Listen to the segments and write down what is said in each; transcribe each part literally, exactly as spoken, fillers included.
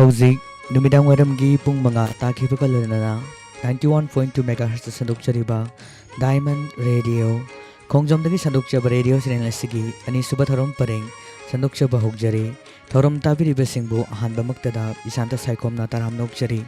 ꯍꯧꯖꯤꯛ ꯅꯨꯃꯤꯗꯥꯡ ꯋꯥꯏꯔꯝꯒꯤ ꯄꯨꯡ ꯃꯉꯥ ꯇꯥꯈꯤꯕꯒ ꯂꯣꯏꯅꯅ ninety one point two megahertz ꯁꯟꯗꯣꯛꯆꯔꯤꯕ Diamond Radio, ꯈꯣꯡꯖꯣꯝꯗꯒꯤ ꯁꯟꯗꯣꯛꯆꯕ ꯔꯦꯗꯤꯑꯣ ꯆꯦꯅꯦꯜ ꯑꯁꯤꯒꯤ ꯑꯅꯤꯁꯨꯕ ꯊꯧꯔꯝ ꯄꯔꯦꯡ ꯁꯟꯗꯣꯛꯆꯕ ꯍꯧꯖꯔꯤ꯫ ꯊꯧꯔꯝ ꯇꯥꯕꯤꯔꯤꯕꯁꯤꯡꯕꯨ ꯑꯍꯥꯟꯕꯃꯛꯇꯗ ꯏꯁꯥꯟꯇ ꯁꯥꯏꯈꯣꯝꯅ ꯇꯔꯥꯝꯅ ꯑꯣꯛꯆꯔꯤ꯫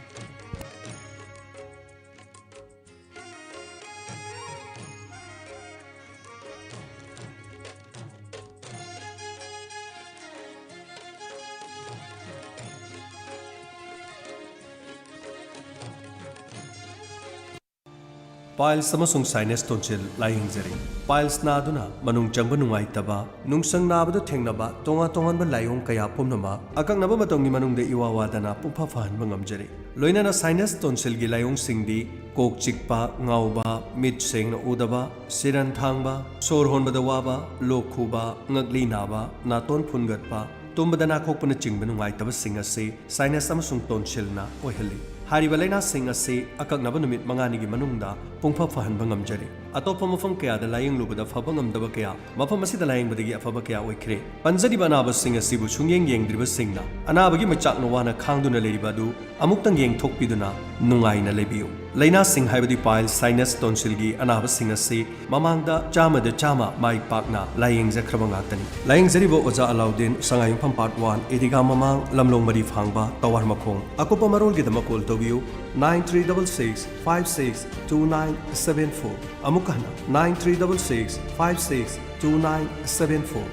Piles ꯑꯃꯁꯨꯡ sinus tonsil ꯂꯥꯌꯦꯡꯖꯔꯤ꯫ Piles ꯅꯥꯗꯨꯅ ꯃꯅꯨꯡ ꯆꯪꯕ ꯅꯨꯡꯉꯥꯏꯇꯕ, ꯅꯨꯡꯁꯪ ꯅꯥꯕꯗ ꯊꯦꯡꯅꯕ ꯇꯣꯉꯥꯟ ꯇꯣꯉꯥꯟꯕ ꯂꯥꯏꯑꯣꯡ ꯀꯌꯥ ꯄꯨꯝꯅꯃꯛ ꯑꯀꯛꯅꯕ ꯃꯇꯝꯒꯤ ꯃꯅꯨꯡꯗ ꯏꯋꯥ ꯋꯥꯗꯅ ꯄꯨꯡꯐ ꯐꯍꯟꯕ ꯉꯝꯖꯔꯤ꯫ ꯂꯣꯏꯅꯅ sinus tonsilꯒꯤ ꯂꯥꯏꯑꯣꯡꯁꯤꯡꯗꯤ ꯀꯣꯛ ꯆꯤꯛꯄ, ꯉꯥꯎꯕ, ꯃꯤꯠ ꯁꯦꯡꯅ ꯎꯗꯕ, ꯁꯤꯔꯟ ꯊꯥꯡꯕ, ꯁꯣꯔ ꯍꯣꯟꯕꯗ ꯋꯥꯕ, ꯂꯣꯛ ꯈꯨꯕ, ꯉꯛꯂꯤ ꯅꯥꯕ, ꯅꯥꯇꯣꯟ ꯐꯨꯟꯒꯠꯄ, ꯇꯨꯝꯕꯗ ꯅꯥꯈꯣꯛꯄꯅꯆꯤꯡꯕ ꯅꯨꯡꯉꯥꯏꯇꯕꯁꯤꯡ ꯑꯁꯤ sinus ꯑꯃꯁꯨꯡ tonsilꯅ ꯑꯣꯏꯍꯜꯂꯤ꯫ ꯍꯥꯏꯔꯤꯕ ꯂꯥꯏꯅꯥꯁꯤꯡ ꯑꯁꯤ ꯑꯀꯛꯅꯕ ꯅꯨꯃꯤꯠ ꯃꯉꯥꯅꯤꯒꯤ ꯃꯅꯨꯡꯗ ꯄꯨꯡꯐ ꯐꯍꯟꯕ ꯉꯝꯖꯔꯤ꯫ ꯑꯇꯣꯞꯄ ꯃꯐꯝ ꯀꯌꯥꯗ ꯂꯥꯌꯦꯡꯂꯨꯕꯗ ꯐꯕ ꯉꯝꯗꯕ ꯀꯌꯥ ꯃꯐꯝ ꯑꯁꯤꯗ ꯂꯥꯌꯦꯡꯕꯗꯒꯤ ꯑꯐꯕ ꯀꯌꯥ ꯑꯣꯏꯈ꯭ꯔꯦ꯫ ꯄꯟꯖꯔꯤꯕ ꯑꯅꯥꯕꯁꯤꯡ ꯑꯁꯤꯕꯨ ꯁꯨꯡꯌꯦꯡ ꯌꯦꯡꯗ꯭ꯔꯤꯕꯁꯤꯡꯅ ꯑꯅꯥꯕꯒꯤ ꯃꯩꯆꯥꯛꯅ ꯋꯥꯅ ꯈꯥꯡꯗꯨꯅ ꯂꯩꯔꯤꯕ ꯑꯗꯨ ꯑꯃꯨꯛꯇꯪ ꯌꯦꯡꯊꯣꯛꯄꯤꯗꯨꯅ ꯅꯨꯡꯉꯥꯏꯅ ꯂꯩꯕꯤꯌꯨ꯫ ꯂꯥꯏꯅꯥꯁꯤꯡ ꯍꯥꯏꯕꯗꯤ piles, sinus, tonsilꯒꯤ ꯑꯅꯥꯕꯁꯤꯡ ꯑꯁꯤ ꯃꯃꯥꯡꯗ ꯆꯥꯝꯃꯗ ꯆꯥꯝꯃ ꯃꯥꯏ ꯄꯥꯛꯅ ꯂꯥꯌꯦꯡꯖꯈ꯭ꯔꯕ ꯉꯥꯛꯇꯅꯤ꯫ ꯂꯥꯌꯦꯡꯖꯔꯤꯕ ꯑꯣꯖꯥ ꯑꯂꯥꯎꯗꯤꯟ, ꯁꯉꯥꯏꯌꯨꯝꯐꯝ Part one, ꯏꯗꯤꯒꯥ ꯃꯃꯥꯡ, ꯂꯝꯂꯣꯡ ꯃꯔꯤ ꯐꯥꯡꯕ, ꯇꯋꯥꯔ ꯃꯈꯣꯡ꯫ ꯑꯀꯨꯞꯄ ꯃꯔꯣꯜꯒꯤꯗꯃꯛ call ꯇꯧꯕꯤꯌꯨ, nine three double six five six two nine seven four꯫ ꯑꯃꯨꯛ ꯍꯟꯅ, nine three double six five six two nine seven four꯫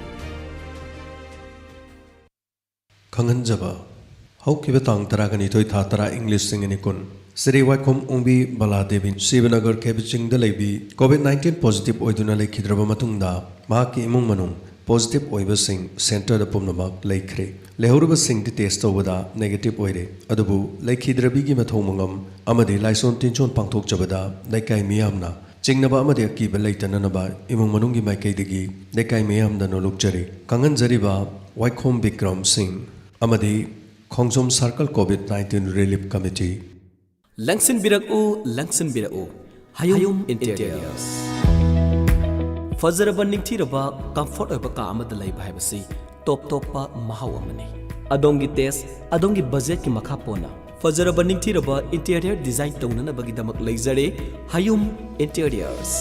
ꯈꯪꯍꯟꯖꯕ, ꯍꯧꯈꯤꯕ ꯇꯥꯡ ꯇꯔꯥꯒ ꯅꯤꯊꯣꯏ ꯊꯥ ꯇꯔꯥ ꯏꯪ ꯂꯤꯁꯤꯡ ꯑꯅꯤ ꯀꯨꯟ, ꯁ꯭ꯔꯤ ꯋꯥꯏꯈꯣꯝ ꯑꯣꯡꯕꯤ ꯕꯂꯥ ꯗꯦꯕꯤ ꯁꯤꯕꯅꯒꯔ ꯀꯦꯕꯤ ꯆꯤꯡꯗ ꯂꯩꯕꯤ COVID nineteen positive ꯑꯣꯏꯗꯨꯅ ꯂꯩꯈꯤꯗ꯭ꯔꯕ ꯃꯇꯨꯡꯗ, ꯃꯍꯥꯛꯀꯤ ꯏꯃꯨꯡ ꯃꯅꯨꯡ positive ꯑꯣꯏꯕꯁꯤꯡ centreꯗ ꯄꯨꯝꯅꯃꯛ ꯂꯩꯈ꯭ꯔꯦ꯫ ꯂꯩꯍꯧꯔꯕꯁꯤꯡꯗꯤ test ꯇꯧꯕꯗ negative ꯑꯣꯏꯔꯦ꯫ ꯑꯗꯨꯕꯨ ꯂꯩꯈꯤꯗ꯭ꯔꯕꯤꯒꯤ ꯃꯊꯧ ꯃꯉꯝ ꯑꯃꯗꯤ ꯂꯥꯏꯁꯣꯟ ꯇꯤꯟꯖꯣꯟ ꯄꯥꯡꯊꯣꯛꯆꯕꯗ ꯂꯩꯀꯥꯏ ꯃꯤꯌꯥꯝꯅ ꯆꯤꯡꯅꯕ ꯑꯃꯗꯤ ꯑꯀꯤꯕ ꯂꯩꯇꯅꯅꯕ ꯏꯃꯨꯡ ꯃꯅꯨꯡꯒꯤ ꯃꯥꯏꯀꯩꯗꯒꯤ ꯂꯩꯀꯥꯏ ꯃꯤꯌꯥꯝꯗ ꯅꯣꯂꯨꯛꯆꯔꯤ꯫ ꯈꯪꯍꯟꯖꯔꯤꯕ ꯋꯥꯏꯈꯣꯝ ꯕꯤꯀ꯭ꯔꯝ ꯁꯤꯡ ꯑꯃꯗꯤ ꯈꯣꯡꯖꯣꯝ Circle COVID nineteen Relief Committee꯫ ꯂꯪꯁꯤꯟꯕꯤꯔꯛꯎ, ꯂꯪꯁꯤꯟꯕꯤꯔꯛꯎ, ꯍꯌꯨꯝ Interiors꯫ ꯐꯖꯔꯕ, ꯅꯤꯡꯊꯤꯔꯕ, comfort ꯑꯣꯏꯕ ꯀꯥ ꯑꯃꯗ ꯂꯩꯕ ꯍꯥꯏꯕꯁꯤ ꯇꯣꯞ ꯇꯣꯞꯄ ꯃꯍꯥꯎ ꯑꯃꯅꯤ꯫ ꯑꯗꯣꯝꯒꯤ ꯇꯦꯁ, ꯑꯗꯣꯝꯒꯤ ꯕꯖꯦꯠꯀꯤ ꯃꯈꯥ ꯄꯣꯟꯅ ꯐꯖꯔꯕ ꯅꯤꯡꯊꯤꯔꯕ ꯏꯟꯇꯤꯔꯤꯌꯔ ꯗꯤꯖꯥꯏꯟ ꯇꯧꯅꯅꯕꯒꯤꯗꯃꯛ ꯂꯩꯖꯔꯦ ꯍꯌꯨꯝ ꯏꯟꯇꯤꯔꯤꯌꯔꯁ꯫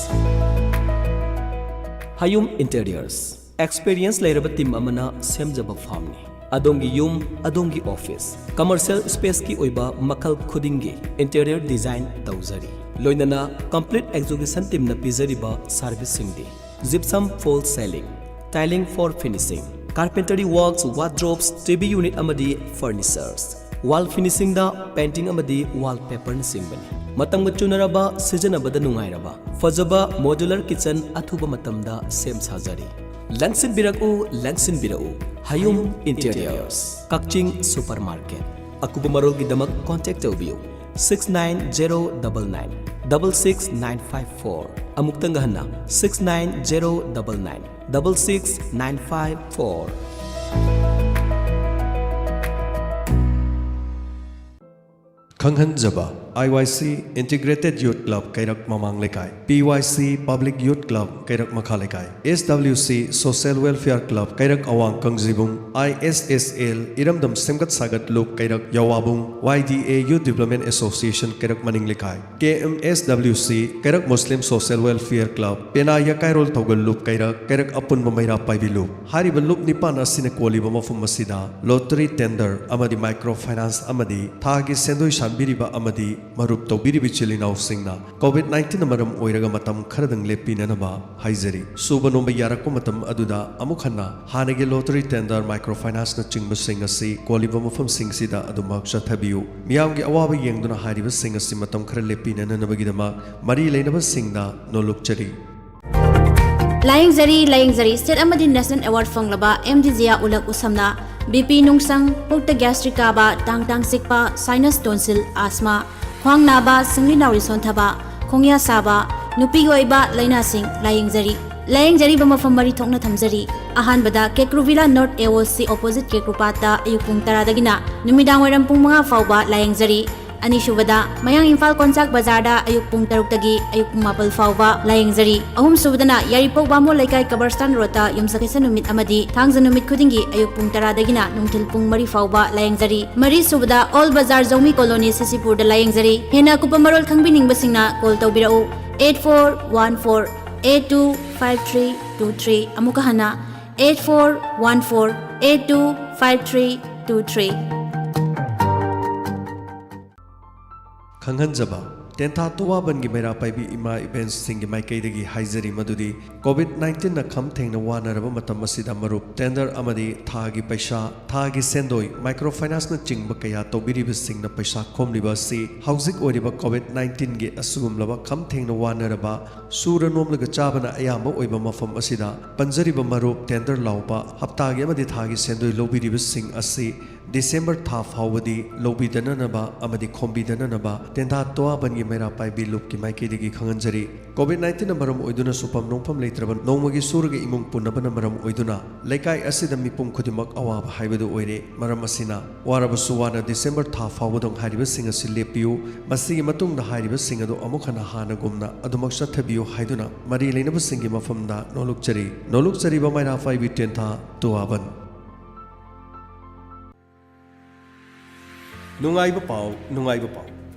ꯍꯌꯨꯝ ꯏꯟꯇꯤꯔꯤꯌꯔꯁ, ꯑꯦꯛꯁꯄꯤꯔꯤꯌꯦꯟꯁ ꯂꯩꯔꯕ ꯇꯤꯝ ꯑꯃꯅ ꯁꯦꯝꯖꯕ ꯐꯥꯝꯅꯤ꯫ ꯑꯗꯣꯝꯒꯤ ꯌꯨꯝ, ꯑꯗꯣꯝꯒꯤ ꯑꯣꯐꯤꯁ, ꯀꯃꯔꯁꯤꯌꯦꯜ ꯁ꯭ꯄꯦꯁꯀꯤ ꯑꯣꯏꯕ ꯃꯈꯜ ꯈꯨꯗꯤꯡꯒꯤ ꯏꯟꯇꯤꯔꯤꯌꯔ ꯗꯤꯖꯥꯏꯟ ꯇꯧꯖꯔꯤ꯫ ꯂꯣꯏꯅꯅ ꯀꯝꯄ꯭ꯂꯤꯠ ꯑꯦꯛꯖꯤꯀ꯭ꯌꯨꯁꯟ ꯇꯤꯝꯅ ꯄꯤꯖꯔꯤꯕ ꯁꯔꯚꯤꯁꯁꯤꯡꯗꯤ: Gypsum false ceiling, tiling for finishing, carpentry works, wardrobes, TV unit ꯑꯃꯗꯤ furnitures, wall finishingꯗ painting ꯑꯃꯗꯤ wallpaperꯅꯆꯤꯡꯕꯅꯤ꯫ ꯃꯇꯝꯒ ꯆꯨꯅꯔꯕ, ꯁꯤꯖꯤꯟꯅꯕꯗ ꯅꯨꯡꯉꯥꯏꯔꯕ, ꯐꯖꯕ modular kitchen ꯑꯊꯨꯕ ꯃꯇꯝꯗ ꯁꯦꯝ ꯁꯥꯖꯔꯤ꯫ ꯂꯦꯡꯁꯤꯟꯕꯤꯔꯛꯎ, ꯂꯦꯡꯁꯤꯟꯕꯤꯔꯛꯎ, ꯍꯌꯨꯝ ꯏꯟꯇꯤꯔꯤꯌꯔꯁ, ꯀꯛꯆꯤꯡ ꯁꯨꯄꯔ ꯃꯥꯔꯀꯦꯠ꯫ ꯑꯀꯨꯞꯄ ꯃꯔꯣꯜꯒꯤꯗꯃꯛ ꯀꯣꯟꯇꯦꯛ ꯇꯧꯕꯤꯌꯨ, six nine zero double nine double six nine five four꯫ ꯑꯃꯨꯛꯇꯪꯒ ꯍꯟꯅ, six nine zero double nine double six nine five four꯫ ꯈꯪꯍꯟꯖꯕ: IYC Integrated Youth Club ꯀꯩꯔꯛ ꯃꯃꯥꯡ ꯂꯩꯀꯥꯏ, PYC Public Youth Club ꯀꯩꯔꯛ ꯃꯈꯥ ꯂꯩꯀꯥꯏ, SWC Social Welfare Club ꯀꯩꯔꯛ ꯑꯋꯥꯡ ꯀꯪꯖꯤꯕꯨꯡ, ISSL ꯏꯔꯝꯗꯝ ꯁꯦꯝꯒꯠ ꯁꯥꯒꯠ ꯂꯨꯞ ꯀꯩꯔꯛ ꯌꯥꯋꯥꯕꯨꯡ, YDA Youth Development Association ꯀꯩꯔꯛ ꯃꯅꯤꯡ ꯂꯩꯀꯥꯏ, KMSWC ꯀꯩꯔꯛ Muslim Social Welfare Club, ꯄꯦꯅꯥ ꯌꯀꯥꯏꯔꯣꯜ ꯊꯧꯒꯜ ꯂꯨꯞ ꯀꯩꯔꯛ, ꯀꯩꯔꯛ ꯑꯄꯨꯟꯕ ꯃꯩꯔꯥ ꯄꯥꯏꯕꯤ ꯂꯨꯞ꯫ ꯍꯥꯏꯔꯤꯕ ꯂꯨꯞ ꯅꯤꯄꯥꯟ ꯑꯁꯤꯅ ꯀꯣꯜꯂꯤꯕ ꯃꯐꯝ ꯑꯁꯤꯗ lottery tender ꯑꯃꯗꯤ micro finance ꯑꯃꯗꯤ ꯊꯥꯒꯤ ꯁꯦꯟꯗꯣꯏ ꯁꯥꯟꯕꯤꯔꯤꯕ ꯑꯃꯗꯤ ꯃꯔꯨꯞ ꯇꯧꯕꯤꯔꯤꯕ ꯏꯆꯤꯜ ꯏꯅꯥꯎꯁꯤꯡꯅ COVID nineteen ꯃꯔꯝ ꯑꯣꯏꯔꯒ ꯃꯇꯝ ꯈꯔꯗꯪ ꯂꯦꯞꯄꯤꯅꯅꯕ ꯍꯥꯏꯖꯔꯤ꯫ ꯁꯨꯕ ꯅꯣꯝꯕ ꯌꯥꯔꯛꯄ ꯃꯇꯝ ꯑꯗꯨꯗ ꯑꯃꯨꯛ ꯍꯟꯅ ꯍꯥꯟꯅꯒꯤ lottery tender, micro financeꯅꯆꯤꯡꯕꯁꯤꯡ ꯑꯁꯤ ꯀꯣꯜꯂꯤꯕ ꯃꯐꯝꯁꯤꯡꯁꯤꯗ ꯑꯗꯨꯃꯛ ꯆꯠꯊꯕꯤꯌꯨ꯫ ꯃꯤꯌꯥꯝꯒꯤ ꯑꯋꯥꯕ ꯌꯦꯡꯗꯨꯅ ꯍꯥꯏꯔꯤꯕꯁꯤꯡ ꯑꯁꯤ ꯃꯇꯝ ꯈꯔ ꯂꯦꯞꯄꯤꯅꯅꯕꯒꯤꯗꯃꯛ ꯃꯔꯤ ꯂꯩꯅꯕꯁꯤꯡꯗ ꯅꯣꯜꯂꯨꯛꯆꯔꯤ꯫ ꯂꯥꯌꯦꯡꯖꯔꯤ, ꯂꯥꯌꯦꯡꯖꯔꯤ꯫ State ꯑꯃꯗꯤ National Award ꯐꯪꯂꯕ ꯑꯦꯝ ꯗꯤ ꯖꯤꯌꯥ ꯎꯂꯛ ꯎꯁꯝꯅ ꯕꯤ ꯄꯤ ꯅꯨꯡꯁꯪ, ꯄꯨꯛꯇ gastric ꯀꯥꯕ, ꯇꯥꯡ ꯇꯥꯡ ꯆꯤꯛꯄ, sinus, tonsil, asthma, ꯈ꯭ꯋꯥꯡ ꯅꯥꯕ, ꯁꯤꯡꯂꯤ ꯅꯥꯎꯔꯤ ꯁꯣꯟꯊꯕ, ꯈꯣꯡꯌꯥ ꯁꯥꯕ, ꯅꯨꯄꯤꯒꯤ ꯑꯣꯏꯕ ꯂꯥꯏꯅꯥꯁꯤꯡ ꯂꯥꯌꯦꯡꯖꯔꯤ꯫ ꯂꯥꯌꯦꯡꯖꯔꯤꯕ ꯃꯐꯝ ꯃꯔꯤ ꯊꯣꯛꯅ ꯊꯝꯖꯔꯤ꯫ ꯑꯍꯥꯟꯕꯗ Kekru villa North AOC opposite ꯀꯦꯀ꯭ꯔꯨꯄꯥꯠꯇ ꯑꯌꯨꯛ ꯄꯨꯡ ꯇꯔꯥꯗꯒꯤꯅ ꯅꯨꯃꯤꯗꯥꯡ ꯋꯥꯏꯔꯝ ꯄꯨꯡ ꯃꯉꯥ ꯐꯥꯎꯕ ꯂꯥꯌꯦꯡꯖꯔꯤ꯫ ꯑꯅꯤꯁꯨꯕꯗ, ꯃꯌꯥꯡ ꯏꯝꯐꯥꯜ ꯀꯣꯟꯁꯥꯛ ꯕꯖꯥꯔꯗ ꯑꯌꯨꯛ ꯄꯨꯡ ꯇꯔꯨꯛꯇꯒꯤ ꯑꯌꯨꯛ ꯄꯨꯡ ꯃꯥꯄꯜ ꯐꯥꯎꯕ ꯂꯥꯌꯦꯡꯖꯔꯤ꯫ ꯑꯍꯨꯝꯁꯨꯕꯗꯅ, ꯌꯥꯏꯔꯤꯄꯣꯛ ꯕꯥꯃꯣꯟ ꯂꯩꯀꯥꯏ ꯀꯕꯔꯁꯇꯥꯟ ꯔꯣꯗꯇ ꯌꯨꯝꯁꯀꯩꯁ ꯅꯨꯃꯤꯠ ꯑꯃꯗꯤ ꯊꯥꯡꯖ ꯅꯨꯃꯤꯠ ꯈꯨꯗꯤꯡꯒꯤ ꯑꯌꯨꯛ ꯄꯨꯡ ꯇꯔꯥꯗꯒꯤꯅ ꯅꯨꯡꯊꯤꯜ ꯄꯨꯡ ꯃꯔꯤ ꯐꯥꯎꯕ ꯂꯥꯌꯦꯡꯖꯔꯤ꯫ ꯃꯔꯤꯁꯨꯕꯗ, ꯑꯣꯜ ꯕꯖꯥꯔ ꯖꯧꯃꯤ ꯀꯣꯂꯣꯅꯤ ꯁꯤꯁꯤꯄꯨꯔꯗ ꯂꯥꯌꯦꯡꯖꯔꯤ꯫ ꯍꯦꯟꯅ ꯑꯀꯨꯞꯄ ꯃꯔꯣꯜ ꯈꯪꯕꯤꯅꯤꯡꯕꯁꯤꯡꯅ call ꯇꯧꯕꯤꯔꯛꯎ, eight four one four eight two five three two three꯫ ꯑꯃꯨꯛꯀ ꯍꯟꯅ, eight four one four eight two five three two three꯫ ꯈꯪꯍꯟꯖꯕ, ꯇꯦꯟꯊꯥ ꯇꯨꯋꯥꯕꯟꯒꯤ ꯃꯩꯔꯥ ꯄꯥꯏꯕꯤ ꯏꯃꯥ ꯏꯕꯦꯟꯁꯤꯡꯒꯤ ꯃꯥꯏꯀꯩꯗꯒꯤ ꯍꯥꯏꯖꯔꯤ ꯃꯗꯨꯗꯤ, COVID nineteenꯅ ꯈꯝ ꯊꯦꯡꯅ ꯋꯥꯅꯔꯕ ꯃꯇꯝ ꯑꯁꯤꯗ ꯃꯔꯨꯞ, tender ꯑꯃꯗꯤ ꯊꯥꯒꯤ ꯄꯩꯁꯥ, ꯊꯥꯒꯤ ꯁꯦꯟꯗꯣꯏ, microfinanceꯅꯆꯤꯡꯕ ꯀꯌꯥ ꯇꯧꯕꯤꯔꯤꯕꯁꯤꯡꯅ ꯄꯩꯁꯥ ꯈꯣꯝꯂꯤꯕ ꯑꯁꯤ ꯍꯧꯖꯤꯛ ꯑꯣꯏꯔꯤꯕ COVID nineteenꯒꯤ ꯑꯁꯤꯒꯨꯝꯂꯕ ꯈꯝ ꯊꯦꯡꯅ ꯋꯥꯅꯔꯕ, ꯁꯨꯔ ꯅꯣꯝꯂꯒ ꯆꯥꯕꯅ ꯑꯌꯥꯝꯕ ꯑꯣꯏꯕ ꯃꯐꯝ ꯑꯁꯤꯗ ꯄꯟꯖꯔꯤꯕ ꯃꯔꯨꯞ, tender ꯂꯥꯎꯕ, ꯍꯞꯇꯥꯒꯤ ꯑꯃꯗꯤ ꯊꯥꯒꯤ ꯁꯦꯟꯗꯣꯏ ꯂꯧꯕꯤꯔꯤꯕꯁꯤꯡ ꯑꯁꯤ December ꯊꯥ ꯐꯥꯎꯕꯗꯤ ꯂꯧꯕꯤꯗꯅꯅꯕ ꯑꯃꯗꯤ ꯈꯣꯝꯕꯤꯗꯅꯅꯕ ꯇꯦꯟꯊꯥ ꯇꯣꯋꯥꯕꯟꯒꯤ ꯃꯩꯔꯥ ꯄꯥꯏꯕꯤ ꯂꯨꯞꯀꯤ ꯃꯥꯏꯀꯩꯗꯒꯤ ꯈꯪꯍꯟꯖꯔꯤ꯫ COVID nineteenꯅ ꯃꯔꯝ ꯑꯣꯏꯗꯨꯅ ꯁꯨꯐꯝ ꯅꯣꯝꯐꯝ ꯂꯩꯇ꯭ꯔꯕ ꯅꯣꯡꯃꯒꯤ ꯁꯨꯔꯒ ꯏꯃꯨꯡ ꯄꯨꯅꯕꯅ ꯃꯔꯝ ꯑꯣꯏꯗꯨꯅ ꯂꯩꯀꯥꯏ ꯑꯁꯤꯗ ꯃꯤꯄꯨꯝ ꯈꯨꯗꯤꯡꯃꯛ ꯑꯋꯥꯕ ꯍꯥꯏꯕꯗꯨ ꯑꯣꯏꯔꯦ꯫ ꯃꯔꯝ ꯑꯁꯤꯅ, ꯋꯥꯔꯕꯁꯨ ꯋꯥꯅ December ꯊꯥ ꯐꯥꯎꯕꯗꯪ ꯍꯥꯏꯔꯤꯕꯁꯤꯡ ꯑꯁꯤ ꯂꯦꯞꯄꯤꯌꯨ꯫ ꯃꯁꯤꯒꯤ ꯃꯇꯨꯡꯗ ꯍꯥꯏꯔꯤꯕꯁꯤꯡ ꯑꯗꯨ ꯑꯃꯨꯛ ꯍꯟꯅ ꯍꯥꯟꯅꯒꯨꯝꯅ ꯑꯗꯨꯃꯛ ꯆꯠꯊꯕꯤꯌꯨ ꯍꯥꯏꯗꯨꯅ ꯃꯔꯤ ꯂꯩꯅꯕꯁꯤꯡꯒꯤ ꯃꯐꯝꯗ ꯅꯣꯂꯨꯛꯆꯔꯤ꯫ ꯅꯣꯂꯨꯛꯆꯔꯤꯕ ꯃꯩꯔꯥ ꯄꯥꯏꯕꯤ ꯇꯦꯟꯊꯥ ꯇꯣꯋꯥꯕꯟ꯫ ꯅꯨꯡꯉꯥꯏꯕ ꯄꯥꯎ, ꯅꯨꯡꯉꯥꯏꯕ ꯄꯥꯎ꯫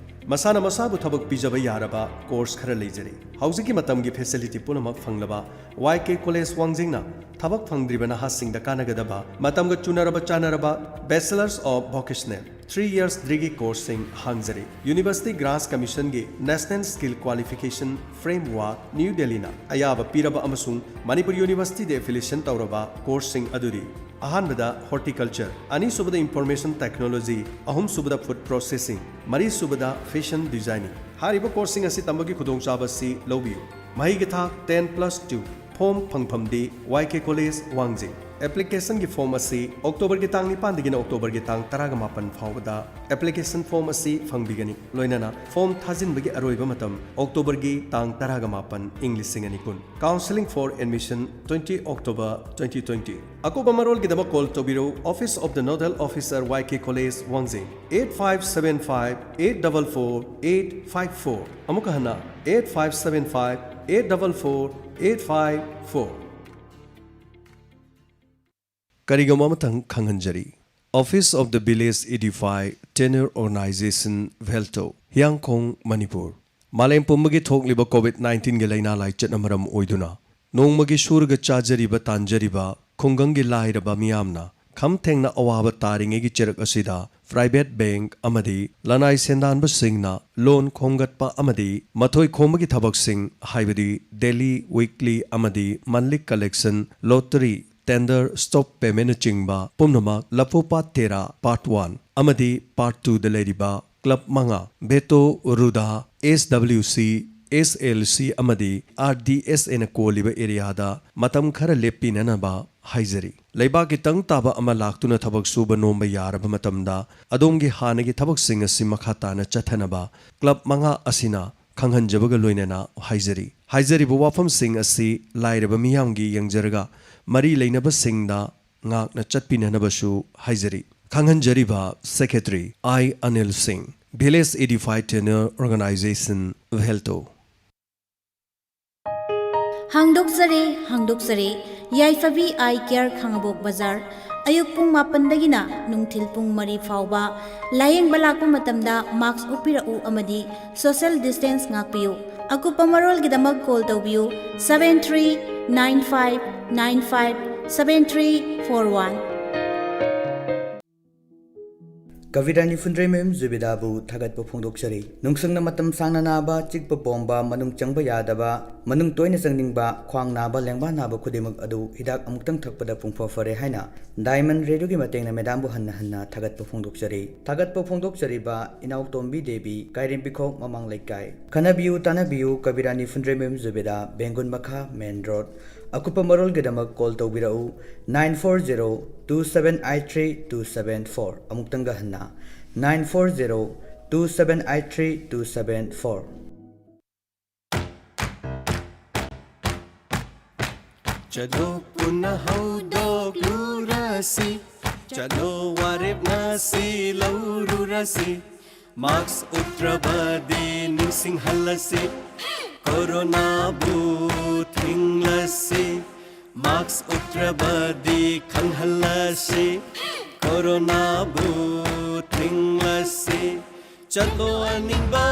ꯃꯁꯥꯅ ꯃꯁꯥꯕꯨ ꯊꯕꯛ ꯄꯤꯖꯕ ꯌꯥꯔꯕ course ꯈꯔ ꯂꯩꯖꯔꯤ꯫ ꯍꯧꯖꯤꯛꯀꯤ ꯃꯇꯝꯒꯤ facility ꯄꯨꯝꯅꯃꯛ ꯐꯪꯂꯕ ꯋꯥꯏ ꯀꯦ ꯀꯣꯂꯦꯖ ꯋꯥꯡꯖꯤꯡꯅ ꯊꯕꯛ ꯐꯪꯗ꯭ꯔꯤꯕ ꯅꯍꯥꯁꯤꯡꯗ ꯀꯥꯟꯅꯒꯗꯕ ꯃꯇꯝꯒ ꯆꯨꯅꯔꯕ ꯆꯥꯅꯔꯕ Bachelors of Vocational three years degree courseꯁꯤꯡ ꯍꯥꯡꯖꯔꯤ꯫ University Grants Commissionꯒꯤ National Skill Qualification Framework, new ꯗꯦꯜꯂꯤꯅ ꯑꯌꯥꯕ ꯄꯤꯔꯕ ꯑꯃꯁꯨꯡ ꯃꯅꯤꯄꯨꯔ Universityꯗ affiliation ꯇꯧꯔꯕ courseꯁꯤꯡ ꯑꯗꯨꯗꯤ, ꯑꯍꯥꯟꯕꯗ Horticulture, ꯑꯅꯤꯁꯨꯕꯗ Information Technology, ꯑꯍꯨꯝꯁꯨꯕꯗ Food Processing, ꯃꯔꯤꯁꯨꯕꯗ Fashion Designing꯫ ꯍꯥꯏꯔꯤꯕ courseꯁꯤꯡ ꯑꯁꯤ ꯇꯝꯕꯒꯤ ꯈꯨꯗꯣꯡꯆꯥꯕ ꯑꯁꯤ ꯂꯧꯕꯤꯌꯨ꯫ ꯃꯍꯩꯒꯤ ꯊꯥꯛ ten plus two, ꯐꯣꯝ ꯐꯪꯐꯝꯗꯤ ꯋꯥꯏ ꯀꯦ ꯀꯣꯂꯦꯖ, ꯋꯥꯡꯖꯤꯡ꯫ ꯑꯦꯄ꯭ꯂꯤꯀꯦꯁꯟꯒꯤ ꯐꯣꯝ ꯑꯁꯤ ꯑꯣꯛꯇꯣꯕꯔꯒꯤ ꯇꯥꯡ ꯅꯤꯄꯥꯟꯗꯒꯤꯅ ꯑꯣꯛꯇꯣꯕꯔꯒꯤ ꯇꯥꯡ ꯇꯔꯥꯒ ꯃꯥꯄꯟ ꯐꯥꯎꯕꯗ ꯑꯦꯄ꯭ꯂꯤꯀꯦꯁꯟ ꯐꯣꯝ ꯑꯁꯤ ꯐꯪꯕꯤꯒꯅꯤ꯫ ꯂꯣꯏꯅꯅ ꯐꯣꯝ ꯊꯥꯖꯤꯟꯕꯒꯤ ꯑꯔꯣꯏꯕ ꯃꯇꯝ ꯑꯣꯛꯇꯣꯕꯔꯒꯤ ꯇꯥꯡ ꯇꯔꯥꯒ ꯃꯥꯄꯟ, ꯏꯪ ꯂꯤꯁꯤꯡ ꯑꯅꯤ ꯀꯨꯟ꯫ Counselling for admission, twenty October twenty twenty꯫ ꯑꯀꯨꯞꯄ ꯃꯔꯣꯜꯒꯤꯗꯃꯛ call ꯇꯧꯕꯤꯔꯧ, Office of the Nodal Officer, Y K College, ꯋꯥꯡꯖꯤꯡ, eight five seven five eight double four eight five four꯫ ꯑꯃꯨꯛꯀ ꯍꯟꯅ, eight five seven five eight double four eight five four꯫ ꯀꯔꯤꯒꯨꯝꯕ ꯑꯃꯇꯪ ꯈꯪꯍꯟꯖꯔꯤ꯫ Office of the Village Edifier Tenure Organization, ꯚꯦꯜꯇꯣ, ꯍꯤꯌꯥꯡꯈꯣꯡ, Manipur. ꯃꯥꯂꯦꯝ ꯄꯨꯝꯕꯒꯤ ꯊꯣꯛꯂꯤꯕ COVID ꯅꯥꯏꯟꯇꯤꯟꯒꯤ ꯂꯥꯏꯅꯥ ꯂꯥꯏꯆꯠꯅ ꯃꯔꯝ ꯑꯣꯏꯗꯨꯅ ꯅꯣꯡꯃꯒꯤ ꯁꯨꯔꯒ ꯆꯥꯖꯔꯤꯕ ꯇꯥꯟꯖꯔꯤꯕ ꯈꯨꯡꯒꯪꯒꯤ ꯂꯥꯏꯔꯕ ꯃꯤꯌꯥꯝꯅ ꯈꯝ ꯊꯦꯡꯅ ꯑꯋꯥꯕ ꯇꯥꯔꯤꯉꯩꯒꯤ ꯆꯩꯔꯛ ꯑꯁꯤꯗ, ꯄ꯭ꯔꯥꯏꯚꯦꯠ ꯕꯦꯡꯛ ꯑꯃꯗꯤ ꯂꯅꯥꯏ ꯁꯦꯟꯗꯥꯟꯕꯁꯤꯡꯅ ꯂꯣꯟ ꯈꯣꯝꯒꯠꯄ ꯑꯃꯗꯤ ꯃꯊꯣꯏ ꯈꯣꯝꯕꯒꯤ ꯊꯕꯛꯁꯤꯡ, ꯍꯥꯏꯕꯗꯤ ꯗꯦꯂꯤ, ꯋꯤꯛꯂꯤ ꯑꯃꯗꯤ monthly collection, lottery, tender, stop ꯄꯦꯃꯦꯟꯅꯆꯤꯡꯕ ꯄꯨꯝꯅꯃꯛ ꯂꯐꯨꯄꯥꯠ ꯇꯦꯔꯥ ꯄꯥꯔꯠ ꯋꯥꯟ ꯑꯃꯗꯤ ꯄꯥꯔꯠ ꯇꯨꯗ ꯂꯩꯔꯤꯕ ꯀ꯭ꯂꯕ ꯃꯉꯥ, ꯕꯦꯇꯣ, ꯔꯨꯗꯥ, ꯑꯦꯁ ꯗꯕ꯭ꯂꯤꯎ ꯁꯤ, ꯑꯦꯁ ꯑꯦꯜ ꯁꯤ ꯑꯃꯗꯤ ꯑꯥꯔ ꯗꯤ ꯑꯦꯁ ꯑꯦꯅ ꯀꯣꯜꯂꯤꯕ ꯑꯦꯔꯤꯌꯥꯗ ꯃꯇꯝ ꯈꯔ ꯂꯦꯞꯄꯤꯅꯅꯕ ꯍꯥꯏꯖꯔꯤ꯫ ꯂꯩꯕꯥꯛꯀꯤ ꯇꯪ ꯇꯥꯕ ꯑꯃ ꯂꯥꯛꯇꯨꯅ ꯊꯕꯛ ꯁꯨꯕ ꯅꯣꯝꯕ ꯌꯥꯔꯕ ꯃꯇꯝꯗ ꯑꯗꯣꯝꯒꯤ ꯍꯥꯟꯅꯒꯤ ꯊꯕꯛꯁꯤꯡ ꯑꯁꯤ ꯃꯈꯥ ꯇꯥꯅ ꯆꯠꯊꯅꯕ ꯀ꯭ꯂꯕ ꯃꯉꯥ ꯑꯁꯤꯅ ꯈꯪꯍꯟꯖꯕꯒ ꯂꯣꯏꯅꯅ ꯍꯥꯏꯖꯔꯤ꯫ ꯍꯥꯏꯖꯔꯤꯕ ꯋꯥꯐꯝꯁꯤꯡ ꯑꯁꯤ ꯂꯥꯏꯔꯕ ꯃꯤꯌꯥꯝꯒꯤ ꯌꯦꯡꯖꯔꯒ ꯃꯔꯤ ꯂꯩꯅꯕꯁꯤꯡꯗ ꯉꯥꯛꯅ ꯆꯠꯄꯤꯅꯅꯕꯁꯨ ꯍꯥꯏꯖꯔꯤ꯫ ꯈꯪꯍꯟꯖꯔꯤꯕ ꯁꯦꯀ꯭ꯔꯦꯇꯔꯤ ꯑꯥꯏ ꯑꯅꯤꯜ ꯁꯤꯡ, Village Edifier Tenure Organization, ꯚꯦꯜꯇꯣ꯫ ꯍꯥꯡꯗꯣꯛꯆꯔꯦ, ꯍꯥꯡꯗꯣꯛꯆꯔꯦ꯫ ꯌꯥꯏꯐꯕꯤ ꯑꯥꯏ ꯀꯤꯌꯔ, ꯈꯥꯉꯕꯣꯛ ꯕꯖꯥꯔ꯫ ꯑꯌꯨꯛ ꯄꯨꯡ ꯃꯥꯄꯟꯗꯒꯤꯅ ꯅꯨꯡꯊꯤꯜ ꯄꯨꯡ ꯃꯔꯤ ꯐꯥꯎꯕ꯫ ꯂꯥꯌꯦꯡꯕ ꯂꯥꯛꯄ ꯃꯇꯝꯗ ꯃꯥꯛꯁ ꯎꯞꯄꯤꯔꯛꯎ ꯑꯃꯗꯤ ꯁꯣꯁꯤꯌꯦꯜ ꯗꯤꯁꯇꯦꯟꯁ ꯉꯥꯛꯄꯤꯌꯨ꯫ ꯑꯀꯨꯞꯄ ꯃꯔꯣꯜꯒꯤꯗꯃꯛ ꯀꯣꯜ ꯇꯧꯕꯤꯌꯨ, seven three nine five nine five seven three four one꯫ ꯀꯕꯤꯔꯥꯅꯤ ꯐꯨꯟꯗ꯭ꯔꯩꯃꯌꯨꯝ ꯖꯨꯕꯦꯗꯥꯕꯨ ꯊꯥꯒꯠꯄ ꯐꯣꯡꯗꯣꯛꯆꯔꯤ꯫ ꯅꯨꯡꯁꯪꯅ ꯃꯇꯝ ꯁꯥꯡꯅ ꯅꯥꯕ, ꯆꯤꯛꯄ ꯄꯣꯝꯕ, ꯃꯅꯨꯡ ꯆꯪꯕ ꯌꯥꯗꯕ, ꯃꯅꯨꯡ ꯇꯣꯏꯅ ꯆꯪꯅꯤꯡꯕ, ꯈ꯭ꯋꯥꯡ ꯅꯥꯕ, ꯂꯦꯡꯕꯥꯟ ꯅꯥꯕ ꯈꯨꯗꯤꯡꯃꯛ ꯑꯗꯨ ꯍꯤꯗꯥꯛ ꯑꯃꯨꯛꯇꯪ ꯊꯛꯄꯗ ꯄꯨꯡꯐ ꯐꯔꯦ ꯍꯥꯏꯅ Diamond Radioꯒꯤ ꯃꯇꯦꯡꯅ ꯃꯦꯗꯥꯝꯕꯨ ꯍꯟꯅ ꯍꯟꯅ ꯊꯥꯒꯠꯄ ꯐꯣꯡꯗꯣꯛꯆꯔꯤ꯫ ꯊꯥꯒꯠꯄ ꯐꯣꯡꯗꯣꯛꯆꯔꯤꯕ ꯏꯅꯥꯎꯇꯣꯝꯕꯤ ꯗꯦꯕꯤ, ꯀꯥꯏꯔꯦꯝꯕꯤꯈꯣꯛ ꯃꯃꯥꯡ ꯂꯩꯀꯥꯏ꯫ ꯈꯟꯅꯕꯤꯌꯨ ꯇꯥꯟꯅꯕꯤꯌꯨ ꯀꯕꯤꯔꯥꯅꯤ ꯐꯨꯟꯗ꯭ꯔꯩꯃꯌꯨꯝ ꯖꯨꯕꯦꯗꯥ, ꯕꯦꯡꯒꯨꯟ ꯃꯈꯥ, main road꯫ ꯑꯀꯨꯞꯄ ꯃꯔꯣꯜꯒꯤꯗꯃꯛ call ꯇꯧꯕꯤꯔꯛꯎ, nine four zero two seven eight three two seven four꯫ ꯑꯃꯨꯛꯇꯪꯒ ꯍꯟꯅ, nine four zero two seven eight three two seven four꯫ ꯆꯠꯂꯣ ꯄꯨꯟꯅ ꯍꯧꯗꯣꯛꯂꯨꯔꯁꯤ, ꯆꯠꯂꯣ ꯋꯥꯔꯦꯞ ꯉꯁꯤ ꯂꯧꯔꯨꯔꯁꯤ, mask ꯎꯞꯇ꯭ꯔꯕꯗꯤ ꯅꯤꯡꯁꯤꯡꯍꯜꯂꯁꯤ, ꯀꯣꯔꯣꯅꯥꯕꯨ ꯊꯤꯡꯂꯁꯤ, mask ꯎꯞꯇ꯭ꯔꯕꯗꯤ ꯈꯪꯍꯜꯂꯁꯤ, ꯀꯣꯔꯣꯅꯥꯕꯨ ꯊꯤꯡꯂꯁꯤ꯫ ꯆꯠꯂꯣ ꯑꯅꯤꯡꯕ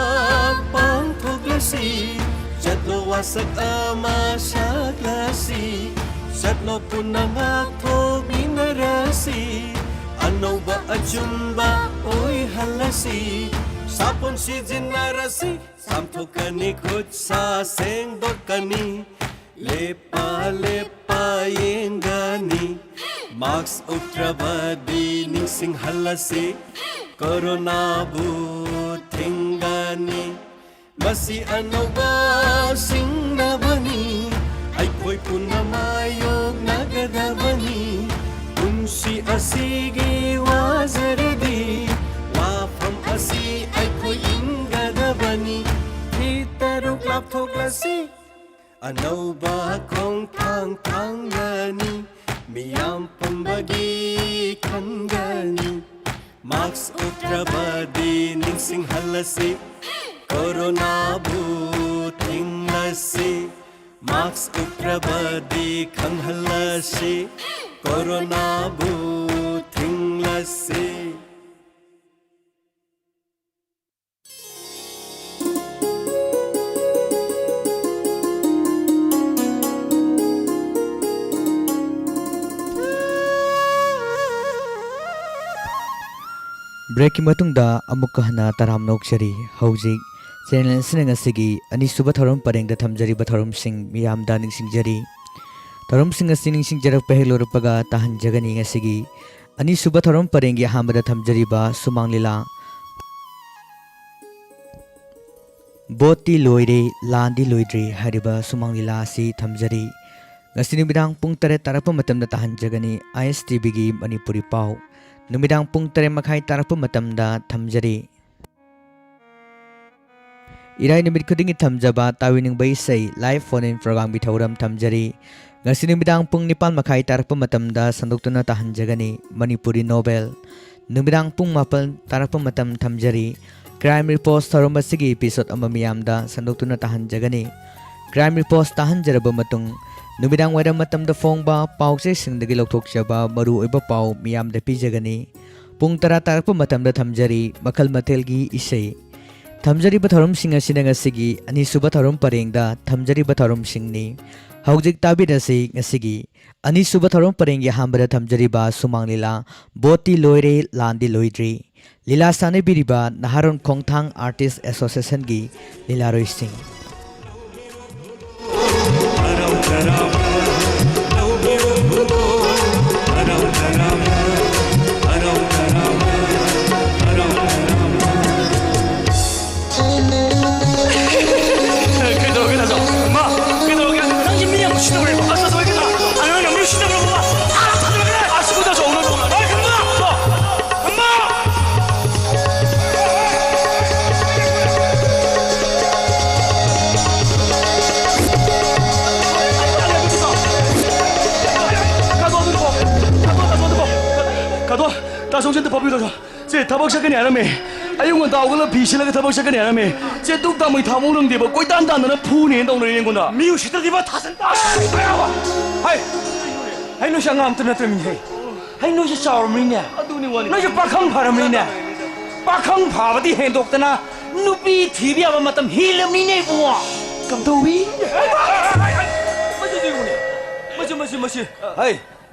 ꯄꯥꯡꯊꯣꯛꯂꯁꯤ, ꯆꯠꯂꯣ ꯋꯥꯁꯛ ꯑꯃ ꯁꯛꯂꯁꯤ, ꯆꯠꯂꯣ ꯄꯨꯟꯅ ꯉꯥꯛꯊꯣꯛꯃꯤꯟꯅꯔꯁꯤ, ꯑꯅꯧꯕ ꯑꯆꯨꯝꯕ ꯑꯣꯏꯍꯜꯂꯁꯤ, ꯁꯥꯄꯣꯟ ꯁꯤꯖꯤꯟꯅꯔꯁꯤ, ꯆꯥꯝꯊꯣꯛꯀꯅꯤ ꯈꯨꯠ ꯁꯥ ꯁꯦꯡꯗꯣꯛꯀꯅꯤ, ꯂꯦꯞꯄ ꯂꯦꯞꯄ ꯌꯦꯡꯒꯅꯤ, mask ꯎꯞꯇ꯭ꯔꯕꯗꯤ ꯅꯤꯡꯁꯤꯡꯍꯜꯂꯁꯤ, ꯀꯣꯔꯣꯅꯥꯕꯨ ꯊꯤꯡꯒꯅꯤ꯫ ꯃꯁꯤ ꯑꯅꯧꯕ ꯁꯤꯡꯅꯕꯅꯤ, ꯑꯩꯈꯣꯏ ꯄꯨꯟꯅ ꯃꯥꯌꯣꯛꯅꯒꯗꯕꯅꯤ꯫ ꯄꯨꯟꯁꯤ ꯑꯁꯤꯒꯤ ꯋꯥꯖꯔꯗꯤ, ꯋꯥꯐꯝ ꯑꯁꯤ ꯑꯩꯈꯣꯏ ꯏꯟꯒꯗꯕꯅꯤ꯫ ꯐꯤꯠ ꯇꯔꯨꯛ ꯂꯥꯞꯊꯣꯛꯂꯁꯤ, ꯑꯅꯧꯕ ꯈꯣꯡꯊꯥꯡ ꯊꯥꯡꯒꯅꯤ, ꯃꯤꯌꯥꯝ ꯄꯨꯝꯕꯒꯤ ꯈꯟꯒꯅꯤ꯫ Mask ꯎꯞꯇ꯭ꯔꯕꯗꯤ ꯅꯤꯡꯁꯤꯡꯍꯜꯂꯁꯤ, ꯀꯣꯔꯣꯅꯥꯕꯨ ꯊꯤꯡꯂꯁꯤ꯫ Mask ꯎꯞꯇ꯭ꯔꯕꯗꯤ ꯈꯪꯍꯜꯂꯁꯤ, ꯀꯣꯔꯣꯅꯥꯕꯨ ꯊꯤꯡꯂꯁꯤ꯫ ꯕ꯭ꯔꯦꯛꯀꯤ ꯃꯇꯨꯡꯗ ꯑꯃꯨꯛꯀ ꯍꯟꯅ ꯇꯔꯥꯝꯅ ꯑꯣꯛꯆꯔꯤ꯫ ꯍꯧꯖꯤꯛ ꯆꯦꯅꯦꯜ ꯑꯁꯤꯅ ꯉꯁꯤꯒꯤ ꯑꯅꯤꯁꯨꯕ ꯊꯧꯔꯝ ꯄꯔꯦꯡꯗ ꯊꯝꯖꯔꯤꯕ ꯊꯧꯔꯝꯁꯤꯡ ꯃꯤꯌꯥꯝꯗ ꯅꯤꯡꯁꯤꯡꯖꯔꯤ꯫ ꯊꯧꯔꯝꯁꯤꯡ ꯑꯁꯤ ꯅꯤꯡꯁꯤꯡꯖꯔꯛꯄ ꯍꯦꯛ ꯂꯣꯏꯔꯛꯄꯒ ꯇꯥꯍꯟꯖꯒꯅꯤ꯫ ꯉꯁꯤꯒꯤ ꯑꯅꯤꯁꯨꯕ ꯊꯧꯔꯝ ꯄꯔꯦꯡꯒꯤ ꯑꯍꯥꯟꯕꯗ ꯊꯝꯖꯔꯤꯕ ꯁꯨꯃꯥꯡ ꯂꯤꯂꯥ ꯕꯣꯠꯇꯤ ꯂꯣꯏꯔꯦ, ꯂꯥꯟꯗꯤ ꯂꯣꯏꯗ꯭ꯔꯤ ꯍꯥꯏꯔꯤꯕ ꯁꯨꯃꯥꯡ ꯂꯤꯂꯥ ꯑꯁꯤ ꯊꯝꯖꯔꯤ꯫ ꯉꯁꯤ ꯅꯨꯃꯤꯗꯥꯡ ꯄꯨꯡ ꯇꯔꯦꯠ ꯇꯥꯔꯛꯄ ꯃꯇꯝꯗ ꯇꯥꯍꯟꯖꯒꯅꯤ꯫ ꯑꯥꯏ ꯑꯦꯁ ꯇꯤ ꯚꯤꯒꯤ ꯃꯅꯤꯄꯨꯔꯤ ꯄꯥꯎ ꯅꯨꯃꯤꯗꯥꯡ ꯄꯨꯡ ꯇꯔꯦꯠ ꯃꯈꯥꯏ ꯇꯥꯔꯛꯄ ꯃꯇꯝꯗ ꯊꯝꯖꯔꯤ꯫ ꯏꯔꯥꯏ ꯅꯨꯃꯤꯠ ꯈꯨꯗꯤꯡꯒꯤ ꯊꯝꯖꯕ ꯇꯥꯕꯤꯅꯤꯡꯕ ꯏꯁꯩ live phone in programꯒꯤ ꯊꯧꯔꯝ ꯊꯝꯖꯔꯤ꯫ ꯉꯁꯤ ꯅꯨꯃꯤꯗꯥꯡ ꯄꯨꯡ ꯅꯤꯄꯥꯟ ꯃꯈꯥꯏ ꯇꯥꯔꯛꯄ ꯃꯇꯝꯗ ꯁꯟꯗꯣꯛꯇꯨꯅ ꯇꯥꯍꯟꯖꯒꯅꯤ꯫ ꯃꯅꯤꯄꯨꯔꯤ ꯅꯣꯕꯦꯜ ꯅꯨꯃꯤꯗꯥꯡ ꯄꯨꯡ ꯃꯥꯄꯟ ꯇꯥꯔꯛꯄ ꯃꯇꯝ ꯊꯝꯖꯔꯤ꯫ Crime Reports ꯊꯧꯔꯝ ꯑꯁꯤꯒꯤ episode ꯑꯃ ꯃꯤꯌꯥꯝꯗ ꯁꯟꯗꯣꯛꯇꯨꯅ ꯇꯥꯍꯟꯖꯒꯅꯤ꯫ Crime Reports ꯇꯥꯍꯟꯖꯔꯕ ꯃꯇꯨꯡ, ꯅꯨꯃꯤꯗꯥꯡ ꯋꯥꯏꯔꯝ ꯃꯇꯝꯗ ꯐꯣꯡꯕ ꯄꯥꯎꯆꯦꯁꯤꯡꯗꯒꯤ ꯂꯧꯊꯣꯛꯆꯕ ꯃꯔꯨꯑꯣꯏꯕ ꯄꯥꯎ ꯃꯤꯌꯥꯝꯗ ꯄꯤꯖꯒꯅꯤ꯫ ꯄꯨꯡ ꯇꯔꯥ ꯇꯥꯔꯛꯄ ꯃꯇꯝꯗ ꯊꯝꯖꯔꯤ ꯃꯈꯜ ꯃꯊꯦꯜꯒꯤ ꯏꯁꯩ꯫ ꯊꯝꯖꯔꯤꯕ ꯊꯧꯔꯝꯁꯤꯡ ꯑꯁꯤꯅ ꯉꯁꯤꯒꯤ ꯑꯅꯤꯁꯨꯕ ꯊꯧꯔꯝ ꯄꯔꯦꯡꯗ ꯊꯝꯖꯔꯤꯕ ꯊꯧꯔꯝꯁꯤꯡꯅꯤ꯫ ꯍꯧꯖꯤꯛ ꯇꯥꯕꯤꯔꯁꯤ ꯉꯁꯤꯒꯤ ꯑꯅꯤꯁꯨꯕ ꯊꯧꯔꯝ ꯄꯔꯦꯡꯒꯤ ꯑꯍꯥꯟꯕꯗ ꯊꯝꯖꯔꯤꯕ ꯁꯨꯃꯥꯡ ꯂꯤꯂꯥ ꯕꯣꯠꯇꯤ ꯂꯣꯏꯔꯦ, ꯂꯥꯟꯗꯤ ꯂꯣꯏꯗ꯭ꯔꯤ꯫ ꯂꯤꯂꯥ ꯁꯥꯟꯅꯕꯤꯔꯤꯕ ꯅꯍꯥꯔꯣꯟ ꯈꯣꯡꯊꯥꯡ Artist Associationꯒꯤ ꯂꯤꯂꯥꯔꯣꯏꯁꯤꯡ꯫ ꯀꯩꯗꯧꯔꯒꯦ, ꯅꯥꯖꯥꯎ? ꯃꯥ, ꯀꯩꯗꯧꯔꯒꯦ? ꯅꯪꯁꯦ ꯃꯤ ꯌꯥꯝ ꯎꯁꯤꯠꯇꯕ꯭ꯔꯥ? ꯑꯁ, ꯑꯁ, ꯑꯣꯏ, ꯀꯩꯅꯣ? ꯑꯉꯥꯡꯅ ꯃꯤ ꯎꯁꯤꯠꯇꯕ꯭ꯔꯥ, ꯃꯥ? ꯑꯥ, ꯊꯥꯗꯣꯛꯑꯒꯦ! ꯑꯁ, ꯀꯩꯗꯧꯔꯒꯦ? ꯑꯩ ꯈꯪꯕ꯭ꯔꯥ? ꯀꯣ? ꯈꯪꯕ꯭ꯔꯥ? ꯀꯥꯗꯣ, ꯑꯗꯨꯗ ꯐꯥꯎ꯫ ꯀꯥꯗꯣ, ꯀꯥꯗꯣ, ꯑꯗꯨꯗ ꯐꯥꯎ꯫ ꯀꯥꯗꯣ, ꯇꯥ ꯁꯣꯝꯁꯦ ꯑꯝꯇ ꯐꯥꯎꯕꯤꯌꯨ, ꯇꯥ ꯁꯣꯝ꯫ ꯁꯦ, ꯊꯕꯛ ꯆꯠꯀꯅꯤ ꯍꯥꯏꯔꯝꯃꯦ꯫ ꯑꯌꯨꯛ ꯉꯟꯇꯥ ꯍꯧꯒꯠꯂ ꯐꯤ ꯁꯦꯠꯂꯒ ꯊꯕꯛ ꯆꯠꯀꯅꯤ ꯍꯥꯏꯔꯝꯃꯦ꯫ ꯁꯦ, ꯗꯨꯛ ꯇꯥꯃꯩ ꯊꯥꯕꯧ ꯅꯪꯗꯦꯕ, ꯀꯣꯏꯇꯥꯟ ꯇꯥꯟꯗꯅ ꯐꯨꯅꯦꯅ ꯇꯧꯅꯔꯤ ꯑꯩꯉꯣꯟꯗ꯫ ꯃꯤ ꯎꯁꯤꯠꯇ꯭ꯔꯗꯤꯕ ꯊꯥꯖꯟ ꯇꯥ-, ꯑꯁ! ꯍꯥꯏ! ꯍꯩ, ꯅꯣꯏꯁꯦ ꯑꯉꯥꯡ ꯑꯝꯇ ꯅꯠꯇ꯭ꯔꯃꯤꯅꯦ꯫ ꯍꯩ, ꯅꯣꯏꯁꯦ ꯆꯥꯎꯔꯝꯃꯤꯅꯦ꯫ ꯑꯗꯨꯅꯤ ꯋꯥꯅꯤ꯫ ꯅꯣꯏꯁꯦ ꯄꯥꯈꯪ ꯐꯔꯝꯃꯤꯅꯦ꯫ ꯄꯥꯈꯪ ꯐꯕꯗꯤ ꯍꯦꯟꯗꯣꯛꯇꯅ ꯅꯨꯄꯤ ꯊꯤꯕ ꯌꯥꯕ ꯃꯇꯝ ꯍꯦꯜꯂꯝꯃꯤꯅꯦ, ꯏꯕꯨꯡꯉꯣ꯫ ꯀꯝꯗꯧꯋꯤ? ꯃꯁꯤ ꯌꯦꯡꯉꯨꯅꯦ꯫ ꯃꯁꯤ, ꯃꯁꯤ, ꯃꯁꯤ꯫ ꯍꯩ!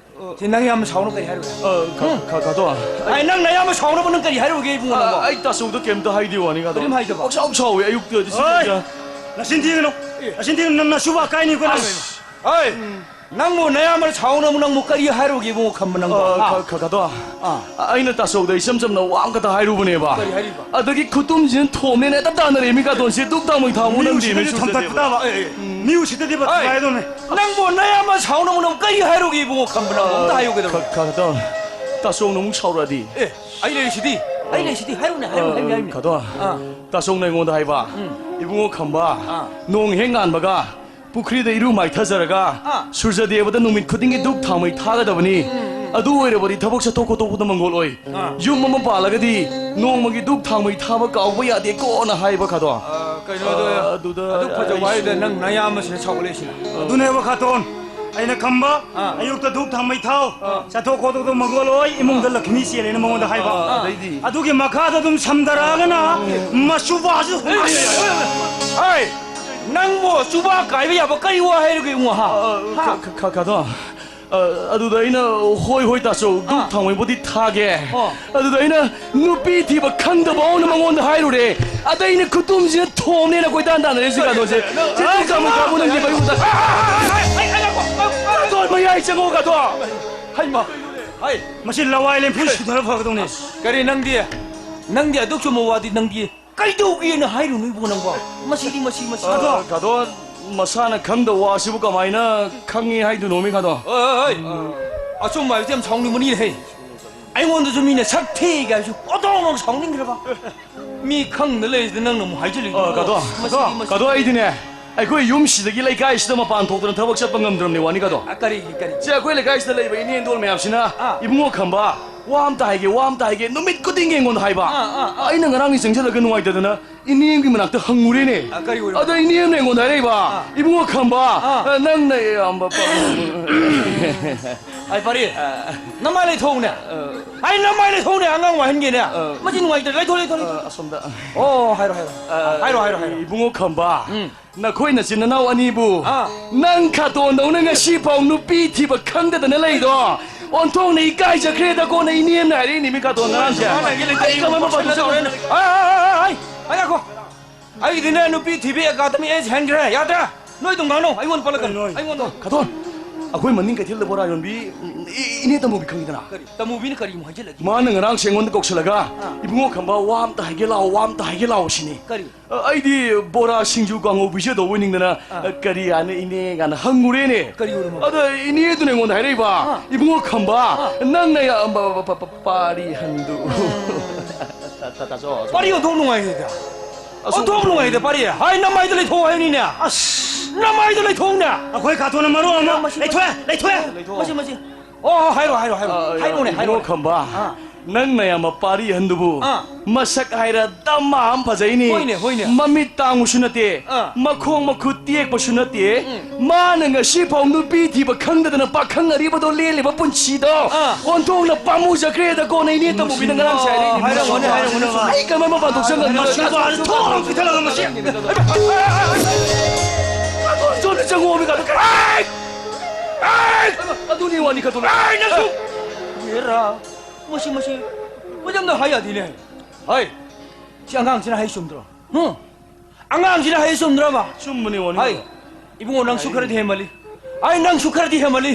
ꯁꯤ ꯅꯪ ꯌꯥꯝ ꯁꯥꯎꯅ ꯀꯔꯤ ꯍꯥꯏꯔꯨꯒꯦ? ꯑ, ꯈ-, ꯈ-, ꯈ-, ꯈ-, ꯑꯩ ꯅꯪ ꯅꯌꯥꯝꯕ ꯁꯥꯎꯅꯕ ꯅꯪ ꯀꯔꯤ ꯍꯥꯏꯔꯨꯒꯦ ꯏꯕꯨꯡꯉꯣ ꯑ, ꯅꯪꯕꯣ? ꯑꯩ ꯇꯥꯆꯧꯗ ꯀꯩꯝꯇ ꯍꯥꯏꯗꯦ ꯋꯥꯅꯤ, ꯈꯗꯣ꯫ ꯀꯔꯤꯝ ꯍꯥꯏꯗꯕ? ꯄꯪꯁꯥꯎ ꯁꯥꯎꯋꯦ ꯑꯌꯨꯛꯇꯗꯤ ꯁꯤ ꯑꯣꯏ! ꯀꯩꯗ-, ꯅꯆꯤꯟ ꯊꯤꯒꯅꯨ! ꯅꯆꯤꯟ ꯊꯤꯒꯅꯨ! ꯅꯪ ꯅꯁꯨ ꯋꯥ ꯀꯥꯏꯅꯤꯀꯣ ꯅꯪ! ꯑꯁ! ꯍꯣꯏ! ꯅꯪꯕꯨ ꯅꯌꯥꯝꯕꯅ ꯁꯥꯎꯅꯕ ꯅꯪꯕꯨ ꯀꯔꯤ ꯍꯥꯏꯔꯨꯒꯦ ꯏꯕꯨꯡꯉꯣ ꯈꯝꯕ ꯅꯪꯕꯣ? ꯑ, ꯍꯥ? ꯈ-, ꯈ-, ꯈꯗꯣ꯫ ꯑꯥ꯫ ꯑꯩꯅ ꯇꯥꯆꯧꯗ ꯏꯆꯝ ꯆꯝꯅ ꯋꯥ ꯑꯃꯈꯛꯇ ꯍꯥꯏꯔꯨꯕꯅꯦꯕ꯫ ꯀꯔꯤ ꯍꯥꯏꯔꯤꯕ? ꯑꯗꯒꯤ ꯈꯨꯇꯨꯝꯁꯤꯅ ꯊꯣꯝꯅꯦꯅ ꯍꯦꯛꯇ ꯇꯥꯟꯅꯔꯛꯑꯦ ꯃꯤ ꯀꯥꯇꯣꯟꯁꯦ ꯗꯨꯛ ꯊꯥꯎꯃꯩ ꯊꯥꯕ ꯃꯤ ꯅꯪꯗꯦ ꯎꯁꯤꯠꯇꯗꯤ ꯃꯤ ꯊꯣꯝꯇꯠꯄ ꯁꯨꯔꯖꯗꯦꯕ꯫ ꯇꯥꯕ꯫ ꯑꯦ, ꯑꯦ, ꯃꯤ ꯎꯁꯤꯠꯇꯗꯤ ꯍꯣꯏ꯫ ꯕꯊꯨꯒꯥꯏꯗꯧꯅꯦ꯫ ꯅꯪꯕꯨ ꯅꯌꯥꯝꯕ ꯁꯥꯎꯅꯕ ꯅꯪ ꯀꯔꯤ ꯍꯥꯏꯔꯨꯒꯦ ꯏꯕꯨꯡꯉꯣ ꯈꯝꯕ ꯅꯪꯕꯣ? ꯑꯝꯇ ꯍꯥꯏꯌꯨ ꯀꯩꯗꯧꯔꯒꯦ? ꯈ-, ꯈ-, ꯈꯗꯣ꯫ ꯇꯥꯆꯧꯅ ꯑꯃꯨꯛ ꯁꯥꯎꯔꯛꯑꯗꯤ? ꯑꯦ, ꯑꯩ ꯂꯩꯔꯤꯁꯤꯗꯤ, ꯑꯩ ꯂꯩꯔꯤꯁꯤꯗꯤ, ꯍꯥꯏꯔꯨꯅꯦ, ꯍꯥꯏꯔꯨꯅꯦ, ꯍꯥꯏꯔꯨꯅꯦ, ꯍꯥꯏꯔꯨꯅꯦ꯫ ꯈꯗꯣ꯫ ꯑꯥ꯫ ꯇꯥꯆꯧꯅ ꯑꯩꯉꯣꯟꯗ ꯍꯥꯏꯕ, ꯎꯝ꯫ ꯏꯕꯨꯡꯉꯣ ꯈꯝꯕ, ꯑꯥ꯫ ꯅꯣꯡ ꯍꯦꯛ ꯉꯥꯟꯕꯒ ꯄꯨꯈ꯭ꯔꯤꯗ ꯏꯔꯨ ꯃꯥꯏꯊꯖꯔꯒ ꯑꯥ꯫ ꯁꯨꯔꯖꯗꯦꯕꯗ ꯅꯨꯃꯤꯠ ꯈꯨꯗꯤꯡꯒꯤ ꯙꯨꯞ ꯊꯥꯎꯃꯩ ꯊꯥꯒꯗꯕꯅꯤ꯫ ꯎꯝ, ꯎꯝ꯫ ꯑꯗꯨ ꯑꯣꯏꯔꯕꯗꯤ ꯊꯕꯛ ꯆꯠꯊꯣꯛ ꯈꯣꯠꯇꯣꯛꯄꯗ ꯃꯪꯒꯣꯜ ꯑꯣꯏ꯫ ꯑꯥ꯫ ꯌꯨꯝ ꯑꯃ ꯄꯥꯜꯂꯒꯗꯤ ꯅꯣꯡꯃꯒꯤ ꯙꯨꯞ ꯊꯥꯎꯃꯩ ꯊꯥꯕ ꯀꯥꯎꯕ ꯌꯥꯗꯦꯀꯣꯅ ꯍꯥꯏꯕ ꯈꯗꯣ꯫ ꯑꯥ, ꯀꯩꯅꯣꯗꯣ, ꯑꯥ, ꯑꯗꯨꯗ ꯑꯗꯨꯛ ꯐꯖꯕ ꯑꯩꯁꯨ ꯋꯥꯍꯩꯗ ꯅꯪ ꯅꯌꯥꯝꯕꯁꯤꯅ ꯁꯥꯎꯒꯠꯂꯛꯏꯁꯤꯅ꯫ ꯑꯥ꯫ ꯑꯗꯨꯅꯦꯕ ꯈꯥꯇꯣꯟ, ꯑꯩꯅ ꯈꯝꯕ, ꯑꯥ꯫ ꯑꯌꯨꯛꯇ ꯙꯨꯞ ꯊꯥꯎꯃꯩ ꯊꯥꯎ, ꯑꯥ꯫ ꯆꯠꯊꯣꯛ ꯈꯣꯠꯇꯣꯛꯇ ꯃꯪꯒꯣꯜ ꯑꯣꯏ, ꯏꯃꯨꯡꯗ ꯂꯛꯈꯃꯤ ꯆꯦꯜꯂꯦꯅ ꯃꯉꯣꯟꯗ ꯍꯥꯏꯕ꯫ ꯑꯥ, ꯑꯗꯩꯗꯤ? ꯑꯗꯨꯒꯤ ꯃꯈꯥꯗ ꯑꯗꯨꯝ ꯁꯝꯗꯔꯛꯑꯒꯅ ꯃꯁꯨꯕꯥꯁꯨ ꯍꯣꯏ! ꯅꯪꯕꯨ ꯆꯨꯕꯥꯛ ꯀꯥꯏꯕ ꯌꯥꯕ ꯀꯔꯤ ꯋꯥ ꯍꯥꯏꯔꯨꯒꯦ ꯏꯕꯨꯡꯉꯣ, ꯍꯥ? ꯑ, ꯍꯥ? ꯈ-, ꯈ-, ꯈꯗꯣ꯫ ꯑ, ꯑꯗꯨꯗ ꯑꯩꯅ, "ꯍꯣꯏ, ꯍꯣꯏ, ꯇꯥꯆꯧ, ꯙꯨꯞ ꯑꯥ꯫ ꯊꯥꯎꯃꯩꯕꯨꯗꯤ ꯊꯥꯒꯦ"꯫ ꯑꯣ꯫ ꯑꯗꯨꯗ ꯑꯩꯅ, "ꯅꯨꯄꯤ ꯊꯤꯕ ꯈꯪꯗꯕꯧꯅ ꯃꯉꯣꯟꯗ ꯍꯥꯏꯔꯨꯔꯦ"꯫ ꯑꯗ ꯑꯩꯅ ꯈꯨꯇꯨꯝꯁꯤꯅ ꯊꯣꯝꯅꯦꯅ ꯀꯣꯏꯇꯥꯟ ꯇꯥꯟꯅꯔꯦ ꯁꯤ ꯀꯥꯗꯣꯟꯁꯦ꯫ ꯁꯤ ꯙꯨꯞ ꯊꯥꯎꯃꯩ ꯊꯥꯕ ꯅꯪꯗꯦ ꯃꯌꯨꯝꯗ꯫ ꯀꯥꯗꯣꯟ ꯃꯌꯥꯏ ꯆꯪꯉꯣ ꯀꯥꯗꯣ꯫ ꯍꯩꯃꯥ꯫ ꯍꯩ꯫ ꯃꯁꯤ ꯂꯋꯥꯏ ꯂꯦꯝꯐꯨ ꯁꯨꯗꯔ ꯐꯒꯗꯧꯅꯦ꯫ ꯀꯔꯤ ꯅꯪꯗꯤ? ꯅꯪꯗꯤ ꯑꯗꯨꯛ ꯆꯨꯝꯕ ꯋꯥꯗꯤ ꯅꯪꯗꯤ ꯀꯩꯗꯧꯒꯦꯅ ꯍꯥꯏꯔꯨꯅꯨ ꯏꯕꯨꯡꯉꯣ ꯅꯪꯕꯣ? ꯃꯁꯤꯗꯤ, ꯃꯁꯤ, ꯃꯁꯤ꯫ ꯑꯗꯣ, ꯀꯥꯗꯣ, ꯃꯁꯥꯅ ꯈꯪꯗꯕ ꯋꯥꯁꯤꯕꯨ ꯀꯃꯥꯏꯅ ꯈꯪꯉꯤ ꯍꯥꯏꯗꯣꯏꯅꯣ, ꯃꯤ ꯀꯥꯗꯣ? ꯍꯣꯏ, ꯍꯣꯏ, ꯍꯣꯏ꯫ ꯑꯆꯨꯝꯕ ꯍꯥꯏꯕꯁꯤ ꯌꯥꯝ ꯁꯥꯎꯅꯤꯡꯕꯅꯤꯅꯦ, ꯍꯦ꯫ ꯑꯩꯉꯣꯟꯗꯁꯨ ꯃꯤꯅ ꯁꯛ ꯊꯤ ꯀꯥꯏꯁꯨ ꯑꯣꯟꯊꯣꯛꯅ ꯁꯥꯎꯅꯤꯡꯈ꯭ꯔꯕ꯫ ꯃꯤ ꯈꯪꯗ ꯂꯩꯔꯤꯁꯤꯗ ꯅꯪꯅ ꯑꯃꯨꯛ ꯍꯥꯏꯖꯤꯜꯂꯤꯗꯨ꯫ ꯑ, ꯀꯥꯗꯣ, ꯃꯁꯤꯗꯤ, ꯃꯁꯤꯗꯤ꯫ ꯀꯥꯗꯣ, ꯑꯩꯗꯤꯅꯦ, ꯑꯩꯈꯣꯏ ꯌꯨꯝꯁꯤꯗꯒꯤ ꯂꯩꯀꯥꯏꯁꯤꯗ ꯃꯄꯥꯟ ꯊꯣꯛꯇꯅ ꯊꯕꯛ ꯆꯠꯄ ꯉꯝꯗ꯭ꯔꯕꯅꯦ ꯋꯥꯅꯤ, ꯀꯥꯗꯣ꯫ ꯑ, ꯀꯔꯤꯒꯤ, ꯀꯔꯤꯒꯤ? ꯁꯦ, ꯑꯩꯈꯣꯏ ꯂꯩꯀꯥꯏꯁꯤꯗ ꯂꯩꯕ ꯏꯅꯦ ꯏꯟꯗꯣꯜ ꯃꯌꯥꯝꯁꯤꯅ, ꯑꯥ꯫ "ꯏꯕꯨꯡꯉꯣ ꯈꯝꯕ, ꯋꯥ ꯑꯝꯇ ꯍꯥꯏꯒꯦ, ꯋꯥ ꯑꯝꯇ ꯍꯥꯏꯒꯦ", ꯅꯨꯃꯤꯠ ꯈꯨꯗꯤꯡꯒꯤ ꯑꯩꯉꯣꯟꯗ ꯍꯥꯏꯕ꯫ ꯑꯥ, ꯑꯥ, ꯑꯥ꯫ ꯑꯩꯅ ꯉꯔꯥꯡꯗꯤ ꯆꯪꯁꯤꯜꯂꯒ ꯅꯨꯡꯉꯥꯏꯇꯗꯅ ꯏꯅꯦꯝꯒꯤ ꯃꯅꯥꯛꯇ ꯍꯪꯉꯨꯔꯦꯅꯦ꯫ ꯑ, ꯀꯔꯤ ꯑꯣꯏꯔꯕ? ꯑꯗ ꯏꯅꯦꯝꯅ ꯑꯩꯉꯣꯟꯗ ꯍꯥꯏꯔꯛꯏꯕ, ꯑꯥ꯫ "ꯏꯕꯨꯡꯉꯣ ꯈꯝꯕ, ꯑꯥ꯫ ꯑ, ꯅꯪꯅ ꯌꯥꯝꯕ ꯄꯥ-" ꯑꯩ ꯄꯥꯔꯤ, ꯑꯥ꯫ ꯅꯃꯥꯏ ꯂꯩꯊꯣꯛꯎꯅꯦ꯫ ꯑꯥ꯫ ꯑꯩ ꯅꯃꯥꯏ ꯂꯩꯊꯣꯛꯎꯅꯦ, ꯑꯉꯥꯡ ꯋꯥꯍꯟꯒꯦꯅꯦ꯫ ꯑꯥ꯫ ꯃꯁꯤ ꯅꯨꯡꯉꯥꯏꯇ꯭ꯔꯦ, ꯂꯩꯊꯣꯛ, ꯂꯩꯊꯣꯛ, ꯂꯩꯊꯣꯛ꯫ ꯑꯥ, ꯑꯁꯣꯝꯗ꯫ ꯑꯣ, ꯍꯥꯏꯔꯣ, ꯍꯥꯏꯔꯣ꯫ ꯑꯥ, ꯍꯥꯏꯔꯣ, ꯍꯥꯏꯔꯣ, ꯍꯥꯏꯔꯣ꯫ ꯏꯕꯨꯡꯉꯣ ꯈꯝꯕ, ꯎꯝ꯫ ꯅꯈꯣꯏ ꯅꯆꯤꯟ ꯅꯅꯥꯎ ꯑꯅꯤꯕꯨ ꯑꯥ꯫ ꯅꯪ ꯈꯥꯇꯣꯟꯗꯧꯅ ꯉꯁꯤ ꯐꯥꯎ ꯅꯨꯄꯤ ꯊꯤꯕ ꯈꯪꯗꯗꯅ ꯂꯩꯗꯣ ꯑꯣꯟꯊꯣꯛꯅ ꯏꯀꯥꯏꯖꯈ꯭ꯔꯦꯗꯀꯣ꯫ ꯅ ꯏꯅꯦꯝꯅ ꯍꯥꯏꯔꯛꯏꯅꯦ ꯃꯤ ꯈꯥꯇꯣꯟ ꯉꯔꯥꯡꯁꯦ꯫ ꯃꯥꯅ ꯍꯥꯏꯒꯦ ꯂꯩꯇꯦ꯫ ꯑꯩ ꯀꯃꯥꯏꯅ ꯃꯄꯥꯟ ꯊꯣꯛꯆꯔꯨꯅꯤ? ꯑꯥ, ꯑꯥ, ꯑꯥ, ꯑꯥ, ꯑꯩ ꯉꯥꯏꯈꯣ꯫ ꯑꯩꯒꯤꯗꯤꯅꯦ ꯅꯨꯄꯤ ꯊꯤꯕꯤ ꯑꯦꯀꯥꯗꯃꯤ ꯑꯦꯖ ꯍꯦꯟꯈ꯭ꯔꯦ꯫ ꯌꯥꯗ꯭ꯔꯦ꯫ ꯅꯣꯏ ꯑꯗꯨꯝ ꯉꯥꯡꯅꯧ꯫ ꯑꯩꯉꯣꯟꯗ ꯄꯜꯂꯛꯀꯅꯨ꯫ ꯅꯣꯏ, ꯅꯣꯏ꯫ ꯑꯩꯉꯣꯟꯗ꯫ ꯈꯥꯇꯣꯟ, ꯑꯩꯈꯣꯏ ꯃꯅꯤꯡ ꯀꯩꯊꯦꯜꯗ ꯕꯣꯔꯥ ꯌꯣꯟꯕꯤ, ꯎꯝ, ꯏ-, ꯏꯅꯦ ꯇꯃꯨꯕꯤ ꯈꯪꯉꯤꯗꯅ? ꯀꯔꯤ? ꯇꯃꯨꯕꯤꯅ ꯀꯔꯤꯃꯨꯛ ꯍꯥꯏꯖꯤꯜꯂꯒꯦ? ꯃꯥꯅ ꯉꯔꯥꯡꯁꯦ ꯑꯩꯉꯣꯟꯗ ꯀꯧꯁꯜꯂꯒ, ꯑꯥ꯫ "ꯏꯕꯨꯡꯉꯣ ꯈꯝꯕ, ꯋꯥ ꯑꯝꯇ ꯍꯥꯏꯒꯦ ꯂꯥꯛꯑꯣ, ꯋꯥ ꯑꯝꯇ ꯍꯥꯏꯒꯦ ꯂꯥꯛꯑꯣ" ꯁꯤꯅꯤ꯫ ꯀꯔꯤ? ꯑ, ꯑꯩꯗꯤ ꯕꯣꯔꯥ, ꯁꯤꯡꯖꯨ, ꯀꯥꯡꯉꯧ ꯄꯤꯖꯗꯧꯕ ꯑꯣꯏꯅꯤꯡꯗꯅ, ꯑꯥ꯫ ꯑ, "ꯀꯔꯤ ꯍꯥꯏꯅ ꯏꯅꯦ?" ꯀꯥꯏꯅ ꯍꯪꯉꯨꯔꯦꯅꯦ꯫ ꯀꯔꯤ ꯑꯣꯏꯔꯝꯃꯣ? ꯑꯗ ꯏꯅꯦꯗꯨꯅ ꯑꯩꯉꯣꯟꯗ ꯍꯥꯏꯔꯛꯏꯕ, ꯑꯥ꯫ "ꯏꯕꯨꯡꯉꯣ ꯈꯝꯕ, ꯑꯥ꯫ ꯅꯪꯅ ꯌꯥꯝꯕ ꯄ-, ꯄ-, ꯄ-, ꯄꯥꯔꯤ ꯍꯟꯗꯨ"꯫ ꯇꯥ-, ꯇꯥ-, ꯇꯥꯆꯧ, ꯇꯥꯆꯧ꯫ ꯄꯥꯔꯤ ꯑꯣꯟꯊꯣꯛ ꯅꯨꯡꯉꯥꯏꯈꯤꯗ꯫ ꯑꯁ, ꯑꯣꯟꯊꯣꯛ ꯅꯨꯡꯉꯥꯏꯈꯤꯗ, ꯄꯥꯔꯤ꯫ ꯍꯥꯏ, ꯅꯃꯥꯏꯗ ꯂꯩꯊꯣꯛꯑꯣ ꯍꯥꯏꯕꯅꯤꯅꯦ꯫ ꯑꯁ꯫ ꯅꯃꯥꯏꯗ ꯂꯩꯊꯣꯛꯎꯅꯦ꯫ ꯑꯩꯈꯣꯏ ꯈꯥꯇꯣꯟꯅ ꯃꯔꯣꯟ ꯑꯃ ꯃꯁꯤ, ꯂꯩꯊꯣꯛꯑꯦ, ꯂꯩꯊꯣꯛꯑꯦ꯫ ꯂꯩꯊꯣꯛꯑꯣ꯫ ꯃꯁꯤ, ꯃꯁꯤ꯫ ꯑꯣ, ꯍꯥꯏꯔꯣ, ꯍꯥꯏꯔꯣ, ꯍꯥꯏꯔꯣ꯫ ꯑ, ꯍꯥꯏꯔꯣꯅꯦ, ꯏꯕꯨꯡꯉꯣ ꯍꯥꯏꯔꯣꯅꯦ꯫ ꯈꯝꯕ, ꯑꯥ꯫ ꯅꯪ ꯅꯌꯥꯝꯕ ꯄꯥꯔꯤ ꯑꯍꯟꯗꯨꯕꯨ ꯑꯥ꯫ ꯃꯁꯛ ꯍꯥꯏꯔ ꯗꯃꯥ ꯑꯃ ꯐꯖꯩꯅꯦ꯫ ꯍꯣꯏꯅꯦ, ꯍꯣꯏꯅꯦ꯫ ꯃꯃꯤꯠ ꯇꯥꯡꯕꯁꯨ ꯅꯠꯇꯦ, ꯑꯥ꯫ ꯃꯈꯣꯡ ꯃꯈꯨꯠ ꯇꯦꯛꯄꯁꯨ ꯅꯠꯇꯦ꯫ ꯎꯝ꯫ ꯃꯥꯅ ꯉꯁꯤ ꯐꯥꯎ ꯅꯨꯄꯤ ꯊꯤꯕ ꯈꯪꯗꯗꯅ ꯄꯥꯈꯪ ꯑꯔꯤꯕꯗꯣ ꯂꯦꯜꯂꯤꯕ ꯄꯨꯟꯁꯤꯗꯣ ꯑꯥ꯫ ꯑꯣꯟꯊꯣꯛꯅ ꯄꯥꯝꯃꯨꯖꯈ꯭ꯔꯦꯗꯀꯣ꯫ ꯅ ꯏꯅꯦ ꯇꯃꯨꯕꯤꯅ ꯉꯔꯥꯡꯁꯦ ꯍꯥꯏꯔꯛꯏꯅꯦ꯫ ꯍꯥꯏꯔꯝꯒꯅꯤ, ꯍꯥꯏꯔꯝꯒꯅꯤ꯫ ꯑꯩ ꯀꯃꯥꯏ ꯃꯄꯥꯟ ꯊꯣꯛꯆ ꯉꯝꯗꯣꯏꯅꯣ? ꯃꯁꯤꯕꯨ ꯊꯣꯡ ꯄꯤꯊꯂꯒ ꯃꯁꯤ꯫ ꯆꯣꯟꯗ ꯆꯪꯉꯣ, ꯃꯤ ꯀꯥꯗꯣ꯫ ꯑꯩ! ꯑꯗꯨꯅꯤ ꯋꯥꯅꯤ ꯈꯛꯇꯅꯤ꯫ ꯑꯩ ꯅꯪꯁꯨ! ꯍꯦꯔꯥ, ꯃꯁꯤ, ꯃꯁꯤ, ꯃꯁꯤ ꯌꯥꯝꯅ ꯍꯥꯏ ꯌꯥꯗꯦꯅꯦ꯫ ꯍꯩ, ꯁꯤ ꯑꯉꯥꯡꯁꯤꯅ ꯍꯥꯏ ꯆꯨꯝꯗ꯭ꯔꯣ? ꯍꯨꯝ? ꯑꯉꯥꯡꯁꯤꯅ ꯍꯥꯏ ꯆꯨꯝꯗ꯭ꯔꯕ? ꯆꯨꯝꯕꯅꯤ ꯋꯥꯅꯤ ꯍꯩ, ꯈꯛꯇ꯫ ꯏꯕꯨꯡꯉꯣ, ꯅꯪꯁꯨ ꯈꯔꯗꯤ ꯍꯦꯟꯃꯜꯂꯤ꯫ ꯑꯩ, ꯅꯪꯁꯨ ꯈꯔꯗꯤ ꯍꯦꯟꯃꯜꯂꯤ꯫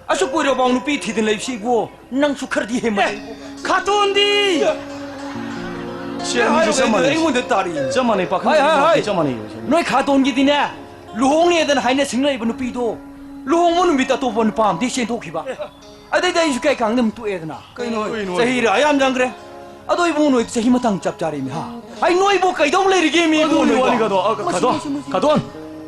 ꯑꯁꯨꯛ ꯀꯨꯏꯔꯕꯥꯎ ꯅꯨꯄꯤ ꯊꯤꯗꯅ ꯂꯩꯕꯁꯤ ꯏꯕꯨꯡꯉꯣ, ꯅꯪꯁꯨ ꯈꯔꯗꯤ ꯍꯦꯟꯃꯜꯂꯤ꯫ ꯑꯦ, ꯈꯥꯇꯣꯟꯗꯤ! ꯁꯤ ꯑꯅꯤꯁꯦ ꯆꯞ ꯃꯥꯟꯅꯩ꯫ ꯑꯩꯉꯣꯟꯗ ꯇꯥꯔꯤ꯫ ꯆꯞ ꯃꯥꯟꯅꯩ, ꯄꯥꯈꯪ ꯍꯥꯏ, ꯍꯥꯏ, ꯑꯅꯤꯃꯛꯇꯤ ꯍꯥꯏ꯫ ꯆꯞ ꯃꯥꯟꯅꯩ꯫ ꯅꯣꯏ ꯈꯥꯇꯣꯟꯒꯤꯗꯤꯅꯦ, ꯂꯨꯍꯣꯡꯅꯦꯗꯅ ꯍꯥꯏꯅ ꯁꯤꯡꯅꯔꯤꯕ ꯅꯨꯄꯤꯗꯣ, ꯂꯨꯍꯣꯡꯕ ꯅꯨꯃꯤꯠꯇ ꯑꯇꯣꯞꯄ ꯅꯨꯄꯥ ꯑꯃꯗꯤ ꯆꯦꯟꯊꯣꯛꯈꯤꯕ꯫ ꯑꯦ꯫ ꯑꯗꯩꯗꯤ ꯑꯩꯁꯨ ꯀꯩ ꯀꯥꯡꯗ ꯑꯃꯨꯛ ꯇꯣꯛꯑꯦꯗꯅ꯫ ꯀꯩꯅꯣ ꯍꯥꯏ-, ꯀꯩꯅꯣ ꯍꯥꯏ-, ꯆꯍꯤ ꯔꯥ ꯌꯥꯝ ꯆꯪꯈ꯭ꯔꯦ꯫ ꯑꯗꯣ ꯏꯕꯨꯡꯉꯣ ꯅꯣꯏ ꯆꯍꯤ ꯃꯇꯥꯡ ꯆꯞ ꯆꯥꯔꯦꯃꯤ, ꯍꯥ? ꯑꯩ ꯅꯣꯏꯕꯨ ꯀꯩꯗꯧ ꯂꯩꯔꯤꯒꯦ, ꯃꯤ ꯏꯕꯨꯡꯉꯣ ꯑꯗꯨꯅꯤ ꯅꯣꯏꯕꯨ? ꯋꯥꯅꯤ ꯈꯥꯇꯣꯟ, ꯑ, ꯃꯁꯤ, ꯈꯥꯇꯣꯟ, ꯃꯁꯤ, ꯃꯁꯤ꯫ ꯈꯥꯇꯣꯟ,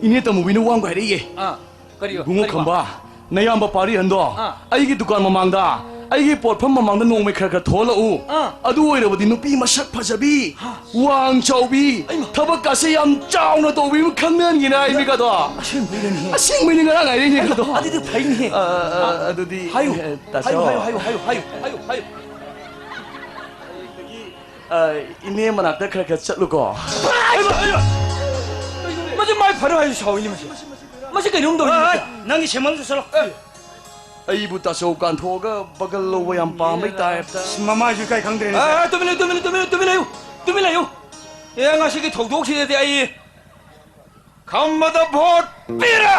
ꯏꯅꯦ ꯇꯃꯨꯕꯤꯅ ꯋꯥ ꯑꯃ ꯍꯥꯏꯔꯛꯏꯌꯦ꯫ ꯑꯥ, ꯀꯔꯤ, ꯏꯕꯨꯡꯉꯣ ꯀꯔꯤ ꯋꯥ? ꯈꯝꯕ, ꯅꯌꯥꯝꯕ ꯄꯥꯔꯤꯍꯟꯗꯣ ꯑꯥ꯫ ꯑꯩꯒꯤ ꯗꯨꯀꯥꯟ ꯃꯃꯥꯡꯗ ꯑꯩꯒꯤ ꯄꯣꯠꯐꯝ ꯃꯃꯥꯡꯗ ꯅꯣꯡꯃꯩ ꯈꯔ ꯈꯔ ꯊꯣꯛꯍꯜꯂꯛꯎ꯫ ꯑꯥ꯫ ꯑꯗꯨ ꯑꯣꯏꯔꯕꯗꯤ ꯅꯨꯄꯤ ꯃꯁꯛ ꯐꯖꯕꯤ, ꯍꯥ꯫ ꯋꯥꯡ ꯆꯥꯎꯕꯤ, ꯑꯩꯃ꯫ ꯊꯕꯛ ꯀꯥꯁꯦ ꯌꯥꯝ ꯆꯥꯎꯅ ꯇꯧꯕꯤ ꯑꯃ ꯈꯪꯅꯍꯟꯒꯦꯅ ꯍꯥꯏꯃꯤ ꯀꯗꯣ꯫ ꯑꯁꯦꯡꯕꯩꯔꯅꯦꯍꯦ? ꯑꯁꯦꯡꯕꯩꯅꯤ, ꯉꯔꯥꯡ ꯍꯥꯏꯔꯛꯏꯅꯦ ꯀꯗꯣ꯫ ꯑꯗꯨꯗꯤ ꯐꯩꯅꯦꯍꯦ꯫ ꯑ, ꯑ, ꯑ, ꯑꯗꯨꯗꯤ, ꯍꯥꯏꯌꯨ꯫ ꯑ, ꯇꯥꯆꯧ꯫ ꯍꯥꯏꯌꯨ, ꯍꯥꯏꯌꯨ, ꯍꯥꯏꯌꯨ, ꯍꯥꯏꯌꯨ, ꯍꯥꯏꯌꯨ, ꯍꯥꯏꯌꯨ, ꯍꯥꯏꯌꯨ꯫ ꯑ, ꯏꯅꯦ ꯃꯅꯥꯛꯇ ꯈꯔ ꯈꯔ ꯆꯠꯂꯨꯀꯣ꯫ ꯍꯩꯃꯥ, ꯍꯩꯃꯥ! ꯃꯁꯤ ꯃꯥꯏ ꯐꯔꯣꯏ ꯍꯥꯏꯁꯨ ꯁꯥꯎꯏꯅꯦ ꯃꯁꯤ꯫ ꯃꯁꯤ ꯀꯩꯅꯣꯝ ꯇꯧꯔꯤ ꯑꯦ, ꯃꯁꯤ꯫ ꯅꯪꯒꯤ ꯁꯦꯝꯃꯜꯗꯨ ꯆꯠꯂꯣ꯫ ꯑꯩꯕꯨ ꯇꯥꯆꯧ ꯀꯥꯟꯊꯣꯛꯑꯒ ꯕꯒꯜ ꯂꯧꯕ ꯌꯥꯝ ꯄꯥꯝꯕꯩ ꯇꯥꯏꯞꯇ꯫ ꯑꯁ, ꯃꯃꯥꯏꯁꯨ ꯏꯀꯥꯏ ꯈꯪꯗ꯭ꯔꯦꯅꯦ꯫ ꯑꯦ, ꯇꯨꯃꯤꯟ ꯂꯩꯌꯨ, ꯇꯨꯃꯤꯟ ꯂꯩꯌꯨ, ꯇꯨꯃꯤꯟ ꯂꯩꯌꯨ, ꯇꯨꯃꯤꯟ ꯂꯩꯌꯨ, ꯇꯨꯃꯤꯟ ꯂꯩꯌꯨ꯫ ꯑꯦ, ꯉꯁꯤꯒꯤ ꯊꯧꯗꯣꯛꯁꯤꯗꯗꯤ ꯑꯩ ꯈꯝꯕꯗ ꯚꯣꯠ ꯄꯤꯔꯦ!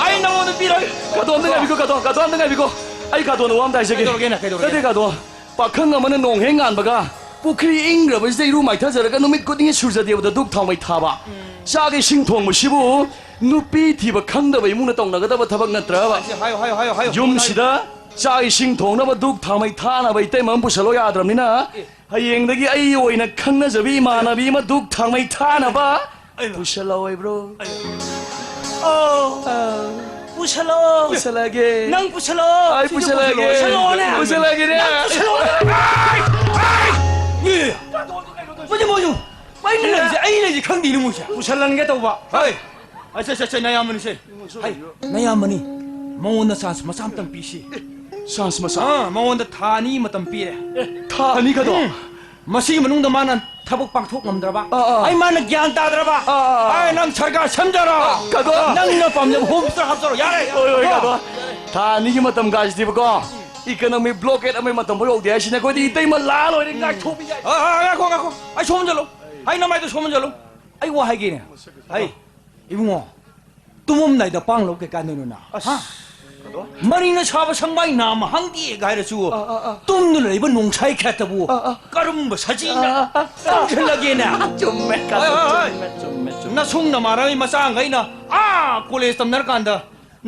ꯑꯩ ꯅꯉꯣꯟꯗ ꯄꯤꯔꯦ! ꯀꯥꯗꯣ, ꯑꯝꯇ ꯉꯥꯏꯕꯤꯀꯣ, ꯀꯥꯗꯣ, ꯀꯥꯗꯣ, ꯑꯝꯇ ꯉꯥꯏꯕꯤꯀꯣ꯫ ꯑꯩ ꯀꯥꯗꯣꯅ ꯋꯥ ꯑꯝꯇ ꯍꯥꯏꯖꯒꯦ꯫ ꯀꯩꯗꯧꯔꯒꯦꯅꯦ, ꯀꯩꯗꯧꯔꯒꯦꯅꯦ? ꯅꯠꯇꯦ, ꯀꯥꯗꯣ, ꯄꯥꯈꯪ ꯑꯃꯅ ꯅꯣꯡ ꯍꯦꯛ ꯉꯥꯟꯕꯒ ꯄꯨꯈ꯭ꯔꯤ ꯏꯪꯈ꯭ꯔꯕꯁꯤꯗ ꯏꯔꯨ ꯃꯥꯏꯊꯖꯔꯒ ꯅꯨꯃꯤꯠ ꯈꯨꯗꯤꯡꯒꯤ ꯁꯨꯔꯖꯗꯦꯕꯗ ꯙꯨꯛ ꯊꯥꯎꯃꯩ ꯊꯥꯕ, ꯆꯥꯛ ꯏꯁꯤꯡ ꯊꯣꯡꯕꯁꯤꯕꯨ ꯅꯨꯄꯤ ꯊꯤꯕ ꯈꯪꯗꯕ ꯏꯃꯨꯡꯅ ꯇꯧꯅꯒꯗꯕ ꯊꯕꯛ ꯅꯠꯇ꯭ꯔꯕ? ꯍꯥꯏꯌꯨ, ꯍꯥꯏꯌꯨ, ꯍꯥꯏꯌꯨ, ꯍꯥꯏꯌꯨ꯫ ꯌꯨꯝꯁꯤꯗ ꯆꯥꯛ ꯏꯁꯤꯡ ꯊꯣꯡꯅꯕ ꯙꯨꯛ ꯊꯥꯎꯃꯩ ꯊꯥꯅꯕ ꯏꯇꯩꯃ ꯑꯃ ꯄꯨꯁꯜꯂꯣ ꯌꯥꯗ꯭ꯔꯕꯅꯤꯅ, ꯑꯦ꯫ ꯍꯌꯦꯡꯗꯒꯤ ꯑꯩ ꯑꯣꯏꯅ ꯈꯪꯅꯖꯕꯤ ꯏꯃꯥꯟꯅꯕꯤ ꯑꯃ ꯙꯨꯛ ꯊꯥꯎꯃꯩ ꯊꯥꯅꯕ ꯑꯩꯅ ꯄꯨꯁꯜꯂꯛꯑꯣꯏꯕ꯭ꯔꯣ? ꯑꯣ꯫ ꯑꯥ꯫ ꯄꯨꯁꯜꯂꯛꯑꯣ꯫ ꯄꯨꯁꯜꯂꯛꯑꯒꯦ꯫ ꯅꯪ ꯄꯨꯁꯜꯂꯛꯑꯣ꯫ ꯑꯩ ꯁꯤꯁꯨ ꯄꯨꯁꯜꯂꯛꯑꯒꯦ꯫ ꯄꯨꯁꯜꯂꯛꯑꯣ꯫ ꯄꯨꯁꯜꯂꯛꯑꯣꯅꯦ꯫ ꯄꯨꯁꯜꯂꯛꯑꯒꯦꯅꯦ꯫ ꯅꯪ ꯄꯨꯁꯜꯂꯛꯑꯣ꯫ ꯑꯥꯏ! ꯑꯥꯏ! ꯑꯦ! ꯃꯣꯏꯁꯦ, ꯃꯣꯏꯁꯦ꯫ ꯑꯩꯅ ꯂꯩꯁꯦ, ꯑꯩ ꯂꯩꯁꯦ ꯈꯪꯗꯦꯅꯦ ꯃꯣꯏꯁꯦ꯫ ꯄꯨꯁꯜꯍꯟꯒꯦ ꯇꯧꯕ꯫ ꯍꯣꯏ꯫ ꯑꯁ, ꯑꯁ, ꯑꯁ, ꯅꯌꯥꯝꯕꯅꯤꯁꯦ꯫ ꯍꯩ, ꯅꯌꯥꯝꯕꯅꯤ꯫ ꯃꯉꯣꯟꯗ ꯆꯥꯟꯁ ꯃꯆꯥ ꯑꯝꯇꯪ ꯄꯤꯁꯤ꯫ ꯆꯥꯟꯁ ꯃꯆꯥ? ꯑꯥ, ꯃꯉꯣꯟꯗ ꯊꯥ ꯑꯅꯤ ꯃꯇꯝ ꯄꯤꯔꯦ꯫ ꯑꯦ, ꯊꯥ ꯑꯅꯤ ꯀꯗꯣ? ꯎꯝ꯫ ꯃꯁꯤꯒꯤ ꯃꯅꯨꯡꯗ ꯃꯥꯅ ꯊꯕꯛ ꯄꯥꯡꯊꯣꯛ ꯉꯝꯗ꯭ꯔꯕ? ꯑꯥ, ꯑꯥ꯫ ꯑꯩ ꯃꯥꯅ ꯒ꯭ꯌꯥꯟ ꯇꯥꯗ꯭ꯔꯕ? ꯑꯥ, ꯑꯥ, ꯑꯥ꯫ ꯑꯩ ꯅꯪ ꯁꯔꯀꯥꯔ ꯁꯦꯝꯖꯔꯣ? ꯑꯥ, ꯀꯗꯣ? ꯅꯪꯅ ꯄꯥꯝꯖꯕ ꯍꯣꯝ ꯃꯤꯅꯤꯁꯇꯔ ꯍꯥꯞꯆꯔꯣ, ꯌꯥꯔꯦ꯫ ꯍꯣꯏ, ꯍꯣꯏ, ꯀꯣ? ꯀꯗꯣ꯫ ꯊꯥ ꯑꯅꯤꯒꯤ ꯃꯇꯝ ꯀꯥꯏꯁꯤꯗꯤꯕꯀꯣ꯫ ꯏꯀꯅꯣꯃꯤꯛ ꯕ꯭ꯂꯣꯀꯦꯠ ꯑꯃꯒꯤ ꯃꯇꯝ ꯐꯥꯎ ꯌꯧꯗꯦ ꯍꯥꯏꯁꯤꯅ ꯑꯩꯈꯣꯏꯗꯤ ꯏꯇꯩꯃ ꯂꯥꯛꯑ ꯂꯣꯏꯔꯦ, ꯉꯥꯏꯊꯣꯛꯄꯤ ꯌꯥꯏ꯫ ꯑꯥ, ꯑꯥ, ꯉꯥꯏꯈꯣ, ꯉꯥꯏꯈꯣ꯫ ꯑꯩ ꯁꯣꯝꯖꯜꯂꯨ꯫ ꯑꯩ ꯅꯃꯥꯏꯗꯣ ꯁꯣꯝꯖꯜꯂꯨ꯫ ꯑꯩ ꯋꯥ ꯍꯥꯏꯒꯦꯅꯦ꯫ ꯍꯩ, ꯏꯕꯨꯡꯉꯣ, ꯇꯨꯝꯃꯝꯗꯥꯏꯗ ꯄꯥꯡ ꯂꯧ ꯀꯩ ꯀꯥꯟꯗꯣꯏꯅꯣ ꯅꯪ? ꯑꯁ, ꯍꯥ? ꯀꯗꯣ? ꯃꯔꯤꯅ ꯁꯥꯕ ꯁꯪꯕꯥꯏ ꯅꯥꯝꯃ ꯍꯪꯗꯦ ꯍꯥꯏꯔꯁꯨ, ꯑꯥ, ꯑꯥ, ꯑꯥ꯫ ꯇꯨꯝꯗꯨꯅ ꯂꯩꯕ ꯅꯣꯡꯁꯥꯏ ꯈꯦꯠꯇꯕꯨ ꯑꯥ, ꯑꯥ꯫ ꯀꯔꯝꯕ ꯁꯖꯤꯅ ꯑꯥ, ꯑꯥ, ꯑꯥ꯫ ꯇꯝꯁꯤꯜꯂꯒꯦꯅꯦ? ꯆꯨꯝꯃꯦ, ꯀꯗꯣ, ꯍꯣꯏ, ꯍꯣꯏ, ꯍꯣꯏ꯫ ꯆꯨꯝꯃꯦ, ꯆꯨꯝꯃꯦ, ꯆꯨꯝꯃꯦ꯫ ꯅꯁꯨꯡ ꯅꯃꯥꯟꯅꯕꯤ ꯃꯆꯥꯉꯩꯅ ꯑꯥ ꯀꯣꯂꯦꯖ ꯇꯝꯅꯔꯀꯥꯟꯗ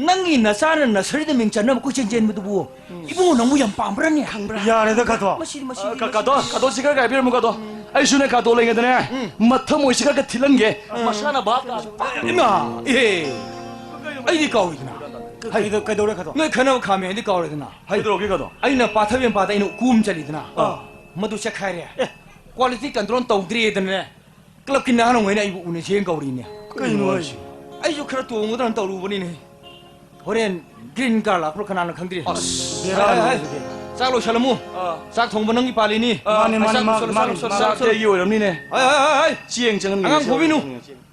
ꯅꯪꯒꯤ ꯅꯆꯥꯅ ꯅꯁꯔꯤꯗ ꯃꯤꯡ ꯆꯟꯅꯕ ꯀꯣꯏꯆꯦꯟ ꯆꯦꯟꯕꯗꯨꯕꯨ ꯏꯕꯨꯡꯉꯣ ꯅꯪꯕꯨ ꯌꯥꯝ ꯄꯥꯝꯕ꯭ꯔꯅꯦ? ꯈꯪꯕ꯭ꯔꯥ? ꯌꯥꯔꯦꯗ, ꯀꯗꯣ꯫ ꯃꯁꯤꯗꯤ, ꯃꯁꯤꯗꯤ, ꯑ, ꯀ-, ꯃꯁꯤꯗꯤ꯫ ꯀꯗꯣ, ꯀꯗꯣ, ꯁꯤ ꯈꯔ ꯀꯥꯏꯕꯤꯔꯝꯃꯨ, ꯀꯗꯣ꯫ ꯑꯩꯁꯨꯅꯦ, ꯀꯗꯣ ꯂꯩꯉꯩꯗꯅꯦ, ꯎꯝ꯫ ꯃꯊꯃꯣꯏꯁꯤ ꯈꯔ ꯈꯔ ꯊꯤꯜꯍꯟꯒꯦ꯫ ꯎꯝ꯫ ꯃꯁꯥꯅ ꯚꯥꯞ ꯇꯥ-, ꯏꯃꯥ! ꯑꯦ! ꯑꯩꯗꯤ ꯀꯥꯎꯏꯗꯅ꯫ ꯀꯩꯗꯧ-, ꯀꯩꯗꯧꯔꯦ ꯈꯗꯣ? ꯅꯣꯏ ꯈꯟꯅꯕ ꯈꯥꯝꯃꯦ ꯍꯥꯏꯗꯤ ꯀꯥꯎꯔꯦꯗꯅ꯫ ꯍꯩ꯫ ꯀꯩꯗꯧꯔꯒꯦ ꯈꯗꯣ? ꯑꯩꯅ ꯄꯥꯊꯕꯤ ꯃꯄꯥꯗ ꯑꯩꯅ ꯎꯀꯨ ꯑꯃ ꯆꯠꯂꯤꯗꯅ꯫ ꯑꯥ꯫ ꯃꯗꯨ ꯆꯠꯈꯥꯏꯔꯦ꯫ ꯑꯦ꯫ Quality control ꯇꯧꯗ꯭ꯔꯦꯗꯅꯅꯦ꯫ ꯀ꯭ꯂꯕꯀꯤ ꯅꯍꯥꯔꯣꯜꯉꯩꯅ ꯑꯩꯕꯨ ꯎꯅꯁꯦꯅ ꯀꯧꯔꯤꯅꯦ꯫ ꯀꯩꯅꯣ ꯍꯥꯏꯁꯤ? ꯑꯩꯁꯨ ꯈꯔ ꯇꯣꯡꯒꯗ꯭ꯔꯅ ꯇꯧꯔꯨꯕꯅꯤꯅꯦ꯫ ꯍꯣꯔꯦꯟ green card ꯂꯥꯛꯄ꯭ꯔꯥ ꯀꯅꯥꯅ ꯈꯪꯗ꯭ꯔꯤ꯫ ꯑꯁ, ꯍꯥꯏ, ꯍꯥꯏ, ꯍꯥꯏ꯫ ꯕꯦꯔꯥꯅꯤ꯫ ꯆꯥꯛ ꯂꯣꯏꯁꯜꯂꯝꯃꯨ꯫ ꯑꯥ꯫ ꯆꯥꯛ ꯊꯣꯡꯕ ꯅꯪꯒꯤ ꯄꯥꯜꯂꯤꯅꯤ꯫ ꯑꯥ꯫ ꯃꯥꯅꯦ, ꯃꯥꯅꯦ, ꯆꯥꯛ ꯃꯥꯅꯦ, ꯂꯣꯏꯁꯜꯂꯣ, ꯆꯥꯛ ꯃꯥꯅꯦ, ꯂꯣꯏꯁꯜꯂꯣ, ꯃꯥꯅꯦ꯫ ꯆꯥꯛ ꯂꯣꯏꯁꯜꯂꯣ꯫ ꯆꯥꯛꯇꯤ ꯑꯩꯒꯤ ꯑꯣꯏꯔꯝꯅꯤꯅꯦ꯫ ꯍꯥꯏ, ꯍꯥꯏ, ꯍꯥꯏ, ꯍꯥꯏ꯫ ꯆꯦꯡ ꯆꯪꯍꯟꯒꯦ, ꯑꯉꯥꯡ ꯆꯦꯡ꯫ ꯐꯨꯕꯤꯅꯨ꯫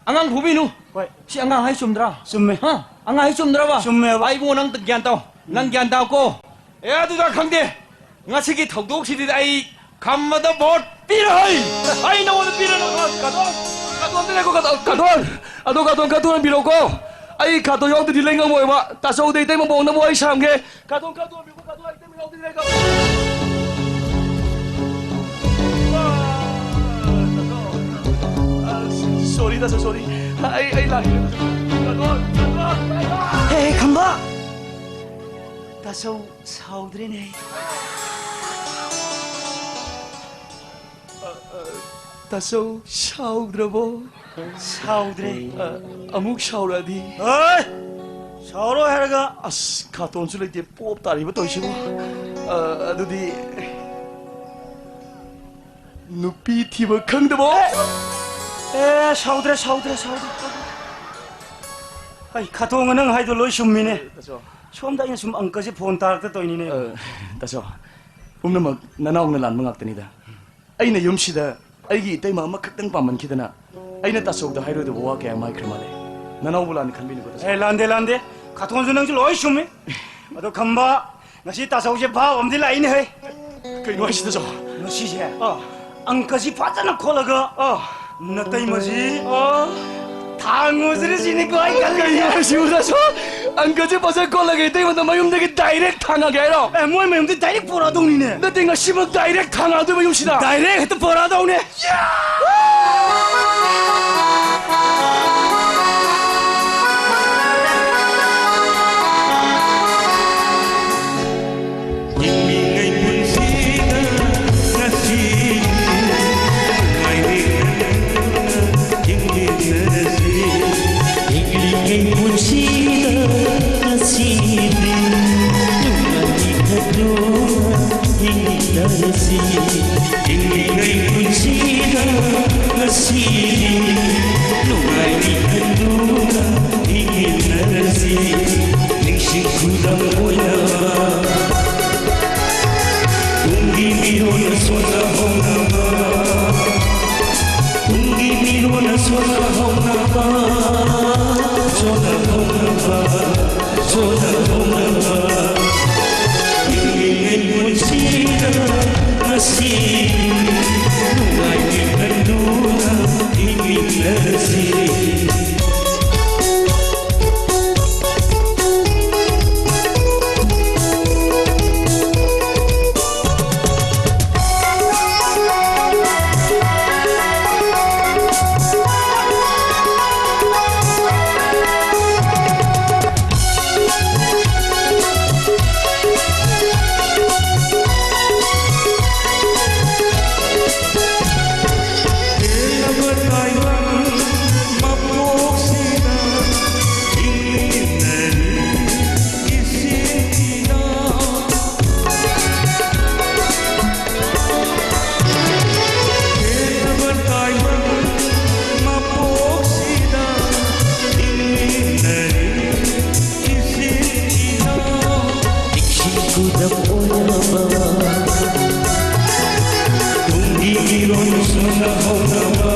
ꯑꯉꯥꯡ ꯐꯨꯕꯤꯅꯨ꯫ ꯍꯣꯏ꯫ ꯁꯤ ꯑꯉꯥꯡ ꯍꯥꯏ ꯆꯨꯝꯗ꯭ꯔꯥ? ꯆꯨꯝꯃꯦ꯫ ꯍꯥ? ꯑꯉꯥꯡ ꯍꯥꯏ ꯆꯨꯝꯗ꯭ꯔꯕ? ꯆꯨꯝꯃꯦꯕ꯫ ꯑꯩꯕꯨ ꯅꯪ ꯒ꯭ꯌꯥꯟ ꯇꯥꯎ꯫ ꯅꯪ ꯒ꯭ꯌꯥꯟ ꯇꯥꯎꯀꯣ꯫ ꯑꯦ, ꯑꯗꯨꯗ ꯈꯪꯗꯦ꯫ ꯉꯁꯤꯒꯤ ꯊꯧꯗꯣꯛꯁꯤꯗꯤ ꯑꯩ ꯈꯝꯕꯗ vote ꯄꯤꯔꯣꯏ꯫ ꯑꯩ ꯅꯉꯣꯟꯗ ꯄꯤꯔꯣꯏ꯫ ꯀꯥꯇꯣꯟ, ꯀꯥꯇꯣꯟꯗ ꯂꯩꯀꯣ, ꯀꯥꯇꯣꯟ, ꯀꯥꯇꯣꯟ꯫ ꯑꯗꯣ ꯀꯥꯇꯣꯟ, ꯀꯥꯇꯣꯟ ꯄꯤꯔꯣꯀꯣ꯫ ꯑꯩ ꯀꯥꯇꯣꯟ ꯌꯥꯎꯗꯗꯤ ꯂꯩ ꯉꯝꯃꯣꯏꯕ꯫ ꯇꯥꯆꯧꯗ ꯏꯇꯩꯃ ꯃꯑꯣꯡꯗ ꯑꯃꯨꯛ ꯑꯩ ꯁꯥꯝꯒꯦ꯫ ꯀꯥꯇꯣꯟ, ꯀꯥꯇꯣꯟ ꯄꯤꯔꯣꯀꯣ, ꯀꯥꯇꯣꯟ, ꯏꯇꯩꯃ ꯌꯥꯎꯗꯗꯤ ꯂꯩ ꯉꯝꯃꯣꯏ꯫ ꯑ, ꯇꯥꯆꯧ꯫ ꯑ, sorry, ꯇꯥꯆꯧ, sorry꯫ ꯑꯩ, ꯑꯩ ꯂꯥꯛꯀꯦ꯫ ꯀꯥꯇꯣꯟ, ꯀꯥꯇꯣꯟ꯫ ꯍꯦ, ꯍꯦ, ꯈꯝꯕ꯫ ꯇꯥꯆꯧ ꯁꯥꯎꯗ꯭ꯔꯦꯅꯦ꯫ ꯑ, ꯑ, ꯇꯥꯆꯧ ꯁꯥꯎꯗ꯭ꯔꯕꯣ? ꯁꯥꯎꯗ꯭ꯔꯦ꯫ ꯑ, ꯑꯃꯨꯛ ꯁꯥꯎꯔꯛꯑꯗꯤ? ꯍꯩ! ꯁꯥꯎꯔꯣꯏ ꯍꯥꯏꯔꯒ꯫ ꯑꯁ, ꯀꯥꯇꯣꯟꯁꯨ ꯂꯩꯇꯦ, ꯄꯣꯞ ꯇꯥꯔꯤꯕ ꯇꯧꯔꯤꯁꯤꯕꯨ꯫ ꯑ, ꯑꯗꯨꯗꯤ ꯅꯨꯄꯤ ꯊꯤꯕ ꯈꯪꯗꯕꯣ? ꯑꯦ, ꯁꯥꯎꯗ꯭ꯔꯦ, ꯁꯥꯎꯗ꯭ꯔꯦ, ꯁꯥꯎꯗ꯭ꯔꯦ꯫ ꯑꯩ ꯈꯥꯇꯣꯡꯒ ꯅꯪ ꯍꯥꯏꯗꯣ ꯂꯣꯏ ꯆꯨꯝꯃꯤꯅꯦ꯫ ꯇꯥꯆꯧ꯫ ꯁꯣꯝꯗ ꯑꯩꯅ ꯁꯨꯝ ꯑꯪꯀꯁꯦ ꯐꯣꯟ ꯇꯥꯔꯛꯇ ꯇꯧꯔꯤꯅꯤꯅꯦ꯫ ꯑ, ꯇꯥꯆꯧ, ꯄꯨꯝꯅꯃꯛ ꯅꯅꯥꯎꯅ ꯂꯥꯟꯕ ꯉꯥꯛꯇꯅꯤꯗ꯫ ꯑꯩꯅ ꯌꯨꯝꯁꯤꯗ ꯑꯩꯒꯤ ꯏꯇꯩꯃ ꯑꯃꯈꯛꯇꯪ ꯄꯥꯝꯃꯟꯈꯤꯗꯅ ꯑꯩꯅ ꯇꯥꯆꯧꯗ ꯍꯥꯏꯔꯣꯏꯗꯕ ꯋꯥ ꯀꯌꯥ ꯑꯃ ꯍꯥꯏꯈ꯭ꯔ ꯃꯥꯜꯂꯦ꯫ ꯅꯅꯥꯎꯕꯨ ꯂꯥꯟꯅ ꯈꯟꯕꯤꯅꯨꯀꯣ, ꯇꯥꯆꯧ꯫ ꯑꯦ, ꯂꯥꯟꯗꯦ, ꯂꯥꯟꯗꯦ꯫ ꯈꯥꯇꯣꯟꯁꯨ ꯅꯪꯁꯨ ꯂꯣꯏ ꯆꯨꯝꯃꯤ꯫ ꯑꯗꯣ ꯈꯝꯕ, ꯉꯁꯤ ꯇꯥꯆꯧꯁꯦ ꯚꯥꯞ ꯑꯃꯗꯤ ꯂꯥꯛꯏꯅꯦ ꯍꯩ꯫ ꯀꯩꯅꯣ ꯍꯥꯏꯁꯤꯗ, ꯆꯥꯎ? ꯉꯁꯤꯁꯦ ꯑꯥ꯫ ꯑꯪꯀꯁꯤ ꯐꯖꯅ ꯈꯣꯠꯂꯒ ꯑꯥ꯫ ꯅꯇꯩꯃꯁꯤ ꯑꯥ꯫ ꯊꯥꯡꯉꯨꯁꯤꯔ ꯁꯤꯅꯤꯀꯣ ꯑꯩ ꯈꯜꯂꯤꯁꯦ꯫ ꯀꯩꯅꯣ ꯍꯥꯏꯁꯤꯕꯨ, ꯆꯥꯎ? ꯑꯪꯀꯁꯤ ꯐꯖꯅ ꯈꯣꯠꯂꯒ ꯏꯇꯩꯃꯗ ꯃꯌꯨꯝꯗꯒꯤ direct ꯊꯥꯡꯉꯒꯦ ꯍꯥꯏꯔꯣ? ꯑꯦ, ꯃꯣꯏ ꯃꯌꯨꯝꯗꯤ direct ꯄꯨꯔꯛꯑꯗꯧꯅꯤꯅꯦ꯫ ꯅꯠꯇꯦ, ꯉꯁꯤꯃꯛ direct ꯊꯥꯡꯉꯛꯑꯗꯣꯏꯕ ꯌꯨꯝꯁꯤꯗ꯫ Direct ꯍꯦꯛꯇ ꯄꯨꯔꯛꯑꯗꯧꯅꯦ꯫ ꯍꯤꯡꯂꯤꯉꯩ ꯄꯨꯟꯁꯤꯗ ꯉꯁꯤ ꯅꯨꯡꯉꯥꯏꯅ ꯍꯤꯡꯃꯤꯟꯅꯔꯁꯤ꯫ ꯍꯤꯡꯂꯤꯉꯩ ꯄꯨꯟꯁꯤꯗ ꯉꯁꯤ ꯍꯤꯡꯃꯤꯟꯅꯔꯁꯤ꯫ ꯍꯤꯡꯂꯤꯉꯩ ꯄꯨꯟꯁꯤꯗ ꯉꯁꯤꯗꯤ ꯅꯨꯡꯉꯥꯏꯃꯤꯟꯅꯗꯨꯅ ꯍꯤꯡꯃꯤꯟꯅꯔꯁꯤ꯫ ꯅꯤꯡꯁꯤꯡ ꯈꯨꯗꯝ ꯑꯣꯏꯅꯕ ꯇꯨꯡꯒꯤ ꯃꯤꯔꯣꯜ ꯁꯣꯟꯅꯍꯧꯅꯕ, ꯇꯨꯡꯒꯤ ꯃꯤꯔꯣꯜ ꯁꯣꯟꯅꯍꯧꯅꯕ, ꯁꯣꯟꯅꯍꯧꯅꯕ, ꯁꯣꯟꯅꯍꯧꯅꯕ꯫ ꯍꯤꯡꯂꯤꯉꯩ ꯄꯨꯟꯁꯤꯗ ꯉꯁꯤ ꯅꯨꯡꯉꯥꯏꯃꯤꯟꯅꯗꯨꯅ ꯍꯤꯡꯃꯤꯟꯅꯔꯁꯤ꯫ ꯄꯦꯜꯂꯕ ꯇꯥꯏꯕꯪ ꯃꯄꯣꯛꯁꯤꯗ ꯍꯤꯡꯃꯤꯟꯅꯔꯤ ꯏꯆꯤꯟ ꯏꯅꯥꯎ꯫ ꯄꯦꯜꯂꯕ ꯇꯥꯏꯕꯪ ꯃꯄꯣꯛꯁꯤꯗ ꯍꯤꯡꯃꯤꯟꯅꯔꯤ ꯏꯆꯤꯟ ꯏꯅꯥꯎ꯫ ꯅꯤꯡꯁꯤꯡ ꯈꯨꯗꯝ ꯑꯣꯏꯅꯕ ꯇꯨꯡꯒꯤ ꯃꯤꯔꯣꯜ ꯁꯣꯟꯅꯍꯧꯅꯕ,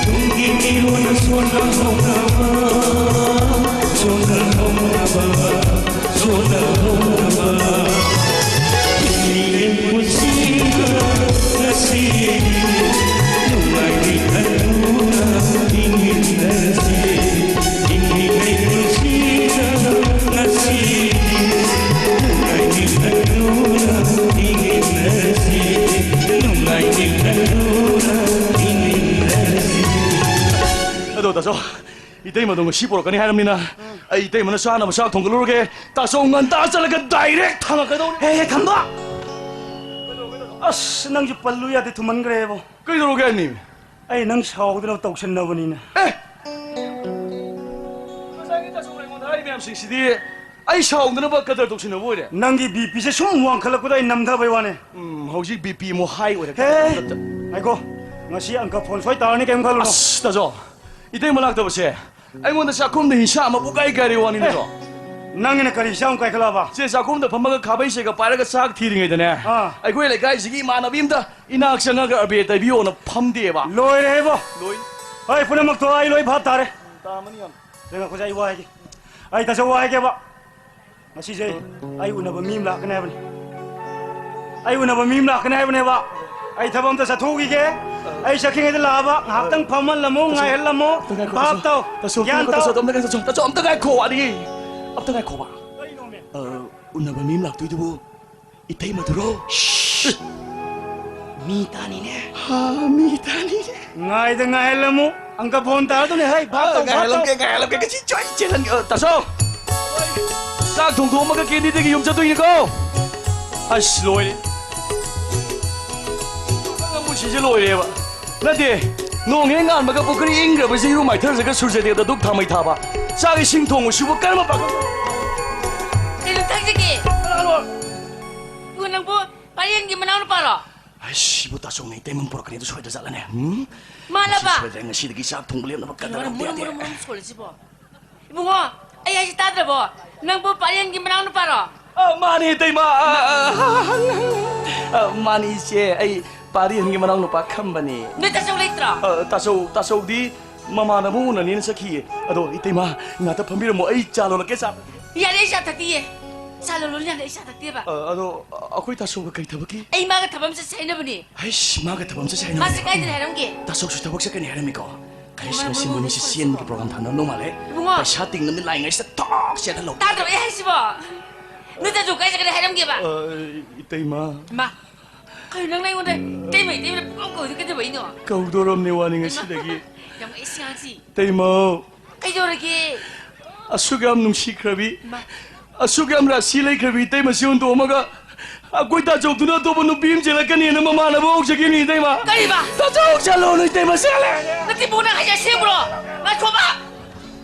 ꯇꯨꯡꯒꯤ ꯃꯤꯔꯣꯜ ꯁꯣꯟꯅꯍꯧꯅꯕ, ꯁꯣꯟꯅꯍꯧꯅꯕ, ꯁꯣꯟꯅꯍꯧꯅꯕ꯫ ꯍꯤꯡꯂꯤꯉꯩ ꯄꯨꯟꯁꯤꯗ ꯉꯁꯤꯗꯤ ꯅꯨꯡꯉꯥꯏꯃꯤꯟꯅꯗꯨꯅ ꯍꯤꯡꯃꯤꯟꯅꯁꯤ꯫ ꯍꯤꯡꯂꯤꯉꯩ ꯄꯨꯟꯁꯤꯗ ꯉꯁꯤꯗꯤ ꯅꯨꯡꯉꯥꯏꯃꯤꯟꯅꯗꯨꯅ ꯍꯤꯡꯃꯤꯟꯅꯁꯤ꯫ ꯅꯨꯡꯉꯥꯏꯃꯤꯟꯅꯗꯨꯅ ꯍꯤꯡꯃꯤꯟꯅꯁꯤ꯫ ꯑꯗꯣ ꯇꯥꯆꯧ, ꯏꯇꯩꯃꯗꯣ ꯉꯁꯤ ꯄꯨꯔꯛꯀꯅꯤ ꯍꯥꯏꯔꯕꯅꯤꯅ, ꯑꯩ ꯏꯇꯩꯃꯅ ꯆꯥꯅꯕ ꯆꯥꯛ ꯊꯣꯡꯒꯠꯂꯨꯔꯒꯦ꯫ ꯇꯥꯆꯧ ꯉꯟꯇꯥ ꯆꯠꯂꯒ ꯗꯥꯏꯔꯦꯛ ꯊꯥꯡꯉꯛꯀꯗꯧꯅꯤ꯫ ꯍꯦ, ꯍꯦ, ꯊꯝꯕ! ꯑꯁ, ꯅꯪꯁꯨ ꯄꯜꯂꯨ ꯌꯥꯗꯦ, ꯊꯨꯝꯍꯟꯈ꯭ꯔꯦꯕꯣ꯫ ꯀꯩꯗꯧꯔꯒꯦ, ꯑꯅꯤ? ꯑꯩ ꯅꯪ ꯁꯥꯎꯗꯅꯕ ꯇꯧꯁꯟꯅꯕꯅꯤꯅ꯫ ꯑꯦ! ꯉꯁꯥꯏꯒꯤ ꯇꯥꯆꯧꯅ ꯑꯩꯉꯣꯟꯗ ꯍꯥꯏꯔꯤ ꯃꯌꯥꯝꯁꯤꯡꯁꯤꯗꯤ ꯑꯩ ꯁꯥꯎꯗꯅꯕ ꯀꯗꯔ ꯇꯧꯁꯤꯟꯅꯕ ꯑꯣꯏꯔꯦ꯫ ꯅꯪꯒꯤ BP ꯁꯦ ꯁꯨꯝ ꯋꯥꯡꯈꯠꯂꯛꯄꯗ ꯑꯩ ꯅꯝꯊꯕꯩ ꯋꯥꯅꯦ꯫ ꯎꯝ, ꯍꯧꯖꯤꯛ BP ꯑꯃꯨꯛ high ꯑꯣꯏꯔꯛꯇꯅ ꯍꯦ! ꯈꯨꯗꯛꯇ꯫ ꯉꯥꯏꯈꯣ, ꯉꯁꯤ ꯑꯪꯀ ꯐꯣꯟ ꯁꯣꯏ ꯇꯥꯔꯅꯤ, ꯀꯩꯝ ꯈꯜꯂꯨꯅꯨ꯫ ꯑꯁ, ꯇꯥꯖꯧ, ꯏꯇꯩꯃ ꯂꯥꯛꯇꯕꯁꯦ ꯑꯩꯉꯣꯟꯗ ꯆꯥꯛꯈꯨꯝꯗ ꯍꯤꯡꯁꯥ ꯑꯃ ꯄꯨꯀꯥꯏ ꯀꯥꯏꯔꯤ ꯋꯥꯅꯤꯅꯦ, ꯑꯦ, ꯇꯥꯖꯧ꯫ ꯅꯪꯒꯤꯅ ꯀꯔꯤ ꯍꯤꯡꯁꯥ ꯑꯃꯨꯛ ꯀꯥꯏꯈꯠꯂꯛꯑꯕ? ꯆꯦ, ꯆꯥꯛꯈꯨꯝꯗ ꯐꯝꯃꯒ ꯈꯥꯕꯩ ꯁꯦꯒ ꯄꯥꯏꯔꯒ ꯆꯥꯛ ꯊꯤꯔꯤꯉꯩꯗꯅꯦ, ꯑꯥ꯫ ꯑꯩꯈꯣꯏ ꯂꯩꯀꯥꯏꯁꯤꯒꯤ ꯏꯃꯥꯟꯅꯕꯤ ꯑꯝꯇ ꯏꯅꯥꯛ ꯆꯪꯉꯒ ꯑꯕꯦꯔ ꯇꯩꯕꯤꯌꯣꯅ ꯐꯝꯗꯦꯕ꯫ ꯂꯣꯏꯔꯦꯍꯦꯕꯣ! ꯂꯣꯏ꯫ ꯍꯣꯏ, ꯄꯨꯝꯅꯃꯛꯇꯣ ꯑꯩ ꯂꯣꯏ ꯚꯥꯞ ꯇꯥꯔꯦ꯫ ꯇꯥꯔꯝꯃꯅꯤ ꯌꯥꯝ꯫ ꯁꯦ, ꯉꯥꯏꯈꯣꯁꯦ, ꯑꯩ ꯋꯥ ꯍꯥꯏꯒꯦ꯫ ꯑꯩ ꯇꯥꯖꯧ ꯋꯥ ꯍꯥꯏꯒꯦꯕ꯫ ꯉꯁꯤꯁꯦ ꯑꯩ ꯎꯅꯕ ꯃꯤ ꯑꯃ ꯂꯥꯛꯀꯅꯤ ꯍꯥꯏꯕꯅꯤ꯫ ꯑꯩ ꯎꯅꯕ ꯃꯤ ꯑꯃ ꯂꯥꯛꯀꯅꯤ ꯍꯥꯏꯕꯅꯦꯕ꯫ ꯑꯩ ꯊꯕꯛ ꯑꯝꯇ ꯆꯠꯊꯣꯛꯎꯈꯤꯒꯦ꯫ ꯑꯩ ꯆꯠꯈ꯭ꯔꯤꯉꯩꯗ ꯂꯥꯛꯑꯕ ꯉꯥꯏꯍꯥꯛꯇꯪ ꯐꯝꯍꯜꯂꯝꯃꯣ, ꯉꯥꯏꯍꯜꯂꯝꯃꯣ꯫ ꯑꯝꯇ ꯉꯥꯏꯈꯣ, ꯚꯥꯞ ꯇꯥꯖꯧ꯫ ꯇꯧ꯫ ꯇꯥꯖꯧ, ꯒ꯭ꯌꯥꯟ ꯑꯝꯇ ꯇꯧ꯫ ꯉꯥꯏꯈꯣ, ꯇꯥꯖꯧ, ꯇꯥꯖꯧ, ꯑꯝꯇ ꯉꯥꯏꯈꯣ ꯋꯥꯠꯂꯤ꯫ ꯑꯝꯇ ꯉꯥꯏꯈꯣꯕ꯫ ꯀꯩꯅꯣꯃꯦ? ꯑ, ꯎꯅꯕ ꯃꯤ ꯑꯃ ꯂꯥꯛꯇꯣꯏꯗꯨꯕꯨ ꯏꯇꯩꯃꯗꯨꯔꯣ? ꯃꯤ ꯇꯥꯅꯤꯅꯦ꯫ ꯍꯥ, ꯃꯤ ꯇꯥꯅꯤꯅꯦ꯫ ꯉꯥꯏꯗ ꯉꯥꯏꯍꯜꯂꯝꯃꯨ꯫ ꯑꯪꯀ ꯐꯣꯟ ꯇꯥꯔꯗꯨꯅꯦ, ꯍꯩ, ꯚꯥꯞ ꯇꯧ, ꯚꯥꯞ ꯇꯧ꯫ ꯉꯥꯏꯍꯜꯂꯝꯒꯦ, ꯉꯥꯏꯍꯜꯂꯝꯒꯦ꯫ ꯉꯁꯤ ꯁꯣꯏ ꯆꯦꯜꯍꯟꯒꯦ꯫ ꯑ, ꯇꯥꯆꯧ! ꯆꯥꯛ ꯊꯣꯡꯗꯣꯛꯑꯝꯃꯒ ꯀꯦꯟꯗꯤꯗꯒꯤ ꯌꯨꯝ ꯆꯠꯇꯣꯏꯅꯤꯀꯣ꯫ ꯑꯁ, ꯂꯣꯏꯔꯦ꯫ ꯄꯥꯈꯪ ꯑꯃ ꯄꯨꯟꯁꯤꯁꯦ ꯂꯣꯏꯔꯦꯕ꯫ ꯅꯠꯇꯦ, ꯅꯣꯡ ꯍꯦꯛ ꯉꯥꯟꯕꯒ ꯄꯨꯈ꯭ꯔꯤ ꯏꯪꯈ꯭ꯔꯕꯁꯦ ꯏꯔꯨ ꯃꯥꯏꯊꯖꯔꯒ ꯁꯨꯔꯖꯗꯦꯕꯗ ꯙꯨꯞ ꯊꯥꯎꯃꯩ ꯊꯥꯕ꯫ ꯆꯥꯛ ꯏꯁꯤꯡ ꯊꯣꯡꯕꯁꯤꯕꯨ ꯀꯔꯝꯕ ꯄꯥꯈꯪ? ꯀꯩꯅꯣ ꯊꯛꯁꯤꯒꯦ? ꯀꯅꯥꯅꯣ? ꯏꯕꯨꯡꯉꯣ, ꯅꯪꯕꯨ ꯄꯥꯔꯦꯟꯒꯤ ꯃꯅꯥꯎ ꯅꯨꯄꯥꯔꯣ? ꯑꯩꯁ, ꯁꯤꯕꯨ ꯇꯥꯆꯧꯅ ꯏꯇꯩꯃ ꯄꯨꯔꯛꯀꯅꯤ ꯑꯗꯨ ꯁꯣꯏꯗ꯭ꯔꯖꯥꯠꯂꯅꯦ? ꯎꯝ? ꯃꯥꯜꯂꯕ? ꯉꯁꯤ ꯁꯣꯏꯗ꯭ꯔꯦ, ꯉꯁꯤꯗꯒꯤ ꯆꯥꯛ ꯊꯣꯡꯕ ꯂꯦꯞꯅꯕ ꯀꯗꯔ ꯀꯩꯅꯣ ꯑꯝꯇ ꯃꯨꯔꯨꯝ ꯌꯥꯗꯦ꯫ ꯃꯨꯔꯨꯝ ꯃꯨꯔꯨꯝ ꯁꯣꯜꯂꯤꯁꯤꯕꯣ? ꯏꯕꯨꯡꯉꯣ, ꯑꯩ ꯍꯥꯏꯁꯤ ꯇꯥꯗ꯭ꯔꯕꯣ? ꯅꯪꯕꯨ ꯄꯥꯔꯦꯟꯒꯤ ꯃꯅꯥꯎ ꯅꯨꯄꯥꯔꯣ? ꯑ, ꯃꯥꯅꯤ, ꯏꯇꯩꯃ꯫ ꯑ, ꯑ, ꯑ, ꯃꯥꯅꯤ, ꯏꯆꯦ꯫ ꯑꯩ ꯄꯥꯔꯦꯟꯒꯤ ꯃꯅꯥꯎ ꯅꯨꯄꯥ ꯈꯝꯕꯅꯤ꯫ ꯅꯣꯏ ꯇꯥꯆꯧ ꯂꯩꯇ꯭ꯔꯣ? ꯑ, ꯇꯥꯆꯧ, ꯇꯥꯆꯧꯗꯤ ꯃꯃꯥꯟꯅꯕ ꯎꯅꯅꯦꯅ ꯆꯠꯈꯤꯌꯦ꯫ ꯑꯗꯣ, ꯏꯇꯩꯃ, ꯉꯥꯛꯇ ꯐꯝꯕꯤꯔꯝꯃꯣ, ꯑꯩ ꯆꯥ ꯂꯣꯜꯂꯛꯀꯦ, ꯆꯥ꯫ ꯌꯥꯔꯦ, ꯑꯩ ꯆꯥ ꯊꯛꯇꯤꯌꯦ꯫ ꯆꯥ ꯂꯣꯜꯂꯣ ꯌꯥꯔꯦ, ꯑꯩ ꯆꯥ ꯊꯛꯇꯦꯕ꯫ ꯑ, ꯑꯗꯣ, ꯑꯩꯈꯣꯏ ꯇꯥꯆꯧꯒ ꯀꯩ ꯊꯕꯛꯀꯤ? ꯑꯩ ꯃꯥꯒ ꯊꯕꯛ ꯑꯃ ꯆꯠꯁꯦ ꯍꯥꯏꯅꯕꯅꯦ꯫ ꯍꯩꯁ, ꯃꯥꯒ ꯊꯕꯛ ꯑꯃ ꯆꯠꯁꯦ ꯍꯥꯏꯅꯕꯅꯦ꯫ ꯃꯥꯁꯦ ꯀꯥꯏꯗꯅꯦ ꯍꯥꯏꯔꯝꯒꯦ? ꯇꯥꯆꯧꯁꯨ ꯊꯕꯛ ꯆꯠꯀꯅꯤ ꯍꯥꯏꯔꯝꯃꯤꯀꯣ꯫ ꯍꯩꯁ, ꯃꯔꯝ ꯉꯁꯤ ꯃꯔꯝ ꯃꯣꯏꯅꯤꯁꯦ ꯃꯔꯝ ꯆꯦꯟꯕꯒꯤ ꯄ꯭ꯔꯣꯒ꯭ꯔꯥꯝ ꯊꯥꯅꯔꯝꯗꯧ ꯃꯥꯜꯂꯦ꯫ ꯏꯕꯨꯡꯉꯣ꯫ ꯄꯩꯁꯥ ꯇꯤꯡꯅꯕꯅꯤ ꯂꯥꯏꯉꯩꯁꯤꯗ ꯊꯣꯛ ꯆꯦꯜꯍꯜꯍꯧ꯫ ꯇꯥꯗ꯭ꯔꯕ ꯑꯩ ꯍꯥꯏꯁꯤꯕꯣ? ꯅꯣꯏ ꯇꯥꯆꯧ ꯀꯥꯏ ꯆꯠꯀꯅꯤ ꯍꯥꯏꯔꯝꯒꯦꯕ? ꯑ, ꯏꯇꯩꯃ꯫ ꯃꯥ, ꯀꯩꯅꯣ ꯅꯪꯅ ꯑꯩꯉꯣꯟꯗ ꯏꯇꯩꯃ, ꯏꯇꯩꯃꯅ ꯄꯨꯡꯀꯧ ꯀꯧꯔꯤꯗꯣ ꯀꯩꯗꯧꯕꯩꯅꯣ? ꯀꯧꯗꯣꯔꯝꯅꯦ ꯋꯥꯅꯤ ꯉꯁꯤꯗꯒꯤ꯫ ꯌꯥꯝ ꯉꯛꯑꯦ ꯁꯤ ꯑꯉꯥꯡꯁꯤ꯫ ꯏꯇꯩꯃ꯫ ꯀꯩꯗꯧꯔꯒꯦ? ꯑꯁꯨꯛ ꯌꯥꯝ ꯅꯨꯡꯁꯤꯈ꯭ꯔꯕꯤ, ꯃꯥ꯫ ꯑꯁꯨꯛ ꯌꯥꯝ ꯔꯥꯁꯤ ꯂꯩꯈ꯭ꯔꯕꯤ ꯏꯇꯩꯃꯁꯤ ꯍꯨꯟꯗꯣꯛꯑꯝꯃꯒ ꯑꯩꯈꯣꯏ ꯇꯥꯆꯧꯗꯨꯅ ꯑꯇꯣꯞꯄ ꯅꯨꯄꯤ ꯑꯃ ꯆꯦꯜꯂꯛꯀꯅꯤꯅ ꯃꯃꯥꯟꯅꯕ ꯍꯧꯖꯈꯤꯕꯅꯤ ꯏꯇꯩꯃ꯫ ꯀꯔꯤꯕ? ꯇꯥꯆꯧ ꯆꯠꯂꯣꯅ ꯏꯇꯩꯃ ꯆꯦꯜꯂꯦ꯫ ꯅꯠꯇꯦ ꯏꯕꯨꯡꯉꯣ, ꯅꯪ ꯍꯥꯏꯁꯦ ꯑꯁꯦꯡꯕ꯭ꯔꯣ? ꯉꯥꯏꯈꯣꯕ꯫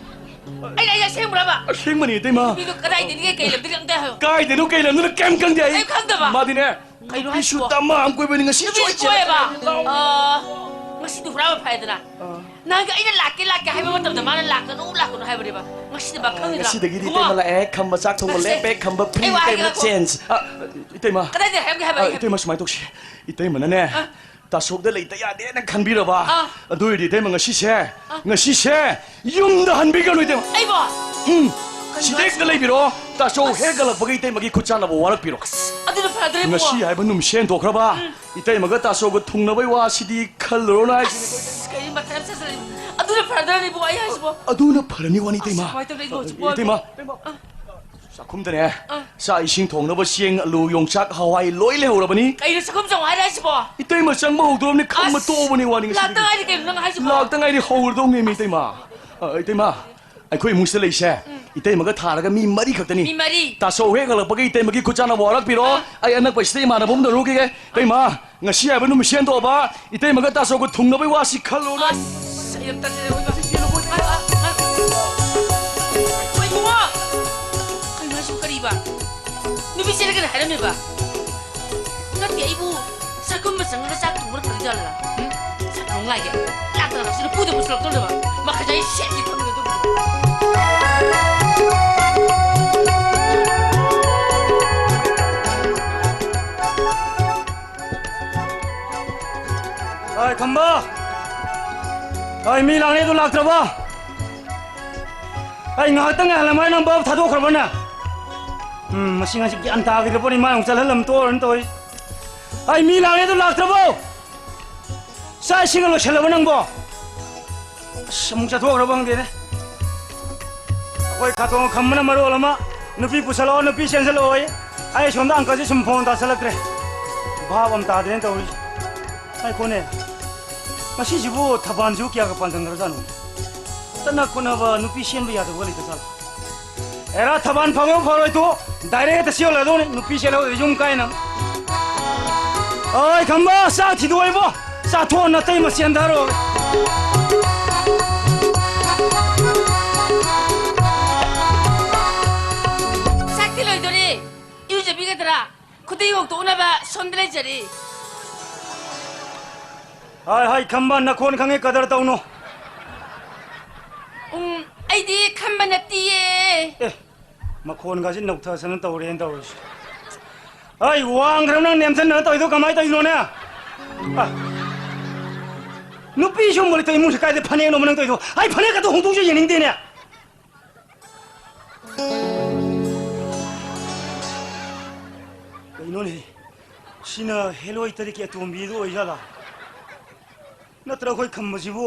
ꯑꯩꯅ ꯑꯩ ꯑꯁꯦꯡꯕ꯭ꯔꯕ? ꯑꯁꯦꯡꯕꯅꯤ, ꯏꯇꯩꯃ꯫ ꯅꯨꯄꯤꯗꯣ ꯀꯗꯥꯏꯗꯒꯤ ꯀꯩ ꯂꯝꯗꯒꯤ ꯑꯝꯇ ꯍꯥꯏꯌꯣ꯫ ꯀꯥꯏꯗꯅꯣ, ꯀꯩ ꯂꯝꯗꯅꯣ, ꯀꯩꯝ ꯈꯪꯗꯦ ꯑꯩ꯫ ꯑꯩ ꯈꯪꯗꯕ? ꯃꯥꯗꯤꯅꯦ, ꯀꯩꯅꯣ ꯅꯨꯄꯤꯁꯨ ꯍꯥꯏꯁꯤꯕꯣ? ꯇꯝꯃ ꯑꯃ ꯀꯣꯏꯕꯅꯤ, ꯉꯁꯤ ꯅꯨꯄꯤꯁꯨ ꯁꯣꯏ ꯀꯣꯏꯌꯦꯕ? ꯆꯦꯜꯂꯛꯀꯅꯤ꯫ ꯑꯥ, ꯉꯁꯤꯗꯤ ꯍꯨꯔꯥꯟꯕ ꯐꯥꯏꯗꯅ꯫ ꯑꯥ꯫ ꯅꯍꯥꯟꯒꯤ ꯑꯩꯅ ꯂꯥꯛꯀꯦ, ꯂꯥꯛꯀꯦ ꯍꯥꯏꯕ ꯃꯇꯝꯗ ꯃꯥꯅ ꯂꯥꯛꯀꯅꯨ, ꯂꯥꯛꯀꯅꯨ ꯍꯥꯏꯕꯅꯦꯕ꯫ ꯉꯁꯤꯗꯤ ꯃꯥ ꯑꯥ, ꯈꯪꯉꯤꯗꯅ꯫ ꯉꯁꯤꯗꯒꯤꯗꯤ ꯏꯕꯨꯡꯉꯣ꯫ ꯏꯇꯩꯃ ꯂꯥꯛꯑꯦ, ꯈꯝꯕ ꯆꯥꯛ ꯊꯣꯡꯕ ꯑꯁ, ꯂꯦꯞꯄꯦ, ꯈꯝꯕ free, ꯑꯩ ꯋꯥ ꯍꯥꯏꯒꯦ ꯏꯇꯩꯃ ꯉꯥꯏꯈꯣ꯫ Change꯫ ꯑꯥ, ꯏꯇꯩꯃ꯫ ꯀꯗꯥꯏꯗ ꯍꯥꯏꯔꯝꯒꯦ ꯍꯥꯏꯕ ꯑꯥ, ꯑꯩ ꯏꯇꯩꯃ, ꯍꯥꯏꯕꯗꯤ? ꯁꯨꯃꯥꯏꯅ ꯇꯧꯁꯤ꯫ ꯏꯇꯩꯃꯅꯅꯦ, ꯑꯥ꯫ ꯇꯥꯁꯣꯛꯗ ꯂꯩꯇ ꯌꯥꯗꯦꯅ ꯈꯟꯕꯤꯔꯕ? ꯑꯥ꯫ ꯑꯗꯨ ꯑꯣꯏꯔꯗꯤ ꯏꯇꯩꯃ ꯉꯁꯤꯁꯦ, ꯑꯥ꯫ ꯉꯁꯤꯁꯦ ꯌꯨꯝꯗ ꯍꯟꯕꯤꯒꯅꯨ ꯏꯇꯩꯃ꯫ ꯑꯩꯕꯣ? ꯎꯝ꯫ ꯀꯩꯅꯣ ꯁꯤꯗ ꯍꯦꯛꯇ ꯍꯥꯏꯁꯤꯕꯣ? ꯂꯩꯕꯤꯔꯣ꯫ ꯇꯥꯁꯣ ꯑꯁ꯫ ꯍꯦꯛ ꯍꯜꯂꯛꯄꯒ ꯏꯇꯩꯃꯒꯤ ꯈꯨꯠ ꯆꯥꯅꯕ ꯋꯥꯔꯛꯄꯤꯔꯣ꯫ ꯑꯁ, ꯑꯗꯨꯅ ꯐꯔꯗ꯭ꯔꯥ ꯏꯕꯨꯡꯉꯣ? ꯉꯁꯤ ꯍꯥꯏꯕ ꯅꯨꯃꯤꯠꯁꯦ ꯍꯦꯟꯗꯣꯛꯈ꯭ꯔꯕ? ꯎꯝ꯫ ꯏꯇꯩꯃꯒ ꯇꯥꯁꯣꯒ ꯊꯨꯡꯅꯕꯩ ꯋꯥꯁꯤꯗꯤ ꯈꯜꯂꯨꯔꯣꯅ ꯍꯥꯏꯁꯤꯅꯦ꯫ ꯑꯁ, ꯀꯩꯅꯣ ꯃꯊꯥ ꯌꯥꯝ ꯁꯥꯖꯜꯂꯦ꯫ ꯑꯗꯨꯅ ꯐꯔꯗ꯭ꯔꯥ ꯏꯕꯨꯡꯉꯣ, ꯑꯩ ꯍꯥꯏꯁꯤꯕꯣ? ꯑꯗꯨꯅ ꯐꯔꯅꯤ ꯋꯥꯅꯤ, ꯑꯁ, ꯏꯇꯩꯃ꯫ ꯀꯃꯥꯏꯅ ꯇꯧꯗꯣꯏꯅꯣ ꯍꯧꯖꯤꯛꯄꯣ? ꯏꯇꯩꯃ꯫ ꯑꯥ꯫ ꯆꯥꯛꯈꯨꯝꯗꯅꯦ, ꯑꯥ꯫ ꯆꯥꯛ ꯏꯁꯤꯡ ꯊꯣꯡꯅꯕ ꯆꯦꯡ, ꯑꯂꯨ, ꯌꯣꯡꯆꯥꯛ, ꯍꯋꯥꯏ ꯂꯣꯏ ꯂꯩꯍꯧꯔꯕꯅꯤ꯫ ꯀꯩꯅꯣ ꯆꯥꯛꯈꯨꯝ ꯆꯪꯉꯣ ꯍꯥꯏꯔ ꯍꯥꯏꯁꯤꯕꯣ? ꯏꯇꯩꯃ ꯆꯪꯕ ꯍꯧꯗ꯭ꯔꯣꯕꯅꯤ, ꯈꯝꯕ ꯑꯁ, ꯇꯣꯛꯑꯕꯅꯤ ꯋꯥꯅꯤ ꯉꯁꯤꯗꯤ꯫ ꯂꯥꯛꯇ ꯉꯥꯏꯔꯤ ꯀꯩꯅꯣ ꯅꯪ ꯍꯥꯏꯁꯤꯕꯣ? ꯂꯥꯛꯇ ꯉꯥꯏꯔꯤ, ꯍꯧꯔꯗꯧꯅꯦꯃꯤ ꯏꯇꯩꯃ꯫ ꯑ, ꯏꯇꯩꯃ, ꯑꯩꯈꯣꯏ ꯏꯃꯨꯡꯁꯤꯗ ꯂꯩꯁꯦ, ꯎꯝ꯫ ꯏꯇꯩꯃꯒ ꯊꯥꯔꯒ ꯃꯤ ꯃꯔꯤ ꯈꯛꯇꯅꯤ꯫ ꯃꯤ ꯃꯔꯤ? ꯇꯥꯆꯧ ꯍꯦꯛ ꯍꯜꯂꯛꯄꯒ ꯏꯇꯩꯃꯒꯤ ꯈꯨꯠ ꯆꯥꯅꯕ ꯋꯥꯔꯛꯄꯤꯔꯣ꯫ ꯑꯥ꯫ ꯑꯩ ꯑꯅꯛꯄꯁꯤꯗ ꯏꯃꯥꯟꯅꯕ ꯑꯃ ꯎꯅꯔꯨꯈꯤꯒꯦ꯫ ꯏꯇꯩꯃ, ꯉꯁꯤ ꯍꯥꯏꯕ ꯅꯨꯃꯤꯠꯁꯦ ꯍꯦꯟꯗꯣꯛꯑꯕ, ꯏꯇꯩꯃꯒ ꯇꯥꯆꯧꯒ ꯊꯨꯡꯅꯕꯩ ꯋꯥꯁꯤ ꯈꯜꯂꯨꯔꯅꯨ꯫ ꯑꯁ, ꯑꯩ ꯌꯥꯝ ꯇꯜꯂꯦ, ꯑꯑꯣꯏꯕ꯫ ꯍꯣꯏ, ꯏꯕꯨꯡꯉꯣ! ꯀꯩꯅꯣ ꯍꯥꯏꯁꯤꯕꯨ ꯀꯔꯤꯕ? ꯅꯨꯄꯤ ꯆꯦꯜꯂꯒꯅ ꯍꯥꯏꯔꯝꯃꯦꯕ? ꯅꯠꯇꯦ, ꯑꯩꯕꯨ ꯆꯥꯛꯈꯨꯝꯗ ꯆꯪꯉꯒ ꯆꯥꯛ ꯊꯣꯡꯕꯅ ꯐꯔꯤꯖꯥꯠꯂ? ꯎꯝ? ꯆꯥꯛ ꯊꯣꯡ ꯂꯥꯛꯑꯒꯦ꯫ ꯂꯥꯛꯇꯅ ꯁꯤꯗ ꯄꯨꯗ ꯄꯨꯁꯜꯂꯛꯇꯧꯅꯦꯕ꯫ ꯃꯈꯥꯗ ꯑꯩ ꯁꯦꯠꯀꯦ ꯈꯪꯗꯦ ꯑꯗꯨꯕꯨ꯫ ꯑꯩ ꯈꯝꯕ! ꯑꯩ ꯃꯤ ꯂꯥꯛꯅꯤ ꯑꯗꯨ ꯂꯥꯛꯇ꯭ꯔꯕ? ꯑꯩ ꯉꯥꯏꯍꯥꯛꯇꯪ ꯉꯥꯏꯍꯜꯂꯝꯃꯒ ꯅꯪ ꯚꯥꯞ ꯊꯥꯗꯣꯛꯈ꯭ꯔꯕꯅꯦ? ꯎꯝ, ꯃꯁꯤ ꯉꯁꯤ ꯒ꯭ꯌꯥꯟ ꯇꯥꯈꯤꯗ꯭ꯔꯕꯅꯤ, ꯃꯥ ꯑꯃꯨꯛ ꯆꯠꯍꯜꯂꯝ ꯇꯣꯛꯑꯣꯅ ꯇꯧꯔꯤ꯫ ꯑꯩ ꯃꯤ ꯂꯥꯛꯅꯤ ꯑꯗꯨ ꯂꯥꯛꯇ꯭ꯔꯕꯣ? ꯆꯥꯛ ꯏꯁꯤꯡꯒ ꯂꯣꯏꯁꯜꯂꯕ ꯅꯪꯕꯣ? ꯑꯁ, ꯑꯃꯨꯛ ꯆꯠꯊꯣꯛꯈ꯭ꯔꯕ ꯈꯪꯗꯦꯅꯦ꯫ ꯑꯩꯈꯣꯏ ꯈꯥꯇꯣꯡ ꯈꯝꯕꯅ ꯃꯔꯣꯜ ꯑꯃ, "ꯅꯨꯄꯤ ꯄꯨꯁꯜꯂꯛꯑꯣ, ꯅꯨꯄꯤ ꯆꯦꯟꯁꯜꯂꯛꯑꯣꯌꯦ"꯫ ꯑꯩ ꯁꯣꯝꯗ ꯑꯪꯀꯜꯁꯦ ꯁꯨꯝ ꯐꯣꯟ ꯇꯥꯁꯜꯂꯛꯇ꯭ꯔꯦ꯫ ꯚꯥꯞ ꯑꯃ ꯇꯥꯗꯦꯅ ꯇꯧꯔꯤꯁꯦ꯫ ꯉꯥꯏꯈꯣꯅꯦ, ꯃꯁꯤꯁꯤꯕꯨ ꯊꯕꯥꯟꯁꯤꯕꯨ ꯀꯌꯥꯒ ꯄꯥꯟꯁꯟꯈ꯭ꯔꯖꯥꯠꯅꯣ? ꯆꯠꯅ ꯈꯣꯠꯅꯕ ꯅꯨꯄꯤ ꯆꯦꯟꯕ ꯌꯥꯗꯕꯒ ꯂꯩꯇ ꯖꯥꯠꯂꯣ? ꯑꯦꯔꯥ, ꯊꯕꯥꯟ ꯐꯪꯉꯣ ꯐꯔꯣꯏ ꯇꯣ, direct ꯍꯦꯛꯇ ꯆꯦꯜꯂꯗꯧꯅꯤ꯫ ꯅꯨꯄꯤ ꯆꯦꯜꯍꯧꯗ꯭ꯔꯗꯤ ꯌꯨꯝ ꯀꯥꯏꯅ꯫ ꯑꯣꯏ ꯈꯝꯕ, ꯆꯥꯛ ꯊꯤꯗꯣꯛꯑꯣ ꯏꯕꯣ꯫ ꯆꯥꯊꯣꯛꯑꯣ, ꯅꯇꯩꯃ ꯆꯦꯟꯊꯔꯣ꯫ ꯅꯠꯇ꯭ꯔꯥ? ꯈꯨꯗꯩ ꯍꯣꯡꯗꯣꯛꯅꯕ ꯁꯣꯝꯗ ꯂꯩꯖꯔꯤ꯫ ꯍꯥꯏ, ꯍꯥꯏ, ꯈꯝꯕ, ꯅꯈꯣꯟ ꯈꯪꯉꯦ, ꯀꯗꯔ ꯇꯧꯅꯨ꯫ ꯎꯝ, ꯑꯩꯗꯤ ꯈꯝꯕ ꯅꯠꯇꯤꯌꯦ꯫ ꯑꯦ, ꯃꯈꯣꯟꯒꯁꯤ ꯅꯧꯊꯁꯅ ꯇꯧꯔꯦꯅ ꯇꯧꯔꯤꯁꯦ꯫ ꯑꯩ ꯋꯥꯡꯈ꯭ꯔꯕ ꯅꯪ ꯅꯦꯝꯊꯅ ꯇꯧꯔꯤꯗꯣ ꯀꯃꯥꯏꯅ ꯇꯧꯔꯤꯅꯣꯅꯦ? ꯑ, ꯅꯨꯄꯤ ꯁꯨꯝꯕ ꯂꯩꯇ ꯏꯃꯨꯡꯁꯤ ꯀꯥꯏꯗ ꯐꯅꯦꯛꯅꯣꯕ ꯅꯪ ꯇꯧꯔꯤꯗꯣ? ꯑꯩ ꯐꯅꯦꯛ ꯑꯗꯨ ꯍꯣꯡꯗꯣꯛꯁꯦ ꯌꯦꯡꯅꯤꯡꯗꯦꯅꯦ꯫ ꯀꯩꯅꯣꯅꯦ? ꯁꯤꯅ ꯍꯦꯂꯣꯏ ꯇꯔꯤꯛꯀꯤ ꯑꯇꯣꯝꯕꯤꯗꯨ ꯑꯣꯏꯖꯥꯠꯂꯥ? ꯅꯠꯇ꯭ꯔ ꯑꯩꯈꯣꯏ ꯈꯝꯕꯁꯤꯕꯨ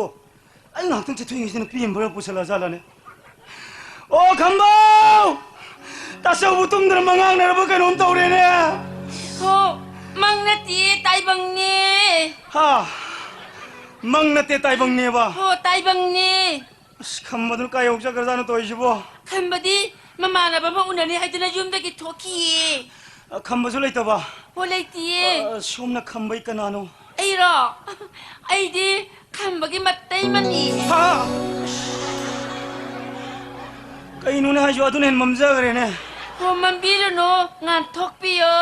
ꯑꯩ ꯉꯥꯏꯍꯥꯛꯇꯪ ꯆꯠꯊꯣꯛꯏꯉꯩꯁꯤꯗ ꯅꯨꯄꯤ ꯑꯃ ꯚꯔꯥ ꯄꯨꯁꯜꯂꯛꯑ ꯖꯥꯠꯂꯅꯦ? ꯑꯣ, ꯈꯝꯕꯧ! ꯇꯥꯆꯧꯕꯨ ꯇꯨꯝꯗꯅ ꯃꯉꯥꯡꯅꯔꯕ ꯀꯩꯅꯣꯝ ꯇꯧꯔꯦꯅꯦ꯫ ꯍꯣ, ꯃꯪ ꯅꯠꯇꯤꯌꯦ, ꯇꯥꯏꯕꯪꯅꯦ꯫ ꯍꯥ? ꯃꯪ ꯅꯠꯇꯦ, ꯇꯥꯏꯕꯪꯅꯦꯕ? ꯍꯣ, ꯇꯥꯏꯕꯪꯅꯦ꯫ ꯑꯁ, ꯈꯝꯕꯗꯨꯅ ꯀꯥꯏ ꯌꯧ ꯆꯠꯈ꯭ꯔꯖꯥꯠꯅꯣ ꯇꯧꯔꯤꯁꯤꯕꯣ? ꯈꯝꯕꯗꯤ ꯃꯃꯥꯟꯅꯕ ꯑꯃ ꯎꯅꯅꯤ ꯍꯥꯏꯗꯨꯅ ꯌꯨꯝꯗꯒꯤ ꯊꯣꯛꯈꯤꯌꯦ꯫ ꯑ, ꯈꯝꯕꯁꯨ ꯂꯩꯇꯕ? ꯍꯣ, ꯂꯩꯇꯤꯌꯦ꯫ ꯑ, ꯁꯣꯝꯅ ꯈꯝꯕꯩ ꯀꯅꯥꯅꯣ? ꯑꯩꯔꯣ? ꯑꯩꯗꯤ ꯈꯝꯕꯒꯤ ꯃꯇꯩꯃꯅꯤ꯫ ꯍꯥ? ꯀꯩꯅꯣꯅꯦ ꯍꯥꯏꯁꯤꯕꯣ? ꯑꯗꯨꯅ ꯍꯦꯟꯅ ꯃꯝꯖꯈ꯭ꯔꯦꯅꯦ꯫ ꯍꯣ, ꯃꯝꯕꯤꯔꯨꯅꯨ, ꯉꯥꯟꯊꯣꯛꯄꯤꯌꯣ꯫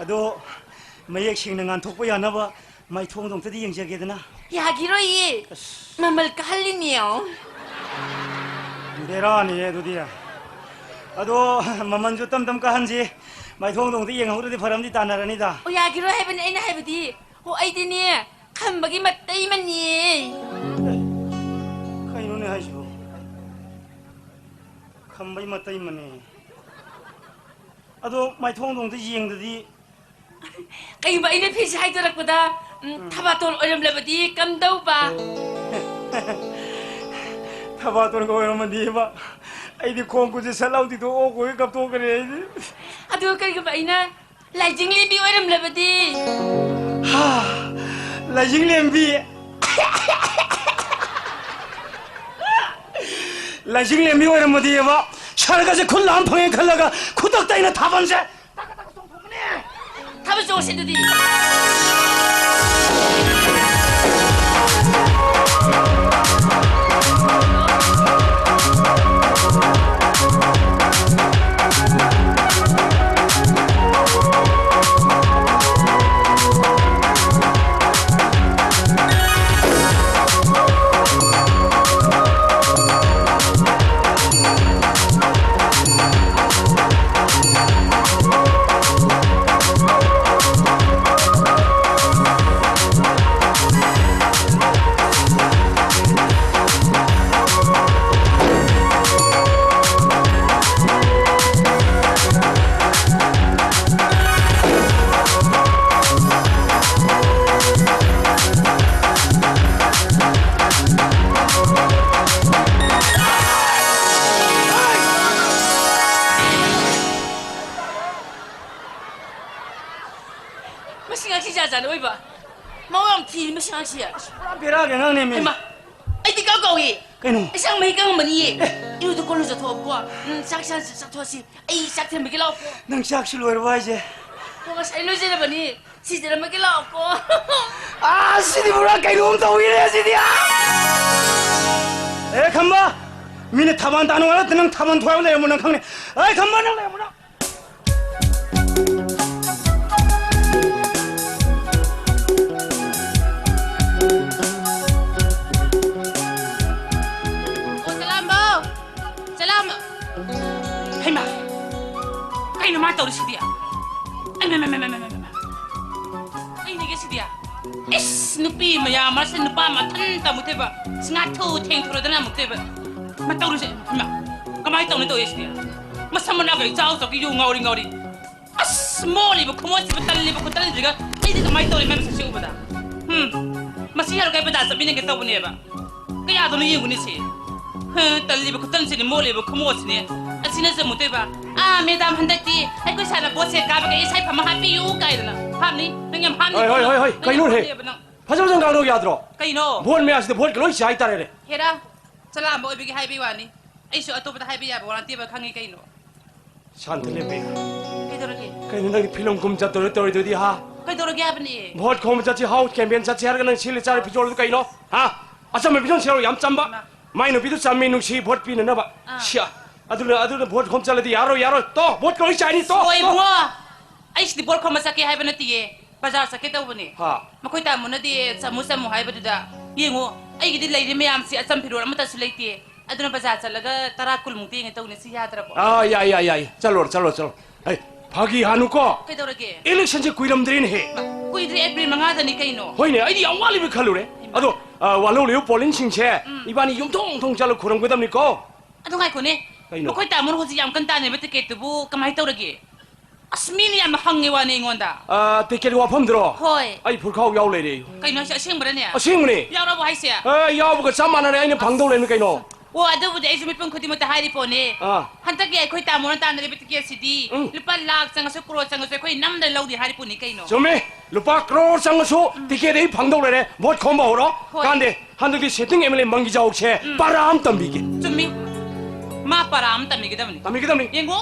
ꯑꯗꯣ ꯃꯌꯦꯛ ꯁꯦꯡꯅ ꯉꯥꯟꯊꯣꯛꯄ ꯌꯥꯅꯕ ꯃꯥꯏꯊꯣꯡꯗꯣ ꯑꯝꯇꯗꯤ ꯌꯦꯡꯖꯒꯦꯗꯅ꯫ ꯌꯥꯈꯤꯔꯣꯏꯌꯦ꯫ ꯑꯁ꯫ ꯃꯃꯜ ꯀꯥꯍꯜꯂꯤꯅꯦ꯫ ꯕꯦꯔꯥꯅꯤꯌꯦ ꯑꯗꯨꯗꯤ꯫ ꯑꯗꯣ ꯃꯃꯜꯁꯨ ꯇꯝ ꯇꯝ ꯀꯥꯍꯟꯁꯤ꯫ ꯃꯥꯏꯊꯣꯡꯗꯣ ꯑꯝꯇ ꯌꯦꯡꯍꯧꯗ꯭ꯔꯗꯤ ꯐꯔꯛ ꯑꯃꯗꯤ ꯇꯥꯅꯔꯅꯤꯗ꯫ ꯑꯣ, ꯌꯥꯈꯤꯔꯣꯏ ꯍꯥꯏꯕꯅꯤ ꯑꯩꯅ ꯍꯥꯏꯕꯗꯤ꯫ ꯑꯣ, ꯑꯩꯗꯤꯅꯦ, ꯈꯝꯕꯒꯤ ꯃꯇꯩꯃꯅꯤꯌꯦ꯫ ꯀꯩꯅꯣꯅꯦ ꯍꯥꯏꯁꯤꯕꯣ? ꯈꯝꯕꯩ ꯃꯇꯩꯃꯅꯦ꯫ ꯑꯗꯣ ꯃꯥꯏꯊꯣꯡꯗꯣ ꯑꯝꯇ ꯌꯦꯡꯗꯗꯤ꯫ ꯀꯩꯒꯨꯝꯕ ꯑꯩꯅ ꯐꯤꯁꯦ ꯍꯥꯏꯗꯣꯔꯛꯄꯗ, ꯎꯝ, ꯎꯝ꯫ ꯊꯕꯥꯇꯣꯟ ꯑꯣꯏꯔꯝꯂꯕꯗꯤ ꯀꯝꯗꯧꯕ? ꯊꯕꯥꯇꯣꯟꯒ ꯑꯣꯏꯔꯝꯃꯗꯤꯕ, ꯑꯩꯗꯤ ꯈꯣꯡ ꯈꯨꯠꯁꯦ ꯁꯠ ꯂꯥꯎ ꯇꯤꯡꯊꯣꯛ ꯑꯣꯛꯈꯣꯏ ꯀꯞꯊꯣꯛꯀꯅꯤ ꯑꯩꯗꯤ꯫ ꯑꯗꯨꯒ ꯀꯩꯒꯨꯝꯕ ꯑꯩꯅ ꯂꯥꯏꯖꯤꯡ ꯂꯦꯝꯕꯤ ꯑꯣꯏꯔꯝꯂꯕꯗꯤ? ꯍꯥ, ꯂꯥꯏꯖꯤꯡ ꯂꯦꯝꯕꯤ꯫ ꯂꯥꯏꯖꯤꯡ ꯂꯦꯝꯕꯤ ꯑꯣꯏꯔꯝꯃꯗꯤꯕ, ꯁꯔꯒꯁꯦ ꯈꯨꯠ ꯂꯥꯝ ꯐꯪꯉꯦ ꯈꯜꯂꯒ ꯈꯨꯗꯛꯇ ꯑꯩꯅ ꯊꯥꯕꯜꯁꯦ ꯇꯛ ꯇꯛ ꯇꯛ ꯆꯣꯡꯊꯣꯛꯄꯅꯦ꯫ ꯊꯥꯕꯜ ꯆꯣꯡꯁꯤ ꯑꯗꯨꯗꯤ꯫ ꯁꯤ ꯉꯥꯛꯁꯤ ꯖꯥꯠ ꯖꯥꯠꯅ ꯑꯣꯏꯕ꯫ ꯃꯑꯣꯡ ꯌꯥꯝ ꯊꯤꯔꯤ ꯃꯁꯤ ꯉꯥꯛꯁꯤ꯫ ꯑꯁ, ꯄꯨꯔꯥ ꯕꯦꯔꯥꯒꯤ ꯑꯉꯥꯡꯅꯦꯃꯤ꯫ ꯍꯩꯃꯥ, ꯑꯩꯗꯤ ꯀꯥꯎ ꯀꯥꯎꯏ꯫ ꯀꯩꯅꯣ? ꯏꯁꯥ ꯃꯍꯤ ꯀꯪꯉꯝꯕꯅꯤꯌꯦ꯫ ꯑꯦ꯫ ꯏꯔꯨꯗ ꯀꯣꯜꯂꯨ ꯆꯠꯊꯣꯛꯑꯕꯀꯣ꯫ ꯎꯝ, ꯆꯥꯛ ꯆꯥ-, ꯆꯥꯊꯣꯛꯑꯁꯤ꯫ ꯑꯩ ꯆꯥꯛ ꯊꯤꯔꯝꯃꯒꯦ ꯂꯥꯛꯑꯣꯀꯣ꯫ ꯅꯪ ꯆꯥꯛꯁꯨ ꯂꯣꯏꯔꯕ ꯍꯥꯏꯁꯦ? ꯑꯣ, ꯉꯁꯥꯏ ꯂꯣꯏꯖꯔꯕꯅꯤ꯫ ꯊꯤꯖꯔꯝꯃꯒꯦ ꯂꯥꯛꯑꯣꯀꯣ꯫ ꯑꯥ, ꯁꯤꯗꯤ ꯄꯨꯔꯥ ꯀꯩꯅꯣꯝ ꯇꯧꯋꯤꯅꯦ ꯁꯤꯗꯤ꯫ ꯑꯥ! ꯑꯦ, ꯈꯝꯕ! ꯃꯤꯅ ꯊꯥꯕꯜ ꯇꯥꯅꯨ ꯍꯥꯏꯔ ꯅꯪ ꯊꯥꯕꯜ ꯊꯣꯏꯕ ꯂꯩꯔꯝꯃꯣ ꯅꯪ ꯈꯪꯅꯤ꯫ ꯑꯦ, ꯈꯝꯕ, ꯅꯪ ꯂꯩꯔꯝꯃꯣ ꯅꯪ꯫ ꯑꯣ, ꯆꯂꯥꯝꯕꯧ! ꯆꯂꯥꯝꯕ-, ꯍꯩꯃꯥ! ꯀꯩꯅꯣ ꯃꯥ ꯇꯧꯔꯤꯁꯤꯗꯤ? ꯑꯩ, ꯃ, ꯃ, ꯃ꯫ ꯀꯩꯅꯤꯒꯦ ꯁꯤꯗꯤ? ꯏꯁ, ꯅꯨꯄꯤ ꯃꯌꯥꯝ ꯃꯔꯛꯁꯤꯗ ꯅꯨꯄꯥ ꯃꯊꯟꯇ ꯑꯃꯨꯛ ꯊꯣꯏꯕ꯫ ꯁꯤ ꯉꯥ ꯊꯨ ꯊꯦꯡ ꯊꯨꯔꯗꯅ ꯑꯃꯨꯛ ꯊꯣꯏꯕ꯫ ꯃꯇꯧꯔꯤꯁꯦ, ꯏꯃꯥ, ꯀꯃꯥꯏꯅ ꯇꯧꯅꯤ ꯇꯧꯔꯤꯁꯤꯗꯤ? ꯃꯁꯝ ꯃꯅꯥ ꯀꯩ ꯆꯥꯎ ꯆꯥꯎ ꯌꯨ ꯉꯥꯎꯔꯤ ꯉꯥꯎꯔꯤ꯫ ꯑꯁ, ꯃꯣꯠꯂꯤꯕ ꯈꯨꯃꯣꯠꯁꯤꯕ, ꯇꯜꯂꯤꯕ ꯈꯨꯇꯜꯁꯤꯒ꯫ ꯑꯩꯗꯤ ꯀꯃꯥꯏꯅ ꯇꯧꯔꯤ ꯃꯥꯏ ꯃꯁꯛꯁꯦ ꯎꯕꯗ? ꯍꯨꯝ, ꯃꯁꯤ ꯌꯥꯔꯣꯏ ꯀꯥꯏ ꯕꯖꯥꯔ ꯆꯠꯃꯤꯟꯅꯒꯦ ꯇꯧꯕꯅꯦꯕ꯫ ꯀꯌꯥꯗꯅꯣ ꯌꯦꯡꯉꯨꯅꯦ ꯁꯤ꯫ ꯍ, ꯇꯜꯂꯤꯕ ꯈꯨꯇꯟꯁꯤꯅꯤ, ꯃꯣꯠꯂꯤꯕ ꯈꯨꯃꯣꯠꯁꯤꯅꯤ꯫ ꯑꯁꯤꯅꯁꯨ ꯑꯃꯨꯛꯇꯣꯏꯕ, "ꯑꯥ, ꯃꯦꯗꯥꯝ, ꯍꯟꯗꯛꯇꯤ ꯑꯩꯈꯣꯏ ꯁꯥꯏꯅ ꯚꯣꯠꯁꯦ ꯀꯥꯕꯒꯤ ꯏꯁꯩ ꯐꯝ ꯑꯃ ꯍꯥꯞꯄꯤꯌꯨ" ꯀꯥꯏꯗꯅ꯫ ꯍꯥꯞꯅꯤ? ꯅꯪ ꯌꯥꯝ ꯍꯥꯞꯅꯤ꯫ ꯍꯣꯏ, ꯍꯣꯏ, ꯍꯣꯏ, ꯍꯣꯏ, ꯅꯪ ꯌꯥꯝ ꯀꯩꯅꯣꯅꯦꯍꯦ? ꯍꯥꯞꯅꯦꯕ ꯅꯪ꯫ ꯐꯖ ꯐꯖꯅ ꯉꯥꯡꯅꯧ ꯌꯥꯗ꯭ꯔꯣ? ꯀꯩꯅꯣ? ꯚꯣꯠ ꯃꯌꯥꯁꯤꯗ ꯚꯣꯠꯀ ꯂꯣꯏ ꯆꯥꯏ ꯇꯥꯔꯦꯅꯦ꯫ ꯍꯦꯔꯥ, ꯆꯂꯥꯝꯕ ꯑꯣꯏꯕꯒꯤ ꯍꯥꯏꯕꯩ ꯋꯥꯅꯤ꯫ ꯑꯩꯁꯨ ꯑꯇꯣꯞꯄꯗ ꯍꯥꯏꯕ ꯌꯥꯕ ꯋꯥ ꯅꯠꯇꯦꯕ, ꯈꯪꯉꯤ ꯀꯩꯅꯣ꯫ ꯁꯥꯟꯇ ꯂꯦꯞꯄꯤ꯫ ꯀꯩꯗꯧꯔꯒꯦ? ꯀꯩꯅꯣ ꯅꯪꯗꯤ ꯐꯤꯂꯝ ꯀꯨꯝ ꯆꯠꯇꯧꯔ ꯇꯧꯔꯤꯗꯨꯗꯤ, ꯍꯥ? ꯀꯩꯗꯧꯔꯒꯦ ꯍꯥꯏꯕꯅꯦ? ꯚꯣꯠ ꯈꯣꯝꯕ ꯆꯠꯁꯤ, ꯍꯥꯎꯁ ꯀꯦꯝꯄꯦꯟ ꯆꯠꯁꯤ ꯍꯥꯏꯔꯒ ꯅꯪ ꯁꯦꯠꯂꯤ ꯆꯥꯔꯤ ꯐꯤꯖꯣꯜꯗꯨ ꯀꯩꯅꯣ? ꯍꯥ? ꯑꯆꯝꯕ ꯐꯤꯖꯣꯜ ꯁꯦꯠꯂꯣ, ꯌꯥꯝ ꯆꯝꯕ꯫ ꯏꯃꯥ꯫ ꯃꯥꯏ ꯅꯨꯄꯤꯗꯨ ꯆꯝꯃꯤ, ꯅꯨꯡꯁꯤ, ꯚꯣꯠ ꯄꯤꯅꯅꯕ꯫ ꯑꯥ꯫ ꯁꯤꯌꯥ꯫ ꯑꯗꯨꯅ, ꯑꯗꯨꯅ ꯚꯣꯠ ꯈꯣꯝ ꯆꯠꯂꯗꯤ ꯌꯥꯔꯣꯏ, ꯌꯥꯔꯣꯏ꯫ ꯇꯣ, ꯚꯣꯠ ꯂꯣꯏ ꯆꯥꯏꯅꯤ, ꯇꯣ, ꯍꯣꯏ, ꯇꯣ꯫ ꯏꯕꯨꯡꯉꯣ꯫ ꯑꯩ ꯁꯤꯗꯤ ꯚꯣꯠ ꯈꯣꯝꯕ ꯆꯠꯀꯦ ꯍꯥꯏꯕ ꯅꯠꯇꯤꯌꯦ꯫ ꯕꯖꯥꯔ ꯆꯠꯀꯦ ꯇꯧꯕꯅꯦ꯫ ꯍꯥ꯫ ꯃꯈꯣꯏ ꯇꯥꯃꯣꯅꯗꯤ ꯆꯝꯃꯨ ꯆꯝꯃꯨ ꯍꯥꯏꯕꯗꯨꯗ, ꯌꯦꯡꯉꯨ, ꯑꯩꯒꯤꯗꯤ ꯂꯩꯔꯤ ꯃꯌꯥꯝꯁꯤ ꯑꯆꯝ ꯐꯤꯔꯣꯜ ꯑꯃꯠꯇꯁꯨ ꯂꯩꯇꯦ꯫ ꯑꯗꯨꯅ ꯕꯖꯥꯔ ꯆꯠꯂꯒ ꯇꯔꯥ ꯀꯨꯟꯃꯨꯛꯇ ꯌꯦꯡꯉꯦ ꯇꯧꯅꯦ, ꯁꯤ ꯌꯥꯗ꯭ꯔꯕꯣ? ꯑꯥ, ꯌꯥꯏ, ꯌꯥꯏ, ꯌꯥꯏ꯫ ꯆꯠꯂꯣ, ꯆꯠꯂꯣ, ꯆꯠꯂꯣ꯫ ꯑꯩ, ꯐꯥꯒꯤ ꯍꯥꯅꯨꯀꯣ꯫ ꯀꯩꯗꯧꯔꯒꯦ? ꯏꯂꯦꯛꯁꯟꯁꯦ ꯀꯨꯏꯔꯝꯗ꯭ꯔꯦꯅꯦꯍꯦ꯫ ꯀꯨꯏꯗ꯭ꯔꯦ, ꯑꯦꯄ꯭ꯔꯤꯜ ꯃꯉꯥꯗꯅꯤ ꯀꯩꯅꯣ꯫ ꯍꯣꯏꯅꯦ, ꯑꯩꯗꯤ ꯌꯥꯝ ꯋꯥꯠꯂꯤꯕ ꯈꯜꯂꯨꯔꯦ꯫ ꯍꯩꯃꯥ꯫ ꯑꯗꯣ, ꯑ, ꯋꯥꯜꯍꯧꯔꯤꯕ ꯄꯣꯂꯤꯡꯁꯤꯡꯁꯦ ꯎꯝ꯫ ꯏꯕꯥꯅꯤ ꯌꯨꯝꯊꯣꯡ ꯌꯨꯝꯊꯣꯡ ꯆꯠꯂ ꯈꯨꯔꯝꯒꯗꯕꯅꯤꯀꯣ꯫ ꯑꯗꯨ ꯉꯥꯏꯈꯣꯅꯦ꯫ ꯀꯩꯅꯣ? ꯃꯈꯣꯏ ꯇꯥꯃꯣꯅ ꯍꯧꯖꯤꯛ ꯌꯥꯝ ꯀꯟꯅ ꯇꯥꯟꯅꯔꯤꯕ ꯇꯤꯀꯦꯠꯇꯨꯕꯨ ꯀꯃꯥꯏꯅ ꯇꯧꯔꯒꯦ? ꯑꯁ, ꯃꯤꯅ ꯌꯥꯝꯅ ꯍꯪꯉꯦ ꯋꯥꯅꯦ ꯑꯩꯉꯣꯟꯗ꯫ ꯑ, ꯇꯤꯀꯦꯠ ꯋꯥꯐꯝꯗꯨꯔꯣ? ꯍꯣꯏ꯫ ꯑꯩ ꯐꯨꯔꯈꯥꯎ ꯌꯥꯎ ꯂꯩꯔꯦ꯫ ꯀꯩꯅꯣ ꯍꯥꯏꯁꯦ, ꯑꯁꯦꯡꯕꯔꯅꯦ? ꯑꯁꯦꯡꯕꯅꯦ꯫ ꯌꯥꯎꯔꯕꯣ ꯍꯥꯏꯁꯦ? ꯑ, ꯌꯥꯎꯕꯒ ꯆꯞ ꯃꯥꯟꯅꯔꯦ, ꯑꯩꯅ ꯐꯪꯗꯧ ꯂꯩꯔꯝꯃꯤ ꯀꯩꯅꯣ꯫ ꯑꯣ, ꯑꯗꯨꯕꯨꯗꯤ ꯑꯩꯁꯨ ꯃꯤꯄꯨꯝ ꯈꯨꯗꯤꯡꯃꯛꯇ ꯍꯥꯏꯔꯤ ꯄꯣꯠꯅꯤ꯫ ꯑꯥ꯫ ꯍꯟꯗꯛꯀꯤ ꯑꯩꯈꯣꯏ ꯇꯥꯃꯣꯅ ꯇꯥꯟꯅꯔꯤꯕ ꯇꯤꯀꯦꯠꯁꯤꯗꯤ ꯎꯝ꯫ ꯂꯨꯄꯥ ꯂꯥꯈ ꯆꯪꯉꯁꯨ, ꯀ꯭ꯔꯣꯔ ꯆꯪꯉꯁꯨ ꯑꯩꯈꯣꯏ ꯅꯝꯗꯅ ꯂꯧꯅꯤ ꯍꯥꯏꯔꯤ ꯄꯣꯠꯅꯤ ꯀꯩꯅꯣ꯫ ꯆꯨꯝꯃꯤ꯫ ꯂꯨꯄꯥ ꯀ꯭ꯔꯣꯔ ꯆꯪꯉꯁꯨ ꯎꯝ꯫ ꯇꯤꯀꯦꯠ ꯑꯩ ꯐꯪꯗꯧ ꯂꯩꯔꯦ꯫ ꯚꯣꯠ ꯈꯣꯝꯕ ꯍꯧꯔꯣ꯫ ꯍꯣꯏ꯫ ꯀꯥꯟꯗꯦ, ꯍꯟꯗꯛꯇꯤ sitting M L A ꯃꯪꯒꯤꯖꯥꯎꯁꯦ ꯎꯝ꯫ ꯄꯔꯥ ꯑꯃ ꯇꯝꯕꯤꯒꯦ꯫ ꯆꯨꯝꯃꯤ꯫ ꯃꯥ ꯄꯔꯥ ꯑꯃ ꯇꯝꯕꯤꯒꯗꯕꯅꯤ꯫ ꯇꯝꯕꯤꯒꯗꯕꯅꯤ꯫ ꯌꯦꯡꯉꯣ,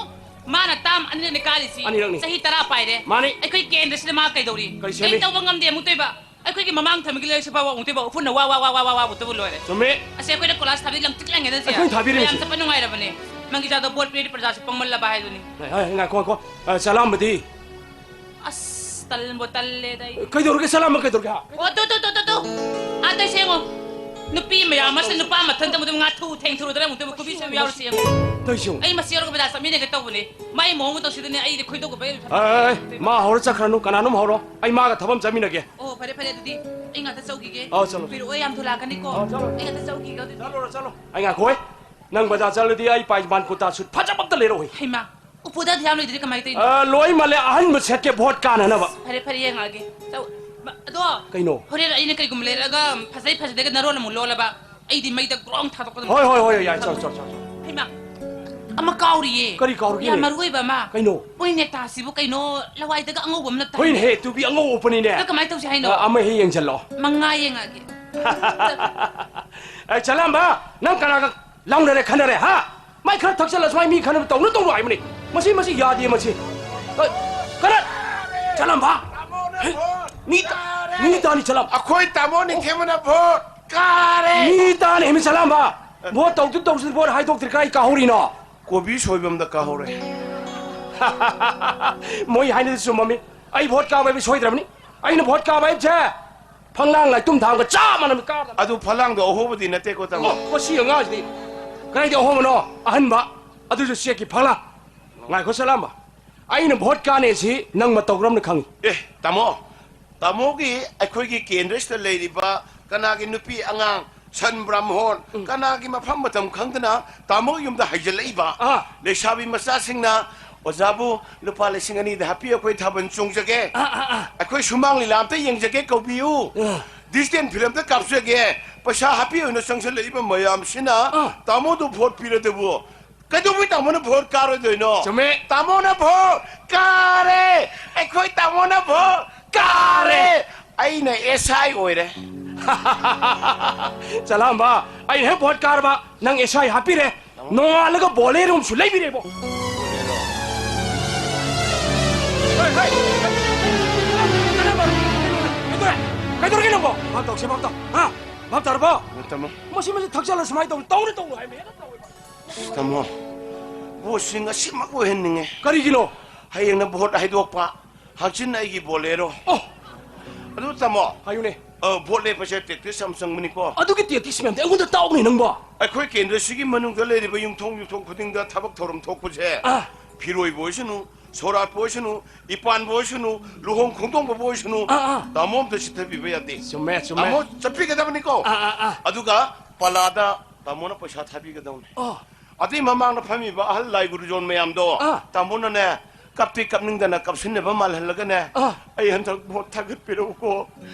ꯃꯥꯅ ꯇꯥꯝ ꯑꯅꯤꯔꯛꯅꯤ ꯀꯥꯔꯤꯁꯤ꯫ ꯑꯅꯤꯔꯛꯅꯤ꯫ ꯆꯍꯤ ꯇꯔꯥ ꯄꯥꯏꯔꯦ꯫ ꯃꯥꯅꯤ꯫ ꯑꯩꯈꯣꯏ ꯀꯦꯟꯗ꯭ꯔꯁꯤꯗ ꯃꯥ ꯀꯩꯗꯧꯔꯤ? ꯀꯔꯤ ꯁꯦꯝꯃꯤ? ꯀꯔꯤꯝ ꯇꯧꯕ ꯉꯝꯗꯦ ꯑꯃꯨꯛꯇꯣꯏꯕ꯫ ꯑꯩꯈꯣꯏꯒꯤ ꯃꯃꯥꯡ ꯊꯝꯕꯒꯤ ꯂꯩꯔꯛꯁꯦ ꯐꯥꯎꯕ ꯑꯃꯨꯛꯇꯣꯏꯕ ꯎꯐꯨꯟꯅ ꯋꯥ, ꯋꯥ, ꯋꯥ, ꯋꯥ, ꯋꯥ, ꯋꯥ ꯎꯠꯇꯕꯨ ꯂꯣꯏꯔꯦ꯫ ꯆꯨꯝꯃꯤ꯫ ꯑꯁꯤ ꯑꯩꯈꯣꯏꯅ ꯀꯣꯂꯥꯁ ꯊꯥꯕꯤꯔꯤ ꯂꯪꯇ꯭ꯔꯤꯛ ꯂꯪꯉꯦꯗ ꯁꯦ꯫ ꯑꯩꯈꯣꯏꯅ ꯊꯥꯕꯤꯔꯤꯃꯤ ꯃꯌꯥꯝ ꯁꯦ꯫ ꯆꯠꯄ ꯅꯨꯡꯉꯥꯏꯔꯕꯅꯦ꯫ ꯃꯪꯒꯤꯖꯥꯗꯣ ꯚꯣꯠ ꯄꯤꯔꯗꯤ ꯄ꯭ꯔꯖꯥꯁꯦ ꯄꯪꯃꯜꯂꯕ ꯍꯥꯏꯗꯨꯅꯤ꯫ ꯍꯥꯏ, ꯍꯥꯏ, ꯉꯥꯏꯈꯣ, ꯉꯥꯏꯈꯣ꯫ ꯑ, ꯆꯂꯥꯝꯕꯗꯤ? ꯑꯁ, ꯇꯜꯕꯨ ꯇꯜꯂꯦꯗ ꯑꯩ꯫ ꯀꯩꯗꯧꯔꯒꯦ ꯆꯂꯥꯝꯕ ꯀꯩꯗꯧꯔꯒꯦ? ꯑꯣ, ꯇꯨ, ꯇꯨ, ꯇꯨ, ꯇꯨ, ꯇꯨ꯫ ꯑꯥ, ꯇꯩꯁꯦ ꯌꯦꯡꯉꯣ꯫ ꯅꯨꯄꯤ ꯃꯌꯥꯝ ꯑꯁꯤ ꯅꯨꯄꯥ ꯃꯊꯟꯇ ꯑꯃꯨꯛ ꯉꯥꯊꯨ ꯊꯦꯡꯊꯨꯔꯨꯗꯅ ꯑꯃꯨꯛꯇ ꯀꯣꯕꯤ ꯁꯣꯏꯕ ꯌꯥꯎꯔꯁꯤ ꯌꯦꯡꯉꯣ꯫ ꯇꯩꯁꯦ ꯌꯦꯡꯉꯣ꯫ ꯑꯩ ꯃꯁꯤ ꯌꯧꯔꯒ ꯕꯖꯥꯔ ꯆꯠꯃꯤꯟꯅꯒꯦ ꯇꯧꯕꯅꯦ꯫ ꯃꯥꯏ ꯃꯑꯣꯡ ꯃꯇꯧꯁꯤꯗꯅꯦ ꯑꯩꯗꯤ ꯈꯣꯏꯗꯧꯒ ꯕꯦ-, ꯑꯦ, ꯑꯦ, ꯑꯦ, ꯃꯥ ꯍꯧꯔ ꯆꯠꯈ꯭ꯔꯅꯨ, ꯀꯅꯥꯅꯣꯝ ꯍꯧꯔꯣ꯫ ꯑꯩ ꯃꯥꯒ ꯊꯕꯛ ꯑꯃ ꯆꯠꯃꯤꯟꯅꯒꯦ꯫ ꯑꯣ, ꯐꯔꯦ, ꯐꯔꯦ, ꯑꯗꯨꯗꯤ ꯑꯩ ꯉꯥꯛꯇ ꯆꯧꯈꯤꯒꯦ꯫ ꯑꯥ, ꯆꯠꯂꯣ, ꯆꯠꯂꯣ꯫ ꯀꯨꯏꯔꯛꯑꯣꯏ, ꯌꯥꯝ ꯊꯨꯂꯥꯛꯀꯅꯤꯀꯣ꯫ ꯑꯥ, ꯆꯠꯂꯣ꯫ ꯑꯩ ꯉꯥꯛꯇ ꯆꯧꯈꯤꯒꯦ ꯑꯗꯨꯗꯤ꯫ ꯆꯠꯂꯨꯔꯣ, ꯆꯠꯂꯣ꯫ ꯑꯩ ꯉꯥꯏꯈꯣꯍꯦ꯫ ꯅꯪ ꯕꯖꯥꯔ ꯆꯠꯂꯗꯤ ꯑꯩ ꯄꯥꯏꯖꯃꯥꯟ ꯀꯨꯔꯇꯥ ꯁꯨꯠ ꯐꯖꯕ ꯑꯝꯇ ꯂꯩꯔꯛꯎꯍꯦ꯫ ꯍꯩꯃꯥ, ꯎꯄꯨꯗ ꯑꯗꯨ ꯌꯥꯝ ꯂꯩꯗꯨꯗꯤ ꯀꯃꯥꯏꯅ ꯇꯧꯔꯤꯅꯣ? ꯑꯥ, ꯂꯣꯏ ꯃꯥꯜꯂꯦ, ꯑꯍꯟꯕ ꯁꯦꯠꯀꯦ ꯚꯣꯠ ꯀꯥꯟꯅꯅꯕ꯫ ꯐꯔꯦ, ꯐꯔꯦ, ꯌꯦꯡꯉꯛꯑꯒꯦ꯫ ꯆꯧ-, ꯕ-, ꯑꯗꯣ ꯀꯩꯅꯣ? ꯍꯣꯔꯦꯟ ꯑꯩꯅ ꯀꯩꯒꯨꯝꯕ ꯂꯩꯔꯛꯑꯒ ꯐꯖꯩ ꯐꯖꯗꯦꯒ ꯅꯔꯣꯟ ꯑꯃꯨꯛ ꯂꯣꯜꯂꯕ, ꯑꯩꯗꯤ ꯃꯩꯗ ꯒ꯭ꯔꯣꯡ ꯊꯥꯗꯣꯛꯀꯗꯕꯅꯤ꯫ ꯍꯣꯏ, ꯍꯣꯏ, ꯍꯣꯏ, ꯌꯥꯏ, ꯆꯧ, ꯆꯧ, ꯆꯧ, ꯆꯧ꯫ ꯍꯩꯃꯥ, ꯑꯃ ꯀꯥꯎꯔꯤꯌꯦ꯫ ꯀꯔꯤ ꯀꯥꯎꯔꯒꯦꯅꯦ? ꯌꯥꯝ ꯃꯔꯨ ꯑꯣꯏꯕ ꯑꯃ꯫ ꯀꯩꯅꯣ? ꯃꯣꯏ ꯅꯦꯇꯥꯁꯤꯕꯨ ꯀꯩꯅꯣ ꯂꯋꯥꯏꯗꯒ ꯑꯉꯧꯕ ꯑꯃ ꯅꯞꯇꯥꯏꯅꯦ? ꯍꯣꯏꯅꯦꯍꯦ, ꯇꯨꯕꯤ ꯑꯉꯧ ꯎꯞꯄꯅꯤꯅꯦ꯫ ꯑꯗꯣ ꯀꯃꯥꯏꯅ ꯇꯧꯁꯦ ꯍꯥꯏꯅꯣ? ꯑ, ꯑꯃ ꯍꯦꯛ ꯌꯦꯡꯁꯤꯜꯂꯣ꯫ ꯃꯉꯥ ꯌꯦꯡꯉꯛꯑꯒꯦ꯫ ꯑꯦ, ꯆꯂꯥꯝꯕ, ꯅꯪ ꯀꯅꯥꯒ ꯂꯥꯎꯅꯔꯦ ꯈꯟꯅꯔꯦ, ꯍꯥ? ꯃꯥꯏ ꯈꯔ ꯊꯛꯆꯜꯂ ꯁꯨꯃꯥꯏ ꯃꯤ ꯈꯟꯅꯕ ꯇꯧꯅꯨ, ꯇꯧꯅꯨ ꯍꯥꯏꯕꯅꯤ꯫ ꯃꯁꯤ, ꯃꯁꯤ ꯌꯥꯗꯦ, ꯃꯁꯤ꯫ ꯑ, ꯀꯔ-, ꯆꯂꯥꯝꯕ꯫ ꯍꯦ, ꯃꯤ ꯇ-, ꯃꯤ ꯇꯥꯅꯤ, ꯆꯂꯥꯝ-, ꯑꯩꯈꯣꯏ ꯇꯥꯃꯣ ꯅꯤꯡꯊꯦꯝꯕꯅ ꯚꯣꯠ ꯀꯥꯔꯦ꯫ ꯃꯤ ꯇꯥꯅꯤ, ꯃꯤ ꯆꯂꯥꯝꯕ꯫ ꯚꯣꯠ ꯇꯧꯗꯨ ꯇꯧꯁꯤ, ꯚꯣꯠ ꯍꯥꯏꯗꯣꯛꯇ꯭ꯔꯤ ꯀꯥꯏ ꯀꯥꯍꯧꯔꯤꯅꯣ? ꯀꯣꯕꯤ ꯁꯣꯏꯕꯝꯗ ꯀꯥꯍꯧꯔꯦ꯫ ꯃꯣꯏ ꯍꯥꯏꯅꯗꯤ ꯆꯨꯝꯃꯝꯃꯤ꯫ ꯑꯩ ꯚꯣꯠ ꯀꯥꯕ ꯍꯥꯏꯕ ꯁꯣꯏꯗ꯭ꯔꯕꯅꯤ꯫ ꯑꯩꯅ ꯚꯣꯠ ꯀꯥꯕ ꯍꯥꯏꯕꯁꯦ ꯐꯪꯂꯥꯡ ꯂꯥꯏꯇꯨꯝ ꯊꯥꯡꯒ ꯆꯞ ꯃꯥꯟꯅꯕ ꯀꯥꯔꯗꯕꯅꯤ꯫ ꯑꯗꯨ ꯐꯂꯥꯡꯗꯣ ꯑꯍꯣꯕꯗꯤ ꯅꯠꯇꯦꯀꯣ, ꯇꯥꯃꯣ꯫ ꯑꯣ, ꯃꯁꯤ ꯑꯉꯥꯡꯁꯤꯗꯤ ꯀꯗꯥꯏꯗ ꯑꯍꯣꯕꯅꯣ? ꯑꯍꯟꯕ, ꯑꯗꯨꯁꯨ ꯆꯦꯛꯀꯤ ꯐꯂꯥꯡ꯫ ꯉꯥꯏꯈꯣ, ꯆꯂꯥꯝꯕ, ꯑꯩꯅ ꯚꯣꯠ ꯀꯥꯅꯦꯁꯤ ꯅꯪ ꯃꯇꯧ ꯀꯔꯝꯅ ꯈꯪꯉꯤ? ꯑꯦ, ꯇꯥꯃꯣ, ꯇꯥꯃꯣꯒꯤ ꯑꯩꯈꯣꯏꯒꯤ ꯀꯦꯟꯗ꯭ꯔꯁꯤꯗ ꯂꯩꯔꯤꯕ ꯀꯅꯥꯒꯤ ꯅꯨꯄꯤ ꯑꯉꯥꯡ, ꯁꯟ ꯕ꯭ꯔꯥꯝꯍꯣꯟ, ꯎꯝ꯫ ꯀꯅꯥꯒꯤ ꯃꯐꯝ ꯃꯇꯝ ꯈꯪꯗꯅ ꯇꯥꯃꯣ ꯌꯨꯝꯗ ꯍꯩꯖꯤꯜꯂꯛꯏꯕ ꯑꯥ꯫ ꯂꯩꯁꯥꯕꯤ ꯃꯆꯥꯁꯤꯡꯅ, "ꯑꯣꯖꯥꯕꯨ ꯂꯨꯄꯥ ꯂꯤꯁꯤꯡ ꯑꯅꯤꯗ ꯍꯥꯞꯄꯤꯌꯨ, ꯑꯩꯈꯣꯏ ꯊꯥꯕꯜ ꯆꯣꯡꯖꯒꯦ, ꯑꯥ, ꯑꯥ, ꯑꯥ꯫ ꯑꯩꯈꯣꯏ ꯁꯨꯃꯥꯡ ꯂꯤꯂꯥ ꯑꯝꯇ ꯌꯦꯡꯖꯒꯦ, ꯀꯧꯕꯤꯌꯨ"꯫ ꯑꯥ꯫ ꯗꯤꯁꯇꯦꯟ ꯐꯤꯂꯝꯗ ꯀꯥꯞꯆꯒꯦ, ꯄꯩꯁꯥ ꯍꯥꯞꯄꯤ ꯑꯣꯏꯅ ꯆꯪꯁꯤꯜꯂꯛꯏꯕ ꯃꯌꯥꯝꯁꯤꯅ ꯑꯥ꯫ ꯇꯥꯃꯣꯗꯨ ꯚꯣꯠ ꯄꯤꯔꯗꯕꯨ ꯀꯩꯗꯧꯕꯩ ꯇꯥꯃꯣꯅ ꯚꯣꯠ ꯀꯥꯔꯣꯏꯗꯣꯏꯅꯣ? ꯆꯨꯝꯃꯦ꯫ ꯇꯥꯃꯣꯅ ꯚꯣꯠ ꯀꯥꯔꯦ! ꯑꯩꯈꯣꯏ ꯇꯥꯃꯣꯅ ꯚꯣꯠ ꯀꯥꯔꯦ! ꯑꯩꯅ ꯑꯦꯁ ꯑꯥꯏ ꯑꯣꯏꯔꯦ꯫ ꯆꯂꯥꯝꯕ, ꯑꯩꯅ ꯍꯦꯛ ꯚꯣꯠ ꯀꯥꯔꯕ, ꯅꯪ ꯑꯦꯁ ꯑꯥꯏ ꯍꯥꯞꯄꯤꯔꯦ꯫ ꯅꯣꯡꯉꯥꯜꯂꯒ ꯕꯣꯂꯦꯔꯣ ꯑꯃꯁꯨ ꯂꯩꯕꯤꯔꯦꯕꯣ꯫ ꯍꯩ, ꯍꯩ, ꯍꯩ, ꯀꯩꯗꯧꯔꯦ? ꯀꯩꯗꯧꯔꯒꯦ ꯅꯪꯕꯣ? ꯚꯥꯞ ꯇꯧꯁꯦ, ꯚꯥꯞ ꯇꯧ꯫ ꯍꯥ? ꯚꯥꯞ ꯇꯥꯔꯕꯣ? ꯇꯥꯃꯣ꯫ ꯃꯁꯤ, ꯃꯁꯤ ꯊꯛꯆꯜꯂ ꯁꯨꯃꯥꯏꯅ ꯇꯧꯅꯤ, ꯇꯧꯅꯤ, ꯇꯧꯅꯨ ꯍꯥꯏꯕꯅꯦ, ꯍꯦꯛꯇ ꯇꯧꯋꯦꯕ꯫ ꯇꯥꯃꯣ, ꯚꯣꯠꯁꯤ ꯉꯁꯤꯃꯛ ꯑꯣꯏꯍꯟꯅꯤꯡꯉꯦ꯫ ꯀꯔꯤꯒꯤꯅꯣ? ꯍꯌꯦꯡꯅ ꯚꯣꯠ ꯍꯥꯏꯗꯣꯛꯄ, ꯍꯪꯆꯤꯠꯅ ꯑꯩꯒꯤ ꯕꯣꯂꯦꯔꯣ꯫ ꯑꯣ! ꯑꯗꯨ ꯇꯥꯃꯣ, ꯍꯥꯏꯌꯨꯅꯦ꯫ ꯑ, ꯚꯣꯠ ꯂꯦꯞꯄꯁꯦ ꯇꯦꯛꯇꯤꯁ ꯌꯥꯝ ꯆꯪꯕꯅꯤꯀꯣ꯫ ꯑꯗꯨꯒꯤ ꯇꯦꯛꯇꯤꯁ ꯃꯌꯥꯝꯗꯤ ꯑꯩꯉꯣꯟꯗ ꯇꯥꯛꯎꯅꯦ ꯅꯪꯕꯣ꯫ ꯑꯩꯈꯣꯏ ꯀꯦꯟꯗ꯭ꯔꯁꯤꯒꯤ ꯃꯅꯨꯡꯗ ꯂꯩꯔꯤꯕ ꯌꯨꯝꯊꯣꯡ ꯌꯨꯝꯊꯣꯡ ꯈꯨꯗꯤꯡꯗ ꯊꯕꯛ ꯊꯧꯔꯝ ꯊꯣꯛꯄꯁꯦ, ꯑꯥ꯫ ꯐꯤꯔꯣꯏꯕꯨ ꯑꯣꯏꯁꯅꯨ, ꯁꯣꯔꯥꯠꯄꯨ ꯑꯣꯏꯁꯅꯨ, ꯏꯄꯥꯟꯕꯨ ꯑꯣꯏꯁꯅꯨ, ꯂꯨꯍꯣꯡ ꯈꯣꯡꯗꯣꯡꯕꯕꯨ ꯑꯣꯏꯁꯅꯨ, ꯑꯥ, ꯑꯥ꯫ ꯇꯥꯃꯣ ꯑꯝꯇ ꯆꯤꯠꯊꯕꯤꯕ ꯌꯥꯗꯦ꯫ ꯆꯨꯝꯃꯦ, ꯆꯨꯝꯃꯦ꯫ ꯇꯥꯃꯣ ꯆꯠꯄꯤꯒꯗꯕꯅꯤꯀꯣ꯫ ꯑꯥ, ꯑꯥ, ꯑꯥ꯫ ꯑꯗꯨꯒ ꯄꯂꯥꯗ ꯇꯥꯃꯣꯅ ꯄꯩꯁꯥ ꯊꯥꯕꯤꯒꯗꯧꯅꯤ꯫ ꯑꯣ꯫ ꯑꯗꯨꯏ ꯃꯃꯥꯡꯗ ꯐꯝꯃꯤꯕ ꯑꯍꯜ ꯂꯥꯏ ꯒꯨꯔꯨꯖꯣꯟ ꯃꯌꯥꯝꯗꯣ, ꯑꯥ꯫ ꯇꯥꯃꯣꯅꯅꯦ, ꯀꯞꯇꯤ ꯀꯞꯅꯤꯡꯗꯅ ꯀꯞꯁꯤꯟꯅꯕ ꯃꯥꯜꯍꯜꯂꯒꯅꯦ, ꯑꯥ꯫ "ꯑꯩ ꯍꯟꯗꯛ ꯚꯣꯠ ꯊꯥꯒꯠꯄꯤꯔꯛꯎꯀꯣ,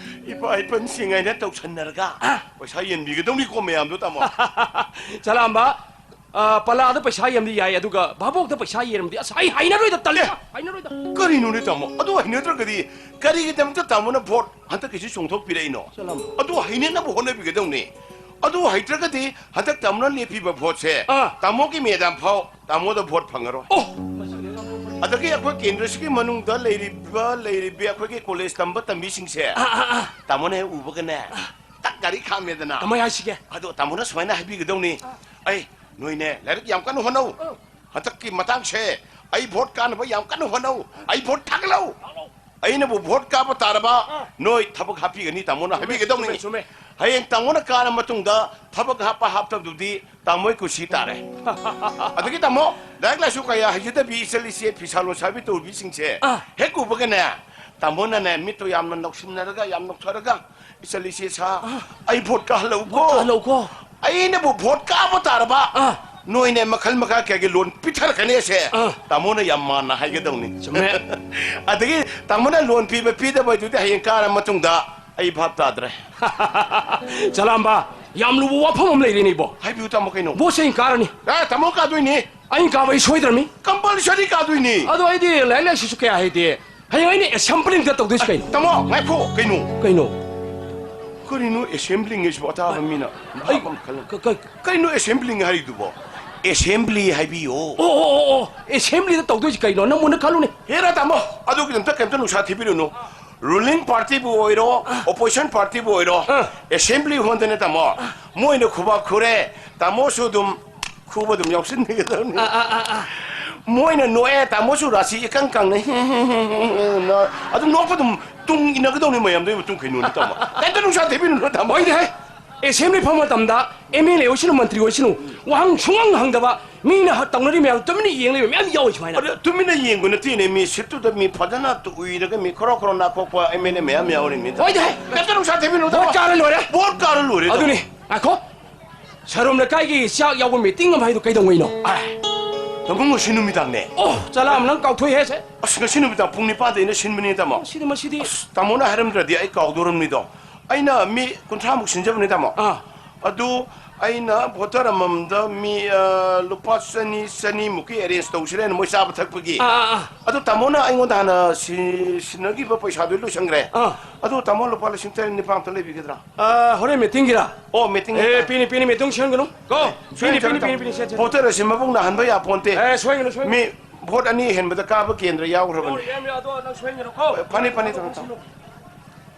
ꯏꯄꯥ ꯏꯄꯟꯁꯤꯡ" ꯍꯥꯏꯅ ꯇꯧꯁꯟꯅꯔꯒ ꯑꯥ꯫ ꯄꯩꯁꯥ ꯌꯦꯟꯕꯤꯒꯗꯧꯅꯤꯀꯣ ꯃꯌꯥꯝꯗꯣ, ꯇꯥꯃꯣ꯫ ꯆꯂꯥꯝꯕ, ꯑ, ꯄꯂꯥꯗ ꯄꯩꯁꯥ ꯌꯦꯟꯕꯗꯤ ꯌꯥꯏ, ꯑꯗꯨꯒ ꯚꯥꯕꯣꯛꯇ ꯄꯩꯁꯥ ꯌꯦꯟꯕꯗꯤ, ꯑꯁ, ꯑꯩ ꯍꯩꯅꯔꯣꯏꯗ, ꯇꯜꯂꯤ, ꯑꯦ! ꯍꯩꯅꯔꯣꯏꯗ꯫ ꯀꯔꯤꯅꯣꯅꯦ, ꯇꯥꯃꯣ? ꯑꯗꯨ ꯍꯩꯅꯗ꯭ꯔꯒꯗꯤ ꯀꯔꯤꯒꯤꯗꯃꯛꯇ ꯇꯥꯃꯣꯅ ꯚꯣꯠ ꯍꯟꯗꯛꯀꯤꯁꯤ ꯆꯣꯡꯊꯣꯛꯄꯤꯔꯛꯏꯅꯣ? ꯆꯠꯂꯝꯃꯣ꯫ ꯑꯗꯨ ꯍꯩꯅꯅꯕ ꯍꯣꯠꯅꯕꯤꯒꯗꯧꯅꯤ꯫ ꯑꯗꯨ ꯍꯩꯇ꯭ꯔꯒꯗꯤ ꯍꯟꯗꯛ ꯇꯥꯃꯣꯅ ꯂꯦꯞꯄꯤꯕ ꯚꯣꯠꯁꯦ ꯑꯥ꯫ ꯇꯥꯃꯣꯒꯤ ꯃꯦꯗꯥꯝ ꯐꯥꯎ ꯇꯥꯃꯣꯗ ꯚꯣꯠ ꯐꯪꯉꯔꯣꯏ꯫ ꯑꯣ! ꯑꯗꯒꯤ ꯑꯩꯈꯣꯏ ꯀꯦꯟꯗ꯭ꯔꯁꯤꯒꯤ ꯃꯅꯨꯡꯗ ꯂꯩꯔꯤꯕ, ꯂꯩꯔꯤꯕ ꯑꯩꯈꯣꯏꯒꯤ ꯀꯣꯂꯦꯖ ꯇꯝꯕ ꯇꯝꯕꯤꯁꯤꯡꯁꯦ ꯑꯥ, ꯑꯥ, ꯑꯥ꯫ ꯇꯥꯃꯣꯅ ꯍꯦꯛ ꯎꯕꯒꯅꯦ, ꯇꯛ ꯒꯥꯔꯤ ꯈꯥꯝꯃꯦꯗꯅ꯫ ꯀꯃꯥꯏ ꯍꯥꯏꯁꯤꯒꯦ? ꯑꯗꯣ ꯇꯥꯃꯣꯅ ꯁꯨꯃꯥꯏꯅ ꯍꯥꯏꯕꯤꯒꯗꯧꯅꯤ, "ꯑꯩ, ꯅꯣꯏꯅꯦ ꯂꯥꯏꯔꯤꯛ ꯌꯥꯝ ꯀꯟꯅ ꯍꯣꯠꯅꯧ꯫ ꯑꯥ꯫ ꯍꯟꯗꯛꯀꯤ ꯃꯇꯥꯡꯁꯦ ꯑꯩ ꯚꯣꯠ ꯀꯥꯅꯕ ꯌꯥꯝ ꯀꯟꯅ ꯍꯣꯠꯅꯧ꯫ ꯑꯩ ꯚꯣꯠ ꯊꯥꯒꯠꯂꯧ꯫ ꯑꯩꯅꯕꯨ ꯚꯣꯠ ꯀꯥꯕ ꯇꯥꯔꯕ, ꯑꯥ꯫ ꯅꯣꯏ ꯊꯕꯛ ꯍꯥꯞꯄꯤꯒꯅꯤ", ꯇꯥꯃꯣꯅ ꯆꯨꯝꯃꯦ, ꯍꯥꯏꯕꯤꯒꯗꯧꯅꯤ꯫ ꯆꯨꯝꯃꯦ, ꯆꯨꯝꯃꯦ꯫ ꯍꯌꯦꯡ ꯇꯥꯃꯣꯅ ꯀꯥꯔ ꯃꯇꯨꯡꯗ ꯊꯕꯛ ꯍꯥꯞꯄ ꯍꯥꯞꯇꯕꯗꯨꯗꯤ ꯇꯥꯃꯣꯒꯤ ꯀꯨꯁꯤ ꯇꯥꯔꯦ꯫ ꯑꯗꯒꯤ ꯇꯥꯃꯣ, ꯂꯥꯏꯔꯤꯛ ꯂꯥꯏꯁꯨ ꯀꯌꯥ ꯍꯩꯖꯗꯕꯤ ꯏꯆꯜ ꯏꯆꯦ ꯐꯤꯁꯥ ꯂꯣꯟꯁꯥꯕꯤ ꯇꯧꯔꯤꯕꯤꯁꯤꯡꯁꯦ ꯑꯥ꯫ ꯍꯦꯛ ꯎꯕꯒꯅꯦ, ꯇꯥꯃꯣꯅꯅꯦ ꯃꯤꯠꯇꯣ ꯌꯥꯝꯅ ꯅꯧꯁꯤꯟꯅꯔꯒ, ꯌꯥꯝ ꯅꯧꯊꯔꯒ, "ꯏꯆꯜ ꯏꯆꯦ ꯁꯥ, ꯑꯥ꯫ ꯑꯩ ꯚꯣꯠ ꯀꯥꯍꯜꯂꯛꯎꯀꯣ꯫ ꯚꯣꯠ ꯀꯥꯍꯜꯂꯛꯎꯀꯣ꯫ ꯑꯩꯅꯕꯨ ꯚꯣꯠ ꯀꯥꯕ ꯇꯥꯔꯕ, ꯑꯥ꯫ ꯅꯣꯏꯅꯦ ꯃꯈꯜ ꯃꯈꯥ ꯀꯌꯥꯒꯤ ꯂꯣꯟ ꯄꯤꯊꯔꯛꯀꯅꯤꯁꯦ", ꯑꯥ꯫ ꯇꯥꯃꯣꯅ ꯌꯥꯝ ꯃꯥꯟꯅ ꯍꯥꯏꯒꯗꯧꯅꯤ꯫ ꯆꯨꯝꯃꯦ꯫ ꯑꯗꯒꯤ ꯇꯥꯃꯣꯅ ꯂꯣꯟ ꯄꯤꯕ ꯄꯤꯗꯕ ꯍꯥꯏꯗꯨꯗꯤ ꯍꯌꯦꯡ ꯀꯥꯔ ꯃꯇꯨꯡꯗ ꯑꯩ ꯚꯥꯞ ꯇꯥꯗ꯭ꯔꯦ꯫ ꯆꯂꯥꯝꯕ, ꯌꯥꯝ ꯂꯨꯕ ꯋꯥꯐꯝ ꯑꯃ ꯂꯩꯔꯦꯅꯦ ꯏꯕꯣ꯫ ꯍꯥꯏꯕꯤꯌꯨ ꯇꯥꯃꯣ, ꯀꯩꯅꯣ? ꯕꯣꯁꯁꯦ ꯑꯩꯅ ꯀꯥꯔꯅꯤ꯫ ꯑꯦ, ꯇꯥꯃꯣ ꯀꯥꯗꯣꯏꯅꯤ꯫ ꯑꯩꯅ ꯀꯥꯕ ꯑꯩ ꯁꯣꯏꯗ꯭ꯔꯕꯅꯤ꯫ Compulsory ꯀꯥꯗꯣꯏꯅꯤ꯫ ꯑꯗꯣ ꯑꯩꯗꯤ ꯂꯥꯏꯔꯤꯛ ꯂꯥꯏꯁꯨꯁꯨ ꯀꯌꯥ ꯍꯩꯇꯦ꯫ ꯍꯌꯦꯡ ꯑꯩꯅ assembling ꯇꯧꯗꯣꯏꯁꯤ ꯀꯩꯅꯣ? ꯇꯥꯃꯣ, ꯉꯥꯏꯈꯣ, ꯀꯩꯅꯣ? ꯀꯩꯅꯣ? ꯀꯔꯤꯅꯣ assembling ꯍꯥꯏꯁꯤꯕꯣ? ꯑꯇꯥꯕ ꯃꯤꯅ ꯑꯩ ꯚꯥꯞ ꯑꯃ ꯈꯜꯂ-, ꯀ-, ꯀ-, ꯀꯩꯅꯣ assembling ꯍꯥꯏꯔꯤꯗꯨꯕꯣ? Assembly ꯍꯥꯏꯕꯤꯌꯣ꯫ ꯑꯣ, ꯑꯣ, ꯑꯣ, ꯑꯣ, assembly ꯗ ꯇꯧꯗꯣꯏꯁꯤ ꯀꯩꯅꯣ? ꯅꯪ ꯃꯨꯟꯅ ꯈꯜꯂꯨꯅꯦ꯫ ꯍꯦꯔꯥ ꯇꯥꯃꯣ, ꯑꯗꯨꯒꯤꯗꯃꯛꯇ ꯀꯩꯝꯇ ꯅꯨꯡꯁꯥ ꯊꯤꯕꯤꯔꯨꯅꯨ꯫ Ruling party ꯕꯨ ꯑꯣꯏꯔꯣ, ꯑꯥ꯫ Opposition party ꯕꯨ ꯑꯣꯏꯔꯣ, ꯑꯥ꯫ Assembly ꯍꯣꯟꯗꯅ ꯇꯥꯃꯣ, ꯃꯣꯏꯅ ꯈꯨꯕꯥꯛ ꯈꯨꯔꯦ, ꯇꯥꯃꯣꯁꯨ ꯑꯗꯨꯝ ꯈꯨꯕ ꯑꯗꯨꯝ ꯌꯥꯎꯁꯤꯟꯕꯤꯒꯗꯕꯅꯤ꯫ ꯑꯥ, ꯑꯥ, ꯑꯥ, ꯑꯥ꯫ ꯃꯣꯏꯅ ꯅꯣꯛꯑꯦ, ꯇꯥꯃꯣꯁꯨ ꯔꯥꯁꯤ ꯏꯀꯪ ꯀꯪꯅ ꯑꯗꯨꯝ ꯅꯣꯛꯄ ꯑꯗꯨꯝ ꯇꯨꯡ ꯏꯟꯅꯒꯗꯧꯅꯤ ꯃꯌꯥꯝꯗꯨꯒꯤ ꯃꯇꯨꯡ ꯀꯩꯅꯣꯅꯤ ꯇꯥꯃꯣ꯫ ꯀꯩꯝꯇ ꯅꯨꯡꯁꯥ ꯊꯤꯕꯤꯔꯨꯅꯨ ꯇꯥꯃꯣ꯫ ꯍꯣꯏꯅꯦ ꯍꯦ, assembly ꯐꯝꯕ ꯃꯇꯝꯗ M L A ꯑꯣꯏꯁꯅꯨ, ꯃꯟꯇ꯭ꯔꯤ ꯑꯣꯏꯁꯅꯨ, ꯋꯥꯍꯪ ꯁꯨꯡꯍꯪ ꯍꯪꯗꯕ, ꯃꯤꯅ ꯍ-, ꯇꯧꯅꯔꯤ ꯃꯌꯥꯝ ꯇꯨꯃꯤꯟꯅ ꯌꯦꯡ ꯂꯩꯕ ꯃꯌꯥꯝ ꯌꯥꯎꯏ ꯁꯨꯃꯥꯏꯅ꯫ ꯑꯗꯨ ꯇꯨꯃꯤꯟꯅ ꯌꯦꯡꯕ ꯅꯠꯇꯦꯅꯦ, ꯃꯤ ꯁꯤꯠꯇꯨꯗ ꯃꯤ ꯐꯖꯅ ꯇꯨ-, ꯎꯏꯔꯒ ꯃꯤ ꯈꯣꯔꯣ ꯈꯣꯔꯣ ꯅꯥꯈꯣꯛꯄ M L A ꯃꯌꯥꯝ ꯌꯥꯎꯔꯤꯅꯤ꯫ ꯍꯣꯏꯗ ꯍꯦ꯫ ꯀꯩꯝꯇ ꯅꯨꯡꯁꯥ ꯊꯤꯕꯤꯔꯨꯅꯨ ꯇꯥꯃꯣ꯫ ꯚꯣꯠ ꯀꯥꯔ ꯂꯣꯏꯔꯦ꯫ ꯚꯣꯠ ꯀꯥꯔ ꯂꯣꯏꯔꯦ ꯇꯥꯃꯣ꯫ ꯑꯗꯨꯅꯤ, ꯉꯥꯏꯈꯣ꯫ ꯁꯔꯨꯝ ꯂꯩꯀꯥꯏꯒꯤ ꯆꯥꯛ ꯌꯥꯎꯕ meeting ꯑꯃ ꯍꯥꯏꯗꯣ ꯀꯩꯗꯧꯉꯩꯅꯣ? ꯑꯥꯏ, ꯇꯥꯃꯣ, ꯉꯁꯤ ꯅꯨꯃꯤꯗꯥꯡꯅꯦ꯫ ꯑꯣ, ꯆꯂꯥꯝ, ꯅꯪ ꯀꯥꯎꯊꯣꯛꯏꯍꯦ ꯁꯦ꯫ ꯑꯁ, ꯉꯁꯤ ꯅꯨꯃꯤꯗꯥꯡ ꯄꯨꯡ ꯅꯤꯄꯥꯟꯗꯩꯅ ꯁꯤꯟꯕꯅꯤ ꯇꯥꯃꯣ꯫ ꯃꯁꯤꯗꯤ, ꯃꯁꯤꯗꯤ꯫ ꯑꯁ, ꯇꯥꯃꯣꯅ ꯍꯥꯏꯔꯝꯗ꯭ꯔꯗꯤ ꯑꯩ ꯀꯥꯎꯗꯧꯔꯝꯅꯤꯗꯣ꯫ ꯑꯩꯅ ꯃꯤ ꯀꯨꯟꯊ꯭ꯔꯥꯃꯨꯛ ꯁꯤꯟꯖꯕꯅꯤ ꯇꯥꯃꯣ꯫ ꯑꯥ꯫ ꯑꯗꯨ ꯑꯩꯅ voter ꯑꯃꯃꯝꯗ ꯃꯤ, ꯑ, ꯂꯨꯄꯥ ꯆꯅꯤ, ꯆꯅꯤꯃꯨꯛꯀꯤ arrange ꯇꯧꯁꯤꯔꯦꯅ ꯃꯣꯏ ꯆꯥꯕ ꯊꯛꯄꯒꯤ꯫ ꯑꯥ, ꯑꯥ, ꯑꯥ꯫ ꯑꯗꯨ ꯇꯥꯃꯣꯅ ꯑꯩꯉꯣꯟꯗ ꯍꯥꯟꯅ ꯁꯤ-, ꯁꯤꯟꯅꯈꯤꯕ ꯄꯩꯁꯥꯗꯨ ꯂꯣꯏꯁꯟꯈ꯭ꯔꯦ꯫ ꯑꯥ꯫ ꯑꯗꯨ ꯇꯥꯃꯣ ꯂꯨꯄꯥ ꯂꯤꯁꯤꯡ ꯇꯔꯦꯠ ꯅꯤꯄꯥꯟ ꯑꯝꯇ ꯂꯩꯕꯤꯒꯗ꯭ꯔꯥ? ꯑ, ꯍꯣꯔꯦꯟ meetingꯒꯤꯔ? ꯑꯣ, meeting ꯑꯦ, ꯍꯦꯛꯇ꯫ ꯄꯤꯅꯤ, ꯄꯤꯅꯤ, meeting ꯁꯦꯝꯒꯅꯨ꯫ ꯀꯣ, ꯑꯦ, ꯄꯤꯅꯤ, ꯁꯣꯏꯅ ꯄꯤꯅꯤ, ꯇꯧꯔꯦ, ꯄꯤꯅꯤ, ꯇꯥꯃꯣ꯫ ꯄꯤꯅꯤ, ꯁꯦ, ꯁꯦ, ꯁꯦ꯫ Voter ꯑꯁꯤ ꯃꯕꯨꯛ ꯅꯥꯍꯟꯕ ꯌꯥꯄꯣꯟꯇꯦ꯫ ꯑꯦ, ꯁꯣꯏꯒꯅꯨ, ꯁꯣꯏꯒꯅꯨ꯫ ꯃꯤ vote ꯑꯅꯤ ꯍꯦꯟꯕꯗ ꯀꯥꯕ ꯀꯦꯟꯗ꯭ꯔ ꯌꯥꯎꯈ꯭ꯔꯕꯅꯤ꯫ ꯌꯥꯎꯔꯦ, ꯌꯥꯎꯔꯦ, ꯑꯗꯣ ꯅꯪ ꯁꯣꯏꯒꯅꯨ, ꯀꯣ꯫ ꯐꯅꯤ, ꯐꯅꯤ, ꯇꯥꯃꯣ, ꯇꯥꯃꯣ꯫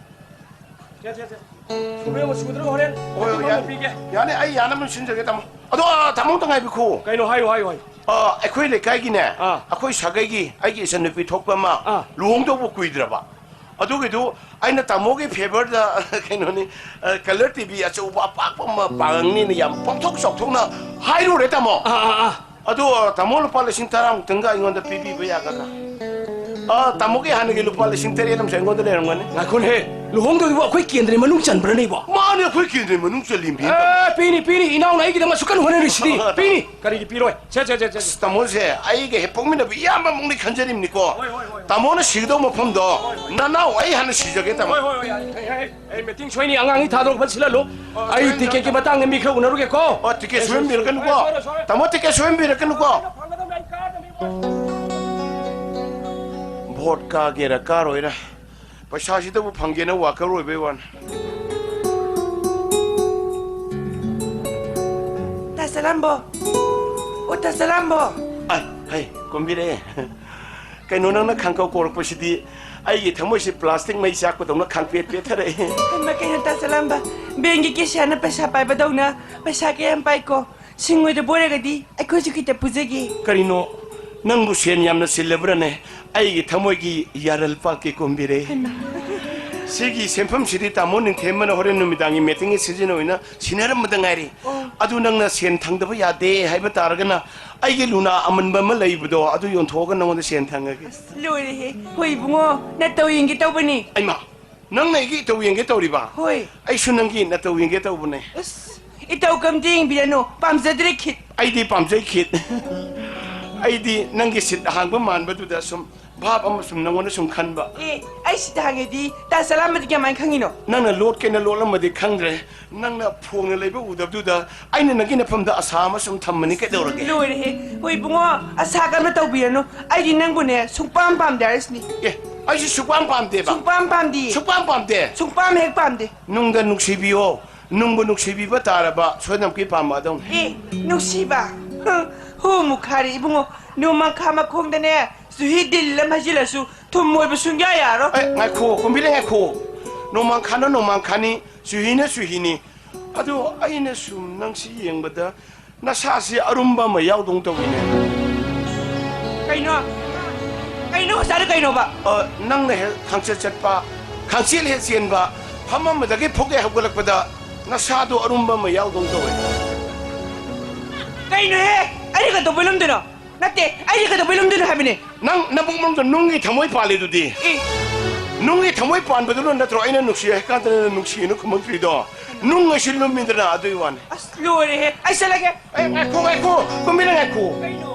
ꯁꯦ, ꯁꯦ, ꯁꯦ꯫ ꯁꯨꯕ꯭ꯔ ꯌꯦꯡꯉꯣ, ꯁꯨꯗ꯭ꯔꯒ ꯍꯣꯔꯦꯟ ꯍꯣꯏ, ꯍꯣꯏ, ꯑꯗꯨꯝ ꯌꯥꯅꯤ꯫ ꯄꯤꯒꯦ꯫ ꯌꯥꯅꯤ, ꯑꯩ ꯌꯥꯅꯕ ꯁꯤꯟꯖꯒꯦ, ꯇꯥꯃꯣ꯫ ꯑꯗꯣ, ꯑ, ꯇꯥꯃꯣ ꯑꯝꯇ ꯉꯥꯏꯕꯤꯈꯣ꯫ ꯀꯩꯅꯣ? ꯍꯥꯏꯌꯨ, ꯍꯥꯏꯌꯨ, ꯍꯥꯏꯌꯨ꯫ ꯑ, ꯑꯩꯈꯣꯏ ꯂꯩꯀꯥꯏꯒꯤꯅꯦ, ꯑꯥ꯫ ꯑꯩꯈꯣꯏ ꯁꯥꯒꯩꯒꯤ, ꯑꯩꯒꯤ ꯏꯆꯟꯅꯨꯄꯤ ꯊꯣꯛꯄ ꯑꯃ ꯑꯥ꯫ ꯂꯨꯍꯣꯡꯗꯧꯕ ꯀꯨꯏꯗ꯭ꯔꯕ꯫ ꯑꯗꯨꯒꯤꯗꯨ ꯑꯩꯅ ꯇꯥꯃꯣꯒꯤ favourꯗ, ꯀꯩꯅꯣꯅꯤ, ꯑ, colour T V ꯑꯆꯧꯕ ꯑꯄꯥꯛꯄ ꯑꯃ ꯄꯥꯡꯉꯅꯤꯅ ꯌꯥꯝ ꯄꯥꯛꯊꯣꯛ ꯆꯥꯎꯊꯣꯛꯅ ꯍꯥꯏꯔꯨꯔꯦ, ꯇꯥꯃꯣ꯫ ꯑꯥ, ꯑꯥ, ꯑꯥ꯫ ꯑꯗꯣ, ꯑ, ꯇꯥꯃꯣ ꯂꯨꯄꯥ ꯂꯤꯁꯤꯡ ꯇꯔꯥꯃꯨꯛꯇꯪꯒ ꯑꯩꯉꯣꯟꯗ ꯄꯤꯕꯤꯕ ꯌꯥꯒꯗ꯭ꯔꯥ? ꯑ, ꯇꯥꯃꯣꯒꯤ ꯍꯥꯟꯅꯒꯤ ꯂꯨꯄꯥ ꯂꯤꯁꯤꯡ ꯇꯔꯦꯠ ꯑꯃꯁꯨ ꯑꯩꯉꯣꯟꯗ ꯂꯩꯔꯝꯒꯅꯤ꯫ ꯉꯥꯏꯈꯣꯅꯦꯍꯦ꯫ ꯂꯨꯍꯣꯡꯗꯧꯔꯤꯕ ꯑꯩꯈꯣꯏ ꯀꯦꯟꯗ꯭ꯔꯒꯤ ꯃꯅꯨꯡ ꯆꯟꯕ꯭ꯔꯅꯦꯕꯣ? ꯃꯥꯅꯦ, ꯑꯩꯈꯣꯏ ꯀꯦꯟꯗ꯭ꯔꯒꯤ ꯃꯅꯨꯡ ꯆꯜꯂꯤꯝꯅꯤ꯫ ꯑꯦ, ꯄꯤꯅꯤ, ꯄꯤꯅꯤ꯫ ꯏꯅꯥꯎꯅ ꯑꯩꯒꯤꯗꯃꯛ ꯑꯁꯨꯛ ꯀꯟꯅ ꯍꯣꯠꯅꯔꯤꯁꯤꯗꯤ꯫ ꯄꯤꯅꯤ꯫ ꯀꯔꯤꯒꯤ ꯄꯤꯔꯣꯏ? ꯁꯦ, ꯁꯦ, ꯁꯦ, ꯁꯦ, ꯁꯦ꯫ ꯑꯁ, ꯇꯥꯃꯣꯁꯦ, ꯑꯩꯒ ꯍꯦꯛ ꯄꯣꯛꯃꯤꯟꯅꯕ ꯏꯌꯥꯝꯕ ꯃꯨꯛꯅꯤ ꯈꯟꯖꯔꯤꯕꯅꯤꯀꯣ꯫ ꯍꯣꯏ, ꯍꯣꯏ, ꯍꯣꯏ꯫ ꯇꯥꯃꯣꯅ ꯁꯤꯒꯗꯧꯕ ꯃꯐꯝꯗꯣ, ꯍꯣꯏ, ꯍꯣꯏ꯫ ꯅꯅꯥꯎ ꯑꯩ ꯍꯥꯟꯅ ꯁꯤꯖꯒꯦ, ꯇꯥꯃꯣ꯫ ꯍꯣꯏ, ꯍꯣꯏ, ꯍꯣꯏ, ꯌꯥꯏ, ꯌꯥꯏ, ꯌꯥꯏ꯫ ꯑꯩ meeting ꯁꯣꯏꯅꯤ, ꯑꯉꯥꯡꯒꯤ ꯊꯥꯗꯣꯔꯛꯄ ꯁꯤꯜꯍꯜꯂꯨ꯫ ꯑꯣ, ꯑꯩ ꯁꯣꯏꯅꯤ, ticketꯀꯤ ꯁꯣꯏꯅꯤ꯫ ꯃꯇꯥꯡꯗ ꯃꯤ ꯈꯔ ꯎꯅꯔꯨꯒꯦꯀꯣ꯫ ꯑꯣ, ticket ꯑꯦ, ꯁꯣꯏ-, ꯁꯣꯏꯍꯟꯕꯤꯔꯛꯀꯅꯨꯀꯣ꯫ ꯁꯣꯏꯔꯣꯏ, ꯁꯣꯏꯔꯣꯏ꯫ ꯇꯥꯃꯣ, ticket ꯁꯣꯏꯍꯟꯕꯤꯔꯛꯀꯅꯨꯀꯣ꯫ ꯐꯪꯒꯗꯕꯅꯤ, ꯑꯩ ꯀꯥꯗꯕꯅꯤ꯫ Vote ꯀꯥꯒꯦꯔꯥ ꯀꯥꯔꯣꯏꯔꯥ, ꯄꯩꯁꯥꯁꯤꯗꯕꯨ ꯐꯪꯒꯦꯅ worker ꯑꯣꯏꯕꯩ ꯋꯥꯅꯤ꯫ ꯇꯥ ꯁꯂꯥꯝꯕꯣ꯫ ꯑꯣ, ꯇꯥ ꯁꯂꯥꯝꯕꯣ꯫ ꯑꯥꯏ, ꯍꯩ, ꯀꯣꯝꯕꯤꯔꯦ꯫ ꯀꯩꯅꯣ, ꯅꯪꯅ ꯈꯥꯡꯀꯧ ꯀꯧꯔꯛꯄꯁꯤꯗꯤ ꯑꯩꯒꯤ ꯊꯃꯣꯏꯁꯦ plastic ꯃꯩ ꯆꯥꯛꯄꯗꯧꯅ ꯈꯥꯡꯄꯦꯠ ꯄꯦꯠꯊꯔꯛꯑꯦ꯫ ꯍꯩꯃꯥ, ꯀꯩꯅꯣ, ꯇꯥ ꯁꯂꯥꯝꯕ? Bankꯀꯤ cashierꯅ ꯄꯩꯁꯥ ꯄꯥꯏꯕꯗꯧꯅ ꯄꯩꯁꯥ ꯀꯌꯥꯝ ꯄꯥꯏꯀꯣ? ꯁꯤꯡꯉꯣꯏꯗꯕ ꯑꯣꯏꯔꯒꯗꯤ ꯑꯩꯈꯣꯏꯁꯨ ꯈꯤꯇ ꯄꯨꯖꯒꯦ꯫ ꯀꯔꯤꯅꯣ? ꯅꯪꯕꯨ ꯁꯦꯟ ꯌꯥꯝꯅ ꯆꯤꯜꯂꯕ꯭ꯔꯅꯦ? ꯑꯩꯒꯤ ꯊꯃꯣꯏꯒꯤ ꯌꯥꯔꯜ ꯄꯥꯛꯀꯤ ꯀꯣꯝꯕꯤꯔꯦ꯫ ꯍꯩꯃꯥ꯫ ꯁꯤꯒꯤ ꯁꯦꯟꯐꯝꯁꯤꯗꯤ ꯇꯥꯃꯣ ꯅꯤꯡꯊꯦꯝꯕꯅ ꯍꯣꯔꯦꯟ ꯅꯨꯃꯤꯗꯥꯡꯒꯤ meetingꯒꯤ season ꯑꯣꯏꯅ ꯁꯤꯟꯅꯔꯝꯕꯗ ꯉꯥꯏꯔꯤ꯫ ꯑꯣ꯫ ꯑꯗꯨ ꯅꯪꯅ ꯁꯦꯟ ꯊꯪꯗꯕ ꯌꯥꯗꯦ ꯍꯥꯏꯕ ꯇꯥꯔꯒꯅ ꯑꯩꯒꯤ ꯂꯨꯅꯥ ꯑꯃꯟꯕ ꯑꯃ ꯂꯩꯕꯗꯣ ꯑꯗꯨ ꯌꯣꯟꯊꯣꯛꯑꯒ ꯅꯉꯣꯟꯗ ꯁꯦꯟ ꯊꯪꯉꯒꯦ꯫ ꯑꯁ, ꯂꯣꯏꯔꯦꯍꯦ꯫ ꯍꯣꯏ ꯏꯕꯨꯡꯉꯣ, ꯅꯇꯧ ꯌꯦꯡꯒꯦ ꯇꯧꯕꯅꯤ꯫ ꯑꯩꯃꯥ! ꯅꯪꯅ ꯑꯩꯒꯤ ꯏꯇꯧ ꯌꯦꯡꯒꯦ ꯇꯧꯔꯤꯕ? ꯍꯣꯏ꯫ ꯑꯩꯁꯨ ꯅꯪꯒꯤ ꯅꯇꯧ ꯌꯦꯡꯒꯦ ꯇꯧꯕꯅꯦ꯫ ꯑꯁ, ꯏꯇꯧ ꯀꯝꯇ ꯌꯦꯡꯕꯤꯔꯅꯨ, ꯄꯥꯝꯖꯗ꯭ꯔꯦ ꯈꯤꯠ꯫ ꯑꯩꯗꯤ ꯄꯥꯝꯖꯩ ꯈꯤꯠ꯫ ꯑꯩꯗꯤ ꯅꯪꯒꯤ seat ꯑꯍꯥꯡꯕ ꯃꯥꯟꯕꯗꯨꯗ ꯁꯨꯝ ꯚꯥꯞ ꯑꯃ ꯁꯨꯝ ꯅꯪꯉꯣꯟꯗ ꯁꯨꯝ ꯈꯟꯕ꯫ ꯑꯦ, ꯑꯩ seat ꯍꯥꯡꯉꯦꯗꯤ ꯇꯥ ꯁꯂꯥꯃꯗꯤ ꯀꯃꯥꯏꯅ ꯈꯪꯉꯤꯅꯣ? ꯅꯪꯅ ꯂꯣꯠꯀꯦꯅ ꯂꯣꯠꯂꯝꯃꯗꯤ ꯈꯪꯗ꯭ꯔꯦ, ꯅꯪꯅ ꯐꯣꯡꯅ ꯂꯩꯕ ꯎꯗꯕꯗꯨꯗ ꯑꯩꯅ ꯅꯪꯒꯤ ꯅꯐꯝꯗ ꯑꯁꯥ ꯑꯃ ꯁꯨꯝ ꯊꯝꯕꯅꯤ, ꯀꯩꯗꯧꯔꯒꯦ? ꯂꯣꯏꯔꯦꯍꯦ꯫ ꯍꯣꯏ ꯏꯕꯨꯡꯉꯣ, ꯑꯁꯥ ꯀꯟꯅ ꯇꯧꯕꯤꯔꯅꯨ꯫ ꯑꯩꯗꯤ ꯅꯪꯕꯨꯅꯦ ꯁꯨꯡꯄꯥꯝ ꯄꯥꯝꯗꯦ ꯍꯥꯏꯔꯤꯁꯤꯅꯤ꯫ ꯑꯦ, ꯑꯩꯁꯨ ꯁꯨꯛꯄꯥꯝ ꯄꯥꯝꯗꯦꯕ꯫ ꯁꯨꯡꯄꯥꯝ ꯄꯥꯝꯗꯤꯌꯦ꯫ ꯁꯨꯛꯄꯥꯝ ꯄꯥꯝꯗꯦ꯫ ꯁꯨꯡꯄꯥꯝ ꯍꯦꯛ ꯄꯥꯝꯗꯦ꯫ ꯅꯨꯡꯗ ꯅꯨꯡꯁꯤꯕꯤꯌꯣ꯫ ꯅꯨꯡꯕꯨ ꯅꯨꯡꯁꯤꯕꯤꯕ ꯇꯥꯔꯕ ꯁꯣꯏꯗꯅꯃꯛꯀꯤ ꯄꯥꯝꯃꯛꯑꯗꯧꯅꯤ꯫ ꯑꯦ, ꯅꯨꯡꯁꯤꯕ꯫ ꯍꯨ, ꯍꯨ ꯃꯨꯛꯈꯥꯔꯤ ꯏꯕꯨꯡꯉꯣ꯫ ꯅꯣꯡꯃꯪꯈꯥ ꯃꯈꯣꯡꯗꯅꯦ ꯆꯨꯍꯤ ꯗꯤꯜ ꯑꯃ ꯍꯩꯖꯤꯜꯂꯁꯨ ꯊꯨꯝ ꯑꯣꯏꯕ ꯁꯨꯡꯌꯥ ꯌꯥꯔꯣꯏ꯫ ꯑꯦ, ꯉꯥꯏꯈꯣ, ꯀꯨꯝꯕꯤꯂꯦ, ꯉꯥꯏꯈꯣ꯫ ꯅꯣꯡꯃꯪꯈꯥꯅ ꯅꯣꯡꯃꯪꯈꯥꯅꯤ, ꯆꯨꯍꯤꯅ ꯆꯨꯍꯤꯅꯤ꯫ ꯑꯗꯣ ꯑꯩꯅ ꯁꯨꯝ ꯅꯪꯁꯤ ꯌꯦꯡꯕꯗ ꯅꯁꯥꯁꯤ ꯑꯔꯨꯝꯕ ꯑꯃ ꯌꯥꯎꯗꯧ ꯇꯧꯏꯅꯦ꯫ ꯀꯩꯅꯣ? ꯀꯩꯅꯣ ꯉꯁꯥꯏꯗꯣ ꯀꯩꯅꯣꯕ? ꯑ, ꯅꯪꯅ ꯍꯦꯛ ꯈꯪꯆꯠ ꯆꯠꯄ, ꯈꯪꯆꯦꯜ ꯍꯦꯛ ꯆꯦꯟꯕ, ꯐꯝꯃꯝꯕꯗꯒꯤ ꯐꯨꯛ ꯍꯦꯛ ꯍꯧꯒꯠꯂꯛꯄꯗ ꯅꯁꯥꯗꯣ ꯑꯔꯨꯝꯕ ꯑꯃ ꯌꯥꯎꯗꯧ ꯇꯧꯋꯦ꯫ ꯀꯩꯅꯣꯍꯦ? ꯑꯩꯅ ꯀꯩꯗꯧꯕꯩ ꯂꯨꯝꯗꯣꯏꯅꯣ? ꯅꯠꯇꯦ, ꯑꯩꯗꯤ ꯀꯩꯗꯧꯕꯩ ꯂꯨꯝꯗꯣꯏꯅꯣ ꯍꯥꯏꯕꯅꯦ꯫ ꯅꯪ ꯅꯕꯨꯛ ꯃꯅꯨꯡꯗ ꯅꯨꯡꯒꯤ ꯊꯃꯣꯏ ꯄꯥꯜꯂꯤꯗꯨꯗꯤ꯫ ꯑꯦ, ꯅꯨꯡꯒꯤ ꯊꯃꯣꯏ ꯄꯥꯟꯕꯗꯨꯅ ꯅꯠꯇ꯭ꯔꯣ ꯑꯩꯅ ꯅꯨꯡꯁꯤ ꯍꯥꯏ ꯀꯥꯟꯗ ꯅꯪꯅ ꯅꯨꯡꯁꯤꯅ ꯈꯨꯝꯃꯛꯇ꯭ꯔꯤꯗꯣ? ꯅꯨꯡ ꯑꯁꯤ ꯂꯨꯝꯃꯤꯗꯅ, ꯑꯗꯨꯒꯤ ꯋꯥꯅꯤ꯫ ꯑꯁ, ꯂꯣꯏꯔꯦꯍꯦ꯫ ꯑꯩ ꯆꯠꯂꯒꯦ꯫ ꯑꯦ, ꯉꯥꯏꯈꯣ, ꯉꯥꯏꯈꯣ, ꯀꯨꯝꯕꯤꯅ ꯉꯥꯏꯈꯣ꯫ ꯀꯩꯅꯣ?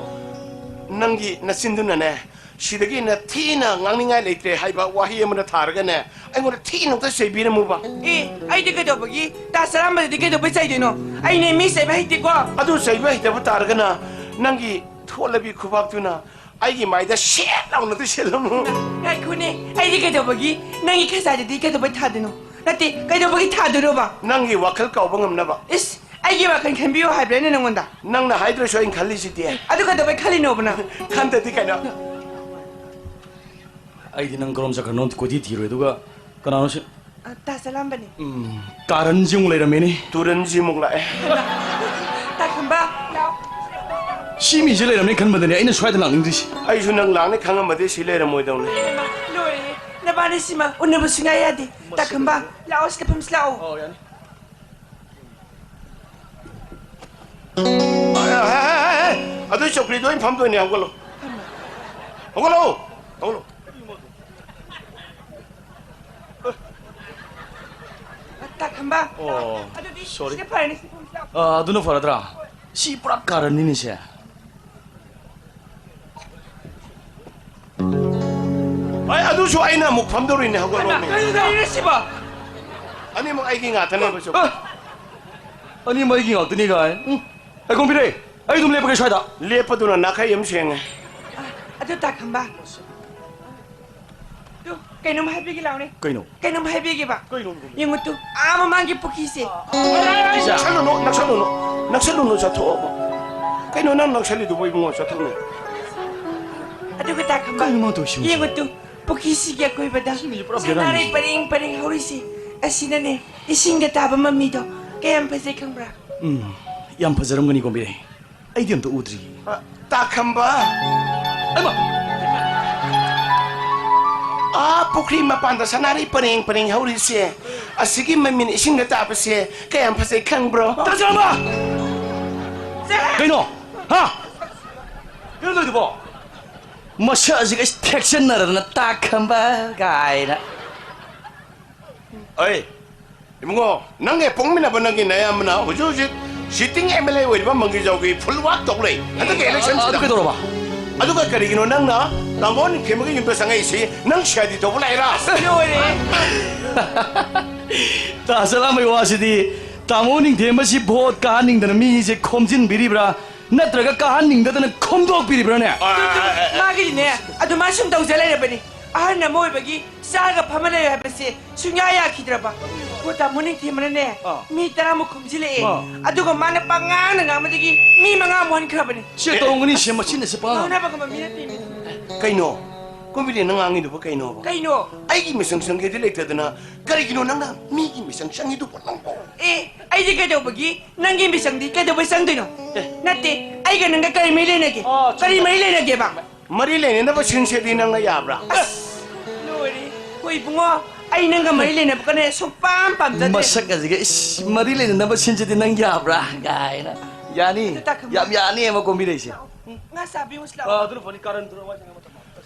ꯅꯪꯒꯤ ꯅꯆꯤꯟꯗꯨꯅꯅꯦ, ꯁꯤꯗꯒꯤ ꯍꯦꯟꯅ ꯊꯤꯅ ꯉꯥꯡꯅꯤꯡꯉꯥꯏ ꯂꯩꯇ꯭ꯔꯦ ꯍꯥꯏꯕ ꯋꯥꯍꯩ ꯑꯃꯅ ꯊꯥꯔꯒꯅꯦ, ꯑꯩꯉꯣꯟꯗ ꯊꯤꯅ ꯑꯝꯇ ꯆꯩꯕꯤꯔꯝꯃꯨꯕ꯫ ꯑꯦ, ꯑꯩꯗꯤ ꯀꯩꯗꯧꯕꯒꯤ? ꯇꯥ ꯆꯥꯔꯝꯕꯗꯗꯤ ꯀꯩꯗꯧꯕꯩ ꯆꯩꯗꯣꯏꯅꯣ? ꯑꯩꯅꯦ ꯃꯤ ꯆꯩꯕ ꯍꯩꯇꯦꯀꯣ꯫ ꯑꯗꯨ ꯆꯩꯕ ꯍꯩꯇꯕ ꯇꯥꯔꯒꯅ, ꯅꯪꯒꯤ ꯊꯣꯠꯂꯕꯤ ꯈꯨꯕꯥꯛꯇꯨꯅ ꯑꯩꯒꯤ ꯃꯥꯏꯗ ꯁꯦꯠ ꯂꯥꯎꯅ ꯇꯩꯁꯜꯂꯝꯃꯨ꯫ ꯉꯥꯏꯈꯣꯅꯦ, ꯑꯩꯗꯤ ꯀꯩꯗꯧꯕꯒꯤ? ꯅꯪꯒꯤ ꯈꯖꯥꯏꯗꯗꯤ ꯀꯩꯗꯧꯕꯩ ꯊꯥꯗꯣꯏꯅꯣ? ꯅꯠꯇꯦ, ꯀꯩꯗꯧꯕꯒꯤ ꯊꯥꯗꯣꯏꯅꯣꯕ? ꯅꯪꯒꯤ ꯋꯥꯈꯜ ꯀꯥꯎꯕ ꯉꯝꯅꯕ꯫ ꯏꯁ, ꯑꯩꯒꯤ ꯋꯥꯈꯜ ꯈꯟꯕꯤꯌꯨ ꯍꯥꯏꯕ꯭ꯔꯥ ꯑꯩꯅ ꯅꯪꯉꯣꯟꯗ? ꯅꯪꯅ ꯍꯥꯏꯗ꯭ꯔꯁꯨ ꯑꯩꯅ ꯈꯜꯂꯤꯁꯤꯗꯤ꯫ ꯑꯗꯨ ꯀꯩꯗꯧꯕꯩ ꯈꯜꯂꯤꯅꯣꯕ ꯅꯪ? ꯈꯟꯗꯗꯤ ꯀꯩꯅꯣ? ꯑꯩꯗꯤ ꯅꯪ ꯀꯔꯣꯝ ꯆꯠꯈ꯭ꯔꯅꯣ ꯀꯣꯏꯊꯤ ꯊꯤꯔꯨꯔꯦ, ꯑꯗꯨꯒ ꯀꯅꯥꯅꯣ ꯁꯤ? ꯑ, ꯇꯥ ꯆꯠꯂꯝꯕꯅꯤ꯫ ꯎꯝ, ꯀꯥꯔꯟꯁꯤ ꯑꯃꯨꯛ ꯂꯩꯔꯝꯃꯦꯅꯦ꯫ ꯇꯨꯔꯟꯁꯤ ꯑꯃꯨꯛ ꯂꯥꯛꯑꯦ꯫ ꯇꯥ ꯈꯝꯕ, ꯂꯥꯛꯑꯣ꯫ ꯁꯤ ꯃꯤꯁꯦ ꯂꯩꯔꯝꯃꯦ ꯈꯟꯕꯗꯅꯦ ꯑꯩꯅ ꯁ꯭ꯋꯥꯏꯗ ꯂꯥꯛꯅꯤꯡꯗ꯭ꯔꯤꯁꯦ꯫ ꯑꯩꯁꯨ ꯅꯪ ꯂꯥꯛꯅꯤ ꯈꯪꯉꯝꯃꯗꯤ ꯁꯤ ꯂꯩꯔꯝꯃꯣꯏꯗꯧꯅꯤ꯫ ꯏꯃꯥ, ꯂꯣꯏꯔꯦꯍꯦ꯫ ꯅꯕꯥꯅꯤ ꯁꯤꯃ ꯎꯅꯕ ꯁꯨꯡꯌꯥ ꯌꯥꯗꯦ꯫ ꯇꯥ ꯈꯝꯕ, ꯂꯥꯛꯑꯣ, ꯁꯤꯗ ꯐꯝꯁꯤ ꯂꯥꯛꯑꯣ꯫ ꯑꯣ, ꯌꯥꯅꯤ꯫ ꯑꯦ, ꯑꯦ, ꯑꯦ, ꯑꯦ, ꯑꯗꯨꯏ ꯆꯧꯀ꯭ꯔꯤꯗꯣ ꯑꯩꯅ ꯐꯝꯗꯣꯏꯅꯦ, ꯍꯧꯒꯠꯂꯣ꯫ ꯍꯧꯒꯠꯂꯣ, ꯍꯧꯒꯠꯂꯣ꯫ ꯇꯥ ꯈꯝꯕ, ꯑꯣ, ꯑꯗꯨꯗꯤ sorry꯫ ꯁꯤꯅ ꯐꯔꯅꯤ, ꯁꯤ ꯐꯝꯁꯤ ꯂꯥꯛꯑꯣ꯫ ꯑꯥ, ꯑꯗꯨꯅ ꯐꯔꯗ꯭ꯔꯥ? ꯁꯤ ꯄꯨꯔꯥ ꯀꯥꯔꯟꯅꯤꯅꯦ ꯁꯦ꯫ ꯑꯩ ꯑꯗꯨꯁꯨ ꯑꯩꯅ ꯑꯃꯨꯛ ꯐꯝꯗꯧꯔꯤꯅꯦ, ꯍꯧꯒꯠꯂꯣ꯫ ꯍꯩꯃꯥ, ꯀꯩꯅꯣ ꯁꯤꯕꯣ? ꯑꯅꯤꯃꯛ ꯑꯩꯒꯤ ꯉꯥꯛꯇꯅꯦꯕ, ꯆꯧꯀ꯭ꯔꯤ꯫ ꯑ, ꯑꯅꯤꯃꯛ ꯑꯩꯒꯤ ꯉꯥꯛꯇꯅꯤ ꯀꯥꯏ꯫ ꯎꯝ꯫ ꯑꯩ ꯀꯣꯝꯕꯤꯔꯦ, ꯑꯩ ꯑꯗꯨꯝ ꯂꯦꯞꯄꯒꯦ ꯁ꯭ꯋꯥꯏꯗ꯫ ꯂꯦꯞꯄꯗꯨꯅ ꯅꯥꯈꯩ ꯑꯃ ꯁꯦꯡꯉꯦ꯫ ꯑ, ꯑꯗꯨ ꯇꯥ ꯈꯝꯕ꯫ ꯇꯨ, ꯀꯩꯅꯣꯝ ꯍꯥꯏꯕꯤꯒꯦ ꯂꯥꯎꯅꯦ꯫ ꯀꯩꯅꯣ? ꯀꯩꯅꯣꯝ ꯍꯥꯏꯕꯤꯒꯦꯕ꯫ ꯀꯩꯅꯣ? ꯌꯦꯡꯉꯨ ꯇꯨ, ꯑꯥ ꯃꯃꯥꯡꯒꯤ ꯄꯨꯈ꯭ꯔꯤꯁꯦ꯫ ꯅꯛꯁꯜꯂꯨꯅꯨ, ꯅꯛꯁꯜꯂꯨꯅꯨ, ꯅꯛꯁꯜꯂꯨꯅꯨ, ꯆꯠꯊꯣꯛꯑꯣꯕ꯫ ꯀꯩꯅꯣ ꯅꯪ ꯅꯛꯁꯜꯂꯤꯗꯨꯕꯨ ꯏꯕꯨꯡꯉꯣ, ꯆꯠꯊꯣꯛꯅꯦ꯫ ꯑꯗꯨꯒ ꯇꯥ ꯈꯝꯕ, ꯀꯩꯅꯣ ꯃꯥ ꯇꯧꯔꯤꯁꯤꯕꯨ? ꯌꯦꯡꯉꯨ ꯇꯨ, ꯄꯨꯈ꯭ꯔꯤꯁꯤꯒꯤ ꯑꯀꯣꯏꯕꯗ ꯁꯤ ꯃꯤꯁꯦ ꯄꯨꯔꯥ ꯁꯅꯥꯔꯩ ꯕꯦꯔꯥꯅꯤ꯫ ꯄꯔꯦꯡ ꯄꯔꯦꯡ ꯍꯧꯔꯤꯁꯦ꯫ ꯑꯁꯤꯅꯅꯦ, ꯏꯁꯤꯡꯗ ꯇꯥꯕ ꯃꯃꯤꯗꯣ ꯀꯌꯥꯝ ꯐꯖꯩ ꯈꯪꯕ꯭ꯔꯥ? ꯎꯝ, ꯌꯥꯝ ꯐꯖꯔꯝꯒꯅꯤ ꯀꯣꯝꯕꯤꯔꯦ꯫ ꯑꯩꯗꯤ ꯑꯝꯇ ꯎꯗ꯭ꯔꯤ꯫ ꯑ, ꯇꯥ ꯈꯝꯕ꯫ ꯑꯩꯃ! ꯑꯥ, ꯄꯨꯈ꯭ꯔꯤ ꯃꯄꯥꯟꯗ ꯁꯅꯥꯔꯩ ꯄꯔꯦꯡ ꯄꯔꯦꯡ ꯍꯧꯔꯤꯁꯦ, ꯑꯁꯤꯒꯤ ꯃꯃꯤꯟ ꯏꯁꯤꯡꯗ ꯇꯥꯕꯁꯦ ꯀꯌꯥꯝ ꯐꯖꯩ ꯈꯪꯕ꯭ꯔꯣ? ꯇꯥ ꯆꯥꯔꯝꯕ! ꯀꯩꯅꯣ? ꯍꯥ? ꯀꯩꯅꯣ ꯇꯧꯔꯤꯗꯨꯕꯣ? ꯃꯁꯛ ꯑꯁꯤꯒ ꯊꯦꯛꯆꯟꯅꯔꯗꯅ ꯇꯥꯛꯈꯝꯕ ꯀꯥꯏꯅ꯫ ꯑꯩ, ꯏꯕꯨꯡꯉꯣ, ꯅꯪꯒ ꯄꯣꯛꯃꯤꯟꯅꯕ ꯅꯪꯒꯤ ꯅꯌꯥꯝꯕꯅ ꯍꯧꯖꯤꯛ ꯍꯧꯖꯤꯛ sitting M L A ꯑꯣꯏꯔꯤꯕ ꯃꯪꯒꯤꯖꯥꯎꯒꯤ full work ꯇꯧ ꯂꯩ ꯍꯟꯗꯛꯀꯤ election ꯁꯤꯗ꯫ ꯑꯗꯨ ꯀꯩꯗꯧꯔꯕ? ꯑꯗꯨꯒ ꯀꯔꯤꯒꯤꯅꯣ ꯅꯪꯅ ꯇꯥꯃꯣ ꯅꯤꯡꯊꯦꯝꯕꯒꯤ ꯌꯨꯝꯗ ꯆꯪꯉꯛꯏꯁꯤ? ꯅꯪ ꯁꯤ ꯑꯥꯏ ꯗꯤ ꯇꯧꯕ ꯂꯥꯛꯏꯔꯥ? ꯂꯣꯏꯔꯦ꯫ ꯇꯥ ꯆꯠꯂꯝꯕꯩ ꯋꯥꯁꯤꯗꯤ, ꯇꯥꯃꯣ ꯅꯤꯡꯊꯦꯝꯕꯁꯤ ꯚꯣꯠ ꯀꯥꯍꯟꯅꯤꯡꯗꯅ ꯃꯤꯁꯦ ꯈꯣꯝꯖꯤꯟꯕꯤꯔꯤꯕ꯭ꯔꯥ, ꯅꯠꯇ꯭ꯔꯒ ꯀꯥꯍꯟꯅꯤꯡꯗꯗꯅ ꯈꯣꯝꯗꯣꯛꯄꯤꯔꯤꯕ꯭ꯔꯥꯅꯦ? ꯑ, ꯑ, ꯑ, ꯑ, ꯃꯥꯒꯤꯗꯤꯅꯦ, ꯑꯗꯨꯃꯥꯏꯅ ꯁꯨꯝ ꯇꯧꯖ ꯂꯩꯔꯕꯅꯤ꯫ ꯑꯍꯜ ꯑꯃ ꯑꯣꯏꯕꯒꯤ ꯆꯥꯔꯒ ꯐꯝꯃ ꯂꯩꯌꯨ ꯍꯥꯏꯕꯁꯦ ꯁꯨꯡꯌꯥ ꯌꯥꯈꯤꯗ꯭ꯔꯕ꯫ ꯍꯣ, ꯇꯥꯃꯣ ꯅꯤꯡꯊꯦꯝꯕꯅꯅꯦ, ꯑꯥ꯫ ꯃꯤ ꯇꯔꯥꯃꯨꯛ ꯈꯣꯝꯖꯤꯜꯂꯛꯑꯦ꯫ ꯑꯥ꯫ ꯑꯗꯨꯒ ꯃꯥꯅ ꯄꯉꯥꯡꯅ ꯉꯥꯡꯕꯗꯒꯤ ꯃꯤ ꯃꯉꯥꯃꯨꯛ ꯍꯟꯈ꯭ꯔꯕꯅꯦ꯫ ꯁꯤ ꯇꯧꯔꯝꯒꯅꯤ, ꯁꯤ ꯃꯆꯤꯟꯅ ꯁꯤ ꯄꯉꯥꯡ꯫ ꯉꯥꯡꯅꯕ ꯉꯝꯕ ꯃꯤ ꯅꯠꯇꯦ ꯃꯤ꯫ ꯀꯩꯅꯣ? ꯀꯣꯝꯕꯤꯗꯤ ꯅꯪ ꯉꯥꯡꯉꯤꯗꯨꯕꯨ ꯀꯩꯅꯣꯕ? ꯀꯩꯅꯣ? ꯑꯩꯒꯤ ꯃꯤꯆꯪ ꯆꯪꯒꯦꯗꯤ ꯂꯩꯇꯗꯅ ꯀꯔꯤꯒꯤꯅꯣ ꯅꯪꯅ ꯃꯤꯒꯤ ꯃꯤꯆꯪ ꯆꯪꯉꯤꯗꯨꯕꯨ ꯅꯪꯕꯣ? ꯑꯦ, ꯑꯩꯗꯤ ꯀꯩꯗꯧꯕꯒꯤ ꯅꯪꯒꯤ ꯃꯤꯆꯪꯗꯤ ꯀꯩꯗꯧꯕꯩ ꯆꯪꯗꯣꯏꯅꯣ? ꯑꯦ꯫ ꯅꯠꯇꯦ, ꯑꯩꯒ ꯅꯪꯒ ꯀꯔꯤ ꯃꯔꯤ ꯂꯩꯅꯒꯦ? ꯑꯣ, ꯀꯔꯤ ꯃꯔꯤ ꯂꯩꯅꯒꯦꯕ? ꯃꯔꯤ ꯂꯩꯅꯅꯕ ꯁꯤꯟꯁꯦꯗꯤ ꯅꯪꯅ ꯌꯥꯕ꯭ꯔꯥ? ꯑꯁ, ꯂꯣꯏꯔꯦ꯫ ꯍꯣꯏ ꯏꯕꯨꯡꯉꯣ, ꯑꯩ ꯅꯪꯒ ꯃꯔꯤ ꯂꯩꯅꯕꯒꯅꯦ ꯁꯨꯡꯄꯥꯝ ꯄꯥꯝꯖꯗꯦ꯫ ꯃꯁꯛ ꯑꯁꯤꯒ, ꯏꯁ, ꯃꯔꯤ ꯂꯩꯅꯅꯕ ꯁꯤꯟꯁꯤꯗꯤ ꯅꯪ ꯌꯥꯕ꯭ꯔꯥ? ꯀꯥꯏꯅ꯫ ꯌꯥꯅꯤ꯫ ꯑꯗꯨ ꯇꯥꯈꯃ꯫ ꯌꯥꯝ ꯌꯥꯅꯤ ꯑꯃ ꯀꯣꯝꯕꯤꯔꯩꯁꯦ꯫ ꯎꯝ, ꯉꯥ ꯆꯥꯕꯤꯌꯨꯁꯤ ꯂꯥꯛꯑꯣ꯫ ꯑ, ꯑꯗꯨꯅ ꯐꯅꯤ, ꯀꯥꯔꯟ ꯇꯨꯔꯟ ꯋꯥ ꯉꯥꯡꯕ ꯃꯇꯝ꯫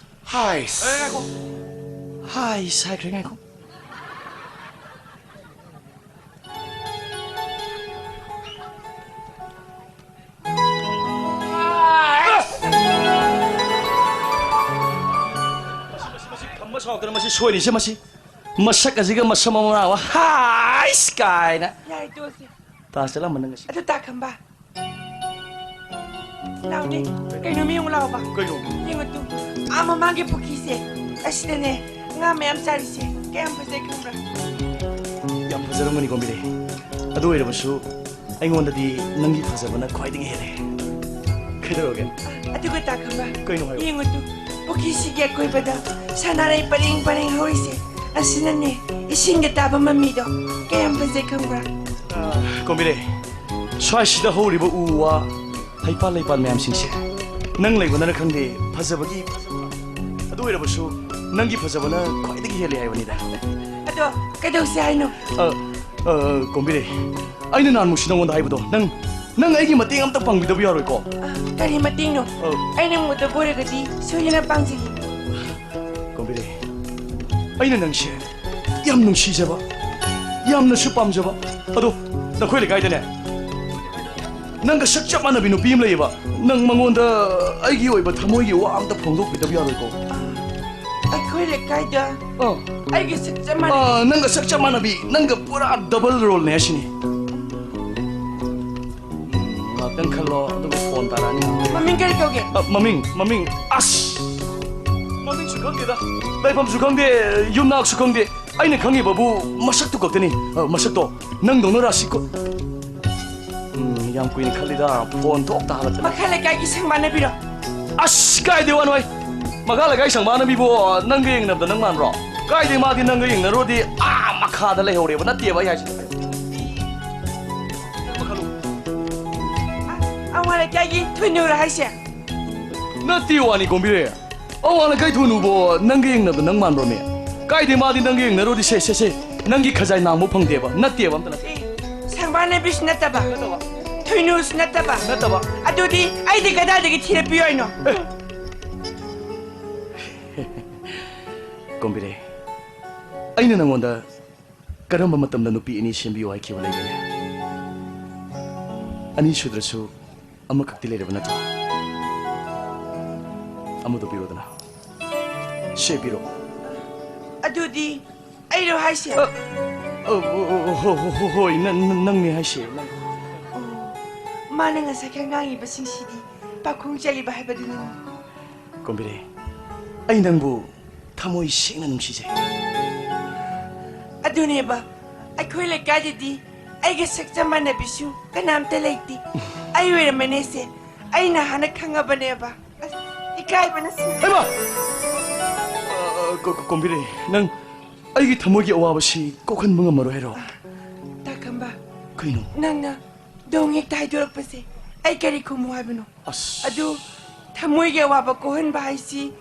ꯍꯥꯏꯁ꯫ ꯑꯦ, ꯉꯥꯏꯈꯣ꯫ ꯍꯥꯏꯁ ꯍꯥꯏꯈ꯭ꯔꯦ, ꯉꯥꯏꯈꯣ꯫ ꯃꯁꯤ, ꯃꯁꯤ, ꯃꯁꯤ ꯈꯝꯕ ꯁꯥꯎꯗꯅ ꯃꯁꯤ ꯁꯣꯏꯔꯤꯁꯦ ꯃꯁꯤ꯫ ꯃꯁꯛ ꯑꯁꯤꯒ ꯃꯁꯝ ꯑꯃ ꯃꯅꯥꯎ ꯍꯥꯏꯁ ꯀꯥꯏꯅ꯫ ꯌꯥꯔꯦ, ꯇꯣꯛꯑꯁꯤ꯫ ꯇꯥ ꯆꯠꯂꯝꯕ ꯅꯪ ꯑꯁꯤ꯫ ꯑꯗꯨ ꯇꯥ ꯈꯝꯕ꯫ ꯂꯥꯎꯅꯦ꯫ ꯀꯩꯅꯣ ꯃꯤ ꯑꯃꯨꯛ ꯂꯥꯎꯕ? ꯀꯩꯅꯣ? ꯌꯦꯡꯉꯨ ꯇꯨ꯫ ꯑꯥ ꯃꯃꯥꯡꯒꯤ ꯄꯨꯈ꯭ꯔꯤꯁꯦ꯫ ꯑꯁꯤꯗꯅꯦ ꯉꯥ ꯃꯌꯥꯝ ꯆꯥꯔꯤꯁꯦ꯫ ꯀꯌꯥꯝ ꯐꯖꯩ ꯈꯪꯕ꯭ꯔꯥ? ꯌꯥꯝ ꯐꯖꯔꯝꯒꯅꯤ ꯀꯣꯝꯕꯤꯔꯩ꯫ ꯑꯗꯨ ꯑꯣꯏꯔꯕꯁꯨ ꯑꯩꯉꯣꯟꯗꯗꯤ ꯅꯪꯒꯤ ꯐꯖꯕꯅ ꯈ꯭ꯋꯥꯏꯗꯒꯤ ꯍꯦꯜꯂꯦ꯫ ꯀꯩꯗꯧꯔꯒꯦ? ꯑꯗꯨꯒ ꯇꯥ ꯈꯝꯕ꯫ ꯀꯩꯅꯣ ꯍꯥꯏꯌꯣ꯫ ꯌꯦꯡꯉꯨ ꯇꯨ, ꯄꯨꯈ꯭ꯔꯤꯁꯤꯒꯤ ꯑꯀꯣꯏꯕꯗ ꯁꯅꯥꯔꯩ ꯄꯔꯦꯡ ꯄꯔꯦꯡ ꯍꯧꯔꯤꯁꯦ꯫ ꯑꯁꯤꯅꯅꯦ ꯏꯁꯤꯡꯒ ꯇꯥꯕ ꯃꯃꯤꯗꯣ꯫ ꯀꯌꯥꯝ ꯐꯖꯩ ꯈꯪꯕ꯭ꯔꯥ? ꯑ, ꯀꯣꯝꯕꯤꯔꯩ, ꯁ꯭ꯋꯥꯏꯁꯤꯗ ꯍꯧꯔꯤꯕ ꯎ ꯋꯥ, ꯍꯩꯄꯥꯜ ꯂꯩꯄꯥꯜ ꯃꯌꯥꯝꯁꯤꯡꯁꯦ ꯅꯪ ꯂꯩꯕꯅꯔ ꯈꯪꯗꯦ, ꯐꯖꯕꯒꯤ ꯐꯖꯕ꯫ ꯑꯗꯨ ꯑꯣꯏꯔꯕꯁꯨ ꯅꯪꯒꯤ ꯐꯖꯕꯅ ꯈ꯭ꯋꯥꯏꯗꯒꯤ ꯍꯦꯜꯂꯦ ꯍꯥꯏꯕꯅꯤꯗ꯫ ꯑꯗꯣ ꯀꯩꯗꯧꯁꯦ ꯍꯥꯏꯅꯣ? ꯑ, ꯑ, ꯀꯣꯝꯕꯤꯔꯩ, ꯑꯩꯅ ꯅꯍꯥꯟꯃꯨꯛꯁꯨ ꯅꯪꯉꯣꯟꯗ ꯍꯥꯏꯕꯗꯣ, ꯅꯪ ꯅꯪ ꯑꯩꯒꯤ ꯃꯇꯦꯡ ꯑꯝꯇ ꯄꯥꯡꯕꯤꯗꯕ ꯌꯥꯔꯣꯏꯀꯣ? ꯑ, ꯀꯔꯤ ꯃꯇꯦꯡꯅꯣ? ꯑ꯫ ꯑꯩꯅ ꯉꯝꯒꯗꯕ ꯑꯣꯏꯔꯒꯗꯤ ꯁꯣꯏꯗꯅ ꯄꯥꯡꯖꯒꯦ꯫ ꯀꯣꯝꯕꯤꯔꯩ, ꯑꯩꯅ ꯅꯪꯁꯦ ꯌꯥꯝ ꯅꯨꯡꯁꯤꯖꯕ, ꯌꯥꯝꯅꯁꯨ ꯄꯥꯝꯖꯕ꯫ ꯑꯗꯣ ꯅꯈꯣꯏ ꯂꯩꯀꯥꯏꯗꯅꯦ, ꯅꯪꯒ ꯁꯛ ꯆꯞ ꯃꯥꯟꯅꯕꯤ ꯅꯨꯄꯤ ꯑꯃ ꯂꯩꯌꯦꯕ꯫ ꯅꯪ ꯃꯉꯣꯟꯗ ꯑꯩꯒꯤ ꯑꯣꯏꯕ ꯊꯃꯣꯏꯒꯤ ꯋꯥ ꯑꯝꯇ ꯐꯣꯡꯗꯣꯛꯄꯤꯗꯕ ꯌꯥꯔꯣꯏꯀꯣ? ꯑꯩꯈꯣꯏ ꯂꯩꯀꯥꯏꯗ ꯑꯥ꯫ ꯑꯩꯒꯤ ꯁꯛ ꯆꯞ ꯃꯥꯟꯅꯕꯤ꯫ ꯑꯥ, ꯅꯪꯒ ꯁꯛ ꯆꯞ ꯃꯥꯟꯅꯕꯤ, ꯅꯪꯒ ꯄꯨꯔꯥ double role ꯅꯦ ꯁꯤꯅꯤ꯫ ꯎꯝ, ꯉꯥꯛꯇꯪ ꯈꯜꯂꯣ, ꯑꯗꯨꯒ ꯐꯣꯟ ꯇꯥꯔꯛꯑꯅꯤ꯫ ꯃꯃꯤꯡ ꯀꯔꯤ ꯀꯧꯒꯦ? ꯑ, ꯃꯃꯤꯡ, ꯃꯃꯤꯡ, ꯑꯁ! ꯃꯃꯤꯡꯁꯨ ꯈꯪꯗꯦꯗ, ꯂꯩꯐꯝꯁꯨ ꯈꯪꯗꯦ, ꯌꯨꯝꯅꯥꯛꯁꯨ ꯈꯪꯗꯦ꯫ ꯑꯩꯅ ꯈꯪꯉꯤꯕꯕꯨ ꯃꯁꯛꯇꯨ ꯈꯛꯇꯅꯤ꯫ ꯑ, ꯃꯁꯛꯇꯣ ꯅꯪꯗꯧꯅ ꯔꯥꯁꯤ ꯀꯣ-, ꯎꯝ, ꯌꯥꯝ ꯀꯨꯏꯅ ꯈꯜꯂꯤꯗ, ꯐꯣꯟ ꯊꯣꯛ ꯇꯥꯍꯜꯂꯛꯇꯅ꯫ ꯃꯈꯥ ꯂꯩꯀꯥꯏꯒꯤ ꯁꯪꯕꯥꯟꯅꯕꯤꯔꯣ? ꯑꯁ, ꯀꯥꯏꯗꯩ ꯋꯥꯅꯣ ꯍꯩ? ꯃꯈꯥ ꯂꯩꯀꯥꯏ ꯁꯪꯕꯥꯟꯅꯕꯤꯕꯨ ꯅꯪꯒ ꯌꯦꯡꯅꯕꯗ ꯅꯪ ꯃꯥꯟꯕ꯭ꯔꯣ? ꯀꯥꯏꯗꯩ, ꯃꯥꯗꯤ ꯅꯪꯒ ꯌꯦꯡꯅꯔꯨꯔꯗꯤ ꯑꯥ ꯃꯈꯥꯗ ꯂꯩꯍꯧꯔꯦꯕ, ꯅꯠꯇꯦꯕ ꯑꯩ ꯍꯥꯏꯁꯦ꯫ ꯑ-, ꯑꯋꯥꯡ ꯂꯩꯀꯥꯏꯒꯤ ꯊꯣꯏꯅꯨꯔꯣ ꯍꯥꯏꯁꯦ? ꯅꯠꯇꯦ ꯋꯥꯅꯤ ꯀꯣꯝꯕꯤꯔꯦ꯫ ꯑꯋꯥꯡ ꯂꯩꯀꯥꯏ ꯊꯣꯏꯅꯨꯕꯨ ꯅꯪꯒ ꯌꯦꯡꯅꯕꯗ ꯅꯪ ꯃꯥꯟꯕ꯭ꯔꯣꯃꯦ? ꯀꯥꯏꯗꯩ, ꯃꯥꯗꯤ ꯅꯪꯒ ꯌꯦꯡꯅꯔꯨꯔꯗꯤ ꯁꯦ, ꯁꯦ, ꯁꯦ, ꯅꯪꯒꯤ ꯈꯖꯥꯏ ꯅꯥꯝꯕꯨ ꯐꯪꯗꯦꯕ, ꯅꯠꯇꯦꯕ ꯑꯝꯇ ꯅꯠꯇꯦ꯫ ꯑꯦ, ꯁꯪꯕꯥꯟꯅꯕꯤꯁꯨ ꯅꯠꯇꯕ, ꯅꯠꯇꯕ꯫ ꯊꯣꯏꯅꯨꯁꯨ ꯅꯠꯇꯕ꯫ ꯅꯠꯇꯕ꯫ ꯑꯗꯨꯗꯤ ꯑꯩꯗꯤ ꯀꯗꯥꯏꯗꯒꯤ ꯊꯤꯔꯛꯄꯤꯌꯣ ꯍꯥꯏꯅꯣ? ꯑꯦ꯫ ꯀꯣꯝꯕꯤꯔꯦ, ꯑꯩꯅ ꯅꯪꯉꯣꯟꯗ ꯀꯔꯝꯕ ꯃꯇꯝꯗ ꯅꯨꯄꯤ ꯑꯅꯤ ꯁꯦꯝꯕꯤꯌꯨ ꯍꯥꯏꯈꯤꯕ ꯂꯩꯒꯦ? ꯑꯅꯤ ꯁꯨꯗ꯭ꯔꯁꯨ ꯑꯃꯈꯛꯇꯤ ꯂꯩꯔꯕ ꯅꯠꯇ꯭ꯔꯣ? ꯑꯃꯗꯣ ꯄꯤꯔꯣꯗꯅ꯫ ꯁꯦ ꯄꯤꯔꯣ꯫ ꯑꯗꯨꯗꯤ ꯑꯩꯔꯣ ꯍꯥꯏꯁꯦ? ꯑ, ꯑ, ꯑ, ꯍꯣ-, ꯍꯣ-, ꯍꯣ-, ꯍꯣꯏ, ꯅ-, ꯅ-, ꯅꯪꯅꯦ ꯍꯥꯏꯁꯦ, ꯅꯪ꯫ ꯑꯣ, ꯃꯥꯅ ꯉꯁꯥꯏ ꯈꯔ ꯉꯥꯡꯉꯤꯕꯁꯤꯡꯁꯤꯗꯤ ꯄꯥꯈꯣꯡ ꯆꯜꯂꯤꯕ ꯍꯥꯏꯕꯗꯨꯅꯤ꯫ ꯀꯣꯝꯕꯤꯔꯦ, ꯑꯩ ꯅꯪꯕꯨ ꯊꯃꯣꯏ ꯁꯦꯡꯅ ꯅꯨꯡꯁꯤꯖꯩ꯫ ꯑꯗꯨꯅꯦꯕ, ꯑꯩꯈꯣꯏ ꯂꯩꯀꯥꯏꯗꯗꯤ ꯑꯩꯒ ꯁꯛ ꯆꯞ ꯃꯥꯟꯅꯕꯤꯁꯨ ꯀꯅꯥꯝꯇ ꯂꯩꯇꯦ꯫ ꯑꯩ ꯑꯣꯏꯔꯝꯃꯅꯦꯁꯦ, ꯑꯩꯅ ꯍꯥꯟꯅ ꯈꯪꯉꯕꯅꯦꯕ꯫ ꯑꯁ, ꯏꯀꯥꯏꯕꯅ ꯁꯤ- ꯍꯩꯃꯥ! ꯑ, ꯀꯣ-, ꯀꯣ-, ꯀꯣꯝꯕꯤꯔꯦ, ꯅꯪ ꯑꯩꯒꯤ ꯊꯃꯣꯏꯒꯤ ꯑꯋꯥꯕꯁꯤ ꯀꯣꯛꯍꯟꯕ ꯉꯝꯃꯔꯣꯏ ꯍꯥꯏꯔꯣ? ꯇꯥꯈꯝꯕ, ꯀꯩꯅꯣ? ꯅꯪꯅ ꯗꯣꯡ ꯍꯦꯛꯇ ꯍꯥꯏꯗꯣꯔꯛꯄꯁꯦ ꯑꯩ ꯀꯔꯤ ꯈꯨꯝꯃꯨ ꯍꯥꯏꯕꯅꯣ? ꯑꯁ꯫ ꯑꯗꯨ ꯊꯃꯣꯏꯒꯤ ꯑꯋꯥꯕ ꯀꯣꯛꯍꯟꯕ ꯍꯥꯏꯁꯤ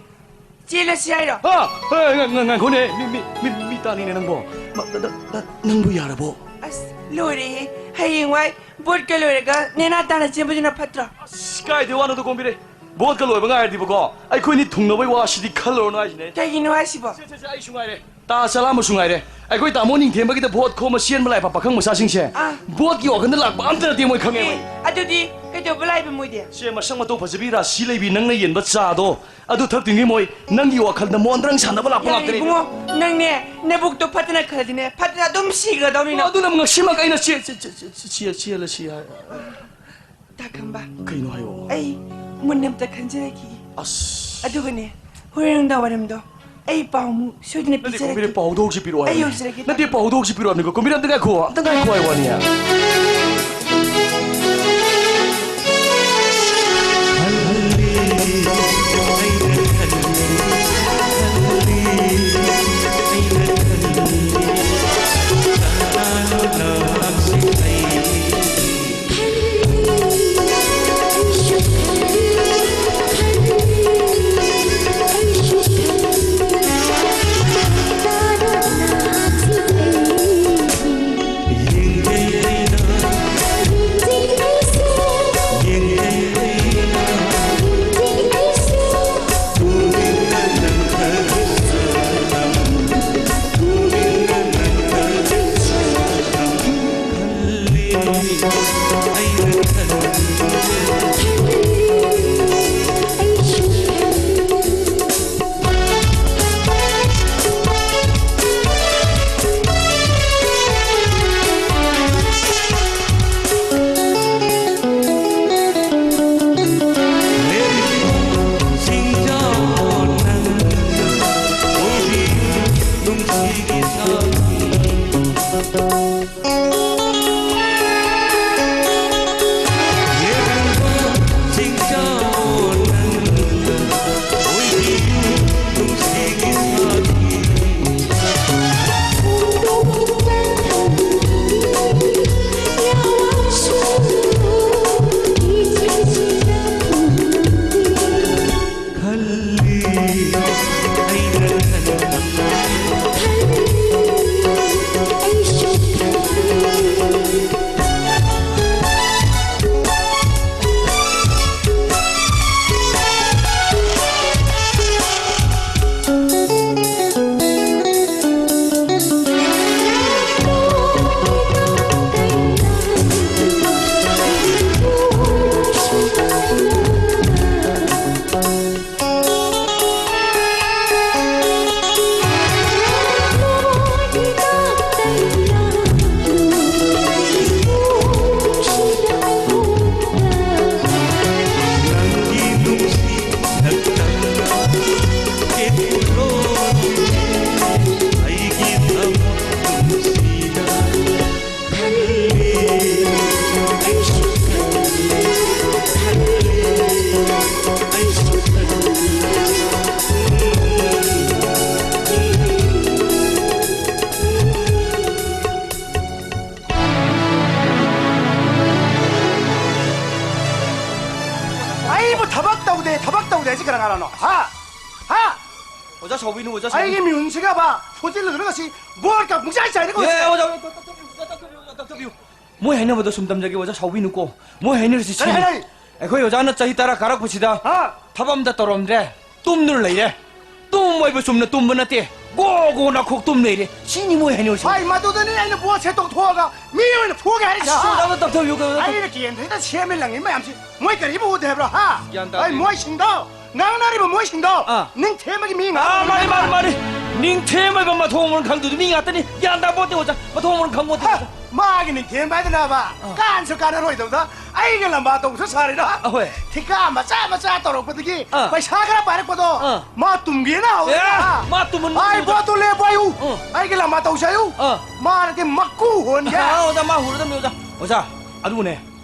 ꯆꯦꯜꯂꯁꯤ ꯍꯥꯏꯔꯣ? ꯍꯥ? ꯑꯦ, ꯉ-, ꯉ-, ꯉꯥꯏꯈꯣꯅꯦ, ꯃꯤ, ꯃꯤ, ꯃꯤ, ꯃꯤ ꯇꯥꯅꯤꯅꯦ ꯅꯪꯕꯣ꯫ ꯃ-, ꯅ-, ꯅ-, ꯅ-, ꯅꯪꯕꯨ ꯌꯥꯔꯕꯣ? ꯑꯁ, ꯂꯣꯏꯔꯦꯍꯦ, ꯍꯌꯦꯡꯋꯥꯏ ꯚꯣꯠꯀ ꯂꯣꯏꯔꯒ ꯅꯦꯅꯥ ꯇꯥꯅ ꯆꯦꯟꯕꯗꯨꯅ ꯐꯠꯇ꯭ꯔꯣ? ꯑꯁ, ꯀꯥꯏꯗꯩ ꯋꯥꯅꯣꯗ ꯀꯣꯝꯕꯤꯔꯦ꯫ ꯚꯣꯠꯀ ꯂꯣꯏꯕ ꯉꯥꯏꯔꯗꯤꯕꯀꯣ, ꯑꯩꯈꯣꯏꯅꯤ ꯊꯨꯡꯅꯕꯩ ꯋꯥꯁꯤꯗꯤ ꯈꯜꯂꯨꯔꯅꯨ ꯍꯥꯏꯁꯤꯅꯦ꯫ ꯀꯩꯒꯤꯅꯣ ꯍꯥꯏꯁꯤꯕꯣ? ꯁꯦ, ꯁꯦ, ꯁꯦ, ꯑꯩꯁꯨ ꯉꯥꯏꯔꯦ꯫ ꯇꯥ ꯆꯂꯥꯝꯕꯁꯨ ꯉꯥꯏꯔꯦ꯫ ꯑꯩꯈꯣꯏ ꯇꯥꯃꯣ ꯅꯤꯡꯊꯦꯝꯕꯒꯤꯗ ꯚꯣꯠ ꯈꯣꯝꯕ ꯆꯦꯟꯕ ꯂꯥꯛꯄ ꯄꯥꯈꯪ ꯃꯆꯥꯁꯤꯡꯁꯦ ꯑꯥ꯫ ꯚꯣꯠꯀꯤ ꯋꯥꯈꯜꯗ ꯂꯥꯛꯄ ꯑꯝꯇ ꯅꯠꯇꯦ ꯃꯣꯏ ꯈꯪꯉꯦ ꯑꯦ, ꯃꯣꯏ꯫ ꯑꯗꯨꯗꯤ ꯀꯩꯗꯧꯕ ꯂꯥꯛꯏꯕ ꯃꯣꯏꯗꯤ? ꯁꯦ, ꯃꯁꯛ ꯃꯇꯧ ꯐꯖꯕꯤ ꯔꯥꯁꯤ ꯂꯩꯕꯤ ꯅꯪꯅ ꯌꯦꯟꯕ ꯆꯥꯗꯣ ꯑꯗꯨ ꯊꯛꯇ꯭ꯔꯤꯉꯩ ꯃꯣꯏ ꯅꯪꯒꯤ ꯋꯥꯈꯜꯗ ꯃꯣꯟꯗ꯭ꯔꯪ ꯁꯥꯟꯅꯕ ꯂꯥꯛꯄ ꯌꯥꯔꯦ ꯉꯥꯛꯇꯅꯦ꯫ ꯏꯕꯨꯡꯉꯣ, ꯅꯪꯅꯦ ꯅꯕꯨꯛꯇꯣ ꯐꯠꯇꯅ ꯈꯜꯂꯗꯤꯅꯦ, ꯐꯠꯇꯅ ꯑꯗꯨꯝ ꯁꯤꯈ꯭ꯔꯗꯧꯅꯤ ꯅꯪ꯫ ꯑꯗꯨꯅ ꯉꯛꯁꯤꯃꯛ ꯑꯩꯅ ꯆꯦ-, ꯆꯦ-, ꯆꯦ-, ꯆꯦ-, ꯆꯦ-, ꯆꯦꯜꯂꯁꯤ ꯍꯥꯏ꯫ ꯇꯥ ꯈꯝꯕ, ꯀꯩꯅꯣ ꯍꯥꯏꯌꯣ꯫ ꯑꯩ ꯃꯨꯟꯅ ꯑꯝꯇ ꯈꯟꯖꯔꯛꯈꯤꯒꯦ꯫ ꯑꯁ꯫ ꯑꯗꯨꯒꯅꯦ, ꯍꯣꯔꯦꯟ ꯅꯨꯡꯗꯥꯡ ꯋꯥꯏꯔꯝꯗꯣ ꯑꯩ ꯄꯥꯎ ꯑꯃꯨꯛ ꯁꯣꯏꯗꯅ ꯅꯠꯇꯦ, ꯀꯨꯝꯕꯤꯔꯦ, ꯄꯤꯖꯔꯛꯀꯦ꯫ ꯄꯥꯎꯗꯧꯁꯤ ꯄꯤꯔꯛꯑꯣ ꯑꯩ ꯍꯥꯏꯕꯅꯤ꯫ ꯌꯧꯖꯔꯒꯦ, ꯅꯠꯇꯦ, ꯇꯥ ꯄꯥꯎꯗꯧꯁꯤ ꯄꯤꯔꯛꯑꯣ ꯍꯥꯏꯕꯅꯤꯀꯣ꯫ ꯀꯨꯝꯕꯤꯔꯦ, ꯑꯝꯇ ꯉꯥꯏꯈꯣ, ꯑꯝꯇ ꯉꯥꯏꯈꯣ ꯍꯥꯏ ꯋꯥꯅꯤ꯫ ꯑꯣꯖꯥ ꯁꯥꯎꯕꯤꯅꯨ, ꯑꯣꯖꯥ ꯁꯥꯎꯕꯤꯅꯨ꯫ ꯑꯩꯒꯤ ꯃꯤꯍꯨꯟꯁꯤꯒ ꯕꯥ ꯐꯨꯖꯤꯜꯂꯗꯨꯅ ꯉꯁꯤ ꯕꯣꯔ ꯀꯞ ꯄꯨꯡꯆꯥꯏ ꯆꯥꯏꯔꯦꯀꯣ꯫ ꯑꯦ, ꯑꯣꯖꯥ, ꯑꯣꯖꯥ, ꯇꯞ-, ꯇꯞ-, ꯇꯞ-, ꯇꯞ-, ꯇꯞꯊꯕꯤꯌꯨ, ꯇꯞꯊꯕꯤꯌꯨ꯫ ꯃꯣꯏ ꯍꯥꯏꯅꯕꯗꯣ ꯁꯨꯝ ꯇꯝꯖꯒꯦ, ꯑꯣꯖꯥ ꯁꯥꯎꯕꯤꯅꯨꯀꯣ꯫ ꯃꯣꯏ ꯍꯥꯏꯅꯔꯤꯁꯤ ꯀꯔꯤ ꯁꯤꯅꯤ꯫ ꯍꯥꯏꯅꯔꯤ? ꯑꯩꯈꯣꯏ ꯑꯣꯖꯥꯅ ꯆꯍꯤ ꯇꯔꯥ ꯀꯥꯔꯛꯄꯁꯤꯗ ꯍꯥ? ꯊꯕꯛ ꯑꯝꯇ ꯇꯧꯔꯝꯗ꯭ꯔꯦ, ꯇꯨꯝꯗꯨꯅ ꯂꯩꯔꯦ꯫ ꯇꯨꯝꯕ ꯍꯥꯏꯕ ꯆꯨꯝꯅ ꯇꯨꯝꯕ ꯅꯠꯇꯦ, ꯒꯣ ꯒꯣ ꯅꯥꯈꯣꯛ ꯇꯨꯝ ꯂꯩꯔꯦ꯫ ꯁꯤꯅꯤ ꯃꯣꯏ ꯍꯥꯏꯅꯔꯤꯁꯤ꯫ ꯍꯣꯏ, ꯃꯗꯨꯗꯅꯤ ꯑꯩꯅ ꯕꯣꯠꯁꯦ ꯇꯧꯊꯣꯛꯑꯒ ꯃꯤ ꯑꯣꯏꯅ ꯐꯨꯒꯦ ꯍꯥꯏꯔꯤꯁꯦ꯫ ꯑꯁ, ꯑꯣꯖꯥꯗ ꯇꯞꯊꯕꯤꯌꯨ, ꯑꯣꯖꯥꯗ ꯇꯞ- ꯑꯩꯅ ꯀꯦꯟꯗ꯭ꯔꯗ ꯁꯦꯝꯃꯦ ꯂꯪꯉꯤ ꯃꯌꯥꯝꯁꯤ ꯃꯣꯏ ꯀꯔꯤꯕꯨ ꯎꯗꯦ ꯍꯥꯏꯕ꯭ꯔꯣ, ꯍꯥ? ꯒ꯭ꯌꯥꯟ ꯇꯥꯗꯦ꯫ ꯑꯩ ꯃꯣꯏꯁꯤꯡꯗꯣ, ꯉꯥꯡꯅꯔꯤꯕ ꯃꯣꯏꯁꯤꯡꯗꯣ ꯑꯥ꯫ ꯅꯤꯡꯊꯦꯝꯕꯒꯤ ꯃꯤ ꯑꯥ, ꯉꯥꯛꯇꯅꯤ꯫ ꯃꯥꯅꯤ, ꯃꯥꯅꯤ, ꯃꯥꯅꯤ꯫ ꯅꯤꯡꯊꯦꯝꯕ ꯍꯥꯏꯕ ꯃꯊꯣꯡ ꯃꯔꯝ ꯈꯪꯗꯕ ꯃꯤ ꯉꯥꯛꯇꯅꯤ꯫ ꯒ꯭ꯌꯥꯟ ꯇꯥꯄꯣꯠꯇꯦ ꯑꯣꯖꯥ꯫ ꯃꯊꯣꯡ ꯃꯔꯝ ꯈꯪꯄꯣꯠꯇꯦ ꯍꯥ, ꯑꯣꯖꯥ꯫ ꯃꯥꯒꯤ ꯅꯤꯡꯊꯦꯝꯕ ꯍꯥꯏꯗꯅꯕ ꯑꯥ꯫ ꯀꯥꯟꯁꯨ ꯀꯥꯟꯅꯔꯣꯏꯗꯕꯗ ꯑꯩꯒ ꯂꯝꯕꯥ ꯇꯧꯕꯁꯨ ꯁꯥꯔꯤꯔꯣ? ꯑꯍꯣꯏ꯫ ꯊꯤꯀꯥ ꯃꯆꯥ ꯃꯆꯥ ꯇꯧꯔꯛꯄꯗꯒꯤ ꯑꯥ꯫ ꯄꯩꯁꯥ ꯈꯔ ꯄꯥꯏꯔꯛꯄꯗꯣ ꯑꯥ꯫ ꯃꯥ ꯇꯨꯝꯒꯦꯅ ꯍꯧꯔꯦ꯫ ꯑꯦ, ꯃꯥ ꯇꯨꯝꯍꯟ-, ꯑꯩ ꯄꯣꯠꯇꯨ ꯂꯦꯞꯄꯣ ꯍꯥꯏꯌꯨ꯫ ꯑꯥ꯫ ꯑꯩꯒꯤ ꯂꯝꯕꯥ ꯇꯧꯁꯦ ꯍꯥꯏꯌꯨ꯫ ꯑꯥ꯫ ꯃꯥꯅꯗꯤ ꯃꯀꯨ ꯍꯣꯟꯒꯦ꯫ ꯑꯥ, ꯑꯣꯖꯥ, ꯃꯥ ꯍꯨꯔꯗꯝꯅꯤ, ꯑꯣꯖꯥ꯫ ꯑꯣꯖꯥ, ꯑꯗꯨꯅꯦ,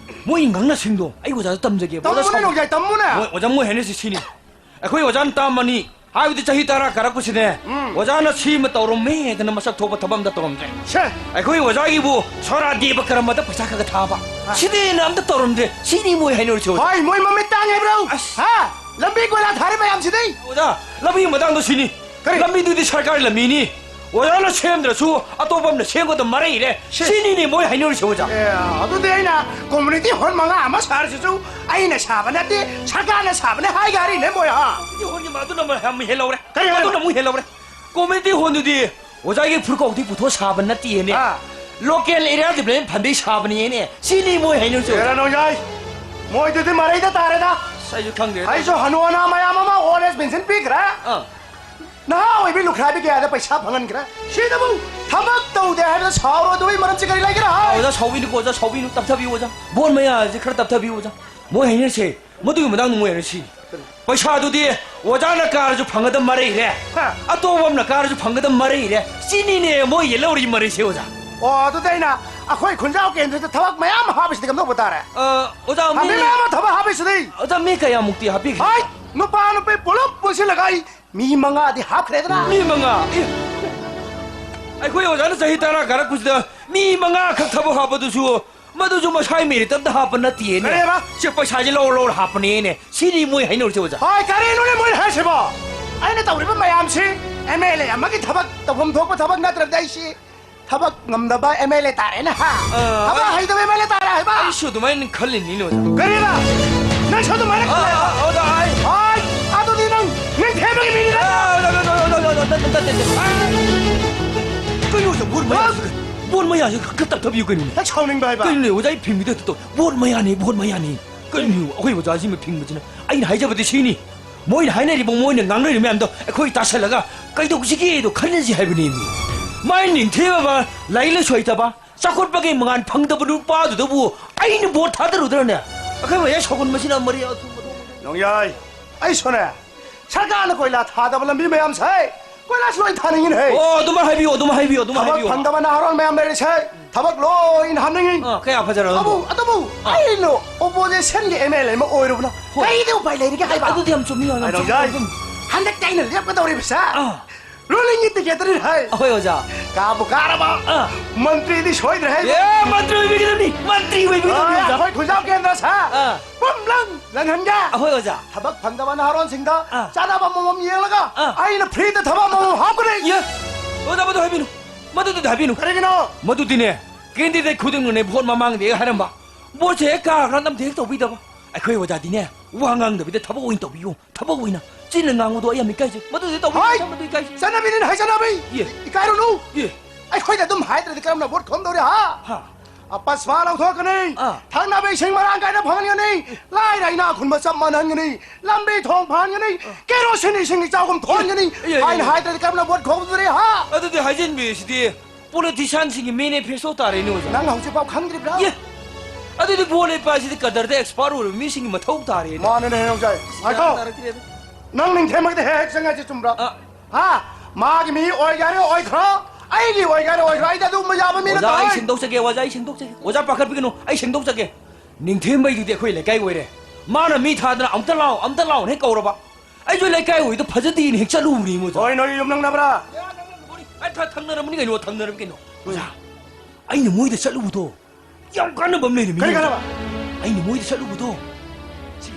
ꯃꯣꯏ ꯉꯥꯡꯅ ꯁꯤꯡꯗꯣ ꯑꯩ ꯑꯣꯖꯥꯗ ꯇꯝꯖꯒꯦꯕ꯫ ꯑꯣꯖꯥ ꯇꯝꯃꯨꯅꯦ, ꯁꯥꯎ-, ꯅꯣꯡꯖꯥꯏ, ꯇꯝꯃꯨꯅꯦ꯫ ꯃꯣꯏ, ꯑꯣꯖꯥ, ꯃꯣꯏ ꯍꯥꯏꯅꯔꯤꯁꯤ ꯁꯤꯅꯤ꯫ ꯑꯩꯈꯣꯏ ꯑꯣꯖꯥꯅ ꯇꯥꯝꯃꯅꯤ ꯍꯥꯏꯕꯗꯤ ꯆꯍꯤ ꯇꯔꯥ ꯀꯥꯔꯛꯄꯁꯤꯅꯦ꯫ ꯎꯝ꯫ ꯑꯣꯖꯥꯅ ꯁꯤꯃ ꯇꯧꯔꯝꯃꯦ ꯍꯥꯏꯗꯅ ꯃꯁꯛ ꯊꯣꯛꯄ ꯊꯕꯛ ꯑꯝꯇ ꯇꯧꯔꯝꯗ꯭ꯔꯦ꯫ ꯁꯦ꯫ ꯑꯩꯈꯣꯏ ꯑꯣꯖꯥꯒꯤꯕꯨ ꯁꯣꯔꯥ ꯗꯦꯕ ꯀꯔꯝꯕꯗ ꯄꯩꯁꯥ ꯈꯔ ꯈꯔ ꯊꯥꯕ꯫ ꯑ꯫ ꯁꯤꯗꯤ ꯍꯦꯟꯅ ꯑꯝꯇ ꯇꯧꯔꯝꯗ꯭ꯔꯦ꯫ ꯁꯤꯅꯤ ꯃꯣꯏ ꯍꯥꯏꯅꯔꯤꯁꯤ ꯑꯣꯖꯥ꯫ ꯍꯣꯏ, ꯃꯣꯏ ꯃꯃꯤꯠ ꯇꯥꯡꯉꯦ ꯍꯥꯏꯕ꯭ꯔꯣ? ꯑꯁ꯫ ꯍꯥ? ꯂꯝꯕꯤ ꯀꯣꯏꯂꯥ ꯊꯥꯔꯤ ꯃꯌꯥꯝꯁꯤꯗꯤ? ꯑꯣꯖꯥ, ꯂꯝꯕꯤꯒꯤ ꯃꯇꯥꯡꯗꯣ ꯁꯤꯅꯤ꯫ ꯀꯔꯤ? ꯂꯝꯕꯤꯗꯨꯗꯤ ꯁꯔꯀꯥꯔꯒꯤ ꯂꯝꯕꯤꯅꯤ꯫ ꯑꯣꯖꯥꯅ ꯁꯦꯝꯗ꯭ꯔꯁꯨ ꯑꯇꯣꯞꯄ ꯑꯃꯅ ꯁꯦꯝꯒꯗꯕ ꯃꯔꯩ ꯏꯔꯦ꯫ ꯁꯦ꯫ ꯁꯤꯅꯤꯅꯦ ꯃꯣꯏ ꯍꯥꯏꯅꯔꯤꯁꯦ ꯑꯣꯖꯥ꯫ ꯑꯦ, ꯑꯗꯨꯗꯤ ꯑꯩꯅ community hall ꯃꯉꯥ ꯑꯃ ꯁꯥꯔꯁꯤꯁꯨ ꯑꯩꯅ ꯁꯥꯕ ꯅꯠꯇꯦ, ꯁꯔꯀꯥꯔꯅ ꯁꯥꯕꯅꯦ ꯍꯥꯏꯒꯦ ꯍꯥꯏꯔꯤꯅꯦ ꯃꯣꯏ, ꯍꯥ? Community hallꯒꯤ ꯃꯗꯨꯅ ꯃ-, ꯌꯥꯝ ꯍꯦꯜꯍꯧꯔꯦ꯫ ꯀꯔꯤ ꯍꯥꯏꯕ? ꯃꯗꯨꯅ ꯑꯃꯨꯛ ꯍꯦꯜꯍꯧꯔꯦ꯫ Community hallꯗꯨꯗꯤ ꯑꯣꯖꯥꯒꯤ ꯐꯨꯔꯨꯀꯧꯗꯤ ꯄꯨꯊꯣꯛ ꯁꯥꯕ ꯅꯠꯇꯦꯅꯦ꯫ ꯑꯥ꯫ Local Area Development Fundꯗꯩ ꯁꯥꯕꯅꯦꯅꯦ꯫ ꯁꯤꯅꯤ ꯃꯣꯏ ꯍꯥꯏꯅꯔꯤꯁꯦ ꯑꯣꯖꯥ꯫ ꯑꯦꯔꯥ ꯅꯣꯡꯖꯥꯏ, ꯃꯣꯏꯗꯨꯗꯤ ꯃꯔꯩꯗ ꯇꯥꯔꯦꯗ꯫ ꯑꯁ, ꯑꯩꯁꯨ ꯈꯪꯗꯦ꯫ ꯑꯩꯁꯨ ꯍꯅꯨ ꯍꯅꯥ ꯃꯌꯥꯝ ꯑꯃ old age pension ꯄꯤꯈ꯭ꯔꯦ꯫ ꯑꯥ꯫ ꯅꯍꯥ ꯑꯣꯏꯕꯤ ꯂꯨꯈ꯭ꯔꯥꯕꯤ ꯀꯌꯥꯗ ꯄꯩꯁꯥ ꯐꯪꯍꯟꯈ꯭ꯔꯦ꯫ ꯁꯤꯗꯕꯨ ꯊꯕꯛ ꯇꯧꯗꯦ ꯍꯥꯏꯕꯗ ꯁꯥꯎꯔꯣꯏꯗꯕꯒꯤ ꯃꯔꯝꯁꯤ ꯀꯔꯤ ꯂꯩꯒꯦꯔꯥ? ꯑꯣꯖꯥ, ꯁꯥꯎꯕꯤꯅꯨꯀꯣ, ꯑꯣꯖꯥ, ꯁꯥꯎꯕꯤꯅꯨ꯫ ꯇꯞꯊꯕꯤꯌꯨ, ꯑꯣꯖꯥ꯫ ꯕꯣꯠ ꯃꯌꯥꯁꯤ ꯈꯔ ꯇꯞꯊꯕꯤꯌꯨ, ꯑꯣꯖꯥ꯫ ꯃꯣꯏ ꯍꯥꯏꯅꯔꯤꯁꯦ, ꯃꯗꯨꯒꯤ ꯃꯇꯥꯡꯗ ꯃꯣꯏ ꯍꯥꯏꯅꯔꯤꯁꯤ꯫ ꯄꯩꯁꯥꯗꯨꯗꯤ ꯑꯣꯖꯥꯅ ꯀꯥꯔꯁꯨ ꯐꯪꯒꯗꯕ ꯃꯔꯩ ꯏꯔꯦ꯫ ꯍꯥ꯫ ꯑꯇꯣꯞꯄ ꯑꯃꯅ ꯀꯥꯔꯁꯨ ꯐꯪꯒꯗꯕ ꯃꯔꯩ ꯏꯔꯦ꯫ ꯁꯤꯅꯤꯅꯦ ꯃꯣꯏ ꯌꯦꯠꯍꯧꯔꯤ ꯃꯔꯩꯁꯦ, ꯑꯣꯖꯥ꯫ ꯑꯣ, ꯑꯗꯨꯗꯤ ꯑꯩꯅ ꯑꯩꯈꯣꯏ ꯈꯨꯟꯖꯥꯎ ꯀꯦꯟꯗ꯭ꯔꯗ ꯊꯕꯛ ꯃꯌꯥꯝ ꯑꯃ ꯍꯥꯞꯄꯤꯁꯤꯗꯤ ꯀꯝꯗꯧꯕ ꯇꯥꯔꯦ? ꯑ, ꯑꯣꯖꯥ, ꯃꯤ ꯃꯤ ꯃꯌꯥꯝ ꯑꯃ ꯊꯕꯛ ꯍꯥꯞꯄꯤꯁꯤꯗꯤ꯫ ꯑꯣꯖꯥ, ꯃꯤ ꯀꯌꯥꯃꯨꯛꯇꯤ ꯍꯥꯞꯄꯤꯈ꯭ꯔꯦ? ꯍꯥꯏ, ꯅꯨꯄꯥ ꯅꯨꯄꯤ ꯄꯨꯂꯞ ꯄꯨꯟꯁꯤꯜꯂꯒ ꯑꯩ ꯃꯤ ꯃꯉꯥꯗꯤ ꯍꯥꯞꯈ꯭ꯔꯦꯗꯅ꯫ ꯃꯤ ꯃꯉꯥ? ꯑꯦ, ꯑꯩꯈꯣꯏ ꯑꯣꯖꯥꯅ ꯆꯍꯤ ꯇꯔꯥ ꯀꯥꯔꯛꯄꯁꯤꯗ ꯃꯤ ꯃꯉꯥ ꯈꯛ ꯊꯕꯛ ꯍꯥꯞꯄꯗꯨꯁꯨ, ꯃꯗꯨꯁꯨ ꯃꯁꯥꯏ merit ꯑꯝꯇ ꯍꯥꯞꯄ ꯅꯠꯇꯦꯅꯦ꯫ ꯀꯔꯤꯕ? ꯁꯦ, ꯄꯩꯁꯥꯁꯦ ꯂꯧꯔ ꯂꯧꯔ ꯍꯥꯞꯄꯅꯦꯅꯦ꯫ ꯁꯤꯅꯤ ꯃꯣꯏ ꯍꯥꯏꯅꯔꯤꯁꯦ, ꯑꯣꯖꯥ꯫ ꯍꯣꯏ, ꯀꯔꯤꯅꯣꯅꯦ ꯃꯣꯏꯅ ꯍꯥꯏꯁꯤꯕꯣ? ꯑꯩꯅ ꯇꯧꯔꯤꯕ ꯃꯌꯥꯝꯁꯤ ꯑꯦꯝ ꯑꯦꯜ ꯑꯦ ꯑꯃꯒꯤ ꯊꯕꯛ, ꯇꯧꯐꯝ ꯊꯣꯛꯄ ꯊꯕꯛ ꯅꯠꯇ꯭ꯔꯗꯤ ꯑꯩꯁꯤ ꯊꯕꯛ ꯉꯝꯗꯕ ꯑꯦꯝ ꯑꯦꯜ ꯑꯦ ꯇꯥꯔꯦꯅꯦ, ꯍꯥ? ꯑ, ꯊꯕꯛ ꯑꯩ, ꯍꯩꯇꯕ ꯑꯦꯝ ꯑꯦꯜ ꯑꯦ ꯇꯥꯔꯦ ꯍꯥꯏꯕ? ꯑꯩꯁꯨ ꯑꯗꯨꯃꯥꯏꯅ ꯈꯜꯂꯤꯅꯤꯅꯦ, ꯑꯣꯖꯥ꯫ ꯀꯔꯤꯕ? ꯅꯪꯁꯨ ꯑꯗꯨꯃꯥꯏꯅ ꯑ, ꯈꯜꯂꯦ? ꯑ, ꯑꯣꯖꯥ, ꯑꯩ ꯍꯣꯏ, ꯑꯗꯨꯗꯤ ꯅꯪ ꯅꯤꯡꯊꯦꯝꯕꯒꯤ ꯃꯤꯅꯤ, ꯅꯪ꯫ ꯑ, ꯑꯣꯖꯥ, ꯑꯣꯖꯥ, ꯅꯠꯇꯦ, ꯅꯠꯇꯦ, ꯅꯠꯇꯦ꯫ ꯀꯩꯅꯣ, ꯑꯣꯖꯥ, ꯕꯣꯠ ꯃꯌꯥꯁꯤ, ꯕꯣꯠ ꯃꯌꯥꯁꯤ ꯈꯔ ꯇꯞꯊꯕꯤꯌꯨ ꯀꯩꯅꯣꯅꯦ꯫ ꯍꯦꯛ ꯁꯥꯎꯅꯤꯡꯕ ꯍꯥꯏꯕ꯫ ꯀꯩꯅꯣꯅꯦ, ꯑꯣꯖꯥ, ꯑꯩ ꯐꯤꯡꯕꯤꯗ ꯇꯧ-, ꯕꯣꯠ ꯃꯌꯥꯅꯤ, ꯕꯣꯠ ꯃꯌꯥꯅꯤ꯫ ꯀꯩꯅꯣ, ꯑꯩꯈꯣꯏ ꯑꯣꯖꯥꯁꯤꯡꯅ ꯐꯤꯡꯕꯁꯤꯅ, ꯑꯩꯅ ꯍꯥꯏꯖꯕꯗꯤ ꯁꯤꯅꯤ꯫ ꯃꯣꯏꯅ ꯍꯥꯏꯅꯔꯤꯕ, ꯃꯣꯏꯅ ꯉꯥꯡꯅꯔꯤꯕ ꯃꯌꯥꯝꯗꯣ ꯑꯩꯈꯣꯏ ꯇꯥꯁꯜꯂꯒ ꯀꯩꯗꯧꯁꯤꯒꯦꯗꯣ ꯈꯟꯅꯁꯤ ꯍꯥꯏꯕꯅꯦꯃꯤ꯫ ꯃꯥꯏ ꯅꯤꯡꯊꯤꯕ, ꯂꯥꯏꯔꯤꯛ ꯂꯥꯏꯁꯨ ꯍꯩꯇꯕ, ꯆꯥꯎꯈꯠꯄꯒꯤ ꯃꯉꯥꯜ ꯐꯪꯗꯕ ꯅꯨꯄꯥꯗꯨꯗꯕꯨ ꯑꯩꯅ ꯚꯣꯠ ꯊꯥꯗꯔꯨꯗ꯭ꯔꯅꯦ? ꯑꯩꯈꯣꯏ ꯃꯌꯥꯏ ꯁꯥꯎꯒꯟꯕꯁꯤꯅ ꯃꯔꯤ ꯑꯊꯨꯝ ꯑꯊꯨꯝ꯫ ꯅꯣꯡꯌꯥꯏ, ꯑꯩꯁꯨꯅꯦ, ꯁꯔꯀꯥꯔꯅ ꯀꯣꯏꯂꯥ ꯊꯥꯗꯕ ꯂꯝꯕꯤ ꯃꯌꯥꯝꯁꯦ ꯀꯣꯏꯂꯥꯁ ꯂꯣꯏ ꯊꯥꯅꯤꯡꯉꯤꯅꯦ ꯍꯦ꯫ ꯑꯣ, ꯑꯗꯨꯃꯥꯏ ꯍꯥꯏꯕꯤꯌꯨ, ꯑꯗꯨꯃꯥꯏ ꯍꯥꯏꯕꯤꯌꯨ, ꯑꯗꯨꯃꯥꯏ ꯊꯕꯛ ꯍꯥꯏꯕꯤꯌꯨ꯫ ꯐꯪꯗꯕ ꯅꯍꯥꯔꯣꯜ ꯃꯌꯥꯝ ꯂꯩꯔꯤꯁꯦ ꯊꯕꯛ ꯂꯣꯏꯅ ꯍꯥꯞꯅꯤꯡꯉꯤ꯫ ꯑꯥ, ꯀꯌꯥ ꯐꯖꯔꯕ ꯑꯗꯨꯕꯨ, ꯑꯗꯨꯕꯨ? ꯑꯗꯨꯕꯨ ꯑꯥ꯫ ꯑꯩꯅ ꯑꯣꯄꯣꯖꯤꯁꯟꯒꯤ ꯑꯦꯝ ꯑꯦꯜ ꯑꯦ ꯑꯃ ꯑꯣꯏꯔꯨꯕꯅ ꯍꯣꯏ꯫ ꯀꯩꯗꯤ ꯎꯄꯥꯏ ꯂꯩꯔꯤꯒꯦ ꯍꯥꯏꯕ? ꯑꯗꯨꯗꯤ ꯌꯥꯝ ꯆꯨꯝꯃꯤ, ꯌꯥꯝ ꯆꯨꯝꯃꯤ꯫ ꯀꯩꯗꯧꯖꯩ? ꯍꯟꯗꯛꯇꯤ ꯑꯩꯅ ꯂꯦꯞꯀꯗꯧꯔꯤꯕꯁꯦ ꯑꯥ꯫ ꯔꯨꯂꯤꯡꯒꯤ ꯇꯤꯀꯦꯠꯇꯅꯤ ꯍꯥꯏ꯫ ꯑꯍꯣꯏ, ꯑꯣꯖꯥ꯫ ꯀꯥꯕꯨ ꯀꯥꯔꯕ ꯑꯥ꯫ ꯃꯟꯇ꯭ꯔꯤꯗꯤ ꯁꯣꯏꯗ꯭ꯔꯦ ꯍꯥꯏ꯫ ꯑꯦ, ꯃꯟꯇ꯭ꯔꯤ ꯑꯣꯏꯕꯤꯒꯗꯕꯅꯤ, ꯃꯟꯇ꯭ꯔꯤ ꯑꯣꯏꯕꯤꯒꯗꯕꯅꯤ, ꯑꯥ, ꯑꯣꯖꯥ꯫ ꯑꯩꯈꯣꯏ ꯈꯨꯟꯖꯥꯎ ꯀꯦꯟꯗ꯭ꯔꯁꯦ ꯑꯥ꯫ ꯄꯨꯝꯂꯪ ꯂꯪꯍꯟꯒꯦ꯫ ꯑꯍꯣꯏ, ꯑꯣꯖꯥ꯫ ꯊꯕꯛ ꯐꯪꯗꯕ ꯅꯍꯥꯔꯣꯟꯁꯤꯡꯗ ꯑꯥ꯫ ꯆꯥꯅꯕ ꯑꯃꯃꯝ ꯌꯦꯡꯂꯒ ꯑꯥ꯫ ꯑꯩꯅ ꯐ꯭ꯔꯤꯗ ꯊꯕꯛ ꯑꯃꯃꯝ ꯍꯥꯞꯀꯅꯤ꯫ ꯌꯦ꯫ ꯑꯣꯖꯥ, ꯃꯗꯨ ꯍꯥꯏꯕꯤꯅꯨ꯫ ꯃꯗꯨꯗꯤ ꯍꯥꯏꯕꯤꯅꯨ꯫ ꯀꯔꯤꯒꯤꯅꯣ? ꯃꯗꯨꯗꯤꯅꯦ, ꯀꯦꯟꯗꯤꯗꯦꯠ ꯈꯨꯗꯤꯡꯅꯅꯦ ꯚꯣꯠ ꯃꯃꯥꯡꯗ ꯍꯦꯛ ꯍꯥꯏꯔꯝꯕ, ꯚꯣꯠꯁꯦ ꯍꯦꯛ ꯀꯥꯈ꯭ꯔꯀꯥꯟꯗ ꯑꯝꯇ ꯍꯦꯛ ꯇꯧꯕꯤꯗꯕ꯫ ꯑꯩꯈꯣꯏ ꯑꯣꯖꯥꯗꯤꯅꯦ, ꯋꯥ ꯉꯥꯡꯗꯕꯤꯗ ꯊꯕꯛ ꯑꯣꯏꯅ ꯇꯧꯕꯤꯌꯨ, ꯊꯕꯛ ꯑꯣꯏꯅ꯫ ꯆꯤꯟꯅ ꯉꯥꯡꯕꯗꯣ ꯑꯩ ꯌꯥꯝ ꯏꯀꯥꯏꯖꯩ꯫ ꯃꯗꯨꯗꯤ ꯇꯧꯕꯤꯌꯨ, ꯍꯣꯏ! ꯃꯗꯨ ꯏꯀꯥꯏꯖꯩ꯫ ꯆꯠꯅꯕꯤꯅꯤꯅ ꯍꯥꯏ ꯆꯠꯅꯕꯤ! ꯌꯦ꯫ ꯏꯀꯥꯏꯔꯨꯅꯨ! ꯌꯦ꯫ ꯑꯩꯈꯣꯏꯗ ꯑꯗꯨꯝ ꯍꯥꯏꯗ꯭ꯔꯗꯤ ꯀꯔꯝꯅ ꯚꯣꯠ ꯈꯣꯝꯗꯧꯔꯤ, ꯍꯥ? ꯍꯥ꯫ ꯑꯄꯁꯃꯥ ꯂꯧꯊꯣꯛꯀꯅꯤ꯫ ꯑꯥ꯫ ꯊꯛꯅꯕ ꯏꯁꯤꯡ ꯃꯔꯥꯡ ꯀꯥꯏꯅ ꯐꯪꯍꯟꯒꯅꯤ꯫ ꯂꯥꯏꯔ ꯏꯅꯥ ꯈꯨꯟꯕ ꯆꯞ ꯃꯥꯟꯅꯍꯟꯒꯅꯤ꯫ ꯂꯝꯕꯤ ꯊꯣꯡ ꯐꯍꯟꯒꯅꯤ꯫ ꯑꯥ꯫ ꯀꯦꯔꯣꯁꯤꯟ ꯏꯁꯤꯡ ꯏꯆꯥꯎꯒꯨꯝ ꯊꯣꯛꯍꯟꯒꯅꯤ꯫ ꯑꯦ, ꯑꯦ, ꯑꯦ, ꯍꯥꯏꯅ ꯑꯦ꯫ ꯍꯥꯏꯗ꯭ꯔꯗꯤ ꯀꯔꯝꯅ ꯚꯣꯠ ꯈꯣꯝꯗꯧꯔꯤ, ꯍꯥ? ꯑꯗꯨꯗꯤ ꯍꯥꯏꯖꯤꯟꯕꯤꯁꯤꯗꯤ ꯄꯣꯂꯤꯇꯤꯁꯤꯌꯥꯟꯁꯤꯡꯒꯤ ꯃꯦꯅꯤꯐꯦꯁꯇꯣ ꯇꯥꯔꯦꯅꯦ, ꯑꯣꯖꯥ꯫ ꯅꯪ ꯍꯧꯖꯤꯛꯐꯥꯎ ꯈꯪꯗ꯭ꯔꯤꯕ꯭ꯔꯥ? ꯑꯦ, ꯑꯗꯨꯗꯤ ꯚꯣꯠ ꯂꯦꯞꯄ ꯍꯥꯏꯁꯤꯗꯤ ꯀꯗꯔꯗ ꯑꯦꯛꯁꯄꯥꯔꯠ ꯑꯣꯏꯔꯕ ꯃꯤꯁꯤꯡꯒꯤ ꯃꯊꯧ ꯇꯥꯔꯦꯅꯦ꯫ ꯃꯥꯅꯦꯅꯦ, ꯑꯣꯖꯥ꯫ ꯉꯥꯏꯈꯣ꯫ ꯒ꯭ꯌꯥꯟ ꯇꯥꯔꯛꯇ꯭ꯔꯦꯗ꯫ ꯅꯪ ꯅꯤꯡꯊꯦꯝꯕꯒꯤꯗ ꯍꯦꯛ ꯍꯦꯛ ꯆꯪꯉꯦ ꯍꯥꯏꯁꯦ ꯆꯨꯝꯕ꯭ꯔꯥ? ꯑ꯫ ꯍꯥ? ꯃꯥꯒꯤ ꯃꯤ ꯑꯣꯏꯒꯦ ꯍꯥꯏꯔꯦ ꯑꯣꯏꯈ꯭ꯔꯣ, ꯑꯩꯒꯤ ꯑꯣꯏꯒꯦ ꯍꯥꯏꯔꯦ ꯑꯣꯏꯈ꯭ꯔꯣ, ꯑꯩꯗꯤ ꯑꯗꯨꯒꯨꯝꯕ ꯌꯥꯕ ꯃꯤ ꯑꯣꯖꯥ, ꯑꯩ ꯅꯠꯇꯦ꯫ ꯁꯦꯡꯗꯣꯛꯆꯒꯦ, ꯑꯣꯖꯥ, ꯑꯩ ꯁꯦꯡꯗꯣꯛꯆꯒꯦ꯫ ꯑꯣꯖꯥ, ꯄꯥꯈꯠꯄꯤꯒꯅꯨ, ꯑꯩ ꯁꯦꯡꯗꯣꯛꯆꯒꯦ꯫ ꯅꯤꯡꯊꯦꯝꯕꯩꯗꯨꯗꯤ ꯑꯩꯈꯣꯏ ꯂꯩꯀꯥꯏ ꯑꯣꯏꯔꯦ꯫ ꯃꯥꯅ ꯃꯤ ꯊꯥꯗꯅ "ꯑꯝꯇ ꯂꯥꯛꯑꯣ, ꯑꯝꯇ ꯂꯥꯛꯑꯣꯅ" ꯍꯦꯛ ꯀꯧꯔꯕ, ꯑꯩꯁꯨ ꯂꯩꯀꯥꯏ ꯑꯣꯏꯗ ꯐꯖꯗꯦꯅ ꯍꯦꯛ ꯆꯠꯂꯨꯕꯅꯤ, ꯃꯣꯏꯗꯣ꯫ ꯍꯣꯏ, ꯅꯣꯏ ꯌꯨꯝ ꯅꯛꯅꯕ꯭ꯔꯥ? ꯑꯦ, ꯅꯛꯅꯔꯝꯒꯅꯤ꯫ ꯑꯩ ꯊ-, ꯊꯪꯅꯔꯝꯃꯅꯤ ꯀꯩꯅꯣ, ꯊꯪꯅꯔꯝꯃꯤ ꯀꯩꯅꯣ꯫ ꯑꯣꯖꯥ, ꯑꯩꯅ ꯃꯣꯏꯗ ꯆꯠꯂꯨꯕꯗꯣ ꯌꯥꯝ ꯀꯥꯟꯅꯕ ꯑꯃ ꯂꯩꯔꯝꯃꯤ꯫ ꯀꯔꯤ ꯀꯥꯟꯅꯕ? ꯑꯩꯅ ꯃꯣꯏꯗ ꯆꯠꯂꯨꯕꯗꯣ, ꯁꯤ,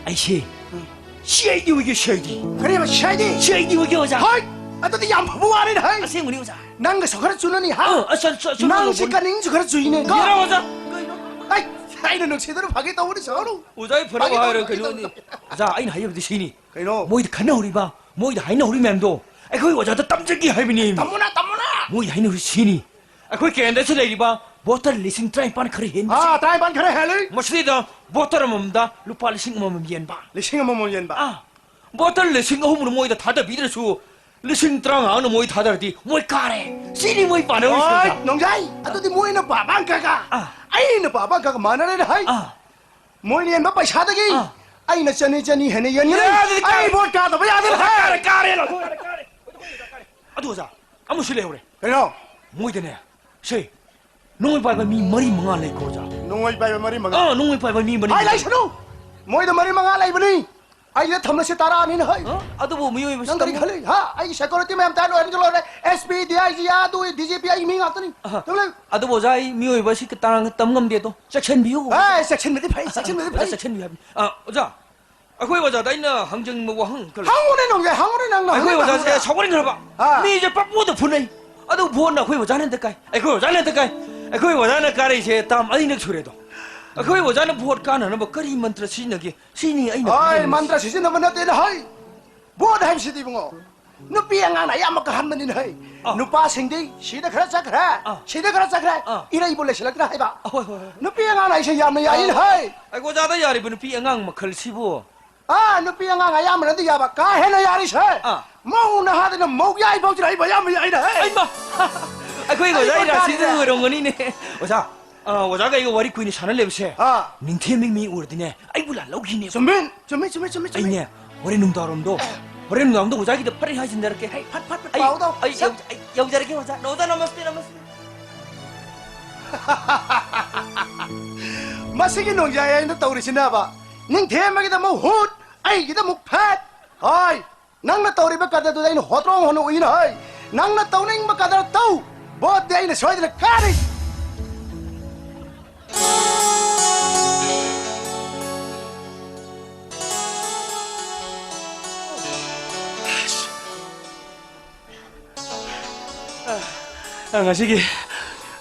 ꯑꯩꯁꯦ ꯎꯝ꯫ ꯁꯤ ꯑꯩꯗꯤ ꯑꯣꯏꯒꯦ, ꯁꯤ ꯑꯩꯗꯤ꯫ ꯀꯔꯤꯕ, ꯁꯤ ꯑꯩꯗꯤ? ꯁꯤ ꯑꯩꯗꯤ ꯑꯣꯏꯒꯦ, ꯑꯣꯖꯥ꯫ ꯍꯣꯏ, ꯑꯗꯨꯗꯤ ꯌꯥꯝ ꯐꯕ ꯋꯥꯅꯤꯅꯦ, ꯍꯩ꯫ ꯑꯁꯦꯡꯕꯅꯤ, ꯑꯣꯖꯥ꯫ ꯅꯪꯒꯁꯨ ꯈꯔ ꯆꯨꯅꯅꯤ, ꯍꯥ? ꯑ, ꯑ, ꯆꯨ-, ꯆꯨ-, ꯆꯨ-, ꯅꯪꯁꯤ ꯆꯨ-, ꯀꯅꯤꯡꯁꯨ ꯈꯔ ꯆꯨꯏꯅꯦ, ꯀꯣ? ꯌꯥꯔꯦ, ꯑꯣꯖꯥ꯫ ꯀꯩꯅꯣ? ꯑꯩ, ꯑꯩꯅ ꯅꯨꯡꯁꯤꯗꯅ ꯐꯥꯒꯤ ꯇꯧꯕꯅꯤ, ꯁꯥꯎꯔꯨ꯫ ꯑꯣꯖꯥ, ꯑꯩ ꯐꯅꯕ ꯐꯥꯒꯤ ꯇꯧꯕꯅꯤ, ꯍꯥꯏꯔꯣꯏ, ꯐꯥꯒꯤ ꯀꯩꯅꯣꯅꯤ꯫ ꯇꯧꯕꯅꯤ꯫ ꯑꯣꯖꯥ, ꯑꯩꯅ ꯍꯥꯏꯖꯕꯗꯤ ꯁꯤꯅꯤ꯫ ꯀꯩꯅꯣ? ꯃꯣꯏꯗ ꯈꯟꯅꯍꯧꯔꯤꯕ, ꯃꯣꯏꯗ ꯍꯥꯏꯅꯍꯧꯔꯤ ꯃꯌꯥꯝꯗꯣ ꯑꯩꯈꯣꯏ ꯑꯣꯖꯥꯗ ꯇꯝꯖꯒꯦ ꯍꯥꯏꯕꯅꯤ꯫ ꯇꯝꯃꯨꯅꯦ, ꯇꯝꯃꯨꯅꯦ꯫ ꯃꯣꯏꯗ ꯍꯥꯏꯅꯍꯧꯔꯤ ꯁꯤꯅꯤ꯫ ꯑꯩꯈꯣꯏ ꯀꯦꯟꯗ꯭ꯔꯁꯤ ꯂꯩꯔꯤꯕ ꯕꯣꯇꯔ ꯂꯤꯁꯤꯡ ꯇꯔꯥꯅꯤꯄꯥꯟ ꯈꯔ ꯍꯦꯟꯕ ꯑꯥ, ꯇꯔꯥꯅꯤꯄꯥꯟ ꯈꯔ ꯍꯦꯜꯂꯤ꯫ ꯃꯁꯤꯗ ꯕꯣꯇꯔ ꯑꯃꯃꯝꯗ ꯂꯨꯄꯥ ꯂꯤꯁꯤꯡ ꯑꯃꯃꯝ ꯌꯦꯟꯕ꯫ ꯂꯤꯁꯤꯡ ꯑꯃꯃꯝ ꯌꯦꯟꯕ꯫ ꯑꯥ, ꯕꯣꯇꯔ ꯂꯤꯁꯤꯡ ꯑꯍꯨꯝꯅ ꯃꯣꯏꯗ ꯊꯥꯗꯕꯤꯗ꯭ꯔꯁꯨ, ꯂꯤꯁꯤꯡ ꯇꯔꯥꯃꯉꯥꯅ ꯃꯣꯏ ꯊꯥꯗꯔꯗꯤ ꯃꯣꯏ ꯀꯥꯔꯦ꯫ ꯁꯤꯅꯤ ꯃꯣꯏ ꯄꯥꯅꯔꯤꯁꯦ, ꯍꯣꯏ, ꯑꯣꯖꯥ꯫ ꯅꯣꯡꯖꯥꯏ, ꯑꯗꯨꯗꯤ ꯃꯣꯏꯅ ꯄꯥꯕ ꯑꯪꯀꯒ ꯑꯥ꯫ ꯑꯩꯅ ꯄꯥꯕ ꯑꯪꯀꯒ ꯃꯥꯟꯅꯔꯦꯅꯦ, ꯍꯩ꯫ ꯑꯥ꯫ ꯃꯣꯏꯅ ꯌꯦꯟꯕ ꯄꯩꯁꯥꯗꯒꯤ ꯑꯥ꯫ ꯑꯩꯅ ꯆꯅꯤ, ꯆꯅꯤ ꯍꯦꯟꯅ ꯌꯦꯟꯒꯅꯤ꯫ ꯑꯦ, ꯑꯗꯨꯗꯤ ꯀꯥꯔꯦ꯫ ꯑꯩ ꯚꯣꯠ ꯀꯥꯗꯕ ꯌꯥꯗꯦ, ꯑꯣꯖꯥ, ꯍꯩ꯫ ꯀꯥꯔꯦ, ꯀꯥꯔꯦ, ꯂꯥꯛꯑꯣ, ꯀꯥꯔꯦ, ꯀꯥꯔꯦ꯫ ꯑꯗꯨ, ꯑꯣꯖꯥ, ꯑꯃꯁꯨ ꯂꯩꯍꯧꯔꯦ꯫ ꯀꯩꯅꯣ? ꯃꯣꯏꯗꯅꯦ, ꯁꯦ, ꯅꯣꯡꯃꯩ ꯄꯥꯏꯕ ꯃꯤ ꯃꯔꯤ ꯃꯉꯥ ꯂꯩꯀꯣ, ꯑꯣꯖꯥ꯫ ꯅꯣꯡꯃꯩ ꯄꯥꯏꯕ ꯃꯔꯤ ꯃꯉꯥ? ꯑꯥ, ꯅꯣꯡꯃꯩ ꯄꯥꯏꯕ ꯃꯤ ꯃꯔꯤ ꯍꯥꯏ ꯃꯉꯥ꯫ ꯂꯩꯁꯅꯨ! ꯃꯣꯏꯗ ꯃꯔꯤ ꯃꯉꯥ ꯂꯩꯕꯅꯤ꯫ ꯑꯩꯗ ꯊꯝꯂꯁꯤ ꯇꯔꯥꯅꯤꯅ ꯍꯥꯏ꯫ ꯑ? ꯑꯗꯨꯕꯨ ꯃꯤꯑꯣꯏꯕꯁꯤ ꯅꯪ ꯀꯔꯤ ꯇꯝꯃꯨ- ꯈꯜꯂꯤ? ꯍꯥ? ꯑꯩꯒꯤ security ꯃꯌꯥꯝ ꯇꯥꯏ ꯂꯣꯏꯔꯦ, ꯂꯣꯏꯔꯦ꯫ S P, D I G, ꯑꯗꯨ, ꯗꯤ ꯖꯤ ꯄꯤ ꯑꯩꯒꯤ ꯃꯤ ꯉꯥꯛꯇꯅꯤ꯫ ꯑꯍ꯫ ꯊꯝꯂꯦ꯫ ꯑꯗꯨꯕꯨ ꯑꯣꯖꯥ, ꯑꯩ ꯃꯤꯑꯣꯏꯕꯁꯤ ꯇꯥꯡ ꯇꯝ ꯉꯝꯗꯦ ꯑꯗꯣ꯫ ꯆꯦꯛꯁꯤꯟꯕꯤꯌꯨ꯫ ꯑꯦ, ꯆꯦꯛꯁꯤꯟꯕꯗꯤ ꯐꯩ, ꯆꯦꯛꯁꯤꯟꯕꯗꯤ ꯑꯣꯖꯥ, ꯐꯩ꯫ ꯆꯦꯛꯁꯤꯟꯕꯤꯌꯨ ꯍꯥꯏꯕꯅꯤ꯫ ꯑ, ꯑꯣꯖꯥ, ꯑꯩꯈꯣꯏ ꯑꯣꯖꯥꯗ ꯑꯩꯅ ꯍꯪꯖꯅꯤꯡꯕ ꯋꯥꯍꯪ ꯈꯔ ꯂꯩ꯫ ꯍꯪꯉꯨꯅꯦ, ꯅꯣꯡꯖꯥꯏ, ꯍꯪꯉꯨꯅꯦ, ꯅꯪꯅ ꯑꯩꯈꯣꯏ ꯍꯪꯅꯤꯡꯕ ꯑꯣꯖꯥꯁꯦ ꯍꯪꯉꯨꯅꯦ꯫ ꯁꯥꯎꯒꯟꯈ꯭ꯔꯕ꯫ ꯑꯥ꯫ ꯃꯤꯁꯦ ꯄꯪꯐꯨꯗ ꯐꯨꯅꯩ꯫ ꯑꯗꯨ ꯚꯣꯠꯅ ꯑꯩꯈꯣꯏ ꯑꯣꯖꯥꯅ ꯍꯦꯛꯇ ꯀꯥꯏ꯫ ꯑꯩꯈꯣꯏ ꯑꯣꯖꯥꯅ ꯍꯦꯛꯇ ꯀꯥꯏ꯫ ꯑꯩꯈꯣꯏ ꯑꯣꯖꯥꯅ ꯀꯥꯔꯛꯏꯁꯦ ꯇꯥꯝ ꯑꯅꯤꯔꯛ ꯁꯨꯔꯦ ꯑꯗꯣ꯫ ꯑꯩꯈꯣꯏ ꯑꯣꯖꯥꯅ ꯚꯣꯠ ꯀꯥꯟꯅꯅꯕ ꯀꯔꯤ ꯃꯟꯇ꯭ꯔ ꯁꯤꯖꯤꯟꯅꯒꯦ? ꯁꯤꯅꯤ ꯑꯩꯅ ꯍꯣꯏ, ꯍꯪꯅꯤꯡꯉꯤꯁꯦ꯫ ꯃꯟꯇ꯭ꯔ ꯁꯤꯖꯤꯟꯅꯕ ꯅꯠꯇꯦꯅ ꯍꯥꯏ꯫ ꯚꯣꯠ ꯍꯥꯏꯕꯁꯤꯗꯤ, ꯏꯕꯨꯡꯉꯣ, ꯅꯨꯄꯤ ꯑꯉꯥꯡꯅ ꯑꯌꯥꯝꯕ ꯀꯥꯍꯟꯕꯅꯤꯅ ꯍꯩ꯫ ꯑꯥ꯫ ꯅꯨꯄꯥꯁꯤꯡꯗꯤ ꯁꯤꯗ ꯈꯔ ꯆꯠꯈ꯭ꯔꯦ, ꯑꯥ꯫ ꯁꯤꯗ ꯈꯔ ꯆꯠꯈ꯭ꯔꯦ, ꯑꯥ꯫ ꯏꯔꯩꯕꯨ ꯂꯩꯁꯤꯜꯂꯛꯇ꯭ꯔꯥ ꯍꯥꯏꯕ꯫ ꯑ, ꯍꯣꯏ, ꯍꯣꯏ, ꯍꯣꯏ꯫ ꯅꯨꯄꯤ ꯑꯉꯥꯡꯅ ꯑꯩꯁꯦ ꯌꯥꯝꯅ ꯌꯥꯏꯅ ꯑꯥ꯫ ꯍꯩ꯫ ꯑꯩ ꯑꯣꯖꯥꯗ ꯌꯥꯔꯤꯕ ꯅꯨꯄꯤ ꯑꯉꯥꯡ ꯃꯈꯜꯁꯤꯕꯨ? ꯑꯥ, ꯅꯨꯄꯤ ꯑꯉꯥꯡ ꯑꯌꯥꯝꯕꯅꯗꯤ ꯌꯥꯕ, ꯀꯥ ꯍꯦꯟꯅ ꯌꯥꯔꯤꯁꯦ꯫ ꯑꯥ꯫ ꯃꯧ ꯅꯍꯥꯗꯅ ꯃꯧ ꯌꯥꯏ ꯐꯥꯎ ꯆꯤꯔꯥꯏꯕ ꯑꯌꯥꯝꯕ ꯌꯥꯏꯅ ꯍꯩ꯫ ꯑꯩꯃ! ꯑꯩꯈꯣꯏ ꯑꯩ ꯑꯣꯖꯥ ꯀꯣꯟ ꯏꯔꯥꯁꯤꯗ ꯇꯥꯔꯤꯅꯦ꯫ ꯑꯣꯏꯔꯝꯒꯅꯤꯅꯦ꯫ ꯑꯣꯖꯥ, ꯑ, ꯑꯣꯖꯥꯒ ꯑꯩꯒ ꯋꯥꯔꯤ ꯀꯨꯏꯅ ꯁꯥꯟꯅ ꯂꯩꯕꯁꯦ, ꯑꯥ꯫ ꯅꯤꯡꯊꯦꯝꯕꯤ ꯃꯤ ꯎꯔꯗꯤꯅꯦ, ꯑꯩꯕꯨ ꯂꯥꯟ ꯂꯧꯈꯤꯅꯦꯕ꯫ ꯆꯨꯝꯃꯤ, ꯆꯨꯝꯃꯤ, ꯆꯨꯝꯃꯤ, ꯆꯨꯝꯃꯤ, ꯆꯨꯝꯃꯤ꯫ ꯑꯩꯅꯦ, ꯍꯣꯔꯦꯟ ꯅꯨꯡꯗꯥꯡꯋꯥꯏꯔꯝꯗꯣ, ꯍꯣꯔꯦꯟ ꯅꯨꯡꯗꯥꯡꯋꯥꯔꯝꯗꯣ ꯑꯣꯖꯥꯒꯤꯗ ꯐꯠ ꯍꯥꯏꯖꯤꯟꯖꯔꯛꯀꯦ꯫ ꯍꯩ, ꯐꯠ, ꯐꯠ, ꯐꯠ ꯑꯩ, ꯄꯥꯎꯗꯣ, ꯑꯩ ꯁꯠ꯫ ꯌꯧ-, ꯑꯩ ꯌꯧꯖꯔꯒꯦ, ꯑꯣꯖꯥ꯫ ꯑꯣꯖꯥ, ꯅꯃꯁꯇꯦ, ꯅꯃꯁꯇꯦ꯫ ꯃꯁꯤꯒꯤ ꯅꯣꯡꯖꯥꯏ ꯑꯩꯅ ꯇꯧꯔꯤꯁꯤꯅꯕ, ꯅꯤꯡꯊꯦꯝꯕꯒꯤꯗꯃꯛ ꯍꯨꯠ, ꯑꯩꯒꯤꯗꯃꯛ ꯐꯠ꯫ ꯍꯣꯏ, ꯅꯪꯅ ꯇꯧꯔꯤꯕ ꯀꯗꯔꯗꯨꯗ ꯑꯩꯅ ꯍꯣꯇ꯭ꯔꯣꯡ ꯍꯣꯟꯅ ꯎꯏꯅ ꯍꯣꯏ꯫ ꯅꯪꯅ ꯇꯧꯅꯤꯡꯕ ꯀꯗꯔ ꯇꯧ, ꯚꯣꯠꯇꯤ ꯑꯩꯅ ꯁꯣꯏꯗꯅ ꯀꯥꯔꯤ꯫ ꯉꯁꯤꯒꯤ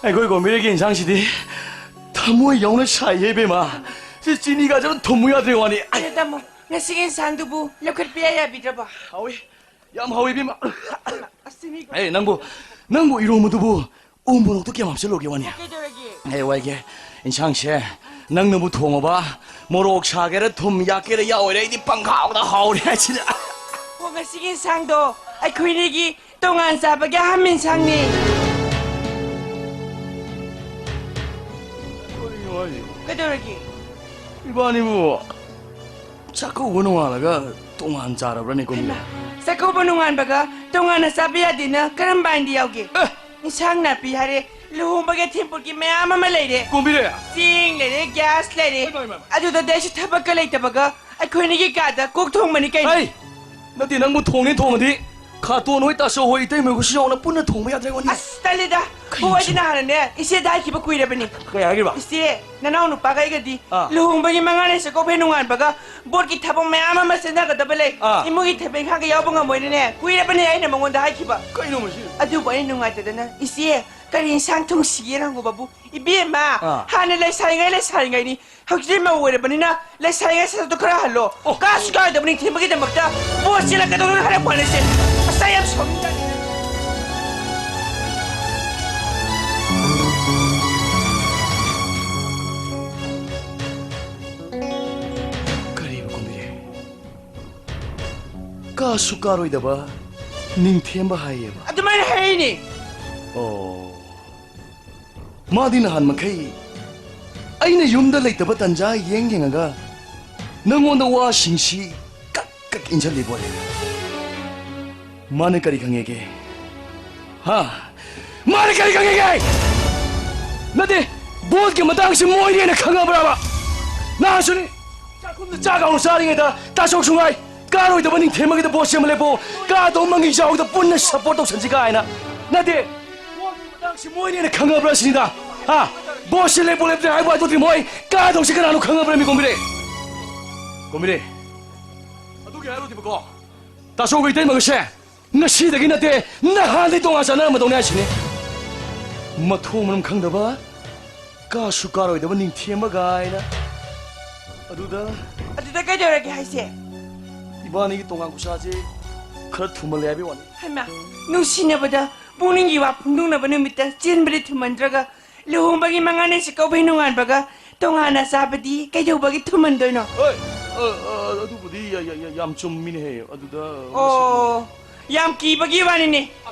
ꯑꯩꯈꯣꯏ ꯀꯣꯝꯕꯤꯔꯩꯒꯤ ꯏꯟꯁꯥꯡꯁꯤꯗꯤ ꯊꯃꯣꯏ ꯌꯥꯎꯅ ꯁꯥꯏꯍꯦ, ꯏꯕꯦꯝꯃ꯫ ꯁꯤ ꯆꯤꯅꯤꯒꯁꯦ ꯑꯝꯇ ꯊꯨꯝꯃꯨ ꯌꯥꯗ꯭ꯔꯦ ꯋꯥꯅꯤ꯫ ꯑꯩ ꯑꯦ, ꯇꯥꯃꯣ, ꯉꯁꯤꯒꯤ ꯏꯟꯁꯥꯡꯗꯨꯕꯨ ꯂꯧꯈꯠꯄ ꯌꯥ ꯌꯥꯕꯤꯗ꯭ꯔꯕꯣ? ꯍꯥꯎꯏ, ꯌꯥꯝ ꯍꯥꯎꯏ, ꯏꯕꯦꯝꯃ꯫ ꯑꯁꯤꯅꯤ꯫ ꯑꯦ, ꯅꯪꯕꯨ, ꯅꯪꯕꯨ ꯏꯔꯣꯝꯕꯗꯨꯕꯨ ꯎ ꯃꯣꯔꯣꯛꯇꯣ ꯀꯌꯥꯝ ꯍꯥꯞꯆꯜꯂꯨꯒꯦ ꯋꯥꯅꯤ? ꯀꯩꯗꯧꯔꯒꯦ? ꯑꯦ, ꯋꯥꯏꯒꯦ, ꯏꯟꯁꯥꯡꯁꯦ ꯅꯪꯅꯕꯨ ꯊꯣꯡꯉꯕ, ꯃꯣꯔꯣꯛ ꯁꯥꯒꯦꯔꯥ ꯊꯨꯝ ꯌꯥꯛꯀꯦꯔꯥ ꯌꯥꯛꯑꯣꯏꯔꯥ ꯑꯩꯗꯤ ꯄꯪꯍꯥꯎꯗ ꯍꯥꯎꯔꯦ ꯍꯥꯏꯁꯤꯗ꯫ ꯑꯣ, ꯉꯁꯤꯒꯤ ꯏꯟꯁꯥꯡꯗꯣ ꯑꯩꯈꯣꯏꯅꯤꯒꯤ ꯇꯣꯉꯥꯟ ꯆꯥꯕꯒꯤ ꯑꯍꯥꯟꯕ ꯏꯟꯁꯥꯡꯅꯤ꯫ ꯀꯩꯅꯣ ꯍꯥꯏꯁꯤꯕꯣ? ꯀꯩꯗꯧꯔꯒꯦ? ꯏꯕꯥꯅꯤꯕꯨ ꯆꯥꯛꯀꯧꯕ ꯅꯣꯡꯉꯥꯜꯂꯒ ꯇꯣꯉꯥꯟ ꯆꯥꯔꯕ꯭ꯔꯅꯦ, ꯀꯣꯝꯕꯤꯔꯦ? ꯍꯩꯃꯥ, ꯆꯥꯛꯀꯧꯕ ꯅꯣꯡꯉꯥꯟꯕꯒ ꯇꯣꯉꯥꯟꯅ ꯆꯥꯕ ꯌꯥꯗꯦꯅ ꯀꯔꯝꯕ ꯑꯥꯏꯟꯗ ꯌꯥꯎꯒꯦ? ꯑꯦ! ꯏꯟꯁꯥꯡ ꯅꯥꯄꯤ ꯍꯥꯏꯔꯦ, ꯂꯨꯍꯣꯡꯕꯒꯤ ꯑꯊꯦꯟꯄꯣꯠꯀꯤ ꯃꯌꯥꯝ ꯑꯃ ꯂꯩꯔꯦ꯫ ꯀꯣꯝꯕꯤꯔꯦ! ꯆꯦꯡ ꯂꯩꯔꯦ, ꯒ꯭ꯌꯥꯁ ꯂꯩꯔꯦ꯫ ꯍꯩꯃꯥ, ꯍꯩꯃꯥ, ꯍꯩꯃꯥ꯫ ꯑꯗꯨꯗꯗꯤ ꯑꯩꯁꯨ ꯊꯕꯛꯀ ꯂꯩꯇꯕꯒ ꯑꯩꯈꯣꯏꯅꯤꯒꯤ ꯀꯥꯗ ꯀꯣꯛ ꯊꯣꯡꯕꯅꯤ ꯀꯩꯅꯣ꯫ ꯍꯩ! ꯅꯠꯇꯦ, ꯅꯪꯕꯨ ꯊꯣꯡꯅꯤ ꯊꯣꯡꯉꯗꯤ ꯈꯥꯇꯣꯟ ꯍꯣꯏ, ꯇꯥꯆꯧ ꯍꯣꯏ, ꯏꯇꯩꯃ ꯍꯣꯏꯁꯨ ꯌꯥꯎꯅ ꯄꯨꯟꯅ ꯊꯣꯡꯕ ꯌꯥꯗ꯭ꯔꯦ ꯋꯥꯅꯤ꯫ ꯑꯁ, ꯇꯜꯂꯤꯗ꯫ ꯀꯩꯅꯣ ꯍꯣ, ꯑꯩꯗꯤ ꯁꯤꯕꯣ? ꯅꯍꯥꯟꯅꯅꯦ ꯏꯆꯦꯗ ꯍꯥꯏꯈꯤꯕ ꯀꯨꯏꯔꯕꯅꯤ꯫ ꯀꯩ ꯍꯥꯏꯈꯤꯕ? ꯏꯆꯦ, ꯅꯅꯥꯎ ꯅꯨꯄꯥꯒ ꯑꯩꯒꯗꯤ ꯑꯥ꯫ ꯂꯨꯍꯣꯡꯕꯒꯤ ꯃꯉꯥꯅꯤ ꯆꯥꯛꯀꯧꯕ ꯍꯦꯛ ꯅꯣꯡꯉꯥꯟꯕꯒ ꯕꯣꯠꯀꯤ ꯊꯕꯛ ꯃꯌꯥꯝ ꯑꯃ ꯆꯦꯟꯅꯒꯗꯕ ꯂꯩ꯫ ꯑꯥ꯫ ꯏꯃꯨꯡꯒꯤ ꯊꯕꯛ ꯏꯪꯈꯥꯡꯒ ꯌꯥꯎꯕ ꯉꯝꯃꯣꯏꯅꯅꯦ ꯀꯨꯏꯔꯕꯅꯦ ꯑꯩꯅ ꯃꯉꯣꯟꯗ ꯍꯥꯏꯈꯤꯕ꯫ ꯀꯩꯅꯣ ꯃꯁꯤ? ꯑꯗꯨꯕꯨ ꯑꯩ ꯅꯨꯡꯉꯥꯏꯇꯗꯅ, "ꯏꯆꯦ, ꯀꯔꯤ ꯏꯟꯁꯥꯡ ꯊꯣꯡꯁꯤꯒꯦꯅ?" ꯍꯪꯉꯨꯕꯕꯨ, "ꯏꯕꯦꯝꯃ, ꯑꯥ꯫ ꯍꯥꯟꯅ ꯂꯩꯁꯥꯔꯤꯉꯩ ꯂꯩꯁꯥꯔꯤꯉꯩꯅꯤ, ꯍꯧꯖꯤꯛꯇꯤ ꯃꯧ ꯑꯣꯏꯔꯕꯅꯤꯅ ꯂꯩꯁꯥꯔꯤꯉꯩ ꯁꯛꯇꯣ ꯈꯔ ꯍꯜꯂꯣ꯫ ꯑꯣ꯫ ꯀꯥꯁꯨ ꯀꯥꯔꯣꯏꯗꯕ ꯅꯤꯡꯊꯦꯝꯕꯒꯤꯗꯃꯛꯇ ꯕꯣꯠ ꯆꯦꯜꯂꯛꯀꯗꯧꯔꯦ ꯍꯥꯏꯔꯛꯄ ꯋꯥꯅꯤꯁꯦ꯫ ꯑꯁ, ꯑꯩ ꯌꯥꯝ ꯁꯥꯎꯅꯤꯡꯖꯥꯠꯅꯤ꯫ ꯀꯔꯤꯕ ꯀꯨꯝꯕꯤꯔꯦ? ꯀꯥꯁꯨ ꯀꯥꯔꯣꯏꯗꯕ ꯅꯤꯡꯊꯦꯝꯕ ꯍꯥꯏꯌꯦꯕ? ꯑꯗꯨꯃꯥꯏꯅ ꯍꯥꯏꯔꯛꯏꯅꯦ꯫ ꯑꯣ꯫ ꯃꯥꯗꯤ ꯅꯍꯥꯟ ꯃꯈꯩ ꯑꯩꯅ ꯌꯨꯝꯗ ꯂꯩꯇꯕ ꯇꯟꯖꯥ ꯌꯦꯡ ꯌꯦꯡꯉꯒ ꯅꯪꯉꯣꯟꯗ ꯋꯥꯁꯤꯡꯁꯤ ꯀꯛ ꯀꯛ ꯏꯟꯁꯤꯜꯂꯤꯕꯣꯅꯦ꯫ ꯃꯥꯅ ꯀꯔꯤ ꯈꯪꯉꯦꯒꯦ? ꯍꯥ? ꯃꯥꯅ ꯀꯔꯤ ꯈꯪꯉꯦꯒꯦ? ꯅꯠꯇꯦ, ꯕꯣꯠꯀꯤ ꯃꯇꯥꯡꯁꯤ ꯃꯣꯏꯅ ꯍꯦꯟꯅ ꯈꯪꯉꯕ꯭ꯔꯕ? ꯅꯍꯥꯟꯁꯨꯅꯤ, ꯆꯥꯛꯈꯨꯝꯗ ꯆꯥꯛ ꯍꯥꯎꯅ ꯆꯥꯔꯤꯉꯩꯗ ꯇꯥꯆꯧꯁꯨ ꯉꯥꯏ, ꯀꯥꯔꯣꯏꯗꯕ ꯅꯤꯡꯊꯦꯝꯕꯒꯤꯗ ꯕꯣꯠ ꯁꯦꯝꯕ ꯂꯦꯞꯄꯣ, ꯀꯥꯗꯧ ꯃꯪꯒꯤ ꯆꯥꯎꯗ ꯄꯨꯟꯅ ꯁꯞꯄꯣꯔꯠ ꯇꯧꯁꯟꯁꯤ ꯀꯥꯏꯅ꯫ ꯅꯠꯇꯦ, ꯕꯣꯠꯀꯤ ꯃꯇꯥꯡꯁꯤ ꯃꯣꯏꯅ ꯍꯦꯟꯅ ꯈꯪꯉꯕ꯭ꯔꯥ ꯁꯤꯅꯤꯗ꯫ ꯍꯥ? ꯕꯣꯠꯁꯤ ꯂꯦꯞꯄꯨ ꯂꯦꯞꯇ꯭ꯔꯦ ꯍꯥꯏꯕ ꯍꯥꯏꯗꯨꯗꯤ ꯃꯣꯏ ꯀꯥꯗꯧꯁꯤ ꯀꯅꯥꯅꯣ ꯈꯪꯉꯕ꯭ꯔꯥ ꯃꯤ ꯀꯣꯝꯕꯤꯔꯦ? ꯀꯣꯝꯕꯤꯔꯦ, ꯑꯗꯨꯒꯤ ꯍꯥꯏꯔꯨꯗꯤꯕꯀꯣ, ꯇꯥꯆꯧꯒ ꯏꯇꯩꯃꯒꯁꯦ ꯉꯁꯤꯗꯒꯤ ꯅꯠꯇꯦ, ꯅꯍꯥꯟꯗꯩ ꯇꯣꯉꯥꯟ ꯆꯥꯟꯅꯔꯝꯃꯗꯧꯅꯦ ꯍꯥꯏꯁꯤꯅꯦ꯫ ꯃꯊꯣꯡ ꯃꯔꯝ ꯈꯪꯗꯕ, ꯀꯥꯁꯨ ꯀꯥꯔꯣꯏꯗꯕ ꯅꯤꯡꯊꯦꯝꯕ ꯀꯥꯏꯅ꯫ ꯑꯗꯨꯗ ꯑꯗꯨꯗ ꯀꯩꯗꯧꯔꯒꯦ ꯍꯥꯏꯁꯦ? ꯏꯕꯥꯅꯤꯒꯤ ꯇꯣꯉꯥꯟ ꯈꯨꯁꯥꯁꯦ ꯈꯔ ꯊꯨꯃꯜꯂꯦ ꯍꯥꯏꯕꯩ ꯋꯥꯅꯤ꯫ ꯍꯩꯃꯥ, ꯅꯨꯡꯁꯤꯅꯕꯗ ꯄꯨꯛꯅꯤꯡꯒꯤ ꯋꯥ ꯐꯣꯡꯗꯣꯛꯅꯕ ꯅꯨꯃꯤꯠꯇ ꯆꯦꯟꯕꯗꯤ ꯊꯨꯃꯟꯗ꯭ꯔꯒ, ꯂꯨꯍꯣꯡꯕꯒꯤ ꯃꯉꯥꯅꯤ ꯆꯥꯛꯀꯧꯕꯩ ꯅꯣꯡꯉꯥꯟꯕꯒ ꯇꯣꯉꯥꯟꯅ ꯆꯥꯕꯗꯤ ꯀꯩꯗꯧꯕꯒꯤ ꯊꯨꯃꯟꯗꯣꯏꯅꯣ? ꯍꯣꯏ, ꯑ, ꯑ, ꯑꯗꯨꯕꯨꯗꯤ ꯌꯥ-, ꯌꯥ-, ꯌꯥ-, ꯌꯥꯝ ꯆꯨꯝꯃꯤꯅꯦꯍꯦ꯫ ꯑꯗꯨꯗ ꯑꯣ, ꯌꯥꯝ ꯀꯤꯕꯒꯤ ꯋꯥꯅꯤꯅꯦ꯫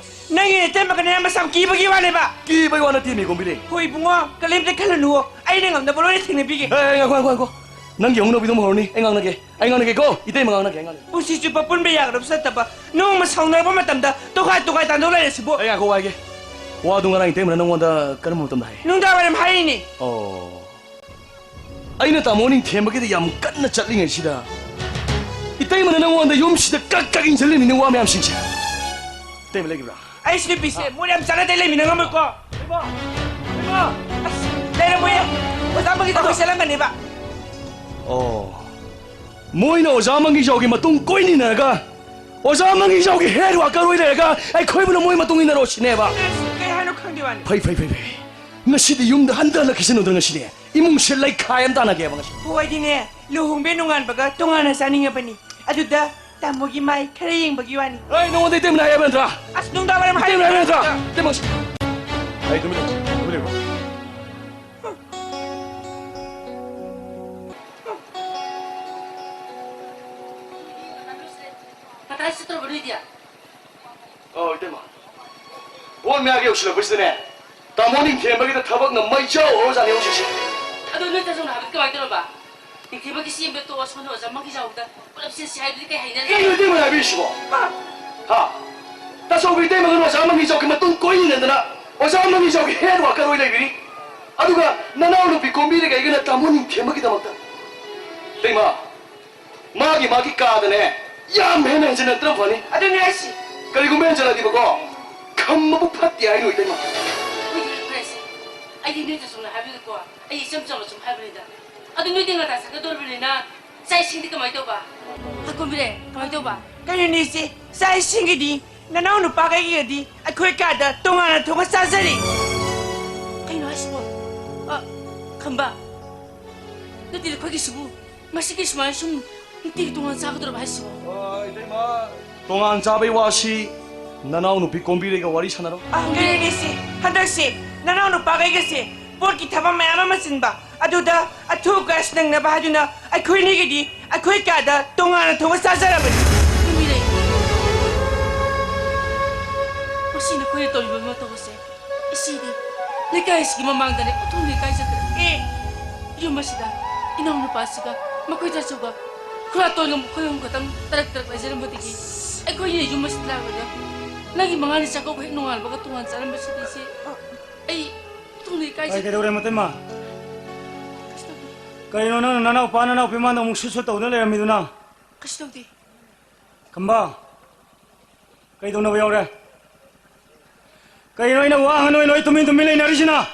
ꯅꯪꯒꯤ ꯅꯇꯩꯃꯒꯅꯦ ꯃꯁꯥ ꯌꯥꯝ ꯀꯤꯕꯒꯤ ꯋꯥꯅꯦꯕ꯫ ꯀꯤꯕꯒꯤ ꯋꯥ ꯅꯠꯇꯦ, ꯃꯤ ꯀꯣꯝꯕꯤꯔꯦ꯫ ꯍꯣꯏ ꯏꯕꯨꯡꯉꯣ, ꯀꯔꯤꯝꯇ ꯈꯜꯂꯨꯅꯨ, ꯑꯩꯅ ꯉꯝꯅꯕ ꯂꯣꯏꯅ ꯊꯦꯡꯅꯕꯤꯒꯦ꯫ ꯑꯦ, ꯑꯦ, ꯉꯥꯏꯈꯣ, ꯉꯥꯏꯈꯣ, ꯉꯥꯏꯈꯣ꯫ ꯅꯪꯒꯤ ꯍꯧꯅꯕꯤꯗꯣ ꯑꯃꯨꯛ ꯍꯧꯔꯅꯤ, ꯑꯩ ꯉꯥꯡꯅꯒꯦ꯫ ꯑꯩ ꯉꯥꯡꯅꯒꯦꯀꯣ, ꯏꯇꯩꯃ ꯉꯥꯡꯅꯒꯦ, ꯑꯩ ꯉꯥꯡꯅꯒꯦ꯫ ꯄꯨꯟꯁꯤ ꯆꯨꯞꯄ ꯄꯨꯟꯕ ꯌꯥꯒꯗꯕꯁꯨ ꯅꯠꯇꯕ, ꯅꯣꯡꯃ ꯁꯥꯎꯅꯔꯛꯄ ꯃꯇꯝꯗ ꯇꯣꯈꯥꯏ ꯇꯣꯈꯥꯏ ꯇꯥꯟꯗꯧ ꯂꯩꯔꯁꯤꯕꯨ꯫ ꯑꯩ ꯉꯥꯏꯈꯣ ꯋꯥꯏꯒꯦ꯫ ꯋꯥꯗꯨ ꯉꯔꯥꯡ ꯏꯇꯩꯃꯅ ꯅꯪꯉꯣꯟꯗ ꯀꯔꯝꯕ ꯃꯇꯝꯗ ꯍꯥꯏ? ꯅꯨꯡꯗꯥꯡ ꯋꯥꯏꯔꯝ ꯍꯥꯏꯔꯤꯅꯦ꯫ ꯑꯣ꯫ ꯑꯩꯅ ꯇꯥꯃꯣ ꯅꯤꯡꯊꯦꯝꯕꯒꯤꯗ ꯌꯥꯝ ꯀꯟꯅ ꯆꯠꯂꯤꯉꯩꯁꯤꯗ, ꯏꯇꯩꯃꯅ ꯅꯪꯉꯣꯟꯗ ꯌꯨꯝꯁꯤꯗ ꯀꯛ ꯀꯛ ꯏꯟꯁꯤꯜꯂꯤꯅꯤꯅꯦ ꯋꯥ ꯃꯌꯥꯝꯁꯤꯡꯁꯦ꯫ ꯏꯇꯩꯃ ꯂꯩꯈꯤꯕ꯭ꯔꯥ? ꯑꯩ ꯁꯤ ꯅꯨꯄꯤꯁꯦ ꯃꯣꯏ ꯌꯥꯝ ꯆꯥꯟꯅꯗꯦ, ꯂꯩꯃꯤꯟꯅ ꯉꯝꯃꯣꯏꯀꯣ꯫ ꯂꯩꯃ! ꯂꯩꯃ! ꯑꯁ, ꯂꯩꯔꯝꯃꯣꯏꯌꯦ꯫ ꯑꯣꯖꯥ ꯑꯃꯒꯤ ꯊꯕꯛ ꯆꯠꯂꯝꯒꯅꯦꯕ꯫ ꯑꯣ꯫ ꯃꯣꯏꯅ ꯑꯣꯖꯥ ꯃꯪꯒꯤꯖꯥꯎꯒꯤ ꯃꯇꯨꯡ ꯀꯣꯏꯅꯤꯅꯔꯒ, ꯑꯣꯖꯥ ꯃꯪꯒꯤꯖꯥꯎꯒꯤ ꯍꯦꯗ ꯋꯥꯀꯔ ꯑꯣꯏ ꯂꯩꯔꯒ, ꯑꯩꯈꯣꯏꯕꯨꯅ ꯃꯣꯏ ꯃꯇꯨꯡ ꯏꯟꯅꯔꯣ ꯁꯤꯅꯦꯕ꯫ ꯑꯁ, ꯀꯩ ꯍꯥꯏꯅꯣ ꯈꯪꯗꯦ ꯋꯥꯅꯤ꯫ ꯐꯩ, ꯐꯩ, ꯐꯩ, ꯐꯩ꯫ ꯉꯁꯤꯗꯤ ꯌꯨꯝꯗ ꯍꯟꯊ ꯍꯜꯂꯛꯈꯤꯁꯅꯨꯗ ꯉꯁꯤꯗꯤ꯫ ꯏꯃꯨꯡꯁꯦ ꯂꯩꯈꯥꯏ ꯑꯃ ꯇꯥꯟꯅꯒꯦꯕ ꯉꯁꯤ꯫ ꯍꯣꯏꯗꯤꯅꯦ, ꯂꯨꯍꯣꯡꯕꯩ ꯅꯣꯡꯉꯥꯟꯕꯒ ꯇꯣꯉꯥꯟꯅ ꯆꯥꯅꯤꯡꯉꯕꯅꯤ꯫ ꯑꯗꯨꯗ ꯇꯥꯃꯣꯒꯤ ꯃꯥꯏ ꯈꯔ ꯌꯦꯡꯕꯒꯤ ꯋꯥꯅꯤ꯫ ꯑꯩ ꯅꯉꯣꯟꯗ ꯏꯇꯩꯃꯅ ꯍꯥꯏ ꯍꯥꯏꯕ ꯅꯠꯇ꯭ꯔꯥ? ꯑꯁ, ꯅꯨꯡꯗꯥꯡ ꯋꯥꯏꯔꯝ ꯏꯇꯩꯃꯅ ꯍꯥꯏ ꯍꯥꯏꯕ ꯅꯠꯇ꯭ꯔꯥ? ꯍꯥꯏꯔꯤꯕ ꯏꯇꯩꯃ ꯉꯁꯤ-, ꯑꯩ ꯇꯨꯃꯤꯟ ꯂꯩꯌꯨ, ꯇꯨꯃꯤꯟ ꯂꯩꯌꯨ꯫ ꯉꯁꯥꯏ ꯆꯠꯇ꯭ꯔꯕ ꯅꯣꯏꯗꯤ? ꯑꯧ, ꯏꯇꯩꯃ꯫ ꯕꯣꯠ ꯃꯌꯥꯒꯤ ꯌꯧꯁꯤꯜꯂꯛꯄꯁꯤꯗꯅꯦ, ꯇꯥꯃꯣ ꯅꯤꯡꯊꯦꯝꯕꯒꯤꯗ ꯊꯕꯛꯅ ꯃꯩ ꯆꯥꯎ ꯍꯧꯔꯖꯥꯠꯅꯤ ꯍꯧꯖꯤꯛꯁꯦ꯫ ꯑꯗꯣ ꯅꯣꯏ ꯇꯥꯆꯧꯅ ꯍꯥꯏꯕꯗꯤ ꯀꯃꯥꯏꯅ ꯇꯧꯔꯕ? ꯅꯤꯡꯊꯦꯝꯕꯒꯤ ꯁꯤ ꯑꯦꯝꯗ ꯇꯣꯛꯑꯣ, ꯁꯣꯝꯗ ꯑꯣꯖꯥ ꯃꯪꯒꯤꯖꯥꯎꯗ ꯄꯨꯂꯞ ꯆꯦꯟꯁꯤ ꯍꯥꯏꯕꯗꯤ ꯀꯩ ꯍꯥꯏꯅꯔꯤꯒꯦ? ꯀꯩꯅꯣ ꯏꯇꯩꯃꯅ ꯍꯥꯏꯕꯤꯔꯤꯁꯤꯕꯣ? ꯃꯥ! ꯍꯥ? ꯇꯥꯆꯧꯒꯤ ꯏꯇꯩꯃꯒ ꯑꯣꯖꯥ ꯃꯪꯒꯤꯖꯥꯎꯒꯤ ꯃꯇꯨꯡ ꯀꯣꯏꯅꯤꯡꯗꯅ ꯑꯣꯖꯥ ꯃꯪꯒꯤꯖꯥꯎꯒꯤ ꯍꯦꯗ ꯋꯥꯀꯔ ꯑꯣꯏ ꯂꯩꯕꯤꯔꯤ꯫ ꯑꯗꯨꯒ ꯅꯅꯥꯎ ꯅꯨꯄꯤ ꯀꯣꯝꯕꯤꯔꯒ ꯑꯩꯒꯅ ꯇꯥꯃꯣ ꯅꯤꯡꯊꯦꯝꯕꯒꯤꯗꯃꯛꯇ꯫ ꯏꯇꯩꯃ, ꯃꯥꯒꯤ, ꯃꯥꯒꯤ ꯀꯥꯗꯅꯦ, ꯌꯥꯝ ꯍꯦꯟꯅ ꯍꯦꯟꯖꯤꯟꯅꯗ꯭ꯔ ꯐꯅꯤ꯫ ꯑꯗꯨꯅꯦ ꯍꯥꯏꯁꯤ꯫ ꯀꯔꯤꯒꯨꯝꯕ ꯍꯦꯟꯖꯤꯜꯂꯗꯤꯕꯀꯣ, ꯈꯝꯕꯕꯨ ꯐꯠꯇꯦ ꯍꯥꯏꯅꯨ, ꯏꯇꯩꯃ꯫ ꯑꯩꯈꯣꯏꯗꯤ ꯂꯣꯏ ꯐꯔꯦꯁꯦ꯫ ꯑꯩꯗꯤ ꯅꯣꯏ ꯇꯥꯆꯧꯅ ꯍꯥꯏꯕꯗꯨꯀꯣ, ꯑꯩ ꯏꯆꯝ ꯆꯝꯅ ꯁꯨꯝ ꯍꯥꯏꯕꯅꯤꯗ꯫ ꯑꯗꯨ ꯅꯣꯏꯗꯤ ꯉꯟꯇꯥ ꯆꯠꯀꯗꯧꯔꯤꯕꯅꯤꯅ, ꯆꯥꯛ ꯏꯁꯤꯡꯗꯤ ꯀꯃꯥꯏꯅ ꯇꯧꯕ? ꯍꯥ, ꯀꯣꯝꯕꯤꯔꯦ, ꯀꯃꯥꯏꯅ ꯇꯧꯕ? ꯀꯩꯅꯣꯅꯦ ꯏꯆꯦ, ꯆꯥꯛ ꯏꯁꯤꯡꯒꯤꯗꯤ ꯅꯅꯥꯎ ꯅꯨꯄꯥꯈꯩꯒꯤꯗꯤ ꯑꯩꯈꯣꯏ ꯀꯥꯗ ꯇꯣꯉꯥꯟꯅ ꯊꯣꯡꯉ ꯆꯥꯖꯔꯤ꯫ ꯀꯩꯅꯣ ꯍꯥꯏꯁꯤꯕꯣ? ꯑ, ꯈꯝꯕ, ꯅꯠꯇꯦ, ꯑꯩꯈꯣꯏꯒꯤꯁꯤꯕꯨ ꯉꯁꯤꯒꯤ ꯁꯨꯃꯥꯏꯅ ꯁꯨꯝ ꯅꯨꯡꯇꯤꯒꯤ ꯇꯣꯉꯥꯟ ꯆꯥꯒꯗꯧꯔꯕ ꯍꯥꯏꯁꯤꯕꯣ? ꯑ, ꯏꯇꯩꯃ, ꯇꯣꯉꯥꯟ ꯆꯥꯕꯩ ꯋꯥꯁꯤ ꯅꯅꯥꯎ ꯅꯨꯄꯤ ꯀꯣꯝꯕꯤꯔꯩꯒ ꯋꯥꯔꯤ ꯁꯥꯟꯅꯔꯣ꯫ ꯑ, ꯀꯩꯅꯣꯅꯦꯁꯦ, ꯍꯟꯗꯛꯁꯦ ꯅꯅꯥꯎ ꯅꯨꯄꯥꯈꯩꯒꯁꯦ ꯕꯣꯔꯠꯀꯤ ꯊꯕꯛ ꯃꯌꯥꯝ ꯑꯃ ꯆꯤꯟꯕ, ꯑꯗꯨꯗ ꯑꯊꯨ ꯑꯀꯥꯏ ꯅꯪꯅꯕ ꯍꯥꯏꯗꯨꯅ ꯑꯩꯈꯣꯏꯅꯤꯒꯤꯗꯤ ꯑꯩꯈꯣꯏ ꯀꯥꯗ ꯇꯣꯉꯥꯟꯅ ꯊꯣꯡꯉ ꯆꯥꯖꯔꯕꯅꯤ꯫ ꯅꯨꯃꯤꯠꯂꯩ, ꯃꯁꯤ ꯅꯈꯣꯏꯅ ꯇꯧꯔꯤꯕ ꯃꯇꯧ ꯑꯁꯦ ꯏꯆꯦꯗꯤ ꯂꯩꯀꯥꯏꯁꯤꯒꯤ ꯃꯃꯥꯡꯗꯅꯦ ꯎꯊꯨꯝꯅ ꯏꯀꯥꯏꯖꯈ꯭ꯔꯦ꯫ ꯑꯦ! ꯌꯨꯝ ꯑꯁꯤꯗ ꯏꯅꯥꯎꯅꯨꯄꯥꯁꯤꯒ ꯃꯈꯣꯏ ꯇꯥꯆꯧꯒ ꯈꯨꯔꯥꯇꯣꯟꯒ ꯃꯈꯣꯏ ꯑꯍꯨꯝ ꯈꯛꯇꯪ ꯇꯔꯛ ꯇꯔꯛ ꯂꯩꯖꯔꯝꯕꯗꯒꯤ ꯑꯩꯈꯣꯏꯅ ꯌꯨꯝ ꯑꯁꯤꯗ ꯂꯥꯛꯂꯒ ꯅꯪꯒꯤ ꯃꯉꯥꯅꯤ ꯆꯥꯛꯀꯧꯕ ꯍꯦꯛ ꯅꯣꯡꯉꯥꯟꯕꯒ ꯇꯣꯉꯥꯟ ꯆꯥꯔꯝꯕꯁꯤꯗꯤ ꯏꯆꯦ ꯑꯩ ꯎꯊꯨꯝꯅ ꯀꯩ ꯏꯀꯥꯏꯖꯩ꯫ ꯀꯩꯗꯧꯔꯦ ꯃꯇꯩꯃ? ꯀꯩꯁꯨ ꯇꯧꯗꯦ꯫ ꯀꯩꯅꯣ ꯅꯪꯅ ꯅꯅꯥꯎꯄꯥ ꯅꯅꯥꯎꯄꯤ ꯃꯥꯡꯗ ꯑꯃꯨꯛ ꯁꯨꯠ ꯁꯨꯠ ꯇꯧꯗꯨꯅ ꯂꯩꯔꯝꯃꯤꯗꯨꯅ? ꯀꯩꯁꯨ ꯇꯧꯗꯦ꯫ ꯈꯝꯕ, ꯀꯩꯗꯧꯅꯕ ꯌꯥꯎꯔꯦ? ꯀꯩꯅꯣ ꯑꯩꯅ ꯋꯥ ꯍꯪꯉ ꯅꯣꯏ ꯂꯣꯏ ꯇꯨꯃꯤꯟ ꯇꯨꯃꯤꯟ ꯂꯩꯅꯔꯤꯁꯤꯅ?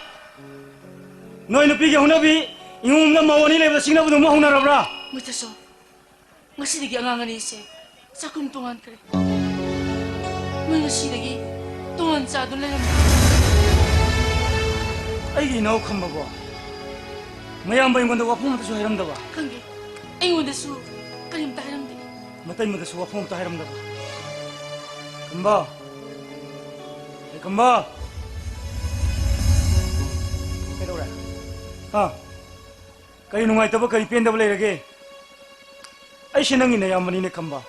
ꯅꯣꯏ ꯅꯨꯄꯤꯒꯤ ꯍꯧꯅꯕꯤ, ꯏꯃꯨꯡꯗ ꯃꯧ ꯑꯅꯤ ꯂꯩꯕꯗ ꯆꯤꯡꯅꯕꯗꯨ ꯑꯃꯨꯛ ꯍꯧꯅꯔꯕ꯭ꯔꯥ? ꯃꯣꯏꯇꯁꯨ, ꯉꯁꯤꯗꯒꯤ ꯑꯉꯥꯡ ꯑꯅꯤꯁꯦ ꯆꯥꯛꯈꯨꯝ ꯇꯣꯉꯥꯟꯈ꯭ꯔꯦ꯫ ꯃꯣꯏ ꯉꯁꯤꯗꯒꯤ ꯇꯣꯉꯥꯟ ꯆꯥꯗꯨꯅ ꯂꯩꯔꯝꯃꯦ꯫ ꯑꯩꯒꯤ ꯏꯅꯥꯎ ꯈꯝꯕꯕꯣ, ꯃꯌꯥꯝꯕ ꯑꯩꯉꯣꯟꯗ ꯋꯥꯐꯝ ꯑꯃꯇꯁꯨ ꯍꯥꯏꯔꯝꯗꯕ? ꯈꯪꯗꯦ, ꯑꯩꯉꯣꯟꯗꯁꯨ ꯀꯔꯤꯝꯇ ꯍꯥꯏꯔꯝꯗꯦ꯫ ꯃꯇꯩꯃꯗꯁꯨ ꯋꯥꯐꯝ ꯑꯝꯇ ꯍꯥꯏꯔꯝꯗꯕ꯫ ꯈꯝꯕ! ꯑꯦ, ꯈꯝꯕ! ꯀꯩꯗꯧꯔꯦ? ꯍꯥ? ꯀꯔꯤ ꯅꯨꯡꯉꯥꯏꯇꯕ, ꯀꯔꯤ ꯄꯦꯟꯗꯕ ꯂꯩꯔꯒꯦ? ꯑꯩꯁꯦ ꯅꯪꯒꯤ ꯅꯌꯥꯝꯕꯅꯤꯅꯦ, ꯈꯝꯕ꯫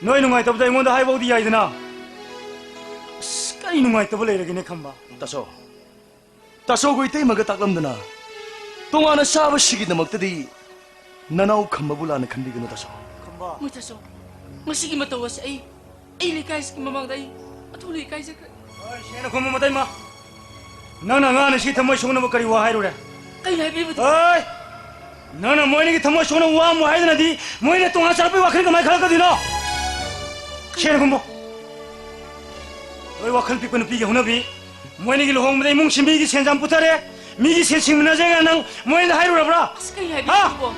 ꯅꯣꯏ ꯅꯨꯡꯉꯥꯏꯇꯕꯗ ꯑꯩꯉꯣꯟꯗ ꯍꯥꯏꯕꯧꯗꯤ ꯌꯥꯏꯗꯅ꯫ ꯑꯁ, ꯀꯔꯤ ꯅꯨꯡꯉꯥꯏꯇꯕ ꯂꯩꯔꯒꯦꯅꯦ, ꯈꯝꯕ? ꯇꯥꯆꯧ, ꯇꯥꯆꯧꯒ ꯏꯇꯩꯃꯒ ꯇꯥꯛꯂꯝꯗꯅ ꯇꯣꯉꯥꯟꯅ ꯆꯥꯕꯁꯤꯒꯤꯗꯃꯛꯇꯗꯤ ꯅꯅꯥꯎ ꯈꯝꯕꯕꯨ ꯂꯥꯟꯅ ꯈꯟꯕꯤꯒꯅꯨ, ꯇꯥꯆꯧ꯫ ꯈꯝꯕ꯫ ꯃꯣꯏ ꯇꯥꯆꯧ, ꯃꯁꯤꯒꯤ ꯃꯇꯧ ꯑꯁꯤ ꯑꯩ, ꯑꯩ ꯂꯩꯀꯥꯏꯁꯤꯒꯤ ꯃꯃꯥꯡꯗ ꯑꯩ ꯑꯊꯨꯅ ꯏꯀꯥꯏꯖꯈ꯭ꯔꯦ꯫ ꯍꯣꯏ, ꯁꯦꯡꯅ ꯈꯨꯝꯃꯨ, ꯃꯇꯩꯃ꯫ ꯅꯪꯅ ꯑꯉꯥꯡ ꯑꯅꯤꯁꯤ ꯊꯃꯣꯏ ꯁꯣꯛꯅꯕ ꯀꯔꯤ ꯋꯥ ꯍꯥꯏꯔꯨꯔꯦ? ꯀꯩꯅꯣ ꯍꯥꯏꯕꯤꯔꯤꯕꯗꯨ? ꯍꯣꯏ! ꯅꯪꯅ ꯃꯣꯏ ꯑꯅꯤꯒꯤ ꯊꯃꯣꯏ ꯁꯣꯛꯅꯕ ꯋꯥ ꯑꯃ ꯍꯥꯏꯗꯅꯗꯤ ꯃꯣꯏꯅ ꯇꯣꯉꯥꯟ ꯆꯥꯔꯛꯄꯒꯤ ꯋꯥꯈꯜ ꯀꯃꯥꯏꯅ ꯈꯜꯂꯛꯀꯗꯣꯏꯅꯣ? ꯁꯦꯡꯅ ꯈꯨꯝꯃꯨ꯫ ꯂꯣꯏ ꯋꯥꯈꯜ ꯄꯤꯛꯄ ꯅꯨꯄꯤꯒꯤ ꯍꯧꯅꯕꯤ꯫ ꯃꯣꯏ ꯑꯅꯤꯒꯤ ꯂꯨꯍꯣꯡꯕꯗ ꯏꯃꯨꯡꯁꯤ ꯃꯤꯒꯤ ꯁꯦꯟꯖꯥꯝ ꯄꯨꯊꯔꯦ, ꯃꯤꯒꯤ ꯁꯦꯟ ꯁꯤꯡꯃꯤꯟꯅꯁꯦꯒ ꯅꯪ ꯃꯣꯏ ꯑꯅꯤꯗ ꯍꯥꯏꯔꯨꯔꯕ꯭ꯔꯥ? ꯑꯁ, ꯀꯩ ꯍꯥ? ꯍꯥꯏꯕꯤꯔꯤꯕꯣ?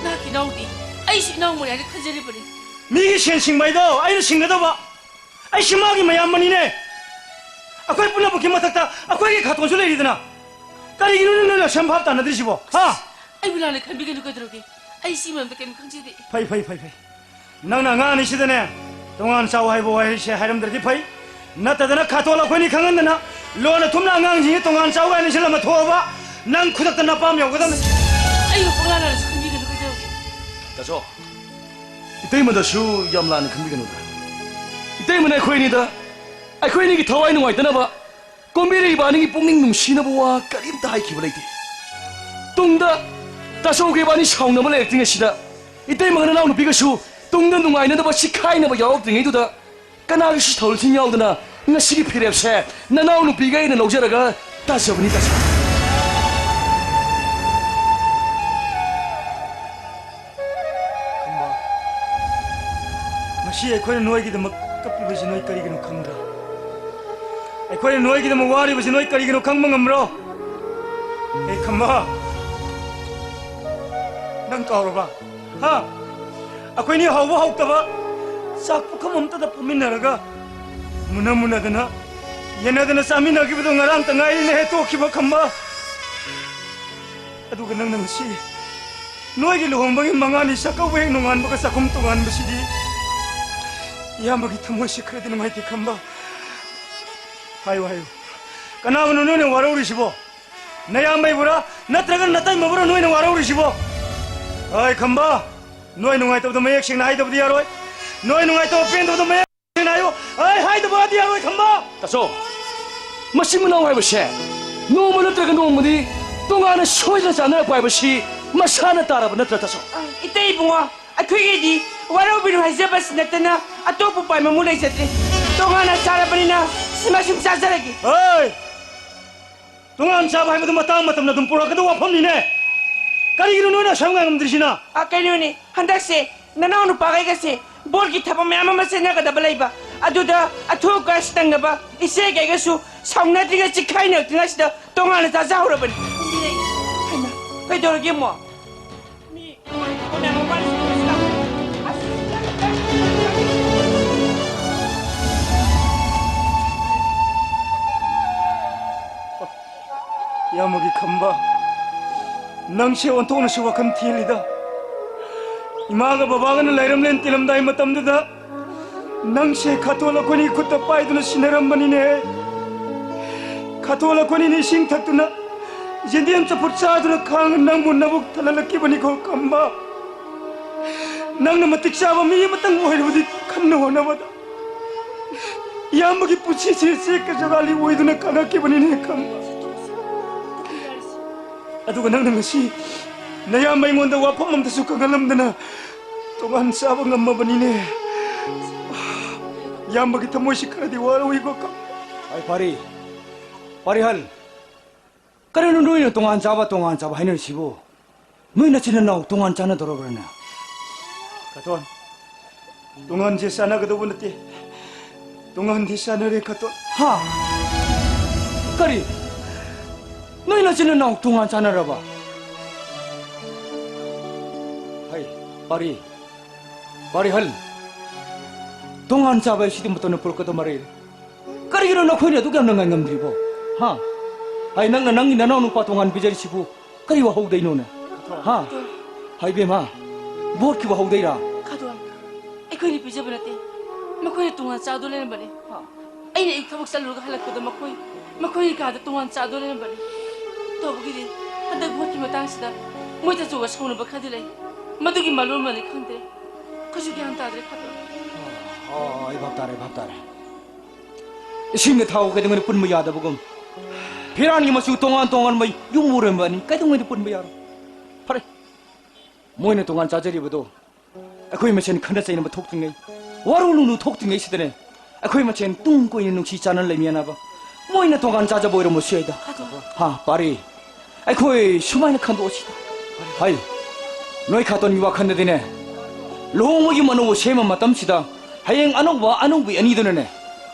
ꯅꯍꯥꯛꯀꯤ ꯏꯅꯥꯎꯗꯤ ꯑꯩꯁꯨ ꯏꯅꯥꯎ ꯃꯣꯏ ꯍꯥꯏꯅ ꯈꯟꯖꯔꯤꯕꯅꯤ꯫ ꯃꯤꯒꯤ ꯁꯦꯟ ꯁꯤꯡꯕ ꯍꯥꯏꯗꯣ ꯑꯩꯅ ꯁꯤꯡꯒꯗꯧꯕ꯫ ꯑꯩꯁꯤ ꯃꯥꯒꯤ ꯃꯌꯥꯝꯕꯅꯤꯅꯦ꯫ ꯑꯩꯈꯣꯏ ꯄꯨꯝꯅꯃꯛꯀꯤ ꯃꯊꯛꯇ ꯑꯩꯈꯣꯏꯒꯤ ꯈꯥꯇꯣꯟꯁꯨ ꯂꯩꯔꯤꯗꯅ꯫ ꯀꯔꯤꯒꯤꯅꯣ ꯅꯪꯅ ꯁꯦꯝ ꯚꯥꯞ ꯇꯥꯅꯗ꯭ꯔꯤꯁꯤꯕꯣ? ꯍꯥ? ꯑꯩꯕꯨ ꯂꯥꯟꯅ ꯈꯟꯕꯤꯒꯅꯨ ꯀꯩꯗꯧꯔꯒꯦ? ꯑꯩ ꯁꯤ ꯃꯔꯝꯗ ꯀꯔꯤꯝ ꯈꯪꯖꯗꯦ꯫ ꯐꯩ, ꯐꯩ, ꯐꯩ, ꯐꯩ꯫ ꯅꯪꯅ ꯑꯉꯥꯡ ꯑꯅꯤꯁꯤꯗꯅꯦ, ꯇꯣꯉꯥꯟ ꯆꯥꯎ ꯍꯥꯏꯕ ꯋꯥꯍꯩꯁꯦ ꯍꯥꯏꯔꯝꯗ꯭ꯔꯗꯤ ꯐꯩ꯫ ꯅꯠꯇꯗꯅ ꯈꯥꯇꯣꯟ ꯑꯩꯈꯣꯏꯅꯤ ꯈꯪꯍꯟꯗꯅ, ꯂꯣꯟꯅ ꯊꯨꯝꯅ ꯑꯉꯥꯡꯁꯤꯡꯁꯤ ꯇꯣꯉꯥꯟ ꯆꯥꯎ ꯀꯥꯏꯅ ꯁꯤꯜꯂꯝꯃ ꯊꯣꯛꯑꯕ, ꯅꯪ ꯈꯨꯗꯛꯇ ꯅꯄꯥꯝ ꯌꯧꯒꯗꯕꯅꯤ꯫ ꯑꯩꯕꯨ ꯄꯪꯂꯥꯟ ꯂꯥꯟꯅꯁꯨ ꯈꯟꯕꯤꯒꯅꯨ ꯀꯩꯗꯧꯔꯒꯦ? ꯇꯥꯆꯧ, ꯏꯇꯩꯃꯗꯁꯨ ꯌꯥꯝ ꯂꯥꯟꯅ ꯈꯟꯕꯤꯒꯅꯨꯗ꯫ ꯏꯇꯩꯃꯅ ꯑꯩꯈꯣꯏ ꯑꯅꯤꯗ, ꯑꯩꯈꯣꯏ ꯑꯅꯤꯒꯤ ꯊꯋꯥꯏ ꯅꯨꯡꯉꯥꯏꯇꯅꯕ ꯀꯣꯝꯕꯤꯔꯩ ꯏꯕꯥꯅꯤꯒꯤ ꯄꯨꯛꯅꯤꯡ ꯅꯨꯡꯁꯤꯅꯕ ꯋꯥ ꯀꯔꯤꯝꯇ ꯍꯥꯏꯈꯤꯕ ꯂꯩꯇꯦ꯫ ꯇꯨꯡꯗ ꯇꯥꯆꯧꯒ ꯏꯕꯥꯅꯤ ꯁꯥꯎꯅꯕ ꯂꯩꯔꯛꯇ꯭ꯔꯤꯉꯩꯁꯤꯗ, ꯏꯇꯩꯃꯒ ꯅꯅꯥꯎꯅꯨꯄꯤꯒꯁꯨ ꯇꯨꯡꯗ ꯅꯨꯡꯉꯥꯏꯅꯗꯕ, ꯁꯤꯈꯥꯏꯅꯕ ꯌꯥꯎꯔꯛꯇ꯭ꯔꯤꯉꯩꯗꯨꯗ, ꯀꯅꯥꯒꯤꯁꯨ ꯊꯧ ꯊꯤꯟ ꯌꯥꯎꯗꯅ ꯉꯁꯤꯒꯤ ꯐꯤꯔꯦꯞꯁꯦ ꯅꯅꯥꯎꯅꯨꯄꯤꯒ ꯑꯩꯅ ꯂꯧꯖꯔꯒ ꯇꯥꯖꯕꯅꯤ, ꯇꯥꯆꯧ꯫ ꯈꯝꯕ, ꯉꯁꯤ ꯑꯩꯈꯣꯏꯅ ꯅꯣꯏꯒꯤꯗꯃꯛ ꯀꯞꯄꯤꯕꯁꯤ ꯅꯣꯏ ꯀꯔꯤꯒꯤꯅꯣ ꯈꯪꯕ꯭ꯔꯥ? ꯑꯩꯈꯣꯏꯅ ꯅꯣꯏꯒꯤꯗꯃꯛ ꯋꯥꯔꯤꯕꯁꯤ ꯅꯣꯏ ꯀꯔꯤꯒꯤꯅꯣ ꯈꯪꯕ ꯉꯝꯕ꯭ꯔꯣ? ꯑꯦ ꯈꯝꯕ, ꯅꯪ ꯀꯥꯎꯔꯕ? ꯍꯥ? ꯑꯩꯈꯣꯏꯅꯤ ꯍꯥꯎꯕ ꯍꯥꯎꯇꯕ ꯆꯥꯛ ꯄꯨꯈꯝ ꯑꯝꯇꯗ ꯐꯝꯃꯤꯟꯅꯔꯒ ꯃꯨꯟꯅ ꯃꯨꯟꯅꯗꯅ, ꯌꯦꯟꯅꯗꯅ ꯆꯥꯃꯤꯟꯅꯈꯤꯕꯗꯣ ꯉꯔꯥꯡꯇ ꯉꯥꯏꯔꯤꯅꯦꯍꯦ ꯇꯣꯛꯈꯤꯕ, ꯈꯝꯕ꯫ ꯑꯗꯨꯒ ꯅꯪꯅ ꯉꯁꯤ ꯅꯣꯏꯒꯤ ꯂꯨꯍꯣꯡꯕꯒꯤ ꯃꯉꯥꯅꯤ ꯆꯥꯛꯀꯧꯕ ꯍꯦꯛ ꯅꯣꯡꯉꯥꯟꯕꯒ ꯆꯥꯛꯈꯨꯝ ꯇꯣꯉꯥꯟꯕꯁꯤꯗꯤ ꯏꯌꯥꯝꯕꯒꯤ ꯊꯃꯣꯏꯁꯦ ꯈꯔꯗꯤ ꯅꯨꯡꯉꯥꯏꯇꯦ, ꯈꯝꯕ꯫ ꯍꯥꯏꯌꯨ, ꯍꯥꯏꯌꯨ, ꯀꯅꯥꯕꯨꯅꯣ ꯅꯣꯏꯅ ꯋꯥꯔꯧꯔꯤꯁꯤꯕꯣ? ꯅꯌꯥꯝꯕꯩꯕꯨꯔꯥ, ꯅꯠꯇ꯭ꯔꯒ ꯅꯇꯩꯃꯕꯨꯔꯥ ꯅꯣꯏꯅ ꯋꯥꯔꯧꯔꯤꯁꯤꯕꯣ? ꯑꯩ ꯈꯝꯕ, ꯅꯣꯏ ꯅꯨꯡꯉꯥꯏꯇꯕꯗꯣ ꯃꯌꯦꯛ ꯁꯦꯡꯅ ꯍꯥꯏꯗꯕꯗꯤ ꯌꯥꯔꯣꯏ꯫ ꯅꯣꯏ ꯅꯨꯡꯉꯥꯏꯇꯕ ꯄꯦꯟꯗꯕꯗꯣ ꯃꯌꯦꯛ ꯁꯦꯡꯅ ꯍꯥꯏꯌꯨ꯫ ꯑꯩ ꯍꯥꯏꯗꯕꯗꯤ ꯌꯥꯔꯣꯏ, ꯈꯝꯕ꯫ ꯇꯥꯆꯧ, ꯃꯆꯤꯟ ꯃꯅꯥꯎ ꯍꯥꯏꯕꯁꯦ ꯅꯣꯡꯃ ꯅꯠꯇ꯭ꯔꯒ ꯅꯣꯡꯃꯗꯤ ꯇꯣꯉꯥꯟꯅ ꯁꯣꯏꯗꯅ ꯆꯥꯟꯅꯔꯛꯄ ꯍꯥꯏꯕꯁꯤ ꯃꯁꯥꯅ ꯇꯥꯔꯕ ꯅꯠꯇ꯭ꯔꯥ, ꯇꯥꯆꯧ? ꯑ, ꯏꯇꯩ ꯏꯕꯨꯡꯉꯣ, ꯑꯩꯈꯣꯏꯒꯤꯗꯤ ꯋꯥꯔꯧꯕꯤꯅꯨ ꯍꯥꯏꯖꯕꯁꯤ ꯅꯠꯇꯅ ꯑꯇꯣꯞꯄ ꯎꯄꯥꯏ ꯃꯃꯨ ꯂꯩꯖꯗ꯭ꯔꯦ꯫ ꯇꯣꯉꯥꯟꯅ ꯆꯥꯔꯕꯅꯤꯅ ꯁꯤꯃ ꯁꯨꯝ ꯆꯥꯖꯔꯒꯦ꯫ ꯍꯣꯏ! ꯇꯣꯉꯥꯟ ꯆꯥꯕ ꯍꯥꯏꯕꯗꯨ ꯃꯇꯥꯡ ꯃꯇꯝꯅ ꯑꯗꯨꯝ ꯄꯨꯔꯛꯀꯗꯕ ꯋꯥꯐꯝꯅꯤꯅꯦ꯫ ꯀꯔꯤꯒꯤꯅꯣ ꯅꯣꯏꯅ ꯑꯁꯨꯛ ꯉꯥꯏꯉꯝꯗ꯭ꯔꯤꯁꯤꯅ? ꯑ, ꯀꯩꯅꯣꯅꯦ, ꯍꯟꯗꯛꯁꯦ ꯅꯅꯥꯎ ꯅꯨꯄꯥꯈꯩꯒꯁꯦ ꯕꯣꯔꯒꯤ ꯊꯕꯛ ꯃꯌꯥꯝ ꯑꯃ ꯆꯦꯟꯅꯒꯗꯕ ꯂꯩꯕ꯫ ꯑꯗꯨꯗ ꯑꯊꯨ ꯑꯀꯥꯏ ꯇꯪꯅꯕ ꯏꯆꯦꯈꯩꯒꯁꯨ ꯁꯥꯎꯅꯗ꯭ꯔꯤꯉꯩ ꯆꯤꯈꯥꯏꯅꯔꯛꯇ꯭ꯔꯤꯉꯩꯁꯤꯗ ꯇꯣꯉꯥꯟꯅ ꯆꯥꯖꯍꯧꯔꯕꯅꯤ꯫ ꯍꯩꯃꯥ, ꯀꯩꯗꯧꯔꯒꯦ ꯑꯃꯨꯛ? ꯃꯤ ꯃꯌꯥꯝ ꯃꯃꯥꯡꯗ ꯁꯥꯎꯅꯔꯁꯤ ꯂꯥꯛꯑꯣ꯫ ꯑꯁ! ꯑꯃꯒꯤ ꯈꯝꯕ, ꯅꯪꯁꯦ ꯑꯣꯟꯊꯣꯛꯅꯁꯨ ꯋꯥꯈꯜ ꯊꯦꯜꯂꯤꯗ꯫ ꯏꯃꯥꯒ ꯕꯕꯥꯒꯅ ꯂꯩꯔꯝꯂꯦꯟ ꯇꯤꯜꯂꯝꯗꯥꯏ ꯃꯇꯝꯗꯨꯗ ꯅꯪꯁꯦ ꯈꯥꯇꯣꯜ ꯑꯩꯈꯣꯏꯅꯤ ꯈꯨꯠꯇ ꯄꯥꯏꯗꯨꯅ ꯁꯤꯟꯅꯔꯝꯕꯅꯤꯅꯦ꯫ ꯈꯥꯇꯣꯜ ꯑꯩꯈꯣꯏꯅꯤꯅ ꯏꯁꯤꯡ ꯊꯛꯇꯨꯅ, ꯌꯦꯟꯗꯦꯝ ꯆꯐꯨꯠ ꯆꯥꯗꯨꯅ ꯈꯥꯡꯅ ꯅꯪꯕꯨ ꯅꯕꯨꯛ ꯊꯜꯍꯜꯂꯛꯈꯤꯕꯅꯤꯀꯣ ꯈꯝꯕ꯫ ꯅꯪꯅ ꯃꯇꯤꯛ ꯆꯥꯕ ꯃꯤ ꯑꯃꯇꯪ ꯑꯣꯏꯔꯕꯗꯤ ꯈꯟꯅ ꯍꯣꯠꯅꯕꯗ ꯏꯌꯥꯝꯕꯒꯤ ꯄꯨꯟꯁꯤꯁꯦ ꯆꯦꯛꯀ ꯖꯒꯥꯂꯤ ꯑꯣꯏꯗꯨꯅ ꯈꯪꯉꯛꯈꯤꯕꯅꯤꯅꯦ ꯈꯝꯕ꯫ ꯑꯗꯨꯒ ꯅꯪꯅ ꯉꯁꯤ ꯅꯌꯥꯝꯕ ꯑꯩꯉꯣꯟꯗ ꯋꯥꯐꯝ ꯑꯝꯇꯁꯨ ꯈꯪꯍꯜꯂꯝꯗꯅ ꯇꯣꯉꯥꯟ ꯆꯥꯕ ꯉꯝꯃꯕꯅꯤꯅꯦ꯫ ꯏꯌꯥꯝꯕꯒꯤ ꯊꯃꯣꯏꯁꯤ ꯈꯔꯗꯤ ꯋꯥꯔꯧꯏꯀꯣ ꯈꯝꯕ꯫ ꯑꯩ ꯄꯥꯔꯤ, ꯄꯥꯔꯤꯍꯜ, ꯀꯔꯤꯅꯣ ꯅꯣꯏꯅ ꯇꯣꯉꯥꯟ ꯆꯥꯕ, ꯇꯣꯉꯥꯟ ꯆꯥꯕ ꯍꯥꯏꯅꯔꯤꯁꯤꯕꯨ? ꯅꯣꯏ ꯅꯆꯤꯟ ꯅꯅꯥꯎ ꯇꯣꯉꯥꯟ ꯆꯥꯅꯗꯧꯔꯕ꯭ꯔꯅꯦ? ꯈꯥꯇꯣꯟ, ꯇꯣꯉꯥꯟꯁꯦ ꯆꯥꯅꯒꯗꯧꯕ ꯅꯠꯇꯦ꯫ ꯇꯣꯉꯥꯟꯗꯤ ꯆꯥꯅꯔꯦ, ꯈꯥꯇꯣꯟ꯫ ꯍꯥ? ꯀꯔꯤ? ꯅꯣꯏ ꯅꯆꯤꯟ ꯅꯅꯥꯎ ꯇꯣꯉꯥꯟ ꯆꯥꯅꯔꯕ? ꯍꯩ, ꯄꯥꯔꯤ, ꯄꯥꯔꯤꯍꯜ, ꯇꯣꯉꯥꯟ ꯆꯥꯕ ꯍꯥꯏꯁꯤꯗꯤ ꯃꯇꯝꯅ ꯄꯨꯔꯛꯀꯗꯕ ꯃꯔꯩꯅꯤ꯫ ꯀꯔꯤꯒꯤꯅꯣ ꯅꯈꯣꯏꯅ ꯑꯗꯨꯛ ꯌꯥꯝꯅ ꯉꯥꯏꯉꯝꯗ꯭ꯔꯤꯕꯣ? ꯍꯥ? ꯑꯩ, ꯅꯪꯅ ꯅꯪꯒꯤ ꯅꯅꯥꯎ ꯅꯨꯄꯥ ꯇꯣꯉꯥꯟ ꯄꯤꯖꯔꯤꯁꯤꯕꯨ ꯀꯔꯤ ꯋꯥꯍꯧꯗꯩꯅꯣꯅꯦ? ꯍꯥ? ꯍꯥꯏ ꯏꯕꯦꯝꯃ, ꯚꯣꯠꯀꯤ ꯋꯥꯍꯧꯗꯩꯔꯥ? ꯈꯥꯗꯣꯟ, ꯑꯩꯈꯣꯏꯅ ꯄꯤꯖꯕ ꯅꯠꯇꯦ, ꯃꯈꯣꯏꯅ ꯇꯣꯉꯥꯟ ꯆꯥꯗꯨꯅ ꯂꯩꯔꯝꯕꯅꯤ꯫ ꯑꯩꯅ ꯑꯌꯨꯛ ꯊꯕꯛ ꯆꯠꯂꯨꯔꯒ ꯍꯜꯂꯛꯄꯗ ꯃꯈꯣꯏ, ꯃꯈꯣꯏꯒꯤ ꯀꯥꯗ ꯇꯣꯉꯥꯟ ꯆꯥꯗꯨꯅ ꯂꯩꯔꯝꯕꯅꯤ꯫ ꯇꯧꯕꯒꯤꯗꯤ ꯍꯟꯗꯛ ꯚꯣꯠꯀꯤ ꯃꯇꯥꯡꯁꯤꯗ ꯃꯣꯏ ꯇꯥꯆꯧꯒ ꯁꯥꯎꯅꯕ ꯈꯔꯗꯤ ꯂꯩ꯫ ꯃꯗꯨꯒꯤ ꯃꯔꯣꯜ ꯑꯃꯅꯤ ꯈꯪꯗꯦ꯫ ꯑꯩꯈꯣꯏꯁꯨ ꯒ꯭ꯌꯥꯟ ꯇꯥꯗ꯭ꯔꯦ ꯈꯥꯗꯣꯟ꯫ ꯑꯣ, ꯑꯩ ꯚꯥꯞ ꯇꯥꯔꯦ, ꯚꯥꯞ ꯇꯥꯔꯦ꯫ ꯏꯁꯤꯡꯒ ꯊꯥꯎꯒ ꯀꯩꯗꯧꯉꯩꯗ ꯄꯨꯟꯕ ꯌꯥꯗꯕꯒꯨꯝ, ꯐꯤꯔꯥꯟꯒꯤ ꯃꯆꯨ ꯇꯣꯉꯥꯟ ꯇꯣꯉꯥꯟꯕ ꯌꯨꯝ ꯃꯨꯔꯝꯕ ꯑꯅꯤ ꯀꯩꯗꯧꯉꯩꯗ ꯄꯨꯟꯕ ꯌꯥꯔꯣꯏ? ꯐꯔꯦ, ꯃꯣꯏꯅ ꯇꯣꯉꯥꯟ ꯆꯥꯖꯔꯤꯕꯗꯣ ꯑꯩꯈꯣꯏ ꯃꯁꯦꯟ ꯈꯠꯅ ꯆꯩꯅꯕ ꯊꯣꯛꯇ꯭ꯔꯤꯉꯩ, ꯋꯥꯔꯧ ꯅꯨꯡꯂꯨ ꯊꯣꯛꯇ꯭ꯔꯤꯉꯩꯁꯤꯗꯅꯦ ꯑꯩꯈꯣꯏ ꯃꯁꯦꯟ ꯇꯨꯡ ꯀꯣꯏꯅ ꯅꯨꯡꯁꯤ ꯆꯥꯟꯅꯅ ꯂꯩꯃꯤꯟꯅꯕ꯫ ꯃꯣꯏꯅ ꯇꯣꯉꯥꯟ ꯆꯥꯖꯕ ꯑꯣꯏꯔꯝꯕꯁꯨ ꯌꯥꯏꯗ꯫ ꯍꯥ, ꯄꯥꯔꯤ, ꯑꯩꯈꯣꯏ ꯁꯨꯃꯥꯏꯅ ꯈꯟꯗꯣꯛꯑꯁꯤꯗ꯫ ꯍꯥꯏ, ꯅꯣꯏ ꯈꯥꯇꯣꯟꯒꯤ ꯋꯥꯈꯜꯗꯗꯤꯅꯦ, ꯂꯨꯍꯣꯡꯕꯒꯤ ꯃꯅꯧ ꯁꯦꯝꯕ ꯃꯇꯝꯁꯤꯗ ꯍꯌꯦꯡ ꯑꯅꯧꯕ ꯑꯅꯧꯕꯤ ꯑꯅꯤꯗꯨꯅꯅꯦ,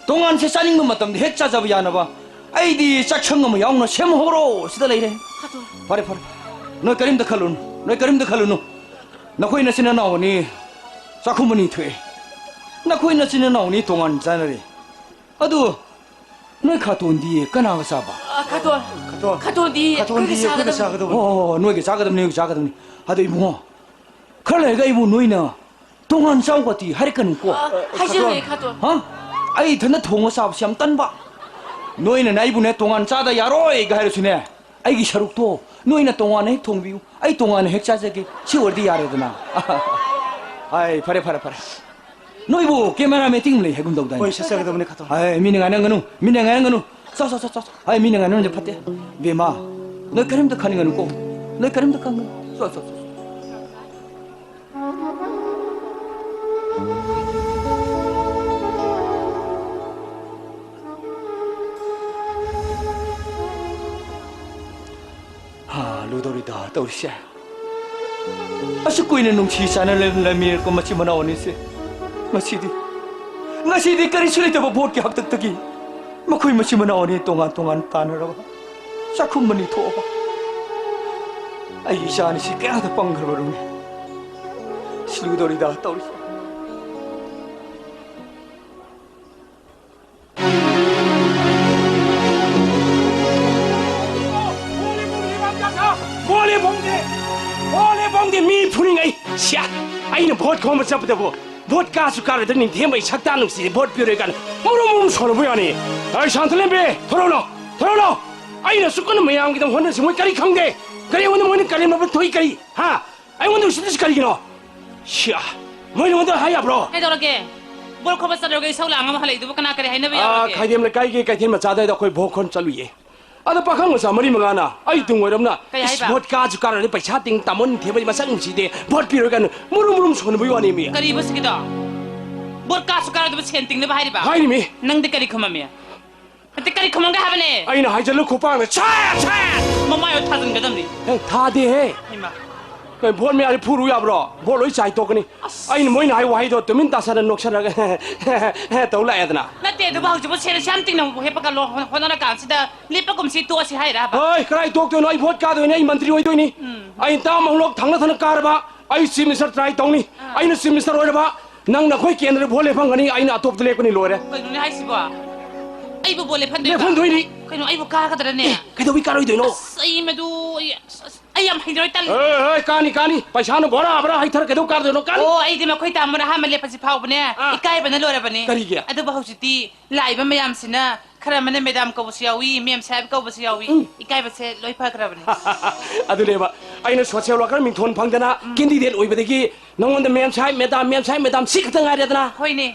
ꯇꯣꯉꯥꯟꯁꯦ ꯆꯥꯅꯤꯡꯕ ꯃꯇꯝꯗ ꯍꯦꯛ ꯆꯥꯖꯕ ꯌꯥꯅꯕ ꯑꯩꯗꯤ ꯆꯥꯛꯁꯪ ꯑꯃ ꯌꯥꯎꯅ ꯁꯦꯝꯍꯧꯔꯣ ꯁꯤꯗ ꯂꯩꯔꯦ꯫ ꯈꯥꯇꯣꯟ꯫ ꯐꯔꯦ, ꯐꯔꯦ, ꯅꯣꯏ ꯀꯔꯤꯝꯇ ꯈꯜꯂꯨꯅꯨ, ꯅꯣꯏ ꯀꯔꯤꯝꯇ ꯈꯜꯂꯨꯅꯨ꯫ ꯅꯈꯣꯏ ꯅꯆꯤꯟ ꯅꯅꯥꯎ ꯑꯅꯤ ꯆꯥꯛꯈꯨꯝ ꯑꯅꯤ ꯊꯣꯛꯑꯦ꯫ ꯅꯈꯣꯏ ꯅꯆꯤꯟ ꯅꯅꯥꯎ ꯑꯅꯤ ꯇꯣꯉꯥꯟ ꯆꯥꯅꯔꯦ꯫ ꯑꯗꯨ ꯅꯣꯏ ꯈꯥꯇꯣꯟꯗꯤ ꯀꯅꯥꯒ ꯆꯥꯕ? ꯑ, ꯈꯥꯇꯣꯟ꯫ ꯈꯥꯇꯣꯟ꯫ ꯈꯥꯇꯣꯟꯗꯤ ꯈꯥꯇꯣꯟꯗꯤ ꯑꯩꯈꯣꯏꯒ ꯑꯩꯈꯣꯏꯒ ꯆꯥꯒꯗꯕꯅꯤ꯫ ꯆꯥꯒꯗꯕꯅꯤ꯫ ꯑꯣ, ꯅꯣꯏꯒ ꯆꯥꯒꯗꯕꯅꯤ, ꯅꯣꯏꯒ ꯆꯥꯒꯗꯕꯅꯤ꯫ ꯑꯗꯣ ꯏꯕꯨꯡꯉꯣ, ꯈꯔ ꯂꯩꯔꯒ ꯑꯩꯕꯨ ꯅꯣꯏꯅ ꯇꯣꯉꯥꯟ ꯆꯥꯎꯒꯗꯤ ꯍꯥꯏꯔꯛꯀꯅꯨꯀꯣ꯫ ꯑ, ꯍꯥꯏꯖꯔꯣꯏ, ꯈꯥꯇꯣꯟ꯫ ꯈꯥꯇꯣꯟ꯫ ꯍꯥ? ꯑꯩ ꯏꯊꯟꯗ ꯊꯣꯡꯕ ꯆꯥꯕꯁꯤ ꯌꯥꯝ ꯇꯟꯕ꯫ ꯅꯣꯏꯅꯅꯦ ꯑꯩꯕꯨꯅꯦ ꯇꯣꯉꯥꯟ ꯆꯥꯗ ꯌꯥꯔꯣꯏꯒ ꯍꯥꯏꯔꯁꯨꯅꯦ, ꯑꯩꯒꯤ ꯁꯔꯨꯛꯇꯣ ꯅꯣꯏꯅ ꯇꯣꯉꯥꯟꯅ ꯍꯦꯛ ꯊꯣꯡꯕꯤꯌꯨ, ꯑꯩ ꯇꯣꯉꯥꯟꯅ ꯍꯦꯛ ꯆꯥꯖꯒꯦ꯫ ꯁꯤ ꯑꯣꯏꯔꯗꯤ ꯌꯥꯔꯦꯗꯅ꯫ ꯍꯥꯏ, ꯐꯔꯦ, ꯐꯔꯦ, ꯐꯔꯦ꯫ ꯅꯣꯏꯕꯨ camera meeting ꯂꯩ ꯍꯥꯏꯒꯨꯝ ꯇꯧꯗꯥꯏꯅꯦ? ꯍꯣꯏ, ꯆꯠꯆꯒꯗꯕꯅꯦ, ꯈꯥꯇꯣꯟ꯫ ꯍꯥꯏ, ꯃꯤꯅ ꯉꯥꯏꯅꯒꯅꯨ, ꯃꯤꯅ ꯉꯥꯏꯅꯒꯅꯨ꯫ ꯆꯣ, ꯆꯣ, ꯆꯣ, ꯆꯣ, ꯆꯣ꯫ ꯍꯥꯏ, ꯃꯤꯅ ꯉꯥꯏꯅꯕꯁꯦ ꯐꯠꯇꯦ꯫ ꯕꯦꯝꯃ, ꯅꯣꯏ ꯀꯔꯤꯝꯇ ꯈꯟꯒꯅꯨꯀꯣ꯫ ꯅꯣꯏ ꯀꯔꯤꯝꯇ ꯈꯟꯒꯅꯨ꯫ ꯆꯣ, ꯆꯣ, ꯆꯣ꯫ ꯍꯥ, ꯂꯨꯗꯧꯔꯤꯗ ꯇꯧꯔꯤꯁꯦ꯫ ꯑꯁꯨꯛ ꯀꯨꯏꯅ ꯅꯨꯡꯁꯤ ꯆꯥꯟꯅꯅ ꯂꯩꯃꯤꯟꯅꯔꯛꯄ ꯃꯆꯤꯟ ꯃꯅꯥꯎ ꯑꯅꯤꯁꯦ ꯉꯁꯤꯗꯤ, ꯉꯁꯤꯗꯤ ꯀꯔꯤꯁꯨ ꯂꯩꯇꯕ ꯚꯣꯠꯀꯤ ꯍꯥꯛꯇꯛꯇꯒꯤ ꯃꯈꯣꯏ ꯃꯆꯤꯟ ꯃꯅꯥꯎ ꯑꯅꯤ ꯇꯣꯉꯥꯟ ꯇꯣꯉꯥꯟ ꯇꯥꯟꯅꯔꯕ, ꯆꯥꯛꯈꯨꯝ ꯑꯅꯤ ꯊꯣꯛꯑꯕ꯫ ꯑꯩꯒꯤ ꯏꯆꯥ ꯑꯅꯤꯁꯤ ꯀꯌꯥꯗ ꯄꯪꯈ꯭ꯔꯕꯅꯣꯅꯦ꯫ ꯁꯤ ꯂꯨꯗꯧꯔꯤꯗ ꯇꯧꯔꯤꯁꯦ꯫ ꯃꯣꯂꯦ ꯕꯣꯡꯗꯦ! ꯃꯣꯂꯦ ꯕꯣꯡꯗꯦ! ꯃꯤ ꯐꯨꯅꯤꯡꯉꯩ! ꯁꯤꯌꯥ! ꯑꯩꯅ ꯚꯣꯠ ꯈꯣꯝꯕ ꯆꯠꯄꯗꯕꯨ ꯚꯣꯠ ꯀꯥꯁꯨ ꯀꯥꯔꯣꯏꯗ ꯅꯤꯡꯊꯦꯝꯕ ꯑꯩ ꯁꯛꯇꯥ ꯅꯨꯡꯁꯤꯗꯦ, ꯚꯣꯠ ꯄꯤꯔꯣꯏ ꯀꯥꯏꯅ ꯃꯨꯔꯨꯝ ꯃꯨꯔꯨꯝ ꯁꯣꯟꯅꯕ ꯌꯥꯅꯤ꯫ ꯑꯩ ꯁꯥꯟꯇ ꯂꯦꯝꯕꯤ! ꯊꯣꯔꯛꯎ ꯂꯥꯎ! ꯊꯣꯔꯛꯎ ꯂꯥꯎ! ꯑꯩꯅ ꯑꯁꯨꯛ ꯀꯟꯅ ꯃꯌꯥꯝꯒꯤꯗꯃꯛ ꯍꯣꯠꯅꯔꯤꯁꯤ ꯃꯣꯏ ꯀꯔꯤ ꯈꯪꯗꯦ? ꯀꯔꯤ ꯑꯩꯉꯣꯟꯗ ꯃꯣꯏꯅ ꯀꯔꯦꯝꯅꯕ ꯊꯣꯛꯏ ꯀꯔꯤ? ꯍꯥ? ꯑꯩꯉꯣꯟꯗ ꯎꯁꯤꯠꯇ꯭ꯔꯤꯁꯤ ꯀꯔꯤꯒꯤꯅꯣ? ꯁꯤꯌꯥ! ꯃꯣꯏ ꯅꯉꯣꯟꯗ ꯍꯥꯏ ꯌꯥꯕ꯭ꯔꯣ? ꯀꯩꯗꯧꯔꯒꯦ? ꯕꯣꯜ ꯈꯣꯝꯕ ꯆꯠꯂꯨꯔꯒ ꯏꯁꯧ ꯂꯥꯡꯉ ꯑꯃ ꯍꯜꯂꯛꯏꯗꯨꯕꯨ ꯀꯅꯥ ꯀꯔꯤ ꯍꯥꯏꯅꯕ ꯑꯥ, ꯌꯥꯎꯔꯒꯦ? ꯈꯥꯏꯗꯦꯝ ꯂꯩꯀꯥꯏꯒꯤ ꯀꯩꯊꯦꯜ ꯃꯆꯥ ꯑꯗꯨꯋꯥꯏꯗ ꯑꯩꯈꯣꯏ ꯚꯣꯠ ꯈꯣꯝ ꯆꯠꯂꯨꯏꯌꯦ꯫ ꯑꯗꯣ ꯄꯥꯈꯪ ꯃꯆꯥ ꯃꯔꯤ ꯃꯉꯥꯅ ꯑꯩ ꯇꯨꯡ ꯑꯣꯏꯔꯝꯅ, ꯀꯩ "ꯏꯁ, ꯍꯥꯏꯕ? ꯚꯣꯠ ꯀꯥꯁꯨ ꯀꯥꯔꯣꯏ, ꯄꯩꯁꯥ ꯇꯤꯡ ꯇꯥꯃꯣ ꯅꯤꯡꯊꯦꯝꯕ ꯃꯁꯛ ꯅꯨꯡꯁꯤꯗꯦ, ꯚꯣꯠ ꯄꯤꯔꯣꯏ" ꯀꯥꯏꯅ ꯃꯨꯔꯨꯝ ꯃꯨꯔꯨꯝ ꯁꯣꯟꯅꯕꯒꯤ ꯋꯥꯅꯦꯃꯤ꯫ ꯀꯔꯤꯕ ꯁꯤꯒꯤꯗꯣ? ꯚꯣꯠ ꯀꯥꯁꯨ ꯀꯥꯔꯣꯏꯗꯕ ꯁꯦꯟ ꯇꯤꯡꯅꯕ ꯍꯥꯏꯔꯤꯕ? ꯍꯥꯏꯔꯤꯃꯤ꯫ ꯅꯪꯗꯤ ꯀꯔꯤ ꯈꯨꯝꯃꯝꯃꯤ? ꯅꯠꯇꯦ, ꯀꯔꯤ ꯈꯨꯝꯃꯝꯒꯦ ꯍꯥꯏꯕꯅꯦ? ꯑꯩꯅ ꯍꯥꯏꯖꯜꯂꯨ ꯈꯨꯄꯥꯛꯅ ꯁꯦꯠ ꯁꯦꯠ! ꯃꯃꯥꯏꯗꯣ ꯊꯥꯖꯤꯟꯒꯗꯕꯅꯤ꯫ ꯑꯦ, ꯊꯥꯗꯦꯍꯦ꯫ ꯍꯩꯃꯥ꯫ ꯀꯩ ꯚꯣꯠ ꯃꯌꯥꯗꯤ ꯐꯨꯔꯨ ꯌꯥꯕ꯭ꯔꯣ? ꯚꯣꯠ ꯂꯣꯏ ꯆꯥꯏ ꯇꯣꯛꯀꯅꯤ꯫ ꯑꯁ꯫ ꯑꯩꯅ ꯃꯣꯏꯅ ꯍꯥꯏ ꯋꯥꯍꯩꯗꯣ ꯇꯨꯃꯤꯟ ꯇꯥꯁꯟꯅ ꯅꯣꯛꯁꯜꯂꯒ ꯇꯧ ꯂꯥꯛꯑꯦꯗꯅ꯫ ꯅꯠꯇꯦ, ꯑꯗꯨꯕꯨ ꯍꯧꯖꯤꯛꯄꯨ ꯁꯦꯟ ꯑꯁꯨꯛ ꯌꯥꯝ ꯇꯤꯡꯅ ꯍꯣꯠꯅꯔ ꯀꯥꯟꯁꯤꯗ ꯂꯦꯞꯄ ꯀꯨꯝꯁꯤ ꯇꯣꯛꯑꯁꯤ ꯍꯥꯏꯔꯕ? ꯍꯣꯏ, ꯀꯗꯥꯏ ꯇꯣꯛꯇꯣꯏꯅꯣ? ꯑꯩ ꯚꯣꯠ ꯀꯥꯗꯣꯏꯅꯦ, ꯑꯩ ꯃꯟꯇ꯭ꯔꯤ ꯑꯣꯏꯗꯣꯏꯅꯤ꯫ ꯎꯝ꯫ ꯑꯩ ꯇꯥꯝ ꯑꯃꯨꯛ ꯊꯪꯅ ꯊꯪꯅ ꯀꯥꯔꯕ, ꯑꯩ Chief Minister try ꯇꯧꯅꯤ꯫ ꯑꯥ꯫ ꯑꯩꯅ Chief Minister ꯑꯣꯏꯔꯕ, ꯅꯪ ꯅꯈꯣꯏ ꯀꯦꯟꯗ꯭ꯔ ꯚꯣꯠ ꯂꯦꯞꯍꯟꯒꯅꯤ, ꯑꯩꯅ ꯑꯇꯣꯞꯄꯗ ꯂꯦꯞꯀꯅꯤ, ꯂꯣꯏꯔꯦ꯫ ꯀꯩꯅꯣꯅꯦ ꯍꯥꯏꯁꯤꯕꯣ? ꯑꯩꯕꯨ ꯕꯣꯜ ꯂꯦꯞꯍꯟꯗꯣꯏꯕ? ꯂꯦꯞꯍꯟꯗꯣꯏꯅꯤ꯫ ꯀꯩꯅꯣ, ꯑꯩꯕꯨ ꯀꯥꯒꯗ꯭ꯔꯅꯦ? ꯑꯦ, ꯀꯩꯗꯧꯕꯩ ꯀꯥꯔꯣꯏꯗꯣꯏꯅꯣ? ꯑꯁ, ꯑꯩ ꯃꯗꯨ, ꯑꯩ, ꯑꯁ, ꯑꯁ, ꯑꯩ ꯌꯥꯝ ꯍꯩꯅꯔꯣꯏ, ꯇꯜꯂꯤ꯫ ꯑꯦ, ꯑꯦ, ꯀꯥꯅꯤ, ꯀꯥꯅꯤ꯫ ꯄꯩꯁꯥꯅ ꯕꯣꯔꯥ ꯕꯣꯔꯥ ꯍꯩꯊꯔ ꯀꯩꯗꯧ ꯀꯥꯗꯣꯏꯅꯣ? ꯀꯥꯅꯤ꯫ ꯑꯣ, ꯑꯩꯗꯤ ꯃꯈꯣꯏ ꯇꯥꯃꯣꯅ ꯑꯍꯥꯟꯕ ꯂꯦꯞꯄꯁꯤ ꯐꯥꯎꯕꯅꯦ, ꯑꯥ꯫ ꯏꯀꯥꯏꯕꯅ ꯂꯣꯏꯔꯕꯅꯤ꯫ ꯀꯔꯤꯒꯤ? ꯑꯗꯨꯕꯨ ꯍꯧꯖꯤꯛꯇꯤ ꯂꯥꯛꯏꯕ ꯃꯌꯥꯝꯁꯤꯅ ꯈꯔ ꯑꯃꯅ ꯃꯦꯗꯥꯝ ꯀꯧꯕꯁꯨ ꯌꯥꯎꯏ, ꯃꯦꯝ ꯁꯥꯍꯦꯕ ꯀꯧꯕꯁꯨ ꯌꯥꯎꯏ꯫ ꯎꯝ꯫ ꯏꯀꯥꯏꯕꯁꯦ ꯂꯣꯏ ꯐꯈ꯭ꯔꯕꯅꯤ꯫ ꯑꯗꯨꯅꯦꯕ, ꯑꯩꯅ social worker ꯃꯤꯡꯊꯣꯟ ꯐꯪꯗꯅ ꯎꯝ꯫ Candidate ꯑꯣꯏꯕꯗꯒꯤ ꯅꯉꯣꯟꯗ ꯃꯦꯝ ꯁꯥꯍꯦꯕ, ꯃꯦꯗꯥꯝ, ꯃꯦꯝ ꯁꯥꯍꯦꯕ, ꯃꯦꯗꯥꯝ ꯁꯤ ꯈꯛꯇ ꯉꯥꯏꯔꯦꯗꯅ꯫ ꯍꯣꯏꯅꯦ꯫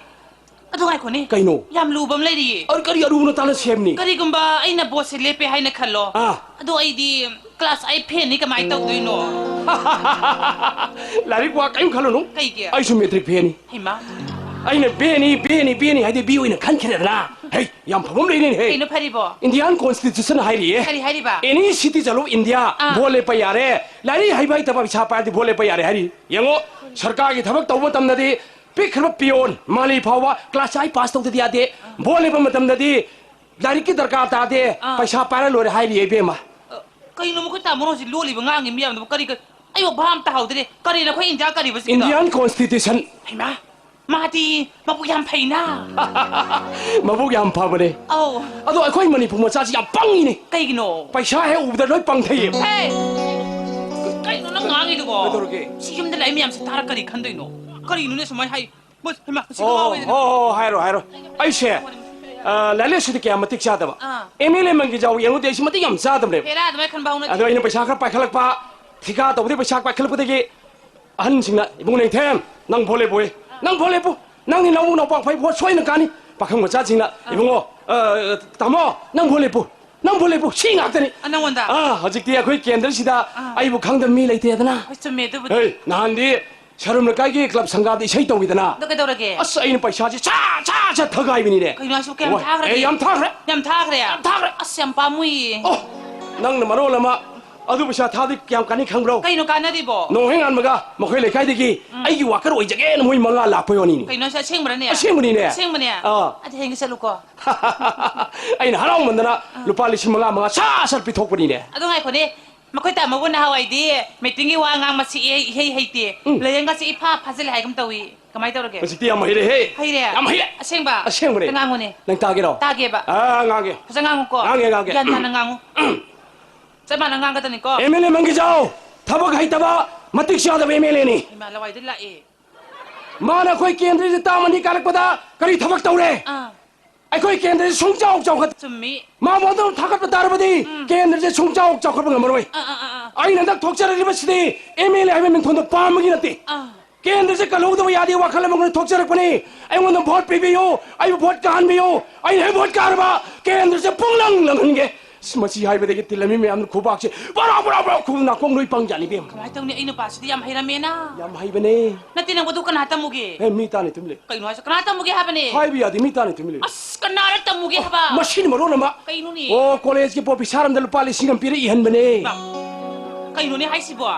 ꯑꯗꯨ ꯉꯥꯏꯈꯣꯅꯦ꯫ ꯀꯩꯅꯣ? ꯌꯥꯝ ꯂꯨꯕ ꯑꯃ ꯂꯩꯔꯤꯌꯦ꯫ ꯑ, ꯀꯔꯤ ꯑꯔꯨꯕꯅꯣ ꯇꯥꯟꯅꯁꯤ ꯍꯥꯏꯕꯅꯤ? ꯀꯔꯤꯒꯨꯝꯕ ꯑꯩꯅ ꯕꯣꯁꯁꯦ ꯂꯦꯞꯄꯦ ꯍꯥꯏꯅ ꯈꯜꯂꯣ꯫ ꯑꯥ꯫ ꯑꯗꯣ ꯑꯩꯗꯤ class eight ꯐꯦꯟꯅꯤ, ꯀꯃꯥꯏꯅ ꯇꯧꯗꯣꯏꯅꯣ? ꯂꯥꯏꯔꯤꯛ ꯋꯥ ꯀꯔꯤꯝ ꯈꯜꯂꯨꯅꯨ꯫ ꯀꯩꯒꯤ? ꯑꯩꯁꯨ ꯃꯦꯇ꯭ꯔꯤꯛ ꯐꯦꯟꯅꯤ꯫ ꯍꯩꯃꯥ꯫ ꯑꯩꯅ ꯕꯦꯅꯤ, ꯕꯦꯅꯤ, ꯕꯦꯅꯤ ꯍꯥꯏꯗꯤ ꯕꯤ ꯑꯣꯏꯅ ꯈꯟꯈ꯭ꯔꯦꯗꯅ꯫ ꯍꯩ, ꯌꯥꯝ ꯐꯕ ꯑꯃ ꯂꯩꯔꯦꯅꯦ, ꯍꯦ꯫ ꯀꯩꯅꯣ ꯐꯔꯤꯕꯣ? Indian Constitution ꯍꯥꯏꯔꯤꯌꯦ꯫ ꯀꯔꯤ ꯍꯥꯏꯔꯤꯕ? Any citizen of India ꯑꯥ꯫ ꯚꯣꯠ ꯂꯦꯞꯄ ꯌꯥꯔꯦ꯫ ꯂꯥꯏꯔꯤꯛ ꯍꯩꯕ ꯍꯩꯇꯕ ꯄꯩꯁꯥ ꯄꯥꯏꯔꯗꯤ ꯚꯣꯠ ꯂꯦꯞꯄ ꯌꯥꯔꯦ ꯍꯥꯏꯔꯤ꯫ ꯌꯦꯡꯉꯣ, ꯁꯔꯀꯥꯔꯒꯤ ꯊꯕꯛ ꯇꯧꯕ ꯃꯇꯝꯗꯗꯤ ꯄꯤꯛꯈ꯭ꯔꯕ peon, ꯃꯥꯂꯤ ꯐꯥꯎꯕ class eight pass ꯇꯧꯗꯗꯤ ꯌꯥꯗꯦ꯫ ꯚꯣꯠ ꯂꯦꯞꯄ ꯃꯇꯝꯗꯗꯤ ꯂꯥꯏꯔꯤꯛꯀꯤ ꯗꯔꯀꯥꯔ ꯇꯥꯗꯦ, ꯑꯥ꯫ ꯄꯩꯁꯥ ꯄꯥꯏꯔ ꯂꯣꯏꯔꯦ ꯍꯥꯏꯔꯤꯌꯦ, ꯏꯕꯦꯝꯃ꯫ ꯑ, ꯀꯩꯅꯣ ꯃꯈꯣꯏ ꯇꯥꯃꯣꯅ ꯍꯧꯖꯤꯛ ꯂꯣꯜꯂꯤꯕ, ꯉꯥꯡꯉꯤ ꯃꯌꯥꯝꯗꯨꯕꯨ? ꯀꯔꯤ, ꯀꯔꯤ? ꯑꯩꯕꯨ ꯚꯥꯞ ꯑꯝꯇ ꯍꯧꯗ꯭ꯔꯦ꯫ ꯀꯔꯤꯅꯣ ꯑꯩꯈꯣꯏ ꯏꯟꯗꯤꯌꯥ ꯀꯔꯤꯕꯁꯤꯒꯤꯗꯣ? Indian Constitution꯫ ꯍꯩꯃꯥ, ꯃꯥꯗꯤ ꯃꯕꯨꯛ ꯌꯥꯝ ꯐꯩꯅ꯫ ꯃꯕꯨꯛ ꯌꯥꯝ ꯐꯕꯅꯦ꯫ ꯑꯧ꯫ ꯑꯗꯣ ꯑꯩꯈꯣꯏ ꯃꯅꯤꯄꯨꯔ ꯃꯆꯥꯁꯤ ꯌꯥꯝ ꯄꯪꯉꯤꯅꯦ꯫ ꯀꯩꯒꯤꯅꯣ? ꯄꯩꯁꯥ ꯍꯦꯛ ꯎꯕꯗ ꯂꯣꯏ ꯄꯪꯊꯩꯌꯦ꯫ ꯍꯦ! ꯀꯩꯅꯣ ꯅꯪ ꯉꯥꯡꯉꯤꯗꯨꯕꯣ? ꯀꯩꯗꯧꯔꯒꯦ? ꯁꯤ ꯌꯨꯝꯗ ꯂꯩ ꯃꯌꯥꯝꯁꯤ ꯇꯥꯔ ꯀꯔꯤ ꯈꯟꯗꯣꯏꯅꯣ? ꯀꯔꯤꯅꯣꯅꯦ ꯁꯨꯃꯥꯏ ꯍꯥꯏ? ꯃꯁ-, ꯍꯩꯃꯥ, ꯁꯤ ꯍꯣ, ꯍꯣ, ꯉꯥꯎꯔꯦꯅꯦ꯫ ꯍꯣ, ꯍꯣ, ꯍꯥꯏꯔꯣ, ꯍꯥꯏꯔꯣ꯫ ꯑꯩꯁꯦ, ꯑ, ꯂꯥꯏꯔꯤꯛ ꯂꯥꯏꯁꯨꯗꯤ ꯀꯌꯥ ꯃꯇꯤꯛ ꯆꯥꯗꯕ꯫ ꯑꯥ꯫ ꯑꯦꯝ ꯑꯦꯜ ꯑꯦ ꯃꯟꯒꯤ ꯖꯥꯎ ꯌꯦꯡꯉꯨꯗꯤ ꯑꯩꯁꯤ ꯃꯇꯤꯛ ꯌꯥꯝ ꯆꯥꯗꯕꯅꯦꯕ꯫ ꯍꯦꯔꯥ, ꯑꯗꯨꯃꯥꯏ ꯈꯟꯕ ꯍꯧꯅꯗꯦ꯫ ꯑꯗꯣ ꯑꯩꯅ ꯄꯩꯁꯥ ꯈꯔ ꯄꯥꯏꯈꯠꯂꯛꯄ, ꯊꯤꯀꯥ ꯇꯧꯕꯗꯤ ꯄꯩꯁꯥ ꯄꯥꯏꯈꯠꯂꯛꯄꯗꯒꯤ ꯑꯍꯟꯁꯤꯡꯅ, "ꯏꯕꯨꯡ ꯅꯦꯡꯊꯦꯝ, ꯅꯪ ꯚꯣꯠ ꯂꯦꯞꯄꯣꯏ꯫ ꯅꯪ ꯚꯣꯠ ꯂꯦꯞꯄꯨ꯫ ꯅꯪꯗꯤ ꯅꯃꯧ ꯅꯄꯥ ꯐꯩ, ꯚꯣꯠ ꯁꯣꯏꯅ ꯀꯥꯅꯤ꯫" ꯄꯥꯈꯪ ꯃꯆꯥꯁꯤꯡꯅ, ꯑꯥ꯫ "ꯏꯕꯨꯡꯉꯣ, ꯑ, ꯇꯥꯃꯣ, ꯅꯪ ꯚꯣꯠ ꯂꯦꯞꯄꯨ꯫ ꯅꯪ ꯚꯣꯠ ꯂꯦꯞꯄꯨ꯫" ꯁꯤ ꯉꯥꯛꯇꯅꯤ꯫ ꯑ, ꯅꯪꯉꯣꯟꯗ? ꯑꯥ, ꯍꯧꯖꯤꯛꯇꯤ ꯑꯩꯈꯣꯏ ꯀꯦꯟꯗ꯭ꯔꯁꯤꯗ ꯑꯥ꯫ ꯑꯩꯕꯨ ꯈꯪꯗꯕ ꯃꯤ ꯂꯩꯇꯦꯗꯅ꯫ ꯍꯣꯏ, ꯆꯨꯝꯃꯦ ꯑꯗꯨꯕꯨꯗꯤ꯫ ꯍꯦ, ꯅꯍꯥꯟꯗꯤ ꯁꯔꯨꯝ ꯂꯩꯀꯥꯏꯒꯤ ꯀ꯭ꯂꯕ ꯁꯪꯒꯥꯗ ꯏꯁꯩ ꯇꯧꯋꯤꯗꯅ꯫ ꯑꯗꯣ ꯀꯩꯗꯧꯔꯒꯦ? ꯑꯁ, ꯑꯩꯅ ꯄꯩꯁꯥꯁꯦ ꯁꯠ, ꯁꯠ, ꯁꯠ ꯊꯒꯥꯏꯕꯅꯤꯅꯦ꯫ ꯀꯩꯅꯣ ꯍꯥꯏꯁꯤꯕꯨ, ꯀꯌꯥꯝ ꯍꯣꯏ, ꯊꯥꯈ꯭ꯔꯒꯦ? ꯑꯦ, ꯌꯥꯝ ꯊꯥꯈ꯭ꯔꯦ꯫ ꯌꯥꯝ ꯊꯥꯈ꯭ꯔꯦ? ꯑꯁ, ꯌꯥꯝ ꯄꯥꯝꯃꯨꯏꯌꯦ꯫ ꯑꯣ, ꯅꯪꯅ ꯃꯔꯣꯜ ꯑꯃ ꯑꯗꯨ ꯄꯩꯁꯥ ꯊꯥꯗꯤ ꯀꯌꯥꯝ ꯀꯥꯟꯅꯩ ꯈꯪꯕ꯭ꯔꯣ? ꯀꯩꯅꯣ ꯀꯥꯟꯅꯔꯤꯕꯣ? ꯅꯣꯡꯍꯦꯛ ꯉꯥꯟꯕꯒ ꯃꯈꯣꯏ ꯂꯩꯀꯥꯏꯗꯒꯤ ꯎꯝ꯫ ꯑꯩꯒꯤ worker ꯑꯣꯏꯖꯒꯦꯅ ꯃꯣꯏ ꯃꯉꯥ ꯂꯥꯛꯄꯩ ꯋꯥꯅꯤꯅꯦ꯫ ꯀꯩꯅꯣ ꯍꯥꯏꯁꯦ, ꯑꯁꯦꯡꯕ꯭ꯔꯅꯦ? ꯑꯁꯦꯡꯕꯅꯤꯅꯦ꯫ ꯑꯁꯦꯡꯕꯅꯦ? ꯑꯥ꯫ ꯑꯗꯨ ꯍꯌꯦꯡꯒ ꯆꯠꯂꯨꯀꯣ꯫ ꯑꯩꯅ ꯍꯔꯥꯎꯃꯟꯗꯅ ꯑꯥ꯫ ꯂꯨꯄꯥ ꯂꯤꯁꯤꯡ ꯃꯉꯥ ꯃꯉꯥ ꯁꯠ ꯁꯠ ꯄꯤꯊꯣꯛꯄꯅꯤꯅꯦ꯫ ꯑꯗꯣ ꯉꯥꯏꯈꯣꯅꯦ, ꯃꯈꯣꯏ ꯇꯥꯃꯣꯕꯨ ꯅꯍꯥꯟꯋꯥꯏꯗꯤ ꯃꯤꯇꯤꯡꯒꯤ ꯋꯥ ꯉꯥꯡꯕꯁꯤ ꯏꯍꯩ, ꯏꯍꯩ ꯍꯩꯇꯦ꯫ ꯎꯝ꯫ ꯂꯥꯏꯌꯦꯡꯒꯁꯤ ꯏꯐꯥ ꯐꯥꯖꯤꯜꯂꯦ ꯍꯥꯏꯒꯨꯝ ꯇꯧꯏ꯫ ꯀꯃꯥꯏꯅ ꯇꯧꯔꯒꯦ? ꯍꯧꯖꯤꯛꯇꯤ ꯌꯥꯝ ꯍꯩꯔꯦꯍꯦ꯫ ꯍꯩꯔꯦ? ꯌꯥꯝ ꯍꯩꯔꯦ꯫ ꯑꯁꯦꯡꯕ? ꯑꯁꯦꯡꯕꯅꯦ꯫ ꯑꯝꯇ ꯉꯥꯡꯉꯨꯅꯦ꯫ ꯅꯪ ꯇꯥꯒꯦꯔꯣ? ꯇꯥꯒꯦꯕ꯫ ꯑꯥ, ꯉꯥꯡꯒꯦ꯫ ꯐꯖꯅ ꯉꯥꯡꯉꯨꯀꯣ꯫ ꯉꯥꯡꯒꯦ, ꯉꯥꯡꯒꯦ꯫ ꯒ꯭ꯌꯥꯟ ꯇꯥꯅ ꯉꯥꯡꯉꯨ꯫ ꯆꯞ ꯃꯥꯟꯅ ꯉꯥꯡꯒꯗꯕꯅꯤꯀꯣ꯫ ꯑꯦꯝ ꯑꯦꯜ ꯑꯦ ꯃꯪꯒꯤꯖꯥꯎ, ꯊꯕꯛ ꯍꯩꯇꯕ, ꯃꯇꯤꯛ ꯆꯥꯗꯕ ꯑꯦꯝ ꯑꯦꯜ ꯑꯦꯅꯤ꯫ ꯏꯃꯥ, ꯂꯋꯥꯏꯗ ꯂꯥꯛꯑꯦ꯫ ꯃꯥꯅ ꯑꯩꯈꯣꯏ ꯀꯦꯟꯗ꯭ꯔꯁꯤꯗ ꯇꯥꯝ ꯑꯅꯤ ꯀꯥꯔꯛꯄꯗ ꯀꯔꯤ ꯊꯕꯛ ꯇꯧꯔꯦ? ꯑꯥ꯫ ꯑꯩꯈꯣꯏ ꯀꯦꯟꯗ꯭ꯔꯁꯤ ꯁꯨꯡꯆꯥꯎ ꯆꯥꯎꯈꯠ-, ꯆꯨꯝꯃꯤ꯫ ꯃꯥ ꯃꯗꯨ ꯊꯥꯒꯠꯄ ꯇꯥꯔꯕꯗꯤ ꯎꯝ꯫ ꯀꯦꯟꯗ꯭ꯔꯁꯦ ꯁꯨꯡꯆꯥꯎ ꯆꯥꯎꯈꯠꯄ ꯉꯝꯃꯔꯣꯏ꯫ ꯑꯥ, ꯑꯥ, ꯑꯥ, ꯑꯥ꯫ ꯑꯩꯅ ꯍꯟꯗꯛ ꯊꯣꯛꯆꯔꯛꯂꯤꯕꯁꯤꯗꯤ ꯑꯦꯝ ꯑꯦꯜ ꯑꯦ ꯍꯥꯏꯕ ꯃꯤꯡꯊꯣꯟꯗꯣ ꯄꯥꯝꯕꯒꯤ ꯅꯠꯇꯦ꯫ ꯑꯥ꯫ ꯀꯦꯟꯗ꯭ꯔꯁꯦ ꯀꯜꯍꯧꯗꯕ ꯌꯥꯗꯦ ꯋꯥꯈꯜ ꯑꯃ ꯊꯣꯛꯆꯔꯛꯄꯅꯤ꯫ ꯑꯩꯉꯣꯟꯗ ꯚꯣꯠ ꯄꯤꯕꯤꯌꯨ, ꯑꯩꯕꯨ ꯚꯣꯠ ꯀꯥꯍꯟꯕꯤꯌꯨ, ꯑꯩꯅ ꯍꯦꯛ ꯚꯣꯠ ꯀꯥꯔꯕ ꯀꯦꯟꯗ꯭ꯔꯁꯦ ꯄꯨꯡꯂꯪ ꯂꯪꯍꯟꯒꯦ꯫ ꯑꯁ, ꯃꯁꯤ ꯍꯥꯏꯕꯗꯒꯤ ꯇꯤꯜꯂꯝꯃꯤ ꯃꯌꯥꯝꯅ ꯈꯨꯕꯥꯛꯁꯦ ꯕꯔꯥ ꯕꯔꯥ ꯕꯔꯥ ꯈꯨ ꯅꯥꯀꯣꯡ ꯂꯣꯏ ꯄꯪ ꯖꯥꯠꯅꯤ ꯏꯕꯦꯝꯃ꯫ ꯀꯃꯥꯏꯅ ꯇꯧꯅꯤ? ꯑꯩ ꯅꯨꯄꯥꯁꯤꯗꯤ ꯌꯥꯝ ꯍꯩꯔꯝꯃꯦꯅ꯫ ꯌꯥꯝ ꯍꯩꯕꯅꯦ꯫ ꯅꯠꯇꯦ, ꯅꯪꯕꯨ ꯑꯗꯨ ꯀꯅꯥ ꯇꯝꯃꯨꯒꯦ? ꯑꯦ, ꯃꯤ ꯇꯥꯅꯤ ꯇꯨꯃꯤꯟ ꯂꯩ꯫ ꯀꯩꯅꯣ ꯍꯥꯏꯁꯦ? ꯀꯅꯥ ꯇꯝꯃꯨꯒꯦ ꯍꯥꯏꯕꯅꯦ? ꯍꯥꯏꯕ ꯌꯥꯗꯦ, ꯃꯤ ꯇꯥꯅꯤ ꯇꯨꯃꯤꯟ ꯂꯩ꯫ ꯑꯁ, ꯀꯅꯥꯅ ꯇꯝꯃꯨꯒꯦ ꯍꯥꯏꯕ? ꯃꯁꯤꯅ ꯃꯔꯣꯟ ꯑꯃ꯫ ꯀꯩꯅꯣꯅꯦ? ꯑꯣ, ꯀꯣꯂꯦꯖꯀꯤ ꯄ꯭ꯔꯣꯐꯦꯁꯥꯔ ꯑꯃꯗ ꯂꯨꯄꯥ ꯂꯤꯁꯤꯡ ꯑꯃ ꯄꯤꯔ ꯏꯍꯟꯕꯅꯦ꯫ ꯏꯃꯥ, ꯀꯩꯅꯣꯅꯦ ꯍꯥꯏꯁꯤꯕꯣ?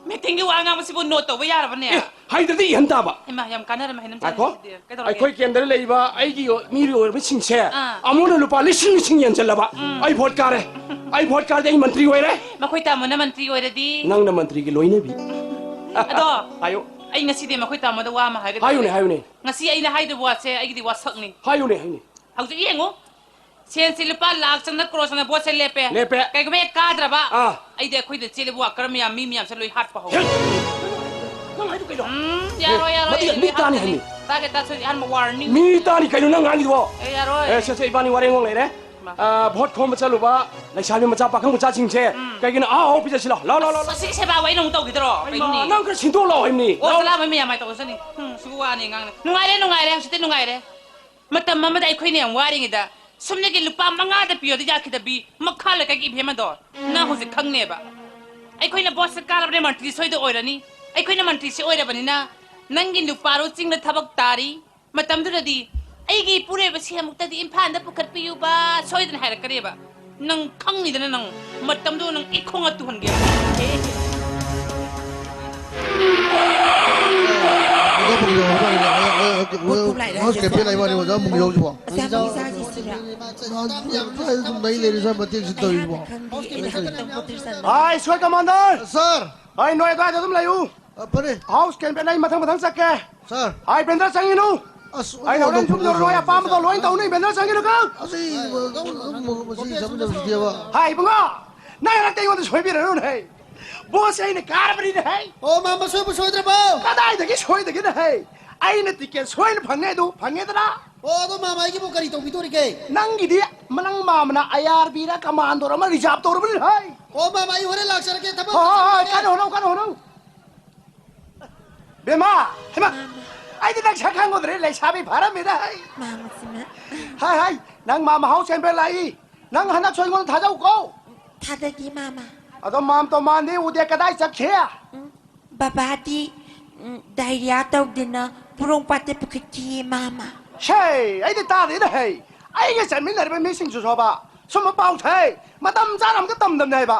ꯃꯤꯇꯤꯡꯒꯤ ꯋꯥ ꯉꯥꯡꯕꯁꯤꯕꯨ ꯅꯣꯠ ꯇꯧꯕ ꯌꯥꯔꯕꯅꯦ? ꯑꯦ, ꯍꯩꯗ꯭ꯔꯗꯤ ꯏꯍꯟ ꯇꯥꯕ꯫ ꯏꯃꯥ, ꯌꯥꯝ ꯀꯥꯟꯅꯔꯝꯃꯦ, ꯍꯩꯅꯝ ꯉꯥꯏꯈꯣ꯫ ꯆꯥꯅꯤꯡꯉꯤꯁꯤꯗꯤ꯫ ꯀꯩꯗꯧꯔꯒꯦ? ꯑꯩꯈꯣꯏ ꯀꯦꯟꯗ꯭ꯔꯗ ꯂꯩꯔꯤꯕ ꯑꯩꯒꯤ ꯃꯤꯔꯣꯏ ꯑꯣꯏꯔꯕꯁꯤꯡꯁꯦ ꯑꯥ꯫ ꯑꯃꯨꯛꯅ ꯂꯨꯄꯥ ꯂꯤꯁꯤꯡ ꯂꯤꯁꯤꯡ ꯌꯦꯟꯁꯤꯜꯂꯕ꯫ ꯎꯝ꯫ ꯑꯩ ꯚꯣꯠ ꯀꯥꯔꯦ꯫ ꯑꯩ ꯚꯣꯠ ꯀꯥꯔꯗꯤ ꯑꯩ ꯃꯟꯇ꯭ꯔꯤ ꯑꯣꯏꯔꯦ꯫ ꯃꯈꯣꯏ ꯇꯥꯃꯣꯅ ꯃꯟꯇ꯭ꯔꯤ ꯑꯣꯏꯔꯗꯤ? ꯅꯪꯅ ꯃꯟꯇ꯭ꯔꯤꯒꯤ ꯂꯣꯏꯅꯕꯤ꯫ ꯑꯗꯣ, ꯍꯥꯏꯌꯨ꯫ ꯑꯩ ꯉꯁꯤꯗꯤ ꯃꯈꯣꯏ ꯇꯥꯃꯣꯗ ꯋꯥ ꯑꯃ ꯍꯥꯏꯒꯗꯕ ꯍꯥꯏꯌꯨꯅꯦ, ꯂꯩ꯫ ꯍꯥꯏꯌꯨꯅꯦ꯫ ꯉꯁꯤ ꯑꯩꯅ ꯍꯥꯏꯗꯕ ꯋꯥꯁꯦ ꯑꯩꯒꯤꯗꯤ ꯋꯥꯁꯛꯅꯤ꯫ ꯍꯥꯏꯌꯨꯅꯦ, ꯍꯥꯏꯌꯨꯅꯦ꯫ ꯍꯧꯖꯤꯛ ꯌꯦꯡꯉꯨ꯫ ꯁꯦꯟꯁꯤ ꯂꯨꯄꯥ ꯂꯥꯈ ꯆꯪꯅ ꯀ꯭ꯔꯣꯔ ꯆꯪꯅ ꯚꯣꯠꯁꯦ ꯂꯦꯞꯄꯦ꯫ ꯂꯦꯞꯄꯦ꯫ ꯀꯩꯒꯨꯝꯕ ꯍꯦꯛ ꯀꯥꯗ꯭ꯔꯕ, ꯑꯥ꯫ ꯑꯩꯗꯤ ꯑꯩꯈꯣꯏꯗ ꯆꯦꯜꯂꯤꯕ ꯋꯥꯀꯔ ꯃꯌꯥꯝ, ꯃꯤ ꯃꯌꯥꯝꯁꯦ ꯂꯣꯏ ꯍꯥꯠꯄ ꯍꯧꯔꯦ꯫ ꯍꯦ! ꯅꯪ ꯍꯥꯏꯗꯣ ꯀꯩꯅꯣ? ꯎꯝ, ꯌꯥꯔꯣꯏ, ꯌꯥꯔꯣꯏ, ꯃꯗꯨꯗꯤ ꯑꯩꯗꯤ ꯃꯤ ꯂꯣꯏ ꯇꯥꯅꯤ ꯍꯥꯠꯀꯅꯤ꯫ ꯍꯥꯏꯕꯅꯤ꯫ ꯇꯥꯒꯦ ꯇꯥꯁꯤ, ꯑꯍꯥꯟꯕ ꯋꯥꯔꯅꯤꯡ꯫ ꯃꯤ ꯇꯥꯅꯤ ꯀꯩꯅꯣ ꯅꯪ ꯉꯥꯡꯉꯤꯗꯨꯕꯣ? ꯑꯦ, ꯌꯥꯔꯣꯏ꯫ ꯑꯦ, ꯁꯦ, ꯁꯦ, ꯏꯕꯥꯅꯤ ꯋꯥꯔꯦꯡ ꯂꯩꯔꯦ꯫ ꯃꯥ꯫ ꯑꯥ, ꯚꯣꯠ ꯈꯣꯝꯕ ꯆꯠꯂꯨꯕ ꯂꯩꯁꯥꯕꯤ ꯃꯆꯥ ꯄꯥꯈꯪ ꯃꯆꯥꯁꯤꯡꯁꯦ ꯎꯝ꯫ ꯀꯩꯒꯤꯅꯣ ꯑꯍꯥꯎ ꯑꯍꯥꯎ ꯄꯤꯖꯁꯤꯂꯣ? ꯂꯥꯎ, ꯂꯥꯎ, ꯂꯥꯎ, ꯂꯥꯎ꯫ ꯑꯁ, ꯑꯁꯤꯒꯤ ꯁꯦꯕꯥꯕꯨ ꯑꯩꯅ ꯑꯃꯨꯛ ꯇꯧꯈꯤꯗ꯭ꯔꯣ? ꯍꯩꯃꯥ, ꯀꯩꯅꯣꯅꯦ? ꯅꯪ ꯈꯔ ꯁꯤꯟꯗꯣꯛ ꯂꯥꯎ ꯍꯥꯏꯕꯅꯤ꯫ ꯑꯣ, ꯂꯥꯎ꯫ ꯆꯂꯥꯕ ꯃꯌꯥꯝ ꯃꯥꯏ ꯇꯧꯖꯁꯅꯤ꯫ ꯎꯝ, ꯁꯤꯕꯨ ꯋꯥꯅꯤ ꯉꯥꯡꯅ-, ꯅꯨꯡꯉꯥꯏꯔꯦ, ꯅꯨꯡꯉꯥꯏꯔꯦ, ꯍꯧꯖꯤꯛꯇꯤ ꯅꯨꯡꯉꯥꯏꯔꯦ꯫ ꯃꯇꯝ ꯑꯃꯗ ꯑꯩꯈꯣꯏꯅ ꯌꯥꯝ ꯋꯥꯔꯤꯉꯩꯗ ꯁꯣꯝꯗꯒꯤ ꯂꯨꯄꯥ ꯃꯉꯥꯗ ꯄꯤꯌꯣꯗ ꯌꯥꯈꯤꯗꯕꯤ ꯃꯈꯥ ꯂꯩꯀꯥꯏꯒꯤ ꯏꯕꯦꯝꯃꯗꯣ ꯅꯪ ꯍꯧꯖꯤꯛ ꯈꯪꯅꯦꯕ꯫ ꯑꯩꯈꯣꯏꯅ ꯚꯣꯠꯁꯦ ꯀꯥꯔꯕꯅꯤꯅ ꯃꯟꯇ꯭ꯔꯤ ꯁꯣꯏꯗ ꯑꯣꯏꯔꯅꯤ꯫ ꯑꯩꯈꯣꯏꯅ ꯃꯟꯇ꯭ꯔꯤꯁꯦ ꯑꯣꯏꯔꯕꯅꯤꯅ ꯅꯪꯒꯤ ꯅꯨꯄꯥꯔꯣ ꯆꯤꯡꯗ ꯊꯕꯛ ꯇꯥꯔꯤ꯫ ꯃꯇꯝꯗꯨꯗꯗꯤ ꯑꯩꯒꯤ ꯏꯄꯨꯔꯣꯏꯕꯁꯦ ꯑꯃꯨꯛꯇꯗꯤ ꯏꯝꯐꯥꯜꯗ ꯄꯨꯈꯠꯄꯤꯌꯨꯕ ꯁꯣꯏꯗꯅ ꯍꯥꯏꯔꯛꯀꯅꯦꯕ꯫ ꯅꯪ ꯈꯪꯅꯤꯗꯅ ꯅꯪ ꯃꯇꯝꯗꯨ ꯅꯪ ꯏꯈꯣꯡ ꯇꯨꯍꯟꯒꯦ꯫ ꯑꯣꯖꯥ ꯃꯨꯡꯖꯧ ꯍꯥꯏꯕ ꯀꯩꯅꯣ? ꯑꯣꯖꯥ, ꯑꯣꯖꯥ, ꯑꯣꯖꯥ, ꯀꯦꯞꯇꯦꯟ ꯍꯥꯏꯕ ꯋꯥꯅꯤ, ꯑꯣꯖꯥ ꯃꯨꯡꯖꯧꯁꯤꯕꯣ꯫ ꯑꯣꯖꯥ ꯃꯨꯡꯖꯧ꯫ ꯀꯥꯏꯗ ꯑꯗꯨꯝ ꯂꯩ ꯂꯩꯔꯦ ꯁꯥꯔ, ꯃꯇꯦꯛꯁꯤ ꯇꯧꯔꯤꯕꯣ? ꯑꯩꯍꯥꯛꯅ ꯈꯪꯗꯦ, ꯑꯩꯅ ꯈꯪꯗꯕ ꯄꯣꯠꯇꯨ ꯁꯥꯔ꯫ ꯍꯥꯏ, ꯁꯣꯏ ꯀꯃꯥꯟꯗꯔ! ꯁꯥꯔ! ꯍꯥꯏ, ꯅꯣꯏ ꯑꯗꯨꯋꯥꯏꯗ ꯑꯗꯨꯝ ꯂꯩꯌꯨ꯫ ꯑ, ꯐꯔꯦ꯫ ꯍꯥꯎꯁ ꯀꯦꯝꯄꯦꯟ ꯑꯩ ꯃꯊꯪ ꯃꯊꯪ ꯆꯠꯀꯦ꯫ ꯁꯥꯔ! ꯍꯥꯏ, ꯕꯦꯟꯗꯔ ꯆꯪꯉꯤꯅꯨ꯫ ꯑꯁ, ꯑꯩ ꯍꯣꯔꯦꯟ ꯁꯨꯝ ꯌꯧꯔꯣꯏ, ꯑꯄꯥꯃꯗꯣ ꯂꯣꯏ ꯇꯧꯅꯤ, ꯕꯦꯟꯗꯔ ꯆꯪꯉꯤꯅꯨ ꯀꯣ꯫ ꯑꯁ, ꯑꯩ ꯃꯁꯤ ꯆꯠꯃꯤꯟꯅꯕꯁꯤꯗꯤꯕ꯫ ꯍꯥꯏ, ꯏꯕꯨꯡꯉꯣ, ꯅꯪ ꯍꯦꯛꯇ ꯑꯩꯉꯣꯟꯗ ꯁꯣꯏꯕꯤꯔꯅꯨꯅꯦ꯫ ꯕꯣꯁ, ꯑꯩꯅ ꯀꯥꯔꯕꯅꯤꯅꯦ ꯍꯦ꯫ ꯑꯣ, ꯃꯥꯃ, ꯁꯣꯏꯕꯨ ꯁꯣꯏꯗ꯭ꯔꯕꯣ? ꯀꯗꯥꯏꯗꯒꯤ ꯁꯣꯏꯗꯒꯦꯅꯦ ꯍꯦ? ꯑꯩꯅ ꯇꯤꯀꯦꯠ ꯁꯣꯏꯅ ꯐꯪꯉꯦ ꯑꯗꯨ, ꯐꯪꯉꯦꯗꯅ꯫ ꯑꯣ, ꯑꯗꯣ ꯃꯥꯃ, ꯑꯩꯒꯤꯕꯨ ꯀꯔꯤ ꯇꯧꯕꯤꯗꯣꯔꯤꯒꯦ? ꯅꯪꯒꯤꯗꯤ ꯅꯪ ꯃꯥꯃꯅ ꯑꯥꯏ ꯑꯥꯔ ꯕꯤꯔ ꯀꯃꯥꯟꯗꯣꯔ ꯑꯃ ꯔꯤꯖꯥꯔꯚ ꯇꯧꯔꯕꯅꯤ ꯍꯦ꯫ ꯑꯣ, ꯃꯥꯃ, ꯑꯩ ꯍꯣꯔꯦꯟ ꯂꯥꯛꯆꯔꯒꯦ, ꯊꯕꯛ ꯍꯣꯏ, ꯍꯣꯏ, ꯍꯣꯏ, ꯑꯃ ꯆꯠꯂꯦ꯫ ꯀꯟꯅ ꯍꯣꯠꯅꯧ, ꯀꯟꯅ ꯍꯣꯠꯅꯧ꯫ ꯕꯦꯝꯃ, ꯍꯩꯃꯥ, ꯃꯥꯃ꯫ ꯑꯩꯗꯤ ꯅꯪ ꯁꯛ ꯈꯪꯉꯨꯗ꯭ꯔꯦ, ꯂꯩꯁꯥꯕꯤ ꯐꯥꯔꯝꯃꯤꯗ ꯍꯩ꯫ ꯃꯥꯃꯁꯤꯃ꯫ ꯍꯥꯏ, ꯍꯥꯏ, ꯅꯪ ꯃꯥꯃ ꯍꯥꯎꯁ ꯀꯦꯝꯄꯦꯟ ꯂꯥꯛꯏ꯫ ꯅꯪ ꯍꯟꯗꯛꯁꯨ ꯑꯩꯉꯣꯟꯗ ꯊꯥꯖꯧꯀꯣ꯫ ꯊꯥꯖꯒꯦ, ꯃꯥꯃ꯫ ꯑꯗꯣ ꯃꯥꯝ ꯇꯣꯃꯥꯟꯗꯤ ꯎꯗꯦ, ꯀꯗꯥꯏ ꯆꯠꯈꯤ? ꯎꯝ, ꯕꯕꯥꯗꯤ, ꯎꯝ, ꯗꯥꯏꯔꯤꯌꯥ ꯇꯧꯗꯅ ꯄꯣꯔꯣꯝꯄꯥꯠꯇ ꯄꯨꯈꯠꯈꯤꯌꯦ, ꯃꯥꯃ꯫ ꯁꯦ, ꯑꯩꯗꯤ ꯇꯥꯗꯦꯗ ꯍꯩ꯫ ꯑꯩꯒ ꯆꯠꯃꯤꯟꯅꯔꯤꯕ ꯃꯤꯁꯤꯡꯁꯤꯁꯨꯕ ꯁꯨꯝꯕ ꯄꯥꯎ ꯊꯩ꯫ ꯃꯇꯝ ꯆꯥꯅ ꯑꯝꯇ ꯇꯝꯗꯕꯅꯦ ꯍꯥꯏꯕ꯫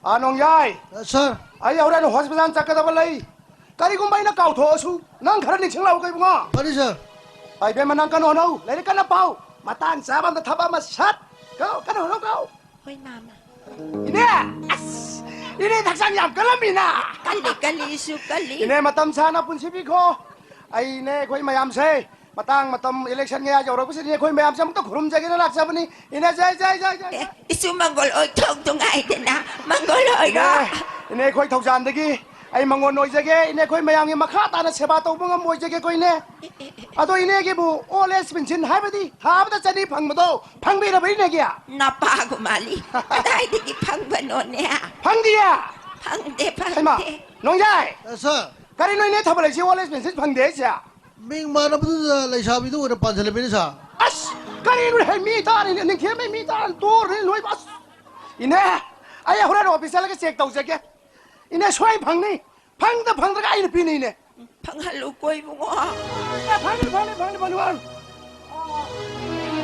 ꯑꯥ, ꯅꯣꯡꯌꯥꯏ꯫ ꯑ, ꯁꯥꯔ꯫ ꯑꯩ ꯍꯣꯔꯦꯟ ꯍꯣꯁꯄꯤꯇꯥꯜ ꯆꯠꯀꯗꯕ ꯂꯩ꯫ ꯀꯔꯤꯒꯨꯝꯕ ꯑꯩꯅ ꯀꯥꯎꯊꯣꯛꯑꯁꯨ, ꯅꯪ ꯈꯔ ꯅꯤꯡꯁꯤꯡꯂꯛꯎꯀꯣ, ꯏꯕꯨꯡꯉꯣ꯫ ꯐꯅꯤ, ꯁꯥꯔ꯫ ꯑꯩ, ꯏꯕꯦꯝꯃ, ꯅꯪ ꯀꯟꯅ ꯍꯣꯠꯅꯧ꯫ ꯂꯥꯏꯔꯤꯛ ꯀꯟꯅ ꯄꯥꯎ꯫ ꯃꯇꯥꯡ ꯆꯥꯕ ꯑꯝꯗ ꯊꯕꯛ ꯑꯃ ꯁꯠ꯫ ꯀꯣ, ꯀꯟꯅ ꯍꯣꯠꯅꯧꯀꯣ꯫ ꯍꯣꯏ, ꯃꯥꯃ꯫ ꯏꯅꯦ! ꯑꯁ! ꯏꯅꯦ ꯍꯛꯆꯥꯡ ꯌꯥꯝ ꯀꯜꯂꯝꯃꯤꯅ! ꯀꯜꯂꯤ, ꯀꯜꯂꯤ, ꯏꯁꯨ ꯀꯜꯂꯤ꯫ ꯏꯅꯦ, ꯃꯇꯝ ꯁꯥꯡꯅ ꯄꯨꯟꯁꯤꯕꯤꯈꯣ꯫ ꯑꯩꯅꯦ, ꯑꯩꯈꯣꯏ ꯃꯌꯥꯝꯁꯦ ꯃꯇꯥꯡ ꯃꯇꯝ ꯏꯂꯦꯛꯁꯟ ꯃꯌꯥ ꯌꯧꯔꯛꯄꯁꯤꯗ ꯑꯩꯈꯣꯏ ꯃꯌꯥꯝꯁꯦ ꯑꯃꯨꯛꯇ ꯈꯨꯔꯨꯝꯖꯒꯦꯅ ꯂꯥꯛꯆꯕꯅꯤ꯫ ꯏꯅꯦ, ꯖꯩ, ꯖꯩ, ꯖꯩ, ꯖꯩ, ꯑꯦ, ꯖꯩ꯫ ꯏꯁꯨ ꯃꯪꯒꯣꯜ ꯑꯣꯏꯊꯣꯛꯇꯨꯉꯥꯏꯗꯅ ꯃꯪꯒꯣꯜ ꯑꯣꯏꯔꯣ꯫ ꯏꯅꯦ, ꯏꯅꯦ, ꯑꯩꯈꯣꯏ ꯊꯧꯖꯥꯟꯗꯒꯤ ꯑꯩ ꯃꯪꯒꯣꯜ ꯑꯣꯏꯖꯒꯦ꯫ ꯏꯅꯦ, ꯑꯩꯈꯣꯏ ꯃꯌꯥꯝꯒꯤ ꯃꯈꯥ ꯇꯥꯅ ꯁꯦꯕꯥ ꯇꯧꯕ ꯉꯝꯕ ꯑꯣꯏꯖꯒꯦꯀꯣ, ꯏꯅꯦ꯫ ꯑꯦ, ꯑꯦ, ꯑꯦ꯫ ꯑꯗꯣ ꯏꯅꯦꯒꯤꯕꯨ ꯑꯣꯜ ꯑꯦꯖ ꯄꯦꯟꯁꯤꯟ ꯍꯥꯏꯕꯗꯤ ꯊꯥ ꯑꯃꯗ ꯆꯅꯤ ꯐꯪꯕꯗꯣ ꯐꯪꯕꯤꯔꯕ ꯏꯅꯦꯒꯤ? ꯅꯄꯥꯒ ꯃꯥꯜꯂꯤ꯫ ꯀꯗꯥꯏꯗꯒꯤ ꯐꯪꯕꯅꯣꯅꯦ? ꯐꯪꯗꯤꯌꯦ? ꯐꯪꯗꯦ, ꯍꯩꯃꯥ, ꯐꯪꯗꯦ꯫ ꯅꯣꯡꯌꯥꯏ! ꯑ, ꯁꯥꯔ꯫ ꯀꯔꯤꯅꯣ ꯏꯅꯦ ꯊꯕꯛ ꯂꯩꯁꯤ ꯑꯣꯜ ꯑꯦꯖ ꯄꯦꯟꯁꯤꯟ ꯐꯪꯗꯦ ꯍꯥꯏꯁꯦ? ꯃꯤꯡ ꯃꯥꯟꯅꯕꯗꯨꯗ ꯂꯩꯁꯥꯕꯤꯗꯨ ꯑꯣꯏꯅ ꯄꯥꯟꯁꯤꯜꯂꯝꯃꯤꯅꯦ, ꯁꯥꯔ꯫ ꯑꯁ! ꯀꯔꯤꯅꯣ ꯍꯦ, ꯃꯤ ꯇꯥꯔꯤꯅꯦ, ꯅꯤꯡꯊꯦꯝꯕꯩ ꯃꯤ ꯇꯥꯔ ꯇꯣꯔꯅꯤ ꯂꯣꯏꯕ꯫ ꯑꯁ! ꯏꯅꯦ, ꯑꯩ ꯍꯣꯔꯦꯟ ꯑꯣꯐꯤꯁ ꯆꯠꯂꯒ ꯆꯦꯛ ꯇꯧꯖꯒꯦ꯫ ꯏꯅꯦ, ꯁꯣꯏ ꯐꯪꯅꯤ꯫ ꯐꯪꯗ ꯐꯪꯗ꯭ꯔꯒ ꯑꯩꯅ ꯄꯤꯅꯤꯅꯦ꯫ ꯐꯪꯍꯜꯂꯨꯀꯣ ꯏꯕꯨꯡꯉꯣ꯫ ꯑꯦ, ꯐꯪꯅꯤ, ꯐꯪꯅꯤ, ꯐꯪꯅꯤ, ꯐꯪꯅꯤ, ꯐꯪꯅꯤ꯫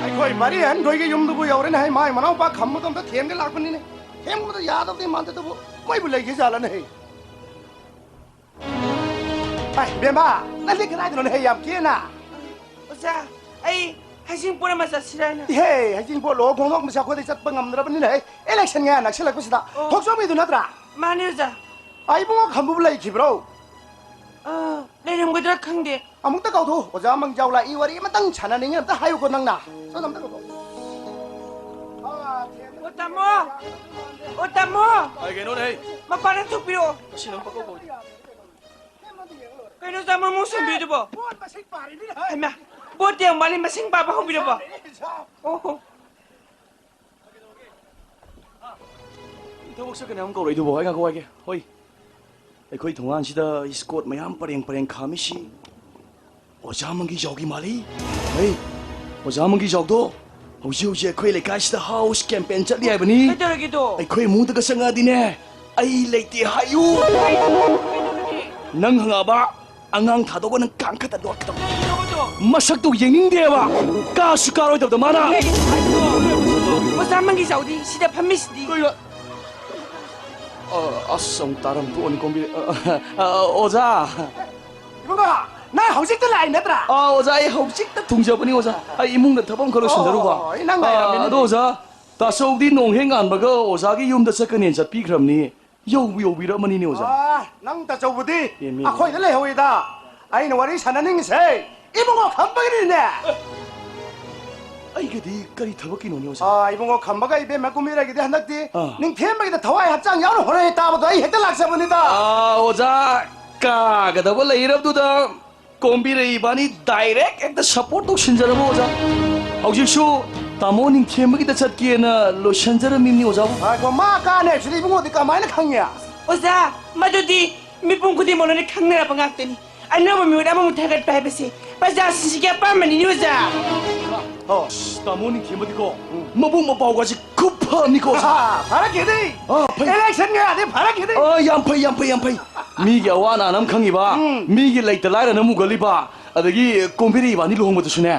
ꯑꯩꯈꯣꯏ ꯃꯔꯤ ꯑꯍꯟꯈꯣꯏꯒꯤ ꯌꯨꯝꯗꯨꯕꯨ ꯌꯧꯔꯦꯅꯦ ꯍꯦ, ꯃꯥꯏ ꯃꯅꯥꯎꯄꯥ ꯈꯝꯕꯗꯣ ꯑꯝꯇ ꯊꯦꯝꯒꯦ ꯂꯥꯛꯄꯅꯤꯅꯦ꯫ ꯊꯦꯝꯕꯗ ꯌꯥꯗꯕꯗꯤ ꯃꯥꯟꯗꯦ, ꯑꯗꯨꯕꯨ ꯃꯣꯏꯕꯨ ꯂꯩꯈꯤꯖꯥꯠꯂꯅꯦ ꯍꯦ? ꯑꯦ, ꯏꯕꯦꯝꯃ, ꯅꯪꯗꯤ ꯀꯗꯥꯏꯗꯅꯣꯅꯦ ꯍꯦ ꯌꯥꯝ ꯀꯦꯅ? ꯑꯣꯖꯥ, ꯑꯩ ꯍꯩꯖꯤꯡꯄꯣꯠ ꯑꯃ ꯆꯠꯁꯤꯔꯥ ꯍꯥꯏꯅ꯫ ꯏꯍꯦ, ꯍꯩꯖꯤꯡꯄꯣꯠ ꯂꯣ ꯈꯣꯡꯗꯣꯛ ꯃꯁꯤ ꯑꯩꯈꯣꯏꯗꯤ ꯆꯠꯄ ꯉꯝꯗ꯭ꯔꯕꯅꯤꯅꯦ꯫ ꯍꯦ, election ꯃꯌꯥ ꯅꯛꯁꯤꯜꯂꯛꯄꯁꯤꯗ꯫ ꯑꯣ꯫ ꯊꯣꯛꯆꯣꯝꯒꯤꯗꯨ ꯅꯠꯇ꯭ꯔꯥ? ꯃꯥꯅꯦ, ꯑꯣꯖꯥ꯫ ꯑꯥ, ꯏꯕꯨꯡꯉꯣ ꯈꯝꯕꯕꯨ ꯂꯩꯈꯤꯕ꯭ꯔꯣ? ꯑꯥ, ꯂꯩꯔꯝꯒꯗ꯭ꯔꯥ ꯈꯪꯗꯦ꯫ ꯑꯃꯨꯛꯇ ꯀꯧꯊꯣꯛꯎ꯫ ꯑꯣꯖꯥ ꯃꯪꯖꯥꯎ ꯂꯥꯛꯏ, ꯋꯥꯔꯤ ꯑꯃꯇꯪ ꯁꯥꯟꯅꯅꯤꯡꯉꯤ, ꯑꯝꯇ ꯍꯥꯏꯌꯨꯀꯣ ꯅꯪꯅ꯫ ꯁꯣꯝꯗ ꯑꯝꯇ ꯀꯧꯊꯣꯛꯎ꯫ ꯑꯥ, ꯊꯦꯝ-, ꯑꯣ, ꯇꯥꯃꯣ! ꯑꯣ, ꯇꯥꯃꯣ! ꯑꯩ ꯀꯩꯅꯣꯅꯦ, ꯍꯩ꯫ ꯃꯄꯥꯟꯗ ꯊꯣꯛꯄꯤꯔꯛꯑꯣ꯫ ꯃꯁꯤ ꯅꯪ ꯄꯪꯀꯧ ꯀꯧꯏ꯫ ꯀꯩꯅꯣ, ꯇꯥꯃꯣ, ꯃꯨꯛ ꯁꯨꯝꯕꯤꯗꯨꯕꯣ? ꯕꯣꯠ ꯃꯁꯤꯡ ꯄꯥꯔꯤꯅꯤꯅꯦ, ꯍꯩ꯫ ꯍꯩꯃꯥ, ꯕꯣꯠꯇꯤ ꯌꯥꯝ ꯋꯥꯠꯂꯤ, ꯃꯁꯤꯡ ꯄꯥꯕ ꯍꯧꯕꯤꯔꯕꯣ? ꯄꯥꯔꯤꯅꯤ, ꯁꯥ꯫ ꯑꯣꯍꯣ꯫ ꯊꯕꯛ ꯆꯠꯀꯅꯤ ꯑꯃꯨꯛ ꯀꯧꯔꯛꯏꯗꯨꯕꯣ? ꯑꯩ ꯉꯥꯏꯈꯣ ꯍꯥꯏꯒꯦ꯫ ꯍꯣꯏ, ꯑꯩꯈꯣꯏ ꯊꯣꯡꯒꯥꯟꯁꯤꯗ escort ꯃꯌꯥꯝ ꯄꯔꯦꯡ ꯄꯔꯦꯡ ꯈꯥꯝꯃꯤꯁꯤ ꯑꯣꯖꯥ ꯃꯪꯒꯤꯖꯥꯎꯒꯤ ꯃꯥꯜꯂꯤ꯫ ꯍꯩ, ꯑꯣꯖꯥ ꯃꯪꯒꯤꯖꯥꯎꯗꯣ ꯍꯧꯖꯤꯛ ꯍꯧꯖꯤꯛ ꯑꯩꯈꯣꯏ ꯂꯩꯀꯥꯏꯁꯤꯗ house campaign ꯆꯠꯂꯤ ꯍꯥꯏꯕꯅꯤ꯫ ꯀꯩꯗꯧꯔꯒꯦꯗꯣ? ꯑꯩꯈꯣꯏ ꯏꯃꯨꯡꯗꯒ ꯆꯪꯉꯛꯑꯗꯤꯅꯦ, "ꯑꯩ ꯂꯩꯇꯦ" ꯍꯥꯏꯌꯨ꯫ ꯀꯩꯗꯧꯔꯒꯦ? ꯅꯪ ꯍꯪꯉꯛꯑꯕ? ꯑꯉꯥꯡ ꯊꯥꯗꯣꯛꯑꯒ ꯅꯪ ꯀꯥꯡ ꯈꯛꯇ ꯂꯣꯠꯀꯗꯧꯅꯤ꯫ ꯀꯩꯗꯧꯔꯒꯦꯗꯣ? ꯃꯁꯛꯇꯨ ꯌꯦꯡꯅꯤꯡꯗꯦꯕ꯫ ꯀꯥꯁꯨ ꯀꯥꯔꯣꯏꯗꯕꯗ ꯃꯥꯅ꯫ ꯀꯩꯒꯤꯅꯣ ꯍꯥꯏꯁꯤꯕꯣ? ꯑꯣꯖꯥ ꯃꯪꯒꯤꯖꯥꯎꯗꯤ ꯁꯤꯗ ꯐꯝꯃꯤꯁꯤꯗꯤ꯫ ꯀꯩꯅꯣ? ꯑ, ꯑꯁ, ꯑꯃꯨꯛ ꯇꯥꯔꯝ ꯇꯣꯛꯑꯅꯤ ꯀꯣꯝꯕꯤ-, ꯑ, ꯑ, ꯑ, ꯑꯣꯖꯥ꯫ ꯏꯕꯨꯡꯉꯣ, ꯅꯪ ꯍꯧꯖꯤꯛꯇ ꯂꯥꯛꯏ ꯅꯠꯇ꯭ꯔꯥ? ꯑ, ꯑꯣꯖꯥ, ꯑꯩ ꯍꯧꯖꯤꯛꯇ ꯊꯨꯡꯖꯕꯅꯤ, ꯑꯣꯖꯥ꯫ ꯑꯩ ꯏꯃꯨꯡꯗ ꯊꯕꯛ ꯑꯃꯈꯛ ꯂꯣꯏꯁꯤꯟꯖꯔꯨꯕ꯫ ꯑꯣ, ꯑꯩ ꯅꯪ ꯑ, ꯉꯥꯏꯔꯝꯃꯤꯅꯤ꯫ ꯑꯗꯣ, ꯑꯣꯖꯥ, ꯇꯥꯆꯧꯗꯤ ꯅꯣꯡ ꯍꯦꯛ ꯉꯥꯟꯕꯒ ꯑꯣꯖꯥꯒꯤ ꯌꯨꯝꯗ ꯆꯠꯀꯅꯦꯅ ꯆꯠꯄꯤꯈ꯭ꯔꯕꯅꯤ꯫ ꯌꯧꯕꯨ ꯌꯧꯕꯤꯔꯛꯑꯃꯅꯤꯅꯦ, ꯑꯣꯖꯥ꯫ ꯑ, ꯅꯪ ꯇꯥꯆꯧꯕꯨꯗꯤ ꯌꯦꯡꯉꯦ꯫ ꯑꯩꯈꯣꯏꯗ ꯂꯩꯍꯧꯋꯤꯗ꯫ ꯑꯩꯅ ꯋꯥꯔꯤ ꯁꯥꯟꯅꯅꯤꯡꯉꯤꯁꯦ ꯏꯕꯨꯡꯉꯣ ꯈꯝꯕꯒꯤꯅꯤꯅꯦ꯫ ꯑꯩꯒꯗꯤ ꯀꯔꯤ ꯊꯕꯛꯀꯤꯅꯣꯅꯦ, ꯑꯣꯖꯥ? ꯑ, ꯏꯕꯨꯡꯉꯣ ꯈꯝꯕꯒ ꯏꯕꯦꯝꯃ ꯀꯨꯝꯕꯤꯔꯩꯒꯤꯗꯤ ꯍꯟꯗꯛꯇꯤ ꯑꯥ꯫ ꯅꯤꯡꯊꯦꯝꯕꯒꯤꯗ ꯊꯋꯥꯏ ꯍꯛꯆꯥꯡ ꯌꯥꯎꯅ ꯍꯣꯠꯅꯔꯦ ꯇꯥꯕꯗꯣ ꯑꯩ ꯍꯦꯛꯇ ꯂꯥꯛꯆꯕꯅꯤꯗ꯫ ꯑ, ꯑꯣꯖꯥ, ꯀꯥꯒꯗꯕ ꯂꯩꯔꯕꯗꯨꯗ ꯀꯣꯝꯕꯤꯔꯩ ꯏꯕꯥꯅꯤ direct ꯍꯦꯛꯇ support ꯇꯧꯁꯤꯟꯖꯔꯕ, ꯑꯣꯖꯥ꯫ ꯍꯧꯖꯤꯛꯁꯨ ꯇꯥꯃꯣ ꯅꯤꯡꯊꯦꯝꯕꯒꯤꯗ ꯆꯠꯀꯦꯅ ꯂꯣꯏꯁꯤꯟꯖꯔꯝꯃꯤꯕꯅꯤ, ꯑꯣꯖꯥꯕꯨ꯫ ꯉꯥꯏꯈꯣ, ꯃꯥ ꯀꯥꯅꯦ ꯍꯥꯏꯕꯁꯤꯗꯤ ꯏꯕꯨꯡꯉꯣꯗꯤ ꯀꯃꯥꯏꯅ ꯈꯪꯉꯤ? ꯑꯣꯖꯥ, ꯃꯗꯨꯗꯤ ꯃꯤꯄꯨꯝ ꯈꯨꯗꯤꯡꯃꯛ ꯂꯣꯏꯅ ꯈꯪꯅꯔꯕ ꯉꯥꯛꯇꯅꯤ꯫ ꯑꯅꯧꯕ ꯃꯤꯍꯨꯠ ꯑꯃꯃꯨꯛ ꯊꯥꯒꯠꯄ ꯍꯥꯏꯕꯁꯤ ꯄ꯭ꯔꯖꯥꯁꯤꯡꯁꯤꯒꯤ ꯑꯄꯥꯝꯕꯅꯤꯅꯦ, ꯑꯣꯖꯥ꯫ ꯑꯣ꯫ ꯑꯁ, ꯇꯥꯃꯣ ꯅꯤꯡꯊꯦꯝꯕꯗꯤꯀꯣ, ꯎꯝ꯫ ꯃꯕꯨꯛ ꯃꯄꯥꯎꯒꯁꯤ ꯈꯨꯐ ꯑꯃꯅꯤꯀꯣ, ꯑꯣꯖꯥ꯫ ꯑꯥ, ꯐꯔꯛꯈꯤꯅꯤ꯫ ꯑꯥ, ꯐꯩ꯫ Election ꯀꯌꯥꯗꯤ ꯐꯔꯛꯈꯤꯅꯤ꯫ ꯑꯥ, ꯌꯥꯝ ꯐꯩ, ꯌꯥꯝ ꯐꯩ, ꯌꯥꯝ ꯐꯩ꯫ ꯃꯤꯒꯤ ꯑꯋꯥ ꯑꯅꯥ ꯑꯃ ꯈꯪꯉꯤꯕ, ꯎꯝ꯫ ꯃꯤꯒꯤ ꯂꯩꯇ ꯂꯥꯏꯔꯅ ꯃꯨꯒꯜꯂꯤꯕ, ꯑꯗꯒꯤ ꯀꯣꯝꯕꯤꯔꯩ ꯏꯕꯥꯅꯤ ꯂꯨꯍꯣꯡꯕꯗꯁꯨꯅꯦ,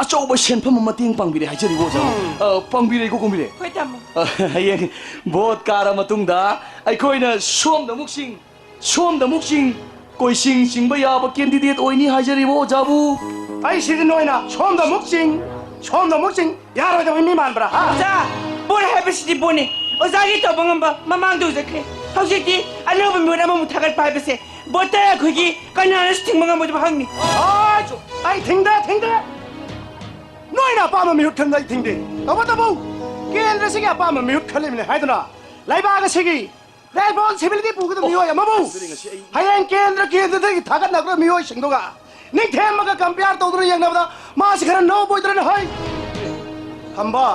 ꯑꯆꯧꯕ ꯁꯦꯟꯐꯝ ꯑꯃ ꯃꯇꯦꯡ ꯄꯥꯡꯕꯤꯔꯦ ꯍꯥꯏꯖꯔꯤꯕ, ꯑꯣꯖꯥ꯫ ꯎꯝ꯫ ꯑꯥ, ꯄꯥꯡꯕꯤꯔꯦꯀꯣ, ꯀꯣꯝꯕꯤꯔꯩ? ꯍꯣꯏ, ꯇꯥꯃꯣ꯫ ꯑꯥ, ꯍꯌꯦꯡ ꯚꯣꯠ ꯀꯥꯔ ꯃꯇꯨꯡꯗ ꯑꯩꯈꯣꯏꯅ ꯁꯣꯝꯗ ꯑꯃꯨꯛ ꯆꯤꯡ, ꯁꯣꯝꯗ ꯑꯃꯨꯛ ꯆꯤꯡ, ꯀꯣꯏꯆꯤꯡ ꯆꯤꯡꯕ ꯌꯥꯕ candidate ꯑꯣꯏꯅꯤ ꯍꯥꯏꯖꯔꯤꯕ, ꯑꯣꯖꯥꯕꯨ꯫ ꯑꯩ ꯁꯤꯗ ꯅꯣꯏꯅ ꯁꯣꯝꯗ ꯑꯃꯨꯛ ꯆꯤꯡ, ꯁꯣꯝꯗ ꯑꯃꯨꯛ ꯆꯤꯡ ꯌꯥꯔꯣꯏꯗꯕ ꯃꯤ ꯃꯥꯟꯕ꯭ꯔꯥ, ꯍꯥ? ꯑꯣꯖꯥ, ꯚꯣꯠ ꯍꯥꯏꯕꯁꯤꯗꯤ ꯚꯣꯠꯅꯤ꯫ ꯑꯣꯖꯥꯒꯤ ꯇꯧꯕ ꯉꯝꯕ ꯃꯃꯥꯡꯗ ꯎꯖꯈ꯭ꯔꯦ꯫ ꯍꯧꯖꯤꯛꯇꯤ ꯑꯅꯧꯕ ꯃꯤꯍꯨꯠ ꯑꯃꯃꯨꯛ ꯊꯥꯒꯠꯄ ꯍꯥꯏꯕꯁꯦ ꯚꯣꯇꯔ ꯑꯩꯈꯣꯏꯒꯤ ꯀꯅꯥꯅꯁꯨ ꯊꯤꯡꯕ ꯉꯝꯃꯣꯏꯗꯕ ꯍꯛꯅꯤ꯫ ꯍꯣꯏ, ꯑꯩ ꯊꯤꯡꯗꯦ, ꯊꯤꯡꯗꯦ꯫ ꯅꯣꯏꯅ ꯑꯄꯥꯝꯕ ꯃꯤꯍꯨꯠ ꯈꯟꯕ ꯑꯩ ꯊꯤꯡꯗꯦ꯫ ꯇꯧꯕꯇꯕꯨ ꯀꯦꯟꯗ꯭ꯔꯁꯤꯒꯤ ꯑꯄꯥꯝꯕ ꯃꯤꯍꯨꯠ ꯈꯜꯂꯤꯕꯅꯤ ꯍꯥꯏꯗꯨꯅ ꯂꯩꯕꯥꯛ ꯑꯁꯤꯒꯤ ꯔꯦꯁꯄꯣꯟꯁꯤꯕꯤꯂꯤꯇꯤ ꯄꯨꯒꯗꯕ ꯃꯤꯑꯣꯏ ꯑꯃꯕꯨ ꯍꯌꯦꯡ ꯀꯦꯟꯗ꯭ꯔ ꯀꯦꯟꯗ꯭ꯔꯗꯒꯤ ꯊꯥꯒꯠꯅꯔꯛꯄ ꯃꯤꯑꯣꯏꯁꯤꯡꯗꯨꯒ ꯅꯤꯡꯊꯦꯝꯃꯒ ꯀꯝꯄꯤꯌꯥꯔ ꯇꯧꯗꯨꯅ ꯌꯦꯡꯅꯕꯗ ꯃꯥꯁꯤ ꯈꯔ ꯅꯣꯞ ꯑꯣꯏꯗ꯭ꯔꯅ ꯍꯥꯏ꯫ ꯈꯝꯕ,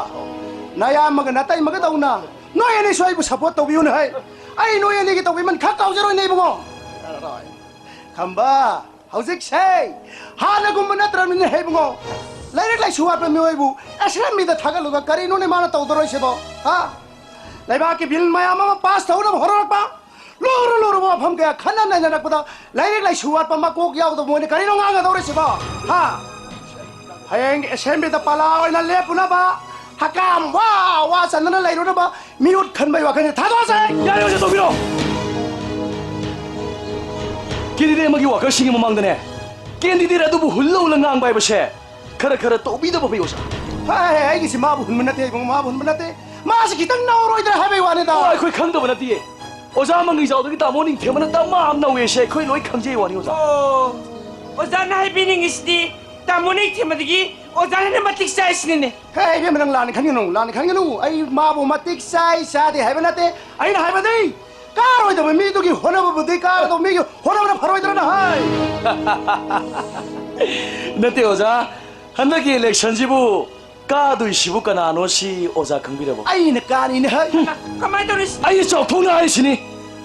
ꯅꯌꯥꯝꯕꯒ ꯅꯇꯩꯃꯒ ꯇꯧꯅ ꯅꯣꯏ ꯑꯅꯤꯁꯨ ꯑꯩꯕꯨ ꯁꯞꯄꯣꯔꯠ ꯇꯧꯕꯤꯌꯨꯅ ꯍꯥꯏ꯫ ꯑꯩ ꯅꯣꯏ ꯑꯅꯤꯒꯤ ꯇꯧꯕꯤꯃꯟ ꯈꯔ ꯀꯥꯎꯖꯔꯣꯏꯅꯦ ꯏꯕꯨꯡꯉꯣ꯫ ꯈꯝꯕ, ꯍꯧꯖꯤꯛꯁꯦ ꯍꯥꯟꯅꯒꯨꯝꯕ ꯅꯠꯇ꯭ꯔꯕꯅꯤꯅꯦ ꯍꯦ ꯏꯕꯨꯡꯉꯣ꯫ ꯂꯥꯏꯔꯤꯛ ꯂꯥꯏꯁꯨ ꯋꯥꯠꯄ ꯃꯤꯑꯣꯏꯕꯨ ꯑꯦꯁꯦꯝꯕ꯭ꯂꯤꯗ ꯊꯥꯒꯠꯂꯨꯒ ꯀꯔꯤꯅꯣꯅꯦ ꯃꯥꯅ ꯇꯧꯗꯣꯔꯣꯏꯁꯤꯕꯣ? ꯍꯥ? ꯂꯩꯕꯥꯛꯀꯤ ꯕꯤꯜ ꯃꯌꯥꯝ ꯑꯃ ꯄꯥꯁ ꯇꯧꯅꯕ ꯍꯣꯠꯅꯔꯛꯄ, ꯂꯨꯔꯨ ꯂꯨꯔꯨꯕ ꯋꯥꯐꯝ ꯀꯌꯥ ꯈꯟꯅ ꯅꯩꯅꯔꯛꯄꯗ ꯂꯥꯏꯔꯤꯛ ꯂꯥꯏꯁꯨ ꯋꯥꯠꯄ ꯃꯀꯣꯛ ꯌꯥꯎꯗꯕ ꯃꯣꯏꯅ ꯀꯔꯤꯅꯣ ꯉꯥꯡꯒꯗꯧꯔꯤꯁꯤꯕꯣ? ꯍꯥ? ꯍꯌꯦꯡ ꯑꯦꯁꯦꯝꯕ꯭ꯂꯤꯗ ꯄꯂꯥ ꯑꯣꯏꯅ ꯂꯦꯞꯄꯨꯅꯕ, ꯍꯀꯥꯝ ꯋꯥ ꯋꯥ ꯆꯟꯗꯅ ꯂꯩꯔꯨꯅꯕ ꯃꯤꯍꯨꯠ ꯈꯟꯕꯒꯤ ꯋꯥꯈꯜꯁꯦ ꯊꯥꯗꯣꯛꯑꯁꯦ꯫ ꯌꯥꯔꯦ, ꯑꯣꯖꯥ, ꯇꯣꯛꯄꯤꯔꯣ꯫ ꯀꯦꯟꯗꯤꯗꯦꯠ ꯑꯃꯒꯤ ꯋꯥꯈꯜꯁꯤꯡꯒꯤ ꯃꯃꯥꯡꯗꯅꯦ, ꯀꯦꯟꯗꯤꯗꯦꯠ ꯑꯗꯨꯕꯨ ꯍꯨꯜꯂꯧꯅ ꯉꯥꯡꯕ ꯍꯥꯏꯕꯁꯦ ꯈꯔ ꯈꯔ ꯇꯧꯕꯤꯗꯕ ꯐꯩ, ꯑꯣꯖꯥ꯫ ꯍꯥꯏ, ꯍꯥꯏ, ꯑꯩꯒꯤꯁꯤ ꯃꯥꯕꯨ ꯍꯨꯟꯕ ꯅꯠꯇꯦ ꯏꯕꯨꯡꯉꯣ, ꯃꯥꯕꯨ ꯍꯨꯟꯕ ꯅꯠꯇꯦ꯫ ꯃꯥꯁꯤ ꯈꯤꯇꯪ ꯅꯧꯔꯣꯏꯗ꯭ꯔꯥ ꯍꯥꯏꯕꯒꯤ ꯋꯥꯅꯤꯗ꯫ ꯑꯣ, ꯑꯩꯈꯣꯏ ꯈꯪꯗꯕ ꯅꯠꯇꯤꯌꯦ꯫ ꯑꯣꯖꯥ ꯃꯉꯩꯖꯥꯎꯗꯒꯤ ꯇꯥꯃꯣ ꯅꯤꯡꯊꯦꯝꯕꯅ ꯗꯃꯥ ꯑꯃ ꯅꯧꯋꯦꯁꯦ ꯑꯩꯈꯣꯏ ꯂꯣꯏ ꯈꯪꯖꯩ ꯋꯥꯅꯤ, ꯑꯣꯖꯥ꯫ ꯑꯣ, ꯑꯣꯖꯥꯅ ꯍꯥꯏꯕꯤꯅꯤꯡꯉꯤꯁꯤꯗꯤ ꯇꯥꯃꯣ ꯅꯤꯡꯊꯦꯝꯕꯗꯒꯤ ꯑꯣꯖꯥꯅ ꯍꯦꯟꯅ ꯃꯇꯤꯛ ꯆꯥꯏꯁꯤꯅꯤꯅꯦ꯫ ꯍꯦ, ꯏꯕꯦꯝꯃ, ꯅꯪ ꯂꯥꯟꯅ ꯈꯟꯒꯅꯨ, ꯂꯥꯟꯅ ꯈꯟꯒꯅꯨ꯫ ꯑꯩ ꯃꯥꯕꯨ ꯃꯇꯤꯛ ꯆꯥꯏ ꯆꯥꯗꯦ ꯍꯥꯏꯕ ꯅꯠꯇꯦ꯫ ꯑꯩꯅ ꯍꯥꯏꯕꯗꯤ ꯀꯥꯔꯣꯏꯗꯕ ꯃꯤꯗꯨꯒꯤ ꯍꯣꯠꯅꯕꯕꯨꯗꯤ ꯀꯥꯒꯗꯧꯕ ꯃꯤꯒꯤ ꯍꯣꯠꯅꯕꯅ ꯐꯔꯣꯏꯗ꯭ꯔꯅ ꯍꯥꯏ꯫ ꯅꯠꯇꯦ ꯑꯣꯖꯥ, ꯍꯟꯗꯛꯀꯤ ꯏꯂꯦꯛꯁꯟꯁꯤꯕꯨ ꯀꯥꯗꯣꯏꯁꯤꯕꯨ ꯀꯅꯥꯅꯣ ꯁꯤ ꯑꯣꯖꯥ ꯈꯪꯕꯤꯔꯕꯣ? ꯑꯩꯅ ꯀꯥꯅꯤꯅꯦ ꯍꯥꯏ꯫ ꯀꯃꯥꯏꯅ ꯇꯧꯔꯤ? ꯑꯩꯅ ꯆꯥꯎꯊꯣꯛꯅ ꯍꯥꯏꯔꯤꯁꯤꯅꯤ,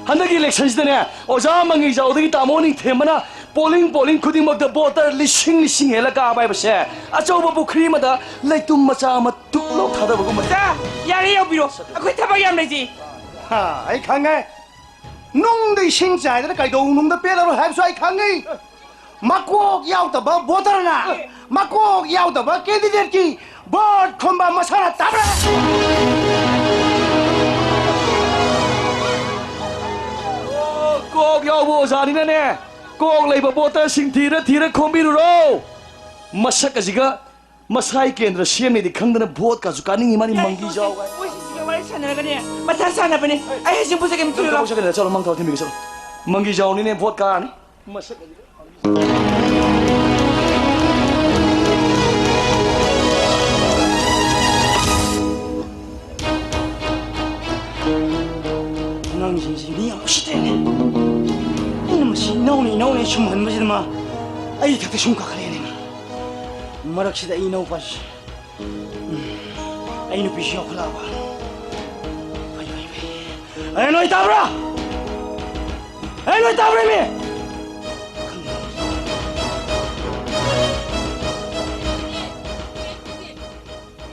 ꯍꯟꯗꯛꯀꯤ ꯏꯂꯦꯛꯁꯟꯁꯤꯗꯅꯦ ꯑꯣꯖꯥ ꯃꯉꯩꯖꯥꯎꯗꯒꯤ ꯇꯥꯃꯣ ꯅꯤꯡꯊꯦꯝꯕꯅ ꯄꯣꯂꯤꯡ ꯄꯣꯂꯤꯡ ꯈꯨꯗꯤꯡꯃꯛꯇ ꯚꯣꯇꯔ ꯂꯤꯁꯤꯡ ꯂꯤꯁꯤꯡ ꯍꯦꯜꯂ ꯀꯥꯕ ꯍꯥꯏꯕꯁꯦ ꯑꯆꯧꯕ ꯄꯨꯈ꯭ꯔꯤ ꯑꯃꯗ ꯂꯩꯇꯨꯝ ꯃꯆꯥ ꯑꯃ ꯇꯨꯛ ꯂꯧ ꯊꯥꯗꯕꯒꯨꯝꯕꯅꯤ꯫ ꯑꯣꯖꯥ, ꯌꯥꯔꯦ ꯌꯧꯕꯤꯔꯣ, ꯑꯩꯈꯣꯏ ꯊꯕꯛ ꯌꯥꯝ ꯂꯩꯖꯩ꯫ ꯍꯥ, ꯑꯩ ꯈꯪꯉꯦ꯫ ꯅꯨꯡꯗ ꯏꯁꯤꯡ ꯆꯥꯏꯗꯅ ꯀꯩꯗꯧꯅꯨꯡꯗ ꯄꯦꯜꯂꯔꯣꯏ ꯍꯥꯏꯕꯁꯨ ꯑꯩ ꯈꯪꯉꯤ꯫ ꯃꯀꯣꯛ ꯌꯥꯎꯗꯕ ꯚꯣꯇꯔꯅ ꯃꯀꯣꯛ ꯌꯥꯎꯗꯕ ꯀꯦꯟꯗꯤꯗꯦꯠꯀꯤ ꯚꯣꯠ ꯈꯣꯝꯕ ꯃꯁꯥꯅ ꯇꯥꯕ꯭ꯔꯥ? ꯑꯣ, ꯀꯣꯛ ꯌꯥꯎꯕ ꯑꯣꯖꯥꯅꯤꯅꯅꯦ, ꯀꯣꯛ ꯂꯩꯕ ꯚꯣꯇꯔꯁꯤꯡ ꯊꯤꯔ ꯊꯤꯔ ꯈꯣꯝꯕꯤꯔꯨꯔꯣ꯫ ꯃꯁꯛ ꯑꯁꯤꯒ ꯃꯁꯥꯏ ꯀꯦꯟꯗ꯭ꯔ ꯁꯦꯝꯅꯤꯗꯤ ꯈꯪꯗꯅ ꯚꯣꯠ ꯀꯥꯁꯨ ꯀꯥꯅꯤꯡꯉꯤ ꯃꯥꯅꯤ, ꯌꯥꯏ, ꯃꯪꯒꯤ ꯇꯣꯛꯁꯦ꯫ ꯖꯥꯎ ꯍꯥꯏ꯫ ꯃꯣꯏꯁꯤꯡꯁꯤꯒ ꯋꯥꯔꯤ ꯁꯥꯟꯅꯔꯒꯅꯦ ꯃꯊꯥ ꯁꯥꯟꯅꯕꯅꯦ꯫ ꯑꯩ ꯍꯧꯖꯤꯛ ꯄꯨꯖꯒꯦ, ꯅꯪ ꯊꯨꯔꯣ꯫ ꯊꯕꯛ ꯆꯠꯀꯅꯤ, ꯆꯠꯂꯣ, ꯃꯪ ꯊꯕꯛ ꯊꯤꯟꯕꯤꯒꯦ, ꯆꯠꯂꯣ꯫ ꯃꯪꯒꯤ ꯖꯥꯎꯅꯤꯅꯦ, ꯚꯣꯠ ꯀꯥꯔꯅꯤ꯫ ꯃꯁꯛ ꯑꯁꯤꯒ꯫ ꯑꯉꯥꯡꯁꯤꯡꯁꯤ ꯃꯤ ꯌꯥꯝ ꯎꯁꯤꯠꯇ꯭ꯔꯦꯅꯦ꯫ ꯑꯩꯅ ꯃꯁꯤ ꯏꯅꯥꯎꯅ ꯏꯅꯥꯎꯅ ꯁꯨꯝꯍꯟꯕꯁꯤꯗ ꯃꯥ ꯑꯩ ꯏꯊꯛꯇ ꯁꯨꯝ ꯀꯥꯈꯠꯂꯛꯑꯦꯅꯦ꯫ ꯃꯔꯛꯁꯤꯗ ꯑꯩ ꯏꯅꯥꯎꯄꯥꯁꯤ, ꯎꯝ, ꯑꯩ ꯅꯨꯄꯤꯁꯨ ꯌꯥꯎꯈꯠꯂꯛꯑꯕ꯫ ꯐꯩ, ꯐꯩ, ꯐꯩ꯫ ꯑꯦ, ꯅꯣꯏ ꯇꯥꯕ꯭ꯔꯥ? ꯑꯦ, ꯅꯣꯏ ꯇꯥꯕ꯭ꯔꯥ, ꯃꯤ?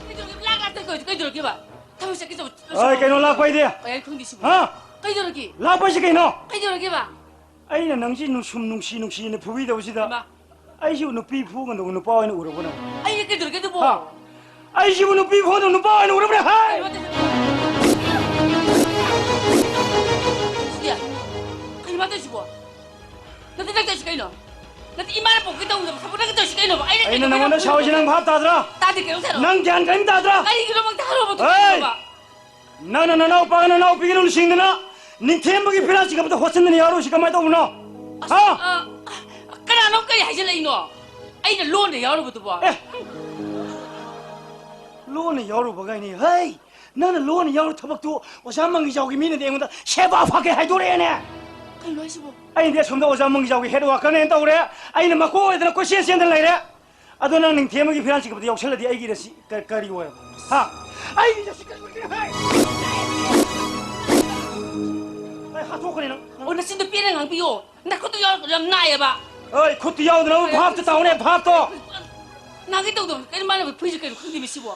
ꯀꯩꯗꯧꯔꯒꯦ? ꯂꯥꯛ, ꯂꯥꯛꯇ ꯀꯩ-, ꯀꯩꯗꯧꯔꯒꯦꯕ? ꯊꯕꯛ ꯆꯠꯀꯦ ꯇꯧꯕ-, ꯑꯩ ꯀꯩꯅꯣ ꯂꯥꯛꯄ ꯍꯥꯏꯗꯤ? ꯑꯩ ꯈꯪꯗꯦ ꯁꯤꯕꯨ꯫ ꯍꯥ? ꯀꯩꯗꯧꯔꯒꯦ? ꯂꯥꯛꯄ ꯍꯥꯏꯁꯤ ꯀꯩꯅꯣ? ꯀꯩꯗꯧꯔꯒꯦꯕ? ꯑꯩꯅ ꯅꯪꯁꯤ ꯅꯨꯡꯁꯨꯝ ꯅꯨꯡꯁꯤ ꯅꯨꯡꯁꯤꯅ ꯐꯨꯕꯤꯗꯕꯁꯤꯗ ꯏꯃꯥ꯫ ꯑꯩꯁꯤꯕꯨ ꯅꯨꯄꯤ ꯐꯨꯒꯟꯗꯧꯕ ꯅꯨꯄꯥ ꯑꯣꯏꯅ ꯎꯔꯕꯣ ꯅꯪ? ꯑꯩꯅ ꯀꯩꯗꯧꯔꯒꯦ ꯑꯗꯨꯕꯣ? ꯍꯥ? ꯑꯩꯁꯤꯕꯨ ꯅꯨꯄꯤ ꯐꯨꯒꯟꯗꯧꯕ ꯅꯨꯄꯥ ꯑꯣꯏꯅ ꯎꯔꯕꯅꯦ? ꯍꯥꯏ! ꯀꯩꯅꯣ ꯇꯧ-, ꯁꯤꯗꯤ, ꯀꯩꯅꯣ ꯃꯥ ꯇꯧꯏꯁꯤꯕꯣ? ꯅꯠꯇꯦ, ꯅꯪ ꯇꯧꯏꯁꯤ ꯀꯩꯅꯣ? ꯅꯠꯇꯦ, ꯏꯃꯥꯅ ꯄꯣꯛꯀꯦ ꯇꯧꯗꯕ ꯊꯕꯛ ꯅꯪ ꯇꯧꯏꯁꯤ ꯀꯩꯅꯣꯕ? ꯑꯩꯅ ꯑꯩꯅ ꯀꯩꯗꯧꯕꯒꯦ ꯅꯪꯉꯣꯟꯗ ꯅꯪ ꯁꯥꯎꯔꯤꯁꯤ ꯅꯪ ꯚꯥꯞ ꯇꯥꯗ꯭ꯔꯥ? ꯇꯥꯗꯦ, ꯀꯩꯅꯣ ꯁꯥꯏꯅꯣ? ꯅꯪ ꯒ꯭ꯌꯥꯟ ꯀꯔꯤꯝ ꯇꯥꯗ꯭ꯔꯥ? ꯀꯔꯤꯒꯤꯅꯣ ꯃꯪ ꯊꯥꯔꯣꯕ ꯍꯦ! ꯇꯧꯏꯁꯤꯕꯣ? ꯅꯪꯅ ꯅꯅꯥꯎꯄꯥꯒ ꯅꯅꯥꯎꯄꯤꯒ ꯅꯨꯡꯁꯤꯡꯗꯅ ꯅꯤꯡꯊꯦꯝꯕꯒꯤ ꯐꯤꯔꯥꯜ ꯆꯤꯡꯈꯠꯄꯗ ꯍꯣꯠꯆꯟꯗꯅ ꯌꯥꯎꯔꯨꯁꯤ ꯀꯃꯥꯏꯅ ꯇꯧꯕꯅꯣ? ꯑꯁ, ꯍꯥ? ꯑ, ꯀꯅꯥꯅꯣ ꯀꯔꯤ ꯍꯥꯏꯖꯤꯜꯂꯛꯏꯅꯣ? ꯑꯩꯅ ꯂꯣꯟꯅ ꯌꯥꯎꯔꯨꯕꯗꯨꯕꯣ? ꯑꯦ! ꯂꯣꯟꯅ ꯌꯥꯎꯔꯨꯕ ꯀꯥꯏꯅ, ꯍꯩ! ꯅꯪꯅ ꯂꯣꯟꯅ ꯌꯥꯎꯔꯨ ꯊꯕꯛꯇꯨ ꯑꯣꯖꯥ ꯃꯪꯒꯤꯖꯥꯎꯒꯤ ꯃꯤꯅꯗꯤ ꯑꯩꯉꯣꯟꯗ ꯁꯦꯕꯥ ꯐꯒꯦ ꯍꯥꯏꯗꯣꯔꯛꯑꯦꯅꯦ! ꯀꯩꯅꯣ ꯍꯥꯏꯁꯤꯕꯣ? ꯑꯩꯅꯗꯤ ꯑꯁꯣꯝꯗ ꯑꯣꯖꯥ ꯃꯪꯒꯤꯖꯥꯎꯒꯤ head workerꯅꯦꯅ ꯇꯧꯔꯦ, ꯑꯩꯅ ꯃꯀꯣꯛ ꯑꯣꯏꯗꯅ ꯀꯣꯏꯆꯦꯟ ꯆꯦꯟꯗꯅ ꯂꯩꯔꯦ꯫ ꯑꯗꯣ ꯅꯪ ꯅꯤꯡꯊꯦꯝꯕꯒꯤ ꯐꯤꯔꯥꯜ ꯆꯤꯡꯈꯠꯄꯗ ꯌꯥꯎꯁꯜꯂꯗꯤ ꯑꯩꯒꯤ ꯔꯁꯤ ꯀ-, ꯀꯔꯤ ꯑꯣꯏꯔꯕ? ꯍꯥ? ꯑꯩꯒꯤ ꯔꯁꯤ ꯀꯔꯤ ꯑꯣꯏꯒꯦ? ꯍꯥꯏ! ꯑꯩ ꯍꯥꯠꯇꯣꯛꯀꯅꯤ ꯅꯪ꯫ ꯑꯣ, ꯅꯆꯤꯟꯗꯣ ꯄꯦꯟꯅ ꯉꯥꯡꯕꯤꯌꯣ꯫ ꯅꯈꯨꯠꯇꯣ ꯌꯥꯎꯔꯛꯀꯅꯨ, ꯌꯥꯝ ꯅꯥꯏꯌꯦꯕ꯫ ꯑꯩ ꯈꯨꯠꯇꯨ ꯌꯥꯎꯗꯅꯕ ꯚꯥꯞꯇꯣ ꯇꯧꯅꯦ, ꯚꯥꯞꯇꯣ꯫ ꯅꯥꯒꯦ ꯇꯧꯗꯕ ꯀꯩꯅꯣ ꯃꯥꯅ ꯐꯨꯏꯁꯦ ꯀꯩꯅꯣ ꯈꯪꯗꯦꯃꯤ ꯁꯤꯕꯣ꯫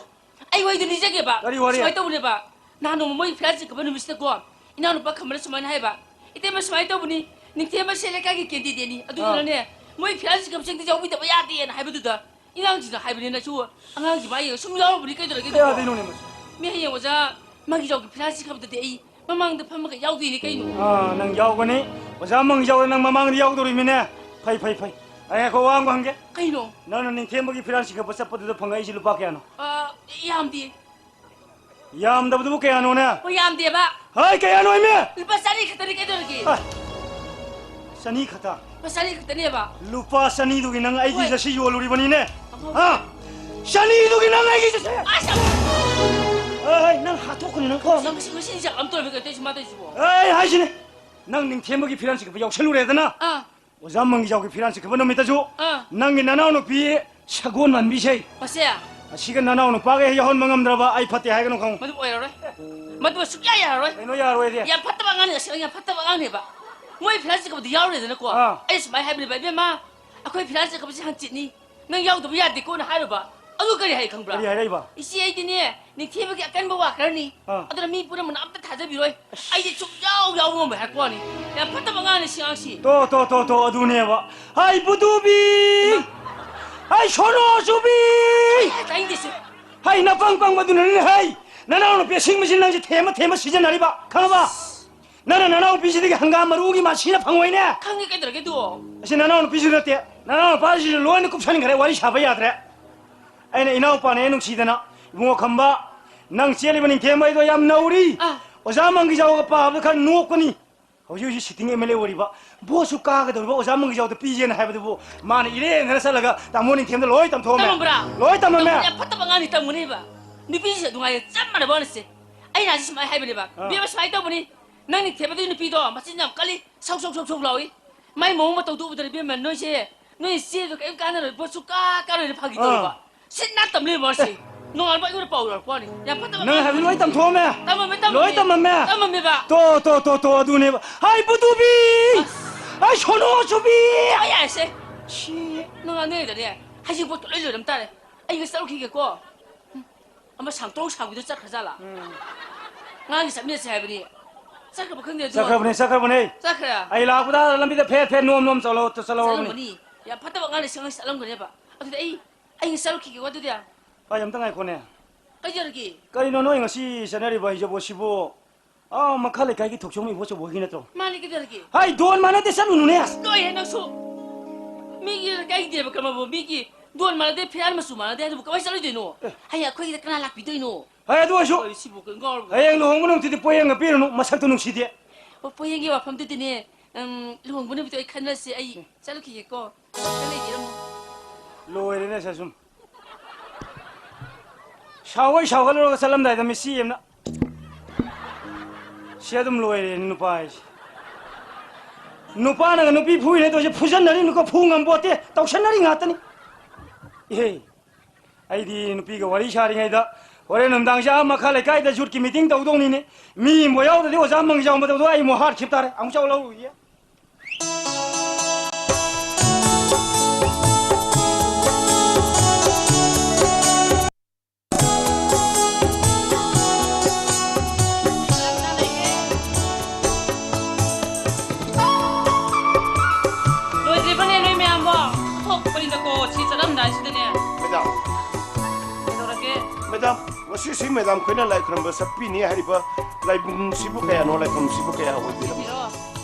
ꯑꯩ ꯋꯥꯔꯤꯗꯣ ꯂꯤꯖꯒꯦꯕ꯫ ꯀꯔꯤ ꯋꯥꯔꯤ? ꯁꯨꯃꯥꯏꯅ ꯇꯧꯕꯅꯦꯕ꯫ ꯅꯍꯥꯟ ꯅꯣꯡꯃ ꯃꯣꯏ ꯐꯤꯔꯥꯜ ꯆꯤꯡꯈꯠꯄ ꯅꯨꯃꯤꯠꯁꯤꯗꯀꯣ, ꯏꯅꯥꯎꯅꯨꯄꯥ ꯈꯝꯕꯅ ꯁꯨꯃꯥꯏꯅ ꯍꯥꯏꯕ, "ꯏꯇꯩꯃ ꯁꯨꯃꯥꯏꯅ ꯇꯧꯕꯅꯤ, ꯅꯤꯡꯊꯦꯝꯕꯁꯦ ꯂꯩꯀꯥꯏꯒꯤ candidateꯅꯤ, ꯑꯗꯨꯗꯨꯅꯅꯦ, ꯑꯥ, ꯃꯣꯏ ꯐꯤꯔꯥꯜ ꯆꯤꯡꯈꯠꯄꯁꯦ ꯍꯦꯛꯇ ꯌꯥꯎꯕꯤꯗꯕ ꯌꯥꯗꯦꯅ" ꯍꯥꯏꯕꯗꯨꯗ, ꯏꯅꯥꯎꯁꯤꯡꯅ ꯍꯥꯏꯕꯅꯤꯅ ꯁꯨ ꯑꯉꯥꯡꯁꯤ ꯃꯥ ꯌꯦꯡꯉ ꯁꯨꯝ ꯌꯥꯎꯔꯨꯕꯅꯤ, ꯀꯩꯗꯧꯔꯒꯦ ꯀꯩ ꯑꯗꯨꯕꯣ? ꯌꯥꯗꯣꯏꯅꯣꯅꯦ ꯃꯁꯤ? ꯃꯤ ꯍꯌꯦꯡ ꯑꯣꯖꯥ ꯃꯥꯒꯤ ꯖꯥꯎꯒꯤ ꯐꯤꯔꯥꯜ ꯆꯤꯡꯈꯠꯄꯗꯗꯤ ꯑꯩ ꯃꯃꯥꯡꯗ ꯐꯝꯃꯒ ꯌꯥꯎꯗꯣꯏꯅꯤ ꯀꯩꯅꯣ꯫ ꯑꯥ, ꯅꯪ ꯌꯥꯎꯒꯅꯤ꯫ ꯑꯣꯖꯥ ꯃꯪꯒꯤ ꯖꯥꯎꯗ ꯅꯪ ꯃꯃꯥꯡꯗ ꯌꯥꯎꯗꯧꯔꯤꯃꯤꯅꯦ꯫ ꯐꯩ, ꯐꯩ, ꯐꯩ꯫ ꯑꯩ ꯉꯥꯏꯈꯣ, ꯋꯥ ꯑꯃ ꯍꯪꯒꯦ꯫ ꯀꯩꯅꯣ? ꯅꯪꯅ ꯅꯤꯡꯊꯦꯝꯕꯒꯤ ꯐꯤꯔꯥꯟ ꯆꯤꯡꯈꯠꯄ ꯆꯠꯄꯗꯨꯗ ꯐꯪꯉꯛꯏꯁꯦ ꯂꯨꯄꯥ ꯀꯌꯥꯅꯣ? ꯑ, ꯌꯥꯝꯗꯦ꯫ ꯌꯥꯝꯗꯕꯗꯨꯕꯨ ꯀꯌꯥꯅꯣꯅꯦ? ꯍꯣꯏ, ꯌꯥꯝꯗꯦꯕ꯫ ꯍꯩ, ꯀꯌꯥꯅꯣ ꯍꯥꯏꯃꯤ? ꯂꯨꯄꯥ ꯆꯅꯤ ꯈꯛꯇꯅꯤ, ꯀꯩꯗꯧꯔꯒꯦ? ꯍꯩ, ꯆꯅꯤ ꯈꯛꯇ? ꯂꯨꯄꯥ ꯆꯅꯤ ꯈꯛꯇꯅꯦꯕ꯫ ꯂꯨꯄꯥ ꯆꯅꯤꯗꯨꯒꯤ ꯅꯪ ꯑꯩꯒꯤ ꯍꯣꯏ꯫ ꯖꯔꯁꯤ ꯌꯣꯜꯂꯨꯔꯤꯕꯅꯤꯅꯦ? ꯑꯍꯣꯏ꯫ ꯍꯥ? ꯆꯅꯤꯗꯨꯒꯤ ꯅꯪ ꯑꯩꯒꯤ ꯖꯔꯁꯤ? ꯑꯁ! ꯍꯩ, ꯍꯩ, ꯅꯪ ꯍꯥꯠꯇꯣꯛꯀꯅꯤ ꯅꯪ ꯀꯣ, ꯅꯪ꯫ ꯉꯁꯤ, ꯉꯁꯤ ꯏꯟꯖꯥꯡ ꯑꯃ ꯇꯧꯔꯒ ꯀꯩꯗꯧꯁꯤ ꯃꯥ ꯇꯧꯔꯤꯁꯤꯕꯣ? ꯑꯩ ꯍꯥꯏꯁꯤꯅꯤ, ꯅꯪ ꯅꯤꯡꯊꯦꯝꯕꯒꯤ ꯐꯤꯔꯥꯟ ꯆꯤꯡꯈꯠꯄ ꯌꯥꯎꯁꯜꯂꯨꯔꯦꯗꯅ? ꯑꯥ꯫ ꯑꯣꯖꯥ ꯃꯪꯒꯤꯖꯥꯎꯒꯤ ꯐꯤꯔꯥꯟ ꯆꯤꯡꯈꯠꯄ ꯅꯨꯃꯤꯠꯇꯁꯨ ꯑꯥ꯫ ꯅꯪꯒꯤ ꯅꯅꯥꯎꯅꯨꯄꯤ ꯁꯒꯣꯜ ꯃꯥꯟꯕꯤꯁꯦ ꯃꯁꯦ? ꯑꯁꯤꯒ ꯅꯅꯥꯎ ꯅꯨꯄꯥꯒ ꯍꯦꯛ ꯌꯥꯎꯍꯟꯕ ꯉꯝꯗ꯭ꯔꯕ ꯑꯩ ꯐꯠꯇꯦ ꯍꯥꯏꯒꯅꯨ ꯈꯪꯉꯨ꯫ ꯃꯗꯨ ꯑꯣꯏꯔꯔꯣꯏ꯫ ꯃꯗꯨ ꯁꯨꯛꯌꯥ ꯌꯥꯔꯔꯣꯏ꯫ ꯀꯩꯅꯣ ꯌꯥꯔꯣꯏꯗꯤ? ꯌꯥꯝ ꯐꯠꯇꯕ ꯑꯉꯥꯡꯅꯤ, ꯑꯁꯤ ꯌꯥꯝ ꯐꯠꯇꯕ ꯑꯉꯥꯡꯅꯦꯕ꯫ ꯃꯣꯏ ꯐꯤꯔꯥꯟ ꯆꯤꯡꯈꯠꯄꯗ ꯌꯥꯎꯔꯦꯗꯅꯀꯣ꯫ ꯑꯥ꯫ ꯑꯩ ꯁꯨꯃꯥꯏꯅ ꯍꯥꯏꯕꯅꯦꯕ, "ꯏꯕꯦꯝꯃ, ꯑꯩꯈꯣꯏ ꯐꯤꯔꯥꯟ ꯆꯤꯡꯈꯠꯄꯁꯦ ꯍꯪꯆꯤꯠꯅꯤ꯫ ꯅꯪ ꯌꯥꯎꯗꯕ ꯌꯥꯗꯦꯀꯣꯅ" ꯍꯥꯏꯔꯨꯕ꯫ ꯑꯗꯨ ꯀꯔꯤ ꯍꯥꯏ ꯈꯪꯕ꯭ꯔꯥ? ꯀꯔꯤ ꯍꯥꯏꯔꯛꯏꯕ? "ꯏꯆꯦ, ꯑꯩꯗꯤꯅꯦ, ꯅꯤꯡꯊꯦꯝꯕꯒꯤ ꯑꯀꯟꯕ ꯋꯥꯀꯔꯅꯤ꯫ ꯑꯥ꯫ ꯑꯗꯨꯅ ꯃꯤ ꯄꯨꯝꯅꯃꯛꯅ ꯑꯝꯇ ꯊꯥꯖꯕꯤꯔꯣꯏ꯫ ꯑꯁ꯫ ꯑꯩꯗꯤ ꯁꯨꯛꯌꯥꯎ ꯌꯥꯎꯕ ꯉꯝꯃꯣꯏ" ꯍꯥꯏꯔꯛꯄ ꯋꯥꯅꯤ꯫ ꯌꯥꯝ ꯐꯠꯇꯕ ꯑꯉꯥꯡꯅꯤ ꯁꯤ ꯑꯉꯥꯡꯁꯤ꯫ ꯇꯣ, ꯇꯣ, ꯇꯣ, ꯇꯣ, ꯑꯗꯨꯅꯦꯕ꯫ ꯍꯩ, ꯕꯨꯗꯨꯕꯤ! ꯏꯃꯥ! ꯍꯩ, ꯁꯣꯅꯣ ꯆꯨꯕꯤ! ꯑꯩ ꯇꯥꯅꯤꯡꯗꯦ ꯁꯤ꯫ ꯍꯩ, ꯅꯄꯪ ꯄꯪꯕꯗꯨꯅꯅꯤꯅꯦ, ꯍꯩ! ꯅꯅꯥꯎꯅꯨꯄꯤ ꯑꯁꯤꯡꯕꯁꯤ ꯅꯪꯁꯦ ꯊꯦꯝꯃ ꯊꯦꯝꯃ ꯁꯤꯖꯤꯟꯅꯔꯤꯕ, ꯈꯪꯉꯕ? ꯅꯪꯅ ꯅꯅꯥꯎꯅꯨꯄꯤꯁꯤꯗꯒꯤ ꯍꯪꯒꯥꯝ ꯃꯔꯨꯒꯤ ꯃꯥꯁꯤꯅ ꯐꯪꯉꯣꯏꯅꯦ꯫ ꯈꯪꯉꯦ, ꯀꯩꯗꯧꯔꯒꯦ ꯑꯗꯣ? ꯑꯁꯤ ꯅꯅꯥꯎꯅꯨꯄꯤꯁꯨ ꯅꯠꯇꯦ, ꯅꯅꯥꯎꯅꯨꯄꯥꯁꯤꯁꯨ ꯂꯣꯏꯅ ꯀꯨꯞꯁꯟꯈ꯭ꯔꯦ, ꯋꯥꯔꯤ ꯁꯥꯕ ꯌꯥꯗ꯭ꯔꯦ꯫ ꯑꯩꯅ ꯏꯅꯥꯎꯄꯥꯅꯦ ꯅꯨꯡꯁꯤꯗꯅ, "ꯏꯕꯨꯡꯉꯣ ꯈꯝꯕ, ꯅꯪ ꯆꯦꯜꯂꯤꯕ ꯅꯤꯡꯊꯦꯝꯕ ꯑꯩꯗꯣ ꯌꯥꯝ ꯅꯧꯔꯤ꯫ ꯑꯥ꯫ ꯑꯣꯖꯥ ꯃꯪꯒꯤꯖꯥꯎꯒ ꯄꯥꯕꯗ ꯈꯔ ꯅꯣꯛꯄꯅꯤ꯫ ꯍꯧꯖꯤꯛ ꯍꯧꯖꯤꯛ sitting M L A ꯑꯣꯏꯔꯤꯕ꯫ ꯚꯣꯠꯁꯨ ꯀꯥꯒꯗꯧꯔꯤꯕ ꯑꯣꯖꯥ ꯃꯪꯒꯤꯖꯥꯎꯗ ꯄꯤꯒꯦꯅ ꯍꯥꯏꯕꯗꯨꯕꯨ ꯃꯥꯅ ꯏꯔꯦꯟꯗꯅ ꯆꯠꯂꯒ ꯇꯥꯃꯣ ꯅꯤꯡꯊꯦꯝꯗ ꯂꯣꯏ ꯇꯝꯊꯣꯛꯑꯝꯃꯦ꯫ ꯇꯝꯃꯝꯕ꯭ꯔꯥ? ꯂꯣꯏ ꯇꯝꯃꯝꯃꯦ꯫ ꯇꯝꯃꯝꯃꯦ꯫ ꯌꯥꯝ ꯐꯠꯇꯕ ꯑꯉꯥꯡꯅꯤ, ꯇꯝꯒꯅꯦꯕ꯫ ꯅꯨꯄꯤꯁꯤꯡꯁꯦ ꯅꯨꯡꯉꯥꯏꯌꯦ, ꯆꯞ ꯃꯥꯟꯅꯕ ꯋꯥꯅꯤꯁꯦ꯫ ꯑꯩꯅ ꯍꯧꯖꯤꯛ ꯁꯨꯃꯥꯏꯅ ꯍꯥꯏꯕꯅꯦꯕ, ꯑꯥ꯫ "ꯏꯕꯦꯝꯃ, ꯁꯨꯃꯥꯏꯅ ꯇꯧꯕꯅꯤ, ꯅꯪ ꯅꯤꯡꯊꯦꯝꯕꯗꯨꯒꯤ ꯅꯨꯄꯤꯗꯣ ꯃꯆꯤꯟ ꯌꯥꯝ ꯀꯜꯂꯤ, ꯁꯧ ꯁꯧ ꯁꯧ ꯁꯧ ꯂꯥꯎꯏ꯫ ꯃꯥꯏ ꯃꯑꯣꯡ ꯃꯇꯧꯗꯣ ꯎꯕꯗ ꯏꯕꯦꯝꯃ, ꯅꯣꯏꯁꯦ, ꯅꯣꯏ ꯆꯦꯗꯣ ꯀꯔꯤꯝ ꯀꯥꯟꯅꯔꯣꯏ, ꯚꯣꯠꯁꯨ ꯀꯥ ꯀꯥꯔꯣꯏꯅ" ꯐꯥꯒꯤ ꯇꯧꯔꯤꯕ꯫ ꯑꯥ꯫ ꯁꯤꯠ ꯅꯥ ꯇꯝ ꯂꯩꯔꯝꯕ ꯋꯥꯅꯤꯁꯦ꯫ ꯑꯦ꯫ ꯅꯣꯡꯉꯥꯟꯕ ꯑꯩꯉꯣꯟꯗ ꯄꯥꯎ ꯌꯧꯔꯛꯄ ꯋꯥꯅꯤ꯫ ꯌꯥꯝ ꯐꯠꯇꯕ ꯅꯪ ꯍꯥꯏꯕꯗꯨ ꯂꯣꯏ ꯇꯝꯊꯣꯛꯑꯝꯃꯦ? ꯇꯝꯃꯝꯃꯦ, ꯇꯝꯃꯝꯃꯦ꯫ ꯂꯣꯏ ꯇꯝꯃꯝꯃꯦ? ꯇꯝꯃꯝꯃꯦꯕ꯫ ꯇꯣ, ꯇꯣ, ꯇꯣ, ꯇꯣ, ꯑꯗꯨꯅꯦꯕ꯫ ꯍꯥꯏ, ꯕꯨꯗꯨꯕꯤ! ꯑꯁ꯫ ꯍꯥꯏ, ꯁꯣꯅꯣ ꯆꯨꯕꯤ! ꯍꯣꯏ, ꯌꯥꯔꯦꯁꯦ꯫ ꯁꯤ꯫ ꯅꯪ ꯉꯥꯡꯅꯔꯤꯗꯅꯦ, ꯍꯩꯖꯤꯡꯄꯣꯠꯇꯣ ꯂꯣꯏ ꯂꯣꯏꯔꯝ ꯇꯥꯔꯦ꯫ ꯑꯩ ꯉꯁꯤ ꯆꯠꯂꯨꯈꯤꯒꯦꯀꯣ꯫ ꯎꯝ꯫ ꯑꯃ ꯁꯥꯡꯇ꯭ꯔꯣꯡ ꯁꯥꯡꯕꯤꯗꯣ ꯆꯠꯈ꯭ꯔꯖꯥꯠꯂꯥ? ꯎꯝ꯫ ꯉꯔꯥꯡꯒꯤ ꯆꯠꯃꯤꯟꯅꯁꯦ ꯍꯥꯏꯕꯅꯤ꯫ ꯆꯠꯈ꯭ꯔꯕ ꯈꯪꯗꯦ ꯑꯗꯨ꯫ ꯆꯠꯈ꯭ꯔꯕꯅꯦ, ꯆꯠꯈ꯭ꯔꯕꯅꯦ꯫ ꯆꯠꯈ꯭ꯔꯦ? ꯑꯩ ꯂꯥꯛꯄꯗ ꯂꯝꯕꯤꯗ ꯐꯦꯠ ꯐꯦꯠ ꯅꯣꯝ ꯅꯣꯝ ꯆꯠꯂꯣ-, ꯆꯠꯍꯧꯔꯕꯅꯤ꯫ ꯆꯠꯂꯝꯒꯅꯤ꯫ ꯌꯥꯝ ꯐꯠꯇꯕ ꯑꯉꯥꯡꯅꯤ, ꯁꯤ ꯑꯉꯥꯡꯁꯤ ꯆꯠꯂꯝꯒꯅꯦꯕ꯫ ꯑꯗꯨꯗꯤ ꯑꯩ ꯑꯩ ꯆꯠꯂꯨꯈꯤꯒꯦꯀꯣ ꯑꯗꯨꯗꯤ꯫ ꯍꯣꯏ, ꯑꯝꯇ ꯉꯥꯏꯈꯣꯅꯦ꯫ ꯀꯩꯗꯧꯔꯒꯦ? ꯀꯔꯤꯅꯣ ꯅꯣꯏ ꯉꯁꯤ ꯆꯠꯅꯔꯤꯕ ꯍꯩꯖꯕꯣꯠꯁꯤꯕꯨ? ꯑꯥ, ꯃꯈꯥ ꯂꯩꯀꯥꯏꯒꯤ ꯊꯣꯛꯆꯣꯝ ꯏꯕꯣꯆꯧꯕ ꯍꯣꯏꯒꯤ ꯅꯠꯇ꯭ꯔꯣ? ꯃꯥꯅꯤ, ꯀꯩꯗꯧꯔꯒꯦ? ꯍꯥꯏ, ꯗꯣꯟ ꯃꯥꯟꯅꯗꯦ, ꯆꯠꯂꯨꯅꯨꯅꯦ꯫ ꯂꯣꯏꯔꯦ ꯅꯪꯁꯨ꯫ ꯃꯤꯒꯤ ꯂꯩꯀꯥꯏꯒꯤ ꯗꯦꯕ ꯀꯔꯃꯕꯨ ꯃꯤꯒꯤ ꯗꯣꯟ ꯃꯥꯟꯅꯗꯦ, ꯐꯤꯔꯥꯜ ꯃꯆꯨ ꯃꯥꯟꯅꯗꯦ ꯍꯥꯏꯗꯨꯕꯨ ꯀꯃꯥꯏꯅ ꯆꯠꯂꯣꯏꯗꯣꯏꯅꯣ? ꯑꯦ꯫ ꯍꯌꯦꯡ ꯑꯩꯈꯣꯏꯒꯤꯗ ꯀꯅꯥ ꯂꯥꯛꯄꯤꯗꯣꯏꯅꯣ? ꯍꯦ, ꯑꯗꯨ ꯑꯣꯏꯔꯁꯨ ꯑꯩ ꯁꯤꯕꯨ ꯀꯩꯅꯣ ꯉꯥꯎꯔꯕꯣ? ꯍꯌꯦꯡ ꯂꯨꯍꯣꯡꯕ ꯅꯨꯃꯤꯠꯇꯨꯗꯤ ꯄꯣꯌꯦꯡꯒ ꯄꯤꯔꯨꯅꯨ, ꯃꯁꯛꯇꯣ ꯅꯨꯡꯁꯤꯗꯦ꯫ ꯑꯣ, ꯄꯣꯌꯦꯡꯒꯤ ꯋꯥꯐꯝꯗꯨꯗꯤꯅꯦ, ꯎꯝ, ꯂꯨꯍꯣꯡꯕ ꯅꯨꯃꯤꯠꯇꯣ ꯑꯩ ꯈꯟꯅꯁꯦ, ꯑꯩ ꯆꯠꯂꯨꯈꯤꯒꯦꯀꯣ꯫ ꯂꯣꯏꯔꯦꯅꯦ ꯁꯦ ꯁꯨꯝ꯫ ꯁꯥꯎꯒꯩ ꯁꯥꯎꯒꯠꯂꯨꯔꯒ ꯆꯠꯂꯝꯗꯥꯏꯗ ꯃꯤꯠꯁꯤ ꯑꯃꯅ꯫ ꯁꯤ ꯑꯗꯨꯝ ꯂꯣꯏꯔꯦ ꯅꯨꯄꯥ ꯍꯥꯏꯁꯦ꯫ ꯅꯨꯄꯥꯅꯒ ꯅꯨꯄꯤ ꯐꯨꯏꯅꯦ ꯇꯧꯔꯤꯁꯦ, ꯐꯨꯖꯟꯅꯔꯤꯅꯤꯀꯣ, ꯐꯨ ꯉꯝꯄꯣꯠꯇꯦ, ꯇꯧꯁꯟꯅꯔꯤ ꯉꯥꯛꯇꯅꯤ꯫ ꯏꯍꯦ, ꯑꯩꯗꯤ ꯅꯨꯄꯤꯒ ꯋꯥꯔꯤ ꯁꯥꯔꯤꯉꯩꯗ ꯍꯣꯔꯦꯟ ꯅꯨꯡꯗꯥꯡꯁꯦ ꯑꯥ ꯃꯈꯥ ꯂꯩꯀꯥꯏꯗ ꯌꯨꯠꯀꯤ ꯃꯤꯇꯤꯡ ꯇꯧꯗꯧꯅꯤꯅꯦ꯫ ꯃꯤ ꯑꯃꯕꯨ ꯌꯥꯎꯗ꯭ꯔꯗꯤ ꯑꯣꯖꯥ ꯃꯪꯒꯤꯖꯥꯎ ꯃꯇꯧꯗꯣ ꯑꯩ ꯑꯃꯨꯛ ꯍꯥꯠꯈꯤꯕ ꯇꯥꯔꯦ꯫ ꯑꯃꯨꯛ ꯆꯥꯎ ꯂꯧꯔꯨꯈꯤꯒꯦ꯫ ꯂꯣꯏꯗ꯭ꯔꯤꯕꯅꯦ ꯅꯣꯏ ꯃꯌꯥꯝꯕꯣ? ꯊꯣꯛꯄꯅꯤꯗꯀꯣ, ꯁꯤ ꯆꯠꯂꯝꯗꯥꯏꯁꯤꯗꯅꯦ꯫ ꯃꯦꯗꯥꯝ꯫ ꯀꯩꯗꯧꯔꯒꯦ? ꯃꯦꯗꯥꯝ, ꯉꯁꯤꯁꯤ ꯃꯦꯗꯥꯝ ꯈꯣꯏꯅ ꯂꯥꯏ ꯈꯨꯔꯨꯝꯕ ꯆꯠꯄꯤꯅꯤ ꯍꯥꯏꯔꯤꯕ ꯂꯥꯏꯕꯨꯡꯁꯤꯕꯨ ꯀꯌꯥꯅꯣ, ꯂꯥꯏꯐꯝꯁꯤꯕꯨ ꯀꯌꯥ ꯑꯣꯏꯕꯤꯔꯕꯅꯣ? ꯁꯤꯔꯣ?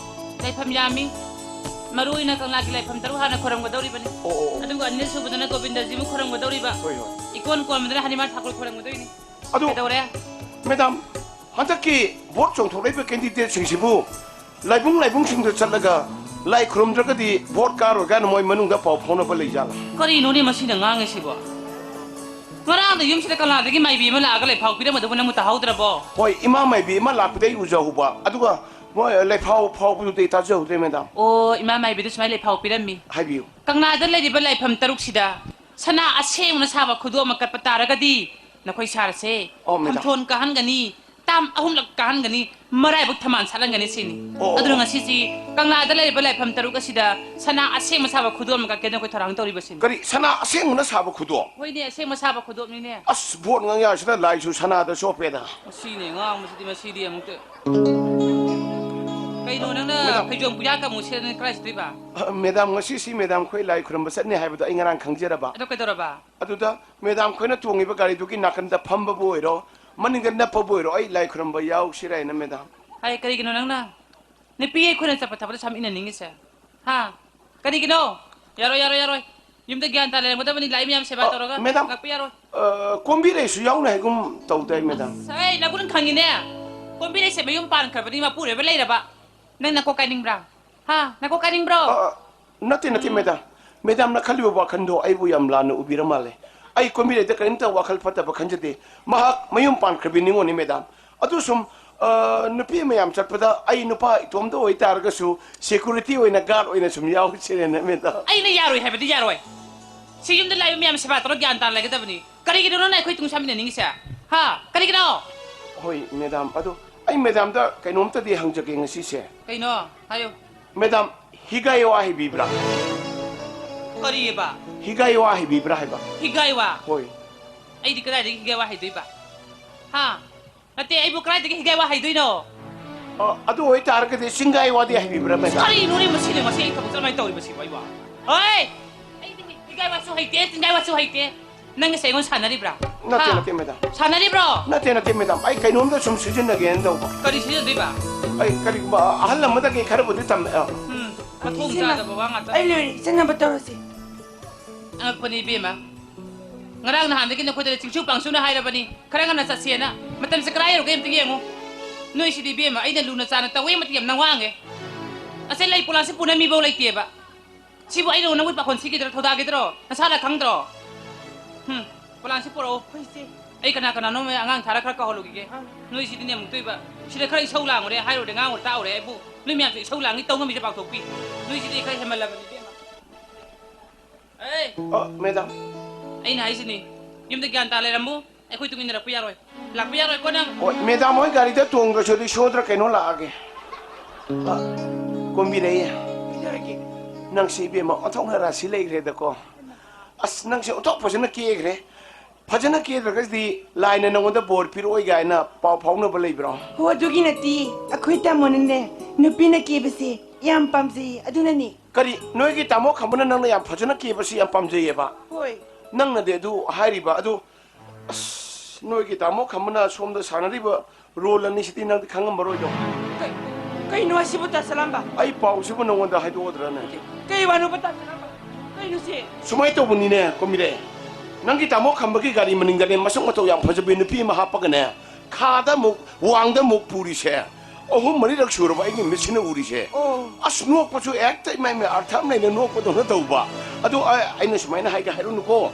ꯂꯥꯏꯐꯝ ꯌꯥꯝꯃꯤ꯫ ꯃꯔꯨ ꯑꯣꯏꯅ ꯀꯪꯂꯥꯒꯤ ꯂꯥꯏꯐꯝ ꯇꯔꯨꯛ ꯍꯥꯟꯅ ꯈꯣꯏꯔꯝꯒꯗꯧꯔꯤꯕꯅꯤ꯫ ꯑꯣ, ꯑꯣ, ꯑꯣ꯫ ꯑꯗꯨꯒ ꯑꯅꯤꯁꯨꯕꯗꯅ ꯒꯣꯕꯤꯟꯗꯖꯤꯕꯨ ꯈꯣꯏꯔꯝꯒꯗꯧꯔꯤꯕ꯫ ꯍꯣꯏ, ꯍꯣꯏ꯫ ꯏꯀꯣꯟ ꯀꯣꯟꯕꯗꯅ ꯍꯅꯨꯃꯥꯟ ꯊꯥꯀꯨꯔ ꯈꯣꯏꯔꯝꯒꯗꯣꯏꯅꯤ꯫ ꯑꯗꯨ, ꯀꯩꯗꯧꯔꯦ? ꯃꯦꯗꯥꯝ, ꯍꯟꯗꯛꯀꯤ ꯚꯣꯠ ꯆꯣꯡꯊꯣꯛꯂꯛꯏꯕ ꯀꯦꯟꯗꯤꯗꯦꯠꯁꯤꯡꯁꯤꯕꯨ ꯂꯥꯏꯕꯨꯡ ꯂꯥꯏꯕꯨꯡꯁꯤꯡꯗ ꯆꯠꯂꯒ ꯂꯥꯏ ꯈꯨꯔꯨꯝꯗ꯭ꯔꯒꯗꯤ ꯚꯣꯠ ꯀꯥꯔꯣꯏ ꯀꯥꯏꯅ ꯃꯣꯏ ꯃꯅꯨꯡꯗ ꯄꯥꯎ ꯐꯥꯎꯅꯕ ꯂꯩꯖꯥꯠꯂꯥ? ꯀꯔꯤꯅꯣꯅꯦ ꯃꯁꯤꯅ ꯉꯥꯡꯉꯤꯁꯤꯕꯣ? ꯉꯔꯥꯡꯗ ꯌꯨꯝꯁꯤꯗ ꯀꯪꯂꯥꯗꯒꯤ ꯃꯥꯏꯕꯤ ꯑꯃ ꯂꯥꯛꯑꯒ ꯂꯥꯏꯐꯥꯎ ꯄꯤꯔꯝꯕꯗꯨꯕꯨ ꯅꯪꯕꯨ ꯇꯥꯍꯧꯗ꯭ꯔꯕꯣ? ꯍꯣꯏ, ꯏꯃꯥ ꯃꯥꯏꯕꯤ ꯑꯃ ꯂꯥꯛꯄꯗ ꯑꯩ ꯎꯖꯍꯧꯕ꯫ ꯑꯗꯨꯒ ꯃꯣꯏ ꯂꯩꯐꯥꯎ ꯐꯥꯎꯕꯗꯨꯗꯤ ꯇꯥꯖꯍꯧꯗ꯭ꯔꯦ, ꯃꯦꯗꯥꯝ꯫ ꯑꯣ, ꯏꯃꯥ ꯃꯥꯏꯕꯤꯗ ꯁꯨꯃꯥꯏꯅ ꯂꯩꯐꯥꯎ ꯄꯤꯔꯝꯃꯤ꯫ ꯍꯥꯏꯕꯤꯌꯨ꯫ ꯀꯪꯂꯥꯗ ꯂꯩꯔꯤꯕ ꯂꯥꯏꯐꯝ ꯇꯔꯨꯛꯁꯤꯗ ꯁꯅꯥ ꯑꯁꯦꯡꯕꯅ ꯁꯥꯕ ꯈꯨꯗꯣꯞ ꯑꯃ ꯀꯠꯄ ꯇꯥꯔꯒꯗꯤ ꯅꯈꯣꯏ ꯁꯥꯔꯁꯦ ꯑꯣ, ꯃꯦꯗꯥꯝ꯫ ꯐꯝꯊꯣꯟ ꯀꯥꯍꯟꯒꯅꯤ, ꯇꯥꯝ ꯑꯍꯨꯝꯂꯛ ꯀꯥꯍꯟꯒꯅꯤ, ꯃꯔꯥꯏꯕꯛ ꯊꯝꯕꯥꯜ ꯁꯥꯠꯍꯟꯒꯅꯤ ꯁꯤꯅꯤ꯫ ꯑꯣ, ꯑꯗꯨꯅ ꯑꯣ꯫ ꯉꯁꯤꯁꯤ ꯀꯪꯂꯥꯗ ꯂꯩꯔꯤꯕ ꯂꯥꯏꯐꯝ ꯇꯔꯨꯛ ꯑꯁꯤꯗ ꯁꯅꯥ ꯑꯁꯦꯡꯕ ꯁꯥꯕ ꯈꯨꯗꯣꯞ ꯑꯃ ꯀꯠꯀꯦ ꯅꯈꯣꯏ ꯊꯧꯔꯥꯡ ꯇꯧꯔꯤꯕꯁꯤꯅꯤ꯫ ꯀꯔꯤ? ꯁꯅꯥ ꯑꯁꯦꯡꯕꯅ ꯁꯥꯕ ꯈꯨꯗꯣꯞ? ꯍꯣꯏꯅꯦ, ꯑꯁꯦꯡꯕ ꯁꯥꯕ ꯈꯨꯗꯣꯞꯅꯤꯅꯦ꯫ ꯑꯁ, ꯚꯣꯠ ꯉꯥꯡ ꯌꯥꯁꯤꯗ ꯂꯥꯏꯁꯨ ꯁꯅꯥꯗ ꯆꯣꯞꯄꯦꯗ꯫ ꯃꯁꯤꯅꯦ ꯉꯥꯡꯕꯁꯤꯗꯤ, ꯃꯁꯤꯗꯤ ꯑꯃꯨꯛꯇ꯫ ꯀꯩꯅꯣ ꯅꯪꯅ ꯃꯦꯗꯥꯝ꯫ ꯐꯩꯖꯣꯝ ꯄꯨꯌꯥ ꯀꯃꯨ ꯁꯦꯠꯂꯅꯤ ꯀꯗꯥꯏ ꯆꯠꯇꯣꯏꯕ? ꯑ, ꯃꯦꯗꯥꯝ, ꯉꯁꯤꯁꯤ ꯃꯦꯗꯥꯝ ꯈꯣꯏ ꯂꯥꯏ ꯈꯨꯔꯨꯝꯕ ꯆꯠꯅꯤ ꯍꯥꯏꯕꯗꯣ ꯑꯩ ꯉꯔꯥꯡ ꯈꯪꯖꯔꯕ꯫ ꯑꯗꯣ ꯀꯩꯗꯧꯔꯕ? ꯑꯗꯨꯗ ꯃꯦꯗꯥꯝ ꯈꯣꯏꯅ ꯇꯣꯡꯉꯤꯕ ꯒꯥꯔꯤꯗꯨꯒꯤ ꯅꯥꯀꯟꯗ ꯐꯝꯕꯕꯨ ꯑꯣꯏꯔꯣ, ꯃꯅꯤꯡꯗ ꯅꯞꯄꯕꯨ ꯑꯣꯏꯔꯣ, ꯑꯩ ꯂꯥꯏ ꯈꯨꯔꯨꯝꯕ ꯌꯥꯎꯁꯤꯔꯥ ꯍꯥꯏꯅ, ꯃꯦꯗꯥꯝ꯫ ꯍꯥꯏ, ꯀꯔꯤꯒꯤꯅꯣ ꯅꯪꯅ ꯅꯨꯄꯤ ꯑꯩꯈꯣꯏꯅ ꯆꯠꯄ ꯊꯕꯛꯇ ꯁꯝ ꯏꯟꯅꯅꯤꯡꯉꯤꯁꯦ? ꯍꯥ? ꯀꯔꯤꯒꯤꯅꯣ? ꯌꯥꯔꯣꯏ, ꯌꯥꯔꯣꯏ, ꯌꯥꯔꯣꯏ꯫ ꯌꯨꯝꯗ ꯒ꯭ꯌꯥꯟ ꯇꯥꯅ ꯂꯩꯔꯝꯒꯗꯕꯅꯤ, ꯂꯥꯛꯏ ꯃꯌꯥꯝ ꯁꯦꯕꯥ ꯑ, ꯇꯧꯔꯒ꯫ ꯃꯦꯗꯥꯝ, ꯂꯥꯛꯄ ꯌꯥꯔꯣꯏ꯫ ꯑ, ꯀꯣꯝꯕꯤꯔꯩꯁꯨ ꯌꯥꯎꯅ ꯍꯥꯏꯒꯨꯝ ꯇꯧꯗꯥꯏ, ꯃꯦꯗꯥꯝ? ꯑꯁ, ꯑꯩ ꯂꯥꯛꯄꯅ ꯈꯪꯉꯤꯅꯦ꯫ ꯀꯣꯝꯕꯤꯔꯩꯁꯦ ꯃꯌꯨꯝ ꯄꯥꯟꯈ꯭ꯔꯕꯅꯤ, ꯃꯄꯨꯔꯣꯏꯕ ꯂꯩꯔꯕ꯫ ꯅꯪ ꯅꯀꯣꯛ ꯀꯥꯏꯅꯤꯡꯕ꯭ꯔꯥ? ꯍꯥ? ꯅꯀꯣꯛ ꯀꯥꯏꯅꯤꯡꯕ꯭ꯔꯣ? ꯑ, ꯑ, ꯅꯠꯇꯦ, ꯅꯠꯇꯦ, ꯎꯝ꯫ ꯃꯦꯗꯥꯝ꯫ ꯃꯦꯗꯥꯝꯅ ꯈꯜꯂꯤꯕ ꯋꯥꯈꯜꯗꯣ ꯑꯩꯕꯨ ꯌꯥꯝ ꯂꯥꯟꯅ ꯎꯕꯤꯔ ꯃꯥꯜꯂꯦ꯫ ꯑꯩ ꯀꯣꯝꯕꯤꯔꯩꯗ ꯀꯔꯤꯝꯇ ꯋꯥꯈꯜ ꯐꯠꯇꯕ ꯈꯟꯖꯗꯦ꯫ ꯃꯍꯥꯛ ꯃꯌꯨꯝ ꯄꯥꯟꯈ꯭ꯔꯕꯤ ꯅꯤꯉꯣꯜꯅꯤ, ꯃꯦꯗꯥꯝ꯫ ꯑꯗꯨ ꯁꯨꯝ, ꯑ, ꯅꯨꯄꯤ ꯃꯌꯥꯝ ꯆꯠꯄꯗ ꯑꯩ ꯅꯨꯄꯥ ꯏꯇꯣꯝꯇ ꯑꯣꯏꯇꯥꯔꯒꯁꯨ security ꯑꯣꯏꯅ, guard ꯑꯣꯏꯅ ꯁꯨꯝ ꯌꯥꯎꯁꯤꯔꯦꯅ, ꯃꯦꯗꯥꯝ꯫ ꯑꯩꯅ ꯌꯥꯔꯣꯏ ꯍꯥꯏꯕꯗꯤ ꯌꯥꯔꯣꯏ꯫ ꯁꯤ ꯌꯨꯝꯗ ꯂꯥꯛꯏꯕ ꯃꯌꯥꯝ ꯁꯦꯕꯥ ꯇꯧꯔ ꯒ꯭ꯌꯥꯟ ꯇꯥꯅ ꯂꯩꯒꯗꯕꯅꯤ꯫ ꯀꯔꯤꯒꯤꯅꯣ ꯅꯪꯅ ꯑꯩꯈꯣꯏ ꯇꯨꯡꯁꯥꯃꯤꯟꯅꯅꯤꯡꯉꯤꯁꯦ? ꯍꯥ? ꯀꯔꯤꯒꯤꯅꯣ? ꯍꯣꯏ, ꯃꯦꯗꯥꯝ, ꯑꯗꯣ ꯑꯩ ꯃꯦꯗꯥꯝꯗ ꯀꯩꯅꯣꯝꯇꯗꯤ ꯍꯪꯖꯒꯦ ꯉꯁꯤꯁꯦ꯫ ꯀꯩꯅꯣ? ꯍꯥꯏꯌꯨ꯫ ꯃꯦꯗꯥꯝ, ꯍꯤꯒꯥꯏ ꯋꯥ ꯍꯩꯕꯤꯕ꯭ꯔꯥ? ꯀꯔꯤꯑꯕ? ꯍꯤꯒꯥꯏ ꯋꯥ ꯍꯩꯕꯤꯕ꯭ꯔꯥ ꯍꯥꯏꯕ? ꯍꯤꯒꯥꯏ ꯋꯥ? ꯍꯣꯏ꯫ ꯑꯩꯗꯤ ꯀꯗꯥꯏꯗꯒꯤ ꯍꯤꯒꯥꯏ ꯋꯥ ꯍꯩꯗꯣꯏꯕ? ꯍꯥ? ꯅꯠꯇꯦ, ꯑꯩꯕꯨ ꯀꯗꯥꯏꯗꯒꯤ ꯍꯤꯒꯥꯏ ꯋꯥ ꯍꯩꯗꯣꯏꯅꯣ? ꯑ, ꯑꯗꯨ ꯑꯣꯏꯇꯥꯔꯒꯗꯤ ꯆꯤꯡꯒꯥꯏ ꯋꯥꯗꯤ ꯍꯩꯕꯤꯕ꯭ꯔꯥ, ꯃꯦꯗꯥꯝ? ꯀꯔꯤꯅꯣꯅꯦ ꯃꯁꯤꯅ ꯉꯁꯤ ꯑꯩ ꯊꯕꯛ ꯆꯠꯅꯉꯥꯏ ꯇꯧꯔꯤꯕꯁꯤꯕꯨ ꯑꯩꯕꯣ? ꯍꯣꯏ! ꯑꯩꯗꯤ ꯍꯤꯒꯥꯏ ꯋꯥꯁꯨ ꯍꯩꯇꯦ, ꯆꯤꯡꯒꯥꯏ ꯋꯥꯁꯨ ꯍꯩꯇꯦ꯫ ꯅꯪꯒꯤꯁꯦ ꯑꯩꯉꯣꯟꯗ ꯁꯥꯟꯅꯔꯤꯕ꯭ꯔꯥ? ꯅꯠꯇꯦ, ꯍꯥ? ꯅꯠꯇꯦ, ꯃꯦꯗꯥꯝ꯫ ꯁꯥꯟꯅꯔꯤꯕ꯭ꯔꯣ? ꯅꯠꯇꯦ, ꯅꯠꯇꯦ, ꯃꯦꯗꯥꯝ꯫ ꯑꯩ ꯀꯩꯅꯣꯝꯇ ꯁꯨꯝ ꯁꯤꯖꯤꯟꯅꯒꯦꯅ ꯇꯧꯕ꯫ ꯀꯔꯤ ꯁꯤꯖꯤꯟꯅꯗꯣꯏꯕ? ꯑꯩ ꯀꯔꯤꯒꯨꯝꯕ ꯑꯍꯜ ꯑꯃꯗꯒꯤ ꯈꯔꯕꯨꯗꯤ ꯇꯝꯃꯦ꯫ ꯑ꯫ ꯎꯝ, ꯃꯊꯣꯡ ꯏꯆꯦꯃ, ꯆꯥꯗꯕ ꯋꯥ ꯉꯥꯛꯇ꯫ ꯑꯩ ꯂꯣꯏꯔꯦ, ꯏꯆꯟꯅꯕ ꯇꯧꯔꯁꯤ꯫ ꯑꯉꯛꯄꯅꯤ ꯏꯕꯦꯝꯃ꯫ ꯉꯔꯥꯡ ꯅꯍꯥꯟꯗꯒꯤ ꯅꯈꯣꯏꯗ ꯆꯤꯡꯁꯨ ꯄꯥꯡꯁꯨꯅ ꯍꯥꯏꯔꯕꯅꯤ, ꯈꯔ ꯉꯟꯅ ꯆꯠꯁꯦꯅ꯫ ꯃꯇꯝꯁꯦ ꯀꯔꯥꯏ ꯌꯧꯔꯒꯦ ꯑꯝꯇ ꯌꯦꯡꯉꯨ꯫ ꯅꯣꯏꯁꯤꯗꯤ ꯏꯕꯦꯝꯃ, ꯑꯩꯅ ꯂꯨꯅ ꯆꯥꯟꯅ ꯇꯧꯋꯦ ꯃꯇꯤꯛ ꯌꯥꯝ ꯅꯋꯥꯡꯉꯦ꯫ ꯑꯁꯦ ꯂꯩ ꯄꯣꯂꯥꯡꯁꯤ ꯄꯨꯅ ꯃꯤꯐꯧ ꯂꯩꯇꯦꯕ꯫ ꯁꯤꯕꯨ ꯑꯩꯅ ꯅꯪꯕꯨ ꯄꯥꯈꯣꯟ ꯁꯤꯈꯤꯗ꯭ꯔꯣ, ꯊꯧꯗꯥꯈꯤꯗ꯭ꯔꯣ? ꯅꯁꯥꯅ ꯈꯪꯗ꯭ꯔꯣ? ꯍꯨꯝ, ꯄꯣꯂꯥꯡꯁꯤ ꯄꯨꯔꯛꯑꯣ꯫ ꯑꯩꯈꯣꯏ ꯏꯆꯦ꯫ ꯑꯩ ꯀꯅꯥ ꯀꯅꯥꯅꯣ ꯃꯣꯏ ꯑꯉꯥꯡ ꯊꯥꯔ ꯈꯔ ꯀꯧꯍꯜꯂꯨꯈꯤꯒꯦ꯫ ꯑꯥ꯫ ꯅꯣꯏꯁꯤꯗꯤꯅꯦ ꯑꯃꯨꯛꯇꯣꯏꯕ꯫ ꯁꯤꯗ ꯈꯔ ꯏꯁꯧ ꯂꯥꯡꯉꯨꯔꯦ, ꯍꯥꯏꯔꯨꯔꯦ, ꯉꯥꯡꯉꯨꯔꯦ, ꯇꯥꯛꯎꯔꯦ ꯑꯩꯕꯨ꯫ ꯅꯣꯏ ꯃꯌꯥꯝꯁꯦ ꯏꯁꯧ ꯂꯥꯡꯉꯤ ꯇꯧ ꯉꯝꯃꯤꯁꯦ ꯄꯥꯛꯊꯣꯛꯄꯤ꯫ ꯅꯣꯏꯁꯤꯗꯤ ꯈꯔ ꯍꯦꯟꯃꯜꯂꯕꯅꯤ ꯏꯕꯦꯝꯃ꯫ ꯑꯦ! ꯑ, ꯃꯦꯗꯥꯝ꯫ ꯑꯩꯅ ꯍꯥꯏꯁꯤꯅꯤ, ꯌꯨꯝꯗ ꯒ꯭ꯌꯥꯟ ꯇꯥ ꯂꯩꯔꯝꯃꯨ꯫ ꯑꯩꯈꯣꯏ ꯇꯨꯡ ꯏꯟꯅꯔꯛꯄ ꯌꯥꯔꯣꯏ꯫ ꯂꯥꯛꯄ ꯌꯥꯔꯣꯏꯀꯣ ꯅꯪ꯫ ꯍꯣꯏ, ꯃꯦꯗꯥꯝ ꯍꯣꯏ ꯒꯥꯔꯤꯗ ꯇꯣꯡꯗ꯭ꯔꯁꯨ ꯑꯗꯨ ꯁꯣꯏꯗ꯭ꯔ ꯀꯩꯅꯣ ꯂꯥꯛꯑꯒꯦ꯫ ꯑ, ꯀꯣꯝꯕꯤꯔꯩ꯫ ꯀꯩꯗꯧꯔꯒꯦ? ꯅꯪꯁꯤ ꯏꯕꯦꯝꯃ ꯑꯣꯟꯊꯣꯛꯅ ꯔꯥꯁꯤ ꯂꯩꯈ꯭ꯔꯦꯗꯀꯣ꯫ ꯑꯁ, ꯅꯪꯁꯦ ꯑꯣꯟꯊꯣꯛ ꯐꯖꯅ ꯀꯦꯈ꯭ꯔꯦ꯫ ꯐꯖꯅ ꯀꯦꯗ꯭ꯔꯒꯗꯤ ꯂꯥꯏꯅ ꯅꯉꯣꯟꯗ ꯕꯣꯔ ꯄꯤꯔꯛꯑꯣꯏ ꯀꯥꯏꯅ ꯄꯥꯎ ꯐꯥꯎꯅꯕ ꯂꯩꯕ꯭ꯔꯣ? ꯍꯣ, ꯑꯗꯨꯒꯤ ꯅꯠꯇꯦ꯫ ꯑꯩꯈꯣꯏ ꯇꯥꯃꯣꯅꯅꯦ, ꯅꯨꯄꯤꯅ ꯀꯦꯕꯁꯦ ꯌꯥꯝ ꯄꯥꯝꯖꯩꯌꯦ, ꯑꯗꯨꯅꯅꯦ꯫ ꯀꯔꯤ? ꯅꯣꯏꯒꯤ ꯇꯥꯃꯣ ꯈꯝꯕꯅ ꯅꯪꯅ ꯌꯥꯝ ꯐꯖꯅ ꯀꯦꯕꯁꯤ ꯌꯥꯝ ꯄꯥꯝꯖꯩꯌꯦꯕ? ꯍꯣꯏ꯫ ꯅꯪꯅꯗꯤ ꯑꯗꯨ ꯍꯥꯏꯔꯤꯕ ꯑꯗꯨ, ꯑꯁ, ꯅꯣꯏꯒꯤ ꯇꯥꯃꯣ ꯈꯝꯕꯅ ꯁꯣꯝꯗ ꯁꯥꯟꯅꯔꯤꯕ ꯔꯣꯜ ꯑꯅꯤꯁꯤꯗꯤ ꯅꯪꯗꯤ ꯈꯪꯉꯝꯃꯔꯣꯏꯗꯣ꯫ ꯀꯩ-, ꯀꯩꯅꯣ ꯍꯥꯏꯁꯤꯕꯨ, ꯇꯥ ꯁꯂꯥꯝꯕ? ꯑꯩ ꯄꯥꯎꯁꯤꯕꯨ ꯅꯉꯣꯟꯗ ꯍꯥꯏꯗꯣꯛꯑꯗ꯭ꯔꯅꯦ? ꯀꯩ ꯋꯥꯅꯣꯕ, ꯇꯥ ꯁꯂꯥꯝꯕ? ꯀꯩꯅꯣꯁꯦ? ꯁꯨꯃꯥꯏꯅ ꯇꯧꯕꯅꯤꯅꯦ, ꯀꯣꯝꯕꯤꯔꯦ꯫ ꯅꯪꯒꯤ ꯇꯥꯃꯣ ꯈꯝꯕꯒꯤ ꯒꯥꯔꯤ ꯃꯅꯤꯡꯗꯅꯦ, ꯃꯁꯛ ꯃꯇꯧ ꯌꯥꯝ ꯐꯖꯕꯤ ꯅꯨꯄꯤ ꯑꯃ ꯍꯥꯞꯄꯒꯅꯦ, ꯈꯥꯗ ꯑꯃꯨꯛ, ꯋꯥꯡꯗ ꯑꯃꯨꯛ ꯄꯨꯔꯤꯁꯦ꯫ ꯑꯍꯨꯝ ꯃꯔꯤꯔꯛ ꯁꯨꯔꯕ ꯑꯩꯒꯤ ꯃꯤꯠꯁꯤꯅ ꯎꯔꯤꯁꯦ꯫ ꯑꯣ꯫ ꯑꯁ, ꯅꯣꯛꯄꯁꯨ ꯍꯦꯛꯇ ꯏꯃꯥꯏ ꯃꯥꯏ ꯑꯔꯊ ꯑꯃ ꯂꯩꯅ ꯅꯣꯛꯄꯗꯧꯅ ꯇꯧꯕ꯫ ꯑꯗꯨ ꯑ-, ꯑꯩꯅ ꯁꯨꯃꯥꯏꯅ ꯍꯥꯏꯒꯦ ꯍꯥꯏꯔꯨꯅꯨꯀꯣ꯫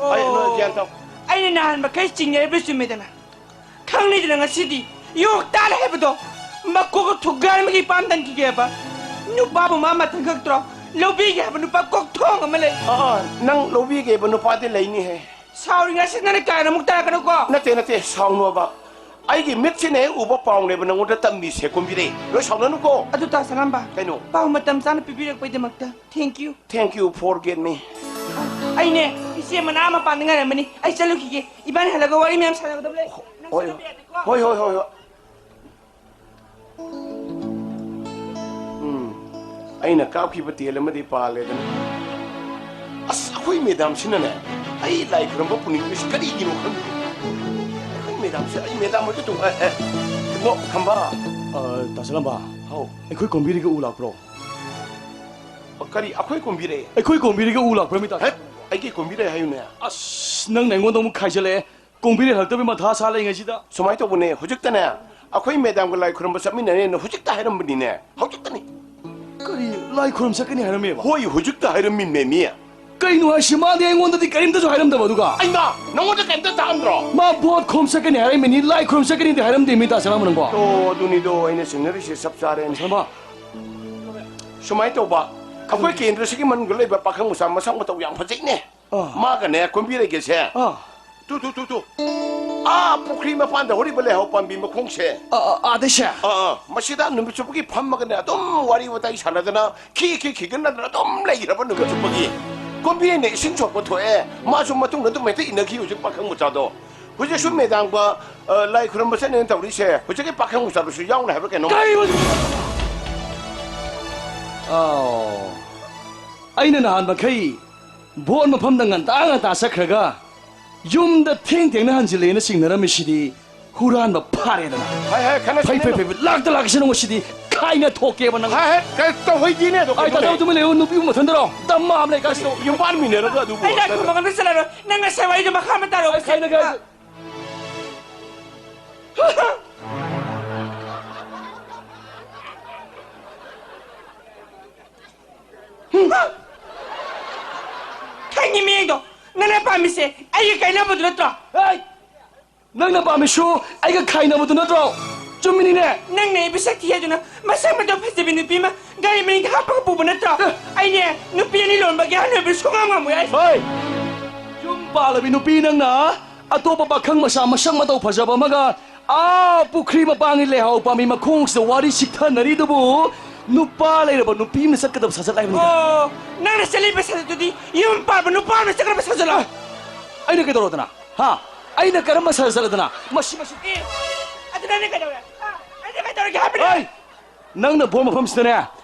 ꯑꯣ꯫ ꯑꯩ, ꯅꯣꯏ ꯒ꯭ꯌꯥꯟ ꯇꯥꯎ꯫ ꯑꯩꯅ ꯅꯍꯥꯟ ꯃꯈꯩ ꯆꯤꯡꯅꯔꯤꯕ ꯆꯨꯝꯃꯦꯗꯅ꯫ ꯈꯪꯅꯤꯗꯅ ꯉꯁꯤꯗꯤ ꯌꯣꯛ ꯇꯥꯔꯦ ꯍꯥꯏꯕꯗꯣ꯫ ꯃꯀꯣꯛ ꯊꯨꯒꯥꯏꯔꯝꯃꯒ ꯏꯄꯥꯝ ꯇꯟꯈꯤꯒꯦꯕ꯫ ꯅꯨꯄꯥꯕꯨ ꯃꯥ ꯃꯊꯪ ꯈꯛꯇ꯭ꯔꯣ? ꯂꯧꯕꯤꯒꯦ ꯍꯥꯏꯕ ꯅꯨꯄꯥ ꯀꯣꯛꯊꯣꯡ ꯑꯃ ꯂꯩ꯫ ꯑꯥ, ꯑꯥ, ꯅꯪ ꯂꯧꯕꯤꯒꯦ ꯍꯥꯏꯕ ꯅꯨꯄꯥꯗꯤ ꯂꯩꯅꯤꯍꯦ꯫ ꯁꯥꯎꯔꯤꯉꯩꯁꯤꯗ ꯅꯪꯅ ꯀꯥꯏꯅ ꯑꯃꯨꯛ ꯇꯥꯔꯛꯀꯅꯨꯀꯣ꯫ ꯅꯠꯇꯦ, ꯅꯠꯇꯦ, ꯁꯥꯎꯅꯣꯕ꯫ ꯑꯩꯒꯤ ꯃꯤꯠꯁꯤꯅ ꯍꯦꯛ ꯎꯕ ꯄꯥꯎꯅꯦꯕ ꯅꯪꯉꯣꯟꯗ ꯇꯝꯃꯤꯁꯦ, ꯀꯣꯝꯕꯤꯔꯦ꯫ ꯂꯣꯏ ꯁꯥꯎꯅꯅꯨꯀꯣ꯫ ꯑꯗꯨ ꯇꯥ ꯁꯅꯥꯝꯕ, ꯀꯩꯅꯣ? ꯄꯥꯎ ꯃꯇꯝ ꯆꯥꯅ ꯄꯤꯕꯤꯔꯛꯄꯩꯗꯃꯛꯇ thank you꯫ Thank you, forget me꯫ ꯑꯩꯅꯦ, ꯏꯆꯦ ꯃꯅꯥ ꯃꯄꯥꯟꯗ ꯉꯥꯏꯔꯝꯃꯅꯤ꯫ ꯑꯩ ꯆꯠꯂꯨꯈꯤꯒꯦ꯫ ꯏꯕꯥꯅꯤ ꯍꯜꯂꯒ ꯋꯥꯔꯤ ꯃꯌꯥꯝ ꯁꯥꯟꯅꯒꯗꯕ ꯂꯩ꯫ ꯍꯣꯏ, ꯅꯪ ꯍꯣꯏ, ꯆꯠꯇꯕ ꯌꯥꯗꯦꯀꯣ꯫ ꯍꯣꯏ, ꯍꯣꯏ, ꯍꯣꯏ, ꯍꯣꯏ꯫ ꯎꯝ, ꯑꯩꯅ ꯀꯥꯞꯈꯤꯕ ꯇꯦꯜ ꯑꯃꯗꯤ ꯄꯥꯜꯂꯦꯗꯅ꯫ ꯑꯁ, ꯑꯩꯈꯣꯏ ꯃꯦꯗꯥꯝꯁꯤꯅꯅꯦ, ꯑꯩ ꯂꯥꯏ ꯈꯨꯔꯨꯝꯕ ꯄꯨꯅꯤꯡꯗ꯭ꯔꯤꯁꯤ ꯀꯔꯤꯒꯤꯅꯣ ꯈꯪꯗꯦ꯫ ꯑꯩꯈꯣꯏ ꯃꯦꯗꯥꯝꯁꯦ, ꯑꯩ ꯃꯦꯗꯥꯝ ꯍꯣꯏꯗ ꯇꯣꯡ-, ꯑꯦ, ꯑꯦ, ꯏꯕꯣ, ꯈꯝꯕ꯫ ꯑ, ꯇꯥ ꯁꯅꯥꯝꯕ꯫ ꯍꯥꯎ꯫ ꯑꯩꯈꯣꯏ ꯀꯣꯝꯕꯤꯔꯩꯒ ꯎ ꯂꯥꯛꯄ꯭ꯔꯣ? ꯑ, ꯀꯔꯤ, ꯑꯩꯈꯣꯏ ꯀꯣꯝꯕꯤꯔꯩ? ꯑꯩꯈꯣꯏ ꯀꯣꯝꯕꯤꯔꯩꯒ ꯎ ꯂꯥꯛꯄ꯭ꯔꯣ, ꯃꯤ ꯇꯥ ꯍꯦꯠ, ꯁꯅꯥꯝꯕ? ꯑꯩꯒꯤ ꯀꯣꯝꯕꯤꯔꯩ ꯍꯥꯏꯌꯨꯅꯦ꯫ ꯑꯁ, ꯅꯪꯅ ꯑꯩꯉꯣꯟꯗ ꯑꯃꯨꯛ ꯈꯥꯏꯖꯜꯂꯛꯑꯦ꯫ ꯀꯣꯝꯕꯤꯔꯩ ꯍꯜꯂꯛꯇꯕꯩ ꯃꯊꯥ ꯁꯥ ꯂꯩ ꯉꯩꯁꯤꯗ꯫ ꯁꯨꯃꯥꯏꯅ ꯇꯧꯕꯅꯦ, ꯍꯧꯖꯤꯛꯇꯅꯦ, ꯑꯩꯈꯣꯏ ꯃꯦꯗꯥꯝꯒ ꯂꯥꯏ ꯈꯨꯔꯨꯝꯕ ꯆꯠꯃꯤꯟꯅꯅꯦꯅ ꯍꯧꯖꯤꯛꯇ ꯍꯥꯏꯔꯝꯕꯅꯤꯅꯦ, ꯍꯧꯖꯤꯛꯇꯅꯤ꯫ ꯀꯔꯤ, ꯂꯥꯏ ꯈꯨꯔꯨꯝ ꯆꯠꯀꯅꯤ ꯍꯥꯏꯔꯝꯃꯦꯕ? ꯍꯣꯏ, ꯍꯧꯖꯤꯛꯇ ꯍꯥꯏꯔꯝꯃꯤꯅꯦ, ꯃꯤ꯫ ꯀꯩꯅꯣ ꯍꯥꯏꯁꯤ? ꯃꯥꯗꯤ ꯑꯩꯉꯣꯟꯗꯗꯤ ꯀꯔꯤꯝꯇꯁꯨ ꯍꯥꯏꯔꯝꯗꯕ, ꯑꯗꯨꯒ? ꯑꯩꯃ, ꯅꯪꯉꯣꯟꯗ ꯀꯔꯤꯝꯇ ꯇꯥꯛꯑꯝꯗ꯭ꯔꯣ? ꯃꯥ ꯚꯣꯠ ꯈꯣꯝ ꯆꯠꯀꯅꯤ ꯍꯥꯏꯔꯝꯃꯤꯅꯤ, ꯂꯥꯏ ꯈꯨꯔꯨꯝ ꯆꯠꯀꯅꯤꯗꯤ ꯍꯥꯏꯔꯝꯗꯦ, ꯃꯤ ꯇꯥ ꯁꯅꯥꯝꯕ ꯅꯪꯕꯣ꯫ ꯑꯣ, ꯑꯗꯨꯅꯤꯗꯣ ꯑꯩꯅ ꯆꯤꯡꯅꯔꯤꯁꯦ, ꯆꯞ ꯆꯥꯔꯦꯅꯦ꯫ ꯁꯅꯥꯝꯕ꯫ ꯁꯨꯃꯥꯏꯅ ꯇꯧꯕ, ꯑꯩꯈꯣꯏ ꯀꯦꯟꯗ꯭ꯔꯁꯤꯒꯤ ꯃꯅꯨꯡꯗ ꯂꯩꯕ ꯄꯥꯈꯪ ꯃꯆꯥ ꯃꯁꯛ ꯃꯇꯧ ꯌꯥꯝ ꯐꯖꯩꯅꯦ꯫ ꯑꯥ꯫ ꯃꯥꯒꯅꯦ, ꯀꯣꯝꯕꯤꯔꯩꯒꯁꯦ꯫ ꯑꯥ꯫ ꯇꯨ, ꯇꯨ, ꯇꯨ, ꯇꯨ꯫ ꯑꯥ, ꯄꯨꯈ꯭ꯔꯤ ꯃꯄꯥꯟꯗ ꯍꯧꯔꯤꯕ ꯂꯩꯍꯥꯎ ꯄꯥꯝꯕꯤ ꯃꯈꯣꯡꯁꯦ꯫ ꯑꯥ, ꯑꯥ, ꯑꯥꯗꯩꯁꯦ? ꯑꯥ, ꯑꯥ꯫ ꯃꯁꯤꯗ ꯅꯨꯃꯤꯠ ꯆꯨꯞꯄꯒꯤ ꯐꯝꯃꯒꯅꯦ, ꯑꯗꯨꯝ ꯋꯥꯔꯤ ꯋꯥꯇꯥꯏ ꯁꯥꯟꯅꯗꯅ, ꯈꯤ, ꯈꯤ, ꯈꯤꯒꯟꯅꯗꯅ ꯑꯗꯨꯝ ꯂꯩꯈ꯭ꯔꯕ ꯅꯨꯃꯤꯠ ꯆꯨꯞꯄꯒꯤ꯫ ꯀꯣꯝꯕꯤꯔꯩꯅ ꯏꯁꯤꯡ ꯁꯣꯛꯄ ꯊꯣꯛꯑꯦ, ꯃꯥꯁꯨ ꯃꯇꯨꯡꯗ ꯑꯗꯨꯝ ꯍꯦꯛꯇ ꯏꯟꯅꯈꯤ ꯍꯧꯖꯤꯛ ꯄꯥꯈꯪ ꯃꯆꯥꯗꯣ꯫ ꯍꯧꯖꯤꯛꯁꯨ ꯃꯦꯗꯥꯝꯒ, ꯑ, ꯂꯥꯏ ꯈꯨꯔꯨꯝꯕ ꯆꯠꯅꯦꯅ ꯇꯧꯔꯤꯁꯦ, ꯍꯧꯖꯤꯛꯀꯤ ꯄꯥꯈꯪ ꯃꯆꯥꯗꯨꯁꯨ ꯌꯥꯎꯅ ꯍꯥꯏꯕ꯭ꯔꯥ ꯀꯩꯅꯣ? ꯀꯔꯤ? ꯑꯥꯎ꯫ ꯑꯩꯅ ꯅꯍꯥꯟ ꯃꯈꯩ ꯚꯣꯠ ꯃꯐꯝꯗ ꯉꯟꯇꯥ ꯉꯟꯇꯥ ꯆꯠꯈ꯭ꯔꯒ ꯌꯨꯝꯗ ꯊꯦꯡ ꯊꯦꯡꯅ ꯍꯟꯖꯤꯜꯂꯦꯅ ꯆꯤꯡꯅꯔꯝꯃꯤꯁꯤꯗꯤ ꯍꯨꯔꯥꯟꯕ ꯐꯥꯔꯦꯗꯅ꯫ ꯍꯥꯏ, ꯍꯥꯏ, ꯈꯠꯅꯁꯤ ꯐꯩ, ꯐꯩ, ꯈꯠꯅꯁꯤ꯫ ꯐꯩ, ꯂꯥꯛꯇ ꯂꯥꯛꯁꯤꯅꯨ ꯉꯁꯤꯗꯤ꯫ ꯀꯥꯏꯅ ꯊꯣꯛꯀꯦꯕ ꯅꯪ? ꯍꯥꯏ, ꯍꯥꯏ, ꯀꯩ ꯇꯧꯍꯩꯗꯦꯅꯦ ꯑꯗꯣ, ꯑꯩ ꯀꯩꯅꯣꯅꯦ? ꯇꯥꯖꯧ ꯇꯨꯃꯤꯟ ꯂꯩꯌꯨ, ꯅꯨꯄꯤꯕꯨ ꯃꯊꯟꯗꯔꯣ? ꯗꯝꯃ ꯑꯃ ꯂꯩ ꯀꯥꯏꯁꯤꯗ꯫ ꯌꯨꯝꯕꯥꯟ ꯃꯤꯟꯅꯔꯒ ꯑꯗꯨꯕꯨ꯫ ꯑꯩ ꯂꯥꯏ ꯈꯨꯔꯨꯝꯕ ꯉꯝꯗ ꯆꯠꯂꯔꯣꯏ꯫ ꯅꯪ ꯉꯁꯥꯏ ꯋꯥꯔꯤꯗꯣ ꯃꯈꯥ ꯑꯃ ꯇꯥꯔꯛꯑꯣ꯫ ꯑꯩ ꯀꯥꯏꯅ ꯀꯥꯏ-, ꯈꯪꯉꯤ ꯃꯤꯌꯦꯡꯗꯣ꯫ ꯅꯪꯅ ꯄꯥꯝꯃꯤꯁꯦ ꯑꯩꯒ ꯀꯥꯏꯅꯕꯗꯨ ꯅꯠꯇ꯭ꯔꯣ? ꯍꯦ! ꯅꯪꯅ ꯄꯥꯝꯃꯤꯁꯨ ꯑꯩꯒ ꯈꯥꯏꯅꯕꯗꯨ ꯅꯠꯇ꯭ꯔꯣ? ꯆꯨꯝꯃꯤꯅꯤꯅꯦ꯫ ꯅꯪꯅ ꯑꯩꯕꯨ ꯁꯛ ꯊꯤ ꯍꯥꯏꯗꯨꯅ ꯃꯁꯛ ꯃꯇꯧ ꯐꯖꯕꯤ ꯅꯨꯄꯤ ꯑꯃ ꯒꯥꯔꯤ ꯃꯅꯤꯡꯗ ꯍꯥꯞꯄꯒ ꯄꯨꯕ ꯅꯠꯇ꯭ꯔꯣ? ꯑꯦ! ꯑꯩꯅꯦ ꯅꯨꯄꯤ ꯑꯅꯤ ꯂꯣꯟꯕꯒꯤ ꯑꯍꯜ ꯑꯣꯏꯕ ꯁꯨꯡꯉꯝ ꯉꯝꯃꯣꯏ ꯑꯩ꯫ ꯍꯣꯏ! ꯌꯨꯝ ꯄꯥꯜꯂꯕꯤ ꯅꯨꯄꯤ ꯅꯪꯅ ꯑꯇꯣꯞꯄ ꯄꯥꯈꯪ ꯃꯆꯥ ꯃꯁꯛ ꯃꯇꯧ ꯐꯖꯕ ꯑꯃꯒ ꯑꯥ ꯄꯨꯈ꯭ꯔꯤ ꯃꯄꯥꯟꯒꯤ ꯂꯩꯍꯥꯎ ꯄꯥꯝꯕꯤ ꯃꯈꯣꯡꯁꯤꯗ ꯋꯥꯔꯤ ꯁꯤꯛꯊꯅꯔꯤꯗꯨꯕꯨ ꯅꯨꯄꯥ ꯂꯩꯔꯕ ꯅꯨꯄꯤ ꯑꯃꯅ ꯆꯠꯀꯗꯕ ꯁꯥꯖꯠ ꯍꯥꯏꯕꯅꯤꯗ꯫ ꯑꯣ, ꯅꯪꯅ ꯆꯠꯂꯤꯕ ꯁꯥꯖꯠꯇꯨꯗꯤ ꯌꯨꯝ ꯄꯥꯟꯕ ꯅꯨꯄꯥ ꯑꯃꯅ ꯆꯠꯀꯗꯕ ꯁꯥꯖꯠꯂꯣ? ꯑꯩꯅ ꯀꯩꯗꯧꯔꯗꯅ? ꯍꯥ? ꯑꯩꯅ ꯀꯔꯝꯕ ꯁꯥꯖꯠ ꯆꯠꯂꯗꯅ? ꯃꯁꯤ, ꯃꯁꯤ꯫ ꯑꯦ, ꯑꯗꯨ ꯅꯪꯅ ꯀꯩꯗꯧꯔꯦ? ꯍꯥ? ꯑꯩꯅ ꯀꯩꯗꯧꯔꯒꯦ ꯍꯥꯏꯕꯅꯦ? ꯍꯩ! ꯅꯪꯅ ꯕꯣꯔ ꯃꯐꯝꯁꯤꯗꯅꯦ,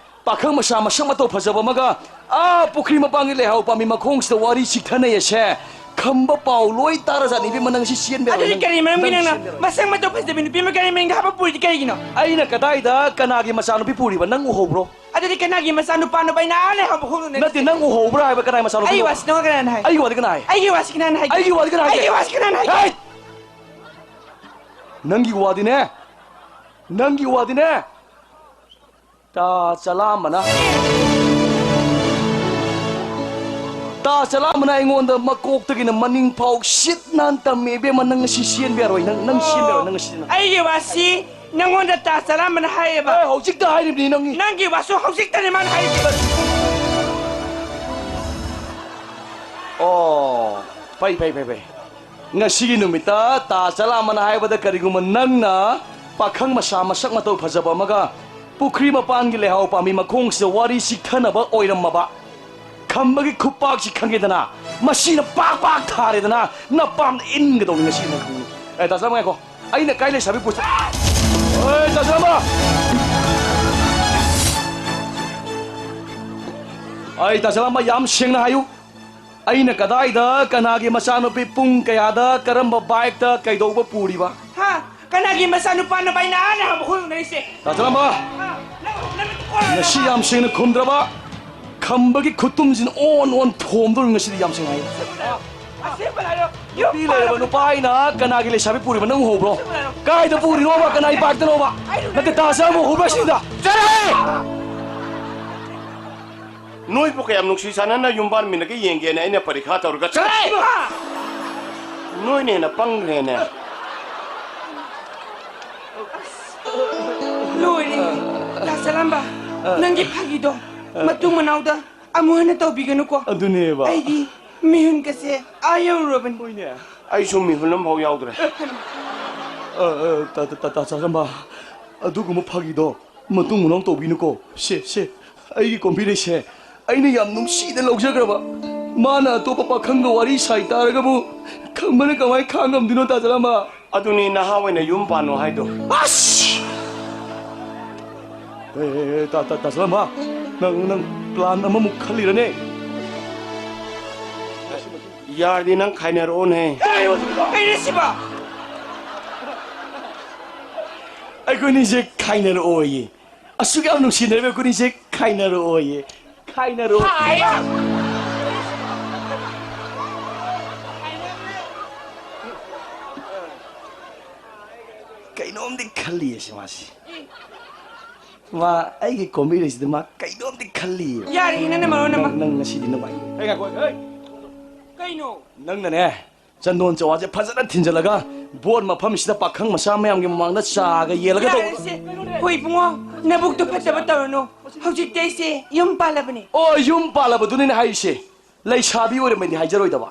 ꯄꯥꯈꯪ ꯃꯆꯥ ꯃꯁꯛ ꯃꯇꯧ ꯐꯖꯕ ꯑꯃꯒ ꯑꯥ ꯄꯨꯈ꯭ꯔꯤ ꯃꯄꯥꯟꯒꯤ ꯂꯩꯍꯥꯎ ꯄꯥꯝꯕꯤ ꯃꯈꯣꯡꯁꯤꯗ ꯋꯥꯔꯤ ꯁꯤꯛꯊꯅꯩ ꯑꯁꯦ ꯈꯝꯕ ꯄꯥꯎ ꯂꯣꯏ ꯇꯥꯔꯖꯥꯠꯅꯤ ꯏꯕꯦꯝꯃ, ꯅꯪ ꯁꯤ ꯆꯦꯟꯕ ꯌꯥꯔꯣꯏ, ꯑꯗꯨꯗꯤ ꯅꯪ, ꯀꯔꯤ ꯃꯔꯝꯒꯤ ꯅꯪ ꯅꯪꯅ ꯆꯦꯟꯕ ꯌꯥꯔꯣꯏ꯫ ꯃꯁꯛ ꯃꯇꯧ ꯐꯖꯕꯤ ꯅꯨꯄꯤ ꯑꯃ ꯒꯥꯔꯤ ꯃꯅꯤꯡꯗ ꯍꯥꯞꯄ ꯄꯨꯔꯤꯗꯤ ꯀꯔꯤꯒꯤꯅꯣ? ꯑꯩꯅ ꯀꯗꯥꯏꯗ ꯀꯅꯥꯒꯤ ꯃꯆꯥꯅꯨꯄꯤ ꯄꯨꯔꯤꯕ? ꯅꯪ ꯎꯍꯧꯕ꯭ꯔꯣ? ꯑꯗꯨꯗꯤ ꯀꯅꯥꯒꯤ ꯃꯆꯥꯅꯨꯄꯥꯅꯣꯕ ꯑꯩꯅ ꯑꯥ ꯂꯩꯍꯧꯕ ꯈꯣꯡꯗꯨꯅ ꯅꯠꯇꯦ, ꯅꯪ ꯎꯍꯧꯕ꯭ꯔꯥ ꯍꯥꯏꯕ? ꯀꯅꯥꯒꯤ ꯃꯆꯥꯅꯨꯄꯤꯅꯣ? ꯑꯩꯒꯤ ꯋꯥꯁꯤ ꯅꯉꯣꯟꯗ ꯀꯅꯥꯅ ꯍꯥꯏ? ꯑꯩꯒꯤ ꯋꯥꯗꯤ ꯀꯅꯥ ꯍꯥꯏ? ꯑꯩꯒꯤ ꯋꯥꯁꯤ ꯀꯅꯥꯅ ꯍꯥꯏꯒꯦ? ꯑꯩꯒꯤ ꯋꯥꯗꯤ ꯀꯅꯥꯅ ꯍꯥꯏꯒꯦ? ꯑꯩꯒꯤ ꯋꯥꯁꯤ ꯀꯅꯥꯅ ꯍꯥꯏꯒꯦ? ꯍꯦꯠ! ꯅꯪꯒꯤ ꯋꯥꯗꯤꯅꯦ, ꯅꯪꯒꯤ ꯋꯥꯗꯤꯅꯦ, ꯇꯥ ꯆꯂꯥꯝꯕꯅ, ꯇꯥ ꯆꯂꯥꯝꯕꯅ ꯑꯩꯉꯣꯟꯗ ꯃꯀꯣꯛꯇꯒꯤꯅ ꯃꯅꯤꯡ ꯐꯥꯎ ꯁꯤꯠ ꯅꯥꯟ ꯇꯝꯃꯦ ꯏꯕꯦꯝꯃ, ꯅꯪ ꯉꯁꯤ ꯆꯦꯟꯕ ꯌꯥꯔꯣꯏ, ꯅꯪ, ꯅꯪ ꯆꯦꯟꯕ ꯌꯥꯔꯣꯏ, ꯅꯪ ꯉꯁꯤ ꯆꯦꯟꯕ ꯌꯥꯔꯣꯏ꯫ ꯑꯩꯒꯤ ꯋꯥꯁꯤ ꯅꯪꯉꯣꯟꯗ ꯇꯥ ꯆꯂꯥꯝꯕꯅ ꯍꯥꯏꯌꯦꯕ꯫ ꯑꯦ, ꯍꯧꯖꯤꯛꯇ ꯍꯥꯏꯔꯤꯕꯅꯤ ꯅꯪꯒꯤ꯫ ꯅꯪꯒꯤ ꯋꯥꯁꯨ ꯍꯧꯖꯤꯛꯇꯅꯦ ꯃꯥꯅ ꯍꯥꯏꯔꯤꯁꯦ꯫ ꯑꯣ, ꯐꯩ, ꯐꯩ, ꯐꯩ, ꯐꯩ꯫ ꯉꯁꯤꯒꯤ ꯅꯨꯃꯤꯠꯇ ꯇꯥ ꯆꯂꯥꯝꯕꯅ ꯍꯥꯏꯕꯗ ꯀꯔꯤꯒꯨꯝꯕ ꯅꯪꯅ ꯄꯥꯈꯪ ꯃꯆꯥ ꯃꯁꯛ ꯃꯇꯧ ꯐꯖꯕ ꯑꯃꯒ ꯄꯨꯈ꯭ꯔꯤ ꯃꯄꯥꯟꯒꯤ ꯂꯩꯍꯥꯎ ꯄꯥꯝꯕꯤ ꯃꯈꯣꯡꯁꯤꯗ ꯋꯥꯔꯤ ꯆꯤꯛꯊꯅꯕ ꯑꯣꯏꯔꯝꯃꯕ, ꯈꯝꯕꯒꯤ ꯈꯨꯄꯥꯛꯁꯤ ꯈꯪꯉꯦꯗꯅ, ꯃꯁꯤꯅ ꯄꯥꯛ ꯄꯥꯛ ꯊꯥꯔꯦꯗꯅ, ꯅꯄꯥꯝꯗ ꯏꯟꯒꯗꯧꯅꯤ ꯉꯁꯤ ꯅꯪ ꯈꯪꯉꯨ꯫ ꯑꯦ, ꯇꯥ ꯆꯂꯥꯝꯕ ꯉꯥꯏꯈꯣ꯫ ꯑꯩꯅ ꯀꯥꯏ ꯂꯩꯁꯥꯕꯤ ꯄꯨꯁꯤ-, ꯑꯣꯏ, ꯇꯥ ꯆꯂꯥꯝꯕ! ꯑꯩ ꯇꯥ ꯆꯂꯥꯝꯕ ꯌꯥꯝ ꯁꯦꯡꯅ ꯍꯥꯏꯌꯨ꯫ ꯑꯩꯅ ꯀꯗꯥꯏꯗ, ꯀꯅꯥꯒꯤ ꯃꯆꯥꯅꯨꯄꯤ, ꯄꯨꯡ ꯀꯌꯥꯗ, ꯀꯔꯝꯕ ꯕꯥꯏꯛꯇ, ꯀꯩꯗꯧꯕ ꯄꯨꯔꯤꯕ? ꯍꯥ? ꯀꯅꯥꯒꯤ ꯃꯆꯥꯅꯨꯄꯥꯅꯣꯕ ꯑꯩꯅ ꯑꯥ ꯂꯩꯍꯧꯕ ꯈꯣꯡꯗꯨꯅ ꯂꯩꯁꯦ? ꯇꯥ ꯆꯂꯥꯝꯕ! ꯍꯥ? ꯉꯁꯤ ꯌꯥꯝ ꯁꯦꯡꯅ ꯈꯨꯝꯗ꯭ꯔꯕ, ꯈꯝꯕꯒꯤ ꯈꯨꯇꯨꯝꯁꯤꯅ ꯑꯣꯟ ꯑꯣꯟ ꯊꯣꯝꯗꯧꯔꯤ ꯉꯁꯤꯗꯤ ꯌꯥꯝ ꯁꯦꯡꯅ ꯍꯥꯏ꯫ ꯑꯁꯦꯡꯕ ꯍꯥꯏꯔꯣ? ꯌꯨꯝ ꯅꯨꯄꯤ ꯂꯩꯔꯕ ꯄꯥꯜꯂꯕ ꯅꯨꯄꯥ ꯑꯩꯅ ꯀꯅꯥꯒꯤ ꯂꯩꯁꯥꯕꯤ ꯄꯨꯔꯤꯕ ꯅꯪ ꯎꯍꯧꯕ꯭ꯔꯣ? ꯑꯁꯦꯡꯕ ꯍꯥꯏꯔꯣ? ꯀꯥꯏꯗ ꯄꯨꯔꯤꯅꯣꯕ? ꯀꯅꯥꯏ ꯄꯥꯔꯛꯇꯅꯣꯕ? ꯑꯩ ꯅꯠꯇꯦ, ꯇꯥ ꯆꯥꯕ ꯎꯍꯧꯕ꯭ꯔꯥ ꯁꯤꯗ? ꯆꯠꯂꯍꯦ! ꯅꯣꯏꯕꯨ ꯀꯌꯥꯝ ꯅꯨꯡꯁꯤ ꯆꯥꯟꯅꯅ ꯌꯨꯝ ꯄꯥꯟꯃꯤꯟꯅꯒꯦ ꯌꯦꯡꯒꯦꯅ ꯑꯩꯅ ꯄꯔꯤꯈꯥ ꯇꯧꯔꯒ ꯆꯠꯂꯍꯦ! ꯅꯣꯏꯅ ꯍꯦꯟꯅ ꯄꯪꯈ꯭ꯔꯦꯅꯦ꯫ ꯂꯣꯏꯔꯦ꯫ ꯇꯥ ꯆꯥꯂꯝꯕ, ꯅꯪꯒꯤ ꯐꯥꯒꯤꯗꯣ ꯃꯇꯨꯡ ꯃꯅꯥꯎꯗ ꯑꯃꯨꯛ ꯍꯟꯅ ꯇꯧꯕꯤꯒꯅꯨꯀꯣ꯫ ꯑꯗꯨꯅꯦꯕ꯫ ꯑꯩꯗꯤ ꯃꯤꯍꯨꯟꯒꯁꯦ ꯑꯥ ꯌꯧꯔꯨꯔꯕꯅꯤ꯫ ꯍꯣꯏꯅꯦ꯫ ꯑꯩꯁꯨ ꯃꯤꯍꯨꯟ ꯑꯃꯐꯥꯎ ꯌꯥꯎꯗ꯭ꯔꯦ꯫ ꯑ, ꯑ, ꯇꯥ, ꯇꯥ, ꯇꯥ, ꯇꯥ ꯆꯥꯂꯝꯕ, ꯑꯗꯨꯒꯨꯝꯕ ꯐꯥꯒꯤꯗꯣ ꯃꯇꯨꯡ ꯃꯅꯥꯎ ꯇꯧꯕꯤꯅꯨꯀꯣ꯫ ꯁꯦ, ꯁꯦ, ꯑꯩꯒꯤ ꯀꯣꯝꯕꯤꯔꯩꯁꯦ ꯑꯩꯅ ꯌꯥꯝ ꯅꯨꯡꯁꯤꯅ ꯂꯧꯖꯈ꯭ꯔꯕ꯫ ꯃꯥꯅ ꯑꯇꯣꯞꯄ ꯄꯥꯈꯪꯒ ꯋꯥꯔꯤ ꯁꯥꯏ ꯇꯥꯔꯒꯕꯨ ꯈꯝꯕꯅ ꯀꯃꯥꯏ ꯈꯥꯡ ꯉꯝꯗꯣꯏꯅꯣ, ꯇꯥ ꯆꯥꯂꯝꯕ? ꯑꯗꯨꯅꯤ ꯅꯍꯥ ꯑꯣꯏꯅ ꯌꯨꯝ ꯄꯥꯟꯅꯣ ꯍꯥꯏꯗꯣ꯫ ꯑꯁ! ꯑꯦ, ꯑꯦ, ꯑꯦ, ꯇꯥ, ꯇꯥ, ꯇꯥ ꯆꯥꯂꯝꯕ, ꯅꯪ, ꯅꯪ plan ꯑꯃꯃꯨꯛ ꯈꯜꯂꯤꯔꯅꯦ? ꯌꯥꯔꯗꯤ ꯅꯪ ꯈꯥꯏꯅꯔꯛꯑꯣꯅꯦ꯫ ꯀꯩꯅꯣ ꯁꯤꯕꯣ? ꯑꯩꯈꯣꯏꯅꯤꯁꯦ ꯈꯥꯏꯅꯔꯛꯑꯣꯌꯦ꯫ ꯑꯁꯨꯛ ꯌꯥꯝ ꯅꯨꯡꯁꯤꯅꯔꯤꯕ ꯑꯩꯈꯣꯏꯅꯤꯁꯦ ꯈꯥꯏꯅꯔꯛꯑꯣꯌꯦ꯫ ꯈꯥꯏꯅꯔꯛꯑꯣ꯫ ꯍꯥꯏ! ꯀꯩꯅꯣꯝꯗꯤ ꯈꯜꯂꯤꯌꯦ ꯁꯤ ꯃꯥꯁꯤ꯫ ꯃꯥ ꯑꯩꯒꯤ ꯀꯣꯝꯕꯤꯔꯩꯁꯤꯗ ꯃꯥ ꯀꯩꯅꯣꯝꯗꯤ ꯈꯜꯂꯤꯌꯦ꯫ ꯌꯥꯔꯦ, ꯅꯪꯅ ꯃꯔꯣꯟ ꯑꯃ꯫ ꯅꯪ, ꯅꯪ ꯉꯁꯤꯗꯤ ꯅꯨꯡꯉꯥꯏ꯫ ꯑꯩ ꯉꯥꯏꯈꯣ, ꯑꯩ꯫ ꯀꯩꯅꯣ? ꯅꯪꯅꯅꯦ, ꯆꯟꯗꯣꯟ ꯆꯋꯥꯁꯦ ꯐꯖꯅ ꯊꯤꯟꯖꯜꯂꯒ ꯕꯣꯠ ꯃꯐꯝꯁꯤꯗ ꯄꯥꯈꯪ ꯃꯆꯥ ꯃꯌꯥꯝꯒꯤ ꯃꯃꯥꯡꯗ ꯆꯥꯒ ꯌꯦꯜꯂꯒ ꯇꯧꯕ꯫ ꯌꯥꯔꯦꯁꯦ꯫ ꯍꯣꯏ ꯏꯕꯨꯡꯉꯣ, ꯅꯕꯨꯛꯇꯣ ꯐꯠꯇꯕ ꯇꯧꯔꯅꯨ꯫ ꯍꯧꯖꯤꯛꯇꯤ ꯑꯩꯁꯦ ꯌꯨꯝ ꯄꯥꯜꯂꯕꯅꯦ꯫ ꯑꯣ, ꯌꯨꯝ ꯄꯥꯜꯂꯕꯗꯨꯅꯤꯅꯦ ꯍꯥꯏꯔꯤꯁꯦ꯫ ꯂꯩꯁꯥꯕꯤ ꯑꯣꯏꯔꯝꯃꯗꯤ ꯍꯥꯏꯖꯔꯣꯏꯗꯕ꯫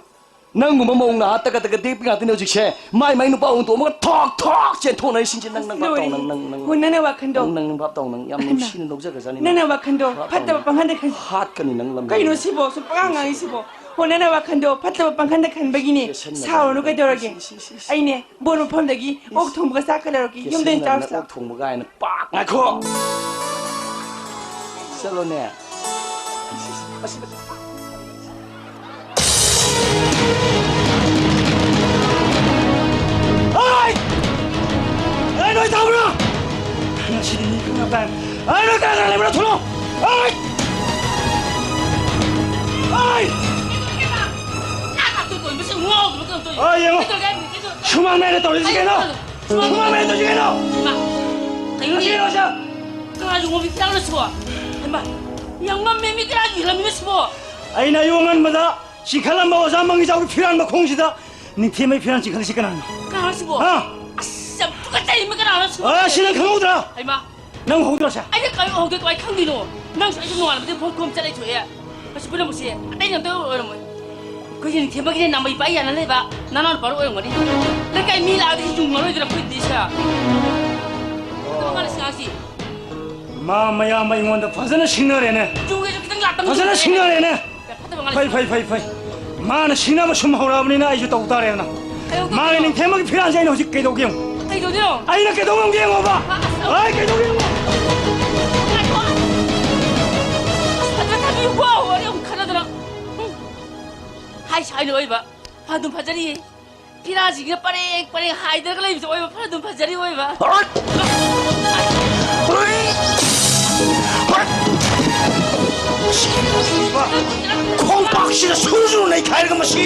ꯅꯪꯒꯨꯝꯕ ꯃꯧ ꯅꯍꯥ ꯇꯒꯠ ꯇꯒꯠ ꯇꯦꯛꯄꯤ ꯉꯥꯛꯇꯅꯦ ꯍꯧꯖꯤꯛꯁꯦ꯫ ꯃꯥꯏ ꯃꯥꯏ ꯅꯨꯄꯥ ꯍꯨꯟꯗꯣꯛꯑꯝꯃꯒ ꯊꯣꯛ ꯊꯣꯛ ꯆꯦꯟꯊꯣꯛꯅꯔꯤꯁꯤꯡꯁꯦ꯫ ꯅꯪ ꯅꯪ ꯚꯥꯞ ꯇꯧ, ꯂꯣꯏꯔꯦ꯫ ꯅꯪ, ꯅꯪ, ꯅꯪ꯫ ꯍꯣ, ꯅꯪꯅ ꯋꯥꯈꯟꯗꯣ꯫ ꯅꯪ, ꯅꯪ ꯚꯥꯞ ꯇꯧ, ꯅꯪ ꯌꯥꯝ ꯍꯩꯃꯥ꯫ ꯅꯨꯡꯁꯤꯅ ꯂꯧꯖꯒ꯭ꯔꯖꯥꯠꯅꯤ ꯅꯪ꯫ ꯅꯪꯅ ꯋꯥꯈꯟꯗꯣ ꯚꯥꯞ ꯇꯧ, ꯐꯠꯇꯕ ꯅꯪ꯫ ꯄꯪꯈꯟꯗ ꯈꯟ-, ꯍꯥꯠꯀꯅꯤ ꯅꯪ ꯂꯝꯗꯝꯗ꯫ ꯀꯩꯅꯣ ꯁꯤꯕꯣ? ꯁꯨꯝ ꯄꯉꯥꯡ ꯉꯥꯡꯉꯤ ꯁꯤꯕꯣ? ꯍꯣ, ꯅꯪꯅ ꯋꯥꯈꯟꯗꯣ ꯐꯠꯇꯕ ꯄꯪꯈꯟꯗ ꯈꯟꯕꯒꯤꯅꯦ꯫ ꯀꯦꯁꯟꯅꯗꯅ ꯁꯥꯎꯔꯨꯅꯨ ꯅꯪ꯫ ꯀꯩꯗꯧꯔꯒꯦ? ꯏꯁ, ꯏꯁ, ꯏꯁ꯫ ꯑꯩꯅꯦ, ꯕꯣꯠ ꯃꯐꯝꯗꯒꯤ ꯑꯣꯛ ꯊꯣꯡꯕꯒ ꯆꯥꯛꯀ ꯂꯧꯔꯛꯀꯦ꯫ ꯌꯨꯝꯗ ꯑꯣꯏꯅ ꯀꯦꯁꯟꯅꯗꯅ ꯆꯥꯔꯨꯁꯤ ꯂꯥꯎ꯫ ꯑꯣꯛ ꯊꯣꯡꯕ ꯀꯥꯏꯅ꯫ ꯄꯥꯛ! ꯉꯥꯏꯈꯣ! ꯆꯠꯂꯣꯅꯦ꯫ ꯑꯁꯤꯗ꯫ ꯍꯥꯏ! ꯑꯦ, ꯅꯣꯏ ꯇꯥꯕ꯭ꯔꯥ? ꯉꯁꯤꯗꯤ ꯃꯤ ꯈꯪꯅ ꯇꯥꯏ꯫ ꯑꯩ ꯅꯪ ꯀꯅꯥ ꯀꯅꯥ ꯂꯩꯕ꯭ꯔꯥ? ꯊꯣꯛꯂꯛꯑꯣ! ꯑꯩ! ꯑꯩ! ꯑꯩ, ꯌꯦꯡꯉꯣ꯫ ꯁꯨꯃꯥꯡ ꯃꯌꯥꯏꯗ ꯇꯧꯔꯤꯁꯤ ꯀꯩꯅꯣ? ꯁꯨꯃꯥꯡ ꯃꯌꯥꯏꯗ ꯇꯧꯔꯤꯁꯤ ꯀꯩꯅꯣ? ꯏꯃꯥ, ꯀꯩꯅꯣꯅꯦ? ꯑꯁꯤ ꯌꯦꯡꯉꯣ, ꯁꯦ꯫ ꯀꯅꯥ ꯌꯨꯡꯉꯝꯃꯤ ꯐꯤꯔꯥꯜꯂꯣ ꯁꯤꯕꯣ? ꯍꯩꯃꯥ, ꯌꯥꯝ ꯉꯝꯃꯦ, ꯃꯤ ꯀꯅꯥ ꯌꯨꯡꯍꯜꯂꯝꯃꯤꯅꯣ ꯁꯤꯕꯣ? ꯑꯩꯅ ꯑꯌꯨꯛ ꯑꯉꯟꯕꯗ ꯆꯤꯡꯈꯠꯂꯝꯕ ꯑꯣꯖꯥ ꯃꯪꯒꯤꯖꯥꯎꯒꯤ ꯐꯤꯔꯥꯟ ꯃꯈꯣꯡꯁꯤꯗ ꯅꯤꯡꯊꯦꯝꯕꯩ ꯐꯤꯔꯥꯟ ꯆꯤꯡꯈꯠꯂꯤꯁꯤ ꯀꯅꯥꯅꯣ? ꯀꯅꯥꯅꯣ ꯁꯤꯕꯣ? ꯍꯥ? ꯑꯁ, ꯌꯥꯝ ꯇꯨꯀꯠꯆꯩ, ꯃꯤ ꯀꯅꯥꯅꯣ ꯁꯤꯕꯣ? ꯑ, ꯁꯤ ꯅꯪ ꯈꯪꯍꯧꯗ꯭ꯔꯥ? ꯍꯩꯃꯥ꯫ ꯅꯪ ꯎꯍꯧꯗ꯭ꯔꯣ ꯁꯦ? ꯑꯩꯗꯤ ꯀꯔꯤꯝ ꯎꯍꯧꯗꯦ, ꯀꯃꯥꯏꯅ ꯈꯪꯗꯣꯏꯅꯣ? ꯅꯪꯁꯨ ꯑꯩꯁꯨ ꯅꯣꯡꯉꯥꯟꯕꯗꯒꯤ ꯐꯣꯟ ꯈꯣꯝ ꯆꯠꯂ ꯊꯣꯛꯑꯦ꯫ ꯃꯁꯤ ꯄꯨꯝꯅꯃꯛꯁꯦ ꯑꯇꯩ ꯑꯝꯇ ꯑꯣꯏꯔꯝꯃꯣꯏ꯫ ꯑꯩꯈꯣꯏꯒꯤ ꯅꯤꯡꯊꯦꯝꯕꯒꯤꯅꯦ ꯅꯥꯃꯩ ꯄꯥꯏ ꯌꯥꯅ ꯂꯩꯕ ꯅꯅꯥꯎ ꯅꯨꯄꯥꯗꯣ ꯑꯣꯏꯔꯝꯒꯅꯤ꯫ ꯂꯩꯀꯥꯏ ꯃꯤ ꯂꯥꯛꯑꯗꯤ ꯌꯨꯡꯉꯔꯣꯏꯗ꯭ꯔꯥ ꯑꯩꯈꯣꯏꯗꯤ ꯁꯦ? ꯑꯗꯨ ꯃꯉꯥꯜ ꯁꯤ ꯑꯉꯥꯡꯁꯤ꯫ ꯃꯥ ꯃꯌꯥꯝꯕ ꯑꯩꯉꯣꯟꯗ ꯐꯖꯅ ꯁꯤꯡꯅꯔꯦꯅꯦ꯫ ꯌꯨꯡꯒꯦꯁꯨ ꯈꯤꯇꯪ ꯂꯥꯛꯇꯪ ꯐꯖꯅ ꯌꯨꯡꯉꯦ꯫ ꯁꯤꯡꯅꯔꯦꯅꯦ꯫ ꯌꯥꯝ ꯐꯠꯇꯕ ꯉꯥꯡ ꯐꯩ, ꯐꯩ, ꯐꯩ, ꯐꯩ꯫ ꯃꯥꯅ ꯁꯤꯡꯅꯕ ꯁꯨꯝ ꯍꯧꯔꯛꯑꯕꯅꯤꯅ ꯑꯩꯁꯨ ꯇꯧ ꯇꯥꯔꯦꯗꯅ꯫ ꯀꯩꯗꯧꯗꯣꯏꯅꯣ? ꯃꯥꯒꯤ ꯅꯤꯡꯊꯦꯝꯕꯒꯤ ꯐꯤꯔꯥꯟꯁꯦ ꯑꯩꯅ ꯍꯧꯖꯤꯛ ꯀꯩꯗꯧꯒꯦ ꯌꯦꯡꯉꯨ꯫ ꯀꯩꯗꯧꯗꯣꯏꯅꯣ? ꯑꯩꯅ ꯀꯩꯗꯧ ꯉꯝꯒꯦ ꯌꯦꯡꯉꯣꯕ꯫ ꯑ, ꯑꯁ, ꯑꯩ ꯀꯩꯗꯧꯒꯦ ꯌꯦꯡꯉꯣ꯫ ꯉꯥꯏꯈꯣ꯫ ꯑꯁ, ꯐꯖꯅ ꯊꯥꯕꯤꯌꯨꯀꯣ꯫ ꯋꯥꯔꯤ ꯑꯃꯨꯛ ꯈꯟꯅꯗꯅ꯫ ꯎꯝ꯫ ꯍꯥꯏ ꯁꯥꯏꯅ ꯑꯣꯏꯕ꯫ ꯐꯗꯨꯝ ꯐꯖꯔꯤꯌꯦ꯫ ꯐꯤꯔꯥꯁꯤꯡꯁꯤꯅ ꯄꯔꯦꯡ ꯄꯔꯦꯡ ꯍꯥꯏꯗꯔꯒ ꯂꯩꯕꯁꯦ ꯑꯣꯏꯕ ꯐꯔ ꯑꯗꯨꯝ ꯐꯖꯔꯤ ꯑꯣꯏꯕ꯫ ꯈꯣꯡꯄꯥꯛꯁꯤꯗ ꯁꯨꯔꯨ ꯁꯨꯔꯨ ꯅꯩꯈꯥꯏꯔꯒ ꯃꯁꯤ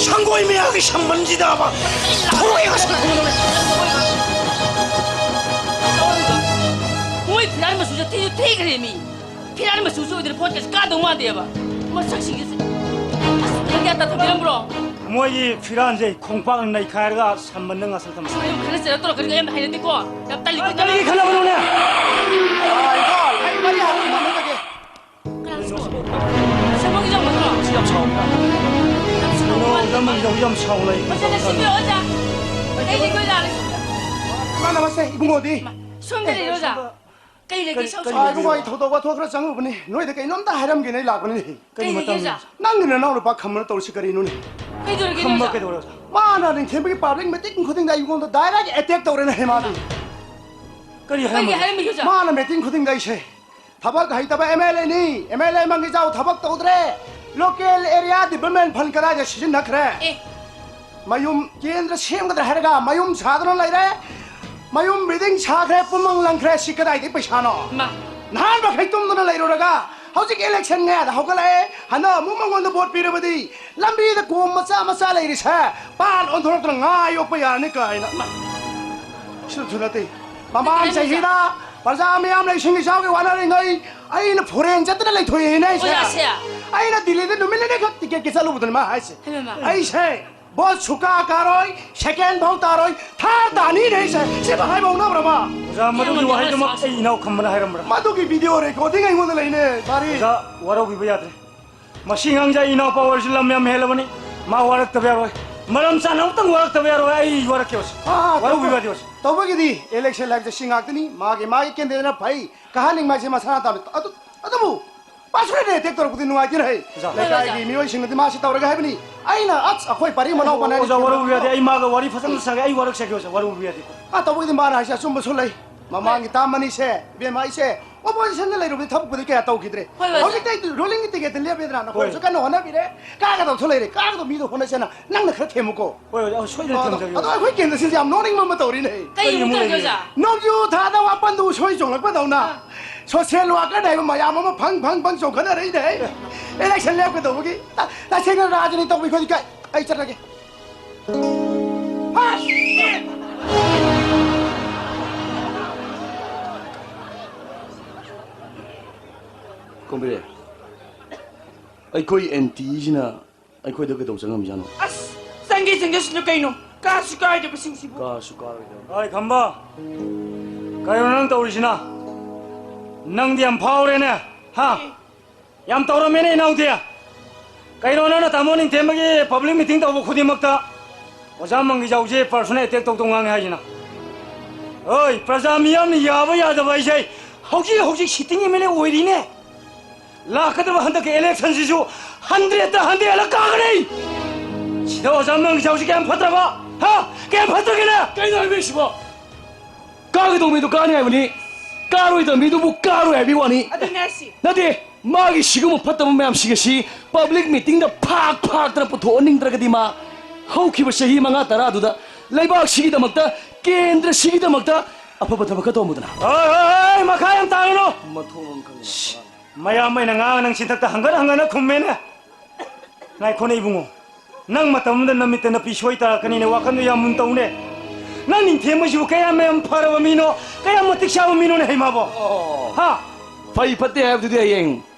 ꯁꯪꯒꯣꯏ ꯃꯌꯥꯒꯤ ꯁꯝꯕꯟꯁꯤꯗꯕ ꯊꯣꯛꯑꯦ ꯉꯁꯤ꯫ ꯃꯣꯏ ꯐꯤꯔꯥꯜ ꯃꯆꯨꯁꯦ ꯊꯤꯁꯨ ꯊꯤꯈ꯭ꯔꯦ ꯃꯤ꯫ ꯐꯤꯔꯥꯜ ꯃꯆꯨꯁꯨ ꯑꯣꯏꯗꯅ ꯄꯣꯠꯀꯁꯦ ꯀꯥꯗꯧ ꯃꯥꯟꯗꯦꯕ꯫ ꯃꯁꯛꯁꯤꯡꯁꯦ꯫ ꯑꯁ, ꯅꯪ ꯒ꯭ꯌꯥꯟ ꯇꯥꯊꯣꯛꯄꯤꯔꯝꯕ꯭ꯔꯣ? ꯃꯣꯏꯒꯤ ꯐꯤꯔꯥꯜꯁꯦ ꯈꯣꯡꯄꯥꯛꯅ ꯅꯩꯈꯥꯏꯔꯒ ꯁꯝꯕꯟꯗ ꯉꯥꯁꯜ ꯊꯝꯃꯦ꯫ ꯑꯁ, ꯌꯥꯝ ꯈꯠꯅ ꯆꯩꯔꯛ ꯇꯧꯔꯛꯀꯅꯤ, ꯌꯥꯝ ꯍꯩꯅꯗꯦꯀꯣ꯫ ꯌꯥꯝ ꯇꯜꯂꯤꯀꯣ꯫ ꯀꯔꯤꯒꯤ ꯈꯠꯅꯕꯅꯣꯅꯦ? ꯑꯥ, ꯏꯕꯣ, ꯑꯩ ꯋꯥꯔꯤ ꯍꯥꯟꯅ ꯁꯥꯟꯅꯖꯒꯦ꯫ ꯀꯅꯥꯅꯣ ꯁꯤꯕꯣ? ꯁꯦꯝꯕꯒꯤ ꯌꯥꯝ ꯃꯟꯗ꯭ꯔꯣ? ꯁꯤ ꯌꯥꯝ ꯁꯥꯎꯔꯦ꯫ ꯌꯥꯝ ꯁꯥꯎꯕ ꯀꯩꯅꯣ, ꯃꯥꯜꯂꯦ꯫ ꯅꯪ ꯌꯥꯝ ꯁꯥꯎ ꯂꯩ꯫ ꯃꯁꯤ ꯅ ꯁꯤꯕꯤꯌꯣ, ꯑꯣꯖꯥ꯫ ꯀꯩ ꯂꯩꯒꯦ, ꯑꯣꯖꯥ? ꯏꯃꯥ, ꯅꯃꯁꯇꯦ, ꯏꯕꯨꯡꯉꯣꯗꯤ? ꯏꯃꯥ, ꯁꯣꯝꯗ ꯂꯩꯔꯣ, ꯑꯣꯖꯥ꯫ ꯀꯩ ꯂꯩꯒꯦ, ꯀꯔꯤ, ꯏꯁꯧ ꯀꯔꯤ ꯁꯧ-, ꯑꯥ, ꯏꯕꯨꯡꯉꯣ, ꯑꯩ ꯊꯧꯗꯣꯛ ꯋꯥꯊꯣꯛ ꯈꯔ ꯆꯪꯉꯨꯕꯅꯤ꯫ ꯅꯣꯏꯗ ꯀꯩꯅꯣꯝꯇ ꯍꯥꯏꯔꯝꯒꯦꯅ ꯑꯩ ꯂꯥꯛꯄꯅꯤ꯫ ꯀꯩ ꯀꯔꯤ ꯂꯩꯒꯦ, ꯃꯇꯝ? ꯑꯣꯖꯥ? ꯅꯪꯒꯤ ꯅꯅꯥꯎ ꯅꯨꯄꯥ ꯈꯝꯕꯅ ꯇꯧꯔꯤꯁꯤ ꯀꯔꯤꯅꯣꯅꯦ? ꯀꯩꯗꯧꯔꯒꯦ, ꯈꯝꯕ ꯑꯣꯖꯥ? ꯀꯩꯗꯧꯔꯒꯦ? ꯃꯥꯅ ꯅꯤꯡꯊꯦꯝꯕꯒꯤ public meeting ꯈꯨꯗꯤꯡꯗ ꯑꯩꯉꯣꯟꯗ direct attack ꯇꯧꯔꯦꯅꯦ, ꯃꯥꯗꯤ꯫ ꯀꯔꯤ ꯀꯩꯒꯤ ꯍꯥꯏꯔꯝꯃꯒꯦ? ꯍꯥꯏꯔꯝꯃꯤꯒꯦ, ꯑꯣꯖꯥ? ꯃꯥꯅ meeting ꯈꯨꯗꯤꯡꯗ ꯑꯩꯁꯦ ꯊꯕꯛ ꯍꯩꯇꯕ MLA ꯅꯤ, MLA ꯃꯪꯒꯤꯖꯥꯎ ꯊꯕꯛ ꯇꯧꯗ꯭ꯔꯦ, local area development fund ꯀꯗꯥꯏꯗ ꯁꯤꯖꯤꯟꯅꯈ꯭ꯔꯦ? ꯑꯦ꯫ ꯃꯌꯨꯝ ꯀꯦꯟꯗ꯭ꯔ ꯁꯦꯝꯒꯗ꯭ꯔꯥ ꯍꯥꯏꯔꯒ ꯃꯌꯨꯝ ꯁꯥꯗꯅ ꯂꯩꯔꯦ꯫ ꯃꯌꯨꯝ building ꯁꯥꯈ꯭ꯔꯦ, ꯄꯨꯝꯃꯪ ꯂꯪꯈ꯭ꯔꯦ, ꯁꯤ ꯀꯗꯥꯏꯗꯒꯤ ꯄꯩꯁꯥꯅꯣ? ꯃꯥ꯫ ꯅꯍꯥꯟ ꯃꯈꯩ ꯇꯨꯝꯗꯨꯅ ꯂꯩꯔꯨꯔꯒ ꯍꯧꯖꯤꯛ election ꯉꯥꯏꯗ ꯍꯧꯒꯠꯂꯛꯑꯦ, ꯍꯟꯗꯛ ꯑꯃꯨꯛ ꯃꯉꯣꯟꯗ vote ꯄꯤꯔꯕꯗꯤ ꯂꯝꯕꯤꯗ ꯀꯣꯝ ꯃꯆꯥ ꯃꯆꯥ ꯂꯩꯔꯤꯁꯦ ꯄꯥꯠ ꯑꯣꯟꯊꯣꯔꯛꯇꯅ ꯉꯥ ꯌꯣꯛꯄ ꯌꯥꯔꯅꯤ ꯀꯥꯏꯅ꯫ ꯁꯤꯁꯨ ꯅꯠꯇꯦ, ꯃꯃꯥꯡ ꯆꯍꯤꯗ ꯄ꯭ꯔꯖꯥ ꯃꯤꯌꯥꯝꯅ ꯏꯁꯤꯡ ꯏꯆꯥꯎꯒꯤ ꯋꯥꯅꯔꯤꯉꯩ ꯑꯩꯅ foreign ꯆꯠꯇꯅ ꯂꯩꯊꯣꯛꯑꯦꯅꯦ ꯑꯩꯁꯦ꯫ ꯑꯣꯖꯥꯁꯦ꯫ ꯑꯩꯅ ꯗꯤꯜꯂꯤꯗ ꯅꯨꯃꯤꯠ ꯅꯤꯅꯤꯈꯛ ticketꯀꯤ ꯆꯠꯂꯨꯕꯗꯅꯤ ꯃꯥ ꯍꯥꯏꯁꯦ꯫ ꯍꯩꯃꯥ꯫ ꯑꯩꯁꯦ vote ꯁꯨꯀꯥ ꯀꯥꯔꯣꯏ, second ꯐꯥꯎ ꯇꯥꯔꯣꯏ, third ꯇꯥꯅꯤꯅꯦ ꯑꯩꯁꯦ꯫ ꯁꯤꯕꯨ ꯍꯥꯏꯕ ꯍꯧꯅꯕ꯭ꯔꯕ? ꯑꯣꯖꯥ, ꯃꯗꯨꯒꯤ ꯌꯥꯝꯅ ꯋꯥꯍꯩꯗꯨꯃꯛ ꯌꯥꯝꯅ ꯑꯩ ꯏꯅꯥꯎ ꯈꯝꯕꯅ ꯍꯥꯏꯔꯝꯕ꯭ꯔꯥ? ꯃꯗꯨꯒꯤ video recording ꯑꯩꯉꯣꯟꯗ ꯂꯩꯅꯦ, ꯃꯥꯔꯤ꯫ ꯑꯣꯖꯥ, ꯋꯥꯔꯧꯕꯤꯕ ꯌꯥꯗ꯭ꯔꯦ꯫ ꯃꯁꯤ ꯑꯉꯥꯡꯁꯦ ꯑꯩ ꯏꯅꯥꯎꯄꯥ ꯑꯣꯏꯔꯁꯨ ꯂꯝ ꯌꯥꯝ ꯍꯦꯜꯂꯕꯅꯤ꯫ ꯃꯥ ꯋꯥꯔꯛꯇꯕ ꯌꯥꯔꯣꯏ꯫ ꯃꯔꯝ ꯆꯥꯅ ꯑꯃꯨꯛꯇꯪ ꯋꯥꯔꯛꯇꯕ ꯌꯥꯔꯣꯏ꯫ ꯑꯩ ꯋꯥꯔꯛꯀꯦ ꯍꯧꯖꯤꯛ꯫ ꯑꯥ, ꯋꯥꯔꯧꯕꯤꯕ ꯇꯧꯕ-, ꯌꯥꯗꯦ ꯍꯧꯖꯤꯛ꯫ ꯇꯧꯕꯒꯤꯗꯤ election ꯂꯥꯏꯐꯇ ꯁꯤ ꯉꯥꯛꯇꯅꯤ꯫ ꯃꯥꯒꯤ, ꯃꯥꯒꯤ candidateꯅ ꯐꯩ꯫ ꯀꯥꯍꯟꯅꯤꯡꯕ ꯍꯥꯏꯁꯦ ꯃꯁꯥꯅ ꯇꯥꯕꯅꯤ꯫ ꯑꯗꯨ, ꯑꯗꯨꯕꯨ ꯄꯥꯁꯨꯅꯦ attack ꯇꯧꯔꯛꯄꯗꯤ ꯅꯨꯡꯉꯥꯏꯇꯦꯅꯦ ꯍꯩ꯫ ꯑꯣꯖꯥ꯫ ꯂꯩꯀꯥꯏꯒꯤ ꯃꯤꯑꯣꯏꯁꯤꯡꯅꯗꯤ ꯃꯥꯁꯤ ꯇꯧꯔꯒ ꯍꯥꯏꯕꯅꯤ꯫ ꯑꯩꯅ, ꯑꯁ, ꯑꯩꯈꯣꯏ ꯄꯔꯤ ꯃꯅꯥꯎ ꯄꯥꯅ ꯑꯣꯖꯥ, ꯋꯥꯔꯧꯕꯤꯕ ꯌꯥꯗꯦ꯫ ꯑꯩ ꯃꯥꯒ ꯋꯥꯔꯤ ꯐꯖꯅ ꯁꯥꯒꯦ꯫ ꯑꯩ ꯋꯥꯔꯛꯆꯒꯦ ꯑꯣꯖꯥ, ꯋꯥꯔꯧꯕꯤꯕ ꯌꯥꯗꯦꯀꯣ꯫ ꯑꯥ, ꯇꯧꯕꯒꯤꯗꯤ ꯃꯥꯅ ꯍꯥꯏꯁꯦ ꯑꯆꯨꯝꯕꯁꯨ ꯂꯩ꯫ ꯃꯃꯥꯡꯒꯤ term ꯑꯅꯤꯁꯦ, ꯏꯕꯦꯝꯃ, ꯑꯩꯁꯦ oppositionꯗ ꯂꯩꯔꯨꯕꯗꯤ ꯊꯕꯛꯄꯨꯗꯤ ꯀꯌꯥ ꯇꯧꯈꯤꯗ꯭ꯔꯦ꯫ ꯍꯣꯏ, ꯍꯣꯏ, ꯍꯧꯖꯤꯛꯇꯤ ꯑꯩ rulingꯒꯤ ticketꯇ ꯂꯦꯞꯄꯦꯗꯅ, ꯅꯈꯣꯏꯁꯨ ꯍꯣꯏ꯫ ꯀꯟꯅ ꯍꯣꯠꯅꯕꯤꯔꯦ꯫ ꯀꯥꯒꯗꯧꯁꯨ ꯂꯩꯔꯦ꯫ ꯀꯥꯒꯗꯧ ꯃꯤꯗꯣ ꯍꯣꯠꯅꯁꯦꯅ ꯅꯪꯅ ꯈꯔ ꯊꯦꯝꯃꯨꯀꯣ꯫ ꯍꯣꯏ, ꯍꯣꯏ, ꯁꯣꯏꯗꯅ ꯑꯗꯣ, ꯊꯦꯝꯖꯒꯦ꯫ ꯑꯗꯣ ꯑꯩꯈꯣꯏ ꯀꯦꯟꯗ꯭ꯔꯁꯤꯡꯁꯦ ꯌꯥꯝ ꯅꯣꯛꯅꯤꯡꯕ ꯑꯃ ꯇꯧꯔꯤꯅꯦ꯫ ꯀꯩ ꯀꯔꯤ ꯑꯃꯨꯛ ꯑꯃꯨꯛ ꯇꯧꯔꯒꯦ ꯂꯩꯒꯦ? ꯑꯣꯖꯥ? ꯅꯣꯡꯖꯨ ꯊꯥꯗ ꯋꯥꯄꯟꯗꯨ ꯎꯁꯣꯏ ꯆꯣꯡꯂꯛꯄꯗꯧꯅ ꯑꯥ꯫ Social worker ꯍꯥꯏꯕ ꯃꯌꯥꯝ ꯑꯃ ꯐꯪ ꯐꯪ ꯐꯪ ꯆꯣꯡꯈꯠꯅꯔꯛꯏꯅꯦ꯫ Election ꯂꯦꯞꯀꯗꯧꯕꯒꯤ꯫ ꯇ-, ꯇꯁꯦꯡꯅ ꯔꯥꯖꯅꯤꯇꯤ ꯇꯧꯕ ꯑꯩꯈꯣꯏꯗꯤ ꯀꯥꯏ-, ꯑꯩ ꯆꯠꯂꯒꯦ꯫ ꯀꯣꯝꯕꯤꯔꯦ, ꯑꯩꯈꯣꯏ antiꯁꯤꯅ ꯑꯩꯈꯣꯏꯗ ꯀꯩꯗꯧ ꯆꯪꯉꯝꯃꯤꯖꯥꯠꯅꯣ? ꯑꯁ, ꯆꯪꯒꯦ ꯆꯪꯖꯁꯅꯨ ꯀꯩꯅꯣ, ꯀꯥꯁꯨ ꯀꯥꯔꯣꯏꯗꯕꯁꯤꯡꯁꯤꯕꯨ꯫ ꯀꯥꯁꯨ ꯀꯥꯔꯣꯏꯗꯕ꯫ ꯑꯩ ꯈꯝꯕ, ꯀꯩꯅꯣ ꯅꯪ ꯇꯧꯔꯤꯁꯤꯅ? ꯅꯪꯗꯤ ꯌꯥꯝ ꯐꯥꯎꯔꯦꯅꯦ, ꯍꯥ? ꯑꯦ꯫ ꯌꯥꯝ ꯇꯧꯔꯝꯃꯦꯅꯦ ꯏꯅꯥꯎꯗꯤ꯫ ꯀꯩꯅꯣ ꯅꯪꯅ ꯇꯥꯃꯣ ꯅꯤꯡꯊꯦꯝꯕꯒꯤ public meeting ꯇꯧꯕ ꯈꯨꯗꯤꯡꯃꯛꯇ ꯑꯣꯖꯥ ꯃꯪꯒꯤꯖꯥꯎꯁꯦ personal attack ꯇꯧꯗꯧ ꯉꯥꯡꯉꯦ ꯍꯥꯏꯁꯤꯅ? ꯍꯣꯏ, ꯄ꯭ꯔꯖꯥ ꯃꯤꯌꯥꯝꯅ ꯌꯥꯕ ꯌꯥꯗꯕ ꯍꯥꯏꯁꯦ ꯍꯧꯖꯤꯛ ꯍꯧꯖꯤꯛ sitting MLA ꯑꯣꯏꯔꯤꯅꯦ꯫ ꯂꯥꯛꯀꯗꯕ ꯍꯟꯗꯛꯀꯤ electionꯁꯤꯁꯨ hundredꯇ hundred ꯀꯥꯒꯅꯤ꯫ ꯁꯤꯗ ꯑꯣꯖꯥ ꯃꯪꯒꯤꯖꯥꯎꯁꯤ ꯀꯌꯥꯝ ꯐꯠꯇ꯭ꯔꯕ? ꯍꯥ? ꯀꯌꯥꯝ ꯐꯠꯇ꯭ꯔꯒꯦꯅꯦ? ꯀꯩꯅꯣ ꯍꯥꯏꯕꯤꯔꯤꯁꯤꯕꯣ? ꯀꯥꯒꯗꯧꯕ ꯃꯤꯗꯨ ꯀꯥꯅꯤ ꯍꯥꯏꯕꯅꯤ, ꯀꯥꯔꯣꯏꯗꯕ ꯃꯤꯗꯨꯕꯨ ꯀꯥꯔꯣꯏ ꯍꯥꯏꯕꯒꯤ ꯋꯥꯅꯤ꯫ ꯑꯗꯨꯅꯦ ꯍꯥꯏꯁꯤ꯫ ꯅꯠꯇꯦ, ꯃꯥꯒꯤ ꯁꯤꯒꯨꯝꯕ ꯐꯠꯇꯕ ꯃꯌꯥꯝꯁꯤꯡ ꯑꯁꯤ public meetingꯗ ꯐꯥꯛ ꯐꯥꯛꯇꯅ ꯄꯨꯊꯣꯛꯍꯟꯅꯤꯡꯗ꯭ꯔꯒꯗꯤ ꯃꯥ ꯍꯧꯈꯤꯕ ꯆꯍꯤ ꯃꯉꯥ ꯇꯔꯥꯗꯨꯗ ꯂꯩꯕꯥꯛꯁꯤꯒꯤꯗꯃꯛꯇ, ꯀꯦꯟꯗ꯭ꯔꯁꯤꯒꯤꯗꯃꯛꯇ ꯑꯐꯕ ꯊꯕꯛ ꯈꯔ ꯇꯧꯔꯝꯃꯨꯗꯅ꯫ ꯍꯣꯏ, ꯍꯣꯏ, ꯍꯣꯏ, ꯃꯈꯥ ꯌꯥꯝ ꯇꯥꯔꯨꯅꯨ꯫ ꯃꯊꯣꯡ ꯃꯔꯝ ꯈꯪꯗꯅ꯫ ꯃꯌꯥꯝ ꯑꯩꯅ ꯉꯥꯡꯉ ꯅꯪ ꯆꯤꯟꯊꯛꯇ ꯍꯪꯒꯠ ꯍꯪꯒꯠꯅ ꯈꯨꯝꯃꯦꯅꯦ꯫ ꯉꯥꯏꯈꯣꯅꯦ ꯏꯕꯨꯡꯉꯣ, ꯅꯪ ꯃꯇꯝ ꯑꯃꯗ ꯅꯃꯤꯠꯇ ꯅꯄꯤ ꯁꯣꯏ ꯇꯥꯔꯛꯀꯅꯤꯅꯦ, ꯋꯥꯈꯟꯗꯣ ꯌꯥꯝ ꯃꯨꯟ ꯇꯧꯅꯦ꯫ ꯅꯪ ꯅꯤꯡꯊꯦꯝꯕꯁꯤꯕꯨ ꯀꯌꯥꯝ ꯌꯥꯝ ꯐꯔꯕ ꯃꯤꯅꯣ, ꯀꯌꯥꯝ ꯃꯇꯤꯛ ꯆꯥꯕ ꯃꯤꯅꯣꯅꯦ ꯍꯩꯃꯥꯕꯣ? ꯑꯣ꯫ ꯍꯥ? ꯐꯩ ꯐꯠꯇꯦ ꯍꯥꯏꯕꯗꯨꯗꯤ ꯍꯌꯦꯡ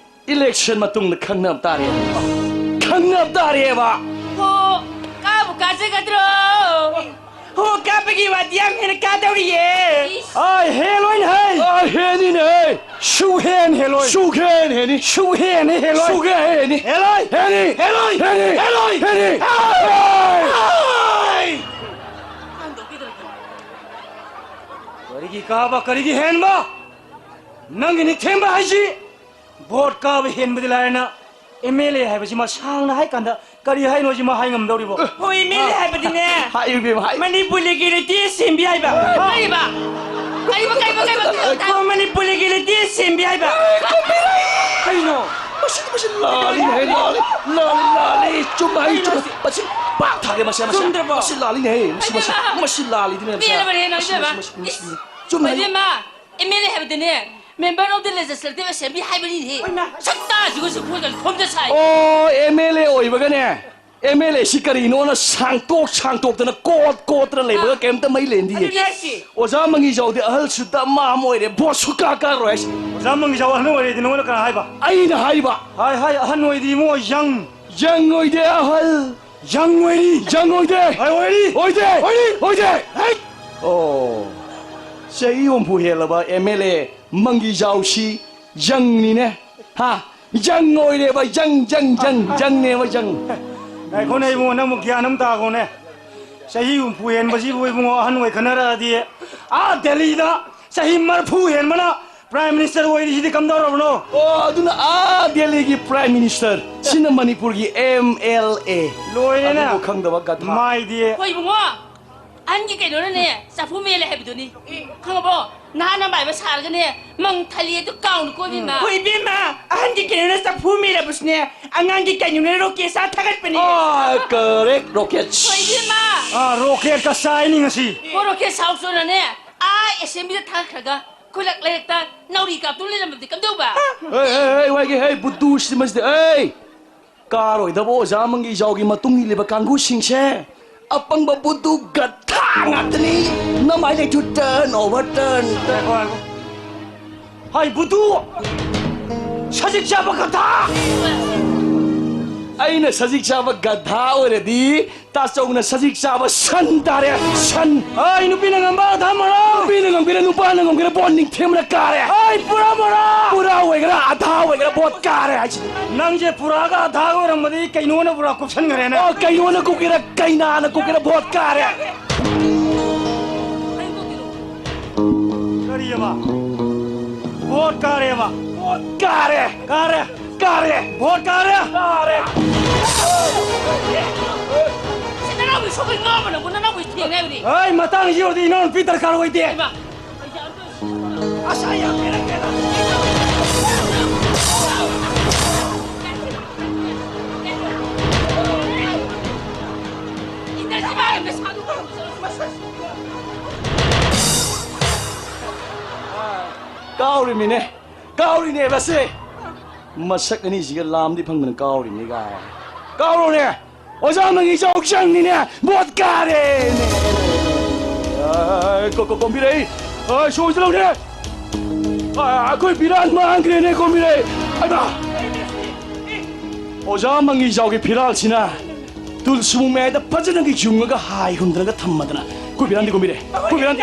election ꯃꯇꯨꯡꯗ ꯈꯪꯅꯕ ꯇꯥꯔꯦ꯫ ꯈꯪꯅꯕ ꯇꯥꯔꯦꯕ꯫ ꯍꯣ, ꯀꯥꯕꯨ ꯀꯥꯖꯒꯗ꯭ꯔꯣ? ꯍꯣ, ꯀꯥꯕꯒꯤ ꯋꯥꯗꯤ ꯌꯥꯝ ꯍꯦꯟꯅ ꯀꯥꯗꯧꯔꯤꯌꯦ꯫ ꯏꯁ꯫ ꯑꯥꯏ, ꯍꯦꯜꯂꯣꯏꯅꯦ ꯍꯩ꯫ ꯑꯥꯏ, ꯍꯦꯟꯅꯤꯅꯦ ꯍꯩ꯫ ꯁꯨꯛꯍꯦꯟ ꯍꯦꯜꯂꯣꯏ꯫ ꯁꯨꯛꯍꯦꯟ ꯍꯦꯟꯅꯤ꯫ ꯁꯨꯛꯍꯦꯟ ꯍꯦꯜꯂꯣꯏ꯫ ꯁꯨꯛꯍꯦꯟ ꯍꯦꯟꯅꯤ꯫ ꯍꯦꯜꯂꯣꯏ꯫ ꯍꯦꯟꯅꯤ꯫ ꯍꯦꯜꯂꯣꯏ꯫ ꯍꯦꯟꯅꯤ꯫ ꯍꯦꯜꯂꯣꯏ꯫ ꯍꯦꯟꯅꯤ꯫ ꯑꯥꯏ! ꯀꯔꯤꯒꯤ ꯀꯥꯕ, ꯀꯔꯤꯒꯤ ꯍꯦꯟꯕ? ꯅꯪꯒꯤ ꯅꯤꯡꯊꯦꯝꯕ ꯍꯥꯏꯁꯤ ꯚꯣꯠ ꯀꯥꯕ ꯍꯦꯟꯕꯗꯤ ꯂꯥꯏꯔꯅ, ꯑꯦꯝ ꯑꯦꯜ ꯑꯦ ꯍꯥꯏꯕꯁꯤꯃ ꯁꯥꯡꯅ ꯍꯥꯏ ꯀꯥꯟꯗ ꯀꯔꯤ ꯍꯥꯏꯅꯣ ꯁꯤꯃ ꯍꯥꯏ ꯉꯝꯗꯧꯔꯤꯕꯣ? ꯍꯣꯏ, ꯑꯦꯝ ꯑꯦꯜ ꯑꯦ ꯍꯥꯏꯕꯗꯤꯅꯦ꯫ ꯍꯥꯏꯌꯨ ꯏꯕꯦꯝꯃ, ꯍꯥꯏꯌꯨ꯫ ꯃꯅꯤꯄꯨꯔꯒꯤ ꯂꯤꯇꯦꯁ ꯁꯦꯝꯕꯤ ꯍꯥꯏꯕ꯫ ꯀꯔꯤꯕ? ꯀꯔꯤꯕ, ꯀꯔꯤꯕ, ꯀꯔꯤꯕ? ꯃꯅꯤꯄꯨꯔꯒꯤ ꯂꯤꯇꯦꯁ ꯁꯦꯝꯕꯤ ꯍꯥꯏꯕ꯫ ꯀꯩꯅꯣ? ꯃꯁꯤ, ꯃꯁꯤ ꯂꯥꯜꯂꯤꯅꯦ, ꯂꯥꯜꯂꯤ, ꯂꯥꯜꯂꯤ, ꯂꯥꯜꯂꯤ꯫ ꯆꯨꯝꯅ ꯍꯥꯏꯌꯨ, ꯀꯩꯅꯣ ꯆꯨꯝꯅ꯫ ꯍꯥꯏꯁꯦ? ꯃꯁꯤ ꯄꯥꯛ ꯊꯥꯒꯦ, ꯃꯁꯤ, ꯃꯁꯤ꯫ ꯆꯨꯝꯗ꯭ꯔꯕꯣ? ꯃꯁꯤ ꯂꯥꯜꯂꯤꯅꯦ, ꯃꯁꯤ, ꯃꯁꯤ, ꯏꯕꯦꯝꯃ꯫ ꯃꯁꯤ ꯂꯥꯜꯂꯤꯗꯨꯅꯦ, ꯃꯁꯤ꯫ ꯄꯦꯜꯂꯕꯅꯦ ꯅꯪ, ꯃꯁꯤ, ꯏꯕꯦꯝꯃ꯫ ꯃꯁꯤ, ꯃꯁꯤ, ꯃꯁꯤ, ꯏꯁ, ꯃꯁꯤ꯫ ꯆꯨꯝꯅ ꯍꯥꯏꯌꯨ꯫ ꯏꯕꯦꯝꯃ, ꯑꯦꯝ ꯑꯦꯜ ꯑꯦ ꯍꯥꯏꯕꯗꯤꯅꯦ, Member of the Legislative Assembly ꯍꯥꯏꯕꯅꯤꯅꯦ꯫ ꯍꯣꯏꯃ꯫ ꯁꯛꯇꯥꯁꯤꯒꯁꯨ ꯃꯣꯏꯒ ꯈꯣꯝꯖ ꯁꯥꯏ꯫ ꯑꯣ, ꯑꯦꯝ ꯑꯦꯜ ꯑꯦ ꯑꯣꯏꯕꯒꯅꯦ, ꯑꯦꯝ ꯑꯦꯜ ꯑꯦ ꯁꯤ ꯀꯔꯤꯅꯣꯅ ꯁꯥꯡꯇꯣꯛ ꯁꯥꯡꯇꯣꯛꯇꯅ ꯀꯣꯠ ꯀꯣꯠꯇꯅ ꯂꯩꯕꯒ ꯑꯥ꯫ ꯀꯩꯝꯇ ꯃꯩ ꯂꯦꯟꯗꯤꯌꯦ꯫ ꯑꯗꯨꯅꯦ ꯍꯥꯏꯁꯦ꯫ ꯑꯣꯖꯥ ꯃꯪꯒꯤꯖꯥꯎꯗꯤ ꯑꯍꯜꯁꯨ ꯗꯃꯥ ꯑꯃ ꯑꯣꯏꯔꯦ, ꯚꯣꯠꯁꯨ ꯀꯥ ꯀꯥꯔꯣꯏ ꯍꯥꯏꯁꯦ꯫ ꯑꯣꯖꯥ ꯃꯪꯒꯤꯖꯥꯎ ꯑꯍꯜ ꯑꯣꯏꯔꯦꯗꯤ ꯅꯉꯣꯟꯗ ꯀꯅꯥ ꯍꯥꯏꯕ? ꯑꯩꯅ ꯍꯥꯏꯕ꯫ ꯍꯥꯏ, ꯍꯥꯏ, ꯑꯍꯟ ꯑꯣꯏꯗꯤ ꯏꯕꯨꯡꯉꯣ, ꯌꯪ꯫ ꯌꯪ ꯑꯣꯏꯗꯦ, ꯑꯍꯜ꯫ ꯌꯪ ꯑꯣꯏꯔꯤ꯫ ꯌꯪ ꯑꯣꯏꯗꯦ꯫ ꯍꯣꯏ, ꯑꯣꯏꯔꯤ꯫ ꯑꯣꯏꯗꯦ꯫ ꯑꯣꯏꯔꯤ꯫ ꯑꯣꯏꯗꯦ꯫ ꯍꯩ! ꯑꯣ, ꯆꯍꯤ ꯍꯨꯝꯐꯨ ꯍꯦꯜꯂꯕ ꯑꯦꯝ ꯑꯦꯜ ꯑꯦ ꯃꯪꯒꯤꯖꯥꯎꯁꯤ ꯌꯪꯅꯤꯅꯦ꯫ ꯍꯥ? ꯌꯪ ꯑꯣꯏꯔꯦꯕ, ꯌꯪ, ꯌꯪ, ꯌꯪ, ꯌꯪꯅꯦꯕ, ꯌꯪ꯫ ꯉꯥꯏꯈꯣꯅꯦ ꯏꯕꯨꯡꯉꯣ, ꯅꯪꯕꯨ ꯒ꯭ꯌꯥꯟ ꯑꯃ ꯇꯥꯈꯣꯅꯦ꯫ ꯆꯍꯤ ꯍꯨꯝꯐꯨ ꯍꯦꯟꯕꯁꯤꯕꯨ ꯏꯕꯨꯡꯉꯣ, ꯑꯍꯟ ꯑꯣꯏ ꯈꯟꯅꯔꯛꯑꯗꯤ, ꯑꯥ ꯗꯦꯜꯂꯤꯗ ꯆꯍꯤ ꯃꯔꯐꯨ ꯍꯦꯟꯕꯅ Prime Minister ꯑꯣꯏꯔꯤꯁꯤꯗꯤ ꯀꯝꯗꯧꯔꯕꯅꯣ? ꯑꯣ, ꯑꯗꯨꯅ ꯑꯥ ꯗꯦꯜꯂꯤꯒꯤ Prime Minister ꯁꯤꯅ ꯃꯅꯤꯄꯨꯔꯒꯤ ꯑꯦꯝ ꯑꯦꯜ ꯑꯦ꯫ ꯂꯣꯏꯔꯦꯅꯦ꯫ ꯑꯗꯨꯕꯨ ꯈꯪꯗꯕ ꯒꯙꯥ꯫ ꯃꯥꯏꯗꯤ꯫ ꯍꯣꯏ ꯏꯕꯨꯡꯉꯣ, ꯑꯍꯟꯒꯤ ꯀꯩꯅꯣꯅꯅꯦ, ꯆꯐꯨ ꯃꯦꯜꯂꯦ ꯍꯥꯏꯕꯗꯨꯅꯤ꯫ ꯈꯪꯉꯕꯣ? ꯅꯍꯥ ꯅꯃꯥꯏꯕ ꯁꯥꯔꯒꯅꯦ, ꯃꯪ ꯊꯜꯂꯤ ꯑꯗꯨ ꯀꯥꯎꯅ ꯀꯣꯏꯕꯤꯃ꯫ ꯍꯣꯏ, ꯏꯕꯦꯝꯃ, ꯑꯍꯟꯒꯤ ꯀꯩꯅꯣꯅ ꯆꯐꯨ ꯃꯦꯜꯂꯕꯁꯨꯅꯦ, ꯑꯉꯥꯡꯒꯤ ꯀꯩꯅꯣꯅ ꯔꯣꯀꯦꯠ ꯁꯥ ꯊꯥꯒꯠꯄꯅꯦ꯫ ꯑꯥ, correct, ꯔꯣꯀꯦꯠ꯫ ꯍꯣꯏ, ꯏꯕꯦꯝꯃ꯫ ꯑꯥ, ꯔꯣꯀꯦꯠꯀ ꯁꯥꯏꯅꯤ ꯉꯁꯤ꯫ ꯍꯣ, ꯔꯣꯀꯦꯠ ꯁꯥꯎꯆꯣꯅꯅꯦ, ꯑꯥ, ꯑꯦꯁꯦꯝꯕ꯭ꯂꯤꯗ ꯊꯥꯒꯠꯈ꯭ꯔꯒ, ꯈꯨꯂꯛ ꯂꯩꯔꯛꯇ ꯅꯥꯎꯔꯤ ꯀꯥꯞꯇꯨꯅ ꯂꯩꯔꯝꯕꯗꯤ ꯀꯝꯗꯧꯕ? ꯍꯦ, ꯍꯦ, ꯍꯦ, ꯋꯥꯏꯒꯦ, ꯍꯦ, ꯕꯨꯗꯨ ꯁꯤꯗꯤ ꯃꯁꯤꯗꯤ, ꯑꯦ! ꯀꯥꯔꯣꯏꯗꯕ ꯑꯣꯖꯥ ꯃꯪꯒꯤꯖꯥꯎꯒꯤ ꯃꯇꯨꯡ ꯏꯜꯂꯤꯕ ꯀꯥꯡꯕꯨꯁꯤꯡꯁꯦ ꯑꯄꯪꯕ ꯕꯨꯗꯨ ꯒꯙꯥ ꯉꯥꯛꯇꯅꯤ꯫ ꯅꯃꯥꯏ ꯂꯩꯊꯨ turn over turn꯫ ꯉꯥꯏꯈꯣ, ꯉꯥꯏꯈꯣ꯫ ꯍꯥꯏ ꯕꯨꯗꯨ! ꯁꯖꯤꯛ ꯆꯥꯕ ꯒꯙꯥ! ꯑꯩꯅ ꯁꯖꯤꯛ ꯆꯥꯕ ꯒꯙꯥ ꯑꯣꯏꯔꯗꯤ ꯇꯥꯆꯧꯅ ꯁꯖꯤꯛ ꯆꯥꯕ ꯁꯟ ꯇꯥꯔꯦ, ꯁꯟ! ꯍꯥꯏ ꯅꯨꯄꯤꯅ ꯉꯝꯕ ꯒꯙꯥ ꯃꯔꯥ! ꯅꯨꯄꯤꯅ ꯉꯝꯒꯦꯔꯥ, ꯅꯨꯄꯥꯅ ꯉꯝꯒꯦꯔꯥ, ꯕꯣꯠ ꯅꯤꯡꯊꯦꯝꯕꯅ ꯀꯥꯔꯦ! ꯍꯥꯏ ꯄꯨꯔꯥ ꯃꯔꯥ! ꯄꯨꯔꯥ ꯑꯣꯏꯒꯦꯔꯥ, ꯑꯙꯥ ꯑꯣꯏꯒꯦꯔꯥ, ꯕꯣꯠ ꯀꯥꯔꯦ ꯍꯥꯏꯁꯤꯅꯤ꯫ ꯅꯪꯁꯦ ꯄꯨꯔꯥꯒ ꯑꯙꯥꯒ ꯑꯣꯏꯔꯝꯃꯗꯤ ꯀꯩꯅꯣꯅ ꯄꯨꯔꯥ ꯀꯨꯞꯁꯟꯈ꯭ꯔꯦꯅꯦ꯫ ꯑꯣ, ꯀꯩꯅꯣꯅ ꯀꯨꯞꯀꯦꯔꯥ, ꯀꯩꯅꯥꯅ ꯀꯨꯞꯀꯦꯔꯥ, ꯚꯣꯠ ꯀꯥꯔꯦ꯫ ꯀꯔꯤꯑꯕ? ꯚꯣꯠ ꯀꯥꯔꯦꯕ? ꯚꯣꯠ ꯀꯥꯔꯦ꯫ ꯀꯥꯔꯦ꯫ ꯀꯥꯔꯦ꯫ ꯚꯣꯠ ꯀꯥꯔꯦ꯫ ꯀꯥꯔꯦ꯫ ꯁꯤ ꯅꯅꯥꯎꯒꯤ ꯁꯣꯛꯄꯩ ꯉꯥꯎꯕ ꯅꯪꯕꯨ ꯅꯅꯥꯎꯒꯤ ꯊꯦꯡꯅ ꯍꯥꯏꯕꯅꯤ꯫ ꯍꯩ, ꯃꯇꯥꯡꯁꯤ ꯌꯧꯔꯗꯤ ꯏꯅꯥꯎꯅꯨꯄꯤ ꯗꯔꯀꯥꯔ ꯑꯣꯏꯗꯦ꯫ ꯏꯃꯥ꯫ ꯑꯁ, ꯑꯩ ꯌꯥꯝ ꯄꯦꯜꯂꯛꯇꯦꯗ꯫ ꯀꯥꯎꯔꯤꯃꯤꯅꯦ, ꯀꯥꯎꯔꯤꯅꯦꯕ ꯁꯦ꯫ ꯃꯁꯛ ꯑꯅꯤꯁꯤꯒ ꯂꯥꯝꯗꯤ ꯐꯪꯗꯅ ꯀꯥꯎꯔꯤꯅꯦ ꯀꯥꯏ꯫ ꯀꯥꯎꯔꯣꯅꯦ꯫ ꯑꯣꯖꯥ ꯃꯪꯒꯤꯖꯥꯎ ꯆꯪꯉꯤꯅꯦ, ꯚꯣꯠ ꯀꯥꯔꯦꯅꯦ꯫ ꯑꯥ, ꯀꯣ-, ꯀꯣ-, ꯀꯣꯝꯕꯤꯔꯩ, ꯑꯥ, ꯁꯣꯏꯁꯤꯜꯂꯧꯅꯦ꯫ ꯑꯥ, ꯑꯩꯈꯣꯏ ꯐꯤꯔꯥꯜ ꯃꯥꯡꯈ꯭ꯔꯦꯅꯦ, ꯀꯣꯝꯕꯤꯔꯩ꯫ ꯍꯩꯃꯥ! ꯑꯣꯖꯥ ꯃꯪꯒꯤꯖꯥꯎꯒꯤ ꯐꯤꯔꯥꯜꯁꯤꯅ ꯇꯨꯜ ꯁꯨꯃꯨꯡ ꯃꯌꯥꯏꯗ ꯐꯖꯅꯒ ꯌꯨꯡꯉꯒ ꯍꯥꯏ ꯍꯨꯝꯗꯅꯒ ꯊꯝꯃꯗꯅ꯫ ꯑꯩꯈꯣꯏ ꯐꯤꯔꯥꯜꯗꯤ, ꯀꯣꯝꯕꯤꯔꯩ? ꯑꯩꯈꯣꯏ ꯐꯤꯔꯥꯜꯗꯤ?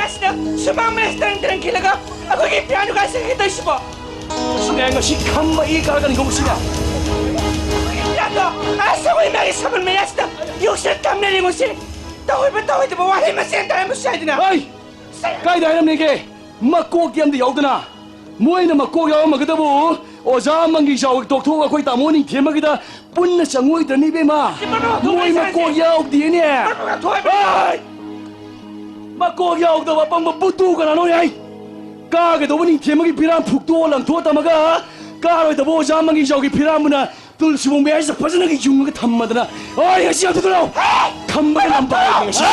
ꯑꯩꯈꯣꯏꯒꯤ ꯐꯤꯔꯥꯜꯗꯣ ꯀꯥꯏ ꯆꯠꯈ꯭ꯔꯦ ꯇꯧꯔꯤꯁꯤꯕꯣ? ꯁꯤꯅꯦ ꯉꯁꯤ ꯈꯝꯕ ꯏ ꯀꯥꯔꯛꯀꯅꯤꯀꯣ ꯃꯁꯤꯅ꯫ ꯌꯥꯗ꯭ꯔꯣ? ꯑꯁ, ꯑꯩꯈꯣꯏ ꯏꯃꯥꯒꯤ ꯁꯥꯕꯜ ꯃꯌꯥꯁꯤꯗ ꯌꯣꯛꯁꯤꯟ ꯊꯝꯂꯦ ꯌꯦꯡꯉꯨꯁꯤ꯫ ꯇꯧꯍꯣꯏꯕ ꯇꯧꯍꯣꯏꯗꯕ ꯋꯥꯍꯩ ꯃꯆꯦꯠ ꯇꯥꯔꯝꯕꯁꯨ ꯌꯥꯏꯗꯅ꯫ ꯍꯩ! ꯀꯥꯏꯗ ꯍꯥꯏꯔꯝꯅꯤꯒꯦ? ꯃꯀꯣꯛꯇꯤ ꯑꯝꯇ ꯌꯥꯎꯗꯅ꯫ ꯃꯣꯏꯅ ꯃꯀꯣꯛ ꯌꯥꯎꯔꯝꯃꯒꯗꯕꯨ ꯑꯣꯖꯥ ꯃꯪꯒꯤꯖꯥꯎꯒꯤ ꯇꯣꯛꯊꯣꯛꯑꯒ ꯑꯩꯈꯣꯏ ꯇꯥꯃꯣ ꯅꯤꯡꯊꯦꯝꯕꯒꯤꯗ ꯄꯨꯟꯅ ꯆꯪꯉꯣꯏꯗ꯭ꯔꯅꯤ, ꯏꯕꯦꯝꯃ? ꯁꯤ ꯃꯔꯨ ꯃꯣꯏ ꯊꯣꯛꯍꯟꯕ ꯃꯀꯣꯛ ꯌꯥꯏꯁꯦ꯫ ꯌꯥꯎꯗꯦꯅꯦ꯫ ꯃꯔꯨ ꯊꯣꯛꯍꯟꯕ ꯍꯩ! ꯀꯣꯛ ꯌꯥꯎꯗꯕ ꯑꯄꯪꯕ ꯕꯨꯠꯇꯨ ꯀꯅꯥꯅꯣ ꯍꯥꯏ? ꯀꯥꯒꯗꯧꯕ ꯅꯤꯡꯊꯤ ꯑꯃꯒꯤ ꯐꯤꯔꯥꯝ ꯐꯨꯛꯇꯣꯛꯑ ꯂꯪꯊꯣꯛꯑ ꯊꯝꯃꯒ, ꯀꯥꯔꯣꯏꯗꯕ ꯑꯣꯖꯥ ꯑꯃꯒꯤ ꯏꯖꯥꯎꯒꯤ ꯐꯤꯔꯥꯝꯕꯨꯅ ꯇꯨꯜꯁꯤꯕꯣꯡ ꯃꯌꯥꯏꯁꯤꯗ ꯐꯖꯅꯒ ꯌꯨꯡꯉꯒ ꯊꯝꯃꯗꯅ, "ꯑꯣꯏ, ꯉꯁꯤ ꯌꯥꯝ ꯊꯨꯗꯔꯣ!" ꯊꯝꯕꯒ ꯂꯝꯕꯥ ꯑꯣꯏꯒꯦ ꯉꯁꯤ꯫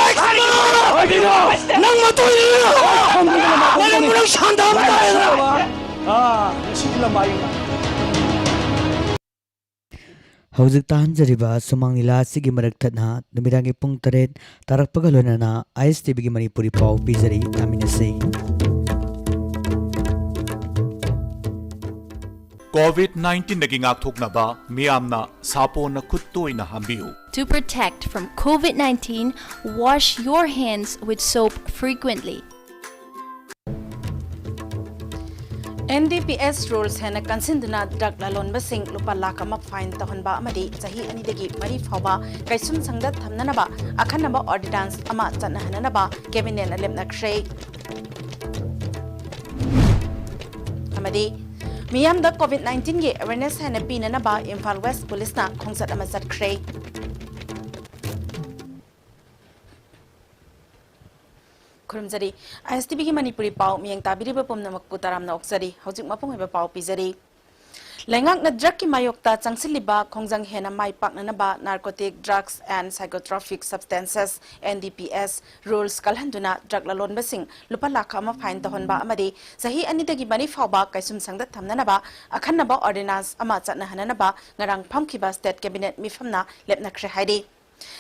ꯑꯣꯏ, ꯀꯩꯅꯣ? ꯅꯪ ꯃꯇꯨꯡ ꯏꯜꯂꯨ! ꯊꯝꯕꯒ ꯂꯝꯕꯥ ꯑꯣꯏꯒꯦ꯫ ꯃꯅꯤꯄꯨꯔ ꯅꯪ ꯁꯥꯟꯗꯥꯕ ꯇꯥꯔꯦꯗꯅ! ꯑꯥ, ꯉꯁꯤꯗꯤ ꯂꯝꯕꯥ ꯌꯦꯡꯉꯣ꯫ ꯍꯧꯖꯤꯛ ꯇꯥꯍꯟꯖꯔꯤꯕ ꯁꯨꯃꯥꯡ ꯂꯤꯂꯥ ꯑꯁꯤꯒꯤ ꯃꯔꯛ ꯊꯠꯅ ꯅꯨꯃꯤꯗꯥꯡꯒꯤ ꯄꯨꯡ ꯇꯔꯦꯠ ꯇꯥꯔꯛꯄꯒ ꯂꯣꯏꯅꯅ ꯑꯥꯏ ꯑꯦꯁ ꯇꯤ ꯚꯤꯒꯤ ꯃꯅꯤꯄꯨꯔꯤ ꯄꯥꯎ ꯄꯤꯖꯔꯤ, ꯇꯥꯃꯤꯟꯅꯁꯤ꯫ ꯀꯣꯚꯤꯗ ꯅꯥꯏꯟꯇꯤꯟꯗꯒꯤ ꯉꯥꯛꯊꯣꯛꯅꯕ ꯃꯤꯌꯥꯝꯅ ꯁꯥꯄꯣꯟꯅ ꯈꯨꯠ ꯇꯣꯏꯅ ꯍꯥꯝꯕꯤꯌꯨ꯫ To protect from COVID nineteen, wash your hands with soap frequently. And D P S rules ꯍꯦꯟꯅ ꯀꯟꯁꯤꯟꯗꯨꯅ ꯗ꯭ꯔꯒ ꯂꯂꯣꯟꯕꯁꯤꯡ ꯂꯨꯄꯥ ꯂꯥꯈ ꯑꯃ ꯐꯥꯏꯟ ꯇꯧꯍꯟꯕ ꯑꯃꯗꯤ ꯆꯍꯤ ꯑꯅꯤꯗꯒꯤ ꯃꯔꯤ ꯐꯥꯎꯕ ꯀꯩꯁꯨꯝꯁꯪꯗ ꯊꯝꯅꯅꯕ ꯑꯈꯟꯅꯕ ꯑꯣꯔꯗꯤꯅꯥꯟꯁ ꯑꯃ ꯆꯠꯅꯍꯟꯅꯅꯕ ꯀꯦꯕꯤꯅꯦꯠꯅ ꯂꯦꯞꯅꯈ꯭ꯔꯦ꯫ ꯑꯃꯗꯤ ꯃꯤꯌꯥꯝꯗ ꯀꯣꯚꯤꯗ ꯅꯥꯏꯟꯇꯤꯟꯒꯤ ꯑꯦꯋꯦꯔꯅꯦꯁ ꯍꯦꯟꯅ ꯄꯤꯅꯅꯕ ꯏꯝꯐꯥꯜ ꯋꯦꯁ ꯄꯨꯂꯤꯁꯅ ꯈꯣꯡꯆꯠ ꯑꯃ ꯆꯠꯈ꯭ꯔꯦ꯫ ꯈꯨꯔꯨꯝꯖꯔꯤ꯫ ꯑꯥꯏ ꯑꯦꯁ ꯇꯤ ꯚꯤꯒꯤ ꯃꯅꯤꯄꯨꯔꯤ ꯄꯥꯎ ꯃꯤꯌꯦꯡ ꯇꯥꯕꯤꯔꯤꯕ ꯄꯨꯝꯅꯃꯛꯄꯨ ꯇꯔꯥꯝꯅ ꯑꯣꯛꯆꯔꯤ꯫ ꯍꯧꯖꯤꯛ ꯃꯄꯨꯡ ꯑꯣꯏꯕ ꯄꯥꯎ ꯄꯤꯖꯔꯤ꯫ ꯂꯩꯉꯥꯛꯅ ꯗ꯭ꯔꯒꯀꯤ ꯃꯥꯌꯣꯛꯇ ꯆꯪꯁꯤꯜꯂꯤꯕ ꯈꯣꯡꯖꯪ ꯍꯦꯟꯅ ꯃꯥꯏ ꯄꯥꯛꯅꯅꯕ Narcotic Drugs and Psychotropic Substances, N D P S, rules ꯀꯜꯍꯟꯗꯨꯅ ꯗ꯭ꯔꯒ ꯂꯂꯣꯟꯕꯁꯤꯡ ꯂꯨꯄꯥ ꯂꯥꯈ ꯑꯃ ꯐꯥꯏꯟ ꯇꯧꯍꯟꯕ ꯑꯃꯗꯤ ꯆꯍꯤ ꯑꯅꯤꯗꯒꯤ ꯃꯔꯤ ꯐꯥꯎꯕ ꯀꯩꯁꯨꯝꯁꯪꯗ ꯊꯝꯅꯅꯕ ꯑꯈꯟꯅꯕ ꯑꯣꯔꯗꯤꯅꯥꯟꯁ ꯑꯃ ꯆꯠꯅꯍꯟꯅꯅꯕ ꯉꯔꯥꯡ ꯐꯝꯈꯤꯕ ꯁ꯭ꯇꯦꯠ ꯀꯦꯕꯤꯅꯦꯠ ꯃꯤꯐꯝꯅ ꯂꯦꯞꯅꯈ꯭ꯔꯦ ꯍꯥꯏꯔꯤ꯫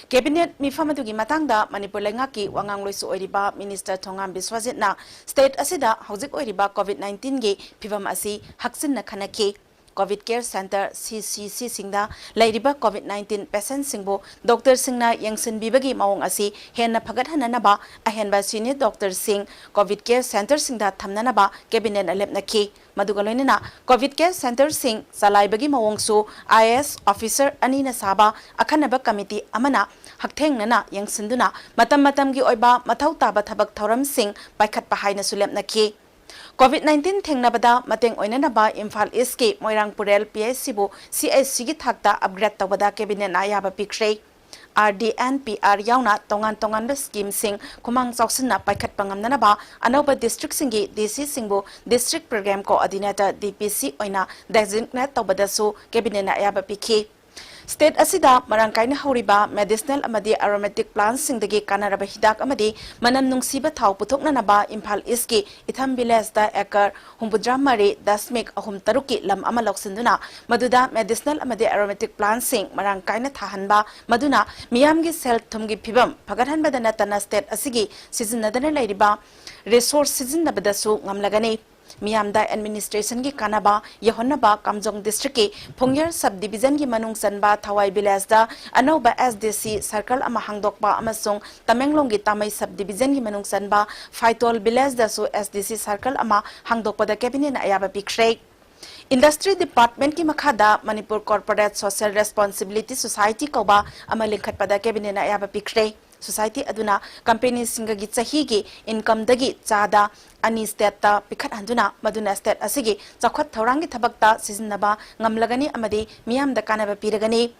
ꯀꯦꯕꯤꯅꯦꯠ ꯃꯤꯐꯝ ꯑꯗꯨꯒꯤ ꯃꯇꯥꯡꯗ ꯃꯅꯤꯄꯨꯔ ꯂꯩꯉꯥꯛꯀꯤ ꯋꯥꯉꯥꯡꯂꯣꯏꯁꯨ ꯑꯣꯏꯔꯤꯕ ꯃꯤꯅꯤꯁꯇꯔ ꯊꯣꯉꯥꯝ ꯕꯤꯁ꯭ꯋꯖꯤꯠꯅ ꯁ꯭ꯇꯦꯠ ꯑꯁꯤꯗ ꯍꯧꯖꯤꯛ ꯑꯣꯏꯔꯤꯕ ꯀꯣꯚꯤꯗ ꯅꯥꯏꯟꯇꯤꯟꯒꯤ ꯐꯤꯚꯝ ꯑꯁꯤ ꯍꯛꯆꯤꯟꯅ ꯈꯟꯅꯈꯤ꯫ ꯀꯣꯚꯤꯗ ꯀꯦꯌꯔ ꯁꯦꯟꯇꯔ, ꯁꯤ ꯁꯤ ꯁꯤꯁꯤꯡꯗ ꯂꯩꯔꯤꯕ ꯀꯣꯚꯤꯗ ꯅꯥꯏꯟꯇꯤꯟ ꯄꯦꯁꯦꯟꯠꯁꯤꯡꯕꯨ ꯗꯣꯛꯇꯔꯁꯤꯡꯅ ꯌꯦꯡꯁꯤꯟꯕꯤꯕꯒꯤ ꯃꯑꯣꯡ ꯑꯁꯤ ꯍꯦꯟꯅ ꯐꯒꯠꯍꯟꯅꯅꯕ ꯑꯍꯦꯟꯕ ꯁꯤꯅꯤꯌꯔ ꯗꯣꯛꯇꯔꯁꯤꯡ ꯀꯣꯚꯤꯗ ꯀꯦꯌꯔ ꯁꯦꯟꯇꯔꯁꯤꯡꯗ ꯊꯝꯅꯅꯕ ꯀꯦꯕꯤꯅꯦꯠꯅ ꯂꯦꯞꯅꯈꯤ꯫ ꯃꯗꯨꯒ ꯂꯣꯏꯅꯅ ꯀꯣꯚꯤꯗ ꯀꯦꯌꯔ ꯁꯦꯟꯇꯔꯁꯤꯡ ꯆꯂꯥꯏꯕꯒꯤ ꯃꯑꯣꯡꯁꯨ ꯑꯥꯏ ꯑꯦ ꯑꯦꯁ ꯑꯣꯐꯤꯁꯔ ꯑꯅꯤꯅ ꯁꯥꯕ ꯑꯈꯟꯅꯕ ꯀꯃꯤꯇꯤ ꯑꯃꯅ ꯍꯛꯊꯦꯡꯅꯅ ꯌꯦꯡꯁꯤꯟꯗꯨꯅ ꯃꯇꯝ ꯃꯇꯝꯒꯤ ꯑꯣꯏꯕ ꯃꯊꯧ ꯇꯥꯕ ꯊꯕꯛ ꯊꯧꯔꯝꯁꯤꯡ ꯄꯥꯏꯈꯠꯄ ꯍꯥꯏꯅꯁꯨ ꯂꯦꯞꯅꯈꯤ꯫ ꯀꯣꯚꯤꯗ ꯅꯥꯏꯟꯇꯤꯟ ꯊꯦꯡꯅꯕꯗ ꯃꯇꯦꯡ ꯑꯣꯏꯅꯅꯕ ꯏꯝꯐꯥꯜ ꯏꯁꯀꯤ ꯃꯣꯏꯔꯥꯡ ꯄꯨꯔꯦꯜ ꯄꯤ ꯑꯩꯆ ꯁꯤꯕꯨ ꯁꯤ ꯑꯩꯆ ꯁꯤꯒꯤ ꯊꯥꯛꯇ ꯑꯞꯒ꯭ꯔꯦꯗ ꯇꯧꯕꯗ ꯀꯦꯕꯤꯅꯦꯠꯅ ꯑꯌꯥꯕ ꯄꯤꯈ꯭ꯔꯦ꯫ R D N P R ꯌꯥꯎꯅ ꯇꯣꯉꯥꯟ ꯇꯣꯉꯥꯟꯕ scheme ꯁꯤꯡ ꯈꯨꯃꯥꯡ ꯆꯥꯎꯁꯤꯟꯅ ꯄꯥꯏꯈꯠꯄ ꯉꯝꯅꯅꯕ ꯑꯅꯧꯕ district ꯁꯤꯡꯒꯤ D C ꯁꯤꯡꯕꯨ District Program Coordinator, D P C ꯑꯣꯏꯅ designate ꯇꯧꯕꯗꯁꯨ cabinet ꯅ ꯑꯌꯥꯕ ꯄꯤꯈꯤ꯫ State ꯑꯁꯤꯗ ꯃꯔꯥꯡ ꯀꯥꯏꯅ ꯍꯧꯔꯤꯕ medicinal ꯑꯃꯗꯤ aromatic plants ꯁꯤꯡꯗꯒꯤ ꯀꯥꯟꯅꯔꯕ ꯍꯤꯗꯥꯛ ꯑꯃꯗꯤ ꯃꯅꯝ ꯅꯨꯡꯁꯤꯕ ꯊꯥꯎ ꯄꯨꯊꯣꯛꯅꯅꯕ ꯏꯝꯐꯥꯜ East ꯀꯤ ꯏꯊꯝ village ꯇ acre ꯍꯨꯝꯐꯨꯇꯔꯥ ꯃꯔꯤ ꯗꯁꯃꯤꯛ ꯑꯍꯨꯝ ꯇꯔꯨꯛ ꯀꯤ ꯂꯝ ꯑꯃ ꯂꯧꯁꯤꯟꯗꯨꯅ ꯃꯗꯨꯗ medicinal ꯑꯃꯗꯤ aromatic plants ꯁꯤꯡ ꯃꯔꯥꯡ ꯀꯥꯏꯅ ꯊꯥꯍꯟꯕ, ꯃꯗꯨꯅ ꯃꯤꯌꯥꯝꯒꯤ ꯁꯦꯜ ꯊꯨꯝꯒꯤ ꯐꯤꯕꯝ ꯐꯒꯠꯍꯟꯕꯗ ꯅꯠꯇꯅ state ꯑꯁꯤꯒꯤ ꯁꯤꯖꯤꯟꯅꯗꯅ ꯂꯩꯔꯤꯕ resource ꯁꯤꯖꯤꯟꯅꯕꯗꯁꯨ ꯉꯝꯂꯒꯅꯤ꯫ ꯃꯤꯌꯥꯝꯗ administration ꯒꯤ ꯀꯥꯟꯅꯕ ꯌꯧꯍꯟꯅꯕ ꯀꯥꯝꯖꯣꯡ district ꯀꯤ ꯐꯨꯡꯌꯔ sub division ꯒꯤ ꯃꯅꯨꯡ ꯆꯟꯕ ꯊꯋꯥꯏ village ꯗ ꯑꯅꯧꯕ S D C circle ꯑꯃ ꯍꯥꯡꯗꯣꯛꯄ ꯑꯃꯁꯨꯡ ꯇꯃꯦꯡꯂꯣꯡꯒꯤ ꯇꯥꯃꯩ sub division ꯒꯤ ꯃꯅꯨꯡ ꯆꯟꯕ ꯐꯥꯏꯇꯣꯜ village ꯗꯁꯨ S D C circle ꯑꯃ ꯍꯥꯡꯗꯣꯛꯄꯗ cabinet ꯅ ꯑꯌꯥꯕ ꯄꯤꯈ꯭ꯔꯦ꯫ Industry Department ꯀꯤ ꯃꯈꯥꯗ Manipur Corporate Social Responsibility Society ꯀꯧꯕ ꯑꯃ ꯂꯤꯡꯈꯠꯄꯗ cabinet ꯅ ꯑꯌꯥꯕ ꯄꯤꯈ꯭ꯔꯦ꯫ Society ꯑꯗꯨꯅ company ꯁꯤꯡꯒꯤ ꯆꯍꯤꯒꯤ income ꯗꯒꯤ ꯆꯥꯗ ꯑꯅꯤ state ꯇ ꯄꯤꯈꯠꯍꯟꯗꯨꯅ ꯃꯗꯨꯅ state ꯑꯁꯤꯒꯤ ꯆꯥꯎꯈꯠ ꯊꯧꯔꯥꯡꯒꯤ ꯊꯕꯛꯇ ꯁꯤꯖꯤꯟꯅꯕ ꯉꯝꯂꯒꯅꯤ ꯑꯃꯗꯤ ꯃꯤꯌꯥꯝꯗ ꯀꯥꯟꯅꯕ ꯄꯤꯔꯒꯅꯤ꯫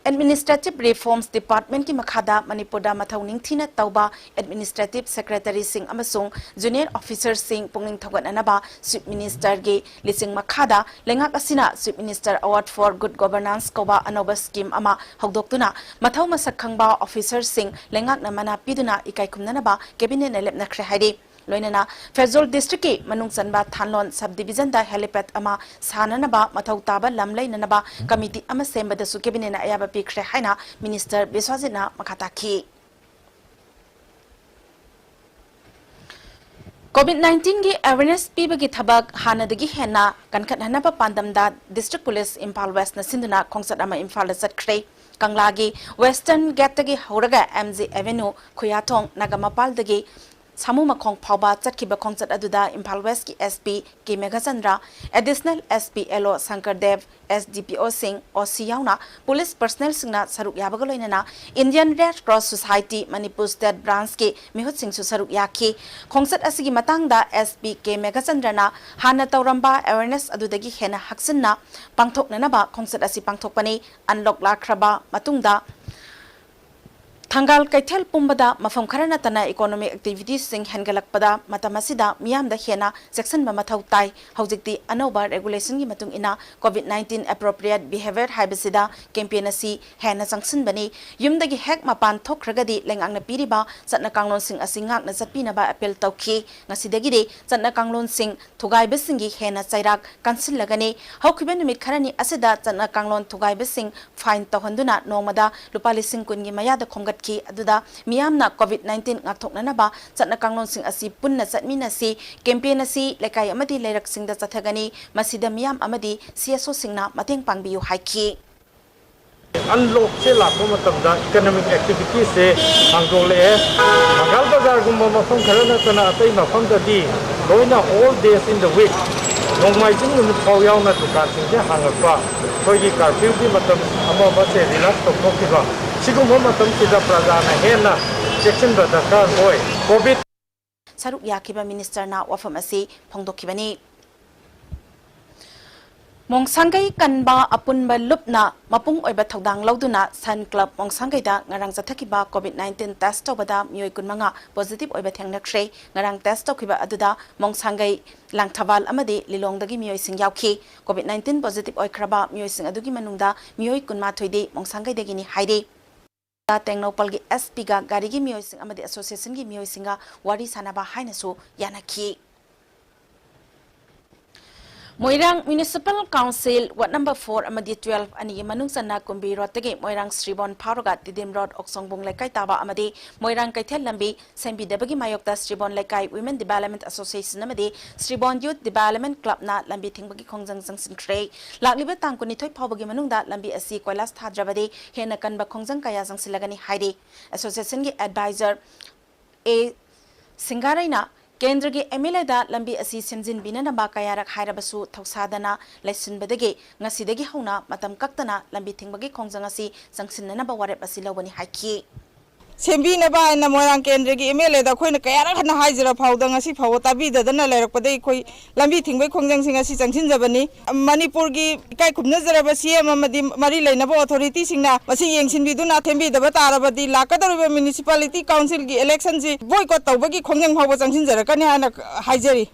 Administrative Reforms Department ꯀꯤ ꯃꯈꯥꯗ ꯃꯅꯤꯄꯨꯔꯗ ꯃꯊꯧ ꯅꯤꯡꯊꯤꯅ ꯇꯧꯕ Administrative Secretary ꯁꯤꯡ ꯑꯃꯁꯨꯡ junior officer ꯁꯤꯡ ꯄꯨꯛꯅꯤꯡ ꯊꯧꯒꯠꯅꯅꯕ Chief Minister ꯒꯤ ꯂꯤꯆꯤꯡ ꯃꯈꯥꯗ ꯂꯩꯉꯥꯛ ꯑꯁꯤꯅ Chief Minister Award for Good Governance ꯀꯧꯕ ꯑꯅꯧꯕ scheme ꯑꯃ ꯍꯧꯗꯣꯛꯇꯨꯅ ꯃꯊꯧ ꯃꯁꯛ ꯈꯪꯕ officer ꯁꯤꯡ ꯂꯩꯉꯥꯛꯅ ꯃꯅꯥ ꯄꯤꯗꯨꯅ ꯏꯀꯥꯏ ꯈꯨꯝꯅꯅꯕ cabinet ꯅ ꯂꯦꯞꯅꯈ꯭ꯔꯦ ꯍꯥꯏꯔꯤ꯫ ꯂꯣꯏꯅꯅ ꯐꯦꯖꯣꯜ district ꯀꯤ ꯃꯅꯨꯡ ꯆꯟꯕ ꯊꯥꯟꯂꯣꯟ sub division ꯗ helipad ꯑꯃ ꯁꯥꯅꯅꯕ ꯃꯊꯧ ꯇꯥꯕ ꯂꯝ ꯂꯩꯅꯅꯕ committee ꯑꯃ ꯁꯦꯝꯕꯗꯁꯨ cabinet ꯅ ꯑꯌꯥꯕ ꯄꯤꯈ꯭ꯔꯦ ꯍꯥꯏꯅ Minister ꯕꯤꯁ꯭ꯋꯖꯤꯠꯅ ꯃꯈꯥ ꯇꯥꯈꯤ꯫ COVID nineteen ꯒꯤ awareness ꯄꯤꯕꯒꯤ ꯊꯕꯛ ꯍꯥꯟꯅꯗꯒꯤ ꯍꯦꯟꯅ ꯀꯟꯈꯠꯍꯟꯅꯕ ꯄꯥꯟꯗꯝꯗ District Police ꯏꯝꯐꯥꯜ West ꯅ ꯁꯤꯟꯗꯨꯅ ꯈꯣꯡꯆꯠ ꯑꯃ ꯏꯝꯐꯥꯜꯗ ꯆꯠꯈ꯭ꯔꯦ꯫ ꯀꯪꯂꯥꯒꯤ Western Gate ꯇꯒꯤ ꯍꯧꯔꯒ M G Avenue, ꯈꯨꯌꯥꯊꯣꯡ, ꯅꯥꯒꯥꯃꯄꯥꯜꯗꯒꯤ ꯁꯥꯃꯨ ꯃꯈꯣꯡ ꯐꯥꯎꯕ ꯆꯠꯈꯤꯕ ꯈꯣꯡꯆꯠ ꯑꯗꯨꯗ ꯏꯝꯐꯥꯜ West ꯀꯤ S P ꯀꯦ Meghachandra, Additional S P L O ꯁꯪꯀꯔꯗꯦꯕ, S D P O ꯁꯤꯡ, O C ꯌꯥꯎꯅ police personnel ꯁꯤꯡꯅ ꯁꯔꯨꯛ ꯌꯥꯕꯒ ꯂꯣꯏꯅꯅ Indian Red Cross Society Manipur State Branch ꯀꯤ ꯃꯤꯍꯨꯠꯁꯤꯡꯁꯨ ꯁꯔꯨꯛ ꯌꯥꯈꯤ꯫ ꯈꯣꯡꯆꯠ ꯑꯁꯤꯒꯤ ꯃꯇꯥꯡꯗ S P ꯀꯦ ꯃꯦꯘꯆꯟꯗ꯭ꯔꯅ ꯍꯥꯟꯅ ꯇꯧꯔꯝꯕ awareness ꯑꯗꯨꯗꯒꯤ ꯍꯦꯟꯅ ꯍꯛꯆꯤꯟꯅ ꯄꯥꯡꯊꯣꯛꯅꯅꯕ ꯈꯣꯡꯆꯠ ꯑꯁꯤ ꯄꯥꯡꯊꯣꯛꯄꯅꯤ꯫ Unlock ꯂꯥꯛꯈ꯭ꯔꯕ ꯃꯇꯨꯡꯗ ꯊꯪꯒꯥꯜ ꯀꯩꯊꯦꯜ ꯄꯨꯝꯕꯗ ꯃꯐꯝ ꯈꯔ ꯅꯠꯇꯅ economic activitiesꯁꯤꯡ ꯍꯦꯟꯒꯠꯂꯛꯄꯗ ꯃꯇꯝ ꯑꯁꯤꯗ ꯃꯤꯌꯥꯝꯗ ꯍꯦꯟꯅ ꯆꯦꯛꯁꯤꯟꯕ ꯃꯊꯧ ꯇꯥꯏ꯫ ꯍꯧꯖꯤꯛꯇꯤ ꯑꯅꯧꯕ regulationꯒꯤ ꯃꯇꯨꯡ ꯏꯟꯅ COVID nineteen appropriate behavior ꯍꯥꯏꯕꯁꯤꯗ campaign ꯑꯁꯤ ꯍꯦꯟꯅ ꯆꯪꯁꯤꯟꯕꯅꯤ꯫ ꯌꯨꯝꯗꯒꯤ ꯍꯦꯛ ꯃꯄꯥꯟ ꯊꯣꯛꯈ꯭ꯔꯒꯗꯤ ꯂꯩꯉꯥꯛꯅ ꯄꯤꯔꯤꯕ ꯆꯠꯅ ꯀꯥꯡꯂꯣꯟꯁꯤꯡ ꯑꯁꯤ ꯉꯥꯛꯅ ꯆꯠꯄꯤꯅꯕ appeal ꯇꯧꯈꯤ꯫ ꯉꯁꯤꯗꯒꯤꯗꯤ ꯆꯠꯅ ꯀꯥꯡꯂꯣꯟꯁꯤꯡ ꯊꯨꯒꯥꯏꯕꯁꯤꯡꯒꯤ ꯍꯦꯟꯅ ꯆꯩꯔꯥꯛ ꯀꯟꯁꯤꯜꯂꯒꯅꯤ꯫ ꯍꯧꯈꯤꯕ ꯅꯨꯃꯤꯠ ꯈꯔꯅꯤ ꯑꯁꯤꯗ ꯆꯠꯅ ꯀꯥꯡꯂꯣꯟ ꯊꯨꯒꯥꯏꯕꯁꯤꯡ fine ꯇꯧꯍꯟꯗꯨꯅ ꯅꯣꯡꯃꯗ ꯂꯨꯄꯥ ꯂꯤꯁꯤꯡ ꯀꯨꯟꯒꯤ ꯃꯌꯥꯗ ꯈꯣꯝꯒꯠꯈꯤ꯫ ꯑꯗꯨꯗ ꯃꯤꯌꯥꯝꯅ COVID nineteen ꯉꯥꯛꯊꯣꯛꯅꯅꯕ ꯆꯠꯅ ꯀꯥꯡꯂꯣꯟꯁꯤꯡ ꯑꯁꯤ ꯄꯨꯟꯅ ꯆꯠꯃꯤꯟꯅꯁꯤ꯫ Campaign ꯑꯁꯤ ꯂꯩꯀꯥꯏ ꯑꯃꯗꯤ ꯂꯩꯔꯛꯁꯤꯡꯗ ꯆꯠꯊꯒꯅꯤ꯫ ꯃꯁꯤꯗ ꯃꯤꯌꯥꯝ ꯑꯃꯗꯤ CSOꯁꯤꯡꯅ ꯃꯇꯦꯡ ꯄꯥꯡꯕꯤꯌꯨ ꯍꯥꯏꯈꯤ꯫ Unlockꯁꯦ ꯂꯥꯛꯄ ꯃꯇꯝꯗ economic activitiesꯁꯦ ꯍꯥꯡꯗꯣꯛꯂꯛꯑꯦ꯫ ꯊꯪꯒꯥꯜ ꯕꯖꯥꯔꯒꯨꯝꯕ ꯃꯐꯝ ꯈꯔ ꯅꯠꯇꯅ ꯑꯇꯩ ꯃꯐꯝꯗꯗꯤ ꯂꯣꯏꯅ all days in the week, ꯅꯣꯡꯃꯥꯏꯖꯤꯡ ꯅꯨꯃꯤꯠ ꯐꯥꯎ ꯌꯥꯎꯅ ꯗꯨꯀꯥꯟꯁꯤꯡꯁꯦ ꯍꯥꯡꯉꯛꯄ, ꯑꯩꯈꯣꯏꯒꯤ curfewꯒꯤ ꯃꯇꯝ ꯑꯃ ꯑꯃꯁꯦ relax ꯇꯧꯊꯣꯛꯈꯤꯕ, ꯁꯤꯒꯨꯝꯕ ꯃꯇꯝꯁꯤꯗ ꯄ꯭ꯔꯖꯥꯅ ꯍꯦꯟꯅ ꯆꯦꯛꯁꯤꯟꯕ ꯗꯔꯀꯥꯔ ꯑꯣꯏ꯫ COVID ꯁꯔꯨꯛ ꯌꯥꯈꯤꯕ ministerꯅ ꯋꯥꯐꯝ ꯑꯁꯤ ꯐꯣꯡꯗꯣꯛꯈꯤꯕꯅꯤ꯫ ꯃꯣꯡꯁꯥꯡꯒꯩ ꯀꯟꯕ ꯑꯄꯨꯟꯕ ꯂꯨꯞꯅ ꯃꯄꯨꯡ ꯑꯣꯏꯕ ꯊꯧꯗꯥꯡ ꯂꯧꯗꯨꯅ Sun Club ꯃꯣꯡꯁꯥꯡꯒꯩꯗ ꯉꯔꯥꯡ ꯆꯠꯊꯈꯤꯕ COVID nineteen test ꯇꯧꯕꯗ ꯃꯤꯑꯣꯏ ꯀꯨꯟꯃꯉꯥ positive ꯑꯣꯏꯕ ꯊꯦꯡꯅꯈ꯭ꯔꯦ꯫ ꯉꯔꯥꯡ test ꯇꯧꯈꯤꯕ ꯑꯗꯨꯗ ꯃꯣꯡꯁꯥꯡꯒꯩ, ꯂꯥꯡꯊꯕꯥꯜ ꯑꯃꯗꯤ ꯂꯤꯂꯣꯡꯗꯒꯤ ꯃꯤꯑꯣꯏꯁꯤꯡ ꯌꯥꯎꯈꯤ꯫ COVID nineteen positive ꯑꯣꯏꯈ꯭ꯔꯕ ꯃꯤꯑꯣꯏꯁꯤꯡ ꯑꯗꯨꯒꯤ ꯃꯅꯨꯡꯗ ꯃꯤꯑꯣꯏ ꯀꯨꯟꯃꯥꯊꯣꯏꯗꯤ ꯃꯣꯡꯁꯥꯡꯒꯩꯗꯒꯤꯅꯤ ꯍꯥꯏꯔꯤ꯫ ꯇꯦꯡꯅꯧꯄꯜꯒꯤ SPꯒ ꯒꯥꯔꯤꯒꯤ ꯃꯤꯑꯣꯏꯁꯤꯡ ꯑꯃꯗꯤ associationꯒꯤ ꯃꯤꯑꯣꯏꯁꯤꯡꯒ ꯋꯥꯔꯤ ꯁꯥꯅꯕ ꯍꯥꯏꯅꯁꯨ ꯌꯥꯅꯈꯤ꯫ ꯃꯣꯏꯔꯥꯡ Municipal Council ward number four ꯑꯃꯗꯤ twelve ꯑꯅꯤꯒꯤ ꯃꯅꯨꯡ ꯆꯟꯅ ꯀꯨꯝꯕꯤ roadꯇꯒꯤ ꯃꯣꯏꯔꯥꯡ ꯁ꯭ꯔꯤꯕꯣꯟ ꯐꯥꯎꯔꯒ ꯇꯤꯗꯤꯝ road ꯑꯣꯛꯁꯣꯡꯕꯨꯡ ꯂꯩꯀꯥꯏ ꯇꯥꯕ ꯑꯃꯗꯤ ꯃꯣꯏꯔꯥꯡ ꯀꯩꯊꯦꯜ ꯂꯝꯕꯤ ꯁꯦꯝꯕꯤꯗꯕꯒꯤ ꯃꯥꯌꯣꯛꯇ ꯁ꯭ꯔꯤꯕꯣꯟ ꯂꯩꯀꯥꯏ Women Development Association ꯑꯃꯗꯤ ꯁ꯭ꯔꯤꯕꯣꯟ Youth Development Clubꯅ ꯂꯝꯕꯤ ꯊꯤꯡꯕꯒꯤ ꯈꯣꯡꯖꯪ ꯆꯪꯁꯤꯟꯈ꯭ꯔꯦ꯫ ꯂꯥꯛꯂꯤꯕ ꯇꯥꯡ ꯀꯨꯟꯅꯤꯊꯣꯏ ꯐꯥꯎꯕꯒꯤ ꯃꯅꯨꯡꯗ ꯂꯝꯕꯤ ꯑꯁꯤ ꯀꯣꯏꯂꯥꯁ ꯊꯥꯗ꯭ꯔꯕꯗꯤ ꯍꯦꯟꯅ ꯀꯟꯕ ꯈꯣꯡꯖꯪ ꯀꯌꯥ ꯆꯪꯁꯤꯜꯂꯒꯅꯤ ꯍꯥꯏꯔꯤ꯫ Associationꯒꯤ advisor A ꯁꯤꯡꯒꯥꯔꯩꯅ ꯀꯦꯟꯗ꯭ꯔꯒꯤ MLAꯗ ꯂꯝꯕꯤ ꯑꯁꯤ ꯁꯦꯝꯖꯤꯟꯕꯤꯅꯅꯕ ꯀꯌꯥꯔꯛ ꯍꯥꯏꯔꯕꯁꯨ ꯊꯧꯁꯥꯗꯅ ꯂꯩꯁꯤꯟꯕꯗꯒꯤ ꯉꯁꯤꯗꯒꯤ ꯍꯧꯅ ꯃꯇꯝ ꯀꯛꯇꯅ ꯂꯝꯕꯤ ꯊꯤꯡꯕꯒꯤ ꯈꯣꯡꯖꯪ ꯑꯁꯤ ꯆꯪꯁꯤꯟꯅꯅꯕ ꯋꯥꯔꯦꯞ ꯑꯁꯤ ꯂꯧꯒꯅꯤ ꯍꯥꯏꯈꯤ꯫ ꯁꯦꯝꯕꯤꯅꯕ ꯍꯥꯏꯅ ꯃꯣꯏꯔꯥꯡ ꯀꯦꯟꯗ꯭ꯔꯒꯤ ꯑꯦꯝ ꯑꯦꯜ ꯑꯦꯗ ꯑꯩꯈꯣꯏꯅ ꯀꯌꯥꯔꯛ ꯍꯟꯅ ꯍꯥꯏꯖꯔ ꯐꯥꯎꯗ ꯉꯁꯤ ꯐꯥꯎꯕ ꯇꯥꯕꯤꯗꯗꯅ ꯂꯩꯔꯛꯄꯗꯒꯤ ꯑꯩꯈꯣꯏ ꯂꯝꯕꯤ ꯊꯤꯡꯕꯒꯤ ꯈꯣꯡꯖꯪꯁꯤꯡ ꯑꯁꯤ ꯆꯪꯁꯤꯟꯖꯕꯅꯤ꯫ ꯃꯅꯤꯄꯨꯔꯒꯤ ꯏꯀꯥꯏ ꯈꯨꯝꯅꯖꯔꯕ ꯁꯤ ꯑꯦꯝ ꯑꯃꯗꯤ ꯃꯔꯤ ꯂꯩꯅꯕ ꯑꯣꯊꯣꯔꯤꯇꯤꯁꯤꯡꯅ ꯃꯁꯤ ꯌꯦꯡꯁꯤꯟꯕꯤꯗꯨꯅ ꯊꯦꯝꯕꯤꯗꯕ ꯇꯥꯔꯕꯗꯤ ꯂꯥꯛꯀꯗꯧꯔꯤꯕ ꯃ꯭ꯌꯨꯅꯤꯁꯤꯄꯥꯂꯤꯇꯤ ꯀꯥꯎꯟꯁꯤꯜꯒꯤ ꯏꯂꯦꯛꯁꯟꯁꯤ ꯕꯣꯏꯀꯣꯠ ꯇꯧꯕꯒꯤ ꯈꯣꯡꯖꯪ ꯐꯥꯎꯕ ꯆꯪꯁꯤꯟꯖꯔꯛꯀꯅꯤ ꯍꯥꯏꯅ ꯍꯥꯏꯖꯔꯤ꯫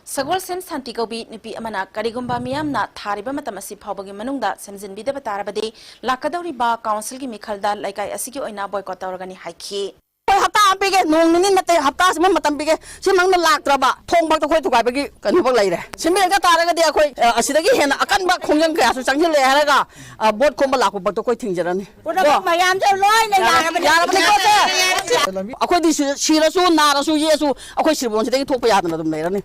ꯁꯒꯣꯜꯁꯦꯝ ꯁꯥꯟꯇꯤ ꯀꯧꯕꯤ ꯅꯨꯄꯤ ꯑꯃꯅ ꯀꯔꯤꯒꯨꯝꯕ ꯃꯤꯌꯥꯝꯅ ꯊꯥꯔꯤꯕ ꯃꯇꯝ ꯑꯁꯤ ꯐꯥꯎꯕꯒꯤ ꯃꯅꯨꯡꯗ ꯁꯦꯝꯖꯤꯟꯕꯤꯗꯕ ꯇꯥꯔꯕꯗꯤ ꯂꯥꯛꯀꯗꯧꯔꯤꯕ ꯀꯥꯎꯟꯁꯤꯜꯒꯤ ꯃꯤꯈꯜꯗ ꯂꯩꯀꯥꯏ ꯑꯁꯤꯒꯤ ꯑꯣꯏꯅ ꯕꯣꯏꯀꯣꯠ ꯇꯧꯔꯒꯅꯤ ꯍꯥꯏꯈꯤ꯫ ꯑꯩꯈꯣꯏ ꯍꯞꯇꯥ ꯑꯃ ꯄꯤꯒꯦ, ꯅꯣꯡ ꯅꯤꯅꯤ ꯅꯠꯇꯦ, ꯍꯞꯇꯥ ꯑꯃ ꯃꯇꯝ ꯄꯤꯒꯦ꯫ ꯁꯤ ꯃꯅꯨꯡꯗ ꯂꯥꯛꯇ꯭ꯔꯕ ꯊꯣꯡ ꯐꯥꯛꯇ ꯑꯩꯈꯣꯏ ꯊꯨꯒꯥꯏꯕꯒꯤ ꯀꯩꯅꯣꯐꯥꯎ ꯂꯩꯔꯦ꯫ ꯁꯦꯝꯕꯤꯔꯛꯇ ꯇꯥꯔꯒꯗꯤ ꯑꯩꯈꯣꯏ, ꯑ, ꯑꯁꯤꯗꯒꯤ ꯍꯦꯟꯅ ꯑꯀꯟꯕ ꯈꯣꯡꯖꯪ ꯀꯌꯥꯁꯨ ꯆꯪꯁꯤꯜꯂꯛꯑꯦ ꯍꯥꯏꯔꯒ, ꯑ, ꯚꯣꯠ ꯈꯣꯝꯕ ꯂꯥꯛꯄ ꯐꯥꯎꯗ ꯑꯩꯈꯣꯏ ꯊꯤꯡꯖꯔꯅꯤ꯫ ꯄꯨꯝꯅꯃꯛ ꯃꯌꯥꯝꯁꯦ ꯂꯣꯏꯅ ꯌꯥꯔꯕꯅꯤ꯫ ꯌꯥꯔꯕꯅꯤꯀꯣ ꯁꯦ? ꯑꯩꯈꯣꯏꯗꯤ ꯁꯤ-, ꯁꯤꯔꯁꯨ ꯅꯥꯔꯁꯨ ꯌꯦꯛꯑꯁꯨ ꯑꯩꯈꯣꯏ ꯁꯤꯔꯕꯣꯟꯁꯤꯗꯒꯤ ꯊꯣꯛꯄ ꯌꯥꯗꯅ ꯑꯗꯨꯝ ꯂꯩꯔꯅꯤ꯫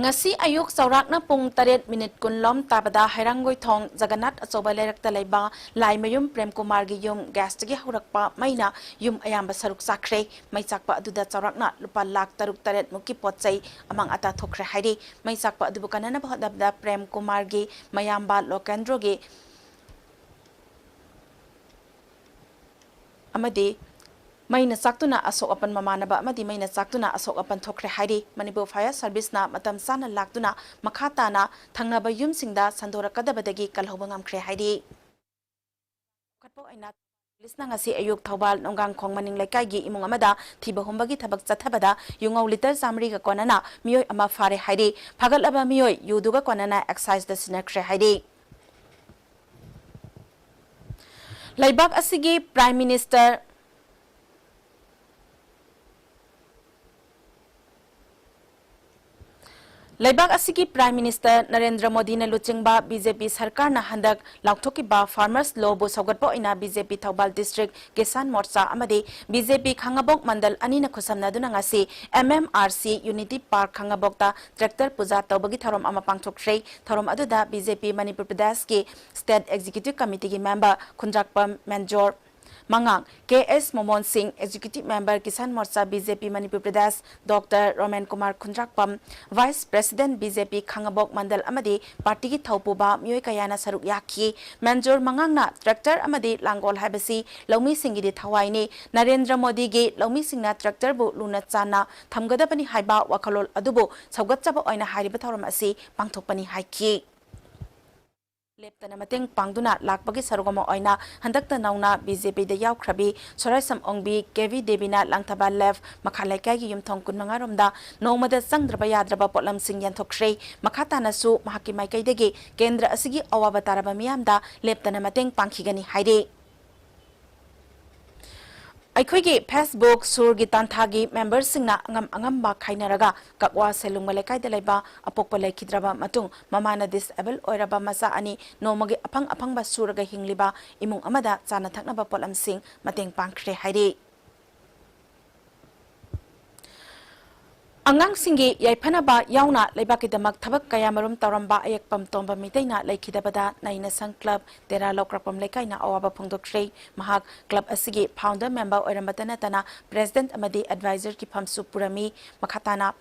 ꯉꯁꯤ ꯑꯌꯨꯛ ꯆꯥꯎꯔꯥꯛꯅ ꯄꯨꯡ ꯇꯔꯦꯠ ꯃꯤꯅꯤꯠ ꯀꯨꯟ ꯂꯣꯝ ꯇꯥꯕꯗ ꯍꯩꯔꯥꯡꯒꯣꯏꯊꯣꯡ ꯖꯒꯟꯅꯥꯊ ꯑꯆꯧꯕ ꯂꯩꯔꯛꯇ ꯂꯩꯕ ꯂꯥꯏꯃꯌꯨꯝ ꯄ꯭ꯔꯦꯝꯀꯨꯃꯥꯔꯒꯤ ꯌꯨꯝ ꯒ꯭ꯌꯥꯁꯇꯒꯤ ꯍꯧꯔꯛꯄ ꯃꯩꯅ ꯌꯨꯝ ꯑꯌꯥꯝꯕ ꯁꯔꯨꯛ ꯆꯥꯛꯈ꯭ꯔꯦ꯫ ꯃꯩ ꯆꯥꯛꯄ ꯑꯗꯨꯗ ꯆꯥꯎꯔꯥꯛꯅ ꯂꯨꯄꯥ ꯂꯥꯈ ꯇꯔꯨꯛ ꯇꯔꯦꯠ ꯃꯨꯛꯀꯤ ꯄꯣꯠ ꯆꯩ ꯑꯃꯥꯡ ꯑꯇꯥ ꯊꯣꯛꯈ꯭ꯔꯦ ꯍꯥꯏꯔꯤ꯫ ꯃꯩ ꯆꯥꯛꯄ ꯑꯗꯨꯕꯨ ꯀꯟꯅꯅꯕ ꯍꯣꯠꯅꯕꯗ ꯄ꯭ꯔꯦꯝꯀꯨꯃꯥꯔꯒꯤ ꯃꯌꯥꯝꯕ ꯂꯣꯀꯦꯟꯗ꯭ꯔꯣꯒꯤ ꯑꯃꯗꯤ ꯃꯩꯅ ꯆꯥꯛꯇꯨꯅ ꯑꯁꯣꯛ ꯑꯄꯟ ꯃꯃꯥꯟꯅꯕ ꯑꯃꯗꯤ ꯃꯩꯅ ꯆꯥꯛꯇꯨꯅ ꯑꯁꯣꯛ ꯑꯄꯟ ꯊꯣꯛꯈ꯭ꯔꯦ ꯍꯥꯏꯔꯤ꯫ ꯃꯅꯤꯄꯨꯔ Fire Service ꯅ ꯃꯇꯝ ꯆꯥꯅ ꯂꯥꯛꯇꯨꯅ ꯃꯈꯥ ꯇꯥꯅ ꯊꯪꯅꯕ ꯌꯨꯝꯁꯤꯡꯗ ꯁꯟꯗꯣꯔꯛꯀꯗꯕꯗꯒꯤ ꯀꯜꯍꯧꯕ ꯉꯝꯈ꯭ꯔꯦ ꯍꯥꯏꯔꯤ꯫ ꯆꯥꯎꯈꯠꯄ ꯑꯣꯏꯅ ꯄꯨꯂꯤꯁꯅ ꯉꯁꯤ ꯑꯌꯨꯛ ꯊꯧꯕꯥꯜ ꯅꯣꯡꯒꯥꯡꯈꯣꯡ ꯃꯅꯤꯡ ꯂꯩꯀꯥꯏꯒꯤ ꯏꯃꯨꯡ ꯑꯃꯗ ꯊꯤꯕ ꯍꯨꯝꯕꯒꯤ ꯊꯕꯛ ꯆꯠꯊꯕꯗ ꯌꯨꯉꯧ ꯂꯤꯇꯔ ꯆꯥꯃꯔꯤꯒ ꯀꯣꯟꯅꯅ ꯃꯤꯑꯣꯏ ꯑꯃ ꯐꯥꯔꯦ ꯍꯥꯏꯔꯤ꯫ ꯐꯥꯒꯠꯂꯕ ꯃꯤꯑꯣꯏ ꯌꯨꯗꯨꯒ ꯀꯣꯟꯅꯅ excise ꯇ ꯁꯤꯟꯅꯈ꯭ꯔꯦ ꯍꯥꯏꯔꯤ꯫ ꯂꯩꯕꯥꯛ ꯑꯁꯤꯒꯤ Prime Minister ꯂꯩꯕꯥꯛ ꯑꯁꯤꯒꯤ Prime Minister ꯅꯔꯦꯟꯗ꯭ꯔ ꯃꯣꯗꯤꯅ ꯂꯨꯆꯤꯡꯕ B J P ꯁꯔꯀꯥꯔꯅ ꯍꯟꯗꯛ ꯂꯥꯎꯊꯣꯛꯈꯤꯕ Farmers Law ꯕꯨ ꯁꯧꯒꯠꯄ ꯑꯣꯏꯅ B J P Thoubal District Kisan ꯃꯣꯔꯆꯥ ꯑꯃꯗꯤ B J P ꯈꯥꯡꯉꯕꯣꯛ ꯃꯟꯗꯜ ꯑꯅꯤꯅ ꯈꯨꯠꯁꯝꯅꯗꯨꯅ ꯉꯁꯤ M M R C Unity Park ꯈꯥꯡꯉꯕꯣꯛꯇ tractor ꯄꯨꯖꯥ ꯇꯧꯕꯒꯤ ꯊꯧꯔꯝ ꯑꯃ ꯄꯥꯡꯊꯣꯛꯈ꯭ꯔꯦ꯫ ꯊꯧꯔꯝ ꯑꯗꯨꯗ B J P ꯃꯅꯤꯄꯨꯔ ꯄ꯭ꯔꯗꯦꯁꯀꯤ State Executive Committee ꯒꯤ member ꯈꯨꯟꯗ꯭ꯔꯥꯛꯄꯝ ꯃꯦꯟꯖꯣꯔ, ꯃꯉꯥꯡ, ꯀꯦ ꯑꯦꯁ ꯃꯣꯃꯣꯟ ꯁꯤꯡ, Executive Member Kisan Morcha B J P Manipur Pradesh, Doctor Roman Kumar Khundrakpam, Vice President B J P ꯈꯥꯉꯕꯣꯛ ꯃꯟꯗꯜ ꯑꯃꯗꯤ ꯄꯥꯔꯇꯤꯒꯤ ꯊꯧꯄꯨꯕ ꯃꯤꯑꯣꯏ ꯀꯌꯥꯅ ꯁꯔꯨꯛ ꯌꯥꯈꯤ꯫ ꯃꯦꯟꯖꯣꯔ ꯃꯉꯥꯡꯅ ꯇ꯭ꯔꯦꯛꯇꯔ ꯑꯃꯗꯤ ꯂꯥꯡꯒꯣꯜ ꯍꯥꯏꯕꯁꯤ ꯂꯧꯃꯤꯁꯤꯡꯒꯤꯗꯤ ꯊꯋꯥꯏꯅꯤ꯫ ꯅꯔꯦꯟꯗ꯭ꯔ ꯃꯣꯗꯤꯒꯤ ꯂꯧꯃꯤꯁꯤꯡꯅ ꯇ꯭ꯔꯦꯛꯇꯔꯕꯨ ꯂꯨꯅ ꯆꯥꯟꯅ ꯊꯝꯒꯗꯕꯅꯤ ꯍꯥꯏꯕ ꯋꯥꯈꯜꯂꯣꯟ ꯑꯗꯨꯕꯨ ꯁꯧꯒꯠꯆꯕ ꯑꯣꯏꯅ ꯍꯥꯏꯔꯤꯕ ꯊꯧꯔꯝ ꯑꯁꯤ ꯄꯥꯡꯊꯣꯛꯄꯅꯤ ꯍꯥꯏꯈꯤ꯫ ꯂꯦꯞꯇꯅ ꯃꯇꯦꯡ ꯄꯥꯡꯗꯨꯅ ꯂꯥꯛꯄꯒꯤ ꯁꯔꯨꯛ ꯑꯃ ꯑꯣꯏꯅ ꯍꯟꯗꯛꯇ ꯅꯧꯅ B J P ꯗ ꯌꯥꯎꯈ꯭ꯔꯕꯤ ꯁꯣꯔꯥꯏꯁꯝ ꯑꯣꯡꯕꯤ ꯀꯦ ꯚꯤ ꯗꯦꯕꯤꯅ ꯂꯥꯡꯊꯕꯥꯜ ꯂꯦꯐ ꯃꯈꯥ ꯂꯩꯀꯥꯏꯒꯤ ꯌꯨꯝꯊꯣꯡ ꯀꯨꯟꯃꯉꯥ ꯔꯣꯝꯗ ꯅꯣꯡꯃꯗ ꯆꯪꯗ꯭ꯔꯕ ꯌꯥꯗ꯭ꯔꯕ ꯄꯣꯠꯂꯝꯁꯤꯡ ꯌꯦꯟꯊꯣꯛꯈ꯭ꯔꯦ꯫ ꯃꯈꯥ ꯇꯥꯅꯁꯨ ꯃꯍꯥꯛꯀꯤ ꯃꯥꯏꯀꯩꯗꯒꯤ ꯀꯦꯟꯗ꯭ꯔ ꯑꯁꯤꯒꯤ ꯑꯋꯥꯕ ꯇꯥꯔꯕ ꯃꯤꯌꯥꯝꯗ ꯂꯦꯞꯇꯅ ꯃꯇꯦꯡ ꯄꯥꯡꯈꯤꯒꯅꯤ ꯍꯥꯏꯔꯤ꯫ ꯑꯩꯈꯣꯏꯒꯤ Facebook ꯁꯨꯔꯒꯤ ꯇꯥꯟꯊꯥꯒꯤ ꯃꯦꯝꯕꯔꯁꯤꯡꯅ ꯑꯉꯝ ꯑꯉꯝꯕ ꯈꯥꯏꯅꯔꯒ ꯀꯛꯋꯥ ꯁꯦꯂꯨꯡꯕ ꯂꯩꯀꯥꯏꯗ ꯂꯩꯕ ꯑꯄꯣꯛꯄ ꯂꯩꯈꯤꯗ꯭ꯔꯕ ꯃꯇꯨꯡ ꯃꯃꯥꯅ disable ꯑꯣꯏꯔꯕ ꯃꯆꯥ ꯑꯅꯤ ꯅꯣꯡꯃꯒꯤ ꯑꯐꯪ ꯑꯐꯪꯕ ꯁꯨꯔꯒ ꯍꯤꯡꯂꯤꯕ ꯏꯃꯨꯡ ꯑꯃꯗ ꯆꯥꯅ ꯊꯛꯅꯕ ꯄꯣꯠꯂꯝꯁꯤꯡ ꯃꯇꯦꯡ ꯄꯥꯡꯈ꯭ꯔꯦ ꯍꯥꯏꯔꯤ꯫ ꯑꯉꯥꯡꯁꯤꯡꯒꯤ ꯌꯥꯏꯐꯅꯕ ꯌꯥꯎꯅ ꯂꯩꯕꯥꯛꯀꯤꯗꯃꯛ ꯊꯕꯛ ꯀꯌꯥꯃꯔꯨꯝ ꯇꯧꯔꯝꯕ ꯑꯌꯦꯛꯄꯝ ꯇꯣꯝꯕ ꯃꯤꯇꯩꯅ ꯂꯩꯈꯤꯗꯕꯗ ꯅꯩꯅꯁꯪ ꯀ꯭ꯂꯕ ꯇꯦꯔꯥ ꯂꯧꯀ꯭ꯔꯥꯛꯄꯝ ꯂꯩꯀꯥꯏꯅ ꯑꯋꯥꯕ ꯐꯣꯡꯗꯣꯛꯈ꯭ꯔꯦ꯫ ꯃꯍꯥꯛ ꯀ꯭ꯂꯕ ꯑꯁꯤꯒꯤ founder member ꯑꯣꯏꯔꯝꯕꯇ ꯅꯠꯇꯅ president ꯑꯃꯗꯤ advisorꯒꯤ ꯐꯝꯁꯨ ꯄꯨꯔꯝꯃꯤ꯫ ꯃꯈꯥ ꯇꯥꯅ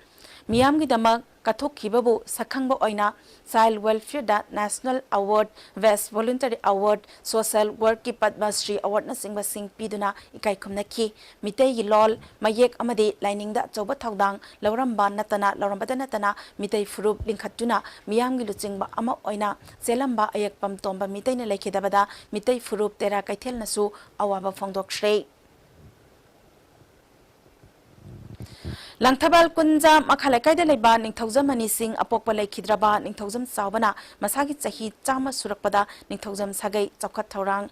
ꯃꯤꯌꯥꯝꯒꯤꯗꯃꯛ ꯀꯠꯊꯣꯛꯈꯤꯕꯕꯨ ꯁꯛꯈꯪꯕ ꯑꯣꯏꯅ Child Welfareꯗ National Award, Best Voluntary Award, Social Workꯀꯤ Padma Shri Awardꯅꯆꯤꯡꯕꯁꯤꯡ ꯄꯤꯗꯨꯅ ꯏꯀꯥꯏ ꯈꯨꯝꯅꯈꯤ꯫ ꯃꯤꯇꯩꯒꯤ ꯂꯣꯜ, ꯃꯌꯦꯛ ꯑꯃꯗꯤ ꯂꯥꯏꯅꯤꯡꯗ ꯑꯆꯧꯕ ꯊꯧꯗꯥꯡ ꯂꯧꯔꯝꯕ ꯅꯠꯇꯅ, ꯂꯧꯔꯝꯕꯇ ꯅꯠꯇꯅ ꯃꯤꯇꯩ ꯐꯨꯔꯨꯞ ꯂꯤꯡꯈꯠꯇꯨꯅ ꯃꯤꯌꯥꯝꯒꯤ ꯂꯨꯆꯤꯡꯕ ꯑꯃ ꯑꯣꯏꯅ ꯆꯦꯜꯂꯝꯕ ꯑꯌꯦꯛꯄꯝ ꯇꯣꯝꯕ ꯃꯤꯇꯩꯅ ꯂꯩꯈꯤꯗꯕꯗ ꯃꯤꯇꯩ ꯐꯨꯔꯨꯞ ꯇꯦꯔꯥ ꯀꯩꯊꯦꯜꯅꯁꯨ ꯑꯋꯥꯕ ꯐꯣꯡꯗꯣꯛꯈ꯭ꯔꯦ꯫ ꯂꯥꯡꯊꯕꯥꯜ ꯀꯨꯟꯖꯥ ꯃꯈꯥ ꯂꯩꯀꯥꯏꯗ ꯂꯩꯕ ꯅꯤꯡꯊꯧꯖꯝ ꯃꯅꯤꯁꯤꯡ ꯑꯄꯣꯛꯄ ꯂꯩꯈꯤꯗ꯭ꯔꯕ ꯅꯤꯡꯊꯧꯖꯝ ꯆꯥꯎꯕꯅ ꯃꯁꯥꯒꯤ ꯆꯍꯤ ꯆꯥꯝꯃ ꯁꯨꯔꯛꯄꯗ ꯅꯤꯡꯊꯧꯖꯝ ꯁꯥꯒꯩ ꯆꯥꯎꯈꯠ ꯊꯧꯔꯥꯡ,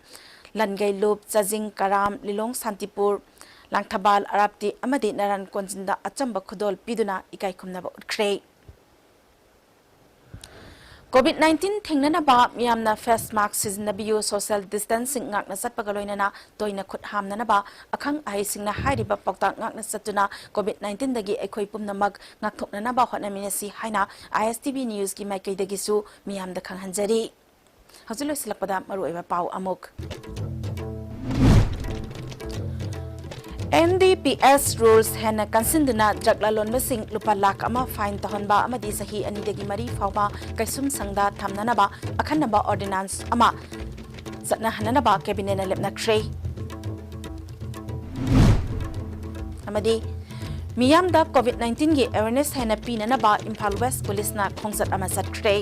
ꯂꯟꯒꯩ ꯂꯨꯞ, ꯆꯥꯖꯤꯡ ꯀꯔꯥꯝ, ꯂꯤꯂꯣꯡ ꯁꯥꯟꯇꯤꯄꯨꯔ, ꯂꯥꯡꯊꯕꯥꯜ ꯑꯔꯥꯞꯇꯤ ꯑꯃꯗꯤ ꯅꯔꯥꯟ ꯀꯣꯟꯖꯤꯟꯗ ꯑꯆꯝꯕ ꯈꯨꯗꯣꯜ ꯄꯤꯗꯨꯅ ꯏꯀꯥꯏ ꯈꯨꯝꯅꯕ ꯎꯠꯈ꯭ꯔꯦ꯫ COVID nineteen ꯊꯤꯡꯅꯅꯕ ꯃꯤꯌꯥꯝꯅ face mask ꯁꯤꯖꯤꯟꯅꯕꯤꯌꯨ, social distancing ꯉꯥꯛꯅ ꯆꯠꯄꯒ ꯂꯣꯏꯅꯅ ꯇꯣꯏꯅ ꯈꯨꯠ ꯍꯥꯝꯅꯅꯕ ꯑꯈꯪ ꯑꯍꯩꯁꯤꯡꯅ ꯍꯥꯏꯔꯤꯕ ꯄꯥꯎꯇꯥꯛ ꯉꯥꯛꯅ ꯆꯠꯇꯨꯅ COVID nineteenꯗꯒꯤ ꯑꯩꯈꯣꯏ ꯄꯨꯝꯅꯃꯛ ꯉꯥꯛꯊꯣꯛꯅꯅꯕ ꯍꯣꯠꯅꯃꯤꯟꯅꯁꯤ ꯍꯥꯏꯅ ISTV Newsꯀꯤ ꯃꯥꯏꯀꯩꯗꯒꯤꯁꯨ ꯃꯤꯌꯥꯝꯗ ꯈꯪꯍꯟꯖꯔꯤ꯫ ꯍꯧꯖꯤꯛ ꯂꯣꯏꯁꯤꯜꯂꯛꯄꯗ ꯃꯔꯨꯑꯣꯏꯕ ꯄꯥꯎ ꯑꯃꯨꯛ꯫ And D P S rules ꯍꯦꯟꯅ ꯀꯟꯁꯤꯟꯗꯨꯅ ꯗ꯭ꯔꯒ ꯂꯂꯣꯟꯕꯁꯤꯡ ꯂꯨꯄꯥ ꯂꯥꯈ ꯑꯃ ꯐꯥꯏꯟ ꯇꯧꯍꯟꯕ ꯑꯃꯗꯤ ꯆꯍꯤ ꯑꯅꯤꯗꯒꯤ ꯃꯔꯤ ꯐꯥꯎꯕ ꯀꯩꯁꯨꯝꯁꯪꯗ ꯊꯝꯅꯅꯕ ꯑꯈꯟꯅꯕ ꯑꯣꯔꯗꯤꯅꯥꯟꯁ ꯑꯃ ꯆꯠꯅꯍꯟꯅꯅꯕ ꯀꯦꯕꯤꯅꯦꯠꯅ ꯂꯦꯞꯅꯈ꯭ꯔꯦ꯫ ꯑꯃꯗꯤ ꯃꯤꯌꯥꯝꯗ ꯀꯣꯚꯤꯗ ꯅꯥꯏꯟꯇꯤꯟꯒꯤ ꯑꯦꯋꯦꯔꯅꯦꯁ ꯍꯦꯟꯅ ꯄꯤꯅꯅꯕ ꯏꯝꯐꯥꯜ ꯋꯦꯁ ꯄꯨꯂꯤꯁꯅ ꯈꯣꯡꯆꯠ ꯑꯃ ꯆꯠꯈ꯭ꯔꯦ꯫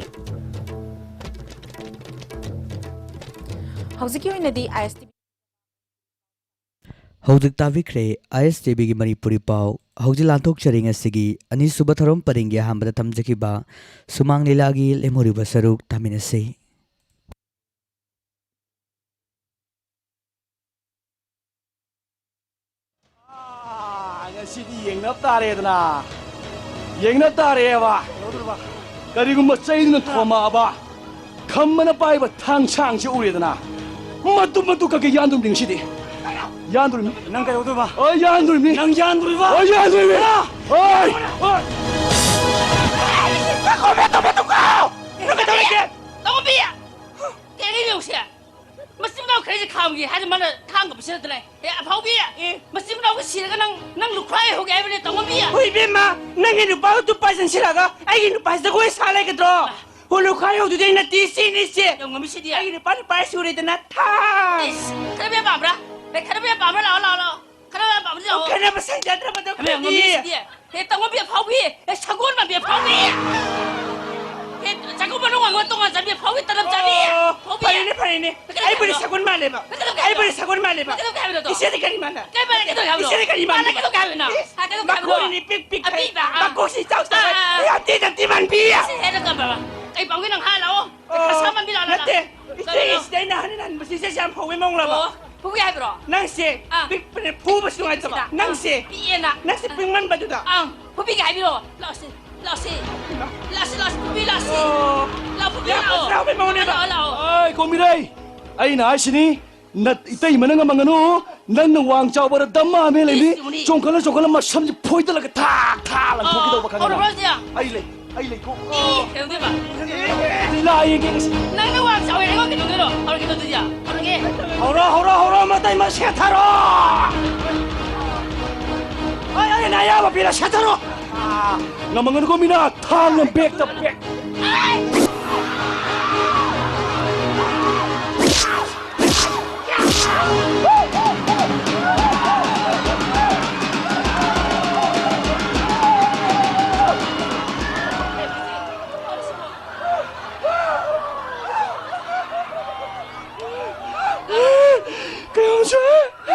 ꯍꯧꯖꯤꯛꯀꯤ ꯑꯣꯏꯅꯗꯤ ꯑꯥꯏ ꯑꯦꯁ ꯇꯤ ꯚꯤ ꯍꯧꯖꯤꯛ ꯇꯥꯕꯤꯈ꯭ꯔꯦ ꯑꯥꯏ ꯑꯦꯁ ꯇꯤ ꯚꯤꯒꯤ ꯃꯅꯤꯄꯨꯔꯤ ꯄꯥꯎ꯫ ꯍꯧꯖꯤꯛ ꯂꯥꯟꯊꯣꯛꯆꯔꯤ ꯉꯁꯤꯒꯤ ꯑꯅꯤꯁꯨꯕ ꯊꯧꯔꯝ ꯄꯔꯤꯡꯒꯤ ꯑꯍꯥꯟꯕꯗ ꯊꯝꯖꯈꯤꯕ ꯁꯨꯃꯥꯡ ꯂꯤꯂꯥꯒꯤ ꯂꯦꯝꯍꯧꯔꯤꯕ ꯁꯔꯨꯛ ꯇꯥꯃꯤꯟꯅꯁꯤ꯫ ꯑꯥ, ꯉꯁꯤꯗꯤ ꯌꯦꯡꯅꯕ ꯇꯥꯔꯦꯗꯅ꯫ ꯌꯦꯡꯅꯕ ꯇꯥꯔꯦꯕ꯫ ꯀꯔꯤꯒꯨꯝꯕ ꯆꯩꯗꯨꯅ ꯊꯣꯝꯃꯛꯑꯕ, ꯈꯝꯕꯅ ꯄꯥꯏꯕ ꯊꯥꯡꯁꯥꯡꯁꯦ ꯎꯔꯦꯗꯅ꯫ ꯃꯇꯨ ꯃꯇꯨ ꯀꯛꯀꯦ ꯌꯥꯟꯗꯣꯔꯤꯕꯅꯤ ꯉꯁꯤꯗꯤ꯫ ꯌꯥꯟꯗꯣꯔꯤꯕꯅꯤ꯫ ꯅꯪ ꯀꯩꯗꯧꯗꯣꯏꯕ? ꯑꯣ, ꯌꯥꯟꯗꯣꯔꯤꯕꯅꯤ꯫ ꯅꯪ ꯌꯥꯟꯗꯣꯔꯤꯕ? ꯑꯣ, ꯌꯥꯟꯗꯣꯔꯤꯕꯅꯤ꯫ ꯑꯥ! ꯑꯣꯏ! ꯑꯣꯏ! ꯅꯪ ꯀꯩꯗꯧꯔꯒꯦ? ꯇꯧꯕꯤ! ꯀꯩꯅꯣ ꯌꯦꯡꯉꯨꯁꯦ꯫ ꯃꯆꯤꯟ ꯃꯅꯥꯎ ꯈꯔꯁꯦ ꯈꯥꯝꯒꯦ ꯍꯥꯏꯗꯤ ꯃꯥꯅ ꯈꯥꯡꯕ ꯄꯤꯁꯤꯜꯂꯛꯇꯅ꯫ ꯑꯦ, ꯑꯐꯥꯎꯕꯤ! ꯑꯦ꯫ ꯃꯆꯤꯟ ꯃꯅꯥꯎꯒ ꯁꯤꯔꯒ ꯅꯪ, ꯅꯪ ꯂꯨꯈ꯭ꯔꯥꯏ ꯍꯧꯒꯦ ꯍꯥꯏꯕꯅꯦ, ꯇꯧꯉꯝꯕꯤ? ꯍꯣꯏ, ꯏꯕꯦꯝꯃ, ꯅꯪꯒꯤ ꯅꯨꯄꯥꯗꯨ ꯇꯨꯞꯄ ꯆꯪꯁꯤꯜꯂꯒ ꯑꯩꯒꯤ ꯅꯨꯄꯥꯁꯤ ꯖꯒꯣꯏ ꯁꯥ ꯂꯩꯒꯗ꯭ꯔꯣ? ꯑꯥ꯫ ꯍꯣ, ꯂꯨꯈ꯭ꯔꯥꯏ ꯍꯧꯗꯨꯗꯤ ꯑꯩꯅ ꯇꯤ ꯁꯤꯅꯤ ꯁꯦ꯫ ꯇꯧꯉꯝꯕꯤꯁꯤꯗꯤ꯫ ꯑꯩꯒꯤ ꯅꯨꯄꯥ ꯅꯨꯄꯥ ꯁꯨꯔꯦꯗꯅ ꯊꯥ꯫ ꯏꯁ, ꯈꯔ ꯕꯦꯝ ꯄꯥꯝꯕ꯭ꯔꯥ? ꯑꯦ, ꯈꯔ ꯕꯦꯝ ꯄꯥꯝꯕ꯭ꯔꯥ? ꯂꯥꯛꯑꯣ, ꯂꯥꯛꯑꯣ, ꯂꯥꯛꯑꯣ꯫ ꯈꯔ ꯕꯦꯝ ꯄꯥꯝꯕ꯭ꯔꯥ? ꯂꯥꯛꯑꯣ꯫ ꯈꯟꯅꯕ ꯁꯪꯖꯗ꯭ꯔꯕꯗꯣ ꯈꯔ ꯕꯦꯝ ꯈꯣꯏꯗꯤ꯫ ꯉꯝꯕꯤꯁꯤꯗꯤ꯫ ꯍꯦ, ꯇꯧꯉꯝꯕꯤ ꯑꯐꯥꯎꯕꯤ! ꯍꯦ, ꯁꯒꯣꯜ ꯃꯥꯟꯕꯤ ꯑꯐꯥꯎꯕꯤ! ꯍꯦ, ꯆꯥꯛꯈꯨꯝ ꯃꯅꯨꯡ ꯃꯥꯡꯒꯣꯜ ꯇꯣꯉꯥꯟ ꯆꯥꯕꯤ ꯑꯐꯥꯎꯕꯤ, ꯇꯔꯝ ꯆꯥꯕꯤ! ꯑꯣ, ꯑꯐꯥꯎꯕꯤ! ꯐꯔꯦꯅꯦ, ꯐꯔꯦꯅꯦ꯫ ꯀꯩꯗꯧꯒꯦ ꯑꯩꯕꯨꯗꯤ ꯍꯥꯏꯕꯅꯣ? ꯁꯒꯣꯜ ꯃꯥꯜꯂꯦꯕ꯫ ꯀꯩꯗꯧꯒꯦ ꯍꯥꯏꯕꯅꯣ? ꯑꯩꯕꯨꯗꯤ ꯁꯒꯣꯜ ꯃꯥꯜꯂꯦꯕ꯫ ꯀꯩꯗꯧꯒꯦ ꯍꯥꯏꯕꯅꯣ ꯑꯗꯣ? ꯏꯆꯦꯗꯤ ꯀꯔꯤ ꯃꯥꯜꯂꯦ? ꯀꯩ ꯃꯥꯜꯂꯦ? ꯀꯩꯗꯧꯒꯦ ꯍꯥꯏꯕꯅꯣ? ꯏꯆꯦꯗꯤ ꯀꯔꯤ ꯃꯥꯜꯂꯦ? ꯃꯥꯜꯂꯦ, ꯀꯩꯗꯧꯒꯦ ꯍꯥꯏꯕꯅꯣ? ꯏꯁ, ꯍꯥ, ꯀꯩꯗꯧꯒꯦ ꯍꯥꯏꯕꯅꯣ? ꯃꯈꯣꯡ ꯑꯅꯤ ꯄꯤꯛ ꯄꯤꯛ ꯈꯥꯏ, ꯑꯄꯤꯕ, ꯑꯥ꯫ ꯃꯀꯣꯛꯁꯤ ꯏꯆꯥꯎ ꯆꯥꯎ ꯈꯥꯏ, ꯑꯥ, ꯑꯥ꯫ ꯌꯥꯝ ꯊꯤ ꯅꯝꯊꯤ ꯃꯥꯟꯕꯤ꯫ ꯏꯁ, ꯍꯦ, ꯅꯪ ꯀꯝꯕ? ꯀꯩ ꯄꯥꯝꯒꯦ ꯅꯪ ꯍꯥ ꯂꯥꯛꯑꯣ? ꯑꯣ, ꯈꯔ ꯁꯥ ꯃꯥꯟꯕꯤ ꯂꯥꯛꯑꯣ, ꯂꯥꯛꯑꯣ, ꯅꯠꯇꯦ, ꯂꯥꯛꯑꯣ꯫ ꯏꯆꯦ, ꯀꯩꯅꯣ? ꯏꯆꯦ, ꯑꯩꯅ ꯑꯍꯟ ꯍꯟꯕꯁꯤ ꯏꯆꯦꯁꯦ ꯌꯥꯝ ꯍꯧꯋꯦ ꯃꯑꯣꯡ ꯂꯕ? ꯑꯣ, ꯐꯨꯒꯦ ꯍꯥꯏꯕ꯭ꯔꯣ? ꯅꯪꯁꯦ ꯑꯥ꯫ ꯄꯤꯛꯄꯅꯦ, ꯐꯨꯕꯁꯨ ꯅꯨꯡꯉꯥꯏꯇꯕ꯫ ꯁꯤꯗ, ꯅꯪꯁꯦ, ꯑꯥ, ꯄꯤꯛꯑꯦꯅ꯫ ꯅꯪꯁꯦ ꯑꯥ꯫ ꯄꯤꯛꯃꯟꯕꯗꯨꯗ꯫ ꯑꯥ, ꯐꯨꯕꯤꯒꯦ ꯍꯥꯏꯕꯤꯔꯣ? ꯂꯥꯛꯑꯣꯁꯤ, ꯂꯥꯛꯑꯣꯁꯤ꯫ ꯏꯃꯥ꯫ ꯂꯥꯛꯑꯣꯁꯤ, ꯂꯥꯛꯑꯣꯁꯤ, ꯐꯨꯕꯤ ꯂꯥꯛꯑꯣꯁꯤ꯫ ꯑꯣ꯫ ꯂꯥꯛꯑꯣ, ꯐꯨꯕꯤ ꯌꯥꯝ ꯂꯥꯛꯑꯣ꯫ ꯐꯖꯅ ꯍꯧꯕ ꯃꯑꯣꯡꯅꯦꯕ꯫ ꯂꯥꯛꯑꯣ, ꯂꯥꯛꯑꯣ꯫ ꯑꯩ, ꯀꯣꯃꯤꯔꯩ, ꯑꯩꯅ ꯍꯥꯏꯁꯤꯅꯤ, ꯅꯠ-, ꯏꯇꯩꯃꯅ ꯉꯝꯃꯒꯅꯨ, ꯅꯪꯅ ꯋꯥꯡ ꯆꯥꯎꯕꯔ ꯗꯝꯃ ꯑꯃ ꯂꯩꯅꯤ, ꯏꯁ, ꯌꯦꯡꯉꯨꯅꯦ꯫ ꯆꯣꯡꯈꯠꯂ ꯆꯣꯡꯈꯠꯂ ꯃꯁꯝꯁꯦ ꯐꯣꯏꯗꯠꯂꯒ ꯊꯥꯛ ꯊꯥꯛ ꯂꯪꯊꯣꯛꯈꯤꯗꯧꯕ ꯑꯣ, ꯈꯪꯉꯦꯅ꯫ ꯍꯧꯔꯕ꯭ꯔꯣ ꯍꯧꯖꯤꯛ? ꯑꯩ ꯂꯩ, ꯑꯩ ꯂꯩꯀꯣ꯫ ꯏ, ꯀꯩꯗꯧꯗꯣꯏꯕ? ꯂꯤꯂꯥ ꯌꯦꯡꯒꯦ ꯉꯁꯤ꯫ ꯅꯪꯅ ꯋꯥꯡ ꯆꯥꯎꯋꯦ, ꯑꯩꯉꯣꯟꯗ ꯀꯩꯗꯧꯗꯣꯏꯅꯣ? ꯍꯧꯔꯒꯦ ꯑꯗꯨꯗꯤ, ꯍꯧꯔꯒꯦ꯫ ꯍꯧꯔꯣ, ꯍꯧꯔꯣ, ꯍꯧꯔꯣ, ꯃꯇꯩ ꯃꯁꯦ ꯊꯥꯔꯣ꯫ ꯑꯩ, ꯑꯩꯅ ꯑꯌꯥꯕ ꯄꯤꯔꯦ, ꯁꯦꯠꯊꯔꯣ꯫ ꯉꯝꯃꯝꯒꯅꯨꯀꯣ, ꯃꯤꯅ ꯊꯥꯡꯅ ꯕꯦꯛꯇ ꯕꯦꯛ꯫ ꯀꯌꯥꯝ ꯁꯣꯛꯑꯦ?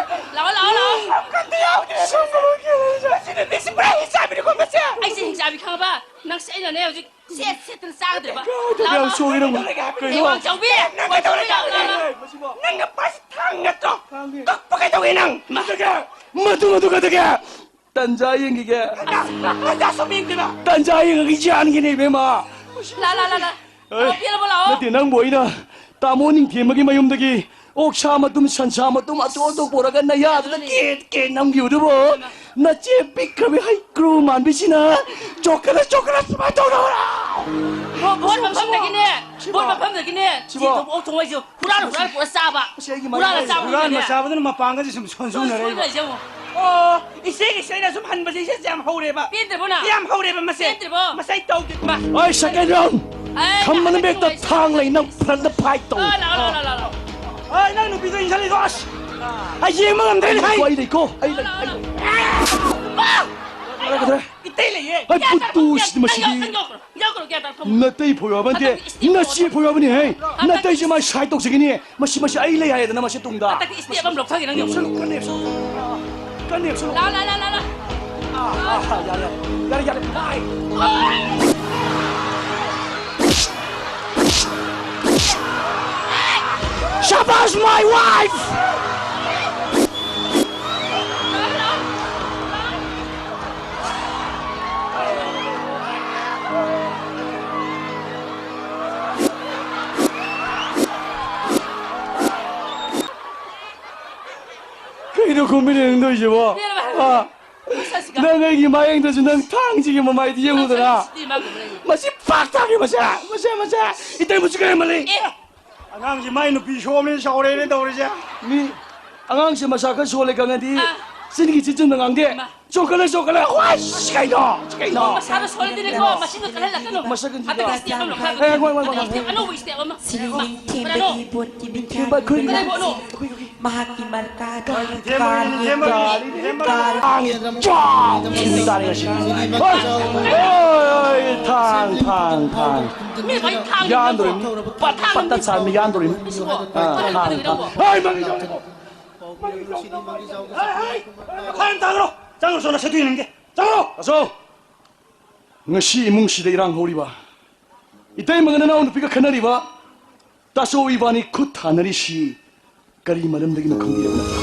ꯂꯥꯛꯑꯣ, ꯂꯥꯛꯑꯣ, ꯂꯥꯛꯑꯣ꯫ ꯑꯝꯇ ꯌꯥꯎꯗꯦ꯫ ꯁꯣꯝꯗ ꯂꯣꯏ ꯀꯦꯜꯂꯦ꯫ ꯃꯁꯤ ꯅꯨꯄꯤꯁꯤ ꯄꯨꯔꯥ ꯍꯤꯡꯆꯥꯕꯤꯅꯤꯀꯣ, ꯃꯁꯦ꯫ ꯑꯩꯁꯦ ꯍꯤꯡꯆꯥꯕꯤ ꯈꯪꯉꯕ? ꯅꯪꯁꯦ ꯑꯩꯅꯅꯦ ꯍꯧꯖꯤꯛ ꯁꯦꯠ ꯁꯦꯠꯇꯅ ꯆꯥꯒꯗ꯭ꯔꯦꯕ꯫ ꯀꯌꯥꯝ ꯂꯥꯛꯑꯣ, ꯁꯣꯛꯏꯅꯣ? ꯂꯥꯛꯑꯣ꯫ ꯀꯩꯅꯣ? ꯋꯥꯡꯖꯧꯕꯤ, ꯅꯪ ꯋꯥꯡꯖꯧꯕꯤ, ꯀꯩꯗꯧꯔꯒꯦ? ꯂꯥꯛꯑꯣ, ꯂꯥꯛꯑꯣ, ꯂꯥꯛꯑꯣ꯫ ꯃꯁꯤꯕꯣ? ꯅꯪ ꯅꯄꯥꯁꯤ ꯊꯥꯡ ꯅꯠꯇ꯭ꯔꯣ? ꯊꯥꯡꯅꯦ꯫ ꯀꯛꯄ ꯀꯩꯗꯧꯏ ꯅꯪ? ꯃꯗꯨꯒ, ꯃꯗꯨ, ꯃꯗꯨ ꯀꯩꯗꯧꯒꯦ? ꯇꯟꯖꯥ ꯌꯦꯡꯈꯤꯒꯦ꯫ ꯇꯟꯖꯥ ꯁꯨꯝ ꯌꯦꯡꯗꯣꯏꯕ? ꯇꯟꯖꯥ ꯌꯦꯡꯉꯒ ꯌꯥꯟꯒꯤꯅꯦ, ꯏꯕꯦꯝꯃ꯫ ꯂꯥ, ꯂꯥ, ꯂꯥ, ꯂꯥ꯫ ꯑꯦ, ꯂꯥꯛꯑꯣ, ꯄꯦꯜꯂꯕꯣ, ꯂꯥꯛꯑꯣ꯫ ꯅꯠꯇꯦ, ꯅꯪꯕꯨ ꯑꯩꯅ ꯇꯥꯃꯣ ꯅꯤꯡꯊꯦꯝꯕꯒꯤ ꯃꯌꯨꯝꯗꯒꯤ ꯑꯣꯛꯁꯥ ꯃꯇꯨꯝ, ꯁꯟꯁꯥ ꯃꯇꯨꯝ ꯑꯆꯧ ꯑꯆꯧ ꯄꯨꯔꯒ ꯅꯌꯥꯗꯨꯗ ꯑꯗꯨꯅꯦ꯫ ꯀꯦꯠ ꯀꯦꯠ ꯅꯝꯈꯤꯕꯗꯨꯕꯨ, ꯅꯆꯦ ꯄꯤꯛꯈ꯭ꯔꯕꯤ ꯍꯩꯀ꯭ꯔꯨ ꯃꯥꯟꯕꯤꯁꯤꯅ ꯆꯣꯛꯀꯗ ꯆꯣꯛꯀꯗ ꯁꯨꯃꯥꯏꯅ ꯇꯧꯗꯧꯔꯥ? ꯚꯣ-, ꯚꯣꯠ ꯃꯐꯝꯗꯒꯤꯅꯦ, ꯁꯤꯕꯣ꯫ ꯚꯣꯠ ꯃꯐꯝꯗꯒꯤꯅꯦ, ꯁꯤꯕꯣ꯫ ꯆꯦꯟꯊꯣꯛ ꯑꯣꯛ ꯊꯣꯡ ꯍꯥꯏꯁꯦ ꯍꯨꯔꯥꯟ ꯍꯨꯔꯥꯟ ꯄꯨꯔ ꯆꯥꯕ꯫ ꯃꯁꯤ ꯑꯩꯒꯤ ꯃꯥꯏ ꯍꯨꯔꯥꯟꯂ ꯂꯩ꯫ ꯆꯥꯕ ꯍꯨꯔꯥꯟꯕ ꯃꯤꯅꯅꯦ꯫ ꯆꯥꯕꯗꯨꯅ ꯃꯄꯥꯡꯒꯁꯦ ꯁꯨꯝ ꯁꯣꯟ-, ꯁꯣꯟꯖꯨꯅꯔꯛꯏꯕ꯫ ꯁꯣꯟꯖꯨꯅꯔꯛꯏꯁꯦ ꯌꯦꯡꯉꯣ꯫ ꯑꯣ, ꯏꯆꯦꯒꯤ ꯏꯆꯦꯅ ꯁꯨꯝ ꯍꯟꯕꯁꯦ ꯏꯆꯦꯁꯦ ꯌꯥꯝ ꯍꯧꯔꯦꯕ꯫ ꯄꯦꯟꯗ꯭ꯔꯕꯣ ꯅꯪ? ꯌꯥꯝ ꯍꯧꯔꯦꯕ ꯃꯁꯦ꯫ ꯄꯦꯟꯗ꯭ꯔꯕꯣ? ꯃꯁꯦ ꯑꯩ ꯇꯧꯗꯦ꯫ ꯃꯥ꯫ ꯑꯩ second round꯫ ꯑꯦ, ꯈꯝꯕꯅ ꯂꯥꯛꯑꯒ ꯕꯦꯛꯇ ꯇꯧꯔꯤꯁꯦ꯫ ꯊꯥꯡ ꯂꯩ, ꯅꯪ front ꯇ fight ꯇꯧ꯫ ꯑ, ꯂꯥꯛꯑꯣ, ꯂꯥꯛꯑꯣ, ꯂꯥꯛꯑꯣ, ꯂꯥꯛꯑꯣ꯫ ꯑ, ꯅꯪ ꯅꯨꯄꯤꯗꯣ ꯏꯟꯁꯜꯂꯤꯗꯣ, ꯑꯁ꯫ ꯑꯩ ꯌꯦꯡꯕ ꯉꯝꯗ꯭ꯔꯦꯅꯦ, ꯑꯩ ꯍꯥꯏ꯫ ꯂꯩꯀꯣ, ꯑꯩ ꯂꯩꯀꯣ, ꯑꯩ ꯂꯩꯀꯣ꯫ ꯂꯥꯛꯑꯣ, ꯂꯥꯛꯑꯣ, ꯂꯥꯛꯑꯣ꯫ ꯏꯇꯩ ꯂꯩꯌꯦ꯫ ꯑꯩ ꯀꯌꯥ ꯄꯨꯠꯇꯨ ꯇꯥꯔꯛꯄ? ꯁꯤꯗꯤ ꯃꯁꯤꯗꯤ꯫ ꯅꯪ ꯌꯥꯎ-, ꯅꯪ ꯌꯥꯎꯈ꯭ꯔꯣ, ꯌꯥꯎꯈ꯭ꯔꯣ, ꯀꯌꯥ ꯇꯥꯔꯛꯄ? ꯅꯇꯩ ꯐꯣꯏꯕ ꯅꯠꯇꯦ, ꯍꯟꯗꯛꯇꯤ step ꯅꯆꯦ ꯐꯣꯏꯕꯅꯤ ꯍꯦ꯫ ꯍꯟꯗꯛꯇꯤ ꯅꯇꯩꯁꯦ ꯃꯥꯏ side ꯇꯧꯖꯈꯤꯅꯤ꯫ ꯃꯁꯤ, ꯃꯁꯤ ꯑꯩ ꯂꯩ ꯍꯥꯏꯗꯅ ꯃꯁꯤ ꯇꯨꯡꯗ꯫ ꯍꯟꯗꯛꯇꯤ step ꯑꯃ ꯂꯧꯊꯒꯦ ꯅꯪ ꯌꯦꯡꯉꯨ꯫ ꯅꯦꯞꯁꯜꯂꯨ, ꯈꯔ ꯅꯦꯞꯁꯜꯂꯨ꯫ ꯈꯔ ꯅꯦꯞꯁꯜꯂꯨ꯫ ꯂꯥ, ꯂꯥ, ꯂꯥ, ꯂꯥ, ꯂꯥ꯫ ꯑꯥ, ꯑꯥ, ꯑꯥ, ꯌꯥꯔꯦ, ꯌꯥꯔꯦ꯫ ꯌꯥꯔꯦ, ꯌꯥꯔꯦ, ꯌꯥꯔꯦ꯫ Bye꯫ Shabash, my wife! ꯀꯩꯅꯣ ꯈꯨꯝꯃꯤꯟꯅ ꯅꯪꯗꯣꯏꯁꯤꯕꯣ? ꯄꯦꯜꯂꯕ ꯍꯥꯏꯕꯅꯤ꯫ ꯑꯥ꯫ ꯃꯁꯛꯁꯤꯒ꯫ ꯅꯪ ꯑꯩꯒꯤ ꯃꯥꯌꯦꯡꯗꯁꯨ ꯅꯪ ꯊꯥꯡꯁꯤꯒꯤ ꯃꯃꯥꯏꯗ ꯌꯦꯡꯉꯨꯗꯅ꯫ ꯃꯁꯛꯁꯤꯗꯤ ꯃꯥ ꯀꯩꯗꯧꯔꯦ? ꯃꯁꯤ ꯄꯥꯛ ꯇꯥꯒꯦ ꯃꯁꯦ꯫ ꯃꯁꯦ, ꯃꯁꯦ꯫ ꯏꯇꯩ ꯃꯁꯤ ꯀꯔꯤ ꯃꯥꯜꯂꯤ? ꯑꯦ꯫ ꯑꯉꯥꯡꯁꯤ ꯃꯥꯏ ꯅꯨꯄꯤ ꯁꯣꯝꯅꯤ ꯆꯥꯎꯔꯦꯅꯦ ꯇꯧꯔꯤꯁꯦ꯫ ꯃꯤ ꯑꯉꯥꯡꯁꯦ ꯃꯁꯥ ꯈꯔ ꯁꯣꯜꯂꯦ ꯈꯪꯉꯗꯤ꯫ ꯑꯥ꯫ ꯆꯤꯟꯒꯤ ꯆꯤꯟ ꯆꯨꯝꯅ ꯉꯥꯡꯗꯦ꯫ ꯏꯃꯥ꯫ ꯆꯣꯡꯈꯠꯂꯦ, ꯆꯣꯡꯈꯠꯂꯦ꯫ ꯋꯥꯁ, ꯀꯩꯅꯣ? ꯀꯩꯅꯣ? ꯃꯁꯥꯗꯣ ꯁꯣꯜꯂꯗꯤꯅꯦꯀꯣ, ꯃꯁꯤꯡꯗꯣ ꯀꯜꯍꯜꯂꯛꯀꯅꯨ꯫ ꯃꯁꯛ ꯍꯟꯊꯤꯗꯣ꯫ ꯍꯟꯗꯛꯀꯤ step ꯑꯃ ꯂꯧꯈꯠꯂꯛꯀꯅꯨ꯫ ꯑꯦ, ꯋꯥ, ꯋꯥ, ꯋꯥ, ꯋꯥ꯫ ꯍꯟꯗꯛꯀꯤ step, ꯑꯅꯧꯕ step ꯑꯃ꯫ ꯁꯤꯒꯤ ꯅꯤꯡꯊꯦꯝꯕꯒꯤ ꯕꯣꯠꯀꯤ ꯃꯤꯊꯥꯏ ꯅꯤꯡꯊꯦꯝꯕ ꯑꯩꯈꯣꯏꯒꯤ ꯀꯗꯥꯏꯕꯣꯠꯅꯣ? ꯀꯗꯥꯏꯕꯣꯠꯅꯣ? ꯃꯍꯥꯛꯀꯤ ꯃꯔꯀꯥꯗꯣ ꯅꯤꯡꯊꯦꯝꯕꯒꯤ, ꯀꯥꯔꯒꯦ꯫ ꯅꯤꯡꯊꯦꯝꯕꯒꯤ, ꯅꯤꯡꯊꯦꯝꯕꯒꯤ꯫ ꯀꯥꯔꯒꯦ꯫ ꯆꯥꯡ ꯇꯥꯔꯦ ꯉꯁꯤ꯫ ꯍꯣꯏ! ꯍꯣꯏ! ꯊꯥꯡ, ꯊꯥꯡ, ꯊꯥꯡ꯫ ꯃꯤ ꯂꯣꯏ ꯊꯥꯡ ꯌꯥꯟꯗꯣꯔꯤꯃꯤ꯫ ꯄꯠ, ꯄꯠ ꯇꯠ ꯁꯥꯔꯃꯤ, ꯌꯥꯟꯗꯣꯔꯤꯃꯤ꯫ ꯁꯤꯕꯣ? ꯑꯥ, ꯊꯥꯡ, ꯊꯥꯡ꯫ ꯍꯣꯏ, ꯃꯥꯒꯤ ꯌꯥꯎꯔꯦꯀꯣ꯫ ꯃꯈꯥ ꯌꯥꯝ ꯇꯥꯈ꯭ꯔꯣ꯫ ꯆꯪꯈ꯭ꯔꯣ, ꯆꯪꯈ꯭ꯔꯣ, ꯁꯦ ꯇꯨ ꯌꯦꯡꯅꯤꯡꯗꯦ꯫ ꯆꯪꯈ꯭ꯔꯣ꯫ ꯑꯆꯧ, ꯉꯁꯤ ꯏꯃꯨꯡꯁꯤꯗ ꯏꯔꯥꯡ ꯍꯧꯔꯤꯕ, ꯏꯇꯩꯃꯒ ꯅꯅꯥꯎ ꯅꯨꯄꯤꯒ ꯈꯟꯅꯔꯤꯕ, ꯇꯥꯆꯧ ꯏꯕꯥꯅꯤ ꯈꯨꯠ ꯊꯥꯅꯔꯤꯁꯤ ꯀꯔꯤ ꯃꯔꯝꯗꯒꯤꯅꯣ ꯈꯪꯕꯤꯔꯕ ꯅꯠꯇ꯭ꯔꯥ?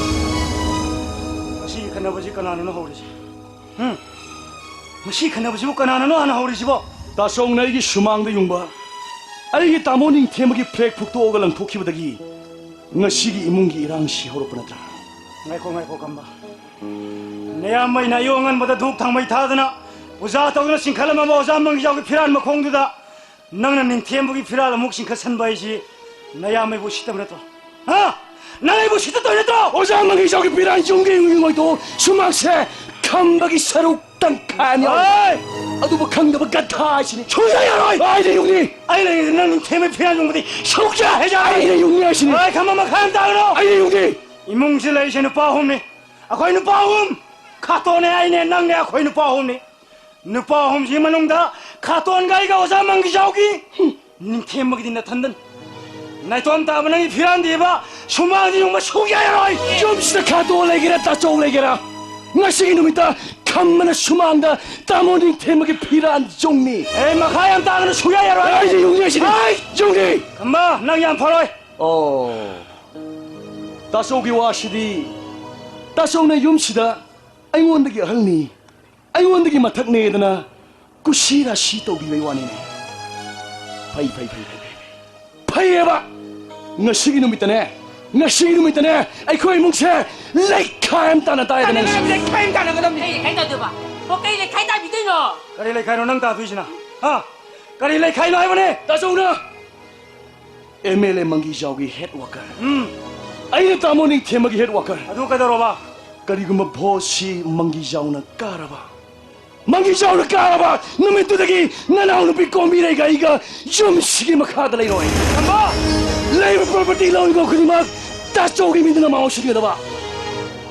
ꯃꯁꯤꯒꯤ ꯈꯟꯅꯕꯁꯤ ꯀꯅꯥꯅꯅꯣ ꯍꯧꯔꯤꯁꯦ? ꯍꯨꯝ? ꯃꯁꯤ ꯈꯟꯅꯕꯁꯤꯕꯨ ꯀꯅꯥꯅꯅꯣ ꯍꯥꯟꯅ ꯍꯧꯔꯤꯁꯤꯕꯣ? ꯇꯥꯆꯧꯅ ꯑꯩꯒꯤ ꯁꯨꯃꯥꯡꯗ ꯌꯨꯡꯕ ꯑꯩꯒꯤ ꯇꯥꯃꯣ ꯅꯤꯡꯊꯦꯝꯕꯒꯤ flag ꯐꯨꯛꯇꯣꯛꯑꯒ ꯂꯪꯊꯣꯛꯈꯤꯕꯗꯒꯤ ꯉꯁꯤꯒꯤ ꯏꯃꯨꯡꯒꯤ ꯏꯔꯥꯡꯁꯤ ꯍꯧꯔꯛꯄ ꯅꯠꯇ꯭ꯔꯥ? ꯉꯥꯏꯈꯣ, ꯉꯥꯏꯈꯣ, ꯈꯝꯕ꯫ ꯅꯌꯥꯝꯕꯩꯅ ꯑꯌꯨꯛ ꯑꯉꯟꯕꯗ ꯙꯨꯛ ꯊꯥꯡꯃꯩ ꯊꯥꯗꯅ ꯄꯨꯖꯥ ꯇꯧꯗꯨꯅ ꯆꯤꯡꯈꯠꯂꯝꯃꯕ ꯑꯣꯖꯥ ꯃꯪꯒꯤꯖꯥꯎꯒꯤ ꯐꯤꯔꯥꯜ ꯃꯈꯣꯡꯗꯨꯗ ꯅꯪꯅ ꯅꯤꯡꯊꯦꯝꯕꯒꯤ ꯐꯤꯔꯥꯜ ꯑꯃꯨꯛ ꯆꯤꯡꯈꯠꯁꯟꯕ ꯍꯥꯏꯁꯤ ꯅꯌꯥꯝꯕꯩꯕꯨ ꯎꯁꯤꯠꯇꯕ ꯅꯠꯇ꯭ꯔꯣ? ꯍꯥ? ꯅꯪ ꯑꯩꯕꯨ ꯎꯁꯤꯠꯇ ꯇꯧꯔꯤ ꯅꯠꯇ꯭ꯔꯣ? ꯑꯣꯖꯥ ꯃꯪꯒꯤꯖꯥꯎꯒꯤ ꯐꯤꯔꯥꯜ ꯌꯨꯝꯒꯤ ꯌꯨꯝꯒꯤ ꯑꯣꯏꯊꯣꯛ ꯁꯨꯃꯥꯡꯁꯦ ꯈꯝꯕꯒꯤ ꯁꯔꯨꯛ ꯇꯪꯈꯥꯏ ꯑꯃ ꯌꯥꯎꯔꯤ꯫ ꯍꯣꯏ! ꯑꯗꯨꯕꯨ ꯈꯪꯗꯕ ꯒꯙꯥ ꯍꯥꯏꯁꯤꯅꯤ꯫ ꯁꯨꯡꯌꯥ ꯌꯥꯔꯣꯏ! ꯑꯩꯅ ꯌꯨꯝꯅꯤ! ꯑꯩ ꯂꯩꯔꯤꯗ ꯅꯪ ꯅꯤꯡꯊꯦꯝꯕꯒꯤ ꯐꯤꯔꯥꯜ ꯌꯨꯝꯕꯗꯤ ꯁꯔꯨꯛ ꯀꯌꯥ ꯍꯦꯟꯖꯔꯣꯏ! ꯑꯩꯅ ꯌꯨꯝꯅꯤ ꯍꯥꯏꯁꯤꯅꯤ! ꯍꯣꯏ, ꯈꯝꯕ ꯃꯈꯥ ꯌꯥꯝ ꯇꯥꯒꯅꯨ! ꯑꯩꯅ ꯌꯨꯝꯅꯤ! ꯏꯃꯨꯡꯁꯤ ꯂꯩꯔꯤꯁꯦ ꯅꯨꯄꯥ ꯑꯍꯨꯝꯅꯤ꯫ ꯑꯩꯈꯣꯏ ꯅꯨꯄꯥ ꯑꯍꯨꯝ! ꯈꯥꯇꯣꯟꯅꯦ, ꯑꯩꯅꯦ, ꯅꯪꯅꯦ, ꯑꯩꯈꯣꯏ ꯅꯨꯄꯥ ꯑꯍꯨꯝꯅꯤ꯫ ꯅꯨꯄꯥ ꯑꯍꯨꯝꯁꯤꯒꯤ ꯃꯅꯨꯡꯗ ꯈꯥꯇꯣꯟꯒ ꯑꯩꯒ ꯑꯣꯖꯥ ꯃꯪꯒꯤꯖꯥꯎꯒꯤ ꯅꯤꯡꯊꯦꯝꯕꯒꯤꯗꯤ ꯅꯊꯟꯗꯅꯤ꯫ ꯅꯥꯏꯇꯣꯝ ꯇꯥꯕ ꯅꯪꯒꯤ ꯐꯤꯔꯥꯟꯗꯤꯕ ꯁꯨꯃꯥꯡꯗ ꯌꯨꯡꯕ ꯁꯨꯛꯌꯥ ꯌꯥꯔꯣꯏ꯫ ꯌꯨꯝꯁꯤꯗ ꯈꯥꯇꯣꯟ ꯂꯩꯒꯦꯔꯥ ꯇꯥꯆꯧ ꯂꯩꯒꯦꯔꯥ, ꯉꯁꯤꯒꯤ ꯅꯨꯃꯤꯠꯇ ꯈꯝꯕꯅ ꯁꯨꯃꯥꯡꯗ ꯇꯥꯃꯣ ꯅꯤꯡꯊꯦꯝꯕꯒꯤ ꯐꯤꯔꯥꯟ ꯌꯨꯡꯅꯤ꯫ ꯑꯦ, ꯃꯈꯥ ꯌꯥꯝ ꯇꯥꯒꯅꯨ, ꯁꯨꯛꯌꯥ ꯌꯥꯔꯣꯏ꯫ ꯑꯩꯗꯤ ꯌꯨꯡꯅꯤ ꯍꯥꯏꯁꯤꯗꯤ꯫ ꯍꯥꯏ! ꯌꯨꯡꯅꯤ꯫ ꯈꯝꯕ, ꯅꯪ ꯌꯥꯝ ꯐꯔꯣꯏ꯫ ꯑꯣ, ꯇꯥꯆꯧꯒꯤ ꯋꯥꯁꯤꯗꯤ ꯇꯥꯆꯧꯅ ꯌꯨꯝꯁꯤꯗ ꯑꯩꯉꯣꯟꯗꯒꯤ ꯑꯍꯜꯅꯤ, ꯑꯩꯉꯣꯟꯗꯒꯤ ꯃꯊꯛꯅꯦꯗꯅ ꯀꯨꯁꯤ ꯔꯥꯁꯤ ꯇꯧꯕꯤꯕꯩ ꯋꯥꯅꯤꯅꯦ꯫ ꯐꯩ, ꯐꯩ, ꯐꯩ, ꯐꯩ, ꯐꯩ, ꯐꯩ꯫ ꯐꯩꯌꯦꯕ! ꯉꯁꯤꯒꯤ ꯅꯨꯃꯤꯠꯇꯅꯦ, ꯉꯁꯤꯒꯤ ꯅꯨꯃꯤꯠꯇꯅꯦ ꯑꯩꯈꯣꯏ ꯏꯃꯨꯡꯁꯦ ꯂꯩꯈꯥꯏ ꯑꯃ ꯇꯥꯅ ꯇꯥꯏꯗꯅ ꯉꯁꯤ꯫ ꯂꯩꯈꯥꯏ ꯑꯃ ꯇꯥꯅꯒꯗꯕꯅꯤ꯫ ꯀꯩ ꯂꯩꯈꯥꯏ ꯇꯥꯗꯣꯏꯕ? ꯑꯣ, ꯀꯩ ꯂꯩꯈꯥꯏ ꯇꯥꯕꯤꯗꯣꯏꯅꯣ? ꯀꯔꯤ ꯂꯩꯈꯥꯏꯅꯣ ꯅꯪ ꯇꯥꯗꯣꯏꯁꯤꯅ? ꯍꯥ? ꯀꯔꯤ ꯂꯩꯈꯥꯏꯅꯣ ꯍꯥꯏꯕꯅꯦ? ꯇꯥꯆꯧꯅ ꯑꯦꯝ ꯑꯦꯜ ꯑꯦ ꯃꯪꯒꯤꯖꯥꯎꯒꯤ head worker꯫ ꯎꯝ꯫ ꯑꯩꯅ ꯇꯥꯃꯣ ꯅꯤꯡꯊꯦꯝꯕꯒꯤ head worker꯫ ꯑꯗꯨ ꯀꯩꯗꯧꯔꯕ? ꯀꯔꯤꯒꯨꯝꯕ ꯚꯣꯠꯁꯤ ꯃꯪꯒꯤꯖꯥꯎꯅ ꯀꯥꯔꯕ, ꯃꯪꯒꯤꯖꯥꯎꯅ ꯀꯥꯔꯕ ꯅꯨꯃꯤꯠꯇꯨꯗꯒꯤ ꯅꯅꯥꯎꯅꯨꯄꯤ ꯀꯣꯝꯕꯤꯔꯩꯒ ꯑꯩꯒ ꯌꯨꯝꯁꯤꯒꯤ ꯃꯈꯥꯗ ꯂꯩꯔꯣꯏ꯫ ꯈꯝꯕ! ꯂꯩꯔꯤꯕ ꯄ꯭ꯔꯣꯄꯔꯇꯤ, ꯂꯧ ꯏꯪꯈꯣꯜ ꯈꯨꯗꯤꯡꯃꯛ ꯇꯥꯆꯧꯒꯤ ꯃꯤꯡꯗ ꯅꯃꯥ ꯑꯣꯟꯁꯤꯟꯒꯗꯕ꯫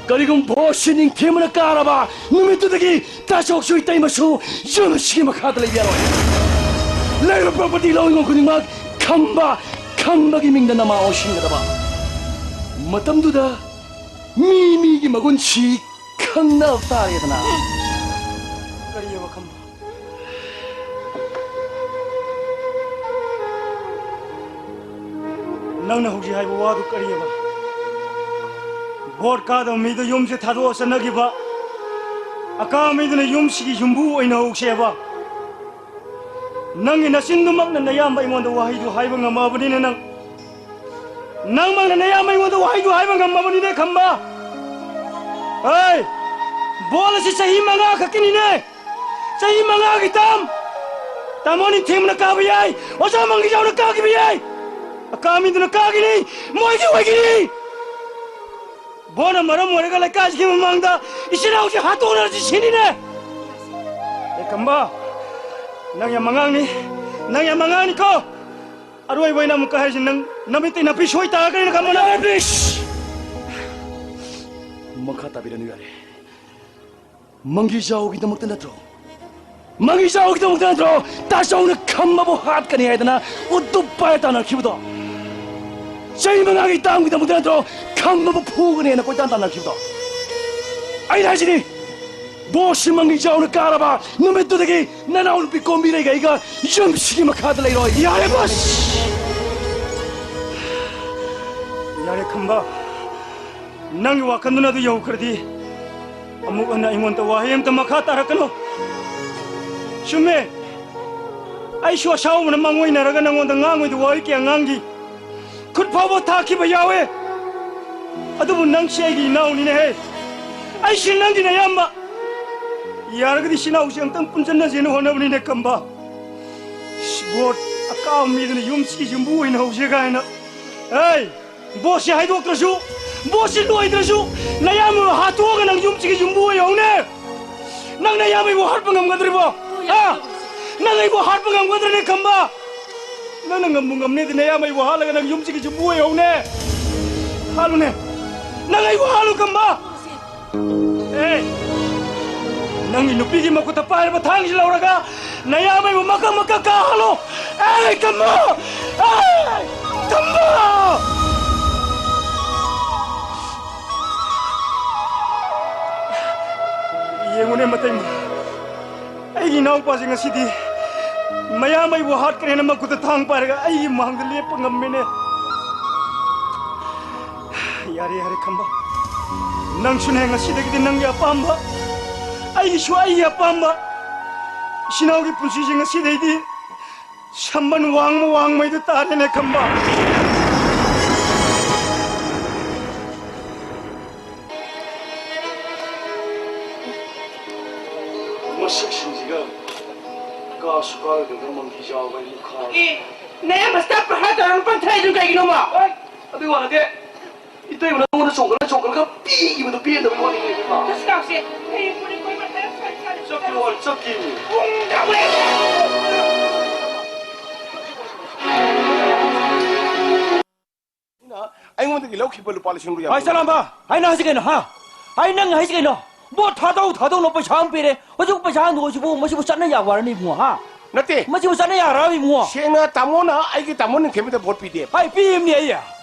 ꯀꯔꯤꯒꯨꯝꯕ ꯚꯣꯠꯁꯤ ꯅꯤꯡꯊꯦꯝꯕꯅ ꯀꯥꯔꯕ ꯅꯨꯃꯤꯠꯇꯨꯗꯒꯤ ꯇꯥꯆꯧꯁꯨ ꯏꯇꯩꯃꯁꯨ ꯌꯨꯝꯁꯤꯒꯤ ꯃꯈꯥꯗ ꯂꯩꯕ ꯌꯥꯔꯣꯏ꯫ ꯂꯩꯔꯤꯕ ꯄ꯭ꯔꯣꯄꯔꯇꯤ, ꯂꯧ ꯏꯪꯈꯣꯜ ꯈꯨꯗꯤꯡꯃꯛ ꯈꯝꯕ, ꯈꯝꯕꯒꯤ ꯃꯤꯡꯗ ꯅꯃꯥ ꯑꯣꯟꯁꯤꯟꯒꯗꯕ꯫ ꯃꯇꯝꯗꯨꯗ ꯃꯤ ꯃꯤꯒꯤ ꯃꯒꯨꯟꯁꯤ ꯈꯪꯅꯕ ꯇꯥꯔꯦꯗꯅ꯫ ꯀꯔꯤꯑꯕ ꯈꯝꯕ? ꯅꯪꯅ ꯍꯧꯖꯤꯛ ꯍꯥꯏꯕ ꯋꯥꯗꯨ ꯀꯔꯤꯑꯕ? ꯚꯣꯠ ꯀꯥꯗꯕ ꯃꯤꯗ ꯌꯨꯝꯁꯦ ꯊꯥꯗꯣꯛꯑ ꯆꯠꯅꯈꯤꯕ, ꯑꯀꯥ ꯃꯤꯗꯨꯅ ꯌꯨꯝꯁꯤꯒꯤ ꯌꯨꯝꯕꯨ ꯑꯣꯏꯅ ꯍꯧꯁꯦꯕ? ꯅꯪꯒꯤ ꯅꯆꯤꯟꯗꯨꯃꯛꯅ ꯅꯌꯥꯝꯕ ꯑꯩꯉꯣꯟꯗ ꯋꯥꯍꯩꯗꯨ ꯍꯥꯏꯕ ꯉꯝꯃꯕꯅꯤꯅ ꯅꯪ, ꯅꯪꯃꯛꯅ ꯅꯌꯥꯝꯕ ꯑꯩꯉꯣꯟꯗ ꯋꯥꯍꯩꯗꯨ ꯍꯥꯏꯕ ꯉꯝꯃꯕꯅꯤꯅꯦ ꯈꯝꯕ꯫ ꯍꯩ! ꯚꯣꯠ ꯑꯁꯤ ꯆꯍꯤ ꯃꯉꯥ ꯈꯛꯀꯤꯅꯤꯅꯦ꯫ ꯆꯍꯤ ꯃꯉꯥꯒꯤ ꯇꯥꯝ꯫ ꯇꯥꯃꯣ ꯅꯤꯡꯊꯦꯝꯅ ꯀꯥꯕ ꯌꯥꯏ, ꯑꯣꯖꯥ ꯃꯪꯒꯤꯖꯥꯎꯅ ꯀꯥꯈꯤꯕ ꯌꯥꯏ, ꯑꯀꯥ ꯃꯤꯗꯨꯅ ꯀꯥꯈꯤꯅꯤ, ꯃꯣꯏꯗꯤ ꯑꯣꯏꯈꯤꯅꯤ꯫ ꯚꯣꯠꯅ ꯃꯔꯝ ꯑꯣꯏꯔꯒ ꯂꯩꯀꯥꯏꯁꯤꯒꯤ ꯃꯃꯥꯡꯗ ꯏꯆꯤꯟ ꯏꯅꯥꯎꯁꯤ ꯍꯥꯠꯇꯣꯛꯅꯔꯁꯤ ꯁꯤꯅꯤꯅꯦ꯫ ꯑꯦ ꯈꯝꯕ, ꯅꯪ ꯌꯥꯝ ꯑꯉꯥꯡꯅꯤ, ꯅꯪ ꯌꯥꯝ ꯑꯉꯥꯡꯅꯤꯀꯣ꯫ ꯑꯔꯣꯏꯕ ꯑꯣꯏꯅ ꯑꯃꯨꯛꯀ ꯍꯥꯏꯔꯤꯁꯤ, ꯅꯪ ꯅꯃꯤꯠꯇꯩ ꯅꯥꯄꯤ ꯁꯣꯏ ꯇꯥꯔꯛꯀꯅꯤ ꯈꯝꯕ ꯅꯪ꯫ ꯌꯥꯔꯦ, please! ꯃꯈꯥ ꯇꯥꯕꯤꯔꯅꯨ, ꯌꯥꯔꯦ꯫ ꯃꯪꯒꯤꯖꯥꯎꯒꯤꯗꯃꯛꯇ ꯅꯠꯇ꯭ꯔꯣ? ꯃꯪꯒꯤꯖꯥꯎꯒꯤꯗꯃꯛꯇ ꯅꯠꯇ꯭ꯔꯣ ꯇꯥꯆꯧꯅ ꯈꯝꯕꯕꯨ ꯍꯥꯠꯀꯅꯤ ꯍꯥꯏꯗꯅ ꯎꯇꯨꯞ ꯄꯥꯏꯔ ꯇꯥꯟꯅꯈꯤꯕꯗꯣ? ꯆꯍꯤ ꯃꯉꯥꯒꯤ ꯇꯥꯝꯒꯤꯗꯃꯛꯇ ꯅꯠꯇ꯭ꯔꯣ ꯈꯝꯕꯕꯨ ꯐꯨꯒꯅꯤ ꯍꯥꯏꯅ ꯀꯣꯏꯇꯥꯟ ꯇꯥꯟꯅꯈꯤꯕꯗꯣ? ꯑꯩꯅ ꯍꯥꯏꯁꯤꯅꯤ, ꯚꯣꯠꯁꯤ ꯃꯪꯒꯤꯖꯥꯎꯅ ꯀꯥꯔꯕ ꯅꯨꯃꯤꯠꯇꯨꯗꯒꯤ ꯅꯅꯥꯎꯅꯨꯄꯤ ꯀꯣꯝꯕꯤꯔꯩꯒ ꯑꯩꯒ ꯌꯨꯝꯁꯤꯒꯤ ꯃꯈꯥꯗ ꯂꯩꯔꯣꯏ꯫ ꯌꯥꯔꯦ ꯕꯁ! ꯌꯥꯔꯦ ꯈꯝꯕ, ꯅꯪꯒꯤ ꯋꯥꯈꯜꯗꯨꯅ ꯑꯗꯨ ꯌꯧꯈ꯭ꯔꯗꯤ ꯑꯃꯨꯛ ꯍꯟꯅ ꯑꯩꯉꯣꯟꯗ ꯋꯥꯍꯩ ꯑꯝꯇ ꯃꯈꯥ ꯇꯥꯔꯛꯀꯅꯨ꯫ ꯆꯨꯝꯃꯦ, ꯑꯩꯁꯨ ꯑꯁꯥꯎꯕꯅ ꯃꯥꯡꯑꯣꯏꯅꯔꯒ ꯅꯉꯣꯟꯗ ꯉꯥꯡꯉꯣꯏꯗ ꯋꯥꯍꯩ ꯀꯌꯥ ꯉꯥꯡꯈꯤ꯫ ꯈꯨꯠ ꯐꯥꯎꯕ ꯊꯥꯈꯤꯕ ꯌꯥꯎꯋꯦ꯫ ꯑꯗꯨꯕꯨ ꯅꯪꯁꯦ ꯑꯩꯒꯤ ꯏꯅꯥꯎꯅꯤꯅꯦꯍꯦ꯫ ꯑꯩꯁꯦ ꯅꯪꯒꯤ ꯅꯌꯥꯝꯕ꯫ ꯌꯥꯔꯒꯗꯤ ꯏꯆꯤꯟ ꯏꯅꯥꯎꯁꯦ ꯑꯝꯇꯪ ꯄꯨꯟꯁꯤꯟꯅꯁꯦꯅ ꯍꯣꯠꯅꯕꯅꯤꯅꯦ ꯈꯝꯕ꯫ ꯚꯣꯠ ꯑꯀꯥꯕ ꯃꯤꯗꯨꯅ ꯌꯨꯝꯁꯤ ꯌꯨꯝꯕꯨ ꯑꯣꯏꯅ ꯍꯧꯁꯦ ꯀꯥꯏꯅ꯫ ꯑꯩ ꯚꯣꯠꯁꯦ ꯍꯥꯏꯗꯣꯛꯇ꯭ꯔꯁꯨ ꯕꯣꯠꯁꯤ ꯂꯣꯏꯗ꯭ꯔꯁꯨ ꯅꯌꯥꯝꯕꯕꯨ ꯍꯥꯠꯇꯣꯛꯑꯒ ꯅꯪ ꯌꯨꯝꯁꯤꯒꯤ ꯌꯨꯝꯕꯨ ꯑꯣꯏꯍꯧꯅꯦ꯫ ꯅꯪ ꯅꯌꯥꯝꯕꯕꯨ ꯍꯥꯠꯄ ꯉꯝꯒꯗ꯭ꯔꯤꯕꯣ? ꯍꯥ? ꯅꯪ ꯑꯩꯕꯨ ꯍꯥꯠꯄ ꯉꯝꯒꯗ꯭ꯔꯅꯦ, ꯈꯝꯕ? ꯅꯪꯅ ꯉꯝꯕꯨ ꯉꯝꯅꯦꯗꯤ ꯅꯌꯥꯝꯕꯕꯨ ꯍꯥꯠꯂꯒ ꯅꯪ ꯌꯨꯝꯁꯤꯒꯤ ꯌꯨꯝꯕꯨ ꯑꯣꯏꯍꯧꯅꯦ꯫ ꯍꯥꯠꯂꯨꯅꯦ꯫ ꯅꯪ ꯑꯩꯕꯨ ꯍꯥꯠꯂꯨ, ꯈꯝꯕ꯫ ꯑꯦ, ꯅꯪꯒꯤ ꯅꯨꯄꯤꯒꯤ ꯃꯈꯨꯠꯇ ꯄꯥꯏꯔꯕ ꯊꯥꯡꯁꯤ ꯂꯧꯔꯒ ꯅꯌꯥꯝꯕꯕꯨ ꯃꯀꯛ ꯃꯀꯛ ꯀꯥꯍꯜꯂꯣ꯫ ꯑꯦ, ꯈꯝꯕ! ꯑꯦ, ꯈꯝꯕ! ꯌꯦꯡꯉꯨꯅꯦ, ꯃꯇꯩꯃ꯫ ꯑꯩꯒꯤ ꯏꯅꯥꯎꯄꯥꯁꯦ ꯉꯁꯤꯗꯤ ꯃꯌꯥꯝꯕꯕꯨ ꯍꯥꯠꯈ꯭ꯔꯦꯅ ꯃꯈꯨꯠꯇ ꯊꯥꯡ ꯄꯥꯏꯔꯒ ꯑꯩꯒꯤ ꯃꯥꯡꯗ ꯂꯦꯞꯄ ꯉꯝꯃꯦꯅꯦ꯫ ꯌꯥꯔꯦ, ꯌꯥꯔꯦ, ꯈꯝꯕ꯫ ꯅꯪꯁꯨꯅꯦ, ꯉꯁꯤꯗꯒꯤꯗꯤ ꯅꯪꯒꯤ ꯑꯄꯥꯝꯕ, ꯑꯩꯒꯤꯁꯨ ꯑꯩꯒꯤ ꯑꯄꯥꯝꯕ꯫ ꯏꯆꯤꯟ ꯏꯅꯥꯎꯒꯤ ꯄꯨꯟꯁꯤꯁꯦ ꯉꯁꯤꯗꯩꯗꯤ ꯁꯝꯕꯟ ꯋꯥꯡꯃ ꯋꯥꯡꯃꯩꯗ ꯇꯥꯔꯦꯅꯦ, ꯈꯝꯕ꯫ ꯃꯁꯛꯁꯤꯡꯁꯤꯒ ꯀꯥꯁꯨ ꯀꯥꯔꯣꯏꯗꯕ ꯃꯪꯒꯤ ꯖꯥꯎꯒ ꯑꯩ ꯈꯥ-, ꯑꯦ, ꯅꯌꯥꯝꯕ ꯁꯤꯗ ꯄ꯭ꯔꯍꯥꯔ ꯇꯧꯔꯒ ꯄꯟꯊꯔꯛꯏꯗꯨ ꯀꯩꯒꯤꯅꯣꯕ? ꯑꯗꯨꯒꯤ ꯋꯥ ꯅꯠꯇꯦ꯫ ꯏꯇꯩꯃꯅ ꯅꯉꯣꯟꯗ ꯆꯣꯡꯈꯠꯂ ꯆꯣꯡꯈꯠꯂꯒ ꯄꯤꯈꯤꯕꯗꯣ ꯄꯦꯟꯗꯕꯒꯤ ꯋꯥꯅꯤ, ꯏꯕꯦꯝꯃ꯫ ꯆꯠꯁꯤ ꯂꯥꯛꯁꯤ꯫ ꯍꯌꯦꯡ ꯄꯨꯔꯤ ꯀꯣꯏꯕ ꯍꯥꯏꯔ ꯆꯠꯁꯤ꯫ ꯆꯠꯀꯦ ꯋꯥꯅꯤ, ꯆꯠꯀꯦ꯫ ꯄꯨꯡ ꯇꯔꯥ꯫ ꯑꯩꯅ ꯑꯩꯉꯣꯟꯗꯒꯤ ꯂꯧꯈꯤꯕ ꯂꯨꯄꯥ ꯂꯤꯁꯤꯡꯗꯣ ꯌꯥꯝ ꯍꯥꯏ, ꯁꯂꯥꯝꯕ, ꯑꯩꯅ ꯍꯥꯏꯁꯤ ꯀꯩꯅꯣ, ꯍꯥ? ꯑꯩ ꯅꯪ ꯍꯥꯏꯁꯤ ꯀꯩꯅꯣ? ꯕꯣꯠ ꯊꯥꯗꯧ, ꯊꯥꯗꯧꯅ ꯄꯩꯁꯥ ꯑꯃ ꯄꯤꯔꯦ꯫ ꯍꯧꯖꯤꯛ ꯄꯩꯁꯥ ꯍꯟꯗꯣꯛꯑꯁꯤꯕꯨ, ꯃꯁꯤꯕꯨ ꯆꯠꯅ ꯌꯥꯕ ꯋꯥꯔꯅꯤ, ꯏꯕꯨꯡꯉꯣ, ꯍꯥ? ꯅꯠꯇꯦ꯫ ꯃꯁꯤꯕꯨ ꯆꯠꯅ ꯌꯥꯔꯕ, ꯏꯕꯨꯡꯉꯣ? ꯁꯦꯡꯅ ꯇꯥꯃꯣꯅ ꯑꯩꯒꯤ ꯇꯥꯃꯣ ꯅꯤꯡꯊꯦꯝꯕꯗ ꯚꯣꯠ ꯄꯤꯗꯦ꯫ ꯍꯥꯏ, ꯄꯤꯕꯅꯤ ꯑꯩ꯫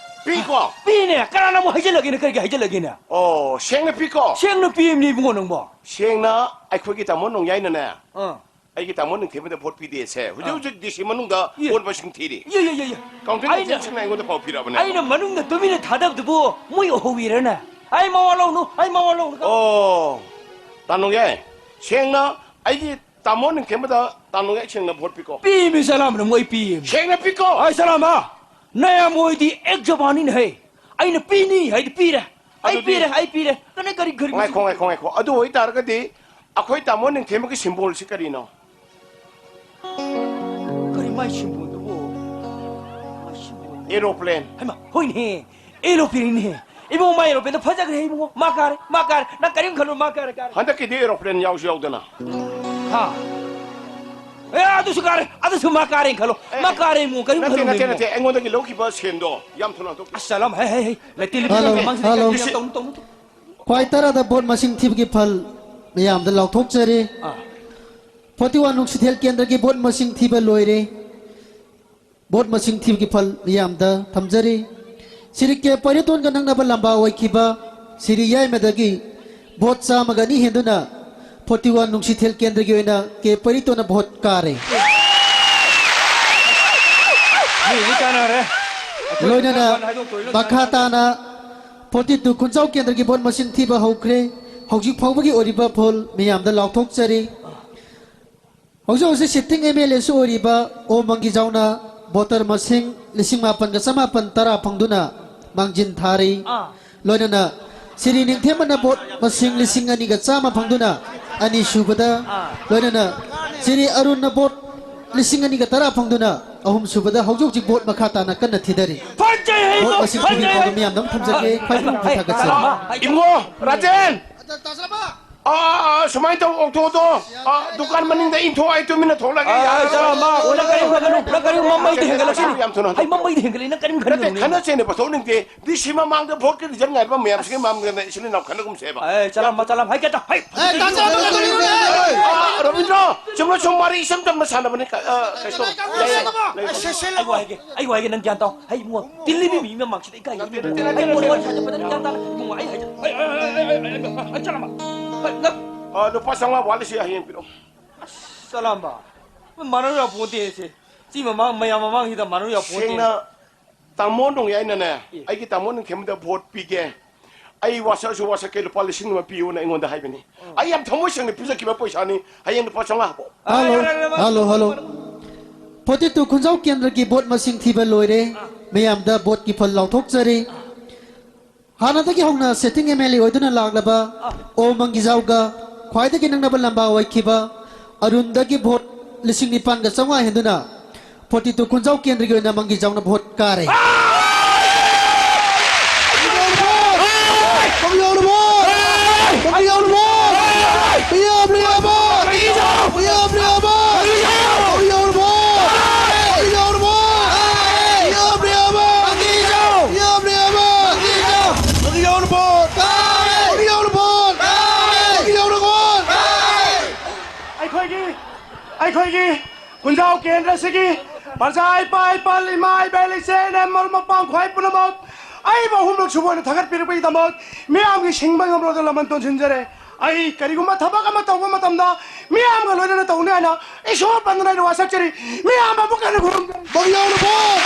ꯄꯤꯀꯣ? ꯄꯤꯅꯦ꯫ ꯀꯅꯥꯅ ꯑꯃꯨꯛ ꯍꯥꯏꯖꯤꯜꯂꯒꯦꯅꯦ? ꯀꯔꯤꯒꯤ ꯍꯥꯏꯖꯤꯜꯂꯒꯦꯅꯦ? ꯑꯣ, ꯁꯦꯡꯅ ꯄꯤꯀꯣ? ꯁꯦꯡꯅ ꯄꯤꯕꯅꯤ, ꯏꯕꯨꯡꯉꯣ, ꯅꯪꯕꯣ꯫ ꯁꯦꯡꯅ ꯑꯩꯈꯣꯏꯒꯤ ꯇꯥꯃꯣ ꯅꯣꯡꯌꯥꯏꯅꯅꯦ꯫ ꯑꯥ꯫ ꯑꯩꯒꯤ ꯇꯥꯃꯣ ꯅꯤꯡꯊꯦꯝꯕꯗ ꯚꯣꯠ ꯄꯤꯗꯦꯁꯦ꯫ ꯍꯧꯖꯤꯛ ꯑꯥ꯫ ꯍꯧꯖꯤꯛ ꯗꯤ ꯁꯤ ꯃꯅꯨꯡꯗ ꯏ꯫ ꯚꯣꯠ ꯃꯁꯤꯡ ꯊꯤꯔꯤ꯫ E, E, E, E. Counting ꯑꯩꯅ, ꯑꯦꯖꯦꯟꯁꯤꯡꯅ ꯑꯩꯉꯣꯟꯗ ꯄꯥꯎ ꯄꯤꯔꯛꯑꯕꯅꯦ꯫ ꯑꯩꯅ ꯃꯅꯨꯡꯗ ꯇꯨꯃꯤꯟꯅ ꯊꯥꯗꯕꯗꯨꯕꯨ ꯃꯣꯏ ꯎꯍꯧꯋꯤꯔꯅꯦ? ꯑꯩ ꯃꯋꯥ ꯂꯧꯅꯨ, ꯑꯩ ꯃꯋꯥ ꯂꯧꯅꯨ꯫ ꯑꯣ, ꯇꯥ ꯅꯣꯡꯌꯥꯏ, ꯁꯦꯡꯅ ꯑꯩꯒꯤ ꯇꯥꯃꯣ ꯅꯤꯡꯊꯦꯝꯕꯗ ꯇꯥ ꯅꯣꯡꯌꯥꯏ ꯁꯦꯡꯅ ꯚꯣꯠ ꯄꯤꯀꯣ꯫ ꯄꯤꯃꯤ ꯆꯂꯥꯝꯕꯅ ꯃꯣꯏ ꯄꯤꯃꯤ꯫ ꯁꯦꯡꯅ ꯄꯤꯀꯣ꯫ ꯑꯩ ꯆꯂꯥꯝꯕ, ꯅꯌꯥꯝꯕ ꯍꯣꯏꯗꯤ ꯑꯦꯛ ꯖꯕꯥꯟꯅꯤꯅꯦ ꯍꯦ꯫ ꯑꯩꯅ ꯄꯤꯅꯤ ꯍꯥꯏꯗꯤ ꯄꯤꯔꯦ꯫ ꯑꯩ ꯑꯗꯨꯗꯤ ꯄꯤꯔꯦ, ꯑꯩ ꯄꯤꯔꯦ꯫ ꯀꯅꯥ ꯀꯔꯤ, ꯀꯔꯤ ꯉꯥꯏꯈꯣ, ꯉꯥꯏꯈꯣ, ꯉꯥꯏꯈꯣ꯫ ꯑꯗꯨ ꯑꯣꯏꯇꯥꯔꯒꯗꯤ ꯑꯩꯈꯣꯏ ꯇꯥꯃꯣ ꯅꯤꯡꯊꯦꯝꯕꯒꯤ ꯁꯤꯝꯕꯣꯜꯁꯤ ꯀꯔꯤꯅꯣ? ꯀꯔꯤ ꯃꯥꯏ ꯁꯤꯝꯕꯣꯜꯗꯨꯕꯨ? ꯃꯥꯏ ꯁꯤꯝꯕꯣꯜ꯫ ꯑꯦꯔꯣꯄ꯭ꯂꯦꯟ꯫ ꯍꯩꯃꯥ, ꯍꯣꯏꯅꯦꯍꯦ, ꯑꯦꯔꯣꯄ꯭ꯂꯦꯟꯅꯤꯍꯦ꯫ ꯏꯕꯨꯡꯉꯣ, ꯃꯥ aeroplane ꯗ ꯐꯖꯈ꯭ꯔꯦ ꯏꯕꯨꯡꯉꯣ꯫ ꯃꯥ ꯀꯥꯔꯦ, ꯃꯥ ꯀꯥꯔꯦ꯫ ꯅꯪ ꯀꯔꯤꯝ ꯈꯜꯂꯨ, ꯃꯥ ꯀꯥꯔꯦ, ꯀꯥꯔꯦ꯫ ꯍꯟꯗꯛꯀꯤꯗꯤ aeroplane ꯌꯥꯎꯁꯨ ꯌꯥꯎꯗꯅ꯫ ꯍꯥ? ꯑꯦ, ꯑꯗꯨꯁꯨ ꯀꯥꯔꯦ, ꯑꯗꯨꯁꯨ ꯃꯥ ꯀꯥꯔꯦꯅ ꯈꯜꯂꯣ꯫ ꯑꯦ, ꯃꯥ ꯀꯥꯔꯦ ꯏꯕꯨꯡꯉꯣ, ꯀꯔꯤꯝ ꯅꯠꯇꯦ, ꯈꯜꯂꯨ ꯅꯠꯇꯦ, ꯏꯕꯨꯡꯉꯣ꯫ ꯅꯠꯇꯦ꯫ ꯑꯩꯉꯣꯟꯗꯒꯤ ꯂꯧꯈꯤꯕ ꯁꯦꯟꯗꯣ ꯌꯥꯝ ꯊꯨꯅ ꯍꯟꯗꯣꯛꯄꯤꯌꯨ꯫ ꯑꯁ, ꯆꯠꯂꯝ, ꯍꯩ, ꯍꯩ, ꯍꯩ꯫ ꯂꯩꯇꯦ, ꯂꯩꯇꯦ, ꯍꯜꯂꯣ, ꯂꯩꯇꯦ, ꯃꯃꯥꯡꯁꯤꯗ ꯍꯜꯂꯣ꯫ ꯂꯩꯇꯦ, ꯇꯧꯅꯨ, ꯇꯧꯅꯨ, ꯇꯧꯅꯨ꯫ ꯈ꯭ꯋꯥꯏ ꯇꯔꯥꯗ ꯚꯣꯠ ꯃꯁꯤꯡ ꯊꯤꯕꯒꯤ ꯐꯜ ꯃꯌꯥꯝꯗ ꯂꯥꯎꯊꯣꯛꯆꯔꯤ꯫ ꯑꯥ꯫ ꯐꯣꯔꯇꯤ ꯋꯥꯟ ꯅꯨꯡꯁꯤꯊꯦꯜ ꯀꯦꯟꯗ꯭ꯔꯒꯤ ꯚꯣꯠ ꯃꯁꯤꯡ ꯊꯤꯕ ꯂꯣꯏꯔꯦ꯫ ꯚꯣꯠ ꯃꯁꯤꯡ ꯊꯤꯕꯒꯤ ꯐꯜ ꯃꯤꯌꯥꯝꯗ ꯊꯝꯖꯔꯤ꯫ ꯁꯤꯔꯤ ꯀꯦ ꯄꯩꯔꯤꯇꯣꯟꯒ ꯅꯛꯅꯕ ꯂꯝꯕꯥ ꯑꯣꯏꯈꯤꯕ ꯁꯤꯔꯤ ꯌꯥꯏꯃꯗꯒꯤ ꯚꯣꯠ ꯆꯥꯝꯃꯒ ꯑꯅꯤ ꯍꯦꯟꯗꯨꯅ ꯐꯣꯔꯇꯤ ꯋꯥꯟ ꯅꯨꯡꯁꯤꯊꯦꯜ ꯀꯦꯟꯗ꯭ꯔꯒꯤ ꯑꯣꯏꯅ ꯀꯦ ꯄꯩꯔꯤꯇꯣꯟꯅ ꯚꯣꯠ ꯀꯥꯔꯦ꯫ ꯃꯤꯗꯤ ꯀꯥꯟꯅꯔꯦ꯫ ꯂꯣꯏꯅꯅ ꯃꯈꯥ ꯇꯥꯅ ꯐꯣꯔꯇꯤ ꯇꯨ ꯈꯨꯟꯖꯥꯎ ꯀꯦꯟꯗ꯭ꯔꯒꯤ ꯚꯣꯠ ꯃꯁꯤꯡ ꯊꯤꯕ ꯍꯧꯈ꯭ꯔꯦ꯫ ꯍꯧꯖꯤꯛ ꯐꯥꯎꯕꯒꯤ ꯑꯣꯏꯔꯤꯕ ꯐꯜ ꯃꯤꯌꯥꯝꯗ ꯂꯥꯎꯊꯣꯛꯆꯔꯤ꯫ ꯍꯧꯖꯤꯛ ꯍꯧꯖꯤꯛ sitting M L A ꯁꯨ ꯑꯣꯏꯔꯤꯕ ꯑꯣ ꯃꯪꯒꯤꯖꯥꯎꯅ voter ꯃꯁꯤꯡ ꯂꯤꯁꯤꯡ ꯃꯥꯄꯟꯒ ꯆꯃꯥꯄꯟ ꯇꯔꯥ ꯐꯪꯗꯨꯅ ꯃꯥꯡꯖꯤꯟ ꯊꯥꯔꯤ꯫ ꯑꯥ꯫ ꯂꯣꯏꯅꯅ ꯁꯤꯔꯤ ꯅꯤꯡꯊꯦꯝꯕꯅ vote ꯃꯁꯤꯡ ꯂꯤꯁꯤꯡ ꯑꯅꯤꯒ ꯆꯥꯝꯃ ꯐꯪꯗꯨꯅ ꯑꯅꯤꯁꯨꯕꯗ, ꯑꯥ꯫ ꯂꯣꯏꯅꯅ ꯁꯤꯔꯤ ꯑꯔꯨꯟꯅ vote ꯂꯤꯁꯤꯡ ꯑꯅꯤꯒ ꯇꯔꯥ ꯐꯪꯗꯨꯅ ꯑꯍꯨꯝꯁꯨꯕꯗ, ꯍꯧꯖꯤꯛ ꯍꯧꯖꯤꯛ vote ꯃꯈꯥ ꯇꯥꯅ ꯀꯟꯅ ꯊꯤꯗꯔꯤ꯫ ꯐꯖꯩ, vote ꯃꯁꯤꯡ ꯐꯖꯩ꯫ ꯊꯤꯕꯤꯕ ꯃꯤꯌꯥꯝꯗ ꯑꯃꯨꯛ ꯊꯝꯖꯒꯦ꯫ ꯈ꯭ꯋꯥꯏꯗꯒꯤ ꯃꯊꯛ ꯊꯥꯒꯠꯆꯔꯤ꯫ ꯏꯕꯨꯡꯉꯣ ꯔꯥꯖꯦꯟ! ꯑꯥ, ꯑꯥ, ꯁꯨꯃꯥꯏꯅ ꯇꯧ, ꯑꯣꯛꯇꯣꯗꯣ, ꯑꯥ, ꯗꯨꯀꯥꯟ ꯃꯅꯤꯡꯗ ꯏꯟꯊꯣꯛꯑꯣ, ꯑꯩ ꯇꯨꯃꯤꯟꯅ ꯊꯣꯛꯂꯒꯦ꯫ ꯑꯥ, ꯌꯥꯔꯦ, ꯆꯠꯂꯣ, ꯃꯥ, ꯅꯪ ꯀꯔꯤꯝ ꯈꯟꯒꯅꯨ, ꯅꯪ ꯀꯔꯤꯝ ꯃꯃꯩꯗ ꯍꯦꯟꯒꯠꯂꯛꯁꯤꯅꯤ꯫ ꯌꯥꯝ ꯊꯨꯅ ꯍꯟꯗꯣꯛ-, ꯑꯩ ꯃꯃꯩꯗ ꯍꯦꯟꯒꯠꯂꯛꯏ, ꯅꯪ ꯀꯔꯤꯝ ꯅꯠꯇꯦ, ꯈꯟꯒꯅꯨ꯫ ꯈꯠꯅ ꯆꯩꯅꯕ ꯊꯣꯛꯅꯤꯡꯗꯦ꯫ ꯗꯤ ꯁꯤ ꯃꯃꯥꯡꯗ vote ꯀꯤ result ꯉꯥꯏꯕ ꯃꯌꯥꯝꯁꯤꯒꯤ ꯃꯃꯥꯡꯗ ꯏꯆꯤꯜ ꯏꯅꯥꯎ ꯈꯠꯅꯒꯨꯝꯁꯦꯕ꯫ ꯑꯦ, ꯆꯠꯂꯝꯃꯣ, ꯆꯠꯂꯝꯃꯣ, ꯍꯥꯏ ꯀꯩꯇ, ꯍꯥꯏ꯫ ꯑꯦ, ꯇꯥ ꯆꯠꯂꯝꯃꯣ, ꯀꯩꯗꯧꯔꯤꯅꯣ? ꯑꯥ, ꯔꯕꯤꯟꯗ꯭ꯔꯣ, ꯆꯨꯝꯅ ꯁꯨꯝ ꯋꯥꯔꯤ ꯏꯆꯝ ꯆꯝꯅ ꯁꯥꯟꯅꯕꯅꯤ꯫ ꯑꯥ, ꯀꯩꯁꯨ ꯇꯧꯔꯣꯏ꯫ ꯌꯥꯏ, ꯌꯥꯏ, ꯂꯩ꯫ ꯑꯩ ꯋꯥ ꯍꯥꯏꯒꯦ, ꯑꯩ ꯋꯥ ꯍꯥꯏꯒꯦ, ꯅꯪ ꯒ꯭ꯌꯥꯟ ꯇꯥꯎ꯫ ꯍꯩ, ꯏꯕꯨꯡꯉꯣ, ꯇꯤꯜꯂꯤꯕꯤ ꯃꯤ ꯃꯃꯥꯡꯁꯤꯗ ꯏꯀꯥꯏ꯫ ꯅꯠꯇꯦ, ꯅꯠꯇꯦ, ꯅꯠꯇꯦ, ꯑꯩ ꯅꯠꯇꯦ, ꯋꯥꯔꯤ ꯅꯠꯇꯦ꯫ ꯁꯥꯟꯅꯕꯗ ꯅꯪ ꯒ꯭ꯌꯥꯟ ꯇꯥꯅ, ꯏꯕꯨꯡꯉꯣ, ꯑꯩ ꯍꯥꯏꯖꯦ꯫ ꯑꯩ, ꯑꯩ, ꯑꯩ, ꯑꯩ, ꯑꯩ, ꯑꯩ, ꯆꯠꯂꯝꯃꯣ꯫ ꯍꯣꯏ, ꯅꯪ ꯑꯥ, ꯂꯨꯄꯥ ꯆꯥꯝꯃꯉꯥ ꯋꯥꯠꯂꯤꯁꯦ ꯍꯌꯦꯡ ꯄꯤꯔꯛꯑꯣ꯫ ꯑꯁ, ꯆꯂꯥꯝꯕ꯫ ꯃꯥꯟꯅꯔꯨ ꯌꯥꯄꯣꯟꯇꯦ ꯁꯦ꯫ ꯁꯤ ꯃꯃꯥꯡ ꯃꯌꯥꯝ ꯃꯃꯥꯡꯁꯤꯗ ꯃꯥꯟꯅꯔꯨ ꯌꯥꯄꯣꯟꯇꯦ꯫ ꯁꯦꯡꯅ, ꯇꯥꯃꯣ ꯅꯣꯡꯌꯥꯏꯅꯅꯦ, ꯑꯦ꯫ ꯑꯩꯒꯤ ꯇꯥꯃꯣ ꯅꯤꯡꯊꯦꯝꯕꯗ vote ꯄꯤꯒꯦ꯫ ꯑꯩ ꯋꯥꯁꯛꯑꯁꯨ ꯋꯥꯁꯛꯀꯦ, ꯂꯨꯄꯥ ꯂꯤꯁꯤꯡ ꯑꯃ ꯄꯤꯌꯨꯅ ꯑꯩꯉꯣꯟꯗ ꯍꯥꯏꯕꯅꯤ꯫ ꯑꯣ꯫ ꯑꯩ ꯌꯥꯝ ꯊꯃꯣꯏ ꯁꯦꯡꯅ ꯄꯤꯖꯈꯤꯕ ꯄꯩꯁꯥꯅꯤ꯫ ꯍꯌꯦꯡ ꯂꯨꯄꯥ ꯆꯥꯝꯃꯉꯥ ꯍꯥꯞꯄꯛꯑꯣ꯫ ꯍꯜꯂꯣ, ꯑꯥ, ꯌꯥꯔꯦ, ꯌꯥꯔꯦ, ꯌꯥꯔꯦ꯫ Hello, hello. ꯐꯣꯔꯇꯤ ꯇꯨ ꯈꯨꯟꯖꯥꯎ ꯀꯦꯟꯗ꯭ꯔꯒꯤ vote ꯃꯁꯤꯡ ꯊꯤꯕ ꯂꯣꯏꯔꯦ꯫ ꯑꯥ꯫ ꯃꯌꯥꯝꯗ vote ꯀꯤ ꯐꯜ ꯂꯥꯎꯊꯣꯛꯆꯔꯤ꯫ ꯑꯥ꯫ ꯍꯥꯟꯅꯗꯒꯤ ꯍꯧꯅ sitting M L A ꯑꯣꯏꯗꯨꯅ ꯂꯥꯛꯂꯕ ꯑꯣ ꯃꯪꯒꯤꯖꯥꯎꯒ ꯈ꯭ꯋꯥꯏꯗꯒꯤ ꯅꯛꯅꯕ ꯂꯝꯕꯥ ꯑꯣꯏꯈꯤꯕ ꯑꯔꯨꯟꯗꯒꯤ vote ꯂꯤꯁꯤꯡ ꯅꯤꯄꯥꯟꯒ ꯆꯥꯝꯃꯉꯥ ꯍꯦꯟꯗꯨꯅ ꯐꯣꯔꯇꯤ ꯇꯨ ꯈꯨꯟꯖꯥꯎ ꯀꯦꯟꯗ꯭ꯔꯒꯤ ꯑꯣꯏꯅ ꯃꯪꯒꯤꯖꯥꯎꯅ vote ꯀꯥꯔꯦ꯫ ꯑꯩꯈꯣꯏꯒꯤ ꯈꯨꯟꯖꯥꯎ ꯀꯦꯟꯗ꯭ꯔꯁꯤꯒꯤ ꯄ꯭ꯔꯖꯥ, ꯏꯄꯥ ꯏꯄꯥ, ꯏꯃꯥ ꯏꯕꯦꯜ, ꯏꯆꯦ ꯏꯅꯦ, ꯃꯔꯨꯞ ꯃꯄꯥꯡ, ꯈ꯭ꯋꯥꯏ ꯄꯨꯝꯅꯃꯛ, ꯑꯩꯕꯨ ꯑꯍꯨꯝꯂꯛ ꯁꯨꯕ ꯑꯣꯏꯅ ꯊꯥꯒꯠꯄꯤꯔꯛꯄꯒꯤꯗꯃꯛ ꯃꯤꯌꯥꯝꯒꯤ ꯁꯤꯡꯕ ꯉꯝꯂꯣꯏꯗ ꯂꯃꯟ ꯇꯣꯟꯁꯤꯟꯖꯔꯦ꯫ ꯑꯩ ꯀꯔꯤꯒꯨꯝꯕ ꯊꯕꯛ ꯑꯃ ꯇꯧꯕ ꯃꯇꯝꯗ ꯃꯤꯌꯥꯝꯒ ꯂꯣꯏꯅꯅ ꯇꯧꯅꯤ ꯍꯥꯏꯅ ꯏꯁꯣꯔ ꯄꯟꯗꯨꯅ ꯑꯩꯅ ꯋꯥꯁꯛꯆꯔꯤ꯫ ꯃꯤꯌꯥꯝ ꯑꯃꯨꯛ ꯍꯟꯅ ꯈꯨꯔꯨꯝꯖꯔꯤ꯫ ꯃꯃꯤꯌꯥꯎꯅ ꯚꯣꯠ!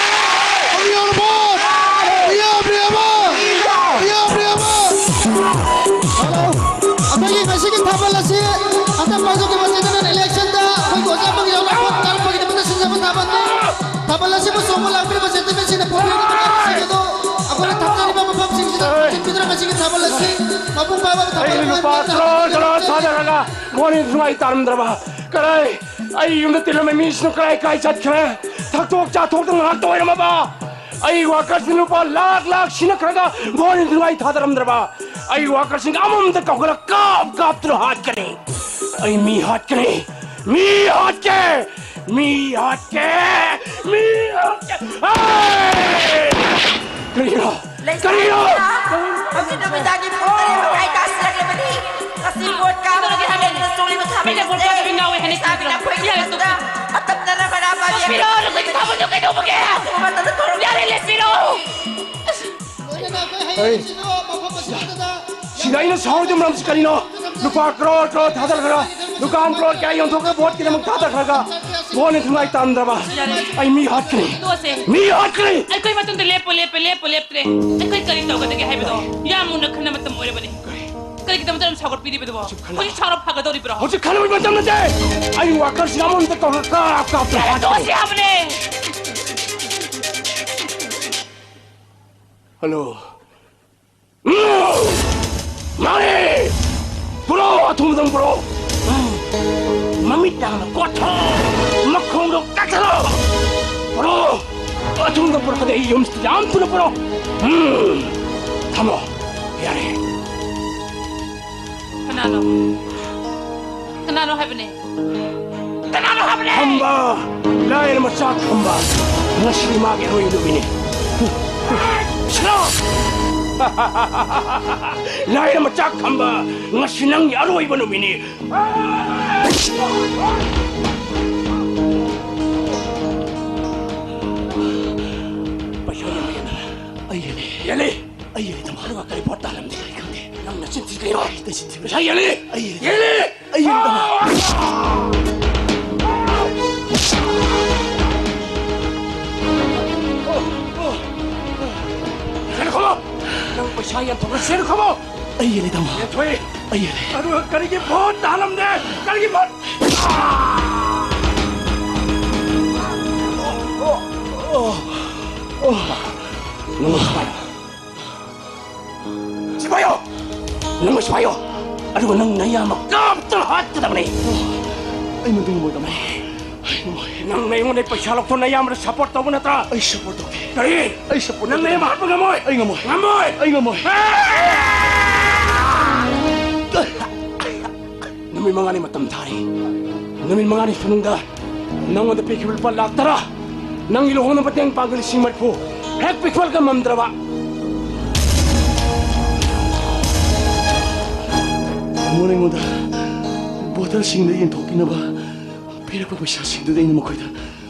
ꯃꯃꯤꯌꯥꯎꯅ ꯚꯣꯠ! ꯃꯤꯌꯥꯝ ꯄ꯭ꯔꯤꯌꯥꯃ! ꯃꯤꯌꯥꯝ ꯄ꯭ꯔꯤꯌꯥꯃ! ꯍꯜꯂꯣ꯫ ꯑꯩꯈꯣꯏꯒꯤ ꯉꯁꯤꯒꯤ ꯊꯥꯕꯜ ꯑꯁꯤ ꯍꯟꯗꯛ ꯄꯥꯡꯊꯣꯛꯈꯤꯕ ꯖꯦꯅꯔꯦꯜ ꯏꯂꯦꯛꯁꯟꯗ ꯑꯩꯈꯣꯏ ꯑꯣꯖꯥ ꯑꯃꯒꯤ ꯌꯥꯎꯅ ꯚꯣꯠ ꯀꯥꯔꯛꯄꯒꯤꯗꯃꯛꯇ ꯁꯤꯟꯖꯕ ꯊꯥꯕꯜꯅꯤ꯫ ꯊꯥꯕꯜ ꯑꯁꯤꯕꯨ ꯆꯣꯡꯕ ꯂꯥꯛꯄꯤꯔꯤꯕ ꯖꯦꯟꯇꯜꯃꯦꯟꯁꯤꯡꯅ ꯄꯨꯕꯤꯔꯤꯕ ꯊꯥꯕꯜꯁꯤꯡ ꯑꯗꯨ ꯑꯩꯈꯣꯏꯅ ꯊꯝꯖꯔꯤꯕ ꯃꯐꯝꯁꯤꯡꯁꯤꯗ ꯑꯦ! ꯊꯝꯖꯤꯟꯕꯤꯗꯨꯅ ꯉꯁꯤꯒꯤ ꯊꯥꯕꯜ ꯑꯁꯤ ꯃꯄꯨꯡ ꯐꯥꯕ ꯊꯥꯕꯜ ꯑꯩꯅ ꯑꯃ ꯂꯨꯄꯥ ꯑꯣꯏꯅ ꯀ꯭ꯔꯣꯔ ꯀ꯭ꯔꯣꯔ ꯊꯥꯗꯔꯒ ꯒꯣꯔꯃꯦꯟ ꯅꯨꯡꯉꯥꯏ ꯇꯥꯔꯝꯗ꯭ꯔꯕ? ꯀꯔꯥꯏ? ꯑꯩ ꯌꯨꯝꯗ ꯇꯤꯜꯂꯝꯕ ꯃꯤꯁꯤꯡꯗꯨ ꯀꯔꯥꯏ ꯀꯥꯏ ꯆꯠꯈ꯭ꯔꯦ? ꯊꯛꯇꯣꯛ ꯆꯥꯊꯣꯛꯇ ꯉꯥꯏꯍꯥꯛꯇ ꯑꯣꯏꯔꯝꯃꯕ? ꯑꯩ ꯋꯥꯀꯔꯁꯤꯡ ꯂꯨꯄꯥ ꯂꯥꯈ ꯂꯥꯈ ꯁꯤꯅꯈ꯭ꯔꯒ ꯒꯣꯔꯃꯦꯟ ꯅꯨꯡꯉꯥꯏ ꯊꯥꯗꯔꯝꯗ꯭ꯔꯕ? ꯑꯩ ꯋꯥꯀꯔꯁꯤꯡ ꯑꯃꯃꯝꯇ ꯀꯧꯈꯠꯂ ꯀꯥꯞ ꯀꯥꯞꯇꯨꯅ ꯍꯥꯠꯀꯅꯤ꯫ ꯑꯩ ꯃꯤ ꯍꯥꯠꯀꯅꯤ꯫ ꯃꯤ ꯍꯥꯠꯀꯦ! ꯃꯤ ꯍꯥꯠꯀꯦ! ꯃꯤ ꯍꯥꯠꯀꯦ! ꯍꯦ! ꯀꯔꯤꯅꯣ? ꯀꯔꯤꯅꯣ? ꯂꯩꯁꯥꯕꯤꯅ ꯍꯧꯖꯤꯛ ꯅꯨꯃꯤꯗꯥꯡꯒꯤ ꯄꯨꯡ ꯇꯔꯦꯠ ꯃꯈꯥꯏ ꯇꯥꯁꯤꯜꯂꯛꯂꯕꯅꯤ꯫ ꯉꯁꯤ ꯚꯣꯠ ꯀꯥꯕꯒꯤ ꯀꯩꯗꯧꯔꯒꯦ ꯍꯥꯏꯕꯅꯦ? ꯍꯥꯏꯔꯦꯗꯅ ꯆꯣꯡꯂꯤꯕ ꯊꯥꯕꯜ ꯃꯤꯅ ꯚꯣꯠ ꯑꯁꯦ ꯀꯥꯕꯗꯤ ꯉꯥꯎꯋꯦ ꯍꯥꯏꯅ ꯂꯩꯁꯥꯕꯤꯅ ꯀꯤꯗ꯭ꯔꯣ? ꯑꯩꯈꯣꯏꯒꯤ ꯌꯥꯔꯦ, ꯃꯊꯛꯇ ꯇꯣꯛꯄꯤꯔꯣ꯫ ꯃꯇꯝ ꯅꯔ ꯃꯔꯥ ꯄꯥꯕꯤ ꯇꯣꯛꯄꯤꯔꯣ, ꯑꯩꯈꯣꯏꯒꯤ ꯊꯥꯕꯜꯗꯣ ꯀꯩꯗꯧꯕꯒꯦ? ꯑꯊꯨꯕ ꯃꯇꯝꯗ ꯊꯣꯔꯛ- ꯌꯥꯔꯦ, ꯂꯦꯞꯄꯤꯔꯣ꯫ ꯂꯣꯏꯅꯅ ꯑꯩꯈꯣꯏ ꯍꯌꯦꯡꯁꯤꯁꯨ ꯃꯐꯝ ꯑꯁꯤꯗ ꯁꯤꯗ ꯑꯩꯅ ꯁꯥꯎꯔꯤꯕ ꯃꯔꯝꯁꯤ ꯀꯔꯤꯅꯣ? ꯂꯨꯄꯥ ꯀ꯭ꯔꯣꯔ ꯀ꯭ꯔꯣꯔ ꯊꯥꯗꯔꯒ ꯗꯨꯀꯥꯟ ꯀ꯭ꯔꯣꯔ ꯀꯌꯥ ꯌꯣꯟꯊꯣꯛꯈ꯭ꯔꯒ ꯚꯣꯠꯀꯤꯗꯃꯛ ꯊꯥꯗꯈ꯭ꯔꯒ ꯚꯣꯠꯅ ꯊꯨꯡꯉꯥꯏ ꯇꯥꯔꯝꯗ꯭ꯔꯕ? ꯌꯥꯔꯦ꯫ ꯑꯩ ꯃꯤ ꯍꯥꯠꯀꯅꯤ꯫ ꯇꯣꯛꯑꯁꯦ꯫ ꯃꯤ ꯍꯥꯠꯀꯅꯤ꯫ ꯑꯩꯈꯣꯏ ꯃꯇꯨꯡꯗ ꯂꯦꯞꯄꯨ, ꯂꯦꯞꯄꯨ, ꯂꯦꯞꯄꯨ, ꯂꯦꯞꯇ꯭ꯔꯦ꯫ ꯑꯩꯈꯣꯏ ꯀꯔꯤ ꯇꯧꯒꯗꯒꯦ ꯍꯥꯏꯕꯗꯣ ꯌꯥꯝ ꯃꯨꯟꯅ ꯈꯟꯅ ꯃꯇꯝ ꯑꯣꯏꯔꯕꯅꯤ꯫ ꯀꯔꯤꯒꯤꯗꯃꯛꯇ ꯑꯗꯨꯝ ꯁꯥꯎꯒꯠꯄꯤꯔꯤꯕꯗꯨꯕꯣ? ꯍꯧꯖꯤꯛ ꯈꯟꯅ- ꯍꯧꯖꯤꯛ ꯁꯥꯎꯔ ꯐꯒꯗꯧꯔꯤꯕ꯭ꯔꯣ? ꯍꯧꯖꯤꯛ ꯈꯟꯅꯕꯒꯤ ꯃꯇꯝ ꯅꯠꯇꯦ꯫ ꯑꯩ ꯋꯥꯀꯔꯁꯤꯡ ꯑꯃꯃꯝꯇ ꯀꯧꯔꯒ ꯀꯥꯞ ꯀꯥꯞꯇꯨꯅ ꯌꯥꯔꯦ, ꯍꯥꯠꯀꯅꯤ꯫ ꯇꯣꯛꯑꯁꯦ ꯍꯥꯏꯕꯅꯦ꯫ ꯍꯜꯂꯣ꯫ ꯎꯝ! ꯃꯥꯅꯦ! ꯄꯨꯔꯛꯑꯣ, ꯑꯊꯨꯕꯗ ꯄꯨꯔꯛꯑꯣ! ꯎꯝ! ꯃꯃꯤꯠ ꯇꯥꯡꯅ ꯀꯣꯠꯊꯣ! ꯃꯈꯣꯡꯗꯣ ꯀꯛꯊꯠꯂꯣ! ꯄꯨꯔꯛꯑꯣ! ꯑꯊꯨꯕꯗ ꯄꯨꯔꯛꯀꯗꯤ ꯑꯩ ꯌꯨꯝꯁꯤꯗ ꯌꯥꯝ ꯊꯨꯅ ꯄꯨꯔꯛꯑꯣ! ꯎꯝ! ꯊꯝꯃꯣ! ꯌꯥꯔꯦ! ꯀꯅꯥꯅꯣ? ꯀꯅꯥꯅꯣ ꯍꯥꯏꯕꯅꯦ? ꯀꯅꯥꯅꯣ ꯍꯥꯏꯕꯅꯦ? ꯈꯝꯕ! ꯂꯥꯏꯔ ꯃꯆꯥ ꯈꯝꯕ! ꯉꯁꯤ ꯃꯥꯒꯤ ꯑꯔꯣꯏꯕ ꯅꯨꯃꯤꯠꯅꯤ! ꯁꯤꯂꯣ! ꯂꯥꯏꯔ ꯃꯆꯥ ꯈꯝꯕ, ꯉꯁꯤ ꯅꯪꯒꯤ ꯑꯔꯣꯏꯕ ꯅꯨꯃꯤꯠꯅꯤ꯫ ꯄꯩꯁꯥ ꯌꯦꯟꯕ ꯌꯦꯟꯗꯕ? ꯑꯩ ꯌꯦꯜꯂꯤ꯫ ꯌꯦꯜꯂꯤ? ꯑꯩ ꯌꯦꯜꯂꯤ, ꯇꯥꯃꯣ꯫ ꯑꯗꯨꯒ ꯀꯔꯤ ꯄꯣꯠ ꯇꯥꯍꯜꯂꯝꯗꯦ? ꯑꯩ ꯈꯪꯗꯦ꯫ ꯅꯪ ꯅꯆꯤꯟ ꯊꯤ ꯀꯩꯅꯣ? ꯑꯩ ꯅꯆꯤꯟ ꯊꯤꯕ ꯄꯩꯁꯥ ꯌꯦꯜꯂꯤ? ꯑꯩ ꯌꯦꯜꯂꯤ꯫ ꯌꯦꯜꯂꯤ꯫ ꯑꯩ ꯌꯦꯜꯂꯤ, ꯇꯥꯃꯣ꯫ ꯁꯦꯟ ꯈꯣꯝꯃꯣ! ꯅꯪ ꯄꯩꯁꯥ ꯌꯦꯟꯊꯣꯛꯈ꯭ꯔ ꯁꯦꯟ ꯈꯣꯝꯃꯣ! ꯑꯩ ꯌꯦꯜꯂꯤ, ꯇꯥꯃꯣ꯫ ꯌꯦꯟꯊꯣꯛꯏ꯫ ꯑꯩ ꯌꯦꯜꯂꯤ꯫ ꯑꯗꯨꯒ ꯀꯔꯤꯒꯤ ꯚꯣꯠ ꯇꯥꯍꯜꯂꯝꯗꯦ? ꯀꯔꯤꯒꯤ ꯚꯣꯠ? ꯅꯪ ꯁꯨꯃꯥꯏꯅ ꯁꯤꯐꯥꯏꯌꯣ! ꯅꯪ ꯁꯤꯐꯥꯏꯌꯣ! ꯑꯗꯨꯒ ꯅꯪ ꯅꯌꯥꯝꯕ ꯀꯥꯞꯇ ꯍꯥꯠꯀꯗꯕꯅꯤ! ꯑꯩ ꯃꯗꯨ ꯉꯝꯃꯣꯏ, ꯇꯥꯃꯣ꯫ ꯑꯩ ꯉꯝꯃꯣꯏ꯫ ꯅꯪ ꯑꯩꯉꯣꯟꯗ ꯄꯩꯁꯥ ꯂꯧꯊꯣꯛꯅ ꯌꯥꯝꯕꯗ ꯁꯄꯣꯔꯠ ꯇꯧꯕ ꯅꯠꯇ꯭ꯔꯥ? ꯑꯩ ꯁꯄꯣꯔꯠ ꯇꯧꯗꯦ꯫ ꯀꯔꯤ? ꯑꯩ ꯁꯄꯣꯔꯠ ꯅꯪ ꯇꯧꯗꯦ꯫ ꯅꯌꯥꯝꯕ ꯍꯥꯠꯄ ꯉꯝꯃꯣꯏ? ꯑꯩ ꯉꯝꯃꯣꯏ꯫ ꯉꯝꯃꯣꯏ꯫ ꯑꯩ ꯉꯝꯃꯣꯏ꯫ ꯅꯨꯃꯤꯠ ꯃꯉꯥꯅꯤ ꯃꯇꯝ ꯊꯥꯔꯤ꯫ ꯅꯨꯃꯤꯠ ꯃꯉꯥꯅꯤ ꯃꯅꯨꯡꯗ ꯅꯪꯉꯣꯟꯗ ꯄꯤꯈꯤꯕ ꯂꯨꯄꯥ ꯂꯥꯛ ꯇꯔꯥ, ꯅꯪꯒꯤ ꯂꯨꯍꯣꯡꯅꯕ ꯃꯇꯦꯡ ꯄꯥꯡꯕ ꯂꯤꯁꯤꯡ ꯃꯔꯤꯐꯨ ꯍꯦꯛ ꯄꯤꯊꯣꯛꯄ ꯉꯝꯗ꯭ꯔꯕ, ꯇꯥꯃꯣꯅ ꯑꯩꯉꯣꯟꯗ ꯕꯣꯇꯜꯁꯤꯡꯗ ꯌꯦꯟꯊꯣꯛꯄꯤꯅꯕ ꯄꯤꯔꯛꯄ ꯄꯩꯁꯥꯁꯤꯡꯗꯨꯗꯤ ꯑꯩꯅ ꯃꯈꯣꯏꯗ,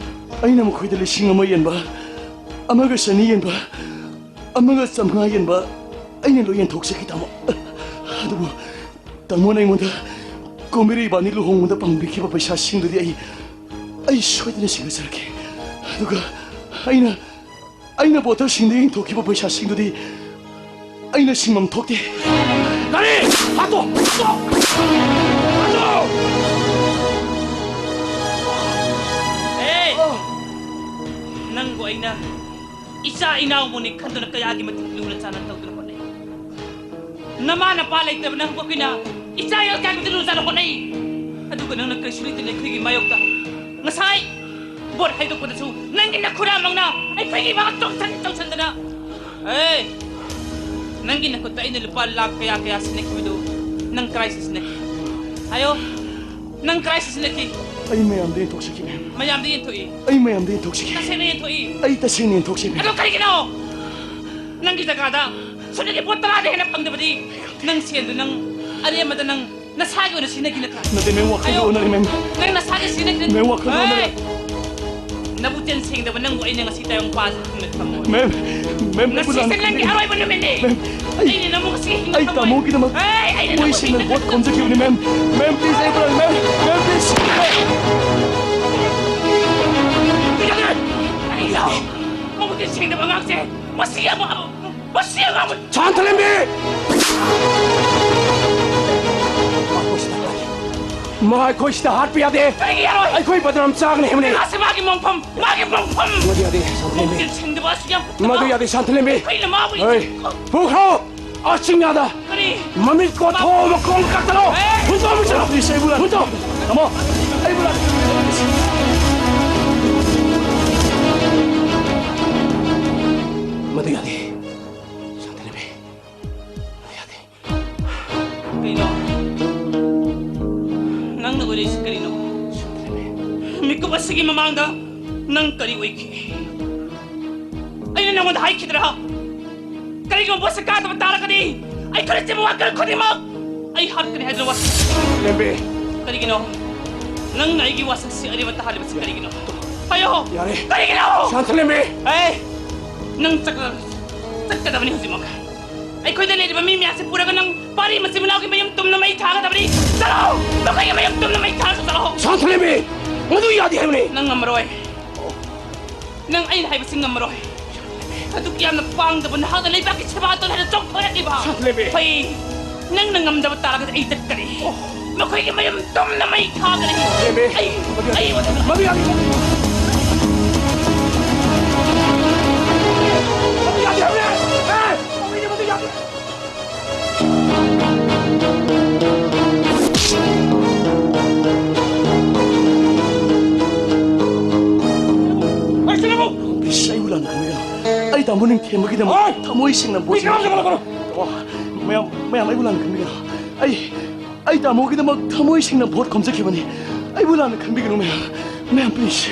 ꯑꯩꯅ ꯃꯈꯣꯏꯗ ꯂꯤꯁꯤꯡ ꯑꯃ ꯌꯦꯟꯕ, ꯑꯃꯒ ꯆꯅꯤ ꯌꯦꯟꯕ, ꯑꯃꯒ ꯆꯥꯝꯃꯉꯥ ꯌꯦꯟꯕ ꯑꯩꯅ ꯂꯣꯏ ꯌꯦꯟꯊꯣꯛꯆꯈꯤ, ꯇꯥꯃꯣ꯫ ꯑꯗꯨꯕꯨ ꯇꯥꯃꯣꯅ ꯑꯩꯉꯣꯟꯗ ꯀꯣꯃꯤꯔꯤ ꯏꯕꯥꯅꯤ ꯂꯨꯍꯣꯡꯕꯗ ꯄꯥꯡꯕꯤꯈꯤꯕ ꯄꯩꯁꯥꯁꯤꯡꯗꯨꯗꯤ ꯑꯩ, ꯑꯩ ꯁꯣꯏꯗꯅ ꯁꯤꯡꯅꯖꯔꯛꯀꯦ꯫ ꯑꯗꯨꯒ ꯑꯩꯅ, ꯑꯩꯅ ꯕꯣꯇꯜꯁꯤꯡꯗ ꯌꯦꯟꯊꯣꯛꯈꯤꯕ ꯄꯩꯁꯥꯁꯤꯡꯗꯨꯗꯤ ꯑꯩꯅ ꯁꯤꯡꯐꯝ ꯊꯣꯛꯇꯦ꯫ ꯀꯔꯤ? ꯍꯥꯠꯇꯣ! ꯍꯥꯠꯇꯣ! ꯍꯥꯠꯇꯣ! ꯑꯦ! ꯅꯪꯕꯨ ꯑꯩꯅ ꯏꯆꯥ ꯏꯅꯥꯎꯕꯨꯅꯤ ꯈꯟꯗꯨꯅ ꯀꯌꯥꯒꯤ ꯃꯇꯤꯛ ꯂꯨꯅ ꯆꯥꯟꯅ ꯇꯧꯗꯨꯅ ꯍꯣꯠꯅꯩ꯫ ꯅꯃꯥ ꯅꯄꯥ ꯂꯩꯇꯕ ꯅꯪꯕꯨ ꯑꯩꯈꯣꯏꯅ ꯏꯆꯥ ꯌꯥꯎ ꯀꯌꯥꯒꯤ ꯃꯇꯤꯛ ꯂꯨꯅ ꯆꯥꯟꯅ ꯍꯣꯠꯅꯩ꯫ ꯑꯗꯨꯒ ꯅꯪꯅ ꯀꯔꯤꯁꯨ ꯂꯩꯇꯅ ꯑꯩꯈꯣꯏꯒꯤ ꯃꯥꯌꯣꯛꯇ ꯉꯁꯥꯏ ꯚꯣꯠ ꯍꯥꯏꯗꯣꯛꯄꯗꯁꯨ ꯅꯪꯒꯤ ꯅꯈꯨꯔꯥꯃꯛꯅ ꯑꯩꯈꯣꯏꯒꯤ ꯃꯥ ꯆꯣꯡꯁꯟ ꯆꯣꯡꯁꯟꯗꯅ, ꯑꯦ, ꯅꯪꯒꯤ ꯅꯈꯨꯠꯇ ꯑꯩꯅ ꯂꯨꯄꯥ ꯂꯥꯛ ꯀꯌꯥ ꯀꯌꯥ ꯁꯤꯟꯅꯈꯤꯕꯗꯨ ꯅꯪ ꯀꯔꯥꯏ ꯁꯤꯖꯤꯟꯅꯈꯤ? ꯍꯥꯏꯌꯣ, ꯅꯪ ꯀꯔꯥꯏ ꯁꯤꯖꯤꯟꯅꯈꯤ? ꯑꯩ ꯃꯌꯥꯝꯗ ꯌꯦꯟꯊꯣꯛꯆꯈꯤ, ꯃꯦꯝ꯫ ꯃꯌꯥꯝꯗ ꯌꯦꯟꯊꯣꯛꯏ? ꯑꯩ ꯃꯌꯥꯝꯗ ꯌꯦꯟꯊꯣꯛꯆꯈꯤ꯫ ꯇꯁꯦꯡꯅ ꯌꯦꯟꯊꯣꯛꯏ? ꯑꯩ ꯇꯁꯦꯡꯅ ꯌꯦꯟꯊꯣꯛꯆꯩ, ꯃꯦꯝ꯫ ꯑꯗꯣ ꯀꯔꯤꯒꯤꯅꯣ? ꯅꯪꯒꯤ ꯖꯒꯥꯗ ꯁꯨꯞꯅꯒꯤ ꯄꯣꯠ ꯇꯔꯥꯗ ꯍꯦꯟꯅ ꯐꯪꯗꯕꯗꯤ ꯅꯪ ꯁꯦꯟꯗꯨ ꯅꯪ ꯑꯔꯦꯝꯕꯗ ꯅꯪ ꯅꯁꯥꯒꯤ ꯑꯣꯏꯅ ꯁꯤꯖꯤꯟꯅꯈꯤ ꯅꯠꯇ꯭ꯔꯥ? ꯅꯠꯇꯦ, ꯃꯦꯝ, ꯋꯥꯈꯜꯗꯣ ꯑꯣꯟꯅꯔꯦ, ꯃꯦꯝ꯫ ꯅꯪ ꯅꯁꯥꯒꯤ ꯁꯤꯖꯤꯟꯅꯈꯤ ꯅꯠꯇ꯭ꯔꯥ? ꯃꯦꯝ, ꯋꯥꯈꯜꯗꯣ ꯑꯣꯟꯅꯔꯦ꯫ ꯍꯦ! ꯅꯕꯨꯛꯆꯦꯜ ꯁꯦꯡꯗꯕ ꯅꯪꯕꯨ ꯑꯩꯅ ꯉꯁꯤ ꯇꯥꯏꯕꯪ ꯄꯥꯟꯁꯤꯗ ꯊꯨꯡꯅ ꯊꯝꯃꯣꯏ꯫ ꯃꯦꯝ, ꯃꯦꯝ, ꯑꯩꯕꯨ ꯉꯁꯤꯁꯦ ꯂꯥꯟꯈꯤꯕꯅꯤ꯫ ꯅꯪꯒꯤ ꯑꯔꯣꯏꯕ ꯅꯨꯃꯤꯠꯅꯤ꯫ ꯃꯦꯝ, ꯑꯩ, ꯑꯩꯅ ꯅꯪꯕꯨ ꯉꯁꯤ ꯍꯤꯡꯅ ꯑꯩ ꯊꯝꯃꯣꯏ꯫ ꯇꯥꯃꯣꯒꯤꯗꯃꯛ ꯍꯦ! ꯑꯩꯅ ꯊꯃꯣꯏ ꯅꯪꯕꯨ ꯁꯦꯡꯅ ꯍꯤꯡꯅ ꯚꯣꯠ ꯊꯝꯃꯣꯏ꯫ ꯈꯣꯝꯖꯈꯤꯕꯅꯤ, ꯃꯦꯝ꯫ ꯃꯦꯝ, please, ꯑꯩꯕꯨ ꯂꯥꯟ-, ꯃꯦꯝ, ꯃꯦꯝ, please꯫ ꯀꯔꯤꯅꯣ? ꯃꯕꯨꯛꯆꯦꯜ ꯁꯦꯡꯗꯕ ꯑꯉꯥꯡꯁꯦ꯫ ꯃꯁꯤ ꯑꯃ, ꯃꯁꯤ ꯑꯉꯥꯡ ꯑꯃ ꯁꯥꯟꯊꯂꯦꯝꯕꯤ! ꯃꯥ ꯑꯩꯈꯣꯏ ꯁꯤꯗ ꯍꯥꯠꯄ ꯌꯥꯗꯦ꯫ ꯀꯔꯤꯒꯤ ꯌꯥꯔꯣꯏ? ꯑꯩꯈꯣꯏ ꯕꯗꯅꯥꯝ ꯆꯥꯒꯅꯤ ꯍꯥꯏꯕꯅꯤ꯫ ꯃꯥꯁꯤ ꯃꯥꯒꯤ ꯃꯣꯡꯐꯝ, ꯃꯥꯒꯤ ꯃꯣꯡꯐꯝ꯫ ꯃꯗꯨ ꯌꯥꯗꯦ, ꯁꯥꯟꯊꯂꯦꯝꯕꯤ꯫ ꯃꯕꯨꯛꯆꯦꯜ ꯁꯦꯡꯗꯕ ꯑꯁꯨꯛ ꯌꯥꯝ ꯐꯠꯇꯕ꯫ ꯃꯗꯨ ꯌꯥꯗꯦ, ꯁꯥꯟꯊꯂꯦꯝꯕꯤ꯫ ꯑꯩꯈꯣꯏꯅ ꯃꯥꯕꯨ ꯍꯣꯏ꯫ ꯄꯨꯈ꯭ꯔꯣ! ꯑꯥ, ꯆꯤꯡꯌꯥꯗ ꯀꯔꯤ? ꯃꯃꯤꯠ ꯀꯣꯊꯣꯛꯑꯣ, ꯃꯈꯣꯡ ꯀꯛꯊꯠꯂꯣ! ꯑꯦ! ꯍꯨꯟꯗꯣꯛꯑꯣ, ꯍꯨꯟꯗꯣꯛꯑꯣ! ꯄ꯭ꯂꯤꯁ, ꯑꯩꯕꯨ ꯂꯥꯟ-, ꯍꯨꯟꯗꯣꯛꯑꯣ! ꯇꯥꯃꯣ, ꯑꯩꯕꯨ ꯂꯥꯟ-, ꯃꯗꯨ ꯌꯥꯗꯦ꯫ ꯁꯥꯟꯊꯂꯦꯝꯕꯤ, ꯃꯗꯨ ꯌꯥꯗꯦ꯫ ꯀꯩꯅꯣ? ꯅꯪꯅ ꯑꯣꯏꯔꯛꯏꯁꯤ ꯀꯔꯤꯅꯣ? ꯁꯥꯟꯊꯂꯦꯝꯕꯤ꯫ ꯃꯤꯀꯨꯞ ꯑꯁꯤꯒꯤ ꯃꯃꯥꯡꯗ ꯅꯪ ꯀꯔꯤ ꯑꯣꯏꯈꯤ? ꯑꯩꯅ ꯅꯉꯣꯟꯗ ꯍꯥꯏꯈꯤꯗ꯭ꯔꯥ? ꯀꯔꯤꯒꯨꯝꯕ ꯚꯣꯠꯁꯦ ꯀꯥꯗꯕ ꯇꯥꯔꯒꯗꯤ ꯑꯩ ꯈꯔ ꯆꯦꯟꯕ ꯋꯥꯈꯜ ꯈꯨꯗꯤꯡꯃꯛ ꯑꯩ ꯍꯥꯠꯀꯅꯤ ꯍꯥꯏꯗꯅ ꯋꯥꯁꯛ꯫ ꯂꯦꯝꯕꯤ꯫ ꯀꯔꯤꯒꯤꯅꯣ? ꯅꯪꯅ ꯑꯩꯒꯤ ꯋꯥꯁꯛꯁꯤ ꯑꯔꯦꯝꯕ ꯇꯥꯍꯜꯂꯤꯕꯁꯤ ꯀꯔꯤꯒꯤꯅꯣ? ꯍꯥꯏꯌꯣ꯫ ꯌꯥꯔꯦ꯫ ꯀꯔꯤꯒꯤꯅꯣ? ꯁꯥꯟꯊ ꯂꯦꯝꯕꯤ꯫ ꯑꯦ! ꯅꯪ ꯆꯠꯀ-, ꯆꯠꯀꯗꯕꯅꯤ ꯍꯧꯖꯤꯛꯃꯛ꯫ ꯑꯩꯈꯣꯏꯗ ꯂꯩꯔꯤꯕ ꯃꯤ ꯃꯌꯥꯝꯁꯤ ꯄꯨꯔꯒ ꯅꯪ ꯄꯥꯔꯤ ꯃꯆꯤꯟ ꯃꯅꯥꯎꯒꯤ ꯃꯌꯨꯝ ꯇꯨꯝꯅ ꯃꯩ ꯊꯥꯒꯗꯕꯅꯤ꯫ ꯆꯠꯂꯣ! ꯃꯈꯣꯏꯒꯤ ꯃꯌꯨꯝ ꯇꯨꯝꯅ ꯃꯩ ꯊꯥꯔꯒ ꯆꯠꯂꯣ꯫ ꯁꯥꯟꯊ ꯂꯦꯝꯕꯤ! ꯃꯗꯨ ꯌꯥꯗꯦ ꯍꯥꯏꯕꯅꯤ꯫ ꯅꯪ ꯉꯝꯃꯔꯣꯏ꯫ ꯅꯪ ꯑꯩꯅ ꯍꯥꯏꯕꯁꯤ ꯉꯝꯃꯔꯣꯏ꯫ ꯑꯗꯨꯛ ꯌꯥꯝꯅ ꯄꯥꯡꯗꯕ ꯅꯍꯥꯛꯅ ꯂꯩꯕꯥꯛꯀꯤ ꯁꯦꯕꯥ ꯇꯧꯅ ꯍꯦꯟꯅ ꯆꯥꯎꯊꯣꯔꯛꯂꯤꯕ꯫ ꯁꯥꯟꯊ ꯂꯦꯝꯕꯤ꯫ ꯐꯩ, ꯅꯪꯅ ꯉꯝꯗꯕ ꯇꯥꯔꯒꯗꯤ ꯑꯩ ꯆꯠꯀꯅꯤ꯫ ꯑꯣ꯫ ꯃꯈꯣꯏꯒꯤ ꯃꯌꯨꯝ ꯇꯨꯝꯅ ꯃꯩ ꯊꯥꯒꯅꯤ꯫ ꯂꯦꯝꯕꯤ꯫ ꯑꯩ, ꯃꯗꯨ ꯌꯥꯗꯦ꯫ ꯑꯩ ꯃꯗꯨ ꯌꯥꯗꯦ ꯍꯥꯏꯕꯅꯦ꯫ ꯑꯦ! ꯃꯗꯨ ꯌꯥꯗꯦ꯫ ꯄ꯭ꯂꯤꯁ, ꯑꯩꯕꯨ ꯂꯥꯟꯅ ꯈꯟꯕꯤꯒꯅꯨ꯫ ꯑꯩ ꯇꯥꯃꯣ ꯅꯤꯡꯊꯦꯝꯕꯒꯤꯗꯃꯛ ꯊꯃꯣꯏ ꯁꯦꯡꯅ ꯚꯣꯠ ꯃꯌꯥꯝ, ꯃꯌꯥꯝ, ꯑꯩꯕꯨ ꯂꯥꯟꯅ ꯈꯟꯕꯤꯒꯅꯨ꯫ ꯑꯩ, ꯑꯩ ꯇꯥꯃꯣꯒꯤꯗꯃꯛ ꯊꯃꯣꯏ ꯁꯦꯡꯅ ꯚꯣꯠ ꯈꯣꯝꯖꯈꯤꯕꯅꯤ꯫ ꯑꯩꯕꯨ ꯂꯥꯟꯅ ꯈꯟꯕꯤꯒꯅꯨ, ꯃꯌꯥꯝ꯫ ꯃꯌꯥꯝ, ꯄ꯭ꯂꯤꯁ꯫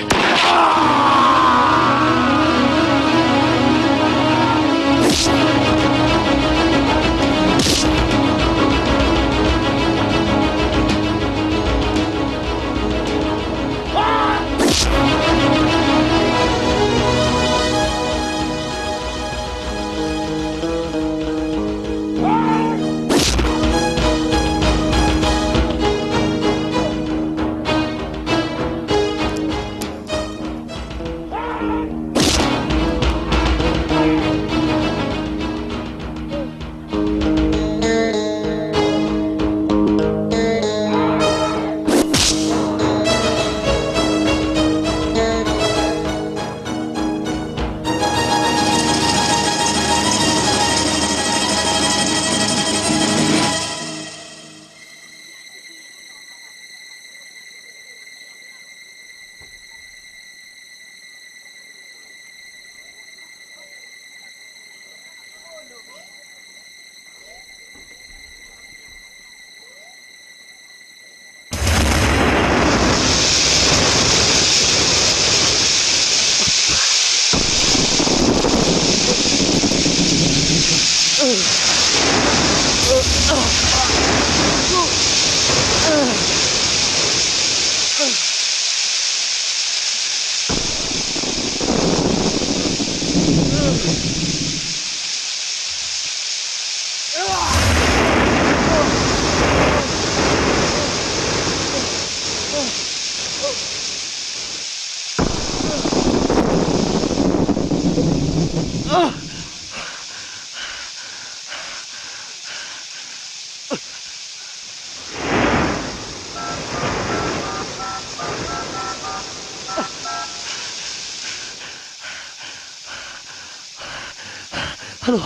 ꯍꯜꯂꯣ,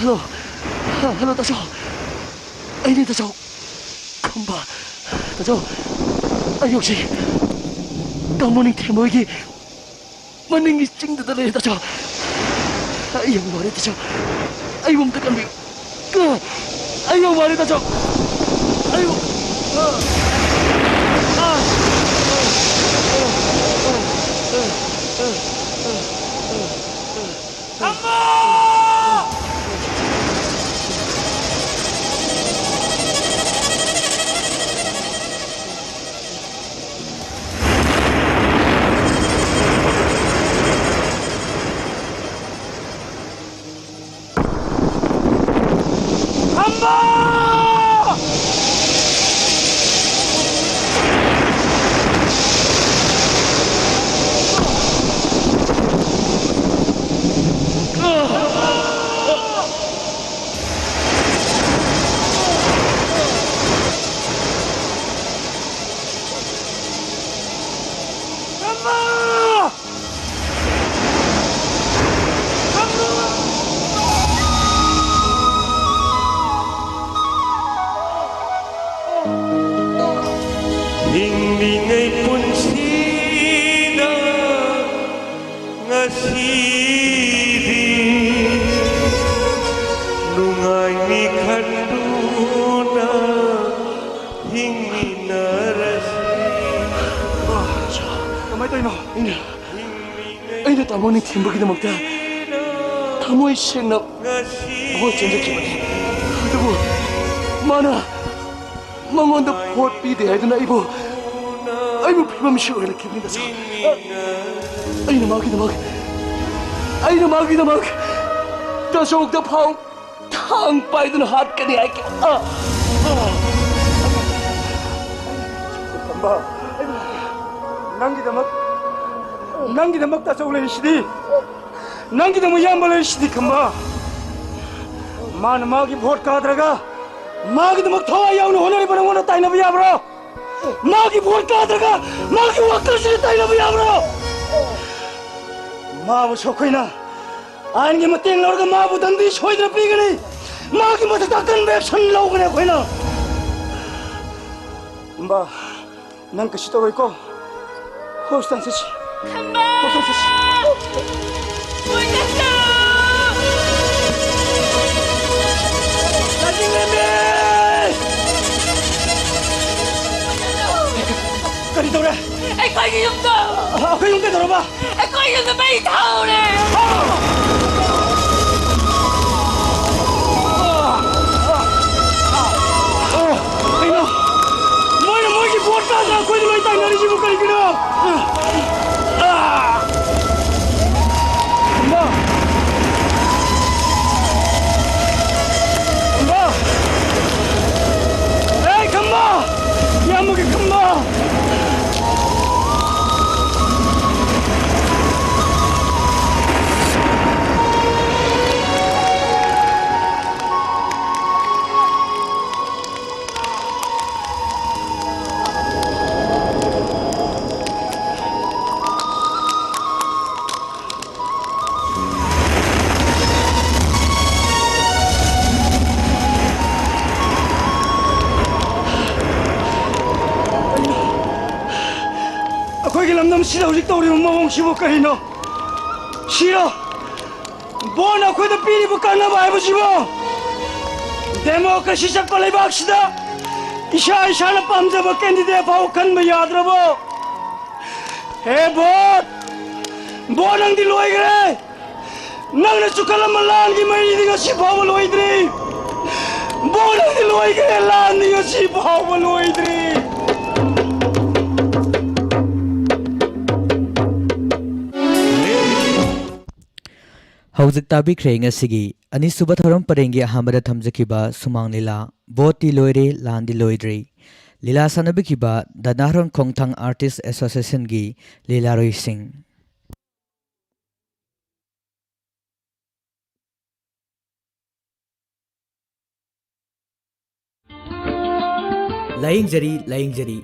ꯍꯜꯂꯣ, ꯍꯜꯂꯣ, ꯇꯥꯆꯧ꯫ ꯑꯩꯅꯦ, ꯇꯥꯆꯧ꯫ ꯈꯝꯕ꯫ ꯇꯥꯆꯧ, ꯑꯩ ꯍꯧꯖꯤꯛ ꯇꯥꯃꯣ ꯅꯤꯡꯊꯦꯝ ꯍꯣꯏꯒꯤ ꯃꯅꯤꯡꯒꯤ ꯆꯤꯡꯗꯨꯗ ꯂꯩꯔꯦ, ꯇꯥꯆꯧ꯫ ꯑꯩ ꯌꯥꯝ ꯋꯥꯔꯦ, ꯇꯥꯆꯧ꯫ ꯑꯩꯕꯨ ꯑꯝꯇ ꯀꯟꯕꯤꯌꯨ꯫ ꯑꯩ ꯌꯥꯝ ꯋꯥꯔꯦ, ꯇꯥꯆꯧ꯫ ꯑꯩꯕꯨ, ꯑ, ꯑ, ꯑ, ꯑ, ꯑ, ꯑ, ꯑ, ꯑ, ꯑ, ꯑ꯫ ꯊꯝꯃꯣ! ꯊꯝꯃꯣ! ꯍꯤꯡꯂꯤꯉꯩ ꯄꯨꯟꯁꯤꯗ ꯉꯁꯤꯗꯤ ꯅꯨꯡꯉꯥꯏꯅꯤ ꯈꯟꯗꯨꯅ ꯍꯤꯡꯃꯤꯟꯅꯔꯁꯤ꯫ ꯀꯃꯥꯏꯅ ꯇꯧꯔꯤꯅꯣ? ꯑꯩꯅ, ꯑꯩꯅ ꯇꯥꯃꯣ ꯅꯤꯡꯊꯦꯝꯕꯒꯤꯗꯃꯛꯇ ꯊꯃꯣꯏ ꯁꯦꯡꯅ ꯚꯣꯠ ꯆꯦꯟꯖꯈꯤꯕꯅꯤ꯫ ꯑꯗꯨꯕꯨ ꯃꯥꯅ ꯃꯉꯣꯟꯗ ꯚꯣꯠ ꯄꯤꯗꯦ ꯍꯥꯏꯗꯨꯅ ꯑꯩꯕꯨ, ꯑꯩꯕꯨ ꯐꯤꯕꯝꯁꯤ ꯑꯣꯏꯍꯜꯂꯛꯈꯤꯕꯅꯤ, ꯇꯥꯆꯧ꯫ ꯑꯩꯅ ꯃꯥꯒꯤꯗꯃꯛ, ꯑꯩꯅ ꯃꯥꯒꯤꯗꯃꯛ ꯇꯥꯆꯧꯗ ꯐꯥꯎ ꯊꯥꯡ ꯄꯥꯏꯗꯨꯅ ꯍꯥꯠꯀꯅꯤ ꯍꯥꯏꯈꯤ꯫ ꯑ, ꯑ꯫ ꯈꯝꯕ, ꯅꯪꯒꯤꯗꯃꯛ, ꯅꯪꯒꯤꯗꯃꯛ ꯇꯥꯆꯧ ꯂꯩꯔꯤꯁꯤꯗꯤ꯫ ꯅꯪꯒꯤꯗꯃꯛ ꯏꯌꯥꯝꯕ ꯂꯩꯔꯤꯁꯤꯗꯤ, ꯈꯝꯕ꯫ ꯃꯥꯅ ꯃꯥꯒꯤ ꯚꯣꯠ ꯀꯥꯗ꯭ꯔꯒ ꯃꯥꯒꯤꯗꯃꯛ ꯊꯋꯥꯏ ꯌꯥꯎꯅ ꯍꯣꯠꯅꯔꯤꯕ ꯅꯪꯉꯣꯟꯗ ꯇꯥꯏꯅꯕ ꯌꯥꯕ꯭ꯔꯣ? ꯃꯥꯒꯤ ꯚꯣꯠ ꯀꯥꯗ꯭ꯔꯒ ꯃꯥꯒꯤ ꯋꯥꯈꯜꯁꯤꯗ ꯇꯥꯏꯅꯕ ꯌꯥꯕ꯭ꯔꯣ? ꯃꯥꯕꯨꯁꯨ ꯑꯩꯈꯣꯏꯅ ꯑꯥꯏꯟꯒꯤ ꯃꯇꯦꯡ ꯂꯧꯔꯒ ꯃꯥꯕꯨ ꯗꯟꯗꯤ ꯁꯣꯏꯗꯅ ꯄꯤꯒꯅꯤ꯫ ꯃꯥꯒꯤ ꯃꯊꯛꯇ ꯑꯀꯟꯕ action ꯂꯧꯒꯅꯤ ꯑꯩꯈꯣꯏꯅ꯫ ꯈꯝꯕ, ꯅꯪ ꯀꯩꯁꯨ ꯇꯧꯔꯣꯏꯀꯣ? ꯍꯣꯁꯄꯤꯇꯥꯜ ꯆꯠꯁꯤ꯫ ꯈꯝꯕ! ꯍꯣꯁꯄꯤꯇꯥꯜ ꯆꯠꯁꯤ꯫ ꯃꯣꯏ ꯆꯠꯂꯣ! ꯂꯥꯟꯖꯤꯡꯂꯦꯝꯕꯤ! ꯀꯔꯤ ꯇꯧꯔꯦ? ꯑꯩꯈꯣꯏꯒꯤ ꯌꯨꯝꯗꯣ! ꯑꯩꯈꯣꯏ ꯌꯨꯝ ꯀꯩꯗꯧꯔꯕ? ꯑꯩꯈꯣꯏ ꯌꯨꯝꯗ ꯃꯩ ꯊꯥꯍꯧꯔꯦ! ꯀꯩꯅꯣ? ꯃꯣꯏꯅ ꯃꯣꯏꯒꯤ ꯚꯣꯠ ꯀꯥꯗ ꯑꯩꯈꯣꯏꯗ ꯂꯣꯏ ꯇꯥꯏꯅꯔꯤꯁꯤꯕꯨ ꯀꯔꯤꯒꯤꯅꯣ? ꯈꯝꯕ! ꯈꯝꯕ! ꯑꯦ, ꯈꯝꯕ! ꯏꯌꯥꯝꯕꯒꯤ ꯈꯝꯕ! ꯑꯩꯈꯣꯏꯒꯤ ꯂꯝꯗꯝꯁꯤꯗ ꯍꯧꯖꯤꯛ ꯇꯧꯔꯤꯕ ꯃꯑꯣꯡꯁꯤꯕꯨ ꯀꯔꯤꯅꯣ? ꯁꯤꯔꯣ? ꯚꯣꯠꯅ ꯑꯩꯈꯣꯏꯗ ꯄꯤꯔꯤꯕ ꯀꯥꯟꯅꯕ ꯍꯥꯏꯕꯁꯤꯕꯨ? ꯗꯦꯃꯣꯀ꯭ꯔꯦꯁꯤ ꯆꯠꯄ ꯂꯩꯕꯥꯛꯁꯤꯗ ꯏꯁꯥ ꯏꯁꯥꯅ ꯄꯥꯝꯖꯕ candidate ꯐꯥꯎ ꯈꯟꯕ ꯌꯥꯗ꯭ꯔꯕꯣ? ꯍꯦ ꯚꯣꯠ! ꯚꯣꯠ, ꯅꯪꯗꯤ ꯂꯣꯏꯈ꯭ꯔꯦ! ꯅꯪꯅ ꯆꯨꯈꯠꯂꯝꯕ ꯂꯥꯟꯒꯤ ꯃꯩꯗꯤ ꯉꯁꯤ ꯐꯥꯎꯕ ꯂꯣꯏꯗ꯭ꯔꯤ! ꯚꯣꯠ, ꯅꯪꯗꯤ ꯂꯣꯏꯈ꯭ꯔꯦ! ꯂꯥꯟꯗꯤ ꯉꯁꯤ ꯐꯥꯎꯕ ꯂꯣꯏꯗ꯭ꯔꯤ! ꯍꯧꯖꯤꯛ ꯇꯥꯕꯤꯈ꯭ꯔꯦ ꯉꯁꯤꯒꯤ ꯑꯅꯤꯁꯨꯕ ꯊꯧꯔꯝ ꯄꯔꯦꯡꯒꯤ ꯑꯍꯥꯟꯕꯗ ꯊꯝꯖꯈꯤꯕ ꯁꯨꯃꯥꯡ ꯂꯤꯂꯥ, ꯚꯣꯠꯇꯤ ꯂꯣꯏꯔꯦ, ꯂꯥꯟꯗꯤ ꯂꯣꯏꯗ꯭ꯔꯤ꯫ ꯂꯤꯂꯥ ꯁꯥꯟꯅꯕꯤꯈꯤꯕ ꯗ ꯅꯥꯍꯔꯣꯟ ꯈꯣꯡꯊꯥꯡ Artist Associationꯒꯤ ꯂꯤꯂꯥꯔꯣꯏꯁꯤꯡ꯫ ꯂꯥꯌꯦꯡꯖꯔꯤ, ꯂꯥꯌꯦꯡꯖꯔꯤ꯫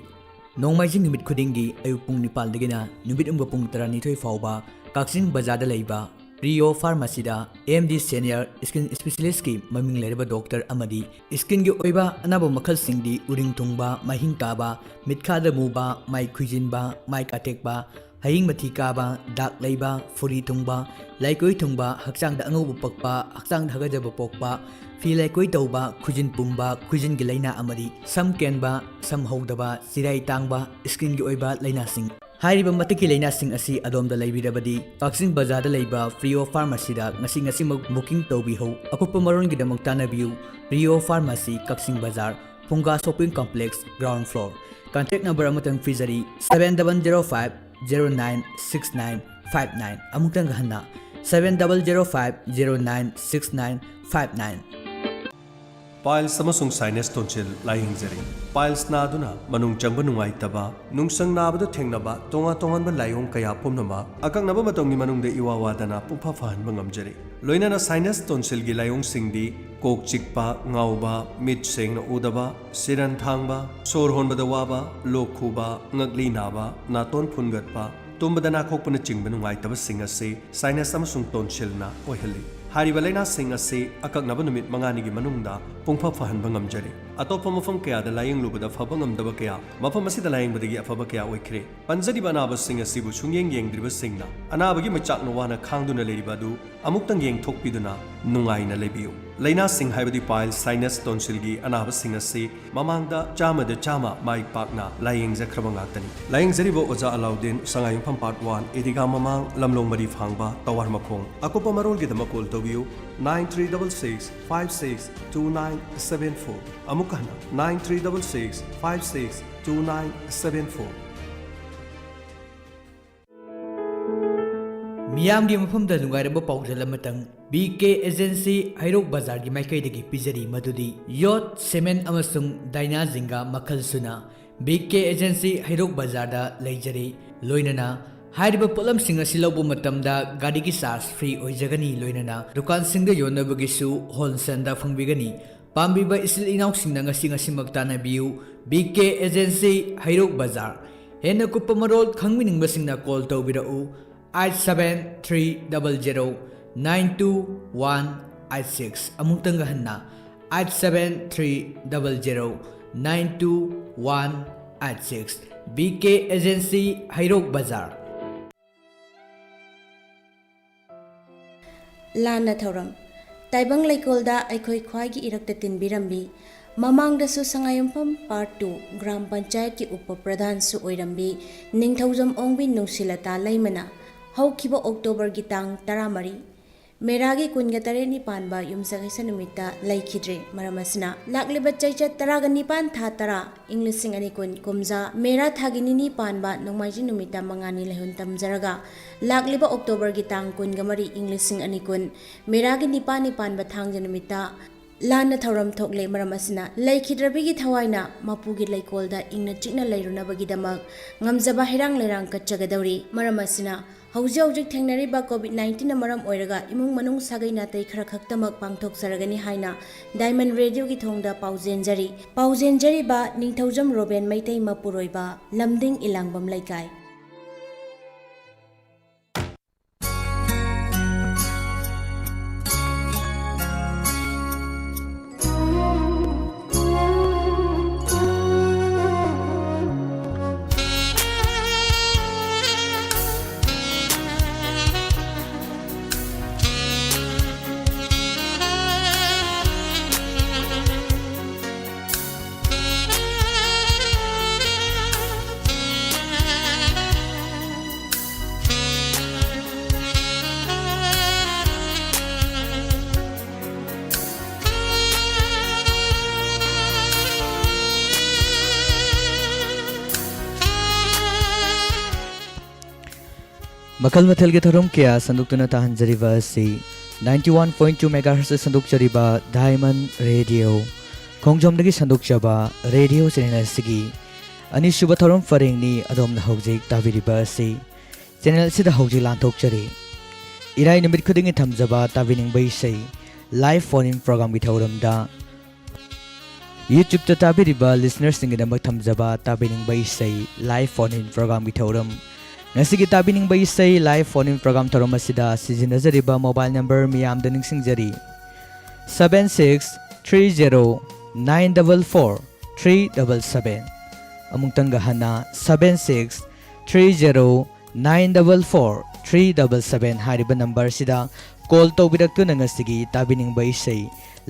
ꯅꯣꯡꯃꯥꯏꯖꯤꯡ ꯅꯨꯃꯤꯠ ꯈꯨꯗꯤꯡꯒꯤ ꯑꯌꯨꯛ ꯄꯨꯡ ꯅꯤꯄꯥꯜꯗꯒꯤꯅ ꯅꯨꯃꯤꯠ ꯌꯨꯡꯕ ꯄꯨꯡ ꯇꯔꯥꯅꯤꯊꯣꯏ ꯐꯥꯎꯕ ꯀꯛꯆꯤꯡ ꯕꯖꯥꯔꯗ ꯂꯩꯕ ꯄ꯭ꯔꯤꯌꯣ ꯐꯥꯔꯃꯥꯁꯤꯗ ꯑꯦꯝ ꯗꯤ ꯁꯦꯅꯤꯌꯔ ꯁ꯭ꯀꯤꯟ ꯁ꯭ꯄꯦꯁꯤꯌꯦꯂꯤꯁ꯭ꯠꯀꯤ ꯃꯃꯤꯡ ꯂꯩꯔꯕ ꯗꯣꯛꯇꯔ ꯑꯃꯗꯤ ꯁ꯭ꯀꯤꯟꯒꯤ ꯑꯣꯏꯕ ꯑꯅꯥꯕ ꯃꯈꯜꯁꯤꯡꯗꯤ ꯎꯔꯤꯡ ꯊꯨꯡꯕ, ꯃꯥꯏꯍꯤꯡ ꯀꯥꯕ, ꯃꯤꯠꯈꯥꯗ ꯃꯨꯕ, ꯃꯥꯏ ꯈꯨꯏꯖꯤꯟꯕ, ꯃꯥꯏ ꯀꯥꯊꯦꯛꯄ, ꯍꯌꯤꯡ ꯃꯊꯤ ꯀꯥꯕ, ꯗꯥꯛ ꯂꯩꯕ, ꯐꯨꯔꯤ ꯊꯨꯡꯕ, ꯂꯩꯀꯣꯏ ꯊꯨꯡꯕ, ꯍꯛꯆꯥꯡꯗ ꯑꯉꯧꯕ ꯄꯛꯄ, ꯍꯛꯆꯥꯡꯗ ꯍꯥꯀꯠꯖꯕ ꯄꯣꯛꯄ, ꯐꯤ ꯂꯩꯀꯣꯏ ꯇꯧꯕ, ꯈꯨꯖꯤꯟ ꯄꯨꯝꯕ, ꯈꯨꯖꯤꯟꯒꯤ ꯂꯥꯏꯅꯥ ꯑꯃꯗꯤ ꯁꯝ ꯀꯦꯟꯕ, ꯁꯝ ꯍꯧꯗꯕ, ꯆꯤꯔꯥꯏ ꯇꯥꯡꯕ, ꯁ꯭ꯀꯤꯟꯒꯤ ꯑꯣꯏꯕ ꯂꯥꯏꯅꯥꯁꯤꯡ꯫ ꯍꯥꯏꯔꯤꯕ ꯃꯇꯤꯛꯀꯤ ꯂꯥꯏꯅꯥꯁꯤꯡ ꯑꯁꯤ ꯑꯗꯣꯝꯗ ꯂꯩꯕꯤꯔꯕꯗꯤ ꯀꯛꯆꯤꯡ ꯕꯖꯥꯔꯗ ꯂꯩꯕ ꯄ꯭ꯔꯤꯌꯣ ꯐꯥꯔꯃꯥꯁꯤꯗ ꯉꯁꯤ ꯉꯁꯤꯃꯛ ꯕꯨꯀꯤꯡ ꯇꯧꯕꯤꯍꯧ꯫ ꯑꯀꯨꯞꯄ ꯃꯔꯣꯜꯒꯤꯗꯃꯛ ꯇꯥꯟꯅꯕꯤꯌꯨ ꯄ꯭ꯔꯤꯌꯣ pharmacy, Kakching bazaar, Phunga shopping complex, ground floor. Contact number ꯑꯃꯇꯪ ꯄꯤꯖꯔꯤ, seven double zero five zero nine six nine five nine꯫ ꯑꯃꯨꯛꯇꯪꯒ ꯍꯟꯅ, seven double zero five zero nine six nine five nine꯫ Piles ꯑꯃꯁꯨꯡ sinus tonsil ꯂꯥꯌꯦꯡꯖꯔꯤ꯫ Piles ꯅꯥꯗꯨꯅ ꯃꯅꯨꯡ ꯆꯪꯕ ꯅꯨꯡꯉꯥꯏꯇꯕ, ꯅꯨꯡꯁꯪ ꯅꯥꯕꯗ ꯊꯦꯡꯅꯕ ꯇꯣꯉꯥꯟ ꯇꯣꯉꯥꯟꯕ ꯂꯥꯏꯑꯣꯡ ꯀꯌꯥ ꯄꯨꯝꯅꯃꯛ ꯑꯀꯛꯅꯕ ꯃꯇꯝꯒꯤ ꯃꯅꯨꯡꯗ ꯏꯋꯥ ꯋꯥꯗꯅ ꯄꯨꯡꯐ ꯐꯍꯟꯕ ꯉꯝꯖꯔꯤ꯫ ꯂꯣꯏꯅꯅ sinus tonsilꯒꯤ ꯂꯥꯏꯑꯣꯡꯁꯤꯡꯗꯤ ꯀꯣꯛ ꯆꯤꯛꯄ, ꯉꯥꯎꯕ, ꯃꯤꯠ ꯁꯦꯡꯅ ꯎꯗꯕ, ꯁꯤꯔꯟ ꯊꯥꯡꯕ, ꯁꯣꯔ ꯍꯣꯟꯕꯗ ꯋꯥꯕ, ꯂꯣꯛ ꯈꯨꯕ, ꯉꯛꯂꯤ ꯅꯥꯕ, ꯅꯥꯇꯣꯟ ꯐꯨꯟꯒꯠꯄ, ꯇꯨꯝꯕꯗ ꯅꯥꯈꯣꯛꯄꯅꯆꯤꯡꯕ ꯅꯨꯡꯉꯥꯏꯇꯕꯁꯤꯡ ꯑꯁꯤ sinus ꯑꯃꯁꯨꯡ tonsilꯅ ꯑꯣꯏꯍꯜꯂꯤ꯫ ꯍꯥꯏꯔꯤꯕ ꯂꯥꯏꯅꯥꯁꯤꯡ ꯑꯁꯤ ꯑꯀꯛꯅꯕ ꯅꯨꯃꯤꯠ ꯃꯉꯥꯅꯤꯒꯤ ꯃꯅꯨꯡꯗ ꯄꯨꯡꯐ ꯐꯍꯟꯕ ꯉꯝꯖꯔꯤ꯫ ꯑꯇꯣꯞꯄ ꯃꯐꯝ ꯀꯌꯥꯗ ꯂꯥꯌꯦꯡꯂꯨꯕꯗ ꯐꯕ ꯉꯝꯗꯕ ꯀꯌꯥ ꯃꯐꯝ ꯑꯁꯤꯗ ꯂꯥꯌꯦꯡꯕꯗꯒꯤ ꯑꯐꯕ ꯀꯌꯥ ꯑꯣꯏꯈ꯭ꯔꯦ꯫ ꯄꯟꯖꯔꯤꯕ ꯑꯅꯥꯕꯁꯤꯡ ꯑꯁꯤꯕꯨ ꯁꯨꯡꯌꯦꯡ ꯌꯦꯡꯗ꯭ꯔꯤꯕꯁꯤꯡꯅ ꯑꯅꯥꯕꯒꯤ ꯃꯩꯆꯥꯛꯅ ꯋꯥꯅ ꯈꯥꯡꯗꯨꯅ ꯂꯩꯔꯤꯕ ꯑꯗꯨ ꯑꯃꯨꯛꯇꯪ ꯌꯦꯡꯊꯣꯛꯄꯤꯗꯨꯅ ꯅꯨꯡꯉꯥꯏꯅ ꯂꯩꯕꯤꯌꯨ꯫ ꯂꯥꯏꯅꯥꯁꯤꯡ ꯍꯥꯏꯕꯗꯤ piles, sinus, tonsilꯒꯤ ꯑꯅꯥꯕꯁꯤꯡ ꯑꯁꯤ ꯃꯃꯥꯡꯗ ꯆꯥꯝꯃꯗ ꯆꯥꯝꯃ ꯃꯥꯏ ꯄꯥꯛꯅ ꯂꯥꯌꯦꯡꯖꯈ꯭ꯔꯕ ꯉꯥꯛꯇꯅꯤ꯫ ꯂꯥꯌꯦꯡꯖꯔꯤꯕ ꯑꯣꯖꯥ ꯑꯂꯥꯎꯗꯤꯟ, ꯁꯉꯥꯏꯌꯨꯝꯐꯝ Part One, ꯏꯗꯤꯒꯥ ꯃꯃꯥꯡ, ꯂꯝꯂꯣꯡ ꯃꯔꯤ ꯐꯥꯡꯕ, ꯇꯋꯥꯔ ꯃꯈꯣꯡ꯫ ꯑꯀꯨꯞꯄ ꯃꯔꯣꯜꯒꯤꯗꯃꯛ call ꯇꯧꯕꯤꯌꯨ, nine three double six five six two nine seven four꯫ ꯑꯃꯨꯛꯀ ꯍꯟꯅ, nine three double six five six two nine seven four꯫ ꯃꯤꯌꯥꯝꯒꯤ ꯃꯐꯝꯗ ꯅꯨꯡꯉꯥꯏꯔꯕ ꯄꯥꯎꯖꯦꯜ ꯑꯃꯇꯪ ꯕꯤ ꯀꯦ ꯑꯦꯖꯦꯟꯁꯤ ꯍꯩꯔꯣꯛ ꯕꯖꯥꯔꯒꯤ ꯃꯥꯏꯀꯩꯗꯒꯤ ꯄꯤꯖꯔꯤ, ꯃꯗꯨꯗꯤ ꯌꯣꯠ, ꯁꯤꯃꯦꯟ ꯑꯃꯁꯨꯡ ꯗꯥꯏꯅꯥ ꯖꯤꯡꯒꯥ ꯃꯈꯜ ꯁꯨꯅ ꯕꯤ ꯀꯦ ꯑꯦꯖꯦꯟꯁꯤ ꯍꯩꯔꯣꯛ ꯕꯖꯥꯔꯗ ꯂꯩꯖꯔꯤ꯫ ꯂꯣꯏꯅꯅ ꯍꯥꯏꯔꯤꯕ ꯄꯣꯠꯂꯝꯁꯤꯡ ꯑꯁꯤ ꯂꯧꯕ ꯃꯇꯝꯗ ꯒꯥꯔꯤꯒꯤ charge free ꯑꯣꯏꯖꯒꯅꯤ, ꯂꯣꯏꯅꯅ ꯗꯨꯀꯥꯟꯁꯤꯡꯗ ꯌꯣꯟꯅꯕꯒꯤꯁꯨ wholesaleꯗ ꯐꯪꯕꯤꯒꯅꯤ꯫ ꯄꯥꯝꯕꯤꯕ ꯏꯆꯤꯜ ꯏꯅꯥꯎꯁꯤꯡꯅ ꯉꯁꯤ ꯉꯁꯤꯃꯛ ꯇꯥꯟꯅꯕꯤꯌꯨ, ꯕꯤ ꯀꯦ ꯑꯦꯖꯦꯟꯁꯤ ꯍꯩꯔꯣꯛ ꯕꯖꯥꯔ꯫ ꯍꯦꯟꯅ ꯀꯨꯞꯄ ꯃꯔꯣꯜ ꯈꯪꯕꯤꯅꯤꯡꯕꯁꯤꯡꯅ call ꯇꯧꯕꯤꯔꯛꯎ꯫ Eight seven three double zero nine two one eight six. ꯑꯃꯨꯛꯇꯪꯒ ꯍꯟꯅ, eight seven three double zero nine two one eight six. B K agency, Heirok ꯕꯖꯥꯔ꯫ ꯂꯥꯟꯅ ꯊꯧꯔꯝ꯫ ꯇꯥꯏꯕꯪ ꯂꯩꯀꯣꯜꯗ ꯑꯩꯈꯣꯏ ꯈ꯭ꯋꯥꯏꯒꯤ ꯏꯔꯛꯇ ꯇꯤꯟꯕꯤꯔꯝꯕꯤ, ꯃꯃꯥꯡꯗꯁꯨ ꯁꯉꯥꯏꯌꯨꯝꯐꯝ ꯄꯥꯔꯠ ꯇꯨ ꯒ꯭ꯔꯥꯝ ꯄꯟꯆꯥꯌꯠꯀꯤ ꯎꯄ ꯄ꯭ꯔꯙꯥꯟꯁꯨ ꯑꯣꯏꯔꯝꯕꯤ ꯅꯤꯡꯊꯧꯖꯝ ꯑꯣꯡꯕꯤ ꯅꯨꯡꯁꯤꯂꯇꯥ ꯂꯩꯃꯅ ꯍꯧꯈꯤꯕ ꯑꯣꯛꯇꯣꯕꯔꯒꯤ ꯇꯥꯡ ꯇꯔꯥꯃꯔꯤ, ꯃꯦꯔꯥꯒꯤ ꯀꯨꯟꯒ ꯇꯔꯦꯠꯅꯤ ꯄꯥꯟꯕ ꯌꯨꯝꯁꯀꯩꯁ ꯅꯨꯃꯤꯠꯇ ꯂꯩꯈꯤꯗ꯭ꯔꯦ꯫ ꯃꯔꯝ ꯑꯁꯤꯅ ꯂꯥꯛꯂꯤꯕ ꯆꯩꯆꯠ ꯇꯔꯥꯒ ꯅꯤꯄꯥꯟ ꯊꯥ ꯇꯔꯥ, ꯏꯪ ꯂꯤꯁꯤꯡ ꯑꯅꯤ ꯀꯨꯟ ꯀꯨꯝꯖꯥ ꯃꯦꯔꯥ ꯊꯥꯒꯤ ꯅꯤꯅꯤ ꯄꯥꯟꯕ ꯅꯣꯡꯃꯥꯏꯖꯤꯡ ꯅꯨꯃꯤꯠꯇ ꯃꯉꯥꯅꯤ ꯂꯩꯍꯨꯟ ꯇꯝꯖꯔꯒ, ꯂꯥꯛꯂꯤꯕ ꯑꯣꯛꯇꯣꯕꯔꯒꯤ ꯇꯥꯡ ꯀꯨꯟꯒ ꯃꯔꯤ, ꯏꯪ ꯂꯤꯁꯤꯡ ꯑꯅꯤ ꯀꯨꯟ ꯃꯦꯔꯥꯒꯤ ꯅꯤꯄꯥꯟꯅꯤ ꯄꯥꯟꯕ ꯊꯥꯡꯖ ꯅꯨꯃꯤꯠꯇ ꯂꯥꯟꯅ ꯊꯧꯔꯝ ꯊꯣꯛꯂꯦ꯫ ꯃꯔꯝ ꯑꯁꯤꯅ ꯂꯩꯈꯤꯗ꯭ꯔꯕꯤꯒꯤ ꯊꯋꯥꯏꯅ ꯃꯄꯨꯒꯤ ꯂꯩꯀꯣꯜꯗ ꯏꯪꯅ ꯆꯤꯛꯅ ꯂꯩꯔꯨꯅꯕꯒꯤꯗꯃꯛ ꯉꯝꯖꯕ ꯍꯩꯔꯥꯡ ꯂꯩꯔꯥꯡ ꯀꯠꯆꯒꯗꯧꯔꯤ꯫ ꯃꯔꯝ ꯑꯁꯤꯅ ꯍꯧꯖꯤꯛ ꯍꯧꯖꯤꯛ ꯊꯦꯡꯅꯔꯤꯕ ꯀꯣꯚꯤꯗ ꯅꯥꯏꯟꯇꯤꯟꯅ ꯃꯔꯝ ꯑꯣꯏꯔꯒ ꯏꯃꯨꯡ ꯃꯅꯨꯡ ꯁꯥꯒꯩ ꯅꯥꯇꯩ ꯈꯔ ꯈꯛꯇꯃꯛ ꯄꯥꯡꯊꯣꯛꯆꯔꯒꯅꯤ ꯍꯥꯏꯅ ꯗꯥꯏꯃꯟ ꯔꯦꯗꯤꯑꯣꯒꯤ ꯊꯣꯡꯗ ꯄꯥꯎꯖꯦꯟꯖꯔꯤ꯫ ꯄꯥꯎꯖꯦꯟꯖꯔꯤꯕ ꯅꯤꯡꯊꯧꯖꯝ ꯔꯣꯕꯦꯟ ꯃꯩꯇꯩ ꯃꯄꯨꯔꯣꯏꯕ, ꯂꯝꯗꯤꯡ ꯏꯂꯥꯡꯕꯝ ꯂꯩꯀꯥꯏ꯫ ꯃꯈꯜ ꯃꯊꯦꯜꯒꯤ ꯊꯧꯔꯝ ꯀꯌꯥ ꯁꯟꯗꯣꯛꯇꯨꯅ ꯇꯥꯍꯟꯖꯔꯤꯕ ꯑꯁꯤ ninety one point two megahertz ꯁꯟꯗꯣꯛꯆꯔꯤꯕ ꯗꯥꯏꯃꯟ ꯔꯦꯗꯤꯑꯣ ꯈꯣꯡꯖꯣꯝꯗꯒꯤ ꯁꯟꯗꯣꯛꯆꯕ ꯔꯦꯗꯤꯑꯣ ꯆꯦꯅꯦꯜ ꯑꯁꯤꯒꯤ ꯑꯅꯤꯁꯨꯕ ꯊꯧꯔꯝ ꯄꯔꯦꯡꯅꯤ꯫ ꯑꯗꯣꯝꯅ ꯍꯧꯖꯤꯛ ꯇꯥꯕꯤꯔꯤꯕ ꯑꯁꯤ ꯆꯦꯅꯦꯜ ꯑꯁꯤꯗ ꯍꯧꯖꯤꯛ ꯂꯥꯟꯊꯣꯛꯆꯔꯤ꯫ ꯏꯔꯥꯏ ꯅꯨꯃꯤꯠ ꯈꯨꯗꯤꯡꯒꯤ ꯊꯝꯖꯕ ꯇꯥꯕꯤꯅꯤꯡꯕ ꯏꯁꯩ ꯂꯥꯏꯚ ꯐꯣꯟ ꯏꯟ ꯄ꯭ꯔꯣꯒ꯭ꯔꯥꯝꯒꯤ ꯊꯧꯔꯝꯗ YouTube ꯇ ꯇꯥꯕꯤꯔꯤꯕ ꯂꯤꯁꯅꯔꯁꯤꯡꯒꯤꯗꯃꯛ ꯊꯝꯖꯕ ꯇꯥꯕꯤꯅꯤꯡꯕ ꯏꯁꯩ ꯂꯥꯏꯚ ꯐꯣꯟ ꯏꯟ ꯄ꯭ꯔꯣꯒ꯭ꯔꯥꯝꯒꯤ ꯊꯧꯔꯝ꯫ ꯉꯁꯤꯒꯤ ꯇꯥꯕꯤꯅꯤꯡꯕ ꯏꯁꯩ live phone in program ꯊꯧꯔꯝ ꯑꯁꯤꯗ ꯁꯤꯖꯤꯟꯅꯖꯔꯤꯕ mobile number ꯃꯤꯌꯥꯝꯗ ꯅꯤꯡꯁꯤꯡꯖꯔꯤ, seven six three zero nine double four three double seven꯫ ꯑꯃꯨꯛꯇꯪꯒ ꯍꯟꯅ, seven six three zero nine double four three double seven ꯍꯥꯏꯔꯤꯕ number ꯑꯁꯤꯗ call ꯇꯧꯕꯤꯔꯛꯇꯨꯅ ꯉꯁꯤꯒꯤ ꯇꯥꯕꯤꯅꯤꯡꯕ ꯏꯁꯩ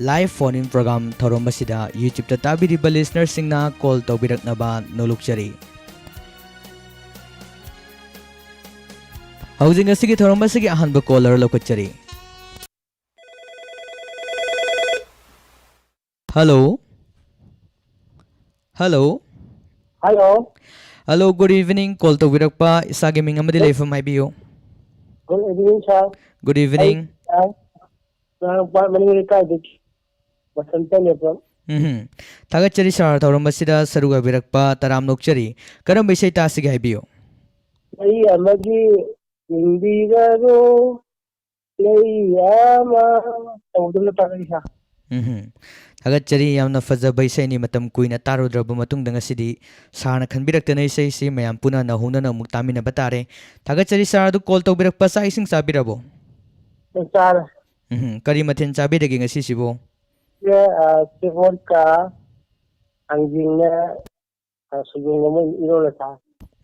live phone in program ꯊꯧꯔꯝ ꯑꯁꯤꯗ YouTube-ꯇ ꯇꯥꯕꯤꯔꯤꯕ listener-ꯁꯤꯡꯅ call ꯇꯧꯕꯤꯔꯛꯅꯕ ꯅꯣꯂꯨꯛꯆꯔꯤ꯫ ꯍꯧꯖꯤꯛ ꯉꯁꯤꯒꯤ ꯊꯧꯔꯝ ꯑꯁꯤꯒꯤ ꯑꯍꯥꯟꯕ caller ꯂꯧꯈꯠꯆꯔꯤ꯫ Hello꯫ Hello꯫ Hello꯫ Hello, good evening꯫ Call ꯇꯧꯕꯤꯔꯛꯄ ꯏꯁꯥꯒꯤ ꯃꯤꯡ ꯑꯃꯗꯤ ꯂꯩꯐꯝ ꯍꯥꯏꯕꯤꯌꯨ꯫ Good evening, sir꯫ Good evening꯫ ꯑꯩ, ꯁꯥꯔ, ꯃꯅꯤꯡ ꯂꯩꯀꯥꯏꯗꯒꯤ ꯕꯁꯟꯇ ꯅꯦꯕ꯭ꯔꯝ꯫ ꯎꯝꯍꯨꯝ꯫ ꯊꯥꯒꯠꯆꯔꯤ ꯁꯥꯔ, ꯊꯧꯔꯝ ꯑꯁꯤꯗ ꯁꯔꯨꯛ ꯌꯥꯕꯤꯔꯛꯄ ꯇꯔꯥꯝꯅ ꯑꯣꯛꯆꯔꯤ꯫ ꯀꯔꯝꯕ ꯏꯁꯩ ꯇꯥꯁꯤꯒꯦ ꯍꯥꯏꯕꯤꯌꯨ? ꯂꯩ ꯑꯃꯒꯤ ꯌꯦꯡꯕꯤꯔꯔꯣ, ꯂꯩ ꯑꯃ ꯇꯧꯗꯨꯅ ꯇꯥꯔꯛꯏ ꯁꯥꯔ꯫ ꯎꯝꯍꯨꯝ꯫ ꯊꯥꯒꯠꯆꯔꯤ, ꯌꯥꯝꯅ ꯐꯖꯕ ꯏꯁꯩꯅꯤ꯫ ꯃꯇꯝ ꯀꯨꯏꯅ ꯇꯥꯔꯨꯗ꯭ꯔꯕ ꯃꯇꯨꯡꯗ ꯉꯁꯤꯗꯤ ꯁꯥꯔꯅ ꯈꯟꯕꯤꯔꯛꯇꯅ ꯏꯁꯩꯁꯤ ꯃꯌꯥꯝ ꯄꯨꯟꯅ ꯅꯧꯍꯧꯅꯅ ꯑꯃꯨꯛ ꯇꯥꯃꯤꯟꯅꯕ ꯇꯥꯔꯦ꯫ ꯊꯥꯒꯠꯆꯔꯤ ꯁꯥꯔ, ꯑꯗꯨ call ꯇꯧꯕꯤꯔꯛꯄ, ꯆꯥꯛ ꯏꯁꯤꯡ ꯆꯥꯕꯤꯔꯕꯣ? ꯆꯥꯔꯦ꯫ ꯎꯝꯍꯨꯝ꯫ ꯀꯔꯤ ꯃꯊꯦꯜ ꯆꯥꯕꯤꯔꯒꯦ ꯉꯁꯤꯁꯤꯕꯨ? ꯑ, ꯁꯦꯕꯣꯠꯀ ꯊꯥꯡꯖꯤꯡꯅꯦ, ꯑ, ꯁꯣꯏꯕꯨꯝ ꯑꯃ ꯏꯔꯣꯜꯂ ꯆꯥꯏ꯫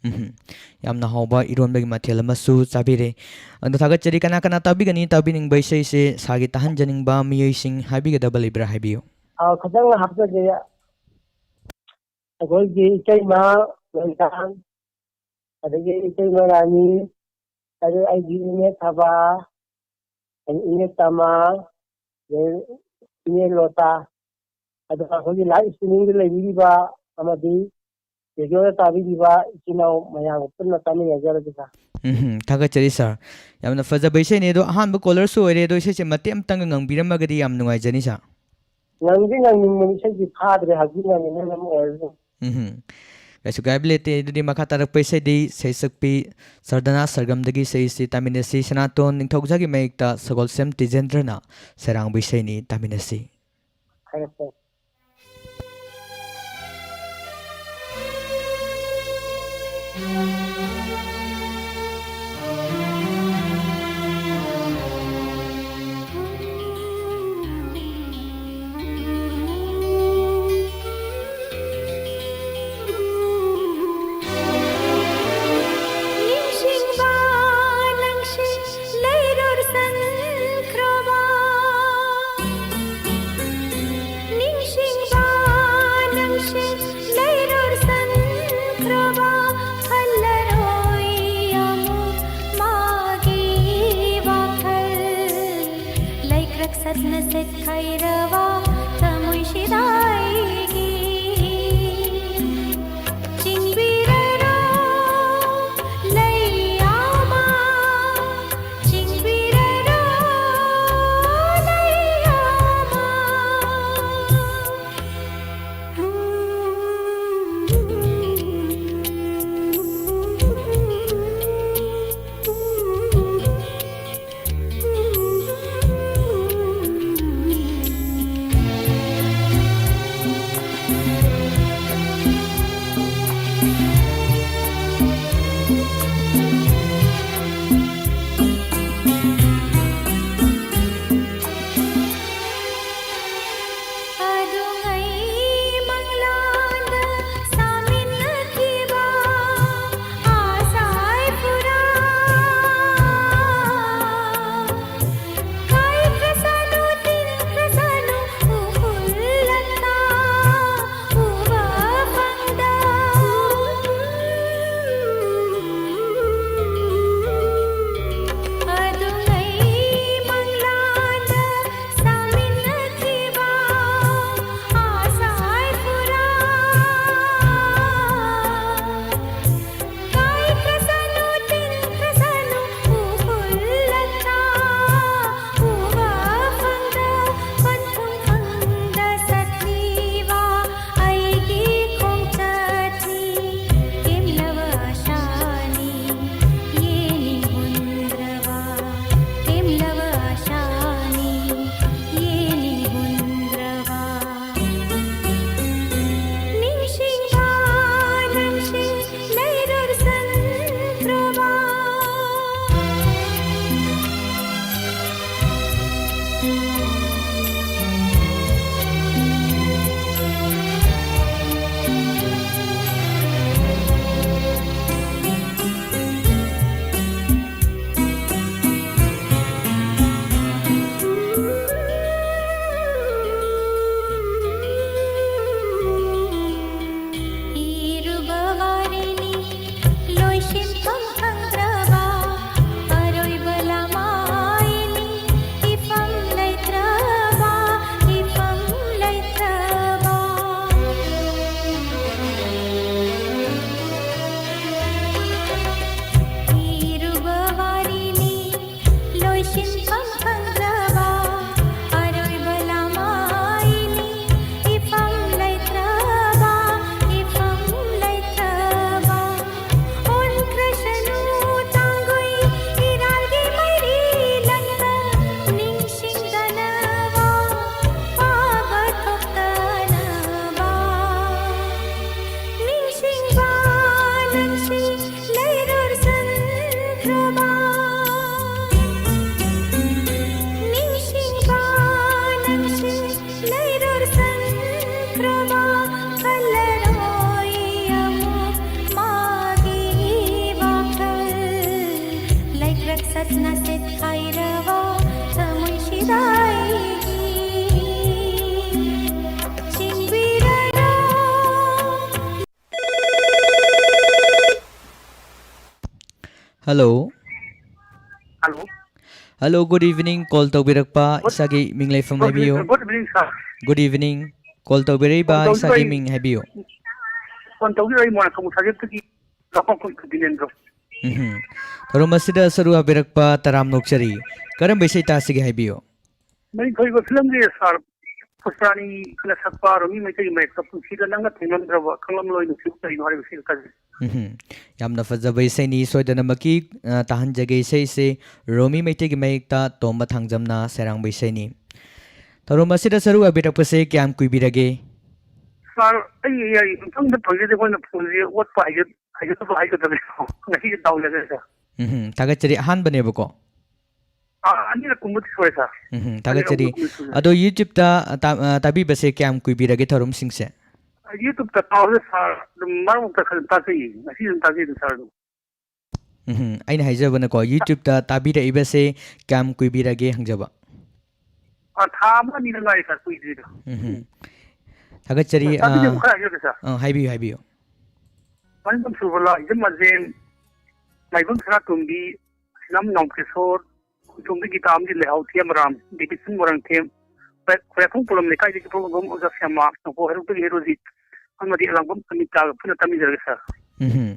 ꯎꯝꯍꯨꯝ꯫ ꯌꯥꯝꯅ ꯍꯥꯎꯕ ꯏꯔꯣꯟꯕꯒꯤ ꯃꯊꯦꯜ ꯑꯃꯁꯨ ꯆꯥꯕꯤꯔꯦ꯫ ꯑꯗꯣ ꯊꯥꯒꯠꯆꯔꯤ꯫ ꯀꯅꯥ ꯀꯅꯥ ꯇꯥꯕꯤꯒꯅꯤ ꯇꯥꯕꯤꯅꯤꯡꯕ ꯏꯁꯩꯁꯦ? ꯁꯥꯔꯒꯤ ꯇꯥꯍꯟꯖꯅꯤꯡꯕ ꯃꯤꯑꯣꯏꯁꯤꯡ ꯍꯥꯏꯕꯤꯒꯗꯕ ꯂꯩꯕ꯭ꯔꯥ ꯍꯥꯏꯕꯤꯌꯨ꯫ ꯑ, ꯈꯤꯇꯪ ꯍꯥꯞꯆꯒꯦ꯫ ꯑꯩꯈꯣꯏꯒꯤ ꯏꯇꯩꯃ ꯂꯣꯏꯁꯥꯡ, ꯑꯗꯒꯤ ꯏꯇꯩꯃ ꯔꯥꯅꯤ, ꯑꯗꯩ ꯑꯩꯒꯤ ꯏꯅꯦ ꯊꯕꯥ, ꯑꯗꯩ ꯏꯅꯦ ꯇꯃꯥ, ꯑꯗꯩ ꯏꯅꯦ ꯂꯣꯇꯥ, ꯑꯗꯨꯒ ꯑꯩꯈꯣꯏꯒꯤ live streaming-ꯗ ꯂꯩꯕꯤꯔꯤꯕ ꯑꯃꯗꯤ radio-ꯗ ꯇꯥꯕꯤꯔꯤꯕ ꯏꯆꯤꯟ ꯏꯅꯥꯎ ꯃꯌꯥꯝꯒ ꯄꯨꯟꯅ ꯇꯥꯃꯤꯟꯅꯖꯔꯒꯦ, sir꯫ ꯎꯝ, ꯊꯥꯒꯠꯆꯔꯤ, sir꯫ ꯌꯥꯝꯅ ꯐꯖꯕ ꯏꯁꯩꯅꯤ꯫ ꯑꯗꯣ ꯑꯍꯥꯟꯕ caller-ꯁꯨ ꯑꯣꯏꯔꯦ꯫ ꯑꯗꯣ ꯏꯁꯩꯁꯦ ꯃꯇꯦꯛ ꯑꯃꯇꯪꯒ ꯉꯪꯕꯤꯔꯝꯃꯒꯗꯤ ꯌꯥꯝ ꯅꯨꯡꯉꯥꯏꯖꯅꯤ, sir꯫ ꯉꯪꯗꯤ ꯉꯪꯅꯤꯡꯕꯅꯤ, ꯏꯁꯩꯗꯤ ꯐꯥꯗ꯭ꯔꯦ, ꯍꯧꯖꯤꯛ ꯉꯪꯉꯤꯅ ꯑꯗꯨꯝ ꯑꯣꯏꯔꯁꯨ꯫ ꯎꯝ, ꯀꯩꯁꯨ ꯀꯥꯏꯕ ꯂꯩꯇꯦ꯫ ꯑꯗꯨꯗꯤ ꯃꯈꯥ ꯇꯥꯔꯛꯄ ꯏꯁꯩꯗꯤ ꯁꯩꯁꯛꯄꯤ ꯁꯔꯗꯅꯥ ꯁꯔꯒꯝꯗꯒꯤ ꯏꯁꯩꯁꯤ ꯇꯥꯃꯤꯟꯅꯁꯤ꯫ ꯁꯅꯥꯇꯣꯟ ꯅꯤꯡꯊꯧꯖꯥꯒꯤ ꯃꯌꯦꯛꯇ ꯁꯒꯣꯜꯁꯦꯝ ꯇꯤꯖꯦꯟꯗ꯭ꯔꯅ ꯁꯩꯔꯥꯡꯕ ꯏꯁꯩꯅꯤ, ꯇꯥꯃꯤꯟꯅꯁꯤ꯫ ꯐꯔꯦ, ꯐꯔꯦ꯫ ꯆꯠꯈꯩꯔꯕ ꯊꯃꯣꯏꯁꯤꯗ ꯑꯩꯒꯤ ꯆꯤꯡꯕꯤꯔꯔꯣ ꯂꯩ ꯑꯃ, ꯆꯤꯡꯕꯤꯔꯔꯣ ꯂꯩ ꯑꯃ꯫ Hello. Hello. Hello, good evening. Call ꯇꯧꯕꯤꯔꯛꯄ Good- ꯏꯁꯥꯒꯤ ꯃꯤꯡ ꯂꯩꯐꯝ Good ꯍꯥꯏꯕꯤꯌꯨ. evening, good evening, sir. Good evening. Call ꯇꯧꯕꯤꯔꯛꯏꯕ Call ꯇꯧꯕꯤꯔꯛꯏ- ꯏꯁꯥꯒꯤ ꯃꯤꯡ ꯍꯥꯏꯕꯤꯌꯨ. Phone ꯇꯧꯕꯤꯔꯛꯏ ꯃꯣꯏꯔꯥꯡ ꯀꯥꯡꯕꯨ ꯁꯥꯖꯠꯇꯒꯤ ꯂꯧꯐꯝ ꯈꯨꯟ ꯗꯤꯅꯦꯟꯗ꯭ꯔꯣ꯫ ꯎꯝꯍꯨꯝ. ꯊꯧꯔꯝ ꯑꯁꯤꯗ ꯁꯔꯨꯛ ꯌꯥꯕꯤꯔꯛꯄ ꯇꯔꯥꯝ ꯅꯣꯛꯆꯔꯤ. ꯀꯔꯝꯕ ꯏꯁꯩ ꯇꯥꯁꯤꯒꯦ ꯍꯥꯏꯕꯤꯌꯨ? ꯃꯩꯊꯣꯏꯕ ꯐꯤꯂꯝꯒꯤ ꯁꯥꯔ ꯄꯨꯁꯄꯔꯥꯅꯤꯅ ꯁꯛꯄ ꯔꯣꯃꯤ ꯃꯩꯇꯩꯒꯤ ꯃꯌꯦꯛꯇ ꯄꯨꯟꯁꯤꯗ ꯅꯪꯅ ꯊꯦꯡꯅꯝꯗ꯭ꯔꯕ ꯈꯪꯂꯝꯂꯣꯏ ꯅꯨꯡꯁꯤꯕ ꯀꯔꯤꯅꯣ ꯍꯥꯏꯕ ꯏꯁꯩꯗꯨ ꯇꯥꯖꯩ꯫ ꯎꯝꯍꯨꯝ. ꯌꯥꯝꯅ ꯐꯖꯕ ꯏꯁꯩꯅꯤ, ꯁꯣꯏꯗꯅꯃꯛꯀꯤ ꯑ, ꯇꯥꯍꯟꯖꯒꯦ ꯏꯁꯩꯁꯦ ꯔꯣꯃꯤ ꯃꯩꯇꯩꯒꯤ ꯃꯌꯦꯛꯇ ꯇꯣꯝꯕ ꯊꯥꯡꯖꯝꯅ ꯁꯩꯔꯥꯡꯕ ꯏꯁꯩꯅꯤ. ꯊꯧꯔꯝ ꯑꯁꯤꯗ ꯁꯔꯨꯛ ꯌꯥꯕꯤꯔꯛꯄꯁꯦ ꯀꯌꯥꯝ ꯀꯨꯏꯕꯤꯔꯒꯦ? ꯁꯥꯔ, ꯑꯩ ꯑꯩ ꯃꯊꯪꯗ ꯐꯪꯖꯗꯦ, ꯑꯩꯈꯣꯏꯅ ꯐꯣꯟꯁꯦ ꯑꯣꯠꯄ ꯍꯩꯖ- ꯍꯩꯖꯗꯕ ꯍꯥꯏꯒꯗꯕꯅꯦ꯫ ꯉꯁꯤꯁꯦ ꯗꯥꯎ ꯌꯥꯖꯔꯦ ꯁꯥꯔ꯫ ꯎꯝꯍꯨꯝ. ꯊꯥꯒꯠꯆꯔꯤ, ꯑꯍꯥꯟꯕꯅꯦꯕꯀꯣ. ꯑꯥ, ꯑꯅꯤꯔꯛ ꯀꯨꯝꯕꯗꯤ ꯁꯨꯔꯦ ꯁꯥꯔ꯫ ꯎꯝꯍꯨꯝ. ꯊꯥꯒꯠꯆꯔꯤ. ꯑꯅꯤꯔꯛ ꯀꯨꯝꯕꯗꯤ ꯁꯨꯔꯦ꯫ ꯑꯗꯣ YouTube-ꯇ ꯑ, ꯇꯥ- ꯑ, ꯇꯥꯕꯤꯕꯁꯦ ꯀꯌꯥꯝ ꯀꯨꯏꯕꯤꯔꯒꯦ ꯊꯧꯔꯝꯁꯤꯡꯁꯦ? YouTube-ꯇ ꯇꯥꯎꯔꯦ ꯁꯥꯔ, ꯑꯗꯨꯝ ꯃꯔꯛ ꯃꯔꯛꯇ ꯈꯔ ꯑꯗꯨꯝ ꯇꯥꯖꯩꯌꯦ, ꯉꯁꯤ ꯑꯗꯨꯝ ꯇꯥꯖꯩ ꯑꯗꯨꯝ ꯁꯥꯔ ꯑꯗꯨꯝ꯫ ꯎꯝꯍꯨꯝ. ꯑꯩꯅ ꯍꯥꯏꯖꯕꯅꯀꯣ, YouTube-ꯇ ꯇꯥꯕꯤꯔꯛꯏꯕꯁꯦ ꯀꯌꯥꯝ ꯀꯨꯏꯕꯤꯔꯒꯦ ꯍꯪꯖꯕ? ꯑꯥ, ꯊꯥ ꯑꯃ ꯑꯅꯤꯗ ꯉꯥꯏꯔꯤ ꯁꯥꯔ, ꯀꯨꯏꯗ꯭ꯔꯤꯗ꯫ ꯎꯝꯍꯨꯝ. ꯊꯥꯒꯠꯆꯔꯤ. ꯇꯥꯕꯤꯗꯦ, ꯑ, ꯈꯔ ꯍꯥꯏꯖꯔꯛꯀꯦ ꯁꯥꯔ꯫ ꯑ, ꯍꯥꯏꯕꯤꯌꯨ, ꯍꯥꯏꯕꯤꯌꯨ. ꯃꯅꯤꯄꯨꯔ ꯁꯨꯔꯕꯂꯥ, ꯏꯖꯝ ꯃꯖꯦꯟ, ꯃꯥꯏꯕꯝ ꯁꯅꯥꯇꯣꯝꯕꯤ, ꯁꯤꯅꯥꯝ ꯅꯥꯎꯀꯦꯁꯣꯔ, ꯈꯨꯟꯗ꯭ꯔꯣꯝꯗꯒꯤ ꯒꯤꯇꯥ ꯑꯃꯗꯤ ꯂꯩꯍꯥꯎ ꯊꯦꯝꯕꯔꯥꯝ, ꯗꯦꯕꯤꯠꯁꯟ ꯃꯣꯏꯔꯥꯡꯊꯦꯝ, ꯈꯣꯏ-, ꯈꯣꯏꯔꯥꯛꯐꯝ ꯄꯣꯂꯝ ꯂꯩꯀꯥꯏꯗꯒꯤ ꯄ꯭ꯔꯣꯐꯦꯁꯣꯔ ꯃꯣꯖꯥ ꯁ꯭ꯌꯥꯃ, ꯅꯣꯡꯄꯣꯛ ꯍꯩꯔꯣꯛꯇꯒꯤ ꯍꯦꯔꯣꯖꯤꯠ, ꯑꯃꯗꯤ ꯑꯦꯂꯥꯡꯕꯝ ꯑꯅꯤꯇꯥꯒ ꯄꯨꯟꯅ ꯇꯥꯃꯤꯟꯖꯔꯒꯦ ꯁꯥꯔ꯫ ꯎꯝꯍꯨꯝ.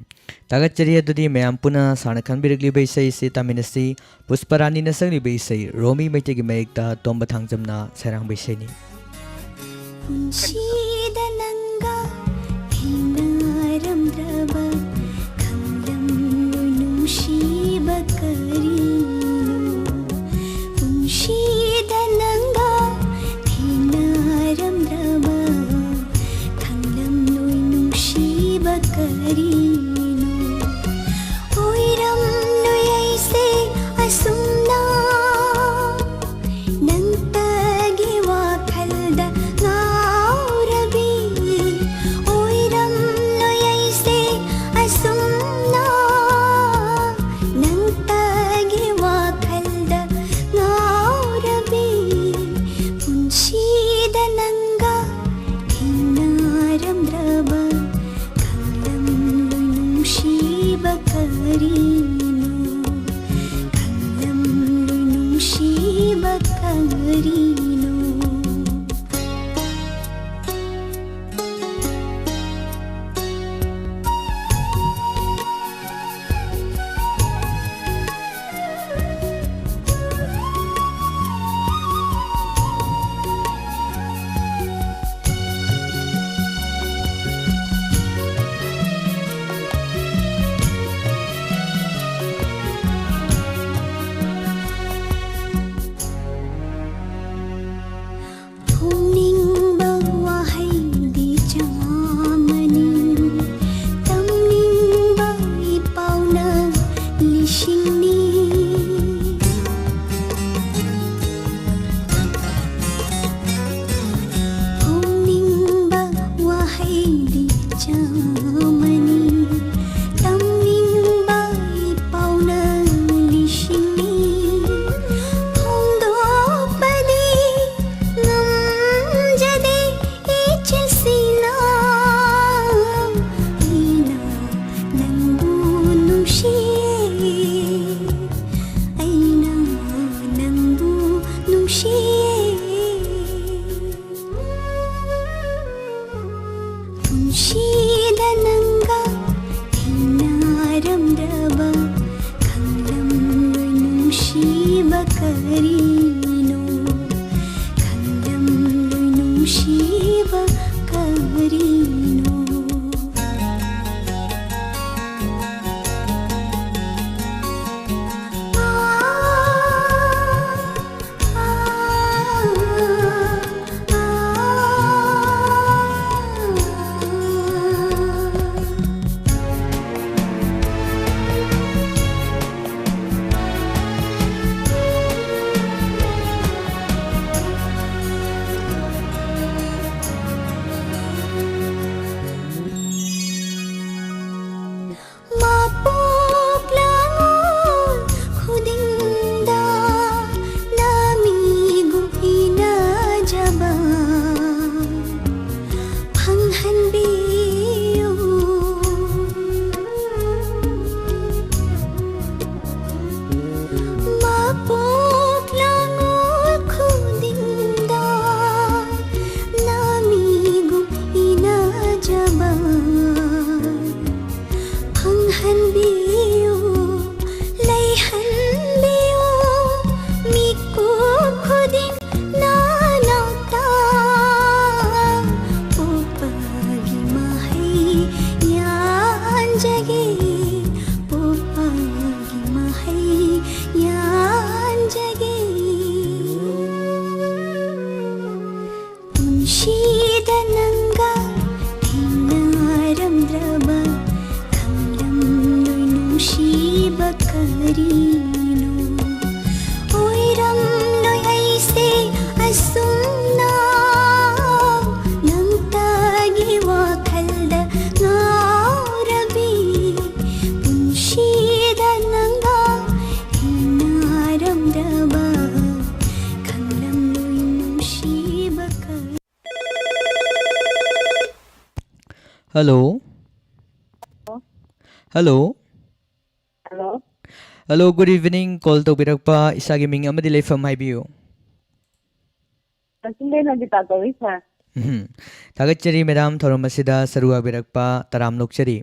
ꯊꯥꯒꯠꯆꯔꯤ꯫ ꯑꯗꯨꯗꯤ ꯃꯌꯥꯝ ꯄꯨꯟꯅ ꯁꯥꯔꯅ ꯈꯟꯕꯤꯔꯛꯂꯤꯕ ꯏꯁꯩꯁꯤ ꯇꯥꯃꯤꯟꯅꯁꯤ꯫ ꯄꯨꯁꯄꯔꯥꯅꯤꯅ ꯁꯛꯂꯤꯕ ꯏꯁꯩ ꯔꯣꯃꯤ ꯃꯩꯇꯩꯒꯤ ꯃꯌꯦꯛꯇ ꯇꯣꯝꯕ ꯊꯥꯡꯖꯝꯅ ꯁꯩꯔꯥꯡꯕ ꯏꯁꯩꯅꯤ꯫ ꯄꯨꯟꯁꯤꯗ ꯅꯪꯒ ꯊꯦꯡꯅꯔꯝꯗ꯭ꯔꯕ ꯈꯪꯂꯝꯂꯣꯏ ꯅꯨꯡꯁꯤꯕ ꯀꯔꯤꯅꯣ? ꯄꯨꯟꯁꯤꯗ ꯅꯪꯒ ꯊꯦꯡꯅꯔꯝꯗ꯭ꯔꯕ ꯈꯪꯂꯝꯂꯣꯏ ꯅꯨꯡꯁꯤꯕ ꯀꯔꯤꯅꯣ? ꯑꯣꯏꯔꯝꯂꯣꯏ ꯑꯩꯁꯦ ꯑꯁꯨꯝꯅ ꯅꯪꯇꯒꯤ ꯋꯥꯈꯜꯗ ꯉꯥꯎꯔꯕꯤ꯫ ꯑꯣꯏꯔꯝꯂꯣꯏ ꯑꯩꯁꯦ ꯑꯁꯨꯝꯅ ꯅꯪꯇꯒꯤ ꯋꯥꯈꯜꯗ ꯉꯥꯎꯔꯕꯤ꯫ ꯄꯨꯟꯁꯤꯗ ꯅꯪꯒ ꯊꯦꯡꯅꯔꯝꯗ꯭ꯔꯕ ꯈꯪꯂꯝꯂꯣꯏ ꯅꯨꯡꯁꯤꯗ ꯅꯪꯒ ꯊꯦꯡꯅꯔꯝꯗ꯭ꯔꯕ ꯈꯪꯂꯝꯂꯣꯏ ꯅꯨꯡꯁꯤꯕ ꯀꯔꯤꯅꯣ? ꯈꯪꯂꯝꯂꯣꯏ ꯅꯨꯡꯁꯤꯕ ꯀꯔꯤꯅꯣ? ꯃꯄꯣꯛ ꯂꯉꯣꯜ ꯈꯨꯗꯤꯡꯗ ꯅꯃꯤꯠꯒꯨꯝ ꯏꯅꯖꯕ ꯐꯪꯍꯟꯕꯤꯌꯨ꯫ ꯃꯄꯣꯛ ꯂꯉꯣꯜ ꯈꯨꯗꯤꯡꯗ ꯅꯃꯤꯠꯒꯨꯝ ꯏꯅꯖꯕ ꯐꯪꯍꯟꯕꯤꯌꯨ, ꯂꯩꯍꯟꯕꯤꯌꯨ꯫ ꯃꯤꯀꯨꯞ ꯈꯨꯗꯤꯡ ꯅꯅꯥꯛꯇ ꯄꯣꯛꯄꯒꯤ ꯃꯍꯩ ꯌꯥꯟꯖꯒꯦ, ꯄꯣꯛꯄꯒꯤ ꯃꯍꯩ ꯌꯥꯟꯖꯒꯦ꯫ ꯄꯨꯟꯁꯤꯗ ꯅꯪꯒ ꯊꯦꯡꯅꯔꯝꯗ꯭ꯔꯕ ꯈꯪꯂꯝꯂꯣꯏ ꯅꯨꯡꯁꯤꯕ ꯀꯔꯤꯅꯣ? ꯑꯣꯏꯔꯝꯂꯣꯏ ꯑꯩꯁꯦ ꯑꯁꯨꯝꯅ ꯅꯪꯇꯒꯤ ꯋꯥꯈꯜꯗ ꯉꯥꯎꯔꯕꯤ꯫ ꯄꯨꯟꯁꯤꯗ ꯅꯪꯒ ꯊꯦꯡꯅꯔꯝꯗ꯭ꯔꯕ ꯈꯪꯂꯝꯂꯣꯏ ꯅꯨꯡꯁꯤꯕ ꯀꯔꯤ꯫ Hello. Hello. Hello. Hello, good evening. Call ꯇꯧꯕꯤꯔꯛꯄ, ꯏꯁꯥꯒꯤ ꯃꯤꯡ ꯑꯃꯗꯤ ꯂꯩꯐꯝ ꯍꯥꯏꯕꯤꯌꯨ꯫ ꯀꯛꯆꯤꯡꯗꯩ ꯅꯟꯗꯤꯇꯥ ꯀꯧꯏ, sir꯫ ꯎꯝ꯫ ꯊꯥꯒꯠꯆꯔꯤ ꯃꯦꯗꯥꯝ, ꯊꯧꯔꯝ ꯑꯁꯤꯗ ꯁꯔꯨꯛ ꯌꯥꯕꯤꯔꯛꯄ ꯇꯔꯥꯝꯅ ꯑꯣꯛꯆꯔꯤ꯫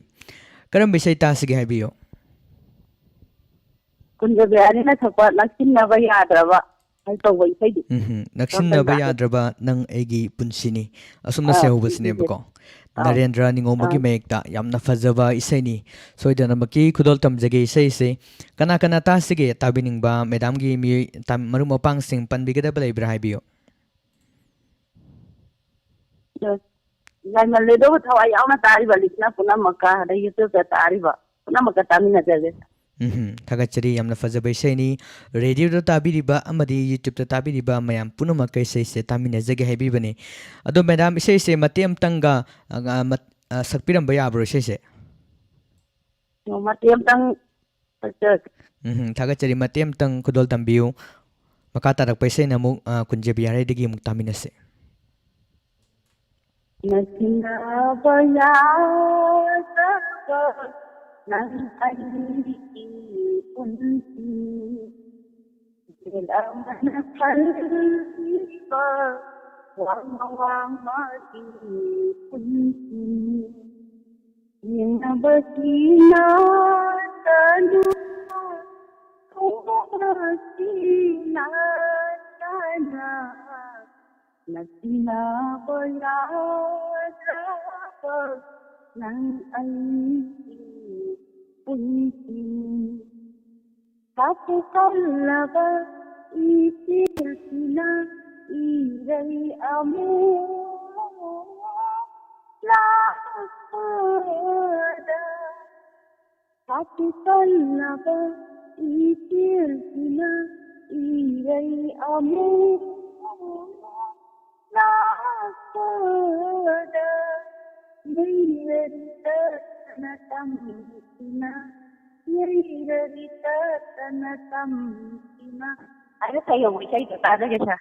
ꯀꯔꯝꯕ ꯏꯁꯩ ꯇꯥꯁꯤꯒꯦ ꯍꯥꯏꯕꯤꯌꯨ? ꯀꯨꯟꯖꯕꯤꯍꯥꯔꯤꯅ ꯁꯛꯄ ꯅꯛꯁꯤꯟꯅꯕ ꯌꯥꯗ꯭ꯔꯕ ꯍꯥꯏ ꯇꯧꯕ ꯏꯁꯩꯗꯨ꯫ ꯎꯝ, ꯅꯛꯁꯤꯟꯅꯕ ꯌꯥꯗ꯭ꯔꯕ ꯅꯪ ꯑꯩꯒꯤ ꯄꯨꯟꯁꯤꯅꯤ, ꯑꯁꯨꯝꯅ ꯑꯥ, ꯁꯩꯍꯧꯕꯁꯤꯅꯦꯕꯀꯣ꯫ ꯑꯥ, ꯅꯔꯦꯟꯗ꯭ꯔ ꯅꯤꯉꯣꯝꯕꯒꯤ ꯑꯥ꯫ ꯃꯌꯦꯛꯇ꯫ ꯌꯥꯝꯅ ꯐꯖꯕ ꯏꯁꯩꯅꯤ꯫ ꯁꯣꯏꯗꯅꯃꯛꯀꯤ ꯈꯨꯗꯣꯜ ꯇꯝꯖꯒꯦ ꯏꯁꯩꯁꯦ꯫ ꯀꯅꯥ ꯀꯅꯥ ꯇꯥꯁꯤꯒꯦ ꯇꯥꯕꯤꯅꯤꯡꯕ ꯃꯦꯗꯥꯝꯒꯤ ꯃꯤꯑꯣꯏ-, ꯇꯥ-, ꯃꯔꯨꯞ ꯃꯄꯥꯡꯁꯤꯡ ꯄꯟꯕꯤꯒꯗꯕ ꯂꯩꯕ꯭ꯔꯥ ꯍꯥꯏꯕꯤꯌꯨ꯫ ꯑꯗꯣ ꯌꯥꯏꯃꯜꯂꯦꯗꯣ ꯊꯋꯥꯏ ꯌꯥꯎꯅ ꯇꯥꯔꯤꯕ ꯂꯤꯁꯅ ꯄꯨꯝꯅꯃꯛꯀ, ꯑꯗꯩ YouTube-ꯇ ꯇꯥꯔꯤꯕ ꯄꯨꯝꯅꯃꯛꯀ ꯇꯥꯃꯤꯟꯅꯖꯒꯦ꯫ ꯎꯝ, ꯊꯥꯒꯠꯆꯔꯤ꯫ ꯌꯥꯝꯅ ꯐꯖꯕ ꯏꯁꯩꯅꯤ꯫ ꯔꯦꯗꯤꯑꯣꯗ ꯇꯥꯕꯤꯔꯤꯕ ꯑꯃꯗꯤ YouTube-ꯇ ꯇꯥꯕꯤꯔꯤꯕ ꯃꯌꯥꯝ ꯄꯨꯝꯅꯃꯛꯀ ꯏꯁꯩꯁꯦ ꯇꯥꯃꯤꯟꯅꯖꯒꯦ ꯍꯥꯏꯕꯤꯕꯅꯤ꯫ ꯑꯗꯣ ꯃꯦꯗꯥꯝ, ꯏꯁꯩꯁꯦ ꯃꯇꯦꯛ ꯑꯃꯇꯪꯒ, ꯑ, ꯑ, ꯃꯠ-, ꯑ, ꯁꯛꯄꯤꯔꯝꯕ ꯌꯥꯕ꯭ꯔꯣ ꯏꯁꯩꯁꯦ? ꯑꯣ, ꯃꯇꯦꯛ ꯑꯃꯇꯪ ꯁꯛꯆꯔꯛꯀꯦ꯫ ꯎꯝ, ꯊꯥꯒꯠꯆꯔꯤ꯫ ꯃꯇꯦꯛ ꯑꯃꯇꯪ ꯈꯨꯗꯣꯜ ꯇꯝꯕꯤꯌꯨ꯫ ꯃꯈꯥ ꯇꯥꯔꯛꯄ ꯏꯁꯩꯅ ꯑꯃꯨꯛ, ꯑ, ꯀꯨꯟꯖꯕꯤ ꯍꯥꯏꯔꯩꯗꯒꯤ ꯑꯃꯨꯛ ꯇꯥꯃꯤꯟꯅꯁꯤ꯫ ꯅꯛꯁꯤꯟꯅꯕ ꯌꯥꯗꯕ ꯅꯪ ꯑꯩꯒꯤ ꯄꯨꯟꯁꯤ꯫ ꯏꯆꯦꯜ ꯑꯃꯅ ꯈꯜꯂꯤꯕ ꯋꯥꯡꯃ ꯋꯥꯡꯃꯒꯤ ꯄꯨꯟꯁꯤ꯫ ꯌꯦꯡꯅꯕꯁꯤ ꯅꯠꯇꯅ, ꯊꯣꯡꯅꯕꯁꯤ ꯅꯠꯇꯅ, ꯅꯛꯁꯤꯟꯅꯕ ꯌꯥꯗ꯭ꯔꯕ ꯅꯪ ꯑꯩꯒꯤ ꯄꯨꯟꯁꯤ꯫ ꯀꯥꯞꯄꯨ ꯀꯜꯂꯕ ꯏꯆꯦꯜꯁꯤꯅ ꯏꯔꯩ ꯑꯃꯨꯛ ꯂꯥꯛꯄꯗ ꯁꯥꯊꯤ ꯀꯜꯂꯕ ꯏꯆꯦꯜꯁꯤꯅ ꯏꯔꯩ ꯑꯃꯨꯛ ꯂꯥꯛꯄꯗ ꯌꯩꯔꯔꯤ ꯇꯠꯇꯅ ꯇꯝꯁꯤꯅ, ꯌꯩꯔꯔꯤ ꯇꯠꯇꯅ ꯇꯝꯁꯤꯅ ꯍꯥꯏꯅ ꯁꯩꯍꯧꯕ ꯏꯁꯩꯗꯣ ꯇꯥꯖꯒꯦ ꯁꯥꯔ꯫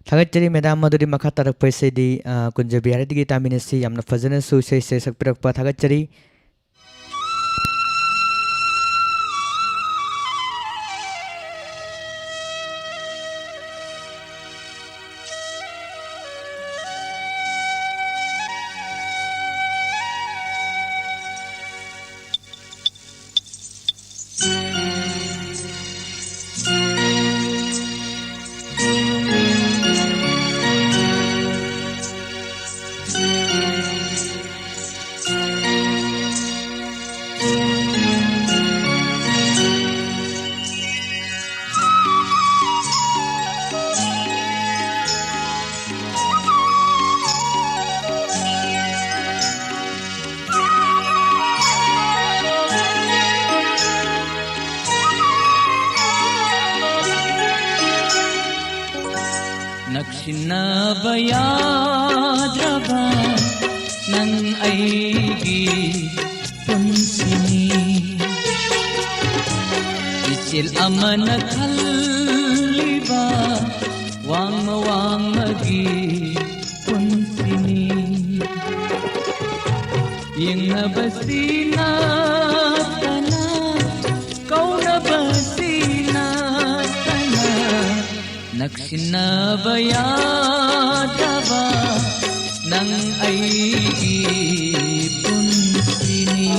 ꯊꯥꯒꯠꯆꯔꯤ ꯃꯦꯗꯥꯝ꯫ ꯃꯗꯨꯗꯤ ꯃꯈꯥ ꯇꯥꯔꯛꯄ ꯏꯁꯩꯗꯤ, ꯑ, ꯀꯨꯟꯖꯕꯤ ꯍꯥꯏꯔꯩꯗꯒꯤ ꯇꯥꯃꯤꯟꯅꯁꯤ꯫ ꯌꯥꯝꯅ ꯐꯖꯅꯁꯨ ꯏꯁꯩꯁꯦ ꯁꯛꯄꯤꯔꯛꯄ ꯊꯥꯒꯠꯆꯔꯤ꯫ ꯇꯤꯟꯅꯕ ꯌꯥꯗ꯭ꯔꯕ ꯅꯪ ꯑꯩꯒꯤ ꯄꯨꯟꯁꯤꯅꯤ꯫ ꯏꯆꯦꯜ ꯑꯃꯅ ꯈꯜꯂꯤꯕ ꯋꯥꯡꯃ ꯋꯥꯡꯃꯒꯤ ꯄꯨꯟꯁꯤꯅꯤ꯫ ꯌꯦꯡꯅꯕꯁꯤ ꯅꯠꯇꯅ, ꯀꯧꯅꯕꯁꯤ ꯅꯠꯇꯅ, ꯅꯛꯁꯤꯟꯅꯕ ꯌꯥꯗ꯭ꯔꯕ ꯅꯪ ꯑꯩꯒꯤ ꯄꯨꯟꯁꯤꯅꯤ꯫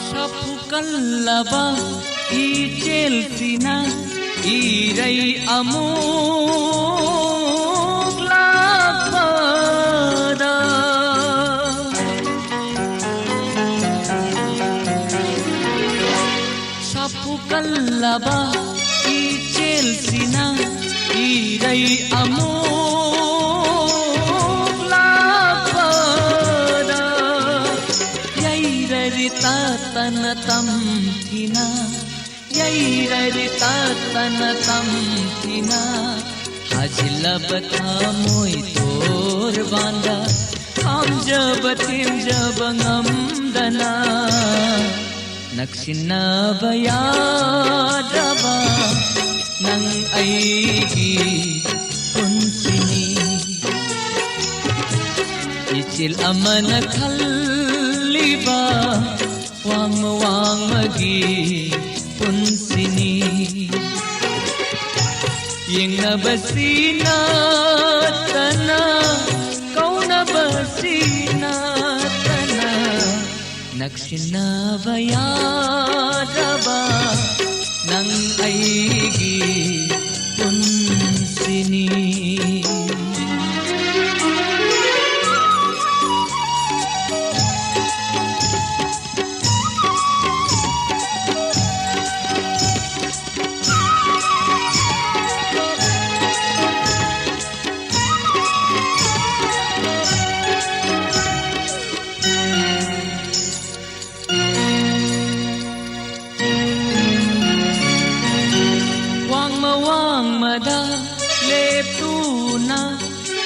ꯁꯥꯐꯨ ꯀꯜꯂꯕ ꯏꯆꯦꯜꯁꯤꯅ ꯏꯔꯩ ꯑꯃꯨꯛ ꯂꯥꯛꯄꯗ, ꯁꯥꯐꯨ ꯀꯜꯂꯕ ꯏꯆꯦꯜꯁꯤꯅ ꯏꯔꯩ ꯑꯃꯨꯛ ꯂꯥꯛꯄꯗ, ꯌꯩꯔꯔꯤ ꯇꯠꯇꯅ ꯇꯝꯊꯤꯅ, ꯌꯩꯔꯔꯤ ꯇꯠꯇꯅ ꯇꯝꯊꯤꯅ, ꯍꯥꯖꯤꯜꯂꯕ ꯊꯃꯣꯏ ꯇꯣꯔꯕꯥꯟꯗ, ꯈꯥꯝꯖꯕ ꯊꯦꯝꯖꯕ ꯉꯝꯗꯅ, ꯅꯛꯁꯤꯟꯅꯕ ꯌꯥꯗ꯭ꯔꯕ ꯅꯪ ꯑꯩꯒꯤ ꯄꯨꯟꯁꯤꯅꯤ꯫ ꯏꯆꯤꯜ ꯑꯃꯅ ꯈꯜꯂꯤꯕ ꯋꯥꯡꯃ ꯋꯥꯡꯃꯒꯤ ꯄꯨꯟꯁꯤꯅꯤ꯫ ꯌꯦꯡꯅꯕꯁꯤ ꯅꯠꯇꯅ, ꯀꯧꯅꯕꯁꯤ ꯅꯠꯇꯅ, ꯅꯛꯁꯤꯟꯅꯕ ꯌꯥꯗ꯭ꯔꯕ ꯅꯪ ꯑꯩꯒꯤ ꯄꯨꯟꯁꯤꯅꯤ꯫ ꯋꯥꯡꯃ ꯋꯥꯡꯃꯗ ꯂꯦꯞꯇꯨꯅ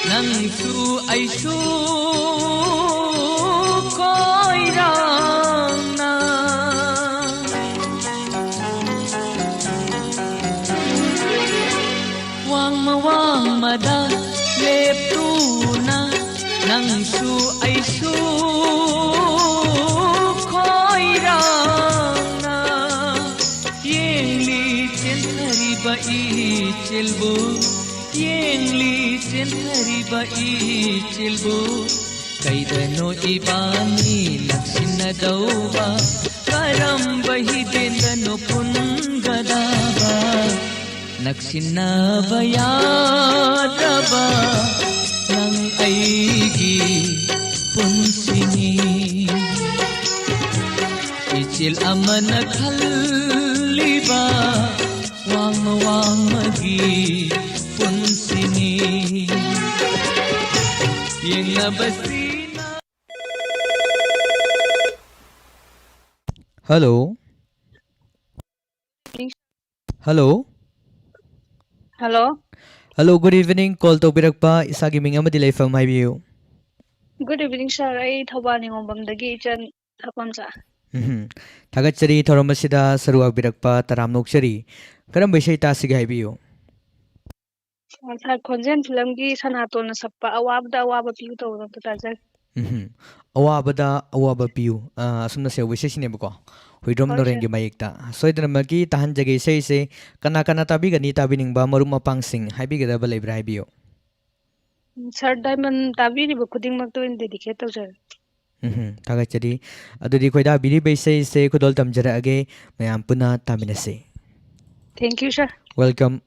ꯅꯪꯁꯨ ꯑꯩꯁꯨ ꯈꯣꯏꯔꯥꯡꯅ ꯋꯥꯡꯃ ꯋꯥꯡꯃꯗ ꯂꯦꯞꯇꯨꯅ ꯅꯪꯁꯨ ꯑꯩꯁꯨ ꯈꯣꯏꯔꯥꯡꯅ ꯌꯦꯡꯂꯤ ꯆꯦꯟꯊꯔꯤꯕ ꯏꯆꯦꯜꯕꯨ, ꯌꯦꯡꯂꯤ ꯆꯦꯟꯊꯔꯤꯕ ꯏꯆꯦꯜꯕꯨ꯫ ꯀꯩꯗꯅꯣ ꯏꯕꯥꯅꯤ ꯅꯛꯁꯤꯟꯅꯗꯧꯕ? ꯀꯔꯝꯕ ꯍꯤꯗꯦꯟꯗꯅꯣ ꯄꯨꯟꯒꯗꯕ? ꯅꯛꯁꯤꯟꯅꯕ ꯌꯥꯗ꯭ꯔꯕ ꯅꯪ ꯑꯩꯒꯤ ꯄꯨꯟꯁꯤꯅꯤ꯫ ꯏꯆꯦꯜ ꯑꯃꯅ ꯈꯜꯂꯤꯕ ꯋꯥꯡꯃ ꯋꯥꯡꯃꯒꯤ ꯄꯨꯟꯁꯤꯅꯤ꯫ ꯌꯦꯡꯅꯕꯁꯤꯅ Hello. Hello. Hello. Hello, good evening. Call ꯇꯧꯕꯤꯔꯛꯄ, ꯏꯁꯥꯒꯤ ꯃꯤꯡ ꯑꯃꯗꯤ ꯂꯩꯐꯝ ꯍꯥꯏꯕꯤꯌꯨ꯫ Good evening, sir. ꯑꯩ ꯊꯧꯕꯥꯜ ꯅꯤꯉꯣꯝꯕꯝꯗꯒꯤ ꯏꯆꯟ ꯊꯥꯄꯝꯆꯥ꯫ ꯎꯝꯍꯨꯝ꯫ ꯊꯥꯒꯠꯆꯔꯤ ꯊꯧꯔꯝ ꯑꯁꯤꯗ ꯁꯔꯨꯛ ꯌꯥꯕꯤꯔꯛꯄ, ꯇꯔꯥꯝꯅ ꯑꯣꯛꯆꯔꯤ꯫ ꯀꯔꯝꯕ ꯏꯁꯩ ꯇꯥꯁꯤꯒꯦ ꯍꯥꯏꯕꯤꯌꯨ? ꯑ, sir, ꯈꯣꯟꯖꯦꯜ ꯐꯤꯂꯝꯒꯤ ꯁꯅꯥꯇꯣꯟꯅ ꯁꯛꯄ "ꯑꯋꯥꯕꯗ ꯑꯋꯥꯕ ꯄꯤꯌꯨ" ꯇꯧꯕꯗꯣ ꯑꯝꯇ ꯇꯥꯖꯒꯦ꯫ ꯎꯝꯍꯨꯝ꯫ "ꯑꯋꯥꯕꯗ ꯑꯋꯥꯕ ꯄꯤꯌꯨ", ꯑ, ꯑꯁꯨꯝꯅ ꯁꯦ ꯏꯁꯩꯁꯤꯅꯦꯕꯀꯣ꯫ ꯍꯨꯏꯗ꯭ꯔꯣꯝ ꯍꯣꯏ, sir. ꯅꯣꯔꯦꯟꯒꯤ ꯃꯌꯦꯛꯇ꯫ ꯁꯣꯏꯗꯅꯃꯛꯀꯤ ꯇꯥꯍꯟꯖꯒꯦ ꯏꯁꯩꯁꯦ꯫ ꯀꯅꯥ ꯀꯅꯥ ꯇꯥꯕꯤꯒꯅꯤ, ꯇꯥꯕꯤꯅꯤꯡꯕ ꯃꯔꯨꯞ ꯃꯄꯥꯡꯁꯤꯡ ꯍꯥꯏꯕꯤꯒꯗꯕ ꯂꯩꯕ꯭ꯔꯥ ꯍꯥꯏꯕꯤꯌꯨ꯫ ꯎꯝ, sir, Diamond ꯇꯥꯕꯤꯔꯤꯕ ꯈꯨꯗꯤꯡꯃꯛꯇ ꯑꯣꯏꯅ dedicate ꯇꯧꯖꯔꯦ꯫ ꯎꯝꯍꯨꯝ, ꯊꯥꯒꯠꯆꯔꯤ꯫ ꯑꯗꯨꯗꯤ ꯈꯣꯏꯗꯥꯕꯤꯔꯤꯕ ꯏꯁꯩꯁꯦ ꯈꯨꯗꯣꯜ ꯇꯝꯖꯔꯛꯑꯒꯦ, ꯃꯌꯥꯝ ꯄꯨꯟꯅ ꯇꯥꯃꯤꯟꯅꯁꯤ꯫ Thank you, sir. Welcome.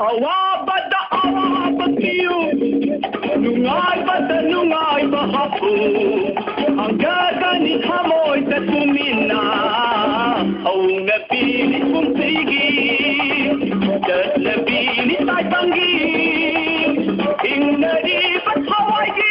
ꯑꯋꯥꯕꯗ ꯑꯋꯥꯕ ꯄꯤꯌꯨ, ꯅꯨꯡꯉꯥꯏꯕꯗ ꯅꯨꯡꯉꯥꯏꯕ ꯍꯥꯞꯄꯨ, ꯍꯪꯒꯗꯅꯤ ꯊꯃꯣꯏꯗ ꯇꯨꯃꯤꯟꯅ꯫ ꯍꯧꯅꯕꯤꯅꯤ ꯄꯨꯟꯁꯤꯒꯤ ꯆꯠꯅꯕꯤꯅꯤ ꯇꯥꯏꯕꯪꯒꯤ ꯍꯤꯡꯅꯔꯤꯕ ꯊꯋꯥꯏꯒꯤ꯫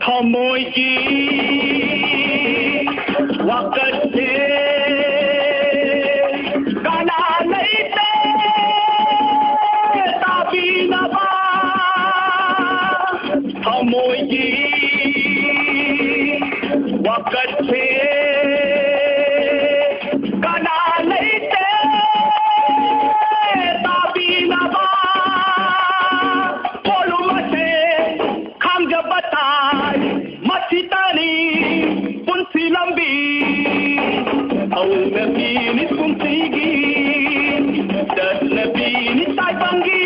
ꯊꯃꯣꯏꯒꯤ ꯋꯥꯀꯠꯁꯦ ꯀꯅꯥ ꯂꯩꯇꯦ ꯇꯥꯕꯤꯅꯕ? ꯊꯃꯣꯏꯒꯤ ꯋꯥꯀꯠꯁꯦ ꯀꯅꯥ ꯂꯩꯇꯦ ꯇꯥꯕꯤꯅꯕ? ꯄꯣꯂꯨꯝ ꯑꯁꯦ ꯈꯥꯡꯖꯕ ꯇꯥꯏ, ꯃꯁꯤꯇꯅꯤ ꯄꯨꯟꯁꯤ ꯂꯝꯕꯤ꯫ ꯍꯧꯅꯕꯤꯅꯤ ꯄꯨꯟꯁꯤꯒꯤ ꯆꯠꯅꯕꯤꯅꯤ ꯇꯥꯏꯕꯪꯒꯤ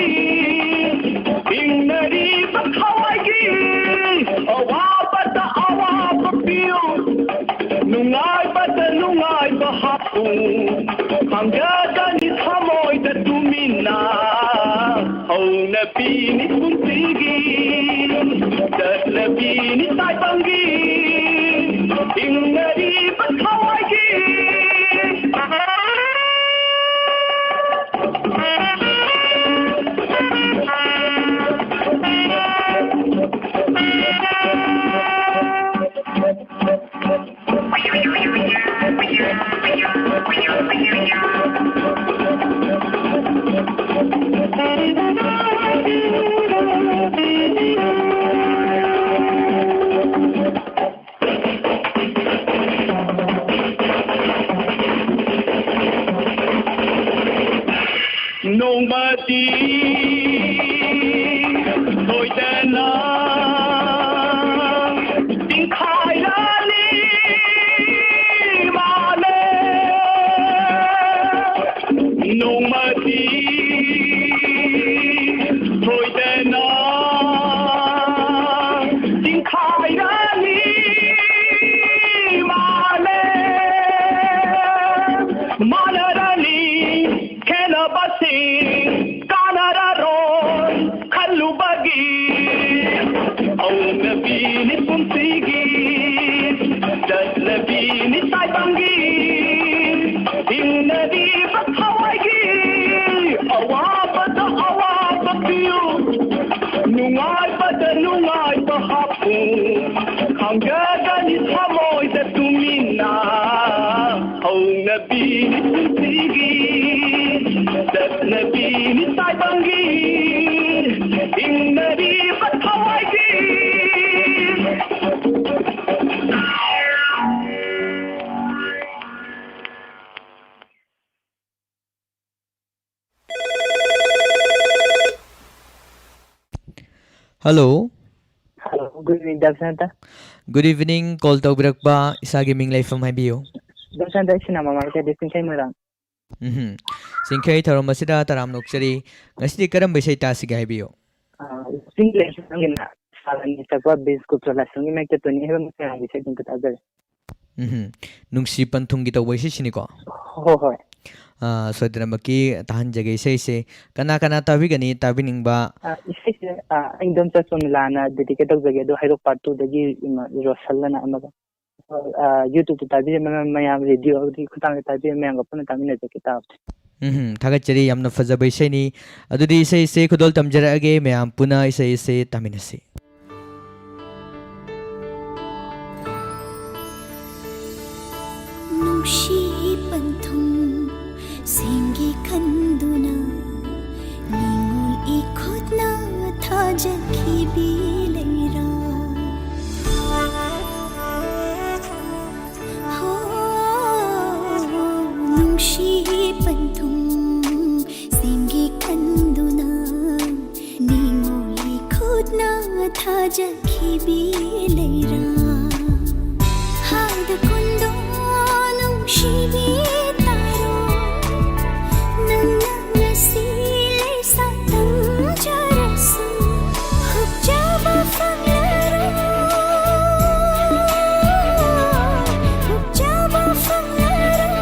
ꯍꯤꯡꯅꯔꯤꯕ ꯊꯋꯥꯏꯒꯤ꯫ ꯑꯋꯥꯕꯗ ꯑꯋꯥꯕ ꯄꯤꯌꯨ, ꯅꯨꯡꯉꯥꯏꯕꯗ ꯅꯨꯡꯉꯥꯏꯕ ꯍꯥꯞꯄꯨ, ꯈꯪꯖꯒꯅꯤ ꯊꯃꯣꯏꯗ ꯇꯨꯃꯤꯟꯅ꯫ ꯍꯧꯅꯕꯤꯅꯤ ꯄꯨꯟꯁꯤꯒꯤ ꯆꯠꯅꯕꯤꯅꯤ ꯇꯥꯏꯕꯪꯒꯤ ꯍꯤꯡꯅꯔꯤꯕ ꯊꯋꯥꯏꯒꯤ꯫ ꯉꯥꯏꯕ ꯍꯥꯞꯄꯨ, ꯈꯥꯡꯖꯒꯅꯤ ꯊꯃꯣꯏꯗ ꯇꯨꯃꯤꯟꯅ꯫ ꯍꯧꯅꯕꯤꯅꯤ ꯄꯨꯟꯁꯤꯒꯤ, ꯆꯠꯅꯕꯤꯅꯤ ꯇꯥꯏꯕꯪꯒꯤ, ꯍꯤꯡꯅꯔꯤꯕ ꯊꯋꯥꯏꯒꯤ꯫ Hello꯫ Hello, good evening, ꯗꯥ ꯕꯁꯟꯇ꯫ Good evening, call ꯇꯧꯕꯤꯔꯛꯄ, ꯏꯁꯥꯒꯤ ꯃꯤꯡ ꯂꯩꯐꯝ ꯍꯥꯏꯕꯤꯌꯨ꯫ ꯗꯥ ꯕꯁꯟꯇ, ꯑꯩ ꯁꯤꯅꯥ ꯃꯃꯥ ꯀꯩꯊꯦꯜ ꯆꯤꯡꯈꯩ ꯃꯣꯏꯔꯥꯡ꯫ ꯎꯝꯍꯨꯝ꯫ ꯆꯤꯡꯈꯩ, ꯊꯧꯔꯝ ꯑꯁꯤꯗ ꯇꯔꯥꯝꯅ ꯑꯣꯛꯆꯔꯤ꯫ ꯉꯁꯤꯗꯤ ꯀꯔꯝꯕ ꯏꯁꯩ ꯇꯥꯁꯤꯒꯦ ꯍꯥꯏꯕꯤꯌꯨ? ꯑꯥ, ꯆꯤꯡ ꯂꯩꯁꯤ ꯅꯪꯒꯤꯅ ꯁꯥꯔꯅꯤ ꯁꯛꯄ ꯕꯤꯁ ꯒꯨꯄ꯭ꯇ ꯂꯥꯏꯁ꯭ꯔꯝꯒꯤ ꯃꯥꯏꯀꯩ ꯇꯣꯅꯤ ꯍꯦꯔꯣ ꯃꯁꯥꯡꯒꯤ ꯏꯁꯩ ꯑꯗꯨꯝ ꯇꯥꯖꯔꯦ꯫ ꯎꯝꯍꯨꯝ꯫ ꯅꯨꯡꯁꯤ ꯄꯟꯊꯨꯡꯒꯤ ꯇꯧꯕ ꯏꯁꯩꯁꯤꯅꯤꯀꯣ? ꯍꯣꯏ, ꯍꯣꯏ꯫ ꯑꯥ, ꯁꯣꯏꯗꯅꯃꯛꯀꯤ ꯇꯥꯍꯟꯖꯒꯦ ꯏꯁꯩꯁꯦ꯫ ꯀꯅꯥ ꯀꯅꯥ ꯇꯥꯕꯤꯒꯅꯤ, ꯇꯥꯕꯤꯅꯤꯡꯕ? ꯑꯥ, ꯏꯁꯩꯁꯦ, ꯑꯥ, ꯑꯩ ꯏꯗꯣꯝꯆꯥ ꯁꯣꯃꯤꯂꯥꯅ dedicate ꯇꯧꯖꯒꯦ, ꯑꯗꯣ ꯍꯩꯔꯣꯛ part two ꯗꯒꯤ ꯏꯃꯥ ꯔꯣꯁꯜ ꯑꯅ ꯑꯃꯒ꯫ ꯑꯥ, YouTube-ꯇ ꯇꯥꯕꯤꯔꯤꯕ ꯃꯌꯥꯝ, ꯔꯦꯗꯤꯑꯣꯒꯤ ꯈꯨꯠꯊꯥꯡꯗ ꯇꯥꯕꯤꯔꯤꯕ ꯃꯌꯥꯝꯒ ꯄꯨꯟꯅ ꯇꯥꯃꯤꯟꯅꯖꯒꯦ ꯇꯥꯕꯗꯤ꯫ ꯎꯝꯍꯨꯝ, ꯊꯥꯒꯠꯆꯔꯤ, ꯌꯥꯝꯅ ꯐꯖꯕ ꯏꯁꯩꯅꯤ꯫ ꯑꯗꯨꯗꯤ ꯏꯁꯩꯁꯦ ꯈꯨꯗꯣꯜ ꯇꯝꯖꯔꯛꯑꯒꯦ, ꯃꯌꯥꯝ ꯄꯨꯟꯅ ꯏꯁꯩꯁꯦ ꯇꯥꯃꯤꯟꯅꯁꯤ꯫ ꯅꯨꯡꯁꯤ ꯄꯟꯊꯨꯡ ꯁꯦꯝꯒꯦ ꯈꯟꯗꯨꯅ ꯅꯤꯡꯉꯣꯜ ꯏꯈꯨꯠꯅ ꯊꯥꯖꯈꯤꯕꯤ ꯂꯩꯔꯥ꯫ ꯍꯣ, ꯅꯨꯡꯁꯤ ꯄꯟꯊꯨꯡ ꯁꯦꯝꯒꯦ ꯈꯟꯗꯨꯅ ꯅꯤꯡꯉꯣꯜꯒꯤ ꯈꯨꯠꯅ ꯊꯥꯖꯈꯤꯕꯤ ꯂꯩꯔꯥ꯫ ꯍꯥꯏꯗ ꯀꯨꯟꯗꯣ ꯅꯨꯡꯁꯤꯕꯤ ꯇꯥꯔꯣ, ꯅꯪꯅ ꯉꯁꯤ ꯂꯩꯁꯥ ꯇꯝꯖꯔꯁꯨ, ꯍꯨꯞꯆꯕ ꯐꯪꯂꯔꯣꯏ, ꯍꯨꯞꯆꯕ ꯐꯪꯂꯔꯣꯏ꯫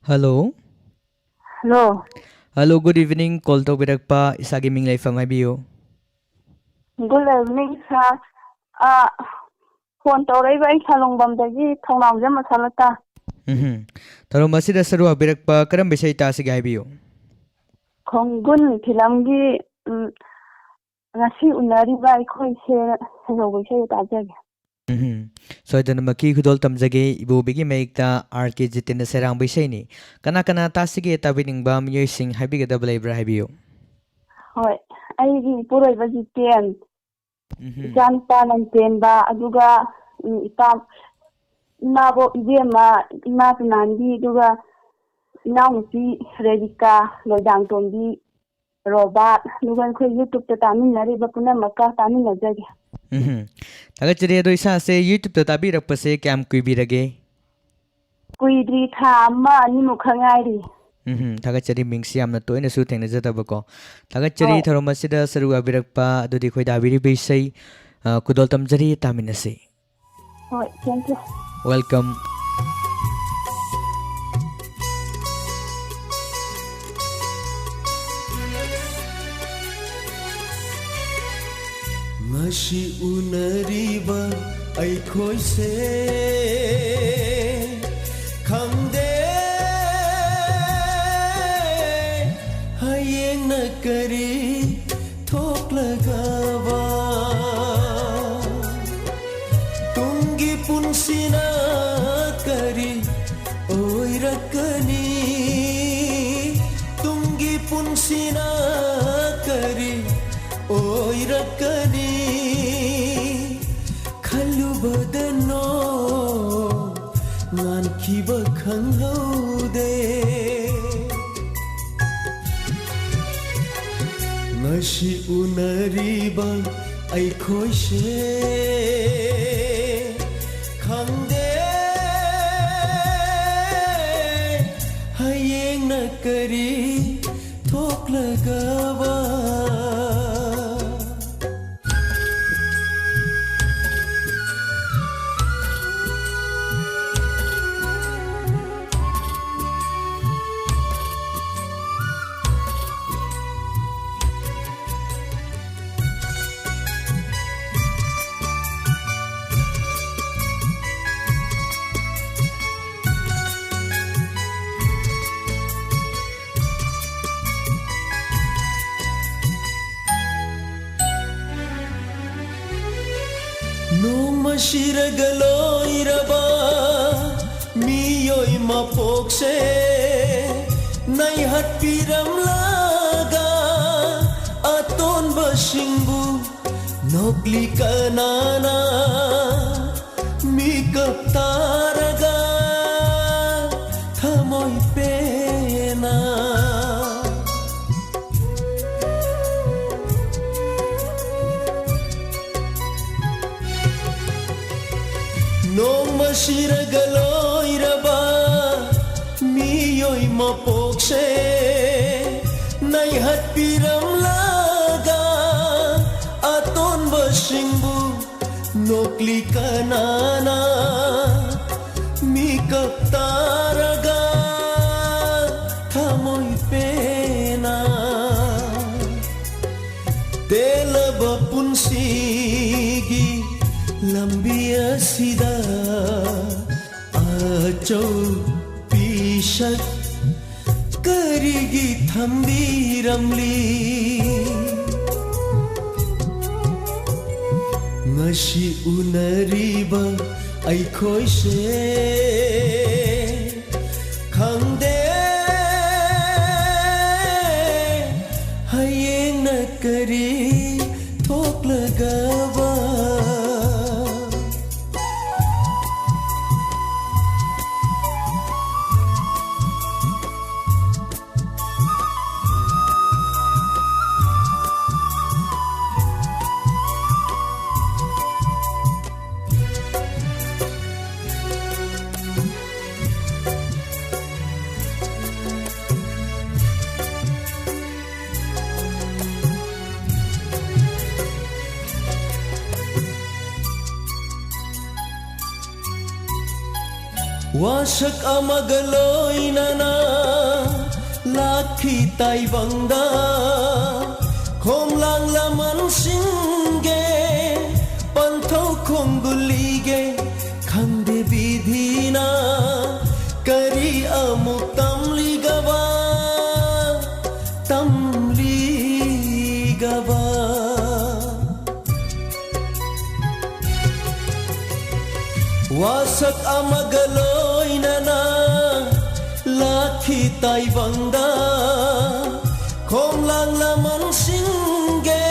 Hello. Hello. Hello, good evening. Call ꯇꯧꯕꯤꯔꯛꯄ, ꯏꯁꯥꯒꯤ ꯃꯤꯡ, ꯂꯩꯐꯝ ꯍꯥꯏꯕꯤꯌꯨ꯫ Good evening, sir. ꯑ, phone ꯇꯧꯔꯛꯏꯕ ꯑꯩ ꯁꯂꯨꯡꯕꯝꯗꯒꯤ ꯊꯧꯅꯥꯎꯖꯝ ꯑꯁꯥꯂꯇꯥ꯫ ꯎꯝꯍꯨꯝ꯫ ꯊꯧꯔꯝ ꯑꯁꯤꯗ ꯁꯔꯨꯛ ꯌꯥꯕꯤꯔꯛꯄ, ꯀꯔꯝꯕ ꯏꯁꯩ ꯇꯥꯁꯤꯒꯦ ꯍꯥꯏꯕꯤꯌꯨ? ꯈꯣꯡꯒꯨꯟ ꯐꯤꯂꯝꯒꯤ, ꯎꯝ, ꯉꯁꯤ ꯎꯅꯔꯤꯕ ꯑꯩꯈꯣꯏꯁꯦ ꯍꯩꯍꯧꯕ ꯏꯁꯩ ꯇꯥꯖꯒꯦ꯫ ꯎꯝꯍꯨꯝ꯫ ꯁꯣꯏꯗꯅꯃꯛꯀꯤ ꯈꯨꯗꯣꯜ ꯇꯝꯖꯒꯦ꯫ ꯏꯕꯣꯕꯤꯒꯤ ꯃꯌꯦꯛꯇ, ꯑꯥꯔ ꯀꯦ ꯖꯤꯇꯦꯟꯗ꯭ꯔ ꯁꯩꯔꯥꯡꯕ ꯏꯁꯩꯅꯤ꯫ ꯀꯅꯥ ꯀꯅꯥ ꯇꯥꯁꯤꯒꯦ, ꯇꯥꯕꯤꯅꯤꯡꯕ ꯃꯤꯑꯣꯏꯁꯤꯡ ꯍꯥꯏꯕꯤꯒꯗꯕ ꯂꯩꯕ꯭ꯔꯥ ꯍꯥꯏꯕꯤꯌꯨ꯫ ꯍꯣꯏ, ꯑꯩꯒꯤ ꯏꯄꯨꯔꯣꯏꯕ ꯖꯤꯇꯦꯟ, ꯎꯝꯍꯨꯝ꯫ ꯏꯆꯥꯅꯨꯄꯥ ꯂꯟꯆꯦꯟꯕ, ꯑꯗꯨꯒ, ꯎꯝ, ꯏꯄꯥ, ꯏꯃꯥꯕꯣꯛ ꯏꯕꯦꯝꯃ, ꯏꯃꯥ ꯇꯨꯅꯥꯟꯕꯤ, ꯑꯗꯨꯒ ꯏꯅꯥꯎꯅꯨꯄꯤ ꯔꯦꯕꯤꯀꯥ, ꯂꯣꯏꯗꯥꯡꯇꯣꯝꯕꯤ, ꯔꯣꯕꯥꯔꯠ, ꯑꯗꯨꯒ ꯑꯩꯈꯣꯏ YouTube-ꯇ ꯇꯥꯃꯤꯟꯅꯔꯤꯕ ꯄꯨꯝꯅꯃꯛꯀ ꯇꯥꯃꯤꯟꯅꯖꯒꯦ꯫ ꯎꯝꯍꯨꯝ꯫ ꯊꯥꯒꯠꯆꯔꯤ꯫ ꯑꯗꯣ ꯏꯁꯥꯁꯦ YouTube-ꯇ ꯇꯥꯕꯤꯔꯛꯄꯁꯦ ꯀꯌꯥꯝ ꯀꯨꯏꯕꯤꯔꯒꯦ? ꯀꯨꯏꯗ꯭ꯔꯤ, ꯊꯥ ꯑꯃ ꯑꯅꯤꯃꯨꯛ ꯈꯛ ꯉꯥꯏꯔꯤ꯫ ꯎꯝꯍꯨꯝ꯫ ꯊꯥꯒꯠꯆꯔꯤ꯫ ꯃꯤꯡꯁꯤ ꯌꯥꯝꯅ ꯇꯣꯏꯅꯁꯨ ꯊꯦꯡꯅꯖꯗꯕꯀꯣ꯫ ꯊꯥꯒꯠꯆꯔꯤ ꯍꯣꯏ꯫ ꯊꯧꯔꯝ ꯑꯁꯤꯗ ꯁꯔꯨꯛ ꯌꯥꯕꯤꯔꯛꯄ꯫ ꯑꯗꯨꯗꯤ ꯈꯣꯏꯗꯥꯕꯤꯔꯤꯕ ꯏꯁꯩ, ꯑ, ꯈꯨꯗꯣꯜ ꯇꯝꯖꯔꯤ, ꯇꯥꯃꯤꯟꯅꯁꯤ꯫ ꯍꯣꯏ, thank you꯫ Welcome꯫ ꯉꯁꯤ ꯎꯅꯔꯤꯕ ꯑꯩꯈꯣꯏꯁꯦ ꯈꯪꯗꯦ ꯍꯌꯦꯡꯅ ꯀꯔꯤ ꯊꯣꯛꯂꯒꯕ ꯇꯨꯡꯒꯤ ꯄꯨꯟꯁꯤꯅ ꯀꯔꯤ ꯑꯣꯏꯔꯛꯀꯅꯤ? ꯇꯨꯡꯒꯤ ꯄꯨꯟꯁꯤꯅ ꯀꯔꯤ ꯑꯣꯏꯔꯛꯀꯅꯤ? ꯈꯜꯂꯨꯕꯗ ꯅꯣꯛ ꯉꯥꯟꯈꯤꯕ ꯈꯪꯍꯧꯗꯦ꯫ ꯉꯁꯤ ꯎꯅꯔꯤꯕ ꯑꯩꯈꯣꯏꯁꯦ ꯈꯪꯗꯦ ꯍꯌꯦꯡꯅ ꯀꯔꯤ ꯊꯣꯛꯂꯒꯕ꯫ ꯁꯤꯔꯒ ꯂꯣꯏꯔꯕ ꯃꯤꯑꯣꯏ ꯃꯄꯣꯛꯁꯦ ꯅꯩꯍꯠꯄꯤꯔꯝꯂꯒ ꯑꯇꯣꯟꯕꯁꯤꯡꯕꯨ ꯅꯣꯛꯂꯤ ꯀꯅꯥꯅ ꯃꯤꯀꯞ ꯇꯥꯔꯒ ꯊꯃꯣꯏ ꯄꯦꯟꯅ ꯅꯣꯡꯃ ꯁꯤꯔꯒ ꯂꯣꯏꯔꯕ ꯃꯤꯑꯣꯏ ꯃꯄꯣꯛꯁꯦ ꯅꯩꯍꯠꯄꯤꯔꯝꯂꯒ ꯑꯇꯣꯟꯕꯁꯤꯡꯕꯨ ꯅꯣꯛꯂꯤ ꯀꯅꯥꯅ ꯃꯤꯀꯞ ꯇꯥꯔꯒ ꯊꯃꯣꯏ ꯄꯦꯟꯅ ꯇꯦꯜꯂꯕ ꯄꯨꯟꯁꯤꯒꯤ ꯂꯝꯕꯤ ꯑꯁꯤꯗ ꯑꯆꯧ ꯄꯤꯁꯛ ꯀꯔꯤꯒꯤ ꯊꯝꯕꯤꯔꯝꯂꯤ? ꯉꯁꯤ ꯎꯅꯔꯤꯕ ꯑꯩꯈꯣꯏꯁꯦ ꯈꯪꯗꯦ ꯍꯌꯦꯡꯅ ꯀꯔꯤ ꯊꯣꯛꯂꯒꯕ꯫ ꯋꯥꯁꯛ ꯑꯃꯒ ꯂꯣꯏꯅꯅ ꯂꯥꯛꯈꯤ ꯇꯥꯏꯕꯪꯗ꯫ ꯈꯣꯝꯂꯥꯡ ꯂꯃꯟꯁꯤꯡꯒꯤ ꯄꯟꯊꯧ ꯈꯣꯡꯒꯨꯜꯂꯤꯒꯦ ꯈꯪꯗꯦ ꯕꯤꯙꯤꯅ ꯀꯔꯤ ꯑꯃꯨꯛ ꯇꯝꯂꯤꯒꯕ, ꯇꯝꯂꯤꯒꯕ꯫ ꯁꯛ ꯑꯃꯒ ꯂꯣꯏꯅꯅ ꯂꯥꯛꯈꯤ ꯇꯥꯏꯕꯪꯗ꯫ ꯈꯣꯡꯂꯥꯡ ꯂꯃꯟꯁꯤꯡꯒꯦ,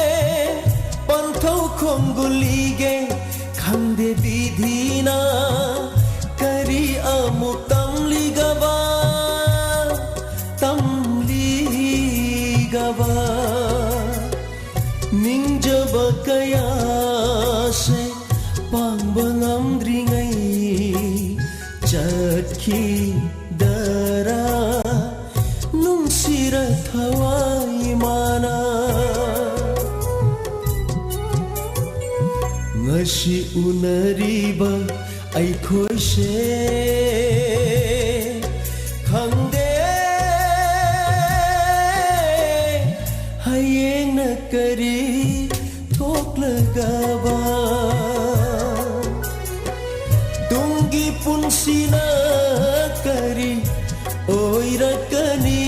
ꯄꯟꯊꯧ ꯈꯣꯡꯒꯨꯜꯂꯤꯒꯦ, ꯈꯪꯗꯦ ꯕꯤꯙꯤꯅ ꯀꯔꯤ ꯑꯃꯨꯛ ꯇꯝꯂꯤꯒꯕ, ꯇꯝꯂꯤꯒꯕ꯫ ꯅꯤꯡꯖꯕ ꯀꯌꯥꯁꯦ ꯄꯥꯡꯕ ꯉꯝꯗ꯭ꯔꯤꯉꯩ ꯆꯠꯈꯤꯗꯔꯥ, ꯅꯨꯡꯁꯤꯔ ꯊꯋꯥꯏ ꯃꯥꯅ꯫ ꯉꯁꯤ ꯎꯅꯔꯤꯕ ꯑꯩꯈꯣꯏꯁꯦ ꯈꯪꯗꯦ ꯍꯌꯦꯡꯅ ꯀꯔꯤ ꯊꯣꯛꯂꯒꯕ꯫ ꯇꯨꯡꯒꯤ ꯄꯨꯟꯁꯤꯅ ꯀꯔꯤ ꯑꯣꯏꯔꯛꯀꯅꯤ?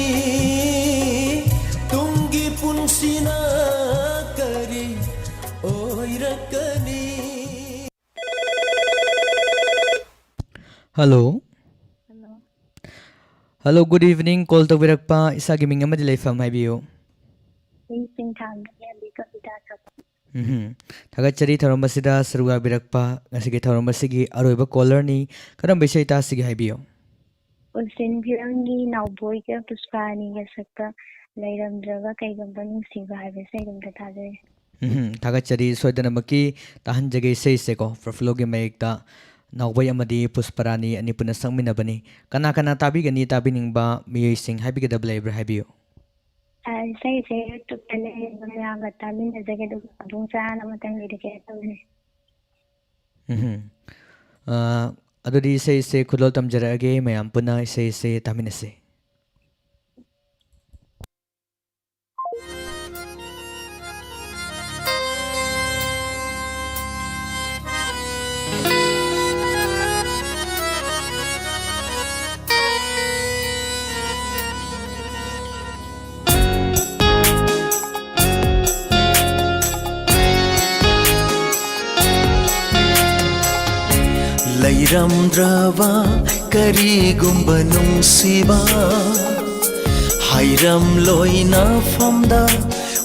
ꯇꯨꯡꯒꯤ ꯄꯨꯟꯁꯤꯅ ꯀꯔꯤ ꯑꯣꯏꯔꯛꯀꯅꯤ? Hello. Hello. Hello, good evening. Call ꯇꯧꯕꯤꯔꯛꯄ, ꯏꯁꯥꯒꯤ ꯃꯤꯡ ꯑꯃꯗꯤ ꯂꯩꯐꯝ ꯍꯥꯏꯕꯤꯌꯨ꯫ ꯑꯩ ꯁꯤꯡꯊꯥꯝꯗꯒꯤ ꯑꯕꯤ ꯀꯕꯤꯇꯥ ꯊꯥꯕ꯫ ꯎꯝꯍꯨꯝ꯫ ꯊꯥꯒꯠꯆꯔꯤ ꯊꯧꯔꯝ ꯑꯁꯤꯗ ꯁꯔꯨꯛ ꯌꯥꯕꯤꯔꯛꯄ꯫ ꯉꯁꯤꯒꯤ ꯊꯧꯔꯝ ꯑꯁꯤꯒꯤ ꯑꯔꯣꯏꯕ caller ꯅꯤ꯫ ꯀꯔꯝꯕ ꯏꯁꯩ ꯇꯥꯁꯤꯒꯦ ꯍꯥꯏꯕꯤꯌꯨ꯫ ꯎꯁꯤꯟ ꯐꯤꯂꯝꯒꯤ ꯅꯥꯎꯕꯣꯏꯒ ꯄꯨꯁꯄꯥꯅꯤꯒ ꯁꯛꯄ ꯂꯩꯔꯝꯗ꯭ꯔꯕ ꯀꯩꯒꯨꯝꯕ ꯅꯨꯡꯁꯤꯕ ꯍꯥꯏꯕ ꯏꯁꯩꯗꯨ ꯑꯝꯇ ꯊꯥꯖꯒꯦ꯫ ꯎꯝꯍꯨꯝ, ꯊꯥꯒꯠꯆꯔꯤ꯫ ꯁꯣꯏꯗꯅꯃꯛꯀꯤ ꯇꯥꯍꯟꯖꯒꯦ ꯏꯁꯩꯁꯦꯀꯣ, ꯄ꯭ꯔꯐꯨꯜꯂꯣꯒꯤ ꯃꯌꯦꯛꯇ꯫ ꯅꯥꯎꯕꯣꯏ ꯑꯃꯗꯤ ꯄꯨꯁꯄꯔꯥꯅꯤ ꯑꯅꯤ ꯄꯨꯟꯅ ꯁꯛꯃꯤꯟꯅꯕꯅꯤ꯫ ꯀꯅꯥ ꯀꯅꯥ ꯇꯥꯕꯤꯒꯅꯤ, ꯇꯥꯕꯤꯅꯤꯡꯕ ꯃꯤꯑꯣꯏꯁꯤꯡ ꯍꯥꯏꯕꯤꯒꯗꯕ ꯂꯩꯕ꯭ꯔꯥ ꯍꯥꯏꯕꯤꯌꯨ꯫ ꯑ, ꯏꯁꯩꯁꯦ YouTube-ꯇ ꯂꯩꯌꯦ, ꯑꯗꯨꯝ ꯃꯌꯥꯝꯒ ꯇꯥꯃꯤꯟꯅꯖꯒꯦ, ꯑꯗꯨꯒ ꯃꯄꯨꯡ ꯆꯥꯅ ꯑꯃꯇꯪ ꯂꯤꯔꯒꯦ ꯇꯧꯕꯅꯦ꯫ ꯎꯝꯍꯨꯝ꯫ ꯑ, ꯑꯗꯨꯗꯤ ꯏꯁꯩꯁꯦ ꯈꯨꯗꯣꯜ ꯇꯝꯖꯔꯛꯑꯒꯦ, ꯃꯌꯥꯝ ꯄꯨꯟꯅ ꯏꯁꯩꯁꯦ ꯇꯥꯃꯤꯟꯅꯁꯦ꯫ ꯂꯩ ꯂꯩꯔꯝꯗ꯭ꯔꯕ ꯀꯔꯤꯒꯨꯝꯕ ꯅꯨꯡꯁꯤꯕ, ꯍꯥꯏꯔꯝꯂꯣꯏ ꯅꯐꯝꯗ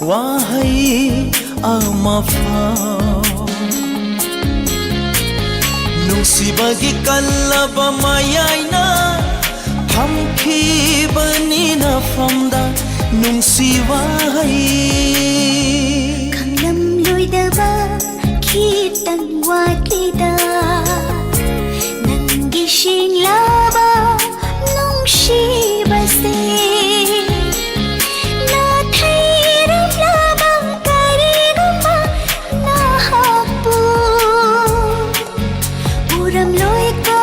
ꯋꯥꯍꯩ ꯑꯃꯐꯥꯎ꯫ ꯅꯨꯡꯁꯤꯕꯒꯤ ꯀꯜꯂꯕ ꯃꯌꯥꯏꯅ ꯊꯝꯈꯤꯕꯅꯤ ꯅꯐꯝꯗ ꯅꯨꯡꯁꯤ ꯋꯥꯍꯩ꯫ ꯈꯪꯂꯝꯂꯣꯏꯗꯕ ꯈꯤꯇꯪ ꯋꯥꯠꯂꯤꯗ, ꯅꯪꯒꯤ ꯁꯤꯡꯂꯕ ꯅꯨꯡꯁꯤꯕꯁꯦ꯫ ꯅꯥꯊꯩꯔꯝꯂꯕ ꯀꯔꯤꯒꯨꯝꯕ ꯅꯍꯥꯛꯄꯨ ꯎꯔꯝꯂꯣꯏꯀꯣ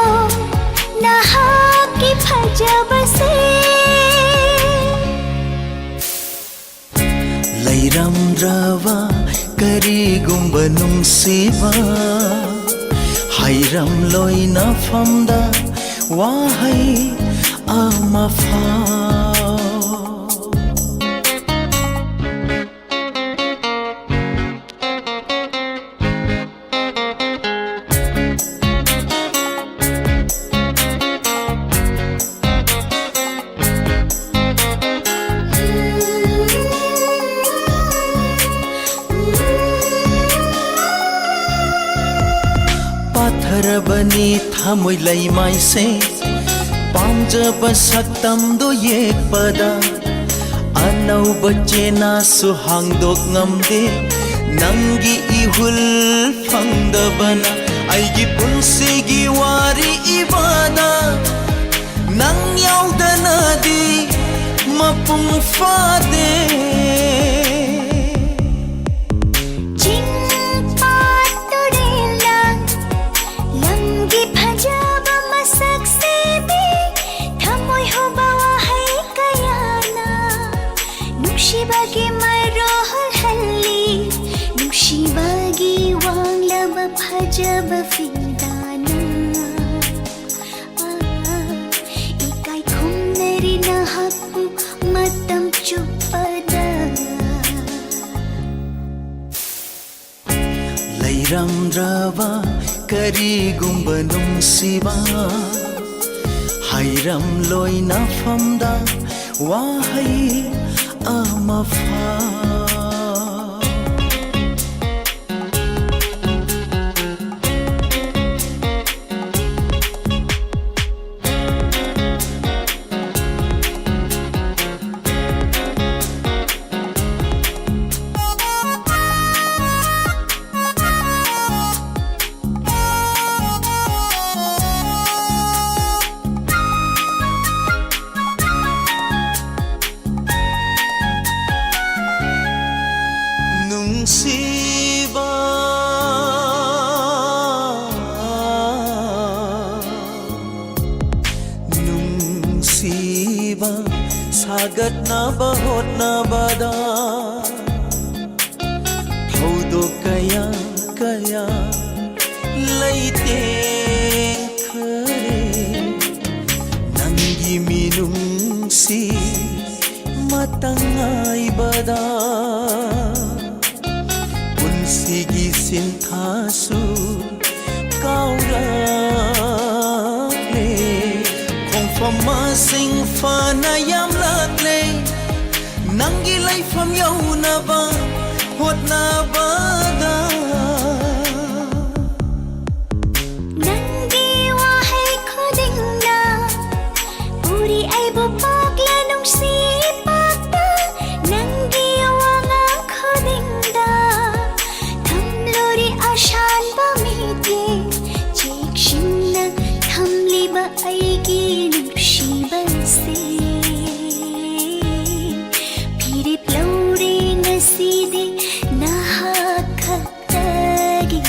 ꯅꯍꯥꯛꯀꯤ ꯐꯖꯕꯁꯦ꯫ ꯂꯩꯔꯝꯗ꯭ꯔꯕ ꯀꯔꯤꯒꯨꯝꯕ ꯅꯨꯡꯁꯤꯕ, ꯍꯥꯏꯔꯝꯂꯣꯏ ꯅꯐꯝꯗ ꯋꯥꯍꯩ ꯑꯃꯐꯥꯎ꯫ ꯄꯥꯊꯔꯕꯅꯤ ꯊꯃꯣꯏ ꯂꯩꯃꯥꯏꯁꯦ, ꯄꯥꯝꯖꯕ ꯁꯛꯇꯝꯗꯣ ꯌꯦꯛꯄꯗ꯫ ꯑꯅꯧꯕ ꯆꯦꯅꯥꯁꯨ ꯍꯥꯡꯗꯣꯛ ꯉꯝꯗꯦ, ꯅꯪꯒꯤ ꯏꯍꯨꯜ ꯐꯪꯗꯕꯅ꯫ ꯑꯩꯒꯤ ꯄꯨꯟꯁꯤꯒꯤ ꯋꯥꯔꯤ ꯏꯕꯗ ꯅꯪ ꯌꯥꯎꯗꯅꯗꯤ ꯃꯄꯨꯡ ꯐꯥꯗꯦ꯫ ꯆꯤꯡ ꯄꯥꯠ ꯇꯨꯔꯦꯜ ꯂꯝ, ꯂꯝꯒꯤ ꯐꯖꯕ ꯃꯁꯛꯁꯤꯗꯤ ꯊꯃꯣꯏ ꯍꯨꯕ ꯋꯥꯍꯩ ꯀꯌꯥꯅ ꯅꯨꯡꯁꯤꯕꯒꯤ ꯃꯔꯣꯜ ꯍꯜꯂꯤ꯫ ꯅꯨꯡꯁꯤꯕꯒꯤ ꯋꯥꯡꯂꯕ ꯐꯖꯕ ꯐꯤꯗꯥꯅ ꯏꯀꯥꯏ ꯈꯨꯝꯅꯔꯤ ꯅꯍꯥꯛꯄꯨ ꯃꯇꯝ ꯆꯨꯞꯄꯗ꯫ ꯂꯩꯔꯝꯗ꯭ꯔꯕ ꯀꯔꯤꯒꯨꯝꯕ ꯅꯨꯡꯁꯤꯕ ꯍꯩꯔꯝꯂꯣꯏ ꯅꯐꯝꯗ ꯋꯥꯍꯩ ꯑꯃ ꯐꯥ꯫ ꯅꯨꯡꯁꯤꯕ, ꯅꯨꯡꯁꯤꯕ, ꯁꯥꯒꯠꯅꯕ ꯍꯣꯠꯅꯕꯗ ꯊꯧꯗꯣꯛ ꯀꯌꯥ ꯀꯌꯥ ꯂꯩꯇꯦꯡꯈ꯭ꯔꯦ꯫ ꯅꯪꯒꯤ ꯃꯤꯅꯨꯡꯁꯤ ꯃꯇꯪ ꯉꯥꯏꯕꯗ ꯄꯨꯟꯁꯤꯒꯤ ꯁꯤꯟꯊꯥꯁꯨ ꯀꯥꯎꯔꯛꯂꯦ꯫ ꯈꯣꯡꯐꯝ ꯃꯁꯤꯡ ꯐꯅ ꯌꯥꯝꯂꯛꯂꯦ꯫ ꯅꯪꯒꯤ ꯂꯩꯐꯝ ꯌꯧꯅꯕ ꯍꯣꯠꯅꯕꯗ ꯅꯪꯒꯤ ꯋꯥꯍꯩ ꯈꯨꯗꯤꯡꯅ ꯎꯔꯤ ꯑꯩꯕꯨ ꯄꯥꯛꯂꯦ ꯅꯨꯡꯁꯤ ꯄꯥꯛꯄ꯫ ꯅꯪꯒꯤ ꯋꯥꯉꯥꯡ ꯈꯨꯗꯤꯡꯗ ꯊꯝꯂꯨꯔꯤ ꯑꯁꯥꯟꯕ ꯃꯤꯠꯌꯦꯡ꯫ ꯆꯦꯛꯁꯤꯟꯅ ꯊꯝꯂꯤꯕ ꯑꯩꯒꯤ ꯅꯨꯡꯁꯤꯕꯁꯦ ꯐꯤꯔꯦꯞ ꯂꯧꯔꯦ ꯉꯁꯤꯗꯤ ꯅꯍꯥꯛ ꯈꯛꯇꯒꯤ꯫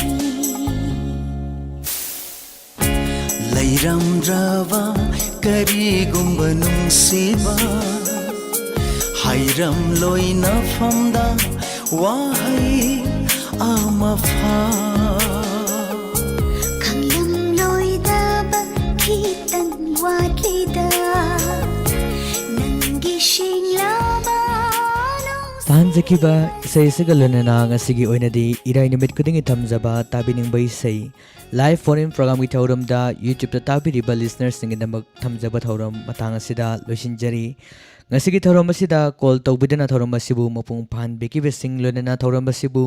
ꯂꯩꯔꯝꯗ꯭ꯔꯕ ꯀꯔꯤꯒꯨꯝꯕ ꯅꯨꯡꯁꯤꯕ ꯍꯩꯔꯝꯂꯣꯏ ꯅꯐꯝꯗ ꯋꯥꯍꯩ ꯑꯃ ꯐꯥ꯫ ꯈꯪꯂꯝꯂꯣꯏꯗꯕ ꯈꯤꯇꯪ ꯋꯥꯠꯂꯤꯗ ꯅꯪꯒꯤ ꯁꯦꯡꯂꯕ ꯅꯨꯡꯁꯤ꯫ ꯇꯥꯟ ꯐꯖꯈꯤꯕ ꯏꯁꯩ ꯑꯁꯤꯒ ꯂꯣꯏꯅꯅ ꯉꯁꯤꯒꯤ ꯑꯣꯏꯅꯗꯤ ꯏꯔꯥꯏ ꯅꯨꯃꯤꯠ ꯈꯨꯗꯤꯡꯒꯤ ꯊꯝꯖꯕ ꯇꯥꯕꯤꯅꯤꯡꯕ ꯏꯁꯩ live phone in programꯒꯤ ꯊꯧꯔꯝꯗ YouTubeꯇ ꯇꯥꯕꯤꯔꯤꯕ listenerꯁꯤꯡꯒꯤꯗꯃꯛ ꯊꯝꯖꯕ ꯊꯧꯔꯝ ꯃꯇꯥꯡ ꯑꯁꯤꯗ ꯂꯣꯏꯁꯤꯟꯖꯔꯤ꯫ ꯉꯁꯤꯒꯤ ꯊꯧꯔꯝ ꯑꯁꯤꯗ call ꯇꯧꯕꯤꯗꯨꯅ ꯊꯧꯔꯝ ꯑꯁꯤꯕꯨ ꯃꯄꯨꯡ ꯐꯥꯍꯟꯕꯤꯈꯤꯕꯁꯤꯡ, ꯂꯣꯏꯅꯅ ꯊꯧꯔꯝ ꯑꯁꯤꯕꯨ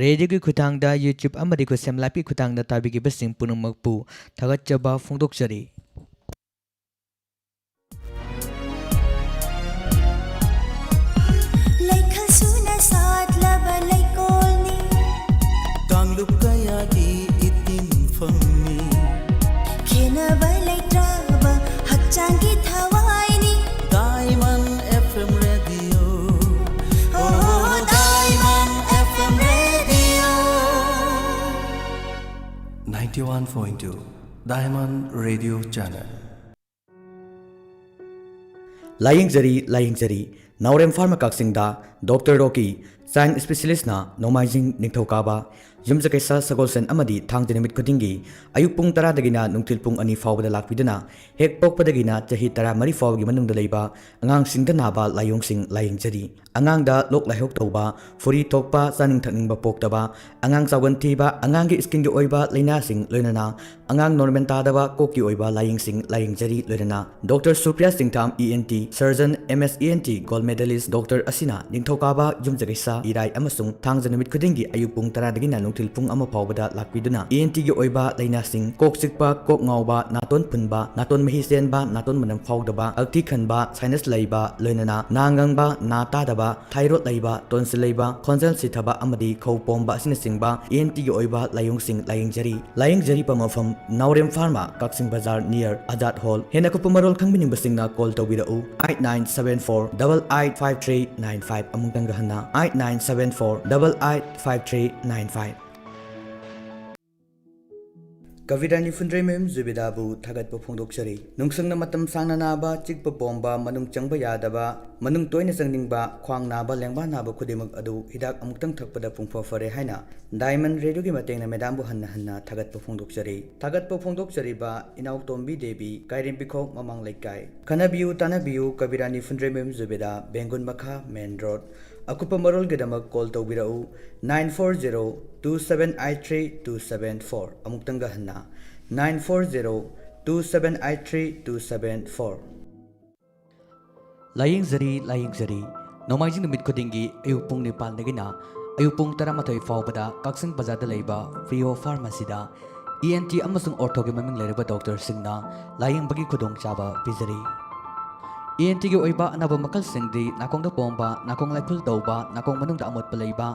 radioꯒꯤ ꯈꯨꯠꯊꯥꯡꯗ YouTube ꯑꯃꯗꯤ ꯈꯨꯠꯁꯦꯝ liveꯀꯤ ꯈꯨꯠꯊꯥꯡꯗ ꯇꯥꯕꯤꯈꯤꯕꯁꯤꯡ ꯄꯨꯝꯅꯃꯛꯄꯨ ꯊꯥꯒꯠꯆꯕ ꯐꯣꯡꯗꯣꯛꯆꯔꯤ꯫ ꯂꯩꯈꯜ ꯁꯨꯅ ꯁꯥꯠꯂꯕ ꯂꯩꯀꯣꯜꯅꯤ꯫ ꯀꯥꯡꯂꯨꯞ ꯀꯌꯥꯒꯤ ꯏꯇꯤꯟꯐꯝꯅꯤ꯫ ꯈꯦꯅꯕ ꯂꯩꯇ꯭ꯔꯕ ꯍꯛꯆꯥꯡꯒꯤ ꯊꯋꯥꯏꯅꯤ꯫ Diamond FM Radio. Oh, Diamond FM Radio. Ninety one point two Diamond Radio Channel. ꯂꯥꯌꯦꯡꯖꯔꯤ, ꯂꯥꯌꯦꯡꯖꯔꯤ꯫ ꯅꯥꯎꯔꯦꯝ ꯐꯥꯔꯃꯥ ꯀꯛꯆꯤꯡꯗ ꯗꯣꯛꯇꯔ ꯔꯣꯀꯤ, child specialistꯅ ꯅꯣꯡꯃꯥꯏꯖꯤꯡ, ꯅꯤꯡꯊꯧꯀꯥꯕ, ꯌꯨꯝꯖꯀꯩꯁ, ꯁꯒꯣꯜꯁꯦꯟ ꯑꯃꯗꯤ ꯊꯥꯡꯖ ꯅꯨꯃꯤꯠ ꯈꯨꯗꯤꯡꯒꯤ ꯑꯌꯨꯛ ꯄꯨꯡ ꯇꯔꯥꯗꯒꯤꯅ ꯅꯨꯡꯊꯤꯜ ꯄꯨꯡ ꯑꯅꯤ ꯐꯥꯎꯕꯗ ꯂꯥꯛꯄꯤꯗꯨꯅ ꯍꯦꯛ ꯄꯣꯛꯄꯗꯒꯤꯅ ꯆꯍꯤ ꯇꯔꯥꯃꯔꯤ ꯐꯥꯎꯕꯒꯤ ꯃꯅꯨꯡꯗ ꯂꯩꯕ ꯑꯉꯥꯡꯁꯤꯡꯗ ꯅꯥꯕ ꯂꯥꯏꯑꯣꯡꯁꯤꯡ ꯂꯥꯌꯦꯡꯖꯔꯤ꯫ ꯑꯉꯥꯡꯗ ꯂꯣꯛ ꯂꯥꯏꯍꯧ ꯇꯧꯕ, ꯐꯨꯔꯤ ꯊꯣꯛꯄ, ꯆꯥꯅꯤꯡ ꯊꯛꯅꯤꯡꯕ ꯄꯣꯛꯇꯕ, ꯑꯉꯥꯡ ꯆꯥꯎꯒꯟ ꯊꯤꯕ, ꯑꯉꯥꯡꯒꯤ skinꯒꯤ ꯑꯣꯏꯕ ꯂꯥꯏꯅꯥꯁꯤꯡ, ꯂꯣꯏꯅꯅ ꯑꯉꯥꯡ normal ꯇꯥꯗꯕ, ꯀꯣꯛꯀꯤ ꯑꯣꯏꯕ ꯂꯥꯏꯌꯦꯡꯁꯤꯡ ꯂꯥꯌꯦꯡꯖꯔꯤ꯫ ꯂꯣꯏꯅꯅ doctor Supriya ꯆꯤꯡꯊꯥꯝ, ENT surgeon, MS ENT gold medalist doctor ꯑꯁꯤꯅ ꯅꯤꯡꯊꯧꯀꯥꯕ ꯌꯨꯝꯖꯀꯩꯁ, ꯏꯔꯥꯏ ꯑꯃꯁꯨꯡ ꯊꯥꯡꯖ ꯅꯨꯃꯤꯠ ꯈꯨꯗꯤꯡꯒꯤ ꯑꯌꯨꯛ ꯄꯨꯡ ꯇꯔꯥꯗꯒꯤꯅ ꯅꯨꯡꯊꯤꯜ ꯄꯨꯡ ꯑꯃ ꯐꯥꯎꯕꯗ ꯂꯥꯛꯄꯤꯗꯨꯅ ENTꯒꯤ ꯑꯣꯏꯕ ꯂꯥꯏꯅꯥꯁꯤꯡ, ꯀꯣꯛ ꯆꯤꯛꯄ, ꯀꯣꯛ ꯉꯥꯎꯕ, ꯅꯥꯇꯣꯟ ꯐꯨꯟꯕ, ꯅꯥꯇꯣꯟ ꯃꯍꯤ ꯆꯦꯟꯕ, ꯅꯥꯇꯣꯟ ꯃꯅꯝ ꯐꯥꯎꯗꯕ, ꯍꯛꯊꯤ ꯈꯟꯕ, sinus ꯂꯩꯕ, ꯂꯣꯏꯅꯅ ꯅꯥ ꯉꯪꯕ, ꯅꯥ ꯇꯥꯗꯕ, thyroid ꯂꯩꯕ, tonsil ꯂꯩꯕ, ꯈꯣꯟꯖꯦꯜ ꯁꯤꯊꯕ ꯑꯃꯗꯤ ꯈꯧ ꯄꯣꯝꯕ ꯑꯁꯤꯅꯆꯤꯡꯕ ENTꯒꯤ ꯑꯣꯏꯕ ꯂꯥꯏꯑꯣꯡꯁꯤꯡ ꯂꯥꯌꯦꯡꯖꯔꯤ꯫ ꯂꯥꯌꯦꯡꯖꯔꯤꯕ ꯃꯐꯝ ꯅꯥꯎꯔꯦꯝ ꯐꯥꯔꯃꯥ, ꯀꯛꯆꯤꯡ ꯕꯖꯥꯔ near ꯑꯖꯥꯗ ꯍꯣꯜ꯫ ꯍꯦꯟꯅ ꯑꯀꯨꯞꯄ ꯃꯔꯣꯜ ꯈꯪꯕꯤꯅꯤꯡꯕꯁꯤꯡꯅ call ꯇꯧꯕꯤꯔꯛꯎ eight nine seven four double eight five three nine five꯫ ꯑꯃꯨꯛꯇꯪꯒ ꯍꯟꯅ eight nine seven four double eight five three nine five꯫ ꯀꯕꯤꯔꯥꯅꯤ ꯐꯨꯟꯗ꯭ꯔꯩꯃꯌꯨꯝ ꯖꯨꯕꯦꯗꯥꯕꯨ ꯊꯥꯒꯠꯄ ꯐꯣꯡꯗꯣꯛꯆꯔꯤ꯫ ꯅꯨꯡꯁꯪꯅ ꯃꯇꯝ ꯁꯥꯡꯅ ꯅꯥꯕ, ꯆꯤꯛꯄ ꯄꯣꯝꯕ, ꯃꯅꯨꯡ ꯆꯪꯕ ꯌꯥꯗꯕ, ꯃꯅꯨꯡ ꯇꯣꯏꯅ ꯆꯪꯅꯤꯡꯕ, ꯈ꯭ꯋꯥꯡ ꯅꯥꯕ, ꯂꯦꯡꯕꯥꯟ ꯅꯥꯕ ꯈꯨꯗꯤꯡꯃꯛ ꯑꯗꯨ ꯍꯤꯗꯥꯛ ꯑꯃꯨꯛꯇꯪ ꯊꯛꯄꯗ ꯄꯨꯡꯐ ꯐꯔꯦ ꯍꯥꯏꯅ Diamond Radioꯒꯤ ꯃꯇꯦꯡꯅ ꯃꯦꯗꯥꯝꯕꯨ ꯍꯟꯅ ꯍꯟꯅ ꯊꯥꯒꯠꯄ ꯐꯣꯡꯗꯣꯛꯆꯔꯤ꯫ ꯊꯥꯒꯠꯄ ꯐꯣꯡꯗꯣꯛꯆꯔꯤꯕ ꯏꯅꯥꯎꯇꯣꯝꯕꯤ ꯗꯦꯕꯤ, ꯀꯥꯏꯔꯦꯝꯕꯤꯈꯣꯛ ꯃꯃꯥꯡ ꯂꯩꯀꯥꯏ꯫ ꯈꯟꯅꯕꯤꯌꯨ ꯇꯥꯟꯅꯕꯤꯌꯨ, ꯀꯕꯤꯔꯥꯅꯤ ꯐꯨꯟꯗ꯭ꯔꯩꯃꯌꯨꯝ ꯖꯨꯕꯦꯗꯥ, ꯕꯦꯡꯒꯨꯟ ꯃꯈꯥ, main road꯫ ꯑꯀꯨꯞꯄ ꯃꯔꯣꯜꯒꯤꯗꯃꯛ call ꯇꯧꯕꯤꯔꯛꯎ, nine four zero two seven eight three two seven four꯫ ꯑꯃꯨꯛꯇꯪꯒ ꯍꯟꯅ, nine four zero two seven eight three two seven four꯫ ꯂꯥꯌꯦꯡꯖꯔꯤ, ꯂꯥꯌꯦꯡꯖꯔꯤ꯫ ꯅꯣꯡꯃꯥꯏꯖꯤꯡ ꯅꯨꯃꯤꯠ ꯈꯨꯗꯤꯡꯒꯤ ꯑꯌꯨꯛ ꯄꯨꯡ ꯅꯤꯄꯥꯟꯗꯒꯤꯅ ꯑꯌꯨꯛ ꯄꯨꯡ ꯇꯔꯥꯃꯥꯊꯣꯏ ꯐꯥꯎꯕꯗ ꯀꯛꯆꯤꯡ ꯕꯖꯥꯔꯗ ꯂꯩꯕ Frio Pharmacyꯗ ENT ꯑꯃꯁꯨꯡ orthoꯒꯤ ꯃꯃꯤꯡ ꯂꯩꯔꯕ doctorꯁꯤꯡꯅ ꯂꯥꯌꯦꯡꯕꯒꯤ ꯈꯨꯗꯣꯡꯆꯥꯕ ꯄꯤꯖꯔꯤ꯫ ENTꯒꯤ ꯑꯣꯏꯕ ꯑꯅꯥꯕ ꯃꯈꯜꯁꯤꯡꯗꯤ ꯅꯥꯀꯣꯡꯗ ꯄꯣꯝꯕ, ꯅꯥꯀꯣꯡ ꯂꯥꯏꯐꯨꯜ ꯇꯧꯕ, ꯅꯥꯀꯣꯡ ꯃꯅꯨꯡꯗ ꯑꯃꯣꯠꯄ ꯂꯩꯕ,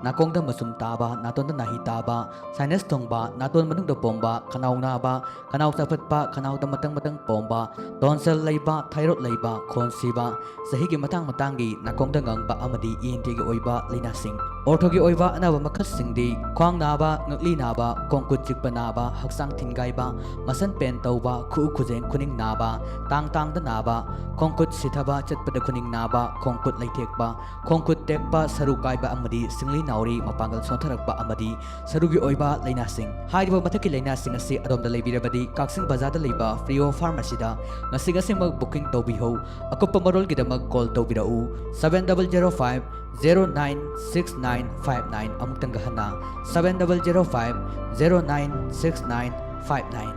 ꯅꯥꯀꯣꯡꯗ ꯃꯆꯨꯝ ꯇꯥꯕ, ꯅꯥꯇꯣꯟꯗ ꯅꯥꯍꯤ ꯇꯥꯕ, sinus ꯊꯨꯡꯕ, ꯅꯥꯇꯣꯟ ꯃꯅꯨꯡꯗ ꯄꯣꯝꯕ, ꯈꯅꯥꯎ ꯅꯥꯕ, ꯈꯅꯥꯎꯗ ꯃꯇꯪ ꯃꯇꯪ ꯄꯣꯝꯕ, tonsil ꯂꯩꯕ, thyroid ꯂꯩꯕ, ꯈꯣꯟ ꯁꯤꯕ, ꯆꯍꯤꯒꯤ ꯃꯇꯥꯡ ꯃꯇꯥꯡꯒꯤ ꯅꯥꯀꯣꯡꯗ ꯉꯪꯕ ꯑꯃꯗꯤ ENTꯒꯤ ꯑꯣꯏꯕ ꯂꯥꯏꯅꯥꯁꯤꯡ꯫ Orthoꯒꯤ ꯑꯣꯏꯕ ꯑꯅꯥꯕ ꯃꯈꯜꯁꯤꯡꯗꯤ ꯈ꯭ꯋꯥꯡ ꯅꯥꯕ, ꯉꯛꯂꯤ ꯅꯥꯕ, ꯈꯣꯡ ꯈꯨꯠ ꯆꯤꯛꯄ ꯅꯥꯕ, ꯍꯛꯆꯥꯡ ꯊꯤꯟꯒꯥꯏꯕ, muscle pain ꯇꯧꯕ, ꯈꯨꯎ ꯈꯨꯖꯦꯡ ꯈꯨꯅꯤꯡ ꯅꯥꯕ, ꯇꯥꯡ ꯇꯥꯡꯗ ꯅꯥꯕ, ꯈꯣꯡ ꯈꯨꯠ ꯁꯤꯊꯕ, ꯆꯠꯄꯗ ꯈꯨꯅꯤꯡ ꯅꯥꯕ, ꯈꯣꯡ ꯈꯨꯠ ꯂꯩꯊꯦꯛꯄ, ꯈꯣꯡ ꯈꯨꯠ ꯇꯦꯛꯄ, ꯁꯔꯨ ꯀꯥꯏꯕ ꯑꯃꯗꯤ ꯁꯤꯡꯂꯤ ꯅꯥꯎꯔꯤ ꯃꯄꯥꯡꯒꯜ ꯁꯣꯟꯊꯔꯛꯄ ꯑꯃꯗꯤ ꯁꯔꯨꯒꯤ ꯑꯣꯏꯕ ꯂꯥꯏꯅꯥꯁꯤꯡ꯫ ꯍꯥꯏꯔꯤꯕ ꯃꯊꯛꯀꯤ ꯂꯥꯏꯅꯥꯁꯤꯡ ꯑꯁꯤ ꯑꯗꯣꯝꯗ ꯂꯩꯕꯤꯔꯕꯗꯤ ꯀꯛꯆꯤꯡ ꯕꯖꯥꯔꯗ ꯂꯩꯕ Frio Pharmacyꯗ ꯉꯁꯤ ꯉꯁꯤꯃꯛ booking ꯇꯧꯕꯤꯍꯧ꯫ ꯑꯀꯨꯞꯄ ꯃꯔꯣꯜꯒꯤꯗꯃꯛ call ꯇꯧꯕꯤꯔꯛꯎ, seven double zero five zero nine six nine five nine꯫ ꯑꯃꯨꯛꯇꯪꯒ ꯍꯟꯅ, seven double zero five zero nine six nine five nine꯫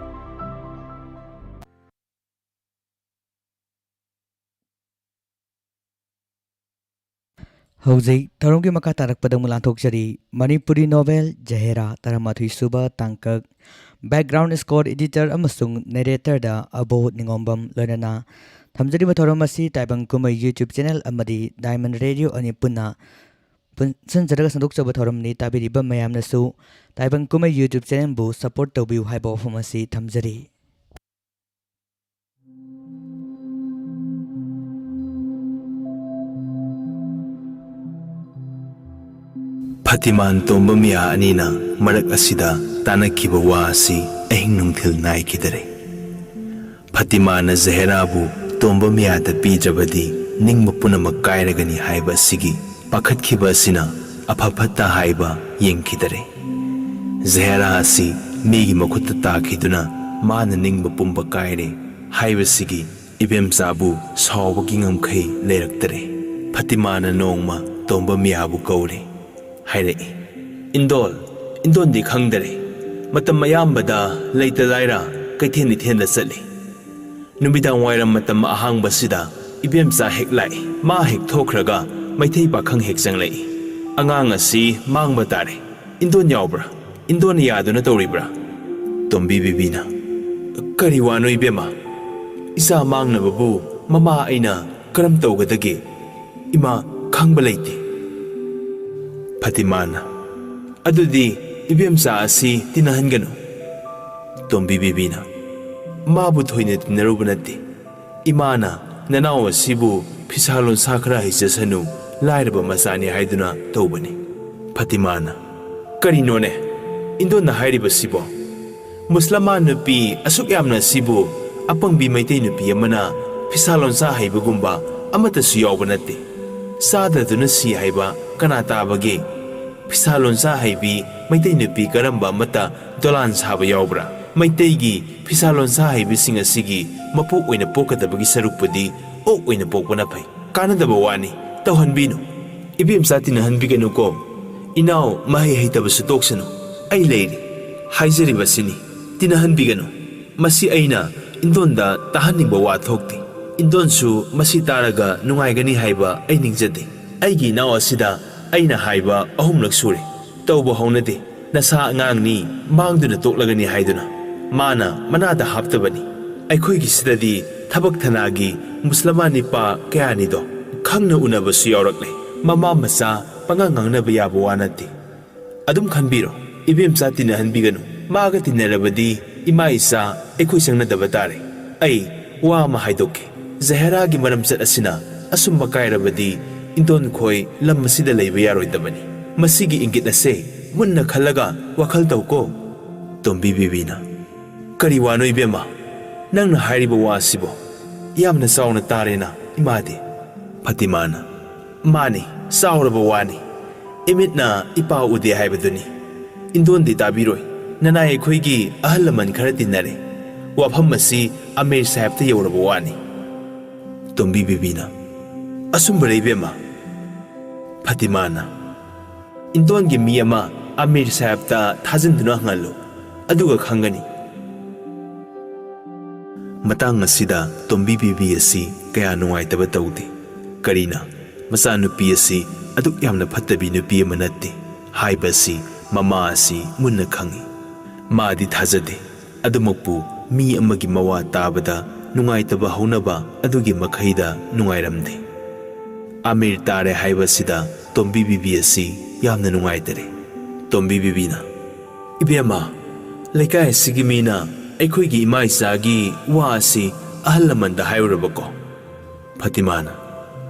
ꯍꯧꯖꯤꯛ ꯊꯧꯔꯝꯒꯤ ꯃꯈꯥ ꯇꯥꯔꯛꯄꯗ ꯑꯃꯨꯛ ꯂꯥꯟꯊꯣꯛꯆꯔꯤ꯫ ꯃꯅꯤꯄꯨꯔꯤ novel ꯖꯍꯦꯔꯥ ꯇꯔꯥꯃꯥꯊꯣꯏ ꯁꯨꯕ ꯇꯥꯡꯀꯛ, background score editor ꯑꯃꯁꯨꯡ narratorꯗ ꯑꯕꯣ ꯅꯤꯉꯣꯝꯕꯝ ꯂꯣꯏꯅꯅ ꯊꯝꯖꯔꯤꯕ ꯊꯧꯔꯝ ꯑꯁꯤ ꯇꯥꯏꯕꯪ ꯀꯨꯝꯍꯩ YouTube channel ꯑꯃꯗꯤ Diamond Radio ꯑꯅꯤ ꯄꯨꯟꯅ ꯄꯨꯟꯁꯤꯟꯖꯔꯒ ꯁꯟꯗꯣꯛꯆꯕ ꯊꯧꯔꯝꯅꯤ꯫ ꯇꯥꯕꯤꯔꯤꯕ ꯃꯌꯥꯝꯅꯁꯨ ꯇꯥꯏꯕꯪ ꯀꯨꯝꯍꯩ YouTube channelꯕꯨ support ꯇꯧꯕꯤꯌꯨ ꯍꯥꯏꯕ ꯋꯥꯐꯝ ꯑꯁꯤ ꯊꯝꯖꯔꯤ꯫ ꯐꯇꯤꯃꯥꯟ ꯇꯣꯝꯕ ꯃꯤꯌꯥ ꯑꯅꯤꯅ ꯃꯔꯛ ꯑꯁꯤꯗ ꯇꯥꯟꯅꯈꯤꯕ ꯋꯥ ꯑꯁꯤ ꯑꯍꯤꯡ ꯅꯨꯡꯊꯤꯜ ꯅꯥꯏꯈꯤꯗꯔꯦ꯫ ꯐꯇꯤꯃꯥꯅ ꯖꯍꯦꯔꯥꯕꯨ ꯇꯣꯝꯕ ꯃꯤꯌꯥꯗ ꯄꯤꯗ꯭ꯔꯕꯗꯤ ꯅꯤꯡꯕ ꯄꯨꯝꯅꯃꯛ ꯀꯥꯏꯔꯒꯅꯤ ꯍꯥꯏꯕ ꯑꯁꯤꯒꯤ ꯄꯥꯈꯠꯈꯤꯕ ꯑꯁꯤꯅ ꯑꯐ ꯐꯠꯇ ꯍꯥꯏꯕ ꯌꯦꯡꯈꯤꯗꯔꯦ꯫ ꯖꯍꯦꯔꯥ ꯑꯁꯤ ꯃꯤꯒꯤ ꯃꯈꯨꯠꯇ ꯇꯥꯈꯤꯗꯨꯅ ꯃꯥꯅ ꯅꯤꯡꯕ ꯄꯨꯝꯕ ꯀꯥꯏꯔꯦ ꯍꯥꯏꯕꯁꯤꯒꯤ ꯏꯕꯦꯝꯆꯥꯕꯨ ꯁꯥꯎꯕꯒꯤ ꯉꯝꯈꯩ ꯂꯩꯔꯛꯇꯔꯦ꯫ ꯐꯇꯤꯃꯥꯅ ꯅꯣꯡꯃ ꯇꯣꯝꯕ ꯃꯤꯌꯥꯕꯨ ꯀꯧꯔꯦ ꯍꯥꯏꯔꯛꯏ꯫ ꯏꯟꯗꯣꯜ, ꯏꯟꯗꯣꯟꯗꯤ ꯈꯪꯗꯔꯦ꯫ ꯃꯇꯝ ꯑꯌꯥꯝꯕꯗ ꯂꯩꯇ ꯂꯥꯏꯔ ꯀꯩꯊꯦꯟ ꯏꯊꯦꯟꯗ ꯆꯠꯂꯤ꯫ ꯅꯨꯃꯤꯗꯥꯡ ꯋꯥꯏꯔꯝ ꯃꯇꯝ ꯑꯍꯥꯡꯕꯁꯤꯗ ꯏꯕꯦꯝꯆꯥ ꯍꯦꯛ ꯂꯥꯛꯏ꯫ ꯃꯥ ꯍꯦꯛ ꯊꯣꯛꯈ꯭ꯔꯒ ꯃꯩꯇꯩ ꯄꯥꯈꯪ ꯍꯦꯛ ꯆꯪꯂꯛꯏ꯫ ꯑꯉꯥꯡ ꯑꯁꯤ ꯃꯥꯡꯕ ꯇꯥꯔꯦ꯫ ꯏꯟꯗꯣꯟ ꯌꯥꯎꯕ꯭ꯔꯥ? ꯏꯟꯗꯣꯟꯅ ꯌꯥꯗꯨꯅ ꯇꯧꯔꯤꯕ꯭ꯔꯥ? ꯇꯣꯝꯕꯤ ꯕꯤꯕꯤꯅ, ꯀꯔꯤ ꯋꯥꯅꯣ ꯏꯕꯦꯝꯃ? ꯏꯆꯥ ꯃꯥꯡꯅꯕꯕꯨ ꯃꯃꯥ ꯑꯩꯅ ꯀꯔꯝ ꯇꯧꯒꯗꯒꯦ? ꯏꯃꯥ, ꯈꯪꯕ ꯂꯩꯇꯦ꯫ ꯐꯇꯤꯃꯥꯅ, ꯑꯗꯨꯗꯤ ꯏꯕꯦꯝꯆꯥ ꯑꯁꯤ ꯇꯤꯟꯅꯍꯟꯒꯅꯨ꯫ ꯇꯣꯝꯕꯤ ꯕꯤꯕꯤꯅ, ꯃꯥꯕꯨ ꯊꯣꯏꯅ ꯇꯤꯟꯅꯔꯨꯕ ꯅꯠꯇꯦ꯫ ꯏꯃꯥꯅ ꯅꯅꯥꯎ ꯑꯁꯤꯕꯨ ꯐꯤꯁꯥ ꯂꯣꯟꯁꯥ ꯈꯔ ꯍꯩꯖꯁꯅꯨ, ꯂꯥꯏꯔꯕ ꯃꯆꯥꯅꯤ ꯍꯥꯏꯗꯨꯅ ꯇꯧꯕꯅꯤ꯫ ꯐꯇꯤꯃꯥꯅ, ꯀꯔꯤꯅꯣꯅꯦ ꯏꯟꯗꯣꯟꯅ ꯍꯥꯏꯔꯤꯕꯁꯤꯕꯣ? ꯃꯨꯁꯂꯃꯥꯟ ꯅꯨꯄꯤ ꯑꯁꯨꯛ ꯌꯥꯝꯅ ꯑꯁꯤꯕꯨ ꯑꯄꯪꯕꯤ ꯃꯩꯇꯩ ꯅꯨꯄꯤ ꯑꯃꯅ ꯐꯤꯁꯥ ꯂꯣꯟꯁꯥ ꯍꯩꯕꯒꯨꯝꯕ ꯑꯃꯠꯇꯁꯨ ꯌꯥꯎꯕ ꯅꯠꯇꯦ꯫ ꯆꯥꯗꯗꯨꯅ ꯁꯤ ꯍꯥꯏꯕ ꯀꯅꯥ ꯇꯥꯕꯒꯦ? ꯐꯤꯁꯥ ꯂꯣꯟꯁꯥ ꯍꯩꯕꯤ ꯃꯩꯇꯩ ꯅꯨꯄꯤ ꯀꯔꯝꯕ ꯑꯃꯠꯇ ꯗꯣꯂꯥꯟ ꯁꯥꯕ ꯌꯥꯎꯕ꯭ꯔꯥ? ꯃꯩꯇꯩꯒꯤ ꯐꯤꯁꯥ ꯂꯣꯟꯁꯥ ꯍꯩꯕꯤꯁꯤꯡ ꯑꯁꯤꯒꯤ ꯃꯄꯣꯛ ꯑꯣꯏꯅ ꯄꯣꯛꯀꯗꯕꯒꯤ ꯁꯔꯨꯛꯄꯨꯗꯤ ꯑꯣꯛ ꯑꯣꯏꯅ ꯄꯣꯛꯄꯅ ꯐꯩ꯫ ꯀꯥꯟꯅꯗꯕ ꯋꯥꯅꯤ, ꯇꯧꯍꯟꯕꯤꯅꯨ꯫ ꯏꯕꯦꯝꯆꯥ ꯇꯤꯟꯅꯍꯟꯕꯤꯒꯅꯨꯀꯣ꯫ ꯏꯅꯥꯎ ꯃꯍꯩ ꯍꯩꯇꯕꯁꯨ ꯇꯣꯛꯁꯅꯨ꯫ ꯑꯩ ꯂꯩꯔꯤ꯫ ꯍꯥꯏꯖꯔꯤꯕꯁꯤꯅꯤ, ꯇꯤꯟꯅꯍꯟꯕꯤꯒꯅꯨ꯫ ꯃꯁꯤ ꯑꯩꯅ ꯏꯟꯗꯣꯟꯗ ꯇꯥꯍꯟꯅꯤꯡꯕ ꯋꯥ ꯊꯣꯛꯇꯦ꯫ ꯏꯟꯗꯣꯟꯁꯨ ꯃꯁꯤ ꯇꯥꯔꯒ ꯅꯨꯡꯉꯥꯏꯒꯅꯤ ꯍꯥꯏꯕ ꯑꯩ ꯅꯤꯡꯖꯗꯦ꯫ ꯑꯩꯒꯤ ꯏꯅꯥꯎ ꯑꯁꯤꯗ ꯑꯩꯅ ꯍꯥꯏꯕ ꯑꯍꯨꯝꯂꯛ ꯁꯨꯔꯦ꯫ ꯇꯧꯕ ꯍꯧꯅꯗꯦ꯫ ꯅꯁꯥ ꯑꯉꯥꯡꯅꯤ, ꯃꯥꯡꯗꯨꯅ ꯇꯣꯛꯂꯒꯅꯤ ꯍꯥꯏꯗꯨꯅ꯫ ꯃꯥꯅ ꯃꯅꯥꯗ ꯍꯥꯞꯇꯕꯅꯤ꯫ ꯑꯩꯈꯣꯏꯒꯤꯁꯤꯗꯗꯤ ꯊꯕꯛ ꯊꯅꯥꯒꯤ ꯃꯨꯁꯂꯃꯥꯟ ꯅꯤꯄꯥ ꯀꯌꯥꯅꯤꯗꯣ ꯈꯪꯅ ꯎꯅꯕꯁꯨ ꯌꯥꯎꯔꯛꯂꯦ꯫ ꯃꯃꯥ ꯃꯆꯥ ꯄꯉꯥꯡ ꯉꯥꯡꯅꯕ ꯌꯥꯕ ꯋꯥ ꯅꯠꯇꯦ꯫ ꯑꯗꯨꯝ ꯈꯟꯕꯤꯔꯣ, ꯏꯕꯦꯝꯆꯥ ꯇꯤꯟꯅꯍꯟꯕꯤꯒꯅꯨ꯫ ꯃꯥꯒ ꯇꯤꯟꯅꯔꯕꯗꯤ ꯏꯃꯥ ꯏꯆꯥ ꯑꯩꯈꯣꯏ ꯆꯪꯅꯗꯕ ꯇꯥꯔꯦ꯫ ꯑꯩ ꯋꯥ ꯑꯃ ꯍꯥꯏꯗꯣꯛꯀꯦ꯫ ꯖꯍꯦꯔꯥꯒꯤ ꯃꯔꯝꯆꯠ ꯑꯁꯤꯅ ꯑꯁꯨꯝ ꯃꯀꯥꯏꯔꯕꯗꯤ ꯏꯟꯗꯣꯟ ꯈꯣꯏ ꯂꯝ ꯑꯁꯤꯗ ꯂꯩꯕ ꯌꯥꯔꯣꯏꯗꯕꯅꯤ꯫ ꯃꯁꯤꯒꯤ ꯏꯪꯒꯤꯠ ꯑꯁꯦ ꯃꯨꯟꯅ ꯈꯜꯂꯒ ꯋꯥꯈꯜ ꯇꯧꯀꯣ꯫ ꯇꯣꯝꯕꯤ ꯕꯤꯕꯤꯅ, ꯀꯔꯤ ꯋꯥꯅꯣ ꯏꯕꯦꯝꯃ? ꯅꯪꯅ ꯍꯥꯏꯔꯤꯕ ꯋꯥꯁꯤꯕꯣ? ꯌꯥꯝꯅ ꯆꯥꯎꯅ ꯇꯥꯔꯦꯅ, ꯏꯃꯥꯗꯤ꯫ ꯐꯇꯤꯃꯥꯅ, ꯃꯥꯅꯤ, ꯆꯥꯎꯔꯕ ꯋꯥꯅꯤ꯫ ꯏꯃꯤꯠꯅ ꯏꯄꯥ ꯎꯗꯦ ꯍꯥꯏꯕꯗꯨꯅꯤ꯫ ꯏꯟꯗꯣꯟꯗꯤ ꯇꯥꯕꯤꯔꯣꯏ꯫ ꯅꯅꯥꯏ ꯑꯩꯈꯣꯏꯒꯤ ꯑꯍꯜ ꯂꯃꯟ ꯈꯔ ꯇꯤꯟꯅꯔꯦ꯫ ꯋꯥꯐꯝ ꯑꯁꯤ ꯑꯃꯤꯔ ꯁꯥꯍꯦꯕꯇ ꯌꯧꯔꯕ ꯋꯥꯅꯤ꯫ ꯇꯣꯝꯕꯤ ꯕꯤꯕꯤꯅ, ꯑꯆꯨꯝꯕꯔ ꯏꯕꯦꯝꯃ? ꯐꯇꯤꯃꯥꯅ, "ꯏꯟꯗꯣꯟꯒꯤ ꯃꯤ ꯑꯃ ꯑꯃꯤꯔ ꯁꯥꯍꯦꯕꯇ ꯊꯥꯖꯤꯟꯗꯨꯅ ꯍꯪꯍꯜꯂꯨ, ꯑꯗꯨꯒ ꯈꯪꯒꯅꯤ"꯫ ꯃꯇꯥꯡ ꯑꯁꯤꯗ ꯇꯣꯝꯕꯤ ꯕꯤꯕꯤ ꯑꯁꯤ ꯀꯌꯥ ꯅꯨꯡꯉꯥꯏꯇꯕ ꯇꯧꯗꯦ꯫ ꯀꯔꯤꯅ, ꯃꯆꯥꯅꯨꯄꯤ ꯑꯁꯤ ꯑꯗꯨꯛ ꯌꯥꯝꯅ ꯐꯠꯇꯕꯤ ꯅꯨꯄꯤ ꯑꯃ ꯅꯠꯇꯦ ꯍꯥꯏꯕ ꯑꯁꯤ ꯃꯃꯥ ꯑꯁꯤ ꯃꯨꯟꯅ ꯈꯪꯏ꯫ ꯃꯥꯗꯤ ꯊꯥꯖꯗꯦ꯫ ꯑꯗꯨꯃꯛꯄꯨ ꯃꯤ ꯑꯃꯒꯤ ꯃꯋꯥ ꯇꯥꯕꯗ ꯅꯨꯡꯉꯥꯏꯇꯕ ꯍꯧꯅꯕ ꯑꯗꯨꯒꯤ ꯃꯈꯩꯗ ꯅꯨꯡꯉꯥꯏꯔꯝꯗꯦ꯫ ꯑꯃꯤꯔ ꯇꯥꯔꯦ ꯍꯥꯏꯕꯁꯤꯗ ꯇꯣꯝꯕꯤ ꯕꯤꯕꯤ ꯑꯁꯤ ꯌꯥꯝꯅ ꯅꯨꯡꯉꯥꯏꯇꯔꯦ꯫ ꯇꯣꯝꯕꯤ ꯕꯤꯕꯤꯅ, "ꯏꯕꯦꯝꯃ, ꯂꯩꯀꯥꯏ ꯑꯁꯤꯒꯤ ꯃꯤꯅ ꯑꯩꯈꯣꯏꯒꯤ ꯏꯃꯥ ꯏꯆꯥꯒꯤ ꯋꯥ ꯑꯁꯤ ꯑꯍꯜ ꯂꯃꯟꯗ ꯍꯥꯏꯔꯨꯔꯕꯀꯣ?" ꯐꯇꯤꯃꯥꯅ,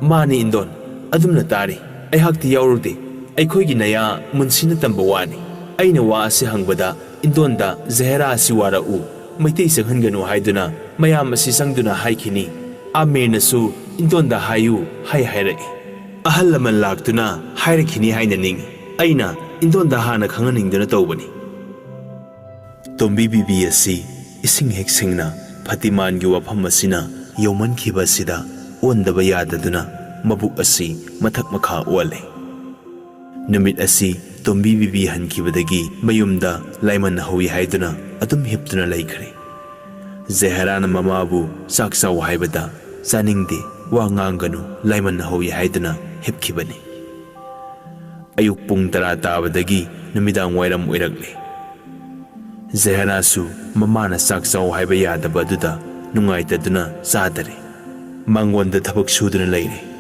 "ꯃꯥꯅꯤ ꯏꯟꯗꯣꯟ, ꯑꯗꯨꯝꯅ ꯇꯥꯔꯤ꯫ ꯑꯩꯍꯥꯛꯇꯤ ꯌꯥꯎꯔꯨꯗꯦ꯫ ꯑꯩꯈꯣꯏꯒꯤ ꯅꯌꯥ ꯃꯨꯟꯁꯤꯅ ꯇꯝꯕ ꯋꯥꯅꯤ꯫ ꯑꯩꯅ ꯋꯥ ꯑꯁꯤ ꯍꯪꯕꯗ ꯏꯟꯗꯣꯟꯗ ꯖꯍꯦꯔꯥ ꯑꯁꯤ ꯋꯥꯔꯛꯎ, ꯃꯩꯇꯩ ꯆꯪꯍꯟꯒꯅꯨ ꯍꯥꯏꯗꯨꯅ ꯃꯌꯥꯝ ꯑꯁꯤ ꯆꯪꯗꯨꯅ ꯍꯥꯏꯈꯤꯅꯤ꯫ ꯑꯥꯃꯤꯔꯅꯁꯨ ꯏꯟꯗꯣꯟꯗ ꯍꯥꯏꯌꯨ ꯍꯥꯏ ꯍꯥꯏꯔꯛꯏ꯫ ꯑꯍꯜ ꯂꯃꯟ ꯂꯥꯛꯇꯨꯅ ꯍꯥꯏꯔꯛꯈꯤꯅꯤ ꯍꯥꯏꯅ ꯅꯤꯡꯏ꯫ ꯑꯩꯅ ꯏꯟꯗꯣꯟꯗ ꯍꯥꯟꯅ ꯈꯪꯍꯟꯅꯤꯡꯗꯨꯅ ꯇꯧꯕꯅꯤ"꯫ ꯇꯣꯝꯕꯤ ꯕꯤꯕꯤ ꯑꯁꯤ ꯏꯁꯤꯡ ꯍꯦꯛ ꯁꯤꯡꯅ ꯐꯇꯤꯃꯥꯟꯒꯤ ꯋꯥꯐꯝ ꯑꯁꯤꯅ ꯌꯧꯃꯟꯈꯤꯕ ꯑꯁꯤꯗ ꯑꯣꯟꯗꯕ ꯌꯥꯗꯗꯨꯅ ꯃꯕꯨꯛ ꯑꯁꯤ ꯃꯊꯛ ꯃꯈꯥ ꯑꯣꯜꯂꯦ꯫ ꯅꯨꯃꯤꯠ ꯑꯁꯤ ꯇꯣꯝꯕꯤ ꯕꯤꯕꯤ ꯍꯟꯈꯤꯕꯗꯒꯤ ꯃꯌꯨꯝꯗ ꯂꯥꯏꯃꯟ ꯍꯧꯏ ꯍꯥꯏꯗꯨꯅ ꯑꯗꯨꯝ ꯍꯤꯞꯇꯨꯅ ꯂꯩꯈ꯭ꯔꯦ꯫ ꯖꯍꯦꯔꯥꯅ ꯃꯃꯥꯕꯨ ꯆꯥꯛ ꯆꯥꯎ ꯍꯥꯏꯕꯗ, "ꯆꯥꯅꯤꯡꯗꯦ, ꯋꯥ ꯉꯥꯡꯒꯅꯨ, ꯂꯥꯏꯃꯟ ꯍꯧꯏ" ꯍꯥꯏꯗꯨꯅ ꯍꯤꯞꯈꯤꯕꯅꯤ꯫ ꯑꯌꯨꯛ ꯄꯨꯡ ꯇꯔꯥ ꯇꯥꯕꯗꯒꯤ ꯅꯨꯃꯤꯗꯥꯡ ꯋꯥꯏꯔꯝ ꯑꯣꯏꯔꯛꯂꯦ꯫ ꯖꯍꯦꯔꯥꯁꯨ ꯃꯃꯥꯅ ꯆꯥꯛ ꯆꯥꯎ ꯍꯥꯏꯕ ꯌꯥꯗꯕ ꯑꯗꯨꯗ ꯅꯨꯡꯉꯥꯏꯇꯗꯨꯅ ꯆꯥꯗꯔꯦ꯫ ꯃꯉꯣꯟꯗ ꯊꯕꯛ ꯁꯨꯗꯨꯅ ꯂꯩꯔꯦ꯫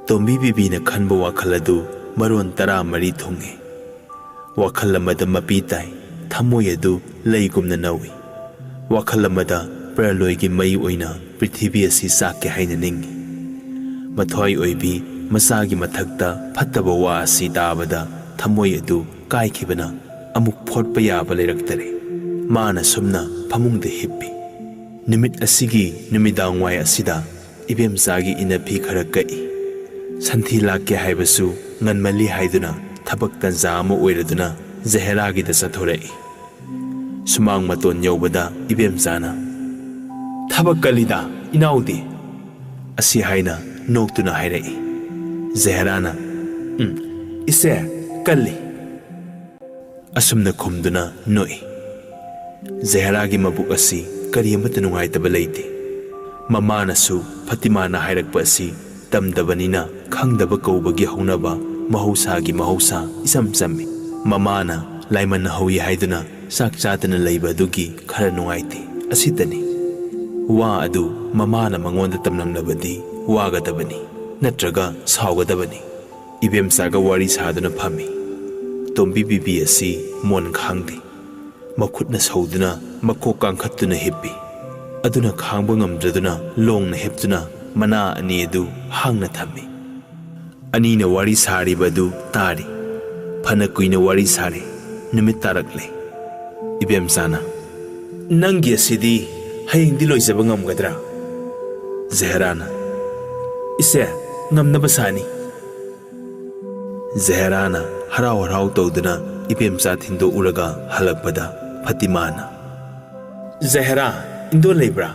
ꯇꯣꯝꯕꯤ ꯕꯤꯕꯤꯅ ꯈꯟꯕ ꯋꯥꯈꯜ ꯑꯗꯨ ꯃꯔꯣꯟ ꯇꯔꯥꯃꯔꯤ ꯊꯨꯡꯉꯦ꯫ ꯋꯥꯈꯜ ꯑꯃꯗ ꯃꯄꯤ ꯇꯥꯏ, ꯊꯃꯣꯏ ꯑꯗꯨ ꯂꯩꯒꯨꯝꯅ ꯅꯧꯏ꯫ ꯋꯥꯈꯜ ꯑꯃꯗ ꯄ꯭ꯔꯂꯣꯏꯒꯤ ꯃꯩ ꯑꯣꯏꯅ ꯄ꯭ꯔꯤꯊꯤꯕꯤ ꯑꯁꯤ ꯆꯥꯛꯀꯦ ꯍꯥꯏꯅ ꯅꯤꯡꯏ꯫ ꯃꯊ꯭ꯋꯥꯏ ꯑꯣꯏꯕꯤ ꯃꯆꯥꯒꯤ ꯃꯊꯛꯇ ꯐꯠꯇꯕ ꯋꯥ ꯑꯁꯤ ꯇꯥꯕꯗ ꯊꯃꯣꯏ ꯑꯗꯨ ꯀꯥꯏꯈꯤꯕꯅ ꯑꯃꯨꯛ ꯐꯣꯠꯄ ꯌꯥꯕ ꯂꯩꯔꯛꯇꯔꯦ꯫ ꯃꯥꯅ ꯁꯨꯝꯅ ꯐꯃꯨꯡꯗ ꯍꯤꯞꯄꯤ꯫ ꯅꯨꯃꯤꯠ ꯑꯁꯤꯒꯤ ꯅꯨꯃꯤꯗꯥꯡꯋꯥꯏ ꯑꯁꯤꯗ ꯏꯕꯦꯝꯆꯥꯒꯤ ꯏꯅꯐꯤ ꯈꯔ ꯀꯛꯏ꯫ ꯁꯟꯊꯤ ꯂꯥꯛꯀꯦ ꯍꯥꯏꯕꯁꯨ ꯉꯟꯃꯜꯂꯤ ꯍꯥꯏꯗꯨꯅ ꯊꯕꯛ ꯇꯟꯖꯥ ꯑꯃ ꯑꯣꯏꯔꯗꯨꯅ ꯖꯍꯦꯔꯥꯒꯤꯗ ꯆꯠꯊꯣꯔꯛꯏ꯫ ꯁꯨꯃꯥꯡ ꯃꯇꯣꯟ ꯌꯧꯕꯗ ꯏꯕꯦꯝꯆꯥꯅ, "ꯊꯕꯛ ꯀꯜꯂꯤꯗ, ꯏꯅꯥꯎꯗꯤ?" ꯑꯁꯤ ꯍꯥꯏꯅ ꯅꯣꯛꯇꯨꯅ ꯍꯥꯏꯔꯛꯏ꯫ ꯖꯍꯦꯔꯥꯅ, "ꯎꯝ, ꯏꯆꯦ, ꯀꯜꯂꯤ꯫" ꯑꯁꯨꯝꯅ ꯈꯨꯝꯗꯨꯅ ꯅꯣꯛꯏ꯫ ꯖꯍꯦꯔꯥꯒꯤ ꯃꯕꯨꯛ ꯑꯁꯤ ꯀꯔꯤ ꯑꯃꯠꯇ ꯅꯨꯡꯉꯥꯏꯇꯕ ꯂꯩꯇꯦ꯫ ꯃꯃꯥꯅꯁꯨ ꯐꯇꯤꯃꯥꯅ ꯍꯥꯏꯔꯛꯄ ꯑꯁꯤ ꯇꯝꯗꯕꯅꯤꯅ ꯈꯪꯗꯕ ꯀꯧꯕꯒꯤ ꯍꯧꯅꯕ ꯃꯍꯧꯁꯥꯒꯤ ꯃꯍꯧꯁꯥ ꯏꯆꯝ ꯆꯝꯃꯤ꯫ ꯃꯃꯥꯅ ꯂꯥꯏꯃꯟ ꯍꯧꯏ ꯍꯥꯏꯗꯨꯅ ꯆꯥꯛ ꯆꯥꯗꯅ ꯂꯩꯕ ꯑꯗꯨꯒꯤ ꯈꯔ ꯅꯨꯡꯉꯥꯏꯇꯦ, ꯑꯁꯤꯇꯅꯤ꯫ ꯋꯥ ꯑꯗꯨ ꯃꯃꯥꯅ ꯃꯉꯣꯟꯗ ꯇꯝꯂꯝꯂꯕꯗꯤ ꯋꯥꯒꯗꯕꯅꯤ, ꯅꯠꯇ꯭ꯔꯒ ꯁꯥꯎꯒꯗꯕꯅꯤ꯫ ꯏꯕꯦꯝꯆꯥꯒ ꯋꯥꯔꯤ ꯁꯥꯗꯨꯅ ꯐꯝꯃꯤ꯫ ꯇꯣꯝꯕꯤ ꯕꯤꯕꯤ ꯑꯁꯤ ꯃꯣꯟ ꯈꯥꯡꯗꯦ꯫ ꯃꯈꯨꯠꯅ ꯁꯧꯗꯨꯅ ꯃꯀꯣꯛ ꯀꯥꯡꯈꯠꯇꯨꯅ ꯍꯤꯞꯄꯤ꯫ ꯑꯗꯨꯅ ꯈꯥꯡꯕ ꯉꯝꯗ꯭ꯔꯗꯨꯅ ꯂꯣꯡꯅ ꯍꯤꯞꯇꯨꯅ ꯃꯅꯥ ꯑꯅꯤ ꯑꯗꯨ ꯍꯥꯡꯅ ꯊꯝꯃꯤ꯫ ꯑꯅꯤꯅ ꯋꯥꯔꯤ ꯁꯥꯔꯤꯕ ꯑꯗꯨ ꯇꯥꯔꯤ꯫ ꯐꯅ ꯀꯨꯏꯅ ꯋꯥꯔꯤ ꯁꯥꯔꯦ꯫ ꯅꯨꯃꯤꯠ ꯇꯥꯔꯛꯂꯦ꯫ ꯏꯕꯦꯝꯆꯥꯅ, "ꯅꯪꯒꯤ ꯑꯁꯤꯗꯤ ꯍꯌꯦꯡꯗꯤ ꯂꯣꯏꯖꯕ ꯉꯝꯒꯗ꯭ꯔꯥ?" ꯖꯍꯦꯔꯥꯅ, "ꯏꯆꯦ, ꯉꯝꯅꯕ ꯁꯥꯅꯤ꯫" ꯖꯍꯦꯔꯥꯅ ꯍꯔꯥꯎ ꯍꯔꯥꯎ ꯇꯧꯗꯨꯅ ꯏꯕꯦꯝꯆꯥ ꯊꯤꯟꯗꯣꯛꯎꯔꯒ ꯍꯜꯂꯛꯄꯗ ꯐꯇꯤꯃꯥꯅ, "ꯖꯍꯦꯔꯥ, ꯏꯟꯗꯣ ꯂꯩꯕ꯭ꯔꯥ?"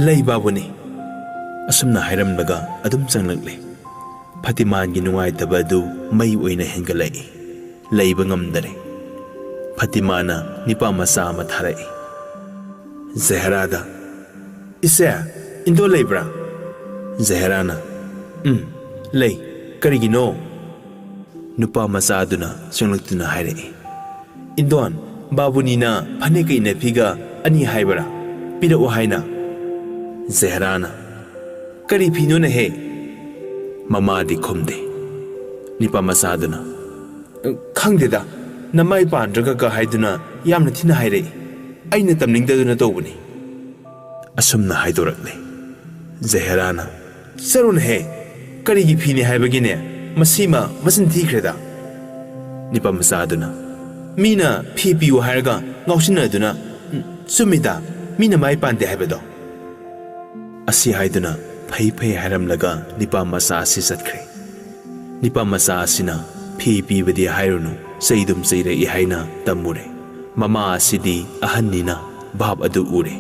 "ꯂꯩ, ꯕꯥꯕꯨꯅꯤ꯫" ꯑꯁꯨꯝꯅ ꯍꯥꯏꯔꯝꯂꯒ ꯑꯗꯨꯝ ꯆꯪꯂꯛꯂꯦ꯫ ꯐꯇꯤꯃꯥꯟꯒꯤ ꯅꯨꯡꯉꯥꯏꯇꯕ ꯑꯗꯨ ꯃꯩ ꯑꯣꯏꯅ ꯍꯦꯟꯒꯠꯂꯛꯏ꯫ ꯂꯩꯕ ꯉꯝꯗꯔꯦ꯫ ꯐꯇꯤꯃꯥꯅ ꯅꯤꯄꯥ ꯃꯆꯥ ꯑꯃ ꯊꯥꯔꯛꯏ꯫ ꯖꯍꯦꯔꯥꯗ, "ꯏꯆꯦ, ꯏꯟꯗꯣ ꯂꯩꯕ꯭ꯔꯥ?" ꯖꯍꯦꯔꯥꯅ, "ꯎꯝ, ꯂꯩ꯫ ꯀꯔꯤꯒꯤꯅꯣ?" ꯅꯨꯄꯥ ꯃꯆꯥꯗꯨꯅ ꯆꯪꯂꯛꯇꯨꯅ ꯍꯥꯏꯔꯛꯏ, "ꯏꯟꯗꯣꯟ, ꯕꯥꯕꯨꯅꯤꯅ ꯐꯅꯦꯛꯀ ꯏꯟꯅꯐꯤꯒ ꯑꯅꯤ ꯍꯥꯏꯕꯔꯥ? ꯄꯤꯔꯛꯑꯣ ꯍꯥꯏꯅ?" ꯖꯍꯦꯔꯥꯅ, "ꯀꯔꯤ ꯐꯤꯅꯣꯅꯦꯍꯦ?" ꯃꯃꯥꯗꯤ ꯈꯨꯝꯗꯦ꯫ ꯅꯤꯄꯥ ꯃꯆꯥꯗꯨꯅ, "ꯈꯪꯗꯦꯗ, ꯅꯃꯥꯏ ꯄꯥꯟꯗ꯭ꯔꯒ ꯀ ꯍꯥꯏꯗꯨꯅ ꯌꯥꯝꯅ ꯊꯤꯅ ꯍꯥꯏꯔꯛꯏ꯫ ꯑꯩꯅ ꯇꯝꯅꯤꯡꯗꯗꯨꯅ ꯇꯧꯕꯅꯤ꯫" ꯑꯁꯨꯝꯅ ꯍꯥꯏꯗꯣꯔꯛꯂꯦ꯫ ꯖꯍꯦꯔꯥꯅ, "ꯆꯠꯂꯨꯅꯦꯍꯦ, ꯀꯔꯤꯒꯤ ꯐꯤꯅꯤ ꯍꯥꯏꯕꯒꯤꯅꯦ? ꯃꯁꯤꯃ ꯃꯆꯤꯟ ꯊꯤꯈ꯭ꯔꯦꯗ꯫" ꯅꯤꯄꯥ ꯃꯆꯥꯗꯨꯅ, "ꯃꯤꯅ ꯐꯤ ꯄꯤꯌꯨ ꯍꯥꯏꯔꯒ ꯉꯥꯎꯁꯤꯟꯅꯗꯨꯅ, ꯎꯝ, ꯆꯨꯝꯃꯤꯗ, ꯃꯤꯅ ꯃꯥꯏ ꯄꯥꯟꯗꯦ ꯍꯥꯏꯕꯗꯣ꯫" ꯑꯁꯤ ꯍꯥꯏꯗꯨꯅ ꯐꯩ ꯐꯩ ꯍꯥꯏꯔꯝꯂꯒ ꯅꯤꯄꯥ ꯃꯆꯥ ꯑꯁꯤ ꯆꯠꯈ꯭ꯔꯦ꯫ ꯅꯤꯄꯥ ꯃꯆꯥ ꯑꯁꯤꯅ ꯐꯤ ꯄꯤꯕꯗꯤ ꯍꯥꯏꯔꯨꯅꯨ, ꯆꯩꯗꯨꯝ ꯆꯩꯔꯛꯏ ꯍꯥꯏꯅ ꯇꯝꯃꯨꯔꯦ꯫ ꯃꯃꯥ ꯑꯁꯤꯗꯤ ꯑꯍꯟꯅꯤꯅ ꯚꯥꯞ ꯑꯗꯨ ꯎꯔꯦ꯫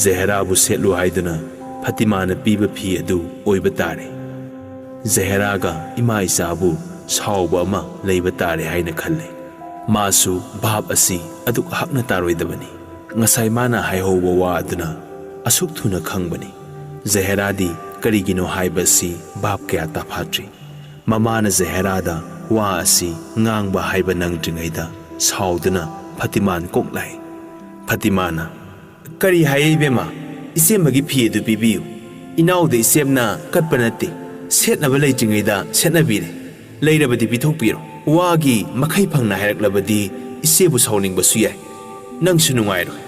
ꯖꯍꯦꯔꯥꯕꯨ ꯁꯦꯠꯂꯨ ꯍꯥꯏꯗꯨꯅ ꯐꯇꯤꯃꯥꯅ ꯄꯤꯕ ꯐꯤ ꯑꯗꯨ ꯑꯣꯏꯕ ꯇꯥꯔꯦ꯫ ꯖꯍꯦꯔꯥꯒ ꯏꯃꯥ ꯏꯆꯥꯕꯨ ꯁꯥꯎꯕ ꯑꯃ ꯂꯩꯕ ꯇꯥꯔꯦ ꯍꯥꯏꯅ ꯈꯜꯂꯦ꯫ ꯃꯥꯁꯨ ꯚꯥꯞ ꯑꯁꯤ ꯑꯗꯨꯛ ꯍꯛꯅ ꯇꯥꯔꯣꯏꯗꯕꯅꯤ꯫ ꯉꯁꯥꯏ ꯃꯥꯅ ꯍꯥꯏꯍꯧꯕ ꯋꯥ ꯑꯗꯨꯅ ꯑꯁꯨꯛ ꯊꯨꯅ ꯈꯪꯕꯅꯤ꯫ ꯖꯍꯦꯔꯥꯗꯤ ꯀꯔꯤꯒꯤꯅꯣ ꯍꯥꯏꯕ ꯑꯁꯤ ꯚꯥꯞ ꯀꯌꯥ ꯇꯥꯐꯥꯠꯇ꯭ꯔꯤ꯫ ꯃꯃꯥꯅ ꯖꯍꯦꯔꯥꯗ ꯋꯥ ꯑꯁꯤ ꯉꯥꯡꯕ ꯍꯥꯏꯕ ꯅꯪꯗ꯭ꯔꯤꯉꯩꯗ ꯁꯥꯎꯗꯨꯅ ꯐꯇꯤꯃꯥꯟ ꯀꯣꯛ ꯂꯥꯛꯏ꯫ ꯐꯇꯤꯃꯥꯅ, "ꯀꯔꯤ ꯍꯥꯏꯌꯦ ꯏꯕꯦꯝꯃ? ꯏꯆꯦꯝꯕꯒꯤ ꯐꯤ ꯑꯗꯨ ꯄꯤꯕꯤꯌꯨ꯫ ꯏꯅꯥꯎꯗ ꯏꯆꯦꯝꯅ ꯀꯠꯄ ꯅꯠꯇꯦ, ꯁꯦꯠꯅꯕ ꯂꯩꯇ꯭ꯔꯤꯉꯩꯗ ꯁꯦꯠꯅꯕꯤꯔꯦ꯫ ꯂꯩꯔꯕꯗꯤ ꯄꯤꯊꯣꯛꯄꯤꯔꯣ꯫ ꯋꯥꯒꯤ ꯃꯈꯩ ꯐꯪꯅ ꯍꯥꯏꯔꯛꯂꯕꯗꯤ ꯏꯆꯦꯕꯨ ꯁꯥꯎꯅꯤꯡꯕꯁꯨ ꯌꯥꯏ꯫ ꯅꯪꯁꯨ ꯅꯨꯡꯉꯥꯏꯔꯣꯏ"꯫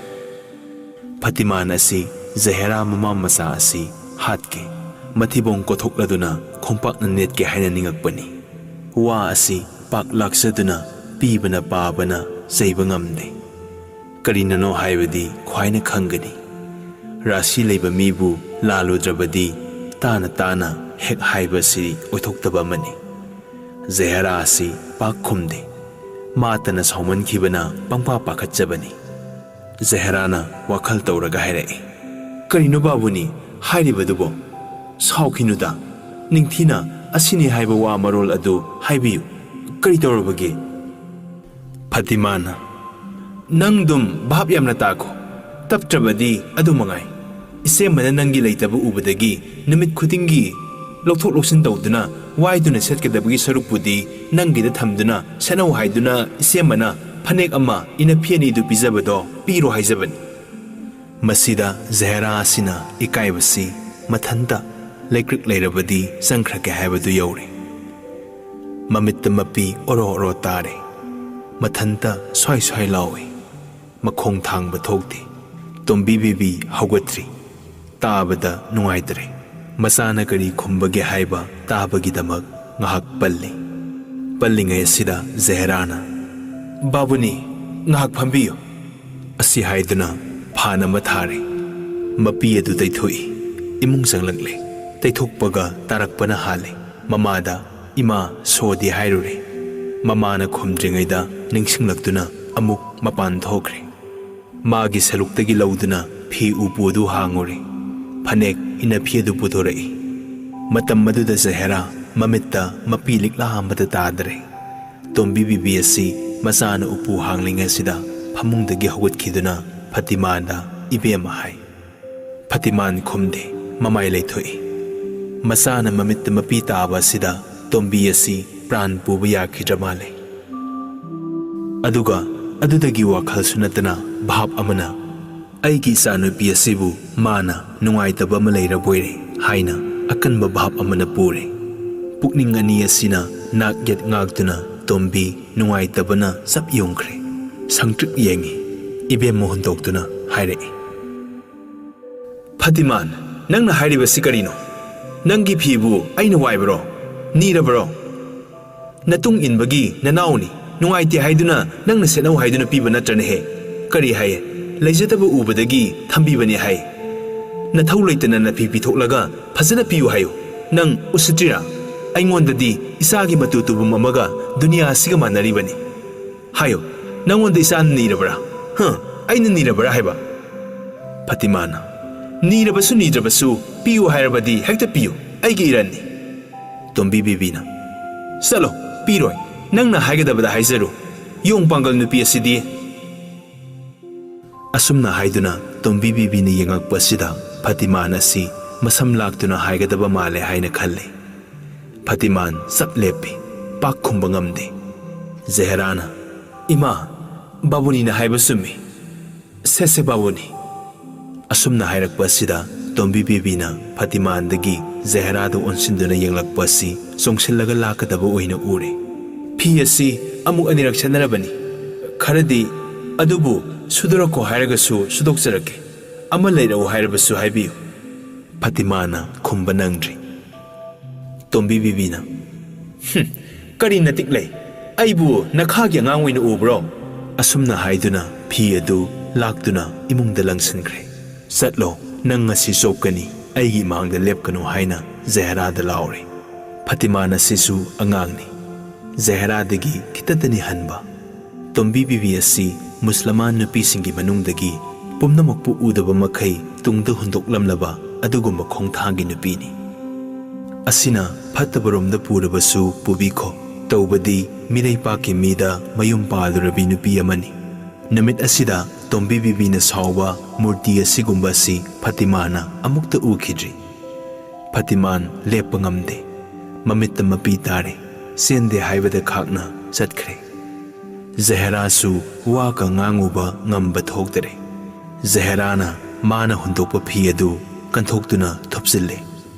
ꯐꯇꯤꯃꯥꯟ ꯑꯁꯤ ꯖꯍꯦꯔꯥ ꯃꯃꯥ ꯃꯆꯥ ꯑꯁꯤ ꯍꯥꯠꯀꯦ, ꯃꯊꯤꯕꯣꯡ ꯀꯣꯊꯣꯛꯂꯗꯨꯅ ꯈꯣꯡꯄꯥꯛꯅ ꯅꯦꯠꯀꯦ ꯍꯥꯏꯅ ꯅꯤꯡꯉꯛꯄꯅꯤ꯫ ꯋꯥ ꯑꯁꯤ ꯄꯥꯛ ꯂꯥꯛꯆꯗꯨꯅ ꯄꯤꯕꯅ ꯄꯥꯕꯅ ꯆꯩꯕ ꯉꯝꯗꯦ꯫ ꯀꯔꯤꯅꯅꯣ ꯍꯥꯏꯕꯗꯤ ꯈ꯭ꯋꯥꯏꯅ ꯈꯪꯒꯅꯤ꯫ ꯔꯥꯁꯤ ꯂꯩꯕ ꯃꯤꯕꯨ ꯂꯥꯜꯂꯨꯗ꯭ꯔꯕꯗꯤ ꯇꯥꯅ ꯇꯥꯅ ꯍꯦꯛ ꯍꯥꯏꯕꯁꯤ ꯑꯣꯏꯊꯣꯛꯇꯕ ꯑꯃꯅꯤ꯫ ꯖꯍꯦꯔꯥ ꯑꯁꯤ ꯄꯥꯛ ꯈꯨꯝꯗꯦ꯫ ꯃꯥꯇꯅ ꯁꯥꯎꯃꯟꯈꯤꯕꯅ ꯄꯪꯄꯥ ꯄꯥꯈꯠꯆꯕꯅꯤ꯫ ꯖꯍꯦꯔꯥꯅ ꯋꯥꯈꯜ ꯇꯧꯔꯒ ꯍꯥꯏꯔꯛꯏ, "ꯀꯔꯤꯅꯣ ꯕꯥꯕꯨꯅꯤ ꯍꯥꯏꯔꯤꯕꯗꯨꯕꯣ? ꯁꯥꯎꯈꯤꯅꯨꯗ, ꯅꯤꯡꯊꯤꯅ ꯑꯁꯤꯅꯤ ꯍꯥꯏꯕ ꯋꯥ ꯃꯔꯣꯜ ꯑꯗꯨ ꯍꯥꯏꯕꯤꯌꯨ꯫ ꯀꯔꯤ ꯇꯧꯔꯕꯒꯦ?" ꯐꯇꯤꯃꯥꯅ, "ꯅꯪꯗꯨꯝ ꯚꯥꯞ ꯌꯥꯝꯅ ꯇꯥꯈꯣ꯫ ꯇꯞꯇ꯭ꯔꯕꯗꯤ ꯑꯗꯨ ꯃꯉꯥꯏ꯫ ꯏꯆꯦꯝꯕꯅ ꯅꯪꯒꯤ ꯂꯩꯇꯕ ꯎꯕꯗꯒꯤ ꯅꯨꯃꯤꯠ ꯈꯨꯗꯤꯡꯒꯤ ꯂꯧꯊꯣꯛ ꯂꯧꯁꯤꯟ ꯇꯧꯗꯨꯅ ꯋꯥꯏꯗꯨꯅ ꯁꯦꯠꯀꯗꯕꯒꯤ ꯁꯔꯨꯛꯄꯨꯗꯤ ꯅꯪꯒꯤꯗ ꯊꯝꯗꯨꯅ ꯁꯦꯠꯅꯧ ꯍꯥꯏꯗꯨꯅ ꯏꯆꯦꯝꯕꯅ ꯐꯅꯦꯛ ꯑꯃ ꯏꯅꯐꯤ ꯑꯅꯤꯗꯨ ꯄꯤꯖꯕꯗꯣ ꯄꯤꯔꯣ ꯍꯥꯏꯖꯕꯅꯤ"꯫ ꯃꯁꯤꯗ ꯖꯍꯦꯔꯥ ꯑꯁꯤꯅ ꯏꯀꯥꯏꯕꯁꯤ ꯃꯊꯟꯇ ꯂꯩꯀ꯭ꯔꯤꯛ ꯂꯩꯔꯕꯗꯤ ꯆꯪꯈ꯭ꯔꯒꯦ ꯍꯥꯏꯕꯗꯨ ꯌꯧꯔꯦ꯫ ꯃꯃꯤꯠꯇ ꯃꯄꯤ ꯑꯣꯔꯣ ꯑꯣꯔꯣ ꯇꯥꯔꯦ꯫ ꯃꯊꯟꯇ ꯁ꯭ꯋꯥꯏ ꯁ꯭ꯋꯥꯏ ꯂꯥꯎꯏ꯫ ꯃꯈꯣꯡ ꯊꯥꯡꯕ ꯊꯣꯛꯇꯦ꯫ ꯇꯣꯝꯕꯤ ꯕꯦꯕꯤ ꯍꯧꯒꯠꯇ꯭ꯔꯤ꯫ ꯇꯥꯕꯗ ꯅꯨꯡꯉꯥꯏꯇ꯭ꯔꯦ꯫ ꯃꯆꯥꯅ ꯀꯔꯤ ꯈꯨꯝꯕꯒꯦ ꯍꯥꯏꯕ ꯇꯥꯕꯒꯤꯗꯃꯛ ꯉꯥꯏꯍꯥꯛ ꯄꯜꯂꯤ꯫ ꯄꯜꯂꯤꯉꯩ ꯑꯁꯤꯗ ꯖꯍꯦꯔꯥꯅ, "ꯕꯥꯕꯨꯅꯤ, ꯉꯥꯏꯍꯥꯛ ꯐꯝꯕꯤꯌꯨ" ꯑꯁꯤ ꯍꯥꯏꯗꯨꯅ ꯐꯥꯟ ꯑꯃ ꯊꯥꯔꯦ꯫ ꯃꯄꯤ ꯑꯗꯨ ꯇꯩꯊꯣꯛꯏ꯫ ꯏꯃꯨꯡ ꯆꯪꯂꯛꯂꯦ꯫ ꯇꯩꯊꯣꯛꯄꯒ ꯇꯥꯔꯛꯄꯅ ꯍꯥꯜꯂꯦ꯫ ꯃꯃꯥꯗ, "ꯏꯃꯥ, ꯁꯣꯗꯤ ꯍꯥꯏꯔꯨꯔꯦ"꯫ ꯃꯃꯥꯅ ꯈꯨꯝꯗ꯭ꯔꯤꯉꯩꯗ ꯅꯤꯡꯁꯤꯡꯂꯛꯇꯨꯅ ꯑꯃꯨꯛ ꯃꯄꯥꯟ ꯊꯣꯛꯈ꯭ꯔꯦ꯫ ꯃꯥꯒꯤ ꯁꯔꯨꯛꯇꯒꯤ ꯂꯧꯗꯨꯅ ꯐꯤ ꯎꯄꯨ ꯑꯗꯨ ꯍꯥꯡꯉꯨꯔꯦ꯫ ꯐꯅꯦꯛ ꯏꯟꯅꯐꯤ ꯑꯗꯨ ꯄꯨꯊꯣꯔꯛꯏ꯫ ꯃꯇꯝ ꯑꯗꯨꯗ ꯖꯍꯦꯔꯥ ꯃꯃꯤꯠꯇ ꯃꯄꯤ ꯂꯤꯛꯂꯥ ꯑꯃꯠꯇ ꯇꯥꯗ꯭ꯔꯦ꯫ ꯇꯣꯝꯕꯤ ꯕꯤꯕꯤ ꯑꯁꯤ ꯃꯆꯥꯅ ꯎꯄꯨ ꯍꯥꯡꯂꯤꯉꯩꯁꯤꯗ ꯐꯃꯨꯡꯗꯒꯤ ꯍꯧꯒꯠꯈꯤꯗꯨꯅ ꯐꯇꯤꯃꯥꯟꯗ "ꯏꯕꯦꯝꯃ" ꯍꯥꯏ꯫ ꯐꯇꯤꯃꯥꯟ ꯈꯨꯝꯗꯦ, ꯃꯃꯥꯏ ꯂꯩꯊꯣꯛꯏ꯫ ꯃꯆꯥꯅ ꯃꯃꯤꯠꯇ ꯃꯄꯤ ꯇꯥꯕ ꯑꯁꯤꯗ ꯇꯣꯝꯕꯤ ꯑꯁꯤ ꯄ꯭ꯔꯥꯟ ꯄꯨꯕ ꯌꯥꯈꯤꯗ꯭ꯔ ꯃꯥꯜꯂꯦ꯫ ꯑꯗꯨꯒ ꯑꯗꯨꯗꯒꯤ ꯋꯥꯈꯜꯁꯨ ꯅꯠꯇꯅ ꯚꯥꯞ ꯑꯃꯅ "ꯑꯩꯒꯤ ꯏꯆꯥꯅꯨꯄꯤ ꯑꯁꯤꯕꯨ ꯃꯥꯅ ꯅꯨꯡꯉꯥꯏꯇꯕ ꯑꯃ ꯂꯩꯔꯕꯣꯏꯔꯦ" ꯍꯥꯏꯅ ꯑꯀꯟꯕ ꯚꯥꯞ ꯑꯃꯅ ꯄꯨꯔꯦ꯫ ꯄꯨꯛꯅꯤꯡ ꯑꯅꯤ ꯑꯁꯤꯅ ꯅꯥꯛ ꯌꯦꯠ ꯉꯥꯛꯇꯨꯅ ꯇꯣꯝꯕꯤ ꯅꯨꯡꯉꯥꯏꯇꯕꯅ ꯆꯞ ꯌꯨꯡꯈ꯭ꯔꯦ꯫ ꯁꯪꯇ꯭ꯔꯤꯛ ꯌꯦꯡꯉꯤ꯫ ꯏꯕꯦꯝꯃ ꯍꯨꯟꯗꯣꯛꯇꯨꯅ ꯍꯥꯏꯔꯛꯏ, "ꯐꯇꯤꯃꯥꯟ, ꯅꯪꯅ ꯍꯥꯏꯔꯤꯕꯁꯤ ꯀꯔꯤꯅꯣ? ꯅꯪꯒꯤ ꯐꯤꯕꯨ ꯑꯩꯅ ꯋꯥꯏꯕꯔꯣ? ꯅꯤꯔꯕꯔꯣ? ꯅꯇꯨꯡ ꯏꯟꯕꯒꯤ ꯅꯅꯥꯎꯅꯤ, ꯅꯨꯡꯉꯥꯏꯇꯦ ꯍꯥꯏꯗꯨꯅ ꯅꯪꯅ ꯁꯦꯠꯅꯧ ꯍꯥꯏꯗꯨꯅ ꯄꯤꯕ ꯅꯠꯇ꯭ꯔꯅꯦꯍꯦ? ꯀꯔꯤ ꯍꯥꯏꯌꯦ? ꯂꯩꯖꯗꯕ ꯎꯕꯗꯒꯤ ꯊꯝꯕꯤꯕꯅꯤ ꯍꯥꯏ꯫ ꯅꯊꯧ ꯂꯩꯇꯅ ꯅꯐꯤ ꯄꯤꯊꯣꯛꯂꯒ ꯐꯖꯅ ꯄꯤꯌꯨ ꯍꯥꯏꯌꯨ꯫ ꯅꯪ ꯎꯁꯤꯠꯇ꯭ꯔꯤꯔꯥ? ꯑꯩꯉꯣꯟꯗꯗꯤ ꯏꯆꯥꯒꯤ ꯃꯇꯨ ꯇꯨꯕꯨꯝ ꯑꯃꯒ ꯗꯨꯅꯤꯌꯥ ꯑꯁꯤꯒ ꯃꯥꯟꯅꯔꯤꯕꯅꯤ꯫ ꯍꯥꯏꯌꯨ, ꯅꯪꯉꯣꯟꯗ ꯏꯆꯥꯅ ꯅꯤꯔꯕ꯭ꯔꯥ? ꯍ? ꯑꯩꯅ ꯅꯤꯔꯕ꯭ꯔꯥ ꯍꯥꯏꯕ?" ꯐꯇꯤꯃꯥꯅ, "ꯅꯤꯔꯕꯁꯨ ꯅꯤꯗ꯭ꯔꯕꯁꯨ ꯄꯤꯌꯨ ꯍꯥꯏꯔꯕꯗꯤ ꯍꯦꯛꯇ ꯄꯤꯌꯨ, ꯑꯩꯒꯤ ꯏꯔꯟꯅꯤ꯫" ꯇꯣꯝꯕꯤ ꯕꯤꯕꯤꯅ, "ꯆꯠꯂꯣ, ꯄꯤꯔꯣꯏ, ꯅꯪꯅ ꯍꯥꯏꯒꯗꯕꯗ ꯍꯥꯏꯖꯔꯨ, ꯌꯣꯡ ꯄꯥꯡꯒꯜ ꯅꯨꯄꯤ ꯑꯁꯤꯗꯤ꯫" ꯑꯁꯨꯝꯅ ꯍꯥꯏꯗꯨꯅ ꯇꯣꯝꯕꯤ ꯕꯤꯕꯤꯅ ꯌꯦꯡꯉꯛꯄ ꯑꯁꯤꯗ ꯐꯇꯤꯃꯥꯟ ꯑꯁꯤ ꯃꯁꯝ ꯂꯥꯛꯇꯨꯅ ꯍꯥꯏꯒꯗꯕ ꯃꯥꯜꯂꯦ ꯍꯥꯏꯅ ꯈꯜꯂꯤ꯫ ꯐꯇꯤꯃꯥꯟ ꯆꯞ ꯂꯦꯞꯄꯤ, ꯄꯥꯛ ꯈꯨꯝꯕ ꯉꯝꯗꯦ꯫ ꯖꯍꯦꯔꯥꯅ, "ꯏꯃꯥ, ꯕꯥꯕꯨꯅꯤꯅ ꯍꯥꯏꯕ ꯆꯨꯝꯃꯤ꯫ ꯁꯦ ꯁꯦ ꯕꯥꯕꯨꯅꯤ꯫" ꯑꯁꯨꯝꯅ ꯍꯥꯏꯔꯛꯄ ꯑꯁꯤꯗ ꯇꯣꯝꯕꯤ ꯕꯤꯕꯤꯅ ꯐꯇꯤꯃꯥꯟꯗꯒꯤ ꯖꯍꯦꯔꯥꯗ ꯑꯣꯟꯁꯤꯟꯗꯨꯅ ꯌꯦꯡꯂꯛꯄ ꯑꯁꯤ ꯆꯣꯡꯁꯤꯜꯂꯒ ꯂꯥꯛꯀꯗꯕ ꯑꯣꯏꯅ ꯎꯔꯦ꯫ "ꯐꯤ ꯑꯁꯤ ꯑꯃꯨꯛ ꯑꯅꯤꯔꯛ ꯁꯦꯠꯅꯔꯕꯅꯤ꯫ ꯈꯔꯗꯤ ꯑꯗꯨꯕꯨ ꯁꯨꯗꯣꯔꯛꯈꯣ ꯍꯥꯏꯔꯒꯁꯨ ꯁꯨꯗꯣꯛꯆꯔꯛꯀꯦ꯫ ꯑꯃ ꯂꯩꯔꯛꯎ ꯍꯥꯏꯔꯕꯁꯨ ꯍꯥꯏꯕꯤꯌꯨ꯫" ꯐꯇꯤꯃꯥꯅ ꯈꯨꯝꯕ ꯅꯪꯗ꯭ꯔꯤ꯫ ꯇꯣꯝꯕꯤ ꯕꯤꯕꯤꯅ, "ꯍꯨꯝ, ꯀꯔꯤ ꯅꯇꯤꯛ ꯂꯩ? ꯑꯩꯕꯨ ꯅꯈꯥꯒꯤ ꯑꯉꯥꯡ ꯑꯣꯏꯅ ꯎꯕ꯭ꯔꯣ?" ꯑꯁꯨꯝꯅ ꯍꯥꯏꯗꯨꯅ ꯐꯤ ꯑꯗꯨ ꯂꯥꯛꯇꯨꯅ ꯏꯃꯨꯡꯗ ꯂꯪꯁꯤꯟꯈ꯭ꯔꯦ꯫ "ꯆꯠꯂꯣ, ꯅꯪ ꯉꯁꯤ ꯆꯣꯞꯀꯅꯤ, ꯑꯩꯒꯤ ꯏꯃꯥꯡꯗ ꯂꯦꯞꯀꯅꯨ" ꯍꯥꯏꯅ ꯖꯍꯦꯔꯥꯗ ꯂꯥꯎꯔꯦ꯫ ꯐꯇꯤꯃꯥꯟ ꯑꯁꯤꯁꯨ ꯑꯉꯥꯡꯅꯤ, ꯖꯍꯦꯔꯥꯗꯒꯤ ꯈꯤꯇꯇꯅꯤ ꯍꯟꯕ꯫ ꯇꯣꯝꯕꯤ ꯕꯤꯕꯤ ꯑꯁꯤ ꯃꯨꯁꯂꯃꯥꯟ ꯅꯨꯄꯤꯁꯤꯡꯒꯤ ꯃꯅꯨꯡꯗꯒꯤ ꯄꯨꯝꯅꯃꯛꯄꯨ ꯎꯗꯕ ꯃꯈꯩ ꯇꯨꯡꯗ ꯍꯨꯟꯗꯣꯛꯂꯝꯂꯕ ꯑꯗꯨꯒꯨꯝꯕ ꯈꯣꯡꯊꯥꯡꯒꯤ ꯅꯨꯄꯤꯅꯤ꯫ ꯑꯁꯤꯅ ꯐꯠꯇꯕꯔꯣꯝꯗ ꯄꯨꯔꯕꯁꯨ ꯄꯨꯕꯤꯈꯣ, ꯇꯧꯕꯗꯤ ꯃꯤꯔꯩꯄꯥꯛꯀꯤ ꯃꯤꯗ ꯃꯌꯨꯝ ꯄꯥꯜꯂꯨꯔꯕꯤ ꯅꯨꯄꯤ ꯑꯃꯅꯤ꯫ ꯅꯨꯃꯤꯠ ꯑꯁꯤꯗ ꯇꯣꯝꯕꯤ ꯕꯤꯕꯤꯅ ꯁꯥꯎꯕ ꯃꯨꯔꯇꯤ ꯑꯁꯤꯒꯨꯝꯕ ꯑꯁꯤ ꯐꯇꯤꯃꯥꯅ ꯑꯃꯨꯛꯇ ꯎꯈꯤꯗ꯭ꯔꯤ꯫ ꯐꯇꯤꯃꯥꯟ ꯂꯦꯞꯄ ꯉꯝꯗꯦ꯫ ꯃꯃꯤꯠꯇ ꯃꯄꯤ ꯇꯥꯔꯦ꯫ ꯆꯦꯟꯗꯦ ꯍꯥꯏꯕꯗ ꯈꯥꯛꯅ ꯆꯠꯈ꯭ꯔꯦ꯫ ꯖꯍꯦꯔꯥꯁꯨ ꯋꯥꯒ ꯉꯥꯡꯉꯨꯕ ꯉꯝꯕ ꯊꯣꯛꯇꯔꯦ꯫ ꯖꯍꯦꯔꯥꯅ ꯃꯥꯅ ꯍꯨꯟꯗꯣꯛꯄ ꯐꯤ ꯑꯗꯨ ꯀꯟꯊꯣꯛꯇꯨꯅ ꯊꯨꯞꯆꯤꯜꯂꯦ꯫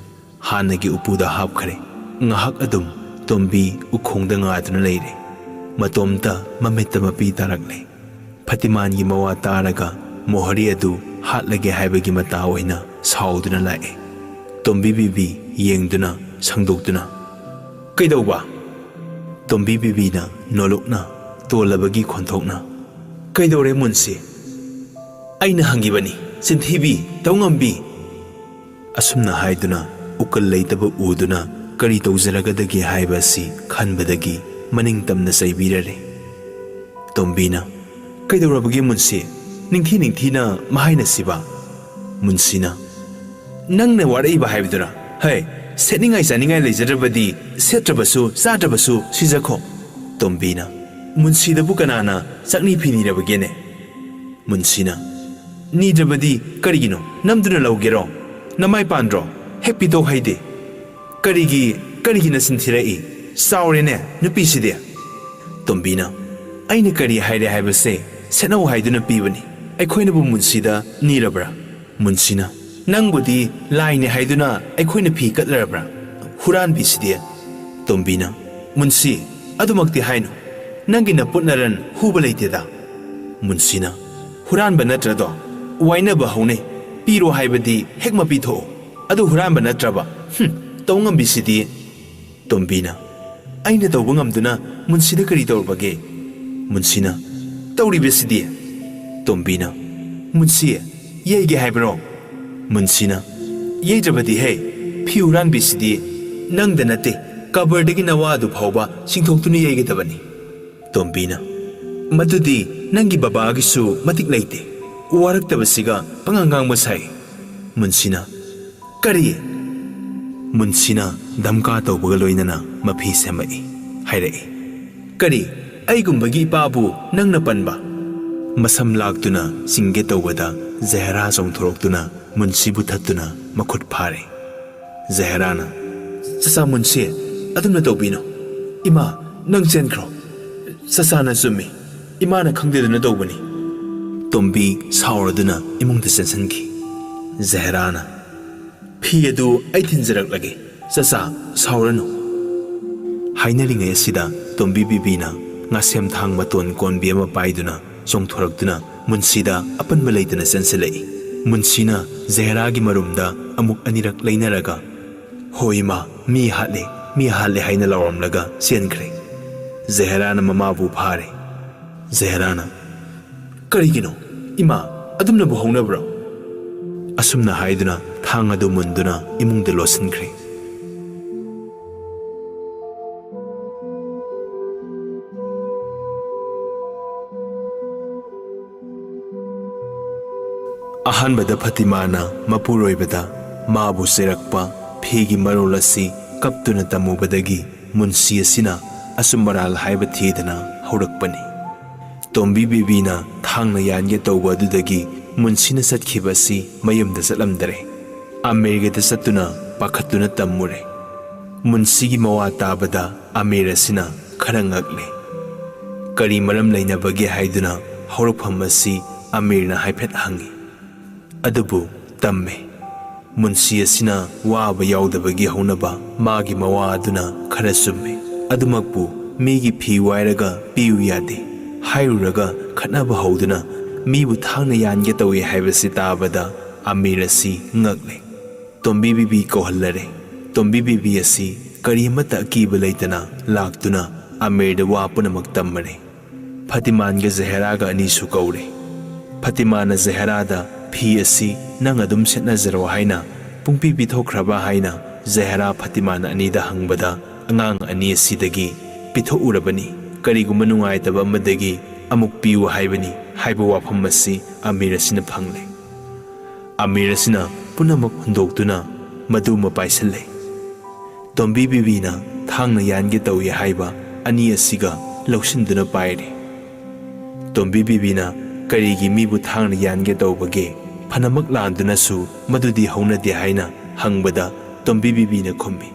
ꯍꯥꯟꯅꯒꯤ ꯎꯄꯨꯗ ꯍꯥꯞꯈ꯭ꯔꯦ꯫ ꯉꯥꯏꯍꯥꯛ ꯑꯗꯨꯝ ꯇꯣꯝꯕꯤ ꯎꯈꯣꯡꯗ ꯉꯥꯗꯨꯅ ꯂꯩꯔꯦ꯫ ꯃꯇꯣꯝꯇ ꯃꯃꯤꯠꯇ ꯃꯄꯤ ꯇꯥꯔꯛꯂꯦ꯫ ꯐꯇꯤꯃꯥꯟꯒꯤ ꯃꯋꯥ ꯇꯥꯔꯒ ꯃꯣꯍꯔꯤ ꯑꯗꯨ ꯍꯥꯠꯂꯒꯦ ꯍꯥꯏꯕꯒꯤ ꯃꯇꯥ ꯑꯣꯏꯅ ꯁꯥꯎꯗꯨꯅ ꯂꯥꯛꯑꯦ꯫ ꯇꯣꯝꯕꯤ ꯕꯤꯕꯤ ꯌꯦꯡꯗꯨꯅ ꯁꯪꯗꯣꯛꯇꯨꯅ, "ꯀꯩꯗꯧꯕ?" ꯇꯣꯝꯕꯤ ꯕꯤꯕꯤꯅ ꯅꯣꯂꯨꯛꯅ ꯇꯣꯜꯂꯕꯒꯤ ꯈꯣꯟꯊꯣꯛꯅ, "ꯀꯩꯗꯧꯔꯦ ꯃꯨꯟꯁꯤ?" "ꯑꯩꯅ ꯍꯪꯉꯤꯕꯅꯤ, ꯆꯤꯟꯊꯤꯕꯤ, ꯇꯧꯉꯝꯕꯤ!" ꯑꯁꯨꯝꯅ ꯍꯥꯏꯗꯨꯅ ꯎꯀꯜ ꯂꯩꯇꯕ ꯎꯗꯨꯅ ꯀꯔꯤ ꯇꯧꯖꯔꯒꯗꯒꯦ ꯍꯥꯏꯕ ꯑꯁꯤ ꯈꯟꯕꯗꯒꯤ ꯃꯅꯤꯡ ꯇꯝꯅ ꯆꯩꯕꯤꯔꯔꯦ꯫ ꯇꯣꯝꯕꯤꯅ, "ꯀꯩꯗꯧꯔꯕꯒꯦ ꯃꯨꯟꯁꯤ? ꯅꯤꯡꯊꯤ ꯅꯤꯡꯊꯤꯅ ꯃꯍꯥꯏꯅꯁꯤꯕ?" ꯃꯨꯟꯁꯤꯅ, "ꯅꯪꯅ ꯋꯥꯔꯛꯏꯕ ꯍꯥꯏꯕꯗꯨꯔ? ꯍꯩ, ꯁꯦꯠꯅꯤꯡꯉꯥꯏ ꯆꯥꯅꯤꯡꯉꯥꯏ ꯂꯩꯖꯗ꯭ꯔꯕꯗꯤ ꯁꯦꯠꯇ꯭ꯔꯕꯁꯨ ꯆꯥꯗ꯭ꯔꯕꯁꯨ ꯁꯤꯖꯈꯣ꯫" ꯇꯣꯝꯕꯤꯅ, "ꯃꯨꯟꯁꯤꯗꯕꯨ ꯀꯅꯥꯅ ꯆꯥꯛꯅꯤ ꯐꯤ ꯅꯤꯔꯕꯒꯦꯅꯦ?" ꯃꯨꯟꯁꯤꯅ, "ꯅꯤꯗ꯭ꯔꯕꯗꯤ ꯀꯔꯤꯒꯤꯅꯣ? ꯅꯝꯗꯨꯅ ꯂꯧꯒꯦꯔꯣ? ꯅꯃꯥꯏ ꯄꯥꯟꯗ꯭ꯔꯣ? ꯍꯦꯛ ꯄꯤꯊꯣꯛ ꯍꯩꯗꯦ꯫ ꯀꯔꯤꯒꯤ, ꯀꯔꯤꯒꯤ ꯅꯆꯤꯟ ꯊꯤꯔꯛꯏ? ꯆꯥꯎꯔꯦꯅꯦ ꯅꯨꯄꯤꯁꯤꯗꯤ!" ꯇꯣꯝꯕꯤꯅ, "ꯑꯩꯅ ꯀꯔꯤ ꯍꯥꯏꯔꯦ ꯍꯥꯏꯕꯁꯦ ꯁꯦꯠꯅꯧ ꯍꯥꯏꯗꯨꯅ ꯄꯤꯕꯅꯤ꯫ ꯑꯩꯈꯣꯏꯅꯕꯨ ꯃꯨꯟꯁꯤꯗ ꯅꯤꯔꯕ꯭ꯔꯥ?" ꯃꯨꯟꯁꯤꯅ, "ꯅꯪꯕꯨꯗꯤ ꯂꯥꯏꯅꯤ ꯍꯥꯏꯗꯨꯅ ꯑꯩꯈꯣꯏꯅ ꯐꯤ ꯀꯠꯂꯔꯕ꯭ꯔꯥ? ꯍꯨꯔꯥꯟꯕꯤꯁꯤꯗꯤ!" ꯇꯣꯝꯕꯤꯅ, "ꯃꯨꯟꯁꯤ, ꯑꯗꯨꯃꯛꯇꯤ ꯍꯥꯏꯅꯨ꯫ ꯅꯪꯒꯤ ꯅꯄꯨꯠ ꯅꯔꯟ ꯍꯨꯕ ꯂꯩꯇꯦꯗ꯫" ꯃꯨꯟꯁꯤꯅ, "ꯍꯨꯔꯥꯟꯕ ꯅꯠꯇ꯭ꯔꯗꯣ? ꯋꯥꯏꯅꯕ ꯍꯧꯅꯩ꯫ ꯄꯤꯔꯣ ꯍꯥꯏꯕꯗꯤ ꯍꯦꯛ ꯃꯄꯤ ꯊꯣꯛꯑꯣ꯫ ꯑꯗꯨ ꯍꯨꯔꯥꯟꯕ ꯅꯠꯇ꯭ꯔꯕ? ꯍꯨꯝ, ꯇꯧ ꯉꯝꯕꯤꯁꯤꯗꯤ!" ꯇꯣꯝꯕꯤꯅ, "ꯑꯩꯅ ꯇꯧꯕ ꯉꯝꯗꯨꯅ ꯃꯨꯟꯁꯤꯗ ꯀꯔꯤ ꯇꯧꯔꯨꯕꯒꯦ?" ꯃꯨꯟꯁꯤꯅ, "ꯇꯧꯔꯤꯕꯁꯤꯗꯤ!" ꯇꯣꯝꯕꯤꯅ, "ꯃꯨꯟꯁꯤ, ꯌꯩꯒꯦ ꯍꯥꯏꯕ꯭ꯔꯣ?" ꯃꯨꯟꯁꯤꯅ, "ꯌꯩꯗ꯭ꯔꯕꯗꯤ ꯍꯦ, ꯐꯤ ꯍꯨꯔꯥꯟꯕꯤꯁꯤꯗꯤ ꯅꯪꯗ ꯅꯠꯇꯦ, ꯀꯕꯔꯗꯒꯤ ꯅꯋꯥ ꯑꯗꯨ ꯐꯥꯎꯕ ꯆꯤꯡꯊꯣꯛꯇꯨꯅ ꯌꯩꯒꯗꯕꯅꯤ꯫" ꯇꯣꯝꯕꯤꯅ, "ꯃꯗꯨꯗꯤ ꯅꯪꯒꯤ ꯕꯕꯥꯒꯤꯁꯨ ꯃꯇꯤꯛ ꯂꯩꯇꯦ꯫ ꯋꯥꯔꯛꯇꯕꯁꯤꯒ ꯄꯉꯥꯡ ꯉꯥꯡꯕ ꯁꯥꯏ꯫" ꯃꯨꯟꯁꯤꯅ, "ꯀꯔꯤ?" ꯃꯨꯟꯁꯤꯅ ꯙꯝꯀꯥ ꯇꯧꯕꯒ ꯂꯣꯏꯅꯅ ꯃꯐꯤ ꯁꯦꯝꯃꯛꯏ꯫ ꯍꯥꯏꯔꯛꯏ, "ꯀꯔꯤ? ꯑꯩꯒꯨꯝꯕꯒꯤ ꯏꯄꯥꯕꯨ ꯅꯪꯅ ꯄꯟꯕ?" ꯃꯁꯝ ꯂꯥꯛꯇꯨꯅ ꯆꯤꯡꯒꯦ ꯇꯧꯕꯗ ꯖꯍꯦꯔꯥ ꯆꯣꯡꯊꯣꯔꯛꯇꯨꯅ ꯃꯨꯟꯁꯤꯕꯨ ꯊꯠꯇꯨꯅ ꯃꯈꯨꯠ ꯐꯥꯔꯦ꯫ ꯖꯍꯦꯔꯥꯅ, "ꯆꯆꯥ ꯃꯨꯟꯁꯤ, ꯑꯗꯨꯝꯅ ꯇꯧꯕꯤꯅꯨ꯫ ꯏꯃꯥ, ꯅꯪ ꯆꯦꯟꯈ꯭ꯔꯣ꯫ ꯆꯆꯥꯅ ꯆꯨꯝꯃꯤ꯫ ꯏꯃꯥꯅ ꯈꯪꯗꯦꯗꯅ ꯇꯧꯕꯅꯤ꯫" ꯇꯣꯝꯕꯤ ꯁꯥꯎꯔꯗꯨꯅ ꯏꯃꯨꯡꯗ ꯆꯦꯟꯁꯤꯟꯈꯤ꯫ ꯖꯍꯦꯔꯥꯅ, "ꯐꯤ ꯑꯗꯨ ꯑꯩ ꯊꯤꯟꯖꯔꯛꯂꯒꯦ꯫ ꯆꯆꯥ, ꯁꯥꯎꯔꯅꯨ꯫" ꯍꯥꯏꯅꯔꯤꯉꯩ ꯑꯁꯤꯗ ꯇꯣꯝꯕꯤ ꯕꯤꯕꯤꯅ ꯉꯥꯁꯦꯝ ꯊꯥꯡ ꯃꯇꯣꯟ ꯀꯣꯟꯕꯤ ꯑꯃ ꯄꯥꯏꯗꯨꯅ ꯆꯣꯡꯊꯣꯔꯛꯇꯨꯅ ꯃꯨꯟꯁꯤꯗ ꯑꯄꯟꯕ ꯂꯩꯇꯅ ꯆꯦꯟꯁꯤꯜꯂꯛꯏ꯫ ꯃꯨꯟꯁꯤꯅ ꯖꯍꯦꯔꯥꯒꯤ ꯃꯔꯨꯝꯗ ꯑꯃꯨꯛ ꯑꯅꯤꯔꯛ ꯂꯩꯅꯔꯒ, "ꯍꯣ ꯏꯃꯥ, ꯃꯤ ꯍꯥꯠꯂꯦ, ꯃꯤ ꯍꯥꯠꯂꯦ" ꯍꯥꯏꯅ ꯂꯥꯎꯔꯝꯂꯒ ꯆꯦꯟꯈ꯭ꯔꯦ꯫ ꯖꯍꯦꯔꯥꯅ ꯃꯃꯥꯕꯨ ꯐꯥꯔꯦ꯫ ꯖꯍꯦꯔꯥꯅ, "ꯀꯔꯤꯒꯤꯅꯣ? ꯏꯃꯥ, ꯑꯗꯨꯝꯅꯕꯨ ꯍꯧꯅꯕ꯭ꯔꯣ?" ꯑꯁꯨꯝꯅ ꯍꯥꯏꯗꯨꯅ ꯊꯥꯡ ꯑꯗꯨ ꯃꯨꯟꯗꯨꯅ ꯏꯃꯨꯡꯗ ꯂꯣꯠꯁꯤꯟꯈ꯭ꯔꯦ꯫ ꯑꯍꯥꯟꯕꯗ ꯐꯇꯤꯃꯥꯅ ꯃꯄꯨꯔꯣꯏꯕꯗ ꯃꯥꯕꯨ ꯆꯩꯔꯛꯄ ꯐꯤꯒꯤ ꯃꯔꯣꯜ ꯑꯁꯤ ꯀꯞꯇꯨꯅ ꯇꯝꯃꯨꯕꯗꯒꯤ ꯃꯨꯟꯁꯤ ꯑꯁꯤꯅ ꯑꯆꯨꯝ ꯑꯔꯥꯜ ꯍꯥꯏꯕ ꯊꯤꯗꯅ ꯍꯧꯔꯛꯄꯅꯤ꯫ ꯇꯣꯝꯕꯤ ꯕꯤꯕꯤꯅ ꯊꯥꯡꯅ ꯌꯥꯟꯒꯦ ꯇꯧꯕ ꯑꯗꯨꯗꯒꯤ ꯃꯨꯟꯁꯤꯅ ꯆꯠꯈꯤꯕ ꯑꯁꯤ ꯃꯌꯨꯝꯗ ꯆꯠꯂꯝꯗꯔꯦ꯫ ꯑꯃꯤꯔꯒꯤꯗ ꯆꯠꯇꯨꯅ ꯄꯥꯈꯠꯇꯨꯅ ꯇꯝꯃꯨꯔꯦ꯫ ꯃꯨꯟꯁꯤꯒꯤ ꯃꯋꯥ ꯇꯥꯕꯗ ꯑꯃꯤꯔ ꯑꯁꯤꯅ ꯈꯔ ꯉꯛꯂꯦ꯫ ꯀꯔꯤ ꯃꯔꯝ ꯂꯩꯅꯕꯒꯦ ꯍꯥꯏꯗꯨꯅ ꯍꯧꯔꯛꯐꯝ ꯑꯁꯤ ꯑꯃꯤꯔꯅ ꯍꯥꯏꯐꯦꯠ ꯍꯪꯉꯤ꯫ ꯑꯗꯨꯕꯨ ꯇꯝꯃꯦ꯫ ꯃꯨꯟꯁꯤ ꯑꯁꯤꯅ ꯋꯥꯕ ꯌꯥꯎꯗꯕꯒꯤ ꯍꯧꯅꯕ ꯃꯥꯒꯤ ꯃꯋꯥ ꯑꯗꯨꯅ ꯈꯔ ꯆꯨꯝꯃꯦ꯫ ꯑꯗꯨꯃꯛꯄꯨ ꯃꯤꯒꯤ ꯐꯤ ꯋꯥꯏꯔꯒ ꯄꯤꯌꯨ ꯌꯥꯗꯦ ꯍꯥꯏꯔꯨꯔꯒ ꯈꯠꯅꯕ ꯍꯧꯗꯨꯅ ꯃꯤꯕꯨ ꯊꯥꯡꯅ ꯌꯥꯟꯒꯦ ꯇꯧꯏ ꯍꯥꯏꯕꯁꯤ ꯇꯥꯕꯗ ꯑꯃꯤꯔ ꯑꯁꯤ ꯉꯛꯂꯦ꯫ ꯇꯣꯝꯕꯤ ꯕꯤꯕꯤ ꯀꯧꯍꯜꯂꯔꯦ꯫ ꯇꯣꯝꯕꯤ ꯕꯤꯕꯤ ꯑꯁꯤ ꯀꯔꯤ ꯑꯃꯠꯇ ꯑꯀꯤꯕ ꯂꯩꯇꯅ ꯂꯥꯛꯇꯨꯅ ꯑꯃꯤꯔꯗ ꯋꯥ ꯄꯨꯝꯅꯃꯛ ꯇꯝꯃꯔꯦ꯫ ꯐꯇꯤꯃꯥꯟꯒ ꯖꯍꯦꯔꯥꯒ ꯑꯅꯤꯁꯨ ꯀꯧꯔꯦ꯫ ꯐꯇꯤꯃꯥꯅ ꯖꯍꯦꯔꯥꯗ "ꯐꯤ ꯑꯁꯤ ꯅꯪ ꯑꯗꯨꯝ ꯁꯦꯠꯅꯖꯔꯣ" ꯍꯥꯏꯅ ꯄꯨꯡꯄꯤ ꯄꯤꯊꯣꯛꯈ꯭ꯔꯕ ꯍꯥꯏꯅ ꯖꯍꯦꯔꯥ ꯐꯇꯤꯃꯥꯟ ꯑꯅꯤꯗ ꯍꯪꯕꯗ, "ꯑꯉꯥꯡ ꯑꯅꯤ ꯑꯁꯤꯗꯒꯤ ꯄꯤꯊꯣꯛꯎꯔꯕꯅꯤ, ꯀꯔꯤꯒꯨꯝꯕ ꯅꯨꯡꯉꯥꯏꯇꯕ ꯑꯃꯗꯒꯤ ꯑꯃꯨꯛ ꯄꯤꯌꯨ ꯍꯥꯏꯕꯅꯤ" ꯍꯥꯏꯕ ꯋꯥꯐꯝ ꯑꯁꯤ ꯑꯃꯤꯔ ꯑꯁꯤꯅ ꯐꯪꯂꯦ꯫ ꯑꯃꯤꯔ ꯑꯁꯤꯅ ꯄꯨꯝꯅꯃꯛ ꯍꯨꯟꯗꯣꯛꯇꯨꯅ ꯃꯗꯨꯃ ꯄꯥꯏꯁꯤꯜꯂꯦ꯫ ꯇꯣꯝꯕꯤ ꯕꯤꯕꯤꯅ ꯊꯥꯡꯅ ꯌꯥꯟꯒꯦ ꯇꯧꯏ ꯍꯥꯏꯕ ꯑꯅꯤ ꯑꯁꯤꯒ ꯂꯧꯁꯤꯟꯗꯨꯅ ꯄꯥꯏꯔꯦ꯫ ꯇꯣꯝꯕꯤ ꯕꯤꯕꯤꯅ "ꯀꯔꯤꯒꯤ ꯃꯤꯕꯨ ꯊꯥꯡꯅ ꯌꯥꯟꯒꯦ ꯇꯧꯕꯒꯦ? ꯐꯅꯃꯛ ꯂꯥꯟꯗꯨꯅꯁꯨ ꯃꯗꯨꯗꯤ ꯍꯧꯅꯗꯦ" ꯍꯥꯏꯅ ꯍꯪꯕꯗ, ꯇꯣꯝꯕꯤ ꯕꯤꯕꯤꯅ ꯈꯨꯝꯃꯤ,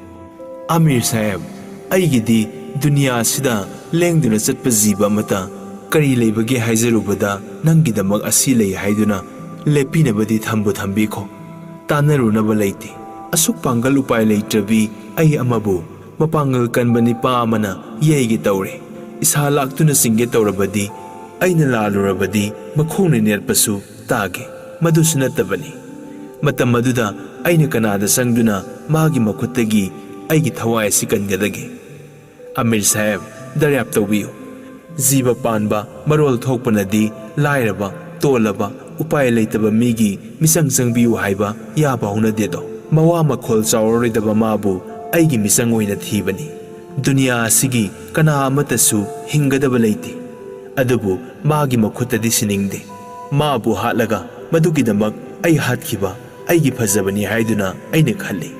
"ꯑꯃꯤꯔ ꯁꯥꯍꯦꯕ, ꯑꯩꯒꯤꯗꯤ ꯗꯨꯅꯤꯌꯥ ꯑꯁꯤꯗ ꯂꯦꯡꯗꯨꯅ ꯆꯠꯄ ꯖꯤꯕ ꯑꯃꯠꯇ ꯀꯔꯤ ꯂꯩꯕꯒꯦ ꯍꯥꯏꯖꯔꯨꯕꯗ, ꯅꯪꯒꯤꯗꯃꯛ ꯑꯁꯤ ꯂꯩ ꯍꯥꯏꯗꯨꯅ ꯂꯦꯞꯄꯤꯅꯕꯗꯤ ꯊꯝꯕꯨ ꯊꯝꯕꯤꯈꯣ꯫ ꯇꯥꯟꯅꯔꯨꯅꯕ ꯂꯩꯇꯦ꯫ ꯑꯁꯨꯛ ꯄꯥꯡꯒꯜ ꯎꯄꯥꯏ ꯂꯩꯇ꯭ꯔꯕꯤ ꯑꯩ ꯑꯃꯕꯨ ꯃꯄꯥꯡꯒꯜ ꯀꯟꯕ ꯅꯤꯄꯥ ꯑꯃꯅ ꯌꯩꯒꯦ ꯇꯧꯔꯦ꯫ ꯏꯁꯥ ꯂꯥꯛꯇꯨꯅ ꯆꯤꯡꯒꯦ ꯇꯧꯔꯕꯗꯤ, ꯑꯩꯅ ꯂꯥꯜꯂꯨꯔꯕꯗꯤ ꯃꯈꯣꯡꯅ ꯅꯦꯠꯄꯁꯨ ꯇꯥꯒꯦ꯫ ꯃꯗꯨꯁꯨ ꯅꯠꯇꯕꯅꯤ꯫ ꯃꯇꯝ ꯑꯗꯨꯗ ꯑꯩꯅ ꯀꯅꯥꯗ ꯆꯪꯗꯨꯅ ꯃꯥꯒꯤ ꯃꯈꯨꯠꯇꯒꯤ ꯑꯩꯒꯤ ꯊꯋꯥꯏ ꯑꯁꯤ ꯀꯟꯒꯗꯒꯦ? ꯑꯃꯤꯔ ꯁꯥꯍꯦꯕ, ꯗꯔꯌꯥꯞ ꯇꯧꯕꯤꯌꯨ꯫ ꯖꯤꯕ ꯄꯥꯟꯕ, ꯃꯔꯣꯜ ꯊꯣꯛꯄꯅꯗꯤ ꯂꯥꯏꯔꯕ, ꯇꯣꯜꯂꯕ, ꯎꯄꯥꯏ ꯂꯩꯇꯕ ꯃꯤꯒꯤ ꯃꯤꯆꯪ ꯆꯪꯕꯤꯌꯨ ꯍꯥꯏꯕ ꯌꯥꯕ ꯍꯧꯅꯗꯦꯗꯣ꯫ ꯃꯋꯥ ꯃꯈꯣꯜ ꯆꯥꯎꯔꯔꯣꯏꯗꯕ ꯃꯥꯕꯨ ꯑꯩꯒꯤ ꯃꯤꯆꯪ ꯑꯣꯏꯅ ꯊꯤꯕꯅꯤ꯫ ꯗꯨꯅꯤꯌꯥ ꯑꯁꯤꯒꯤ ꯀꯅꯥ ꯑꯃꯠꯇꯁꯨ ꯍꯤꯡꯒꯗꯕ ꯂꯩꯇꯦ꯫ ꯑꯗꯨꯕꯨ ꯃꯥꯒꯤ ꯃꯈꯨꯠꯇꯗꯤ ꯁꯤꯅꯤꯡꯗꯦ꯫ ꯃꯥꯕꯨ ꯍꯥꯠꯂꯒ ꯃꯗꯨꯒꯤꯗꯃꯛ ꯑꯩ ꯍꯥꯠꯈꯤꯕ ꯑꯩꯒꯤ ꯐꯖꯕꯅꯤ ꯍꯥꯏꯗꯨꯅ ꯑꯩꯅ ꯈꯜꯂꯤ꯫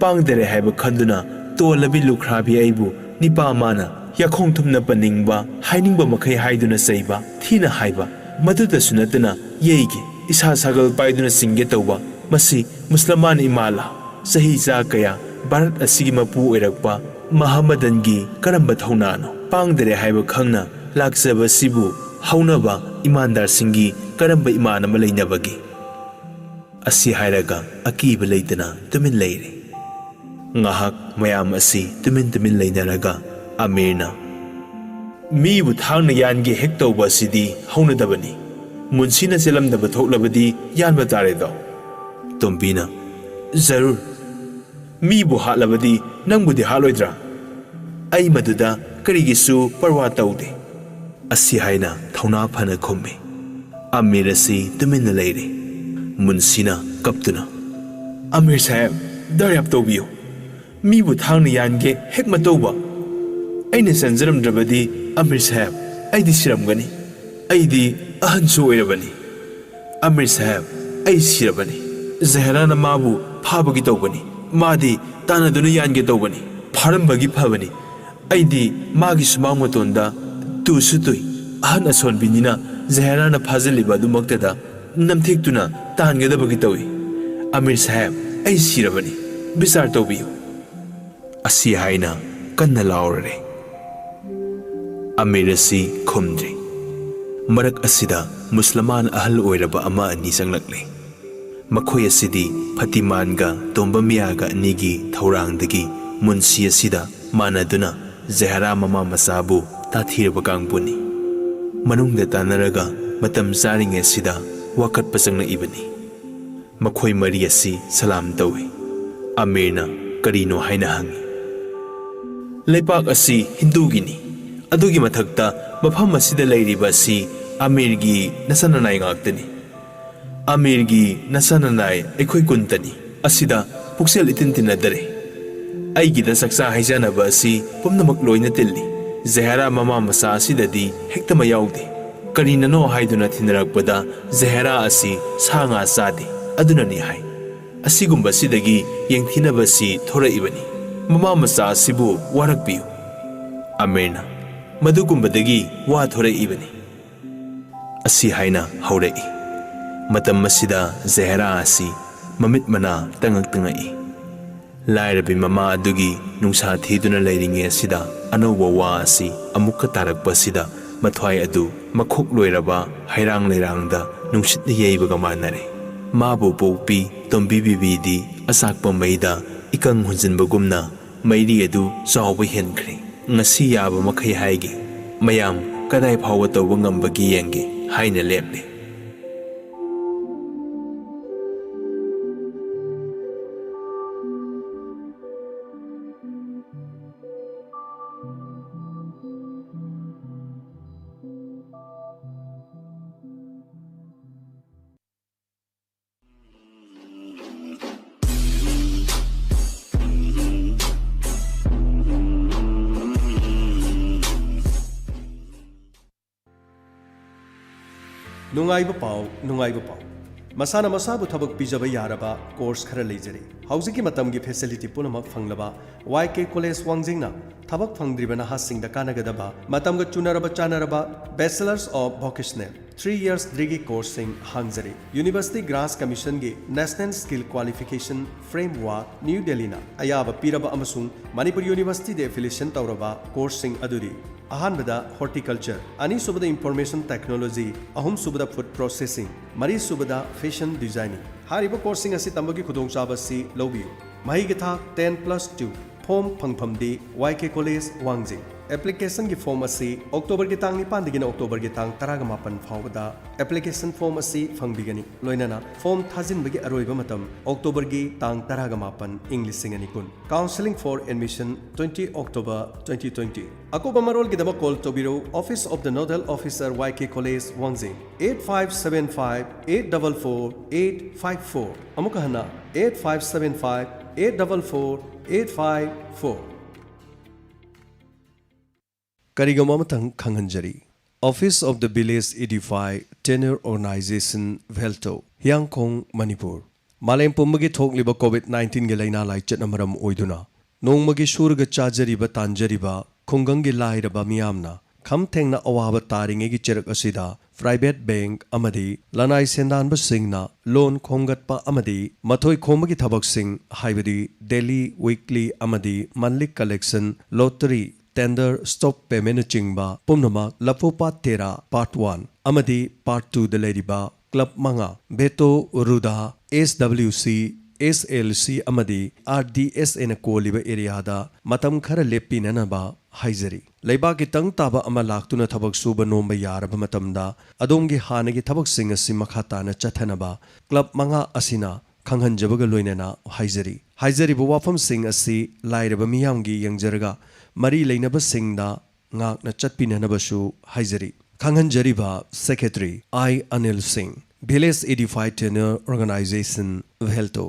ꯄꯥꯡꯗꯔꯦ ꯍꯥꯏꯕ ꯈꯟꯗꯨꯅ ꯇꯣꯜꯂꯕꯤ ꯂꯨꯈ꯭ꯔꯥꯕꯤ ꯑꯩꯕꯨ ꯅꯤꯄꯥ ꯃꯥꯅ ꯌꯥꯈꯣꯡ ꯊꯨꯝꯅ ꯄꯟꯅꯤꯡꯕ, ꯍꯥꯏꯅꯤꯡꯕ ꯃꯈꯩ ꯍꯥꯏꯗꯨꯅ ꯆꯩꯕ, ꯊꯤꯅ ꯍꯥꯏꯕ, ꯃꯗꯨꯗꯁꯨ ꯅꯠꯇꯅ ꯌꯩꯒꯦ, ꯏꯁꯥ ꯁꯥꯒꯜ ꯄꯥꯏꯗꯨꯅ ꯆꯤꯡꯒꯦ ꯇꯧꯕ, ꯃꯁꯤ ꯃꯨꯁꯂꯃꯥꯟ ꯏꯃꯥꯂꯥ? ꯆꯍꯤ ꯆꯥ ꯀꯌꯥ ꯚꯥꯔꯠ ꯑꯁꯤꯒꯤ ꯃꯄꯨ ꯑꯣꯏꯔꯛꯄ ꯃꯍꯝꯃꯗꯟꯒꯤ ꯀꯔꯝꯕ ꯊꯧꯅꯥꯅꯣ? ꯄꯥꯡꯗꯔꯦ ꯍꯥꯏꯕ ꯈꯪꯅ ꯂꯥꯛꯆꯕꯁꯤꯕꯨ ꯍꯧꯅꯕ ꯏꯃꯥꯟꯗꯥꯔꯁꯤꯡꯒꯤ ꯀꯔꯝꯕ ꯏꯃꯥꯟ ꯑꯃ ꯂꯩꯅꯕꯒꯦ?" ꯑꯁꯤ ꯍꯥꯏꯔꯒ ꯑꯀꯤꯕ ꯂꯩꯇꯅ ꯇꯨꯃꯤꯟ ꯂꯩꯔꯦ꯫ ꯉꯥꯏꯍꯥꯛ ꯃꯌꯥꯝ ꯑꯁꯤ ꯇꯨꯃꯤꯟ ꯇꯨꯃꯤꯟ ꯂꯩꯅꯔꯒ ꯑꯃꯤꯔꯅ, "ꯃꯤꯕꯨ ꯊꯥꯡꯅ ꯌꯥꯟꯒꯦ ꯍꯦꯛ ꯇꯧꯕ ꯑꯁꯤꯗꯤ ꯍꯧꯅꯗꯕꯅꯤ꯫ ꯃꯨꯟꯁꯤꯅ ꯆꯦꯜꯂꯝꯗꯕ ꯊꯣꯛꯂꯕꯗꯤ ꯌꯥꯟꯕ ꯇꯥꯔꯦꯗꯣ?" ꯇꯣꯝꯕꯤꯅ, "ꯖꯔꯨꯔ꯫ ꯃꯤꯕꯨ ꯍꯥꯠꯂꯕꯗꯤ ꯅꯪꯕꯨꯗꯤ ꯍꯥꯠꯂꯣꯏꯗ꯭ꯔꯥ? ꯑꯩ ꯃꯗꯨꯗ ꯀꯔꯤꯒꯤꯁꯨ ꯄꯔꯋꯥ ꯇꯧꯗꯦ꯫" ꯑꯁꯤ ꯍꯥꯏꯅ ꯊꯧꯅꯥ ꯐꯅ ꯈꯨꯝꯃꯤ꯫ ꯑꯃꯤꯔ ꯑꯁꯤ ꯇꯨꯃꯤꯟꯅ ꯂꯩꯔꯦ꯫ ꯃꯨꯟꯁꯤꯅ ꯀꯞꯇꯨꯅ, "ꯑꯃꯤꯔ ꯁꯥꯍꯦꯕ, ꯗꯔꯌꯥꯞ ꯇꯧꯕꯤꯌꯨ꯫ ꯃꯤꯕꯨ ꯊꯥꯡꯅ ꯌꯥꯟꯒꯦ ꯍꯦꯛ ꯃꯇꯧꯕ꯫ ꯑꯩꯅ ꯆꯪꯖꯔꯝꯗ꯭ꯔꯕꯗꯤ, ꯑꯃꯤꯔ ꯁꯥꯍꯦꯕ, ꯑꯩꯗꯤ ꯁꯤꯔꯝꯒꯅꯤ꯫ ꯑꯩꯗꯤ ꯑꯍꯟꯁꯨ ꯑꯣꯏꯔꯕꯅꯤ꯫ ꯑꯃꯤꯔ ꯁꯥꯍꯦꯕ, ꯑꯩ ꯁꯤꯔꯕꯅꯤ꯫" ꯖꯍꯦꯔꯥꯅ ꯃꯥꯕꯨ ꯐꯥꯕꯒꯤ ꯇꯧꯕꯅꯤ꯫ ꯃꯥꯗꯤ ꯇꯥꯟꯅꯗꯨꯅ ꯌꯥꯟꯒꯦ ꯇꯧꯕꯅꯤ꯫ ꯐꯥꯔꯝꯕꯒꯤ ꯐꯕꯅꯤ꯫ ꯑꯩꯗꯤ ꯃꯥꯒꯤ ꯁꯨꯃꯥꯡ ꯃꯇꯣꯟꯗ ꯇꯨꯁꯨ ꯇꯨꯏ꯫ ꯑꯍꯟ ꯑꯁꯣꯟꯕꯤꯅꯤꯅ ꯖꯍꯦꯔꯥꯅ ꯐꯥꯖꯤꯜꯂꯤꯕ ꯑꯗꯨꯃꯛꯇꯗ ꯅꯝꯊꯦꯛꯇꯨꯅ ꯇꯥꯟꯒꯗꯕꯒꯤ ꯇꯧꯏ꯫ ꯑꯃꯤꯔ ꯁꯥꯍꯦꯕ, ꯑꯩ ꯁꯤꯔꯕꯅꯤ꯫ ꯕꯤꯆꯥꯔ ꯇꯧꯕꯤꯌꯨ꯫ ꯑꯁꯤ ꯍꯥꯏꯅ ꯀꯟꯅ ꯂꯥꯎꯔꯔꯦ꯫ ꯑꯃꯤꯔ ꯑꯁꯤ ꯈꯨꯝꯗ꯭ꯔꯦ꯫ ꯃꯔꯛ ꯑꯁꯤꯗ ꯃꯨꯁꯂꯃꯥꯟ ꯑꯍꯜ ꯑꯣꯏꯔꯕ ꯑꯃ ꯑꯅꯤ ꯆꯪꯂꯛꯂꯦ꯫ ꯃꯈꯣꯏ ꯑꯁꯤꯗꯤ ꯐꯇꯤꯃꯥꯟꯒ ꯇꯣꯝꯕ ꯃꯤꯌꯥꯒ ꯑꯅꯤꯒꯤ ꯊꯧꯔꯥꯡꯗꯒꯤ ꯃꯨꯟꯁꯤ ꯑꯁꯤꯗ ꯃꯥꯟꯅꯗꯨꯅ ꯖꯍꯦꯔꯥ ꯃꯃꯥ ꯃꯆꯥꯕꯨ ꯇꯥꯊꯤꯔꯕ ꯀꯥꯡꯕꯨꯅꯤ꯫ ꯃꯅꯨꯡꯗ ꯇꯥꯟꯅꯔꯒ ꯃꯇꯝ ꯆꯥꯔꯤꯉꯩꯁꯤꯗ ꯋꯥꯀꯠꯄ ꯆꯪꯂꯛꯏꯕꯅꯤ꯫ ꯃꯈꯣꯏ ꯃꯔꯤ ꯑꯁꯤ ꯁꯂꯥꯝ ꯇꯧꯏ꯫ ꯑꯃꯤꯔꯅ ꯀꯔꯤꯅꯣ ꯍꯥꯏꯅ ꯍꯪꯏ꯫ ꯂꯩꯄꯥꯛ ꯑꯁꯤ ꯍꯤꯟꯗꯨꯒꯤꯅꯤ꯫ ꯑꯗꯨꯒꯤ ꯃꯊꯛꯇ ꯃꯐꯝ ꯑꯁꯤꯗ ꯂꯩꯔꯤꯕ ꯑꯁꯤ ꯑꯃꯤꯔꯒꯤ ꯅꯆꯥ ꯅꯅꯥꯏ ꯉꯥꯛꯇꯅꯤ꯫ ꯑꯃꯤꯔꯒꯤ ꯅꯆꯥ ꯅꯅꯥꯏ ꯑꯩꯈꯣꯏ ꯀꯨꯟꯇꯅꯤ꯫ ꯑꯁꯤꯗ ꯄꯨꯛꯆꯦꯜ ꯏꯇꯤꯟ ꯇꯤꯟꯅꯗꯔꯦ꯫ ꯑꯩꯒꯤꯗ ꯆꯥꯛꯆꯥ ꯍꯩꯖꯥꯅꯕ ꯑꯁꯤ ꯄꯨꯝꯅꯃꯛ ꯂꯣꯏꯅ ꯇꯤꯜꯂꯤ꯫ ꯖꯍꯦꯔꯥ ꯃꯃꯥ ꯃꯆꯥ ꯑꯁꯤꯗꯗꯤ ꯍꯦꯛꯇꯃꯛ ꯌꯥꯎꯗꯦ꯫ ꯀꯔꯤꯅꯅꯣ ꯍꯥꯏꯗꯨꯅ ꯊꯤꯅꯔꯛꯄꯗ ꯖꯍꯦꯔꯥ ꯑꯁꯤ ꯁꯥ ꯉꯥ ꯆꯥꯗꯦ꯫ ꯑꯗꯨꯅꯅꯤ ꯍꯥꯏ꯫ ꯑꯁꯤꯒꯨꯝꯕꯁꯤꯗꯒꯤ ꯌꯦꯡꯊꯤꯅꯕꯁꯤ ꯊꯣꯔꯛꯏꯕꯅꯤ꯫ ꯃꯃꯥ ꯃꯆꯥ ꯑꯁꯤꯕꯨ ꯋꯥꯔꯛꯄꯤꯌꯨ꯫ ꯑꯃꯤꯔꯅ, ꯃꯗꯨꯒꯨꯝꯕꯗꯒꯤ ꯋꯥ ꯊꯣꯔꯛꯏꯕꯅꯤ꯫ ꯑꯁꯤ ꯍꯥꯏꯅ ꯍꯧꯔꯛꯏ꯫ ꯃꯇꯝ ꯑꯁꯤꯗ ꯖꯍꯦꯔꯥ ꯑꯁꯤ ꯃꯃꯤꯠ ꯃꯅꯥ ꯇꯉꯛ ꯇꯉꯛꯏ꯫ ꯂꯥꯏꯔꯕꯤ ꯃꯃꯥ ꯑꯗꯨꯒꯤ ꯅꯨꯡꯁꯥ ꯊꯤꯗꯨꯅ ꯂꯩꯔꯤꯉꯩ ꯑꯁꯤꯗ ꯑꯅꯧꯕ ꯋꯥ ꯑꯁꯤ ꯑꯃꯨꯛꯀ ꯇꯥꯔꯛꯄ ꯑꯁꯤꯗ ꯃꯊ꯭ꯋꯥꯏ ꯑꯗꯨ ꯃꯈꯣꯛ ꯂꯣꯏꯔꯕ ꯍꯩꯔꯥꯡ ꯂꯩꯔꯥꯡꯗ ꯅꯨꯡꯁꯤꯠꯅ ꯌꯩꯕꯒ ꯃꯥꯟꯅꯔꯦ꯫ ꯃꯥꯕꯨ ꯄꯣꯛꯄꯤ ꯇꯣꯝꯕꯤ ꯕꯤꯕꯤꯗꯤ ꯑꯆꯥꯛꯄ ꯃꯩꯗ ꯏꯀꯪ ꯍꯨꯟꯖꯤꯟꯕꯒꯨꯝꯅ ꯃꯩꯔꯤ ꯑꯗꯨ ꯆꯥꯎꯕ ꯍꯦꯟꯈ꯭ꯔꯦ꯫ ꯉꯁꯤ ꯌꯥꯕ ꯃꯈꯩ ꯍꯥꯏꯒꯦ꯫ ꯃꯌꯥꯝ ꯀꯗꯥꯏ ꯐꯥꯎꯕ ꯇꯧꯕ ꯉꯝꯕꯒꯦ ꯌꯦꯡꯒꯦ ꯍꯥꯏꯅ ꯂꯦꯞꯂꯦ꯫ ꯅꯨꯡꯉꯥꯏꯕ ꯄꯥꯎ, ꯅꯨꯡꯉꯥꯏꯕ ꯄꯥꯎ꯫ ꯃꯁꯥꯅ ꯃꯁꯥꯕꯨ ꯊꯕꯛ ꯄꯤꯖꯕ ꯌꯥꯔꯕ ꯀꯣꯔꯁ ꯈꯔ ꯂꯩꯖꯔꯤ꯫ ꯍꯧꯖꯤꯛꯀꯤ ꯃꯇꯝꯒꯤ ꯐꯦꯁꯤꯂꯤꯇꯤ ꯄꯨꯝꯅꯃꯛ ꯐꯪꯂꯕ ꯋꯥꯏ ꯀꯦ ꯀꯣꯂꯦꯖ ꯋꯥꯡꯖꯤꯡꯅ ꯊꯕꯛ ꯐꯪꯗ꯭ꯔꯤꯕ ꯅꯍꯥꯁꯤꯡꯗ ꯀꯥꯟꯅꯒꯗꯕ ꯃꯇꯝꯒ ꯆꯨꯅꯔꯕ ꯆꯥꯅꯔꯕ Bachelors of Vocational three years degree ꯀꯣꯔꯁꯁꯤꯡ ꯍꯥꯡꯖꯔꯤ꯫ ꯌꯨꯅꯤꯚꯔꯁꯤꯇꯤ ꯒ꯭ꯔꯥꯟꯁ ꯀꯃꯤꯁꯟꯒꯤ National Skill Qualification Framework, new ꯗꯦꯜꯂꯤꯅ ꯑꯌꯥꯕ ꯄꯤꯔꯕ ꯑꯃꯁꯨꯡ ꯃꯅꯤꯄꯨꯔ ꯌꯨꯅꯤꯚꯔꯁꯤꯇꯤꯗ ꯑꯦꯐꯤꯂꯤꯌꯦꯁꯟ ꯇꯧꯔꯕ ꯀꯣꯔꯁꯁꯤꯡ ꯑꯗꯨꯗꯤ: ꯑꯍꯥꯟꯕꯗ ꯍꯣꯔꯇꯤꯀꯜꯆꯔ, ꯑꯅꯤꯁꯨꯕꯗ ꯏꯟꯐꯣꯔꯃꯦꯁꯟ ꯇꯦꯛꯅꯣꯂꯣꯖꯤ, ꯑꯍꯨꯝꯁꯨꯕꯗ ꯐꯨꯗ ꯄ꯭ꯔꯣꯁꯦꯁꯤꯡ, ꯃꯔꯤꯁꯨꯕꯗ ꯐꯦꯁꯟ ꯗꯤꯖꯥꯏꯅꯤꯡ꯫ ꯍꯥꯏꯔꯤꯕ ꯀꯣꯔꯁꯁꯤꯡ ꯑꯁꯤ ꯇꯝꯕꯒꯤ ꯈꯨꯗꯣꯡꯆꯥꯕ ꯑꯁꯤ ꯂꯧꯕꯤꯌꯨ꯫ ꯃꯍꯩꯒꯤ ꯊꯥꯛ ten plus two꯫ ꯐꯣꯔꯝ ꯐꯪꯐꯝꯗꯤ ꯋꯥꯏ ꯀꯦ ꯀꯣꯂꯦꯖ ꯋꯥꯡꯖꯤꯡ꯫ ꯑꯦꯄ꯭ꯂꯤꯀꯦꯁꯟꯒꯤ ꯐꯣꯔꯝ ꯑꯁꯤ ꯑꯣꯛꯇꯣꯕꯔꯒꯤ ꯇꯥꯡ ꯅꯤꯄꯥꯟꯗꯒꯤꯅ ꯑꯣꯛꯇꯣꯕꯔꯒꯤ ꯇꯥꯡ ꯇꯔꯥꯒ ꯃꯥꯄꯟ ꯐꯥꯎꯕꯗ ꯑꯦꯄ꯭ꯂꯤꯀꯦꯁꯟ ꯐꯣꯔꯝ ꯑꯁꯤ ꯐꯪꯕꯤꯒꯅꯤ꯫ ꯂꯣꯏꯅꯅ ꯐꯣꯔꯝ ꯊꯥꯖꯤꯟꯕꯒꯤ ꯑꯔꯣꯏꯕ ꯃꯇꯝ ꯑꯣꯛꯇꯣꯕꯔꯒꯤ ꯇꯥꯡ ꯇꯔꯥꯒ ꯃꯥꯄꯟ, ꯏꯪ ꯂꯤꯁꯤꯡ ꯑꯅꯤ ꯀꯨꯟ꯫ Counseling for admission twenty October twenty twenty꯫ ꯑꯀꯨꯞꯄ ꯃꯔꯣꯜꯒꯤꯗꯃꯛ call ꯇꯧꯕꯤꯔꯧ, Office of the Nodal Officer, Y K College, ꯋꯥꯡꯖꯤꯡ, eight five seven five eight double four eight five four꯫ ꯑꯃꯨꯛꯀ ꯍꯟꯅ, eight five seven five eight double four eight five four꯫ ꯀꯔꯤꯒꯨꯝꯕ ꯑꯃꯇꯪ ꯈꯪꯍꯟꯖꯔꯤ꯫ Office of the Village Edify Tenure Organization, ꯚꯦꯜꯇꯣ, ꯍꯤꯌꯥꯡꯈꯣꯡ, Manipur. ꯃꯥꯂꯦꯝ ꯄꯨꯝꯕꯒꯤ ꯊꯣꯛꯂꯤꯕ COVID ꯅꯥꯏꯟꯇꯤꯟꯒꯤ ꯂꯥꯏꯅꯥ ꯂꯥꯏꯆꯠꯅ ꯃꯔꯝ ꯑꯣꯏꯗꯨꯅ ꯅꯣꯡꯃꯒꯤ ꯁꯨꯔꯒ ꯆꯥꯖꯔꯤꯕ ꯇꯥꯟꯖꯔꯤꯕ ꯈꯨꯡꯒꯪꯒꯤ ꯂꯥꯏꯔꯕ ꯃꯤꯌꯥꯝꯅ ꯈꯝ ꯊꯦꯡꯅ ꯑꯋꯥꯕ ꯇꯥꯔꯤꯉꯩꯒꯤ ꯆꯩꯔꯛ ꯑꯁꯤꯗ, ꯄ꯭ꯔꯥꯏꯚꯦꯠ ꯕꯦꯡꯛ ꯑꯃꯗꯤ ꯂꯅꯥꯏ ꯁꯦꯟꯗꯥꯟꯕꯁꯤꯡꯅ ꯂꯣꯟ ꯈꯣꯝꯒꯠꯄ ꯑꯃꯗꯤ ꯃꯊꯣꯏ ꯈꯣꯝꯕꯒꯤ ꯊꯕꯛꯁꯤꯡ, ꯍꯥꯏꯕꯗꯤ ꯗꯦꯂꯤ, ꯋꯤꯛꯂꯤ ꯑꯃꯗꯤ monthly collection, lottery, tender, stock ꯄꯦꯃꯦꯟꯅꯆꯤꯡꯕ ꯄꯨꯝꯅꯃꯛ ꯂꯐꯨꯄꯥꯠ ꯇꯦꯔꯥ ꯄꯥꯔꯠ ꯋꯥꯟ ꯑꯃꯗꯤ ꯄꯥꯔꯠ ꯇꯨꯗ ꯂꯩꯔꯤꯕ ꯀ꯭ꯂꯕ ꯃꯉꯥ, ꯚꯦꯇꯣ, ꯔꯨꯗꯥ, ꯑꯦꯁ ꯗꯕ꯭ꯂꯤꯎ ꯁꯤ, ꯑꯦꯁ ꯑꯦꯜ ꯁꯤ ꯑꯃꯗꯤ ꯑꯥꯔ ꯗꯤ ꯑꯦꯁ ꯑꯦꯅ ꯀꯣꯜꯂꯤꯕ ꯑꯦꯔꯤꯌꯥꯗ ꯃꯇꯝ ꯈꯔ ꯂꯦꯞꯄꯤꯅꯅꯕ ꯍꯥꯏꯖꯔꯤ꯫ ꯂꯩꯕꯥꯛꯀꯤ ꯇꯪ ꯇꯥꯕ ꯑꯃ ꯂꯥꯛꯇꯨꯅ ꯊꯕꯛ ꯁꯨꯕ ꯅꯣꯝꯕ ꯌꯥꯔꯕ ꯃꯇꯝꯗ, ꯑꯗꯣꯝꯒꯤ ꯍꯥꯟꯅꯒꯤ ꯊꯕꯛꯁꯤꯡ ꯑꯁꯤ ꯃꯈꯥ ꯇꯥꯅ ꯆꯠꯊꯅꯕ ꯀ꯭ꯂꯕ ꯃꯉꯥ ꯑꯁꯤꯅ ꯈꯪꯍꯟꯖꯕꯒ ꯂꯣꯏꯅꯅ ꯍꯥꯏꯖꯔꯤ꯫ ꯍꯥꯏꯖꯔꯤꯕ ꯋꯥꯐꯝꯁꯤꯡ ꯑꯁꯤ ꯂꯥꯏꯔꯕ ꯃꯤꯌꯥꯝꯒꯤ ꯌꯦꯡꯖꯔꯒ ꯃꯔꯤ ꯂꯩꯅꯕꯁꯤꯡꯗ ꯉꯥꯛꯅ ꯆꯠꯄꯤꯅꯅꯕꯁꯨ ꯍꯥꯏꯖꯔꯤ꯫ ꯈꯪꯍꯟꯖꯔꯤꯕ ꯁꯦꯀ꯭ꯔꯦꯇꯔꯤ ꯑꯥꯏ ꯑꯅꯤꯜ ꯁꯤꯡ, Village Edify Tenure Organization, ꯚꯦꯜꯇꯣ꯫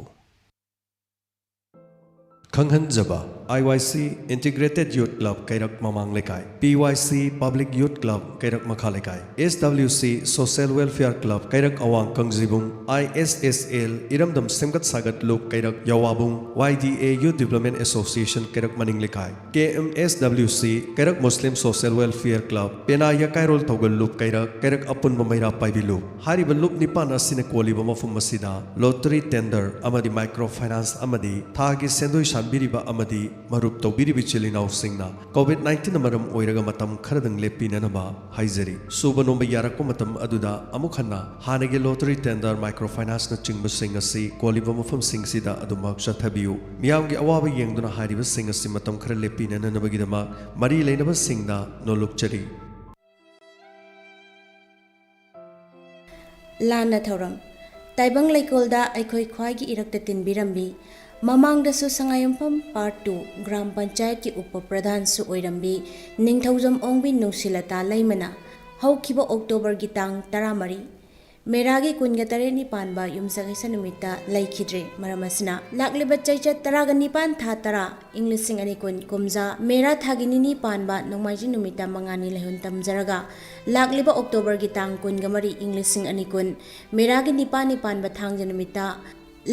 ꯈꯪꯍꯟꯖꯕ: I Y C, Integrated Youth Club, ꯀꯩꯔꯛ ꯃꯃꯥꯡ ꯂꯩꯀꯥꯏ, P Y C, Public Youth Club, ꯀꯩꯔꯛ ꯃꯈꯥ ꯂꯩꯀꯥꯏ, S W C, Social Welfare Club, ꯀꯩꯔꯛ ꯑꯋꯥꯡ ꯀꯪꯖꯤꯕꯨꯡ, I S S L, ꯏꯔꯝꯗꯝ ꯁꯦꯝꯒꯠ ꯁꯥꯒꯠ ꯂꯨꯞ, ꯀꯩꯔꯛ ꯌꯋꯥꯕꯨꯡ, Y D A, Youth Development Association, ꯀꯩꯔꯛ ꯃꯅꯤꯡ ꯂꯩꯀꯥꯏ, K M S W C, ꯀꯩꯔꯛ Muslim Social Welfare Club, ꯄꯦꯅꯥ ꯌꯀꯥꯏꯔꯣꯜ ꯊꯧꯒꯜ ꯂꯨꯞ, ꯀꯩꯔꯛ, ꯀꯩꯔꯛ ꯑꯄꯨꯟꯕ ꯃꯩꯔꯥ ꯄꯥꯏꯕꯤ ꯂꯨꯞ꯫ ꯍꯥꯏꯔꯤꯕ ꯂꯨꯞ ꯅꯤꯄꯥꯟ ꯑꯁꯤꯅ ꯀꯣꯜꯂꯤꯕ ꯃꯐꯝ ꯑꯁꯤꯗ lottery tender ꯑꯃꯗꯤ micro finance ꯑꯃꯗꯤ ꯊꯥꯒꯤ ꯁꯦꯟꯗꯣꯏ ꯁꯥꯟꯕꯤꯔꯤꯕ ꯑꯃꯗꯤ ꯃꯔꯨꯞ ꯇꯧꯕꯤꯔꯤꯕ ꯏꯆꯤꯜ ꯏꯅꯥꯎꯁꯤꯡꯅ COVID nineteen ꯅ ꯃꯔꯝ ꯑꯣꯏꯔꯒ ꯃꯇꯝ ꯈꯔꯗꯪ ꯂꯦꯞꯄꯤꯅꯅꯕ ꯍꯥꯏꯖꯔꯤ꯫ ꯁꯨꯕ ꯅꯣꯝꯕ ꯌꯥꯔꯛꯄ ꯃꯇꯝ ꯑꯗꯨꯗ ꯑꯃꯨꯛ ꯍꯟꯅ ꯍꯥꯟꯅꯒꯤ lottery tender, micro finance ꯅꯆꯤꯡꯕꯁꯤꯡ ꯑꯁꯤ ꯀꯣꯜꯂꯤꯕ ꯃꯐꯝꯁꯤꯡꯁꯤꯗ ꯑꯗꯨꯃꯛ ꯆꯠꯊꯕꯤꯌꯨ꯫ ꯃꯤꯌꯥꯝꯒꯤ ꯑꯋꯥꯕ ꯌꯦꯡꯗꯨꯅ ꯍꯥꯏꯔꯤꯕꯁꯤꯡ ꯑꯁꯤ ꯃꯇꯝ ꯈꯔ ꯂꯦꯞꯄꯤꯅꯅꯕꯒꯤꯗꯃꯛ ꯃꯔꯤ ꯂꯩꯅꯕꯁꯤꯡꯗ ꯅꯣꯜꯂꯨꯛꯆꯔꯤ꯫ ꯂꯥꯟꯅ ꯊꯧꯔꯝ꯫ ꯇꯥꯏꯕꯪ ꯂꯩꯀꯣꯜꯗ ꯑꯩꯈꯣꯏ ꯈ꯭ꯋꯥꯏꯒꯤ ꯏꯔꯛꯇ ꯇꯤꯟꯕꯤꯔꯝꯕꯤ, ꯃꯃꯥꯡꯗꯁꯨ ꯁꯉꯥꯏꯌꯨꯝꯐꯝ Part Two ꯒ꯭ꯔꯥꯝ ꯄꯟꯆꯥꯌꯠꯀꯤ ꯎꯄ ꯄ꯭ꯔꯙꯥꯟꯁꯨ ꯑꯣꯏꯔꯝꯕꯤ ꯅꯤꯡꯊꯧꯖꯝ ꯑꯣꯡꯕꯤ ꯅꯨꯡꯁꯤꯂꯇꯥ ꯂꯩꯃꯅ ꯍꯧꯈꯤꯕ ꯑꯣꯛꯇꯣꯕꯔꯒꯤ ꯇꯥꯡ ꯇꯔꯥꯃꯔꯤ, ꯃꯦꯔꯥꯒꯤ ꯀꯨꯟꯒ ꯇꯔꯦꯠꯅꯤ ꯄꯥꯟꯕ ꯌꯨꯝꯁꯀꯩꯁ ꯅꯨꯃꯤꯠꯇ ꯂꯩꯈꯤꯗ꯭ꯔꯦ꯫ ꯃꯔꯝ ꯑꯁꯤꯅ ꯂꯥꯛꯂꯤꯕ ꯆꯩꯆꯠ ꯇꯔꯥꯒ ꯅꯤꯄꯥꯟ ꯊꯥ ꯇꯔꯥ, ꯏꯪ ꯂꯤꯁꯤꯡ ꯑꯅꯤ ꯀꯨꯟ ꯀꯨꯝꯖꯥ, ꯃꯦꯔꯥ ꯊꯥꯒꯤ ꯅꯤꯅꯤ ꯄꯥꯟꯕ ꯅꯣꯡꯃꯥꯏꯖꯤꯡ ꯅꯨꯃꯤꯠꯇ ꯃꯉꯥꯅꯤ ꯂꯩꯍꯨꯟ ꯇꯝꯖꯔꯒ, ꯂꯥꯛꯂꯤꯕ ꯑꯣꯛꯇꯣꯕꯔꯒꯤ ꯇꯥꯡ ꯀꯨꯟꯒ ꯃꯔꯤ, ꯏꯪ ꯂꯤꯁꯤꯡ ꯑꯅꯤ ꯀꯨꯟ, ꯃꯦꯔꯥꯒꯤ ꯅꯤꯄꯥꯟꯅꯤ ꯄꯥꯟꯕ ꯊꯥꯡꯖ ꯅꯨꯃꯤꯠꯇ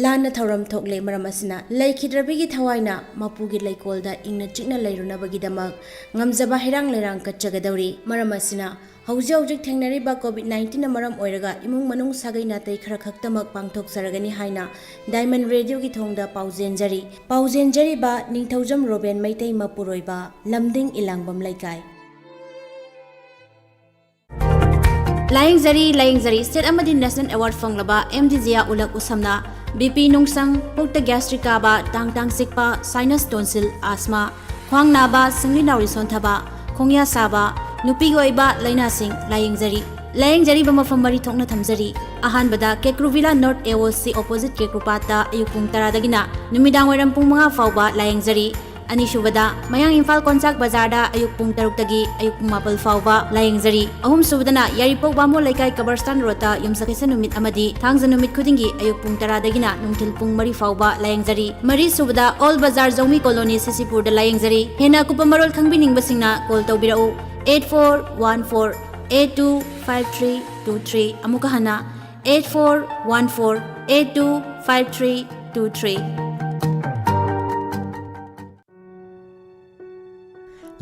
ꯂꯥꯟꯅ ꯊꯧꯔꯝ ꯊꯣꯛꯂꯦ꯫ ꯃꯔꯝ ꯑꯁꯤꯅ ꯂꯩꯈꯤꯗ꯭ꯔꯕꯤꯒꯤ ꯊꯋꯥꯏꯅ ꯃꯄꯨꯒꯤ ꯂꯩꯀꯣꯜꯗ ꯏꯪꯅ ꯆꯤꯛꯅ ꯂꯩꯔꯨꯅꯕꯒꯤꯗꯃꯛ ꯉꯝꯖꯕ ꯍꯩꯔꯥꯡ ꯂꯩꯔꯥꯡ ꯀꯠꯆꯒꯗꯧꯔꯤ꯫ ꯃꯔꯝ ꯑꯁꯤꯅ ꯍꯧꯖꯤꯛ ꯍꯧꯖꯤꯛ ꯊꯦꯡꯅꯔꯤꯕ COVID nineteen ꯅ ꯃꯔꯝ ꯑꯣꯏꯔꯒ ꯏꯃꯨꯡ ꯃꯅꯨꯡ ꯁꯥꯒꯩ ꯅꯥꯇꯩ ꯈꯔ ꯈꯛꯇꯃꯛ ꯄꯥꯡꯊꯣꯛꯆꯔꯒꯅꯤ ꯍꯥꯏꯅ Diamond Radio ꯒꯤ ꯊꯣꯡꯗ ꯄꯥꯎꯖꯦꯟꯖꯔꯤ꯫ ꯄꯥꯎꯖꯦꯟꯖꯔꯤꯕ ꯅꯤꯡꯊꯧꯖꯝ ꯔꯣꯕꯦꯟ ꯃꯩꯇꯩ ꯃꯄꯨꯔꯣꯏꯕ, ꯂꯝꯗꯤꯡ ꯏꯂꯥꯡꯕꯝ ꯂꯩꯀꯥꯏ꯫ ꯂꯥꯌꯦꯡꯖꯔꯤ, ꯂꯥꯌꯦꯡꯖꯔꯤ꯫ State ꯑꯃꯗꯤ National Award ꯐꯪꯂꯕ ꯑꯦꯝ ꯗꯤ ꯖꯤꯌꯥ ꯎꯂꯛ ꯎꯁꯝꯅ ꯕꯤ ꯄꯤ ꯅꯨꯡꯁꯪ, ꯄꯨꯛꯇ gastric ꯀꯥꯕ, ꯇꯥꯡ ꯇꯥꯡ ꯆꯤꯛꯄ, sinus tonsil, asthma, ꯈ꯭ꯋꯥꯡ ꯅꯥꯕ, ꯁꯤꯡꯂꯤ ꯅꯥꯎꯔꯤ ꯁꯣꯟꯊꯕ, ꯈꯣꯡꯌꯥ ꯁꯥꯕ, ꯅꯨꯄꯤꯒꯤ ꯑꯣꯏꯕ ꯂꯥꯏꯅꯥꯁꯤꯡ ꯂꯥꯌꯦꯡꯖꯔꯤ꯫ ꯂꯥꯌꯦꯡꯖꯔꯤꯕ ꯃꯐꯝ ꯃꯔꯤ ꯊꯣꯛꯅ ꯊꯝꯖꯔꯤ꯫ ꯑꯍꯥꯟꯕꯗ Kekruvilla North A O C opposite ꯀꯦꯀ꯭ꯔꯨꯄꯥꯠꯇ ꯑꯌꯨꯛ ꯄꯨꯡ ꯇꯔꯥꯗꯒꯤꯅ ꯅꯨꯃꯤꯗꯥꯡ ꯋꯥꯏꯔꯝ ꯄꯨꯡ ꯃꯉꯥ ꯐꯥꯎꯕ ꯂꯥꯌꯦꯡꯖꯔꯤ꯫ ꯑꯅꯤꯁꯨꯕꯗ, ꯃꯌꯥꯡ ꯏꯝꯐꯥꯜ ꯀꯣꯟꯆꯥꯛ ꯕꯖꯥꯔꯗ ꯑꯌꯨꯛ ꯄꯨꯡ ꯇꯔꯨꯛꯇꯒꯤ ꯑꯌꯨꯛ ꯄꯨꯡ ꯃꯥꯄꯜ ꯐꯥꯎꯕ ꯂꯥꯌꯦꯡꯖꯔꯤ꯫ ꯑꯍꯨꯝꯁꯨꯕꯗꯅ, ꯌꯥꯏꯔꯤꯄꯣꯛ ꯕꯥꯃꯣꯟ ꯂꯩꯀꯥꯏ ꯀꯕꯔꯁꯇꯥꯟ ꯔꯣꯗꯇ ꯌꯨꯝꯁꯀꯩꯁ ꯅꯨꯃꯤꯠ ꯑꯃꯗꯤ ꯊꯥꯡꯖ ꯅꯨꯃꯤꯠ ꯈꯨꯗꯤꯡꯒꯤ ꯑꯌꯨꯛ ꯄꯨꯡ ꯇꯔꯥꯗꯒꯤꯅ ꯅꯨꯡꯊꯤꯜ ꯄꯨꯡ ꯃꯔꯤ ꯐꯥꯎꯕ ꯂꯥꯌꯦꯡꯖꯔꯤ꯫ ꯃꯔꯤꯁꯨꯕꯗ, ꯑꯣꯜ ꯕꯖꯥꯔ ꯖꯧꯃꯤ ꯀꯣꯂꯣꯅꯤ ꯁꯤꯁꯤꯄꯨꯔꯗ ꯂꯥꯌꯦꯡꯖꯔꯤ꯫ ꯍꯦꯟꯅ ꯑꯀꯨꯞꯄ ꯃꯔꯣꯜ ꯈꯪꯕꯤꯅꯤꯡꯕꯁꯤꯡꯅ call ꯇꯧꯕꯤꯔꯛꯎ, eight four one four eight two five three two three꯫ ꯑꯃꯨꯛꯀ ꯍꯟꯅ, eight four one four eight two five three two three꯫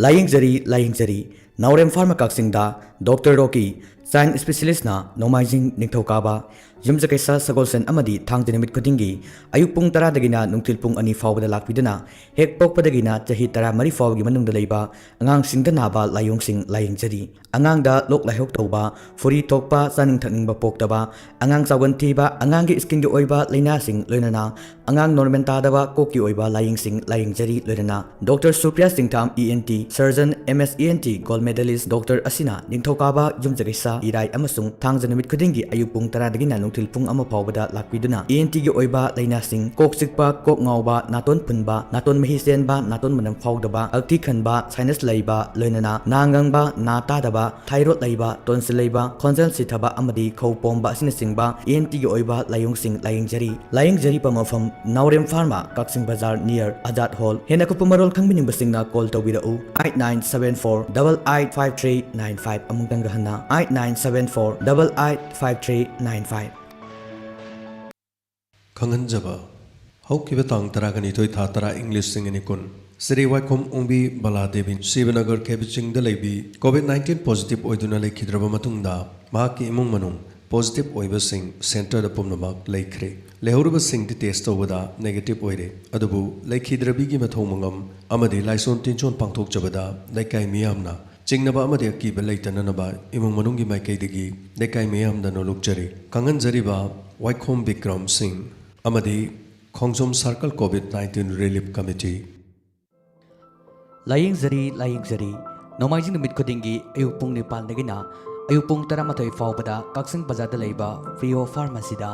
ꯂꯥꯌꯦꯡꯖꯔꯤ, ꯂꯥꯌꯦꯡꯖꯔꯤ꯫ ꯅꯥꯎꯔꯦꯝ ꯐꯥꯔꯃꯥ ꯀꯛꯆꯤꯡꯗ ꯗꯣꯛꯇꯔ ꯔꯣꯀꯤ, ꯆꯥꯏꯜ ꯏꯁꯄꯤꯁꯦꯂꯤꯁꯅ ꯅꯣꯡꯃꯥꯏꯖꯤꯡ, ꯅꯤꯡꯊꯧꯀꯥꯕ, ꯌꯨꯝꯁꯀꯩꯁ, ꯁꯒꯣꯜꯁꯦꯟ ꯑꯃꯗꯤ ꯊꯥꯡꯖ ꯅꯨꯃꯤꯠ ꯈꯨꯗꯤꯡꯒꯤ ꯑꯌꯨꯛ ꯄꯨꯡ ꯇꯔꯥꯗꯒꯤꯅ ꯅꯨꯡꯊꯤꯜ ꯄꯨꯡ ꯑꯅꯤ ꯐꯥꯎꯕꯗ ꯂꯥꯛꯄꯤꯗꯨꯅ ꯍꯦꯛ ꯄꯣꯛꯄꯗꯒꯤꯅ ꯆꯍꯤ ꯇꯔꯥꯃꯔꯤ ꯐꯥꯎꯕꯒꯤ ꯃꯅꯨꯡꯗ ꯂꯩꯕ ꯑꯉꯥꯡꯁꯤꯡꯗ ꯅꯥꯕ ꯂꯥꯏꯑꯣꯡꯁꯤꯡ ꯂꯥꯌꯦꯡꯖꯔꯤ꯫ ꯑꯉꯥꯡꯗ ꯂꯣꯛ ꯂꯥꯏꯍꯧ ꯇꯧꯕ, ꯐꯨꯔꯤ ꯊꯣꯛꯄ, ꯆꯥꯅꯤꯡ ꯊꯛꯅꯤꯡꯕ ꯄꯣꯛꯇꯕ, ꯑꯉꯥꯡ ꯆꯥꯎꯒꯟ ꯊꯤꯕ, ꯑꯉꯥꯡꯒꯤ ꯁ꯭ꯀꯤꯟꯒꯤ ꯑꯣꯏꯕ ꯂꯥꯏꯅꯥꯁꯤꯡ, ꯂꯣꯏꯅꯅ ꯑꯉꯥꯡ ꯅꯣꯔꯃꯦꯜ ꯇꯥꯗꯕ ꯀꯣꯛꯀꯤ ꯑꯣꯏꯕ ꯂꯥꯏꯌꯦꯡꯁꯤꯡ ꯂꯥꯌꯦꯡꯖꯔꯤ꯫ ꯂꯣꯏꯅꯅ doctor Supriya Singtham, ENT surgeon, MS ENT gold medalist doctor ꯑꯁꯤꯅ ꯅꯤꯡꯊꯧꯀꯥꯕ, ꯌꯨꯝꯁꯀꯩꯁ, ꯏꯔꯥꯏ ꯑꯃꯁꯨꯡ ꯊꯥꯡꯖ ꯅꯨꯃꯤꯠ ꯈꯨꯗꯤꯡꯒꯤ ꯑꯌꯨꯛ ꯄꯨꯡ ꯇꯔꯥꯗꯒꯤꯅ ꯅꯨꯡꯊꯤꯜ ꯄꯨꯡ ꯑꯃ ꯐꯥꯎꯕꯗ ꯂꯥꯛꯄꯤꯗꯨꯅ ENTꯒꯤ ꯑꯣꯏꯕ ꯂꯥꯏꯅꯥꯁꯤꯡ, ꯀꯣꯛ ꯆꯤꯛꯄ, ꯀꯣꯛ ꯉꯥꯎꯕ, ꯅꯥꯇꯣꯟ ꯐꯨꯟꯕ, ꯅꯥꯇꯣꯟ ꯃꯍꯤ ꯆꯦꯟꯕ, ꯅꯥꯇꯣꯟ ꯃꯅꯝ ꯐꯥꯎꯗꯕ, ꯍꯛꯊꯤ ꯈꯟꯕ, sinus ꯂꯩꯕ, ꯂꯣꯏꯅꯅ ꯅꯥ ꯉꯪꯕ, ꯅꯥ ꯇꯥꯗꯕ, ꯊꯥꯏꯔꯣꯏꯗ ꯂꯩꯕ, ꯇꯣꯟꯁꯤꯜ ꯂꯩꯕ, ꯈꯣꯟꯖꯦꯜ ꯁꯤꯊꯕ ꯑꯃꯗꯤ ꯈꯧ ꯄꯣꯝꯕ ꯑꯁꯤꯅꯆꯤꯡꯕ ENTꯒꯤ ꯑꯣꯏꯕ ꯂꯥꯏꯑꯣꯡꯁꯤꯡ ꯂꯥꯌꯦꯡꯖꯔꯤ꯫ ꯂꯥꯌꯦꯡꯖꯔꯤꯕ ꯃꯐꯝ ꯅꯥꯎꯔꯦꯝ ꯐꯥꯔꯃꯥ, ꯀꯛꯆꯤꯡ ꯕꯖꯥꯔ, near ꯑꯖꯥꯗ ꯍꯣꯜ꯫ ꯍꯦꯟꯅ ꯑꯀꯨꯞꯄ ꯃꯔꯣꯜ ꯈꯪꯕꯤꯅꯤꯡꯕꯁꯤꯡꯅ call ꯇꯧꯕꯤꯔꯛꯎ, eight nine seven four double eight five three nine five꯫ ꯑꯃꯨꯛꯇꯪꯒ ꯍꯟꯅ, eight nine seven four double eight five three nine five꯫ ꯈꯪꯍꯟꯖꯕ, ꯍꯧꯈꯤꯕ ꯇꯥꯡ ꯇꯔꯥꯒ ꯅꯤꯊꯣꯏ ꯊꯥ ꯇꯔꯥ ꯏꯪ ꯂꯤꯁꯤꯡ ꯑꯅꯤ ꯀꯨꯟ, ꯁ꯭ꯔꯤ ꯋꯥꯏꯈꯣꯝ ꯑꯣꯡꯕꯤ ꯕꯂꯥ ꯗꯦꯕꯤ ꯁꯤꯕꯅꯒꯔ ꯀꯦꯕꯤ ꯆꯤꯡꯗ ꯂꯩꯕꯤ COVID nineteen positive ꯑꯣꯏꯗꯨꯅ ꯂꯩꯈꯤꯗ꯭ꯔꯕ ꯃꯇꯨꯡꯗ, ꯃꯍꯥꯛꯀꯤ ꯏꯃꯨꯡ ꯃꯅꯨꯡ positive ꯑꯣꯏꯕꯁꯤꯡ centreꯗ ꯄꯨꯝꯅꯃꯛ ꯂꯩꯈ꯭ꯔꯦ꯫ ꯂꯩꯍꯧꯔꯤꯕꯁꯤꯡꯗꯤ test ꯇꯧꯕꯗ negative ꯑꯣꯏꯔꯦ, ꯑꯗꯨꯕꯨ ꯂꯩꯈꯤꯗ꯭ꯔꯕꯤꯒꯤ ꯃꯊꯧ ꯃꯉꯝ ꯑꯃꯗꯤ ꯂꯥꯏꯁꯣꯟ ꯇꯤꯟꯖꯣꯟ ꯄꯥꯡꯊꯣꯛꯆꯕꯗ ꯂꯩꯀꯥꯏ ꯃꯤꯌꯥꯝꯅ ꯆꯤꯡꯅꯕ ꯑꯃꯗꯤ ꯑꯀꯤꯕ ꯂꯩꯇꯅꯅꯕ ꯏꯃꯨꯡ ꯃꯅꯨꯡꯒꯤ ꯃꯥꯏꯀꯩꯗꯒꯤ ꯂꯩꯀꯥꯏ ꯃꯤꯌꯥꯝꯗ ꯅꯣꯂꯨꯛꯆꯔꯤ꯫ ꯈꯪꯍꯟꯖꯔꯤꯕ ꯋꯥꯏꯈꯣꯝ ꯕꯤꯀ꯭ꯔꯝ ꯁꯤꯡ ꯑꯃꯗꯤ ꯈꯣꯡꯖꯣꯝ circle COVID nineteen relief committee꯫ ꯂꯥꯌꯦꯡꯖꯔꯤ, ꯂꯥꯌꯦꯡꯖꯔꯤ꯫ ꯅꯣꯡꯃꯥꯏꯖꯤꯡ ꯅꯨꯃꯤꯠ ꯈꯨꯗꯤꯡꯒꯤ ꯑꯌꯨꯛ ꯄꯨꯡ ꯅꯤꯄꯥꯟꯗꯒꯤꯅ ꯑꯌꯨꯛ ꯄꯨꯡ ꯇꯔꯥꯃꯥꯊꯣꯏ ꯐꯥꯎꯕꯗ ꯀꯛꯆꯤꯡ ꯕꯖꯥꯔꯗ ꯂꯩꯕ Frio Pharmacyꯗ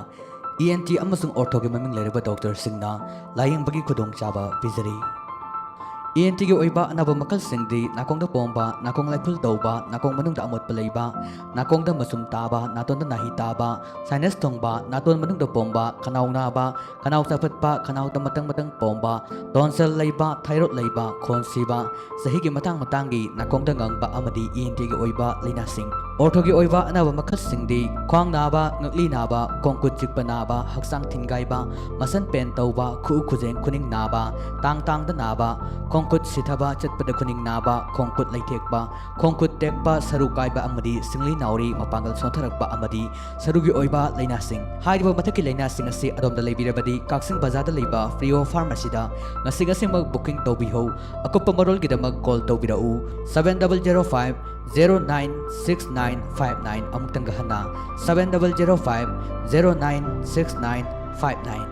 ENT ꯑꯃꯁꯨꯡ orthoꯒꯤ ꯃꯃꯤꯡ ꯂꯩꯔꯕ ꯗꯣꯛꯇꯔꯁꯤꯡꯅ ꯂꯥꯌꯦꯡꯕꯒꯤ ꯈꯨꯗꯣꯡꯆꯥꯕ ꯄꯤꯖꯔꯤ꯫ ENTꯒꯤ ꯑꯣꯏꯕ ꯑꯅꯥꯕ ꯃꯈꯜꯁꯤꯡꯗꯤ ꯅꯥꯀꯣꯡꯗ ꯄꯣꯝꯕ, ꯅꯥꯀꯣꯡ ꯂꯥꯏꯐꯨꯜ ꯇꯧꯕ, ꯅꯥꯀꯣꯡ ꯃꯅꯨꯡꯗ ꯑꯃꯣꯠꯄ ꯂꯩꯕ, ꯅꯥꯀꯣꯡꯗ ꯃꯆꯨꯝ ꯇꯥꯕ, ꯅꯥꯇꯣꯟꯗ ꯅꯥꯍꯤ ꯇꯥꯕ, sinus ꯊꯨꯡꯕ, ꯅꯥꯇꯣꯟ ꯃꯅꯨꯡꯗ ꯄꯣꯝꯕ, ꯈꯅꯥꯎ ꯅꯥꯕ, ꯈꯅꯥꯎ ꯆꯥꯐꯠꯄ, ꯈꯅꯥꯎꯗ ꯃꯇꯪ ꯃꯇꯪ ꯄꯣꯝꯕ, tonsil ꯂꯩꯕ, thyroid ꯂꯩꯕ, ꯈꯣꯟ ꯁꯤꯕ, ꯆꯍꯤꯒꯤ ꯃꯇꯥꯡ ꯃꯇꯥꯡꯒꯤ ꯅꯥꯀꯣꯡꯗ ꯉꯪꯕ ꯑꯃꯗꯤ ENTꯒꯤ ꯑꯣꯏꯕ ꯂꯥꯏꯅꯥꯁꯤꯡ꯫ Orthoꯒꯤ ꯑꯣꯏꯕ ꯑꯅꯥꯕ ꯃꯈꯜꯁꯤꯡꯗꯤ ꯈ꯭ꯋꯥꯡ ꯅꯥꯕ, ꯉꯛꯂꯤ ꯅꯥꯕ, ꯈꯣꯡ ꯈꯨꯠ ꯆꯤꯛꯄ ꯅꯥꯕ, ꯍꯛꯆꯥꯡ ꯊꯤꯟꯒꯥꯏꯕ, ꯃꯁꯟ ꯄꯦꯟ ꯇꯧꯕ, ꯈꯨꯎ ꯈꯨꯖꯦꯡ ꯈꯨꯅꯤꯡ ꯅꯥꯕ, ꯇꯥꯡ ꯇꯥꯡꯗ ꯅꯥꯕ, ꯈꯣꯡ ꯈꯨꯠ ꯁꯤꯊꯕ, ꯆꯠꯄꯗ ꯈꯨꯅꯤꯡ ꯅꯥꯕ, ꯈꯣꯡ ꯈꯨꯠ ꯂꯩꯊꯦꯛꯄ, ꯈꯣꯡ ꯈꯨꯠ ꯇꯦꯛꯄ, ꯁꯔꯨ ꯀꯥꯏꯕ ꯑꯃꯗꯤ ꯁꯤꯡꯂꯤ ꯅꯥꯎꯔꯤ ꯃꯄꯥꯡꯒꯜ ꯁꯣꯟꯊꯔꯛꯄ ꯑꯃꯗꯤ ꯁꯔꯨꯒꯤ ꯑꯣꯏꯕ ꯂꯥꯏꯅꯥꯁꯤꯡ꯫ ꯍꯥꯏꯔꯤꯕ ꯃꯊꯛꯀꯤ ꯂꯥꯏꯅꯥꯁꯤꯡ ꯑꯁꯤ ꯑꯗꯣꯝꯗ ꯂꯩꯕꯤꯔꯕꯗꯤ ꯀꯛꯆꯤꯡ ꯕꯖꯥꯔꯗ ꯂꯩꯕ Frio Pharmacyꯗ ꯉꯁꯤ ꯉꯁꯤꯃꯛ booking ꯇꯧꯕꯤꯍꯧ꯫ ꯑꯀꯨꯞꯄ ꯃꯔꯣꯜꯒꯤꯗꯃꯛ call ꯇꯧꯕꯤꯔꯛꯎ, seven double zero five zero nine six nine five nine꯫ ꯑꯃꯨꯛꯇꯪꯒ ꯍꯟꯅ, seven double zero five zero nine six nine five nine꯫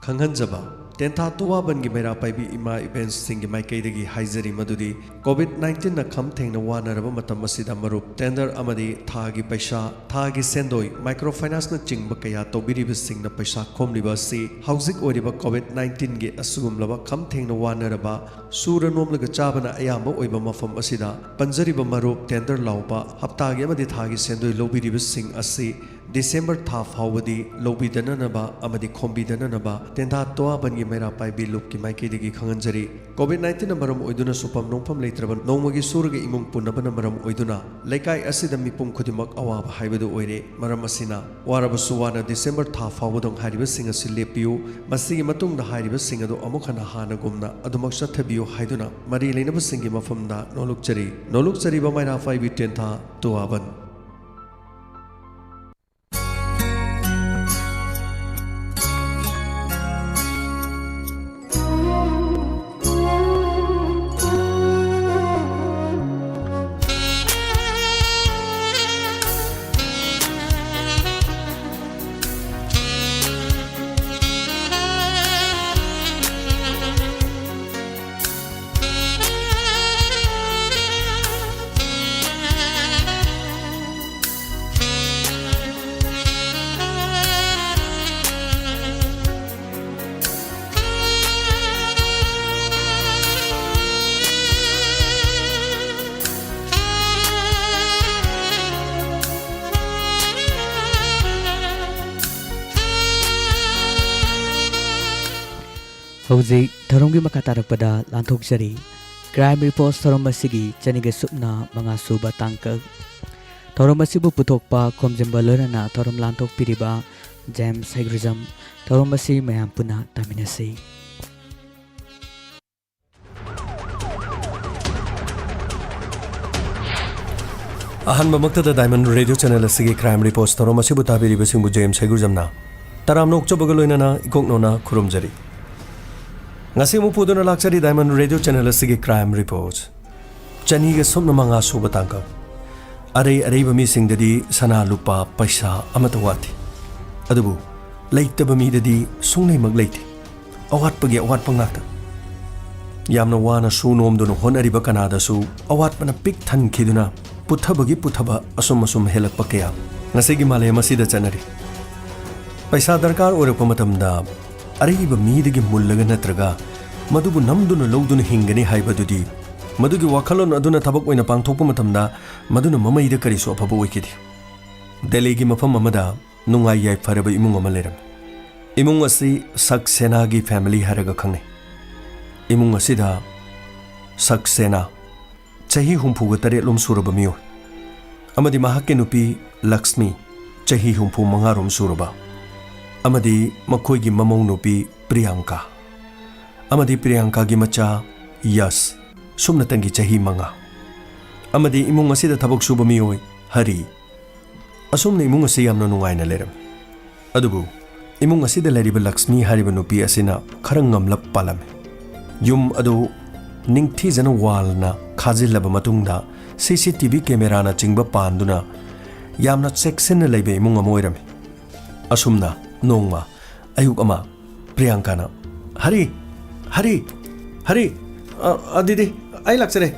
ꯈꯪꯍꯟꯖꯕ, ꯇꯦꯟꯊꯥ ꯇꯨꯋꯥꯕꯟꯒꯤ ꯃꯩꯔꯥ ꯄꯥꯏꯕꯤ ꯏꯃꯥ Eventsꯁꯤꯡꯒꯤ ꯃꯥꯏꯀꯩꯗꯒꯤ ꯍꯥꯏꯖꯔꯤ ꯃꯗꯨꯗꯤ COVID nineteenꯅ ꯈꯝ ꯊꯦꯡꯅ ꯋꯥꯅꯔꯕ ꯃꯇꯝ ꯑꯁꯤꯗ ꯃꯔꯨꯞ, tender ꯑꯃꯗꯤ ꯊꯥꯒꯤ ꯄꯩꯁꯥ, ꯊꯥꯒꯤ ꯁꯦꯟꯗꯣꯏ, microfinanceꯅꯆꯤꯡꯕ ꯀꯌꯥ ꯇꯧꯕꯤꯔꯤꯕꯁꯤꯡꯅ ꯄꯩꯁꯥ ꯈꯣꯝꯂꯤꯕ ꯑꯁꯤ ꯍꯧꯖꯤꯛ ꯑꯣꯏꯔꯤꯕ COVID nineteenꯒꯤ ꯑꯁꯤꯒꯨꯝꯂꯕ ꯈꯝ ꯊꯦꯡꯅ ꯋꯥꯅꯔꯕ, ꯁꯨꯔ ꯅꯣꯝꯂꯒ ꯆꯥꯕꯅ ꯑꯌꯥꯝꯕ ꯑꯣꯏꯕ ꯃꯐꯝ ꯑꯁꯤꯗ ꯄꯟꯖꯔꯤꯕ ꯃꯔꯨꯞ, tender ꯂꯥꯎꯕ, ꯍꯞꯇꯥꯒꯤ ꯑꯃꯗꯤ ꯊꯥꯒꯤ ꯁꯦꯟꯗꯣꯏ ꯂꯧꯕꯤꯔꯤꯕꯁꯤꯡ ꯑꯁꯤ December ꯊꯥ ꯐꯥꯎꯕꯗꯤ ꯂꯧꯕꯤꯗꯅꯅꯕ ꯑꯃꯗꯤ ꯈꯣꯝꯕꯤꯗꯅꯅꯕ ꯇꯦꯟꯊꯥ ꯇꯨꯋꯥꯕꯟꯒꯤ ꯃꯩꯔꯥ ꯄꯥꯏꯕꯤ ꯂꯨꯞꯀꯤ ꯃꯥꯏꯀꯩꯗꯒꯤ ꯈꯪꯍꯟꯖꯔꯤ꯫ COVID nineteenꯅ ꯃꯔꯝ ꯑꯣꯏꯗꯨꯅ ꯁꯨꯐꯝ ꯅꯣꯝꯐꯝ ꯂꯩꯇ꯭ꯔꯕ ꯅꯣꯡꯃꯒꯤ ꯁꯨꯔꯒ ꯏꯃꯨꯡ ꯄꯨꯅꯕꯅ ꯃꯔꯝ ꯑꯣꯏꯗꯨꯅ ꯂꯩꯀꯥꯏ ꯑꯁꯤꯗ ꯃꯤꯄꯨꯝ ꯈꯨꯗꯤꯡꯃꯛ ꯑꯋꯥꯕ ꯍꯥꯏꯕꯗꯨ ꯑꯣꯏꯔꯦ꯫ ꯃꯔꯝ ꯑꯁꯤꯅ ꯋꯥꯔꯕꯁꯨ ꯋꯥꯅ December ꯊꯥ ꯐꯥꯎꯕꯗꯪ ꯍꯥꯏꯔꯤꯕꯁꯤꯡ ꯑꯁꯤ ꯂꯦꯞꯄꯤꯌꯨ꯫ ꯃꯁꯤꯒꯤ ꯃꯇꯨꯡꯗ ꯍꯥꯏꯔꯤꯕꯁꯤꯡ ꯑꯗꯨ ꯑꯃꯨꯛ ꯍꯟꯅ ꯍꯥꯟꯅꯒꯨꯝꯅ ꯑꯗꯨꯃꯛ ꯆꯠꯊꯕꯤꯌꯨ ꯍꯥꯏꯗꯨꯅ ꯃꯔꯤ ꯂꯩꯅꯕꯁꯤꯡꯒꯤ ꯃꯐꯝꯗ ꯅꯣꯂꯨꯛꯆꯔꯤ꯫ ꯅꯣꯂꯨꯛꯆꯔꯤꯕ ꯃꯩꯔꯥ ꯄꯥꯏꯕꯤ ꯇꯦꯟꯊꯥ ꯇꯨꯋꯥꯕꯟ꯫ ꯍꯧꯖꯤꯛ ꯊꯧꯔꯝꯒꯤ ꯃꯈꯥ ꯇꯥꯔꯛꯄꯗ ꯂꯥꯟꯊꯣꯛꯆꯔꯤ꯫ Crime Reports ꯊꯧꯔꯝ ꯑꯁꯤꯒꯤ ꯆꯅꯤꯒ ꯁꯨꯞꯅ ꯃꯉꯥ ꯁꯨꯕ ꯇꯥꯡꯀꯛ꯫ ꯊꯧꯔꯝ ꯑꯁꯤꯕꯨ ꯄꯨꯊꯣꯛꯄ, ꯈꯣꯝꯖꯤꯟꯕ ꯂꯣꯏꯅꯅ ꯊꯧꯔꯝ ꯂꯥꯟꯊꯣꯛꯄꯤꯔꯤꯕ ꯖꯦꯝꯁ ꯍꯩꯒ꯭ꯔꯨꯖꯝ꯫ ꯊꯧꯔꯝ ꯑꯁꯤ ꯃꯌꯥꯝ ꯄꯨꯟꯅ ꯇꯥꯃꯤꯟꯅꯁꯤ꯫ ꯑꯍꯥꯟꯕꯃꯛꯇꯗ Diamond Radio Channel ꯑꯁꯤꯒꯤ Crime Reports ꯊꯧꯔꯝ ꯑꯁꯤꯕꯨ ꯇꯥꯕꯤꯔꯤꯕꯁꯤꯡꯕꯨ ꯖꯦꯝꯁ ꯍꯩꯒ꯭ꯔꯨꯖꯝꯅ ꯇꯔꯥꯝꯅ ꯑꯣꯛꯆꯕꯒ ꯂꯣꯏꯅꯅ ꯏꯀꯣꯛ ꯅꯧꯅ ꯈꯨꯔꯨꯝꯖꯔꯤ꯫ ꯉꯁꯤ ꯑꯃꯨꯛ ꯄꯨꯗꯨꯅ ꯂꯥꯛꯆꯔꯤ Diamond Radio Channel ꯑꯁꯤꯒꯤ Crime Reports꯫ ꯆꯅꯤꯒ ꯁꯨꯞꯅ ꯃꯉꯥ ꯁꯨꯕ ꯇꯥꯡꯀꯛ꯫ ꯑꯔꯩ ꯑꯔꯩꯕ ꯃꯤꯁꯤꯡꯗꯗꯤ ꯁꯅꯥ ꯂꯨꯄꯥ ꯄꯩꯁꯥ ꯑꯃꯠꯇ ꯋꯥꯠꯇꯦ꯫ ꯑꯗꯨꯕꯨ ꯂꯩꯇꯕ ꯃꯤꯗꯗꯤ ꯁꯨꯡꯂꯩꯃꯛ ꯂꯩꯇꯦ꯫ ꯑꯋꯥꯠꯄꯒꯤ ꯑꯋꯥꯠꯄ ꯉꯥꯛꯇ꯫ ꯌꯥꯝꯅ ꯋꯥꯅ ꯁꯨ ꯅꯣꯝꯗꯨꯅ ꯍꯣꯠꯅꯔꯤꯕ ꯀꯅꯥꯗꯁꯨ ꯑꯋꯥꯠꯄꯅ ꯄꯤꯛ ꯊꯟꯈꯤꯗꯨꯅ ꯄꯨꯊꯕꯒꯤ ꯄꯨꯊꯕ ꯑꯁꯨꯝ ꯑꯁꯨꯝ ꯍꯦꯜꯂꯛꯄ ꯀꯌꯥ ꯉꯁꯤꯒꯤ ꯃꯥꯂꯦꯝ ꯑꯁꯤꯗ ꯆꯠꯅꯔꯤ꯫ ꯄꯩꯁꯥ ꯗꯔꯀꯥꯔ ꯑꯣꯏꯔꯛꯄ ꯃꯇꯝꯗ ꯑꯔꯩꯕ ꯃꯤꯗꯒꯤ ꯃꯨꯜꯂꯒ ꯅꯠꯇ꯭ꯔꯒ ꯃꯗꯨꯕꯨ ꯅꯝꯗꯨꯅ ꯂꯧꯗꯨꯅ ꯍꯤꯡꯒꯅꯤ ꯍꯥꯏꯕꯗꯨꯗꯤ, ꯃꯗꯨꯒꯤ ꯋꯥꯈꯜꯂꯣꯟ ꯑꯗꯨꯅ ꯊꯕꯛ ꯑꯣꯏꯅ ꯄꯥꯡꯊꯣꯛꯄ ꯃꯇꯝꯗ ꯃꯗꯨꯅ ꯃꯃꯩꯗ ꯀꯔꯤꯁꯨ ꯑꯐꯕ ꯑꯣꯏꯈꯤꯗꯦ꯫ ꯗꯦꯜꯂꯤꯒꯤ ꯃꯐꯝ ꯑꯃꯗ ꯅꯨꯡꯉꯥꯏ ꯌꯥꯏꯐꯔꯕ ꯏꯃꯨꯡ ꯑꯃ ꯂꯩꯔꯝꯃꯤ꯫ ꯏꯃꯨꯡ ꯑꯁꯤ ꯁꯛꯁꯦꯅꯥꯒꯤ family ꯍꯥꯏꯔꯒ ꯈꯪꯅꯩ꯫ ꯏꯃꯨꯡ ꯑꯁꯤꯗ ꯁꯛꯁꯦꯅꯥ ꯆꯍꯤ ꯍꯨꯝꯐꯨꯒ ꯇꯔꯦꯠꯂꯣꯝ ꯁꯨꯔꯕ ꯃꯤꯑꯣꯏ ꯑꯃꯗꯤ ꯃꯍꯥꯛꯀꯤ ꯅꯨꯄꯤ ꯂꯛꯁꯃꯤ ꯆꯍꯤ ꯍꯨꯝꯐꯨ ꯃꯉꯥꯔꯣꯝ ꯁꯨꯔꯕ ꯑꯃꯗꯤ ꯃꯈꯣꯏꯒꯤ ꯃꯃꯧ ꯅꯨꯄꯤ ꯄ꯭ꯔꯤꯌꯥꯡꯀꯥ ꯑꯃꯗꯤ ꯄ꯭ꯔꯤꯌꯥꯡꯀꯥꯒꯤ ꯃꯆꯥ ꯌꯁ, ꯁꯨꯞꯅꯇꯪꯒꯤ ꯆꯍꯤ ꯃꯉꯥ, ꯑꯃꯗꯤ ꯏꯃꯨꯡ ꯑꯁꯤꯗ ꯊꯕꯛ ꯁꯨꯕ ꯃꯤꯑꯣꯏ ꯍꯔꯤ꯫ ꯑꯁꯨꯝꯅ ꯏꯃꯨꯡ ꯑꯁꯤ ꯌꯥꯝꯅ ꯅꯨꯡꯉꯥꯏꯅ ꯂꯩꯔꯝꯃꯤ꯫ ꯑꯗꯨꯕꯨ ꯏꯃꯨꯡ ꯑꯁꯤꯗ ꯂꯩꯔꯤꯕ ꯂꯛꯁꯃꯤ ꯍꯥꯏꯔꯤꯕ ꯅꯨꯄꯤ ꯑꯁꯤꯅ ꯈꯔ ꯉꯝꯂꯞ ꯄꯥꯜꯂꯝꯃꯤ꯫ ꯌꯨꯝ ꯑꯗꯨ ꯅꯤꯡꯊꯤꯖꯅ ꯋꯥꯜꯅ ꯈꯥꯖꯤꯜꯂꯕ ꯃꯇꯨꯡꯗ ꯁꯤ ꯁꯤ ꯇꯤ ꯚꯤ ꯀꯦꯃꯦꯔꯥꯅꯆꯤꯡꯕ ꯄꯥꯟꯗꯨꯅ ꯌꯥꯝꯅ ꯆꯦꯛꯁꯤꯟꯅ ꯂꯩꯕ ꯏꯃꯨꯡ ꯑꯃ ꯑꯣꯏꯔꯝꯃꯤ꯫ ꯑꯁꯨꯝꯅ ꯅꯣꯡꯃ ꯑꯌꯨꯛ ꯑꯃ ꯄ꯭ꯔꯤꯌꯥꯡꯀꯥꯅ, "ꯍꯔꯤ, ꯍꯔꯤ, ꯍꯔꯤ, ꯑ, ꯑ, ꯗꯤꯗꯤ, ꯑꯩ ꯂꯥꯛꯆꯔꯦ꯫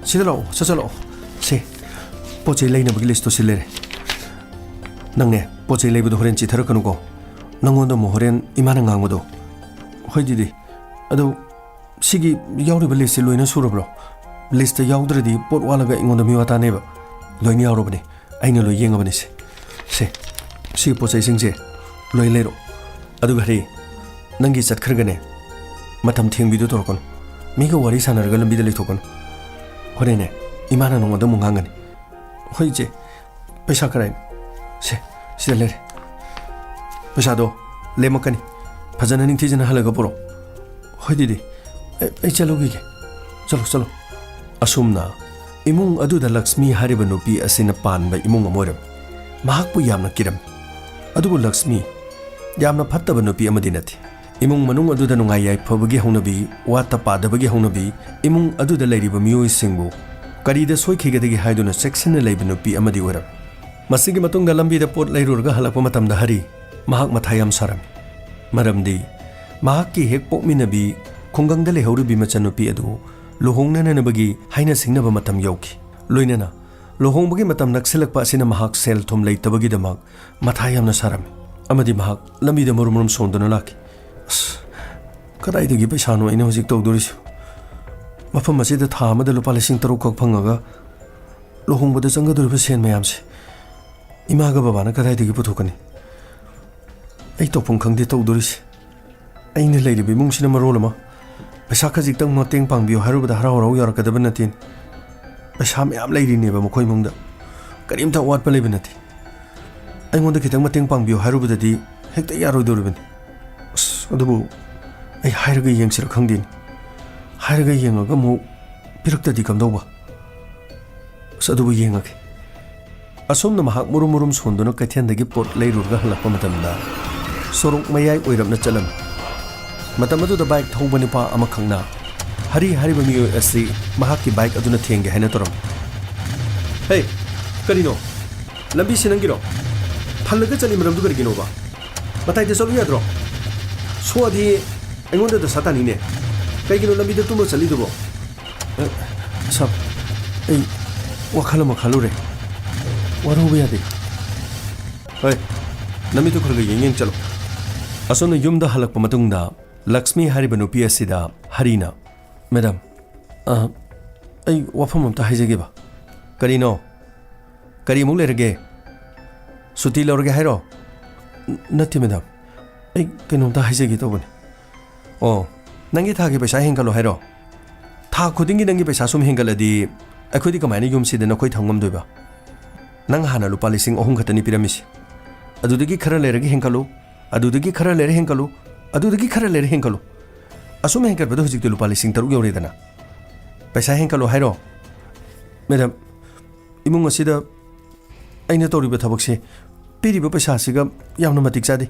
ꯁꯤꯗ ꯂꯥꯛꯑꯣ, ꯁꯠ ꯁꯠ ꯂꯥꯛꯑꯣ꯫ ꯁꯦ, ꯄꯣꯠ ꯆꯩ ꯂꯩꯅꯕꯒꯤ list ꯇꯣ ꯁꯤ ꯂꯩꯔꯦ꯫ ꯅꯪꯅꯦ, ꯄꯣꯠ ꯆꯩ ꯂꯩꯕꯗꯣ ꯍꯣꯔꯦꯟ ꯆꯤꯊꯔꯛꯀꯅꯨꯀꯣ꯫ ꯅꯪꯉꯣꯟꯗ ꯑꯃꯨꯛ ꯍꯣꯔꯦꯟ ꯏꯃꯥꯅ ꯉꯥꯡꯕꯗꯣ꯫" "ꯍꯣꯏ ꯗꯤꯗꯤ꯫ ꯑꯗꯣ ꯁꯤꯒꯤ ꯌꯥꯎꯔꯤꯕ list ꯁꯦ ꯂꯣꯏꯅ ꯁꯨꯔꯕ꯭ꯔꯣ? List ꯇ ꯌꯥꯎꯗ꯭ꯔꯗꯤ ꯄꯣꯠ ꯋꯥꯠꯂꯒ ꯑꯩꯉꯣꯟꯗ ꯃꯤꯋꯥ ꯇꯥꯅꯦꯕ꯫ ꯂꯣꯏꯅ ꯌꯥꯎꯔꯕꯅꯦ꯫ ꯑꯩꯅ ꯂꯣꯏ ꯌꯦꯡꯉꯕꯅꯦ ꯁꯦ꯫ ꯁꯦ, ꯁꯤꯒꯤ ꯄꯣꯠ ꯆꯩꯁꯤꯡꯁꯦ ꯂꯣꯏ ꯂꯩꯔꯣ꯫ ꯑꯗꯨꯒ ꯍꯔꯤ, ꯅꯪꯒꯤ ꯆꯠꯈ꯭ꯔꯒꯅꯦ, ꯃꯇꯝ ꯊꯦꯡꯕꯤꯗꯨ ꯇꯧꯔꯛꯀꯅꯨ꯫ ꯃꯤꯒ ꯋꯥꯔꯤ ꯁꯥꯟꯅꯔꯒ ꯂꯝꯕꯤꯗ ꯂꯩꯊꯣꯛꯀꯅꯨ꯫ ꯍꯣꯔꯦꯟꯅꯦ, ꯏꯃꯥꯅ ꯅꯉꯣꯟꯗ ꯑꯃꯨꯛ ꯉꯥꯡꯒꯅꯤ꯫ "ꯍꯣꯏ ꯏꯆꯦ, ꯄꯩꯁꯥ ꯀꯔꯥꯏꯅꯣ? ꯁꯦ, ꯁꯤꯗ ꯂꯩꯔꯦ꯫ ꯄꯩꯁꯥꯗꯣ ꯂꯦꯝꯃꯛꯀꯅꯤ꯫ ꯐꯖꯅ ꯅꯤꯡꯊꯤꯖꯅ ꯍꯜꯂꯒ ꯄꯨꯔꯛꯑꯣ꯫" "ꯍꯣꯏ ꯗꯤꯗꯤ, ꯑꯩ, ꯑꯩ ꯆꯠꯂꯨꯈꯤꯒꯦ꯫ ꯆꯠꯂꯣ, ꯆꯠꯂꯣ꯫" ꯑꯁꯨꯝꯅ ꯏꯃꯨꯡ ꯑꯗꯨꯗ ꯂꯛꯁꯃꯤ ꯍꯥꯏꯔꯤꯕ ꯅꯨꯄꯤ ꯑꯁꯤꯅ ꯄꯥꯟꯕ ꯏꯃꯨꯡ ꯑꯃ ꯑꯣꯏꯔꯝꯃꯤ꯫ ꯃꯍꯥꯛꯄꯨ ꯌꯥꯝꯅ ꯀꯤꯔꯝꯃꯤ꯫ ꯑꯗꯨꯕꯨ ꯂꯛꯁꯃꯤ ꯌꯥꯝꯅ ꯐꯠꯇꯕ ꯅꯨꯄꯤ ꯑꯃꯗꯤ ꯅꯠꯇꯦ꯫ ꯏꯃꯨꯡ ꯃꯅꯨꯡ ꯑꯗꯨꯗ ꯅꯨꯡꯉꯥꯏ ꯌꯥꯏꯐꯕꯒꯤ ꯍꯧꯅꯕꯤ, ꯋꯥꯠꯇ ꯄꯥꯗꯕꯒꯤ ꯍꯧꯅꯕꯤ, ꯏꯃꯨꯡ ꯑꯗꯨꯗ ꯂꯩꯔꯤꯕ ꯃꯤꯑꯣꯏꯁꯤꯡꯕꯨ ꯀꯔꯤꯗ ꯁꯣꯏꯈꯤꯒꯗꯒꯦ ꯍꯥꯏꯗꯨꯅ ꯆꯦꯛꯁꯤꯟꯅ ꯂꯩꯕ ꯅꯨꯄꯤ ꯑꯃꯗꯤ ꯑꯣꯏꯔꯝꯃꯤ꯫ ꯃꯁꯤꯒꯤ ꯃꯇꯨꯡꯗ ꯂꯝꯕꯤꯗ ꯄꯣꯠ ꯂꯩꯔꯨꯔꯒ ꯍꯜꯂꯛꯄ ꯃꯇꯝꯗ ꯍꯔꯤ ꯃꯍꯥꯛ ꯃꯊꯥ ꯌꯥꯝ ꯁꯥꯔꯝꯃꯤ꯫ ꯃꯔꯝꯗꯤ ꯃꯍꯥꯛꯀꯤ ꯍꯦꯛ ꯄꯣꯛꯃꯤꯟꯅꯕꯤ ꯈꯨꯡꯒꯪꯗ ꯂꯩꯍꯧꯔꯤꯕꯤ ꯃꯆꯟꯅꯨꯄꯤ ꯑꯗꯨ ꯂꯨꯍꯣꯡꯅꯅꯕꯒꯤ ꯍꯥꯏꯅ ꯁꯤꯡꯅꯕ ꯃꯇꯝ ꯌꯧꯈꯤ꯫ ꯂꯣꯏꯅꯅ ꯂꯨꯍꯣꯡꯕꯒꯤ ꯃꯇꯝ ꯅꯛꯁꯤꯜꯂꯛꯄ ꯑꯁꯤꯅ ꯃꯍꯥꯛ ꯁꯦꯜ ꯊꯨꯝ ꯂꯩꯇꯕꯒꯤꯗꯃꯛ ꯃꯊꯥ ꯌꯥꯝꯅ ꯁꯥꯔꯝꯃꯤ꯫ ꯑꯃꯗꯤ ꯃꯍꯥꯛ ꯂꯝꯕꯤꯗ ꯃꯔꯨꯝ ꯃꯔꯨꯝ ꯁꯣꯟꯗꯨꯅ ꯂꯥꯛꯈꯤ꯫ "ꯑꯁ, ꯀꯗꯥꯏꯗꯒꯤ ꯄꯩꯁꯥꯅꯣ ꯑꯩꯅ ꯍꯧꯖꯤꯛ ꯇꯧꯗꯣꯔꯤꯁꯤ? ꯃꯐꯝ ꯑꯁꯤꯗ ꯊꯥ ꯑꯃꯗ ꯂꯨꯄꯥ ꯂꯤꯁꯤꯡ ꯇꯔꯨꯛ ꯈꯛ ꯐꯪꯉꯒ ꯂꯨꯍꯣꯡꯕꯗ ꯆꯪꯒꯗꯧꯔꯤꯕ ꯁꯦꯟ ꯃꯌꯥꯝꯁꯦ ꯏꯃꯥꯒ ꯕꯕꯥꯅ ꯀꯗꯥꯏꯗꯒꯤ ꯄꯨꯊꯣꯛꯀꯅꯤ? ꯑꯩ ꯇꯧꯐꯝ ꯈꯪꯗꯦ ꯇꯧꯗꯣꯔꯤꯁꯦ꯫ ꯑꯩꯅ ꯂꯩꯔꯤꯕ ꯏꯃꯨꯡꯁꯤꯅ ꯃꯔꯣꯜ ꯑꯃ ꯄꯩꯁꯥ ꯈꯖꯤꯛꯇꯪ ꯃꯇꯦꯡ ꯄꯥꯡꯕꯤꯌꯨ ꯍꯥꯏꯔꯨꯕꯗ ꯍꯔꯥꯎ ꯍꯔꯥꯎ ꯌꯥꯔꯛꯀꯗꯕ ꯅꯠꯇꯦ꯫ ꯄꯩꯁꯥ ꯃꯌꯥꯝ ꯂꯩꯔꯤꯅꯦꯕ ꯃꯈꯣꯏ ꯏꯃꯨꯡꯗ, ꯀꯔꯤꯝꯇ ꯑꯋꯥꯠꯄ ꯂꯩꯕ ꯅꯠꯇꯦ꯫ ꯑꯩꯉꯣꯟꯗ ꯈꯤꯇꯪ ꯃꯇꯦꯡ ꯄꯥꯡꯕꯤꯌꯨ ꯍꯥꯏꯔꯨꯕꯗꯗꯤ ꯍꯦꯛꯇ ꯌꯥꯔꯣꯏꯗꯧꯔꯤꯕꯅꯤ꯫ ꯑꯁ, ꯑꯗꯨꯕꯨ ꯑꯩ ꯍꯥꯏꯔꯒ ꯌꯦꯡꯁꯤꯔ ꯈꯪꯗꯦꯅꯦ꯫ ꯍꯥꯏꯔꯒ ꯌꯦꯡꯉꯒ ꯑꯃꯨꯛ ꯄꯤꯔꯛꯇꯗꯤ ꯀꯝꯗꯧꯕ? ꯑꯁ, ꯑꯗꯨꯕꯨ ꯌꯦꯡꯉꯒꯦ꯫" ꯑꯁꯨꯝꯅ ꯃꯍꯥꯛ ꯃꯨꯔꯨꯝ ꯃꯨꯔꯨꯝ ꯁꯣꯟꯗꯨꯅ ꯀꯩꯊꯦꯜꯗꯒꯤ ꯄꯣꯠ ꯂꯩꯔꯨꯔꯒ ꯍꯜꯂꯛꯄ ꯃꯇꯝꯗ ꯁꯣꯔꯣꯛ ꯃꯌꯥꯏ ꯑꯣꯏꯔꯞꯅ ꯆꯠꯂꯝꯃꯤ꯫ ꯃꯇꯝ ꯑꯗꯨꯗ ꯕꯥꯏꯛ ꯊꯧꯕ ꯅꯨꯄꯥ ꯑꯃꯈꯛꯅ ꯍꯔꯤ ꯍꯥꯏꯔꯤꯕ ꯃꯤꯑꯣꯏ ꯑꯁꯤ ꯃꯍꯥꯛꯀꯤ ꯕꯥꯏꯛ ꯑꯗꯨꯅ ꯊꯦꯡꯒꯦ ꯍꯥꯏꯅ ꯇꯧꯔꯝꯃꯤ꯫ "ꯍꯦ, ꯀꯔꯤꯅꯣ? ꯂꯝꯕꯤꯁꯤ ꯅꯪꯒꯤꯔꯣ? ꯐꯜꯂꯒ ꯆꯠꯂꯤ ꯃꯔꯝꯗꯨ ꯀꯔꯤꯒꯤꯅꯣꯕ? ꯃꯇꯥꯏꯗ ꯆꯠꯂꯨ ꯌꯥꯗ꯭ꯔꯣ? ꯁꯣꯛꯑꯗꯤ ꯑꯩꯉꯣꯟꯗ ꯗꯁꯥ ꯇꯥꯅꯤꯅꯦ꯫ ꯀꯩꯒꯤꯅꯣ ꯂꯝꯕꯤꯗ ꯇꯨꯝꯃ ꯆꯠꯂꯤꯗꯨꯕꯣ?" "ꯑ, ꯁꯥꯔ, ꯑꯩ ꯋꯥꯈꯜ ꯑꯃ ꯈꯜꯂꯨꯔꯦ꯫ ꯋꯥꯔꯧꯕ ꯌꯥꯗꯦ꯫" "ꯍꯣꯏ, ꯅꯃꯤꯠꯇꯨ ꯈꯔ ꯈꯔ ꯌꯦꯡ ꯌꯦꯡ ꯆꯠꯂꯣ꯫" ꯑꯁꯨꯝꯅ ꯌꯨꯝꯗ ꯍꯜꯂꯛꯄ ꯃꯇꯨꯡꯗ ꯂꯛꯁꯃꯤ ꯍꯥꯏꯔꯤꯕ ꯅꯨꯄꯤ ꯑꯁꯤꯗ ꯍꯔꯤꯅ, "ꯃꯦꯗꯥꯝ, ꯑ, ꯑꯩ ꯋꯥꯐꯝ ꯑꯝꯇ ꯍꯥꯏꯖꯒꯦꯕ꯫" "ꯀꯔꯤꯅꯣ? ꯀꯔꯤꯃꯨꯛ ꯂꯩꯔꯒꯦ? ꯁꯨꯇꯤ ꯂꯧꯔꯒꯦ ꯍꯥꯏꯔꯣ?" "ꯅ-, ꯅꯠꯇꯦ ꯃꯦꯗꯥꯝ, ꯑꯩ ꯀꯩꯅꯣꯝꯇ ꯍꯥꯏꯖꯒꯦ ꯇꯧꯕꯅꯤ꯫" "ꯑꯣ, ꯅꯪꯒꯤ ꯊꯥꯒꯤ ꯄꯩꯁꯥ ꯍꯦꯟꯒꯠꯂꯣ ꯍꯥꯏꯔꯣ? ꯊꯥ ꯈꯨꯗꯤꯡꯒꯤ ꯅꯪꯒꯤ ꯄꯩꯁꯥ ꯁꯨꯝ ꯍꯦꯟꯒꯠꯂꯗꯤ ꯑꯩꯈꯣꯏꯗꯤ ꯀꯃꯥꯏꯅ ꯌꯨꯝꯁꯤꯗ ꯅꯈꯣꯏ ꯊꯝ ꯉꯝꯗꯣꯏꯕ? ꯅꯪ ꯍꯥꯟꯅ ꯂꯨꯄꯥ ꯂꯤꯁꯤꯡ ꯑꯍꯨꯝ ꯈꯛꯇꯅꯤ ꯄꯤꯔꯝꯃꯤꯁꯦ꯫ ꯑꯗꯨꯗꯒꯤ ꯈꯔ ꯂꯩꯔꯒ ꯍꯦꯟꯒꯠꯂꯨ, ꯑꯗꯨꯗꯒꯤ ꯈꯔ ꯂꯩꯔ ꯍꯦꯟꯒꯠꯂꯨ, ꯑꯗꯨꯗꯒꯤ ꯈꯔ ꯂꯩꯔ ꯍꯦꯟꯒꯠꯂꯨ꯫ ꯑꯁꯨꯝ ꯍꯦꯟꯒꯠꯄꯗ ꯍꯧꯖꯤꯛꯇꯤ ꯂꯨꯄꯥ ꯂꯤꯁꯤꯡ ꯇꯔꯨꯛ ꯌꯧꯔꯦꯗꯅ꯫ ꯄꯩꯁꯥ ꯍꯦꯟꯒꯠꯂꯣ ꯍꯥꯏꯔꯣ? ꯃꯦꯗꯥꯝ, ꯏꯃꯨꯡ ꯑꯁꯤꯗ ꯑꯩꯅ ꯇꯧꯔꯤꯕ ꯊꯕꯛꯁꯦ, ꯄꯤꯔꯤꯕ ꯄꯩꯁꯥꯁꯤꯒ ꯌꯥꯝꯅ ꯃꯇꯤꯛ ꯆꯥꯗꯦ꯫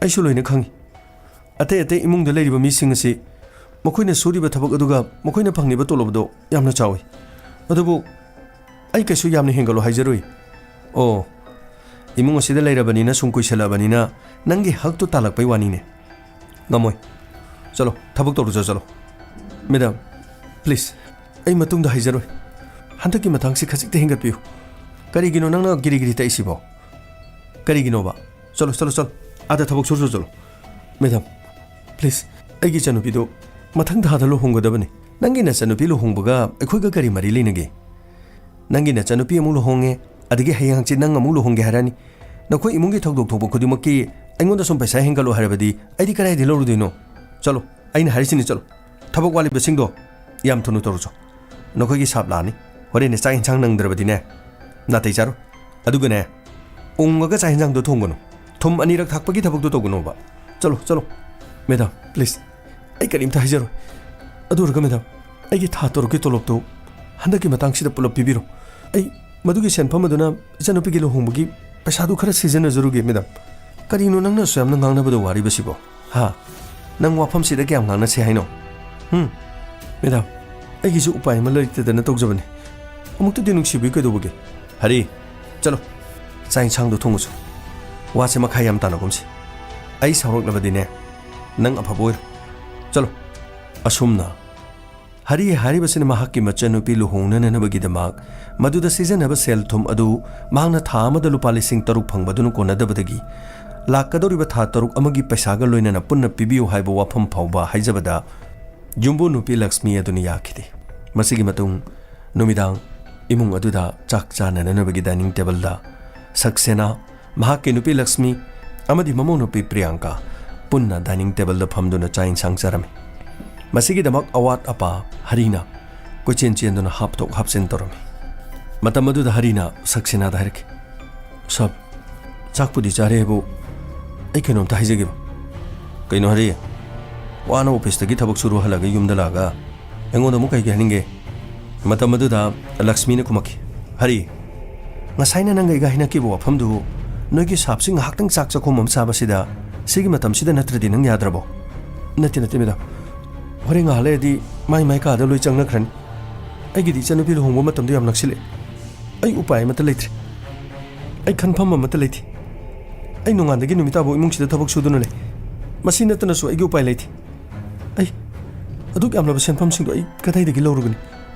ꯑꯩꯁꯨ ꯂꯣꯏꯅ ꯈꯪꯉꯤ꯫ ꯑꯇꯩ ꯑꯇꯩ ꯏꯃꯨꯡꯗ ꯂꯩꯔꯤꯕ ꯃꯤꯁꯤꯡ ꯑꯁꯤ ꯃꯈꯣꯏꯅ ꯁꯨꯔꯤꯕ ꯊꯕꯛ ꯑꯗꯨꯒ ꯃꯈꯣꯏꯅ ꯐꯪꯂꯤꯕ ꯇꯣꯂꯣꯞ ꯑꯗꯨ ꯌꯥꯝꯅ ꯆꯥꯎꯏ꯫ ꯑꯗꯨꯕꯨ ꯑꯩ ꯀꯩꯁꯨ ꯌꯥꯝꯅ ꯍꯦꯟꯒꯠꯂꯣ ꯍꯥꯏꯖꯔꯣꯏ꯫ ꯑꯣ, ꯏꯃꯨꯡ ꯑꯁꯤꯗ ꯂꯩꯔꯕꯅꯤꯅ, ꯁꯨꯝ ꯀꯨꯏꯁꯜꯂꯛꯑꯕꯅꯤꯅ ꯅꯪꯒꯤ ꯍꯛꯇꯨ ꯇꯥꯜꯂꯛꯄꯩ ꯋꯥꯅꯤꯅꯦ꯫ ꯉꯝꯃꯣꯏ꯫ ꯆꯠꯂꯣ, ꯊꯕꯛ ꯇꯧꯔꯨꯆꯣ, ꯆꯠꯂꯣ꯫ ꯃꯦꯗꯥꯝ, please, ꯑꯩ ꯃꯇꯨꯡꯗ ꯍꯥꯏꯖꯔꯣꯏ꯫ ꯍꯟꯗꯛꯀꯤ ꯃꯇꯥꯡꯁꯤ ꯈꯖꯤꯛꯇ ꯍꯦꯟꯒꯠꯄꯤꯌꯨ꯫ ꯀꯔꯤꯒꯤꯅꯣ ꯅꯪꯅ ꯒꯤꯔꯤ ꯒꯤꯔꯤ ꯇꯛꯏꯁꯤꯕꯣ? ꯀꯔꯤꯒꯤꯅꯣꯕ? ꯆꯠꯂꯣ, ꯆꯠꯂꯣ, ꯆꯠꯂꯣ꯫ ꯑꯥꯗ ꯊꯕꯛ ꯁꯨꯔꯨꯆꯣ, ꯆꯠꯂꯣ꯫ ꯃꯦꯗꯥꯝ, please, ꯑꯩꯒꯤ ꯏꯆꯥꯅꯨꯄꯤꯗꯣ ꯃꯊꯪ ꯊꯥꯗ ꯂꯨꯍꯣꯡꯒꯗꯕꯅꯤ꯫ ꯅꯪꯒꯤ ꯅꯆꯥꯅꯨꯄꯤ ꯂꯨꯍꯣꯡꯕꯒ ꯑꯩꯈꯣꯏꯒ ꯀꯔꯤ ꯃꯔꯤ ꯂꯩꯅꯒꯦ? ꯅꯪꯒꯤ ꯅꯆꯥꯅꯨꯄꯤ ꯑꯃꯨꯛ ꯂꯨꯍꯣꯡꯉꯦ, ꯑꯗꯒꯤ ꯍꯌꯦꯡ ꯍꯪꯆꯤꯠ ꯅꯪ ꯑꯃꯨꯛ ꯂꯨꯍꯣꯡꯒꯦ ꯍꯥꯏꯔꯛꯑꯅꯤ꯫ ꯅꯈꯣꯏ ꯏꯃꯨꯡꯒꯤ ꯊꯧꯗꯣꯛ ꯊꯣꯛꯄ ꯈꯨꯗꯤꯡꯃꯛꯀꯤ ꯑꯩꯉꯣꯟꯗ ꯁꯨꯝ ꯄꯩꯁꯥ ꯍꯦꯟꯒꯠꯂꯣ ꯍꯥꯏꯔꯕꯗꯤ ꯑꯩꯗꯤ ꯀꯗꯥꯏꯗꯒꯤ ꯂꯧꯔꯨꯗꯣꯏꯅꯣ? ꯆꯠꯂꯣ, ꯑꯩꯅ ꯍꯥꯏꯔꯤꯁꯤꯅꯤ, ꯆꯠꯂꯣ꯫ ꯊꯕꯛ ꯋꯥꯠꯂꯤꯕꯁꯤꯡꯗꯣ ꯌꯥꯝ ꯊꯨꯅ ꯇꯧꯔꯨꯆꯣ꯫ ꯅꯈꯣꯏꯒꯤ ꯁꯥꯞ ꯂꯥꯛꯑꯅꯤ꯫ ꯍꯣꯔꯦꯟꯅꯦ ꯆꯥꯛ ꯏꯟꯁꯥꯡ ꯅꯪꯗ꯭ꯔꯕꯗꯤꯅꯦ, ꯅꯥꯇꯩ ꯆꯥꯔꯣꯏ꯫ ꯑꯗꯨꯒꯅꯦ, ꯎꯪꯉꯒ ꯆꯥꯛ ꯏꯟꯁꯥꯡꯗꯣ ꯊꯣꯡꯒꯅꯨ꯫ ꯊꯨꯝ ꯑꯅꯤꯔꯛ ꯊꯥꯛꯄꯒꯤ ꯊꯕꯛꯇꯣ ꯇꯧꯒꯅꯣꯕ꯫ ꯆꯠꯂꯣ, ꯆꯠꯂꯣ꯫ ꯃꯦꯗꯥꯝ, please, ꯑꯩ ꯀꯔꯤꯝꯇ ꯍꯥꯏꯖꯔꯣꯏ꯫ ꯑꯗꯨ ꯑꯣꯏꯔꯒ ꯃꯦꯗꯥꯝ, ꯑꯩꯒꯤ ꯊꯥ ꯇꯔꯨꯛꯀꯤ ꯇꯣꯂꯣꯞꯇꯨ ꯍꯟꯗꯛꯀꯤ ꯃꯇꯥꯡꯁꯤꯗ ꯄꯨꯂꯞ ꯄꯤꯕꯤꯔꯣ꯫ ꯑꯩ ꯃꯗꯨꯒꯤ ꯁꯦꯟꯐꯝ ꯑꯗꯨꯅ ꯏꯆꯥꯅꯨꯄꯤꯒꯤ ꯂꯨꯍꯣꯡꯕꯒꯤ ꯄꯩꯁꯥꯗꯨ ꯈꯔ ꯁꯤꯖꯤꯟꯅꯖꯔꯨꯒꯦ, ꯃꯦꯗꯥꯝ꯫ ꯀꯔꯤꯅꯣ ꯅꯪꯅ ꯑꯁꯨꯛ ꯌꯥꯝꯅ ꯉꯥꯡꯅꯕꯗ ꯋꯥꯔꯤꯕꯁꯤꯕꯣ? ꯍꯥ? ꯅꯪ ꯋꯥꯐꯝꯁꯤꯗ ꯀꯌꯥꯝ ꯉꯥꯡꯅꯁꯦ ꯍꯥꯏꯅꯣ? ꯍꯨꯝ? ꯃꯦꯗꯥꯝ, ꯑꯩꯒꯤꯁꯨ ꯎꯄꯥꯏ ꯑꯃ ꯂꯩꯇꯗꯅ ꯇꯧꯖꯕꯅꯤ꯫ ꯑꯃꯨꯛꯇꯗꯤ ꯅꯨꯡꯁꯤꯕꯤꯌꯨ ꯀꯩꯗꯧꯕꯒꯦ? ꯍꯔꯤ, ꯆꯠꯂꯣ꯫ ꯆꯥꯛ ꯏꯟꯁꯥꯡꯗꯣ ꯊꯣꯡꯉꯨꯆꯣ꯫ ꯋꯥꯁꯦ ꯃꯈꯥ ꯌꯥꯝ ꯇꯥꯅꯒꯨꯝꯁꯤ꯫ ꯑꯩ ꯁꯥꯎꯔꯛꯂꯕꯗꯤꯅꯦ, ꯅꯪ ꯑꯐꯕ ꯑꯣꯏꯔꯣ꯫ ꯆꯠꯂꯣ꯫ ꯑꯁꯨꯝꯅ ꯍꯔꯤ ꯍꯥꯏꯔꯤꯕꯁꯤꯅ ꯃꯍꯥꯛꯀꯤ ꯃꯆꯟꯅꯨꯄꯤ ꯂꯨꯍꯣꯡꯅꯅꯕꯒꯤꯗꯃꯛ ꯃꯗꯨꯗ ꯁꯤꯖꯤꯟꯅꯕ ꯁꯦꯜ ꯊꯨꯝ ꯑꯗꯨ ꯃꯍꯥꯛꯅ ꯊꯥ ꯑꯃꯗ ꯂꯨꯄꯥ ꯂꯤꯁꯤꯡ ꯇꯔꯨꯛ ꯐꯪꯕꯗꯨꯅ ꯀꯣꯟꯅꯗꯕꯗꯒꯤ, ꯂꯥꯛꯀꯗꯧꯔꯤꯕ ꯊꯥ ꯇꯔꯨꯛ ꯑꯃꯒꯤ ꯄꯩꯁꯥꯒ ꯂꯣꯏꯅꯅ ꯄꯨꯟꯅ ꯄꯤꯕꯤꯌꯨ ꯍꯥꯏꯕ ꯋꯥꯐꯝ ꯐꯥꯎꯕ ꯍꯥꯏꯖꯕꯗ ꯌꯨꯝꯕꯨ ꯅꯨꯄꯤ ꯂꯛꯁꯃꯤ ꯑꯗꯨꯅ ꯌꯥꯈꯤꯗꯦ꯫ ꯃꯁꯤꯒꯤ ꯃꯇꯨꯡ ꯅꯨꯃꯤꯗꯥꯡ ꯏꯃꯨꯡ ꯑꯗꯨꯗ ꯆꯥꯛ ꯆꯥꯅꯅꯕꯒꯤ ꯗꯥꯏꯅꯤꯡ ꯇꯦꯕꯜꯗ ꯁꯛꯁꯦꯅꯥ, ꯃꯍꯥꯛꯀꯤ ꯅꯨꯄꯤ ꯂꯛꯁꯃꯤ ꯑꯃꯗꯤ ꯃꯃꯧ ꯅꯨꯄꯤ ꯄ꯭ꯔꯤꯌꯥꯡꯀꯥ ꯄꯨꯟꯅ ꯗꯥꯏꯅꯤꯡ ꯇꯦꯕꯜꯗ ꯐꯝꯗꯨꯅ ꯆꯥꯛ ꯏꯟꯁꯥꯡ ꯆꯥꯔꯝꯃꯤ꯫ ꯃꯁꯤꯒꯤꯗꯃꯛ ꯑꯋꯥꯠ ꯑꯄꯥ ꯍꯔꯤꯅ ꯀꯣꯏꯆꯦꯟ ꯆꯦꯟꯗꯨꯅ ꯍꯥꯞꯇꯣꯛ ꯍꯥꯞꯆꯤꯟ ꯇꯧꯔꯝꯃꯤ꯫ ꯃꯇꯝ ꯑꯗꯨꯗ ꯍꯔꯤꯅ ꯁꯛꯁꯦꯅꯥꯗ ꯍꯥꯏꯔꯛꯈꯤ, "ꯁꯥꯕ, ꯆꯥꯛꯄꯨꯗꯤ ꯆꯥꯔꯦꯕꯨ, ꯑꯩ ꯀꯩꯅꯣꯝꯇ ꯍꯥꯏꯖꯒꯦꯕ꯫" "ꯀꯩꯅꯣ ꯍꯔꯤ? ꯋꯥꯅ ꯑꯣꯐꯤꯁꯇꯒꯤ ꯊꯕꯛ ꯁꯨꯔꯨ ꯍꯜꯂꯒ ꯌꯨꯝꯗ ꯂꯥꯛꯑꯒ ꯑꯩꯉꯣꯟꯗ ꯑꯃꯨꯛ ꯀꯩꯒꯤ ꯍꯥꯏꯅꯤꯡꯒꯦ?" ꯃꯇꯝ ꯑꯗꯨꯗ ꯂꯛꯁꯃꯤꯅ ꯈꯨꯝꯃꯛꯈꯤ, "ꯍꯔꯤ, ꯉꯁꯥꯏꯅ ꯅꯪꯒ ꯑꯩꯒ ꯍꯥꯏꯅꯈꯤꯕ ꯋꯥꯐꯝꯗꯨ ꯅꯣꯏꯒꯤ ꯁꯥꯞꯁꯤ ꯉꯥꯏꯍꯥꯛꯇꯪ ꯆꯥꯛ ꯆꯥꯛꯈꯣꯝ ꯑꯃ ꯆꯥꯕꯁꯤꯗ ꯁꯤꯒꯤ ꯃꯇꯝꯁꯤꯗ ꯅꯠꯇ꯭ꯔꯗꯤ ꯅꯪ ꯌꯥꯗ꯭ꯔꯕꯣ?" "ꯅꯠꯇꯦ, ꯅꯠꯇꯦ, ꯃꯦꯗꯥꯝ꯫ ꯍꯣꯔꯦꯟ ꯉꯥꯏꯍꯥꯛ ꯂꯩꯔꯗꯤ ꯃꯥꯏ ꯃꯥꯏ ꯀꯥꯗ ꯂꯣꯏ ꯆꯪꯅꯈ꯭ꯔꯅꯤ꯫ ꯑꯩꯒꯤꯗꯤ ꯏꯆꯟꯅꯨꯄꯤ ꯂꯨꯍꯣꯡꯕ ꯃꯇꯝꯗꯣ ꯌꯥꯝ ꯅꯛꯁꯤꯜꯂꯛꯑꯦ꯫ ꯑꯩ ꯎꯄꯥꯏ ꯑꯃꯠꯇ ꯂꯩꯇ꯭ꯔꯦ꯫ ꯑꯩ ꯈꯟꯐꯝ ꯑꯃꯠꯇ ꯂꯩꯇꯦ꯫ ꯑꯩ ꯅꯣꯡꯉꯥꯟꯗꯒꯤ ꯅꯨꯃꯤꯠ ꯇꯥꯕꯧ ꯏꯃꯨꯡꯁꯤꯗ ꯊꯕꯛ ꯁꯨꯗꯨꯅ ꯂꯩ꯫ ꯃꯁꯤ ꯅꯠꯇꯅꯁꯨ ꯑꯩꯒꯤ ꯎꯄꯥꯏ ꯂꯩꯇꯦ꯫ ꯑꯩ ꯑꯗꯨꯛ ꯌꯥꯝꯂꯕ ꯁꯦꯟꯐꯝꯁꯤꯡꯗꯣ ꯑꯩ ꯀꯗꯥꯏꯗꯒꯤ ꯂꯧꯔꯨꯒꯅꯤ?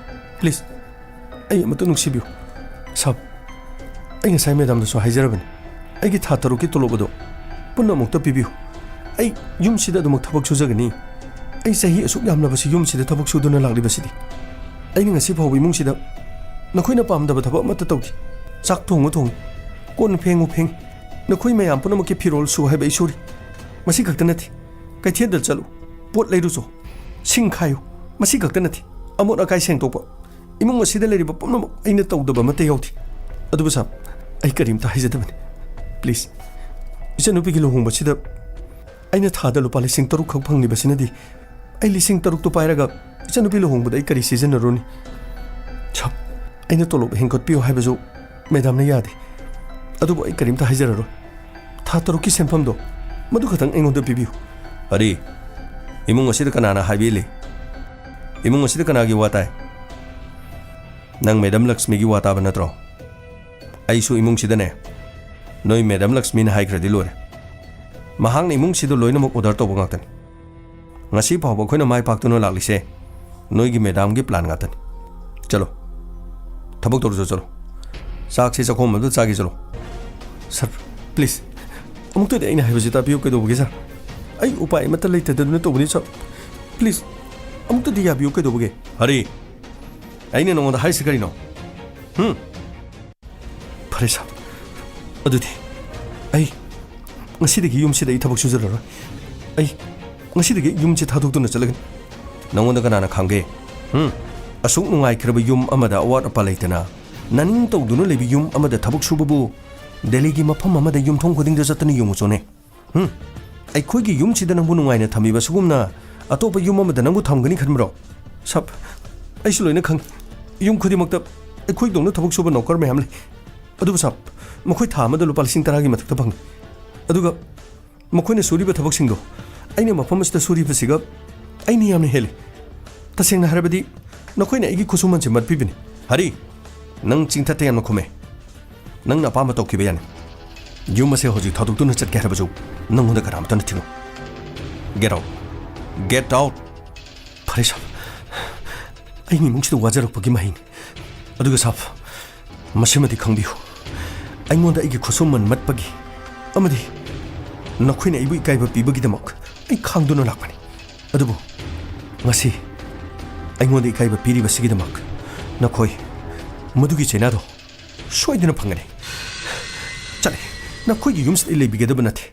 ꯄ꯭ꯂꯤꯖ, ꯑꯩ ꯑꯃꯠꯇ ꯅꯨꯡꯁꯤꯕꯤꯌꯨ꯫ ꯁꯥꯕ, ꯑꯩ ꯉꯁꯥꯏ ꯃꯦꯗꯥꯝꯗꯁꯨ ꯍꯥꯏꯖꯔꯕꯅꯤ, ꯑꯩꯒꯤ ꯊꯥ ꯇꯔꯨꯛꯀꯤ ꯇꯣꯂꯣꯞ ꯑꯗꯣ ꯄꯨꯟꯅ ꯑꯃꯨꯛꯇ ꯄꯤꯕꯤꯌꯨ꯫ ꯑꯩ ꯌꯨꯝꯁꯤꯗ ꯑꯗꯨꯃꯛ ꯊꯕꯛ ꯁꯨꯖꯒꯅꯤ꯫ ꯑꯩ ꯆꯍꯤ ꯑꯁꯨꯛ ꯌꯥꯝꯂꯕꯁꯤ ꯌꯨꯝꯁꯤꯗ ꯊꯕꯛ ꯁꯨꯗꯨꯅ ꯂꯥꯛꯂꯤꯕꯁꯤꯗꯤ꯫ ꯑꯩꯅ ꯉꯁꯤ ꯐꯥꯎꯕ ꯏꯃꯨꯡꯁꯤꯗ ꯅꯈꯣꯏꯅ ꯄꯥꯝꯗꯕ ꯊꯕꯛ ꯑꯃꯠꯇ ꯇꯧꯗꯦ꯫ ꯆꯥꯛ ꯊꯣꯡꯉꯨ ꯊꯣꯡꯉꯤ, ꯀꯣꯟ ꯐꯦꯡꯉꯨ ꯐꯦꯡꯉꯤ, ꯅꯈꯣꯏ ꯃꯌꯥꯝ ꯄꯨꯝꯅꯃꯛꯀꯤ ꯐꯤꯔꯣꯜ ꯁꯨ ꯍꯥꯏꯕ ꯑꯩ ꯁꯨꯔꯤ꯫ ꯃꯁꯤ ꯈꯛꯇ ꯅꯠꯇꯦ, ꯀꯩꯊꯦꯜꯗ ꯆꯠꯂꯨ, ꯄꯣꯠ ꯂꯩꯔꯨꯆꯣ, ꯁꯤꯡ ꯈꯥꯏꯌꯨ, ꯃꯁꯤ ꯈꯛꯇ ꯅꯠꯇꯦ, ꯑꯃꯣꯠ ꯑꯀꯥꯏ ꯁꯦꯡꯗꯣꯛꯄ, ꯏꯃꯨꯡ ꯑꯁꯤꯗ ꯂꯩꯔꯤꯕ ꯄꯨꯝꯅꯃꯛ ꯑꯩꯅ ꯇꯧꯗꯕ ꯑꯃꯠꯇ ꯌꯥꯎꯗꯦ꯫ ꯑꯗꯨꯕꯨ ꯁꯥꯕ, ꯑꯩ ꯀꯔꯤꯝꯇ ꯍꯥꯏꯖꯗꯕꯅꯤ꯫ ꯄ꯭ꯂꯤꯖ, ꯏꯆꯟꯅꯨꯄꯤꯒꯤ ꯂꯨꯍꯣꯡꯕꯁꯤꯗ ꯑꯩꯅ ꯊꯥꯗ ꯂꯨꯄꯥ ꯂꯤꯁꯤꯡ ꯇꯔꯨꯛ ꯈꯛ ꯐꯪꯂꯤꯕꯁꯤꯅꯗꯤ ꯑꯩ ꯂꯤꯁꯤꯡ ꯇꯔꯨꯛꯇꯨ ꯄꯥꯏꯔꯒ ꯏꯆꯟꯅꯨꯄꯤ ꯂꯨꯍꯣꯡꯕꯗ ꯑꯩ ꯀꯔꯤ ꯁꯤꯖꯤꯟꯅꯔꯨꯅꯤ? ꯁꯥꯕ, ꯑꯩꯅ ꯇꯣꯂꯣꯞ ꯍꯦꯟꯒꯠꯄꯤꯌꯨ ꯍꯥꯏꯕꯁꯨ ꯃꯦꯗꯥꯝꯅ ꯌꯥꯗꯦ꯫ ꯑꯗꯨꯕꯨ ꯑꯩ ꯀꯔꯤꯝꯇ ꯍꯥꯏꯖꯔꯔꯣꯏ꯫ ꯊꯥ ꯇꯔꯨꯛꯀꯤ ꯁꯦꯟꯐꯝꯗꯣ ꯃꯗꯨ ꯈꯛꯇꯪ ꯑꯩꯉꯣꯟꯗ ꯄꯤꯕꯤꯌꯨ꯫" "ꯑꯔꯤ, ꯏꯃꯨꯡ ꯑꯁꯤꯗ ꯀꯅꯥꯅ ꯍꯥꯏꯕꯤꯜꯂꯤ? ꯏꯃꯨꯡ ꯑꯁꯤꯗ ꯀꯅꯥꯒꯤ ꯋꯥ ꯇꯥꯏ? ꯅꯪ ꯃꯦꯗꯥꯝ ꯂꯛꯁꯃꯤꯒꯤ ꯋꯥ ꯇꯥꯕ ꯅꯠꯇ꯭ꯔꯣ? ꯑꯩꯁꯨ ꯏꯃꯨꯡꯁꯤꯗꯅꯦ, ꯅꯣꯏ ꯃꯦꯗꯥꯝ ꯂꯛꯁꯃꯤꯅ ꯍꯥꯏꯈ꯭ꯔꯗꯤ ꯂꯣꯏꯔꯦ꯫ ꯃꯍꯥꯛꯅ ꯏꯃꯨꯡꯁꯤꯗ ꯂꯣꯏꯅꯃꯛ ꯑꯣꯔꯗꯔ ꯇꯧꯕ ꯉꯥꯛꯇꯅꯤ꯫ ꯉꯁꯤ ꯐꯥꯎꯕ ꯑꯩꯈꯣꯏꯅ ꯃꯥꯏ ꯄꯥꯛꯇꯨꯅ ꯂꯥꯛꯂꯤꯁꯦ ꯅꯣꯏꯒꯤ ꯃꯦꯗꯥꯝꯒꯤ ꯄ꯭ꯂꯥꯟ ꯉꯥꯛꯇꯅꯤ꯫ ꯆꯠꯂꯣ, ꯊꯕꯛ ꯇꯧꯔꯨꯆꯣ, ꯆꯠꯂꯣ꯫ ꯆꯥꯛꯁꯤ ꯆꯥꯛꯈꯣꯝ ꯑꯃꯗ ꯆꯥꯒꯦ, ꯆꯠꯂꯣ꯫" "ꯁꯥꯔ, ꯄ꯭ꯂꯤꯖ, ꯑꯃꯨꯛꯇꯗꯤ ꯑꯩꯅ ꯍꯥꯏꯕꯁꯤ ꯇꯥꯕꯤꯌꯨ, ꯀꯩꯗꯧꯕꯒꯦ ꯁꯥꯔ? ꯑꯩ ꯎꯄꯥꯏ ꯑꯃꯠꯇ ꯂꯩꯇꯗꯅ ꯇꯧꯕꯅꯤ ꯁꯥꯔ꯫ ꯄ꯭ꯂꯤꯖ, ꯑꯃꯨꯛꯇꯗꯤ ꯌꯥꯕꯤꯌꯨ, ꯀꯩꯗꯧꯕꯒꯦ?" "ꯍꯔꯤ, ꯑꯩꯅ ꯅꯉꯣꯟꯗ ꯍꯥꯏꯔꯤꯁꯤ ꯀꯔꯤꯅꯣ? ꯍꯨꯝ?" "ꯐꯔꯦ ꯁꯥꯔ, ꯑꯗꯨꯗꯤ ꯑꯩ ꯉꯁꯤꯗꯒꯤ ꯌꯨꯝꯁꯤꯗ ꯑꯩ ꯊꯕꯛ ꯁꯨꯖꯔꯔꯣꯏ꯫ ꯑꯩ ꯉꯁꯤꯗꯒꯤ ꯌꯨꯝꯁꯦ ꯊꯥꯗꯣꯛꯇꯨꯅ ꯆꯠꯂꯒꯅꯤ꯫ ꯅꯪꯉꯣꯟꯗ ꯀꯅꯥꯅ ꯈꯪꯒꯦ? ꯍꯨꯝ? ꯑꯁꯨꯛ ꯅꯨꯡꯉꯥꯏꯈ꯭ꯔꯕ ꯌꯨꯝ ꯑꯃꯗ ꯑꯋꯥꯠ ꯑꯄꯥ ꯂꯩꯇꯅ, ꯅꯅꯤꯡ ꯇꯧꯗꯨꯅ ꯂꯩꯕ ꯌꯨꯝ ꯑꯃꯗ ꯊꯕꯛ ꯁꯨꯕꯕꯨ ꯗꯦꯜꯂꯤꯒꯤ ꯃꯐꯝ ꯑꯃꯗ ꯌꯨꯝꯊꯣꯡ ꯈꯨꯗꯤꯡꯗ ꯆꯠꯇꯨꯅ ꯌꯦꯡꯉꯨꯆꯣꯅꯦ꯫ ꯍꯨꯝ? ꯑꯩꯈꯣꯏꯒꯤ ꯌꯨꯝꯁꯤꯗ ꯅꯪꯕꯨ ꯅꯨꯡꯉꯥꯏꯅ ꯊꯝꯃꯤꯕ ꯑꯁꯤꯒꯨꯝꯅ ꯑꯇꯣꯞꯄ ꯌꯨꯝ ꯑꯃꯗ ꯅꯪꯕꯨ ꯊꯝꯒꯅꯤ ꯈꯟꯕ꯭ꯔꯣ? ꯁꯥꯕ, ꯑꯩꯁꯨ ꯂꯣꯏꯅ ꯈꯪꯏ꯫ ꯌꯨꯝ ꯈꯨꯗꯤꯡꯃꯛꯇ ꯑꯩꯈꯣꯏꯗꯧꯅ ꯊꯕꯛ ꯁꯨꯕ ꯅꯧꯀꯔ ꯃꯌꯥꯝ ꯂꯩ꯫ ꯑꯗꯨꯕꯨ ꯁꯥꯕ, ꯃꯈꯣꯏ ꯊꯥ ꯑꯃꯗ ꯂꯨꯄꯥ ꯂꯤꯁꯤꯡ ꯇꯔꯥꯒꯤ ꯃꯊꯛꯇ ꯐꯪꯏ꯫ ꯑꯗꯨꯒ ꯃꯈꯣꯏꯅ ꯁꯨꯔꯤꯕ ꯊꯕꯛꯁꯤꯡꯗꯣ ꯑꯩꯅ ꯃꯐꯝ ꯑꯁꯤꯗ ꯁꯨꯔꯤꯕꯁꯤꯒ ꯑꯩꯅ ꯌꯥꯝꯅ ꯍꯦꯜꯂꯤ꯫ ꯇꯁꯦꯡꯅ ꯍꯥꯏꯔꯕꯗꯤ ꯅꯈꯣꯏꯅ ꯑꯩꯒꯤ ꯈꯨꯠꯁꯨꯃꯟꯁꯦ ꯃꯠꯄꯤꯕꯅꯤ꯫ ꯍꯔꯤ, ꯅꯪ ꯆꯤꯡꯊꯠꯇ ꯌꯥꯝꯅ ꯈꯨꯝꯃꯦ꯫ ꯅꯪꯅ ꯑꯄꯥꯝꯕ ꯇꯧꯈꯤꯕ ꯌꯥꯅꯤ꯫ ꯌꯨꯝ ꯑꯁꯦ ꯍꯧꯖꯤꯛ ꯊꯥꯗꯣꯛꯇꯨꯅ ꯆꯠꯀꯦ ꯍꯥꯏꯔꯕꯁꯨ ꯅꯪꯉꯣꯟꯗ ꯀꯅꯥꯃꯠꯇꯅ ꯊꯤꯡꯉꯨ꯫ Get out! Get out! ꯐꯔꯦ ꯁꯥꯕ, ꯑꯩꯒꯤ ꯏꯃꯨꯡꯁꯤꯗ ꯋꯥꯖꯔꯛꯄꯒꯤ ꯃꯍꯩꯅꯤ꯫ ꯑꯗꯨꯒ ꯁꯥꯕ, ꯃꯁꯤꯃꯗꯤ ꯈꯪꯕꯤꯌꯨ, ꯑꯩꯉꯣꯟꯗ ꯑꯩꯒꯤ ꯈꯨꯠꯁꯨꯃꯟ ꯃꯠꯄꯒꯤ ꯑꯃꯗꯤ ꯅꯈꯣꯏꯅ ꯑꯩꯕꯨ ꯏꯀꯥꯏꯕ ꯄꯤꯕꯒꯤꯗꯃꯛ ꯑꯩ ꯈꯥꯡꯗꯨꯅ ꯂꯥꯛꯄꯅꯤ꯫ ꯑꯗꯨꯕꯨ ꯉꯁꯤ ꯑꯩꯉꯣꯟꯗ ꯏꯀꯥꯏꯕ ꯄꯤꯔꯤꯕꯁꯤꯒꯤꯗꯃꯛ ꯅꯈꯣꯏ ꯃꯗꯨꯒꯤ ꯆꯩꯅꯥꯗꯣ ꯁꯣꯏꯗꯅ ꯐꯪꯒꯅꯤ꯫ ꯆꯠꯂꯦ, ꯅꯈꯣꯏꯒꯤ ꯌꯨꯝꯁꯤꯗ ꯑꯩ ꯂꯩꯕꯤꯒꯗꯕ ꯅꯠꯇꯦ꯫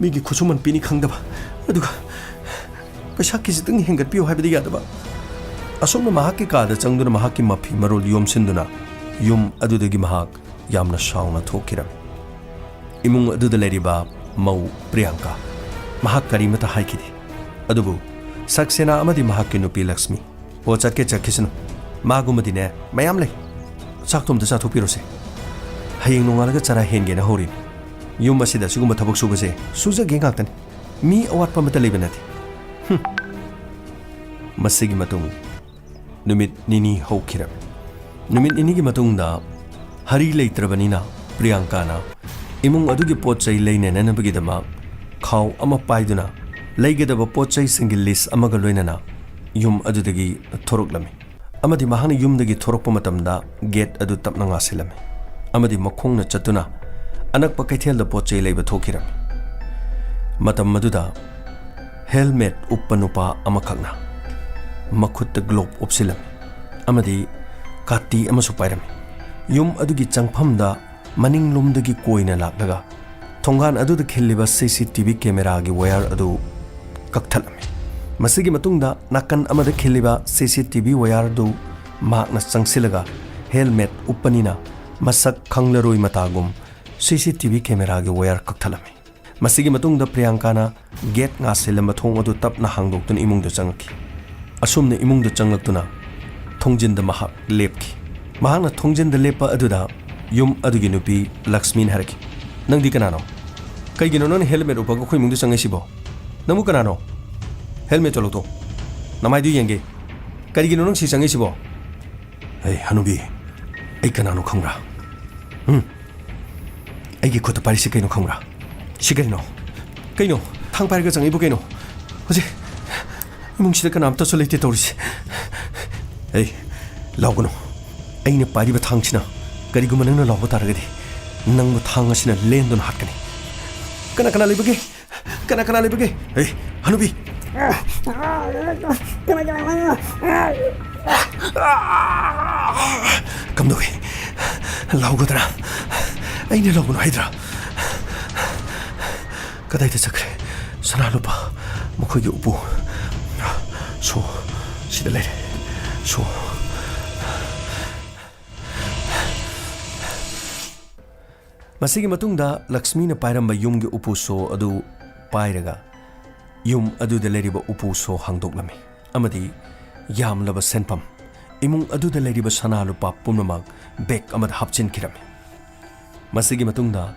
ꯃꯤꯒꯤ ꯈꯨꯠꯁꯨꯃꯟ ꯄꯤꯅꯤ ꯈꯪꯗꯕ, ꯑꯗꯨꯒ ꯄꯩꯁꯥ ꯈꯤꯖꯤꯛꯇꯪ ꯍꯦꯟꯒꯠꯄꯤꯌꯨ ꯍꯥꯏꯕꯗꯤ ꯌꯥꯗꯕ꯫ ꯑꯁꯨꯝꯅ ꯃꯍꯥꯛꯀꯤ ꯀꯥꯗ ꯆꯪꯗꯨꯅ ꯃꯍꯥꯛꯀꯤ ꯃꯐꯤ ꯃꯔꯣꯜ ꯌꯣꯝꯁꯤꯟꯗꯨꯅ ꯌꯨꯝ ꯑꯗꯨꯗꯒꯤ ꯃꯍꯥꯛ ꯌꯥꯝꯅ ꯁꯥꯎꯅ ꯊꯣꯛꯈꯤꯔꯝꯃꯤ꯫ ꯏꯃꯨꯡ ꯑꯗꯨꯗ ꯂꯩꯔꯤꯕ ꯃꯧ ꯄ꯭ꯔꯤꯌꯥꯡꯀꯥ, ꯃꯍꯥꯛ ꯀꯔꯤꯃꯇ ꯍꯥꯏꯈꯤꯗꯦ꯫ ꯑꯗꯨꯕꯨ ꯁꯛꯁꯦꯅꯥ ꯑꯃꯗꯤ ꯃꯍꯥꯛꯀꯤ ꯅꯨꯄꯤ ꯂꯛꯁꯃꯤ, "ꯑꯣ, ꯆꯠꯀꯦ ꯆꯠꯈꯤꯁꯅꯨ, ꯃꯥꯒꯨꯝꯕꯗꯤꯅꯦ ꯃꯌꯥꯝ ꯂꯩ꯫ ꯆꯥꯛꯇꯣ ꯑꯝꯇ ꯆꯥꯊꯣꯛꯄꯤꯔꯣꯁꯦ꯫ ꯍꯌꯦꯡ ꯅꯣꯡꯉꯥꯜꯂꯒ ꯆꯔꯥ ꯍꯦꯟꯒꯦꯅ ꯍꯧꯔꯤꯅꯤ꯫ ꯌꯨꯝ ꯑꯁꯤꯗ ꯑꯁꯤꯒꯨꯝꯕ ꯊꯕꯛ ꯁꯨꯕꯁꯦ ꯁꯨꯖꯒꯦ ꯉꯥꯛꯇꯅꯤ꯫ ꯃꯤ ꯑꯋꯥꯠꯄ ꯑꯃꯠꯇ ꯂꯩꯕ ꯅꯠꯇꯦ꯫" ꯍꯨꯝ꯫ ꯃꯁꯤꯒꯤ ꯃꯇꯨꯡ ꯅꯨꯃꯤꯠ ꯅꯤꯅꯤ ꯍꯧꯈꯤꯔꯝꯃꯤ꯫ ꯅꯨꯃꯤꯠ ꯅꯤꯅꯤꯒꯤ ꯃꯇꯨꯡꯗ ꯍꯔꯤ ꯂꯩꯇ꯭ꯔꯕꯅꯤꯅ ꯄ꯭ꯔꯤꯌꯥꯡꯀꯥꯅ ꯏꯃꯨꯡ ꯑꯗꯨꯒꯤ ꯄꯣꯠ ꯆꯩ ꯂꯩꯅꯅꯅꯕꯒꯤꯗꯃꯛ ꯈꯥꯎ ꯑꯃ ꯄꯥꯏꯗꯨꯅ ꯂꯩꯒꯗꯕ ꯄꯣꯠ ꯆꯩꯁꯤꯡꯒꯤ ꯂꯤꯁ ꯑꯃꯒ ꯂꯣꯏꯅꯅ ꯌꯨꯝ ꯑꯗꯨꯗꯒꯤ ꯊꯣꯔꯛꯂꯝꯃꯤ꯫ ꯑꯃꯗꯤ ꯃꯍꯥꯛꯅ ꯌꯨꯝꯗꯒꯤ ꯊꯣꯔꯛꯄ ꯃꯇꯝꯗ ꯒꯦꯠ ꯑꯗꯨ ꯇꯞꯅ ꯉꯥꯁꯤꯜꯂꯝꯃꯤ꯫ ꯑꯃꯗꯤ ꯃꯈꯣꯡꯅ ꯆꯠꯇꯨꯅ ꯑꯅꯛꯄ ꯀꯩꯊꯦꯜꯗ ꯄꯣꯠ ꯆꯩ ꯂꯩꯕ ꯊꯣꯛꯈꯤꯔꯝꯃꯤ꯫ ꯃꯇꯝ ꯑꯗꯨꯗ ꯍꯦꯜꯃꯦꯠ ꯎꯞꯄ ꯅꯨꯄꯥ ꯑꯃꯈꯛꯅ ꯃꯈꯨꯠꯇ ꯒ꯭ꯂꯣꯞ ꯎꯞꯁꯤꯜꯂꯝꯃꯤ ꯑꯃꯗꯤ ꯀꯥꯇꯤ ꯑꯃꯁꯨ ꯄꯥꯏꯔꯝꯃꯤ꯫ ꯌꯨꯝ ꯑꯗꯨꯒꯤ ꯆꯪꯐꯝꯗ ꯃꯅꯤꯡꯂꯣꯝꯗꯒꯤ ꯀꯣꯏꯅ ꯂꯥꯛꯂꯒ ꯊꯣꯡꯒꯥꯟ ꯑꯗꯨꯗ ꯈꯤꯜꯂꯤꯕ ꯁꯤ ꯁꯤ ꯇꯤ ꯚꯤ ꯀꯦꯃꯦꯔꯥꯒꯤ ꯋꯥꯌꯔ ꯑꯗꯨ ꯀꯛꯊꯠꯂꯝꯃꯤ꯫ ꯃꯁꯤꯒꯤ ꯃꯇꯨꯡꯗ ꯅꯥꯀꯟ ꯑꯃꯗ ꯈꯤꯜꯂꯤꯕ ꯁꯤ ꯁꯤ ꯇꯤ ꯚꯤ ꯋꯥꯌꯔ ꯑꯗꯨ ꯃꯍꯥꯛꯅ ꯆꯪꯁꯤꯜꯂꯒ ꯍꯦꯜꯃꯦꯠ ꯎꯞꯄꯅꯤꯅ ꯃꯁꯛ ꯈꯪꯂꯔꯣꯏ ꯃꯇꯥꯒꯨꯝ ꯁꯤ ꯁꯤ ꯇꯤ ꯚꯤ ꯀꯦꯃꯦꯔꯥꯒꯤ ꯋꯥꯌꯔ ꯀꯛꯊꯠꯂꯝꯃꯤ꯫ ꯃꯁꯤꯒꯤ ꯃꯇꯨꯡꯗ ꯄ꯭ꯔꯤꯌꯥꯡꯀꯥꯅ ꯒꯦꯠ ꯉꯥꯁꯤꯜꯂꯝꯕ ꯊꯣꯡ ꯑꯗꯨ ꯇꯞꯅ ꯍꯥꯡꯗꯣꯛꯇꯨꯅ ꯏꯃꯨꯡꯗ ꯆꯪꯉꯛꯈꯤ꯫ ꯑꯁꯨꯝꯅ ꯏꯃꯨꯡꯗ ꯆꯪꯂꯛꯇꯨꯅ ꯊꯣꯡꯖꯤꯟꯗ ꯃꯍꯥꯛ ꯂꯦꯞꯈꯤ꯫ ꯃꯍꯥꯛꯅ ꯊꯣꯡꯖꯤꯟꯗ ꯂꯦꯞꯄ ꯑꯗꯨꯗ ꯌꯨꯝ ꯑꯗꯨꯒꯤ ꯅꯨꯄꯤ ꯂꯛꯁꯃꯤꯅ ꯍꯥꯏꯔꯛꯈꯤ, "ꯅꯪꯗꯤ ꯀꯅꯥꯅꯣ? ꯀꯩꯒꯤꯅꯣ ꯅꯪꯅ ꯍꯦꯜꯃꯦꯠ ꯎꯞꯄꯒ ꯑꯩꯈꯣꯏ ꯏꯃꯨꯡꯗ ꯆꯪꯉꯛꯏꯁꯤꯕꯣ? ꯅꯪꯕꯨ ꯀꯅꯥꯅꯣ? ꯍꯦꯜꯃꯦꯠꯇꯣ ꯂꯧꯊꯣꯛ꯫ ꯅꯃꯥꯏꯗꯨ ꯌꯦꯡꯒꯦ꯫ ꯀꯔꯤꯒꯤꯅꯣ ꯅꯪ ꯁꯤ ꯆꯪꯉꯛꯏꯁꯤꯕꯣ?" "ꯑꯩ ꯍꯅꯨꯕꯤ, ꯑꯩ ꯀꯅꯥꯅꯣ ꯈꯪꯕ꯭ꯔꯥ? ꯎꯝ? ꯑꯩꯒꯤ ꯈꯨꯠꯇ ꯄꯥꯏꯔꯤꯁꯤ ꯀꯩꯅꯣ ꯈꯪꯕ꯭ꯔꯥ? ꯁꯤ ꯀꯩꯅꯣ? ꯀꯩꯅꯣ? ꯊꯥꯡ ꯄꯥꯏꯔꯒ ꯆꯪꯉꯛꯏꯕꯨ ꯀꯩꯅꯣ? ꯍꯧꯖꯤꯛ ꯏꯃꯨꯡꯁꯤꯗ ꯀꯅꯥꯝꯇꯁꯨ ꯂꯩꯇꯦ ꯇꯧꯔꯤꯁꯦ꯫ ꯑꯩ, ꯂꯥꯎꯒꯅꯨ꯫ ꯑꯩꯅ ꯄꯥꯏꯔꯤꯕ ꯊꯥꯡꯁꯤꯅ ꯀꯔꯤꯒꯨꯝꯕ ꯅꯪꯅ ꯂꯥꯎꯕ ꯇꯥꯔꯒꯗꯤ ꯅꯪꯕꯨ ꯊꯥꯡ ꯑꯁꯤꯅ ꯂꯦꯟꯗꯨꯅ ꯍꯥꯠꯀꯅꯤ꯫ ꯀꯅꯥ ꯀꯅꯥ ꯂꯩꯕꯒꯦ? ꯀꯅꯥ ꯀꯅꯥ ꯂꯩꯕꯒꯦ? ꯑꯩ, ꯍꯅꯨꯕꯤ꯫ ꯀꯝꯗꯧꯏ? ꯂꯥꯎꯒꯗ꯭ꯔꯥ? ꯑꯩꯅ ꯂꯥꯎꯒꯅꯨ ꯍꯥꯏꯗ꯭ꯔꯥ? ꯀꯗꯥꯏꯗ ꯆꯠꯈ꯭ꯔꯦ? ꯁꯅꯥ ꯂꯨꯄꯥ, ꯃꯈꯣꯏꯒꯤ ꯎꯄꯨ꯫ ꯁꯣ, ꯁꯤꯗ ꯂꯩꯔꯦ꯫ ꯁꯣ꯫ ꯃꯁꯤꯒꯤ ꯃꯇꯨꯡꯗ ꯂꯛꯁꯃꯤꯅ ꯄꯥꯏꯔꯝꯕ ꯌꯨꯝꯒꯤ ꯎꯄꯨ ꯁꯣ ꯑꯗꯨ ꯄꯥꯏꯔꯒ ꯌꯨꯝ ꯑꯗꯨꯗ ꯂꯩꯔꯤꯕ ꯎꯄꯨ ꯁꯣ ꯍꯥꯡꯗꯣꯛꯂꯝꯃꯤ ꯑꯃꯗꯤ ꯌꯥꯝꯂꯕ ꯁꯦꯟꯐꯝ, ꯏꯃꯨꯡ ꯑꯗꯨꯗ ꯂꯩꯔꯤꯕ ꯁꯅꯥ ꯂꯨꯄꯥ ꯄꯨꯝꯅꯃꯛ ꯕꯦꯒ ꯑꯃꯗ ꯍꯥꯞꯆꯤꯟꯈꯤꯔꯝꯃꯤ꯫ ꯃꯁꯤꯒꯤ ꯃꯇꯨꯡꯗ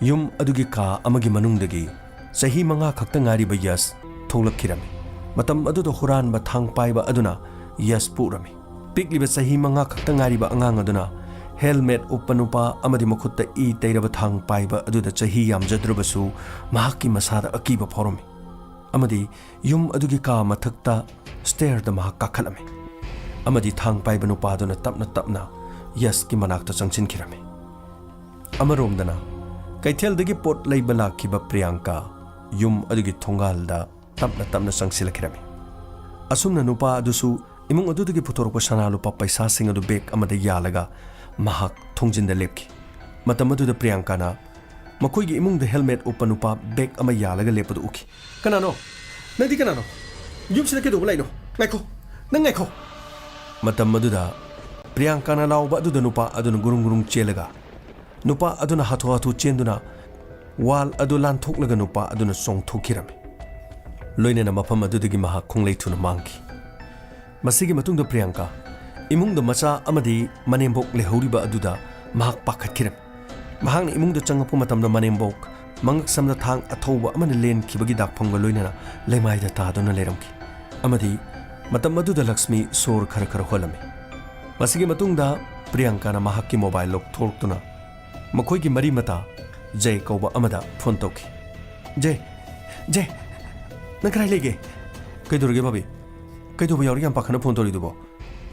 ꯌꯨꯝ ꯑꯗꯨꯒꯤ ꯀꯥ ꯑꯃꯒꯤ ꯃꯅꯨꯡꯗꯒꯤ ꯆꯍꯤ ꯃꯉꯥ ꯈꯛꯇ ꯉꯥꯏꯔꯤꯕ ꯌꯁ ꯊꯣꯛꯂꯛꯈꯤꯔꯝꯃꯤ꯫ ꯃꯇꯝ ꯑꯗꯨꯗ ꯍꯨꯔꯥꯟꯕ ꯊꯥꯡ ꯄꯥꯏꯕ ꯑꯗꯨꯅ ꯌꯁꯄꯨ ꯎꯔꯝꯃꯤ꯫ ꯄꯤꯛꯂꯤꯕ ꯆꯍꯤ ꯃꯉꯥ ꯈꯛꯇ ꯉꯥꯏꯔꯤꯕ ꯑꯉꯥꯡ ꯑꯗꯨꯅ ꯍꯦꯜꯃꯦꯠ ꯎꯞꯄ ꯅꯨꯄꯥ ꯑꯃꯗꯤ ꯃꯈꯨꯠꯇ ꯏ ꯇꯩꯔꯕ ꯊꯥꯡ ꯄꯥꯏꯕ ꯑꯗꯨꯗ ꯆꯍꯤ ꯌꯥꯝꯖꯗ꯭ꯔꯕꯁꯨ ꯃꯍꯥꯛꯀꯤ ꯃꯁꯥꯗ ꯑꯀꯤꯕ ꯐꯥꯎꯔꯝꯃꯤ꯫ ꯑꯃꯗꯤ ꯌꯨꯝ ꯑꯗꯨꯒꯤ ꯀꯥ ꯃꯊꯛꯇ ꯁ꯭ꯇꯦꯌꯔꯗ ꯃꯍꯥꯛ ꯀꯥꯈꯠꯂꯝꯃꯤ꯫ ꯑꯃꯗꯤ ꯊꯥꯡ ꯄꯥꯏꯕ ꯅꯨꯄꯥꯗꯨꯅ ꯇꯞꯅ ꯇꯞꯅ ꯌꯁꯀꯤ ꯃꯅꯥꯛꯇ ꯆꯪꯁꯤꯟꯈꯤꯔꯝꯃꯤ꯫ ꯑꯃꯔꯣꯝꯗꯅ ꯀꯩꯊꯦꯜꯗꯒꯤ ꯄꯣꯠ ꯂꯩꯕ ꯂꯥꯛꯈꯤꯕ ꯄ꯭ꯔꯤꯌꯥꯡꯀꯥ ꯌꯨꯝ ꯑꯗꯨꯒꯤ ꯊꯣꯡꯒꯥꯜꯗ ꯇꯞꯅ ꯇꯞꯅ ꯆꯪꯁꯤꯜꯂꯛꯈꯤꯔꯝꯃꯤ꯫ ꯑꯁꯨꯝꯅ ꯅꯨꯄꯥ ꯑꯗꯨꯁꯨ ꯏꯃꯨꯡ ꯑꯗꯨꯗꯒꯤ ꯄꯨꯊꯣꯔꯛꯄ ꯁꯅꯥ ꯂꯨꯄꯥ ꯄꯩꯁꯥꯁꯤꯡ ꯑꯗꯨ ꯕꯦꯒ ꯑꯃꯗ ꯌꯥꯜꯂꯒ ꯃꯍꯥꯛ ꯊꯣꯡꯖꯤꯟꯗ ꯂꯦꯞꯈꯤ꯫ ꯃꯇꯝ ꯑꯗꯨꯗ ꯄ꯭ꯔꯤꯌꯥꯡꯀꯥꯅ ꯃꯈꯣꯏꯒꯤ ꯏꯃꯨꯡꯗ ꯍꯦꯜꯃꯦꯠ ꯎꯞꯄ ꯅꯨꯄꯥ ꯕꯦꯒ ꯑꯃ ꯌꯥꯜꯂꯒ ꯂꯦꯞꯄꯗꯨ ꯎꯈꯤ꯫ "ꯀꯅꯥꯅꯣ? ꯅꯪꯗꯤ ꯀꯅꯥꯅꯣ? ꯌꯨꯝꯁꯤꯗ ꯀꯩꯗꯧꯕ ꯂꯥꯛꯏꯅꯣ? ꯉꯥꯏꯈꯣ! ꯅꯪ ꯉꯥꯏꯈꯣ!" ꯃꯇꯝ ꯑꯗꯨꯗ ꯄ꯭ꯔꯤꯌꯥꯡꯀꯥꯅ ꯂꯥꯎꯕ ꯑꯗꯨꯗ ꯅꯨꯄꯥ ꯑꯗꯨꯅ ꯒꯨꯔꯨꯡ ꯒꯨꯔꯨꯡ ꯆꯦꯜꯂꯒ, ꯅꯨꯄꯥ ꯑꯗꯨꯅ ꯍꯥꯊꯨ ꯍꯥꯊꯨ ꯆꯦꯟꯗꯨꯅ ꯋꯥꯜ ꯑꯗꯨ ꯂꯥꯟꯊꯣꯛꯂꯒ ꯅꯨꯄꯥ ꯑꯗꯨꯅ ꯆꯣꯡꯊꯣꯛꯈꯤꯔꯝꯃꯤ꯫ ꯂꯣꯏꯅꯅ ꯃꯐꯝ ꯑꯗꯨꯗꯒꯤ ꯃꯍꯥꯛ ꯈꯣꯡꯂꯩ ꯊꯨꯅ ꯃꯥꯡꯈꯤ꯫ ꯃꯁꯤꯒꯤ ꯃꯇꯨꯡꯗ ꯄ꯭ꯔꯤꯌꯥꯡꯀꯥ ꯏꯃꯨꯡꯗ ꯃꯆꯥ ꯑꯃꯗꯤ ꯃꯅꯦꯝꯕꯣꯛ ꯂꯩꯍꯧꯔꯤꯕ ꯑꯗꯨꯗ ꯃꯍꯥꯛ ꯄꯥꯈꯠꯈꯤꯔꯝꯃꯤ꯫ ꯃꯍꯥꯛꯅ ꯏꯃꯨꯡꯗ ꯆꯪꯂꯛꯄ ꯃꯇꯝꯗ ꯃꯅꯦꯝꯕꯣꯛ ꯃꯉꯛꯁꯝꯗ ꯊꯥꯡ ꯑꯊꯧꯕ ꯑꯃꯅ ꯂꯦꯟꯈꯤꯕꯒꯤ ꯗꯥꯛꯐꯝꯒ ꯂꯣꯏꯅꯅ ꯂꯩꯃꯥꯏꯗ ꯇꯥꯗꯨꯅ ꯂꯩꯔꯝꯈꯤ꯫ ꯑꯃꯗꯤ ꯃꯇꯝ ꯑꯗꯨꯗ ꯂꯛꯁꯃꯤ ꯁꯣꯔ ꯈꯔ ꯈꯔ ꯍꯣꯜꯂꯝꯃꯤ꯫ ꯃꯁꯤꯒꯤ ꯃꯇꯨꯡꯗ ꯄ꯭ꯔꯤꯌꯥꯡꯀꯥꯅ ꯃꯍꯥꯛꯀꯤ ꯃꯣꯕꯥꯏꯜ ꯂꯧꯊꯣꯔꯛꯇꯨꯅ ꯃꯈꯣꯏꯒꯤ ꯃꯔꯤ ꯃꯇꯥ ꯖꯦ ꯀꯧꯕ ꯑꯃꯗ ꯐꯣꯟ ꯇꯧꯈꯤ꯫ "ꯖꯦ, ꯖꯦ, ꯅꯪ ꯀꯗꯥꯏ ꯂꯩꯒꯦ?" "ꯀꯩꯗꯧꯔꯒꯦ ꯕꯥꯕꯤ? ꯀꯩꯗꯧꯕ ꯌꯥꯎꯔꯒꯦ ꯌꯥꯝ ꯄꯥꯈꯠꯅ ꯐꯣꯟ ꯇꯧꯔꯤꯗꯨꯕꯣ?"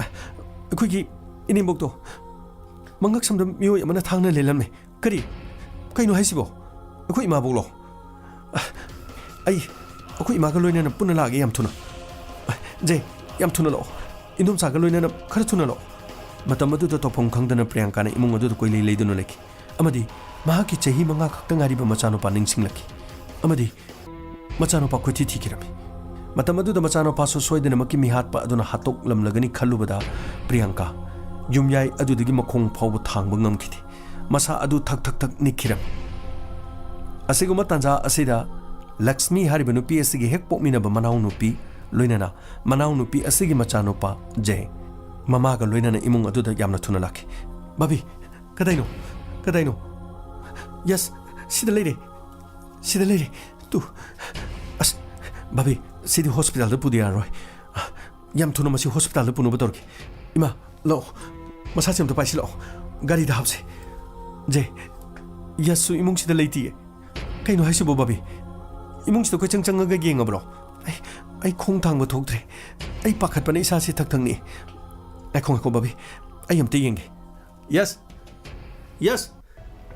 "ꯑꯩꯈꯣꯏꯒꯤ ꯏꯅꯦꯝꯕꯣꯛꯇꯣ ꯃꯉꯛ ꯁꯝꯗ ꯃꯤꯑꯣꯏ ꯑꯃꯅ ꯊꯥꯡꯅ ꯂꯦꯜꯂꯝꯃꯦ꯫" "ꯀꯔꯤ? ꯀꯩꯅꯣ ꯍꯥꯏꯁꯤꯕꯣ? ꯑꯩꯈꯣꯏ ꯏꯃꯥꯕꯣꯛꯂꯣ?" "ꯑꯩ ꯑꯩꯈꯣꯏ ꯏꯃꯥꯒ ꯂꯣꯏꯅꯅ ꯄꯨꯟꯅ ꯂꯥꯛꯑꯒꯦ ꯌꯥꯝ ꯊꯨꯅ꯫" "ꯖꯦ, ꯌꯥꯝ ꯊꯨꯅ ꯂꯥꯛꯑꯣ꯫ ꯏꯟꯗꯣꯝꯆꯥꯒ ꯂꯣꯏꯅꯅ ꯈꯔ ꯊꯨꯅ ꯂꯥꯛꯑꯣ꯫" ꯃꯇꯝ ꯑꯗꯨꯗ ꯇꯧꯐꯝ ꯈꯪꯗꯅ ꯄ꯭ꯔꯤꯌꯥꯡꯀꯥꯅ ꯏꯃꯨꯡ ꯑꯗꯨꯗ ꯀꯣꯏꯂꯩ ꯂꯩꯗꯨꯅ ꯂꯩꯈꯤ꯫ ꯑꯃꯗꯤ ꯃꯍꯥꯛꯀꯤ ꯆꯍꯤ ꯃꯉꯥ ꯈꯛꯇ ꯉꯥꯏꯔꯤꯕ ꯃꯆꯥꯅꯨꯄꯥ ꯅꯤꯡꯁꯤꯡꯂꯛꯈꯤ꯫ ꯑꯃꯗꯤ ꯃꯆꯥꯅꯨꯄꯥ ꯀꯣꯏꯊꯤ ꯊꯤꯈꯤꯔꯝꯃꯤ꯫ ꯃꯇꯝ ꯑꯗꯨꯗ ꯃꯆꯥꯅꯨꯄꯥꯁꯨ ꯁꯣꯏꯗꯅꯃꯛꯀꯤ ꯃꯤꯍꯥꯠꯄ ꯑꯗꯨꯅ ꯍꯥꯠꯇꯣꯛꯂꯝꯂꯒꯅꯤ ꯈꯜꯂꯨꯕꯗ ꯄ꯭ꯔꯤꯌꯥꯡꯀꯥ ꯌꯨꯝꯌꯥꯏ ꯑꯗꯨꯗꯒꯤ ꯃꯈꯣꯡ ꯐꯥꯎꯕ ꯊꯥꯡꯕ ꯉꯝꯈꯤꯗꯦ꯫ ꯃꯁꯥ ꯑꯗꯨ ꯊꯛ ꯊꯛ ꯊꯛ ꯅꯤꯛꯈꯤꯔꯝꯃꯤ꯫ ꯑꯁꯤꯒꯨꯝꯕ ꯇꯥꯟꯖꯥ ꯑꯁꯤꯗ ꯂꯛꯁꯃꯤ ꯍꯥꯏꯔꯤꯕ ꯅꯨꯄꯤ ꯑꯁꯤꯒꯤ ꯍꯦꯛ ꯄꯣꯛꯃꯤꯟꯅꯕ ꯃꯅꯥꯎꯅꯨꯄꯤ, ꯂꯣꯏꯅꯅ ꯃꯅꯥꯎꯅꯨꯄꯤ ꯑꯁꯤꯒꯤ ꯃꯆꯥꯅꯨꯄꯥ ꯖꯦ, ꯃꯃꯥꯒ ꯂꯣꯏꯅꯅ ꯏꯃꯨꯡ ꯑꯗꯨꯗ ꯌꯥꯝꯅ ꯊꯨꯅ ꯂꯥꯛꯈꯤ꯫ "ꯕꯥꯕꯤ, ꯀꯗꯥꯏꯅꯣ? ꯀꯗꯥꯏꯅꯣ?" "ꯌꯦꯁ, ꯁꯤꯗ ꯂꯩꯔꯦ꯫ ꯁꯤꯗ ꯂꯩꯔꯦ꯫ ꯇꯨ, ꯑꯁ, ꯕꯥꯕꯤ, ꯁꯤꯗꯤ ꯍꯣꯁꯄꯤꯇꯥꯜꯗ ꯄꯨꯗ ꯌꯥꯔꯔꯣꯏ꯫ ꯌꯥꯝ ꯊꯨꯅ ꯃꯁꯤ ꯍꯣꯁꯄꯤꯇꯥꯜꯗ ꯄꯨꯅꯕ ꯇꯧꯔꯒꯦ꯫ ꯏꯃꯥ, ꯂꯥꯛꯑꯣ, ꯃꯁꯥꯁꯦ ꯑꯝꯇ ꯄꯥꯏꯁꯤꯜꯂꯛꯑꯣ, ꯒꯥꯔꯤꯗ ꯍꯥꯞꯁꯦ꯫" "ꯖꯦ, ꯌꯦꯁꯁꯨ ꯏꯃꯨꯡꯁꯤꯗ ꯂꯩꯇꯤꯌꯦ꯫" "ꯀꯩꯅꯣ ꯍꯥꯏꯁꯤꯕꯣ ꯕꯥꯕꯤ? ꯏꯃꯨꯡꯁꯤꯗ ꯀꯣꯏꯆꯪ ꯆꯪꯉꯒ ꯌꯦꯡꯉꯕ꯭ꯔꯣ?" "ꯑꯩ, ꯑꯩ ꯈꯣꯡ ꯊꯥꯡꯕ ꯊꯣꯛꯇ꯭ꯔꯦ꯫ ꯑꯩ ꯄꯥꯈꯠꯄꯅ ꯏꯁꯥꯁꯤ ꯊꯛ ꯊꯛ ꯅꯤꯛꯑꯦ꯫" "ꯉꯥꯏꯈꯣ, ꯉꯥꯏꯈꯣ ꯕꯥꯕꯤ, ꯑꯩ ꯑꯝꯇ ꯌꯦꯡꯒꯦ꯫" "Yes, yes,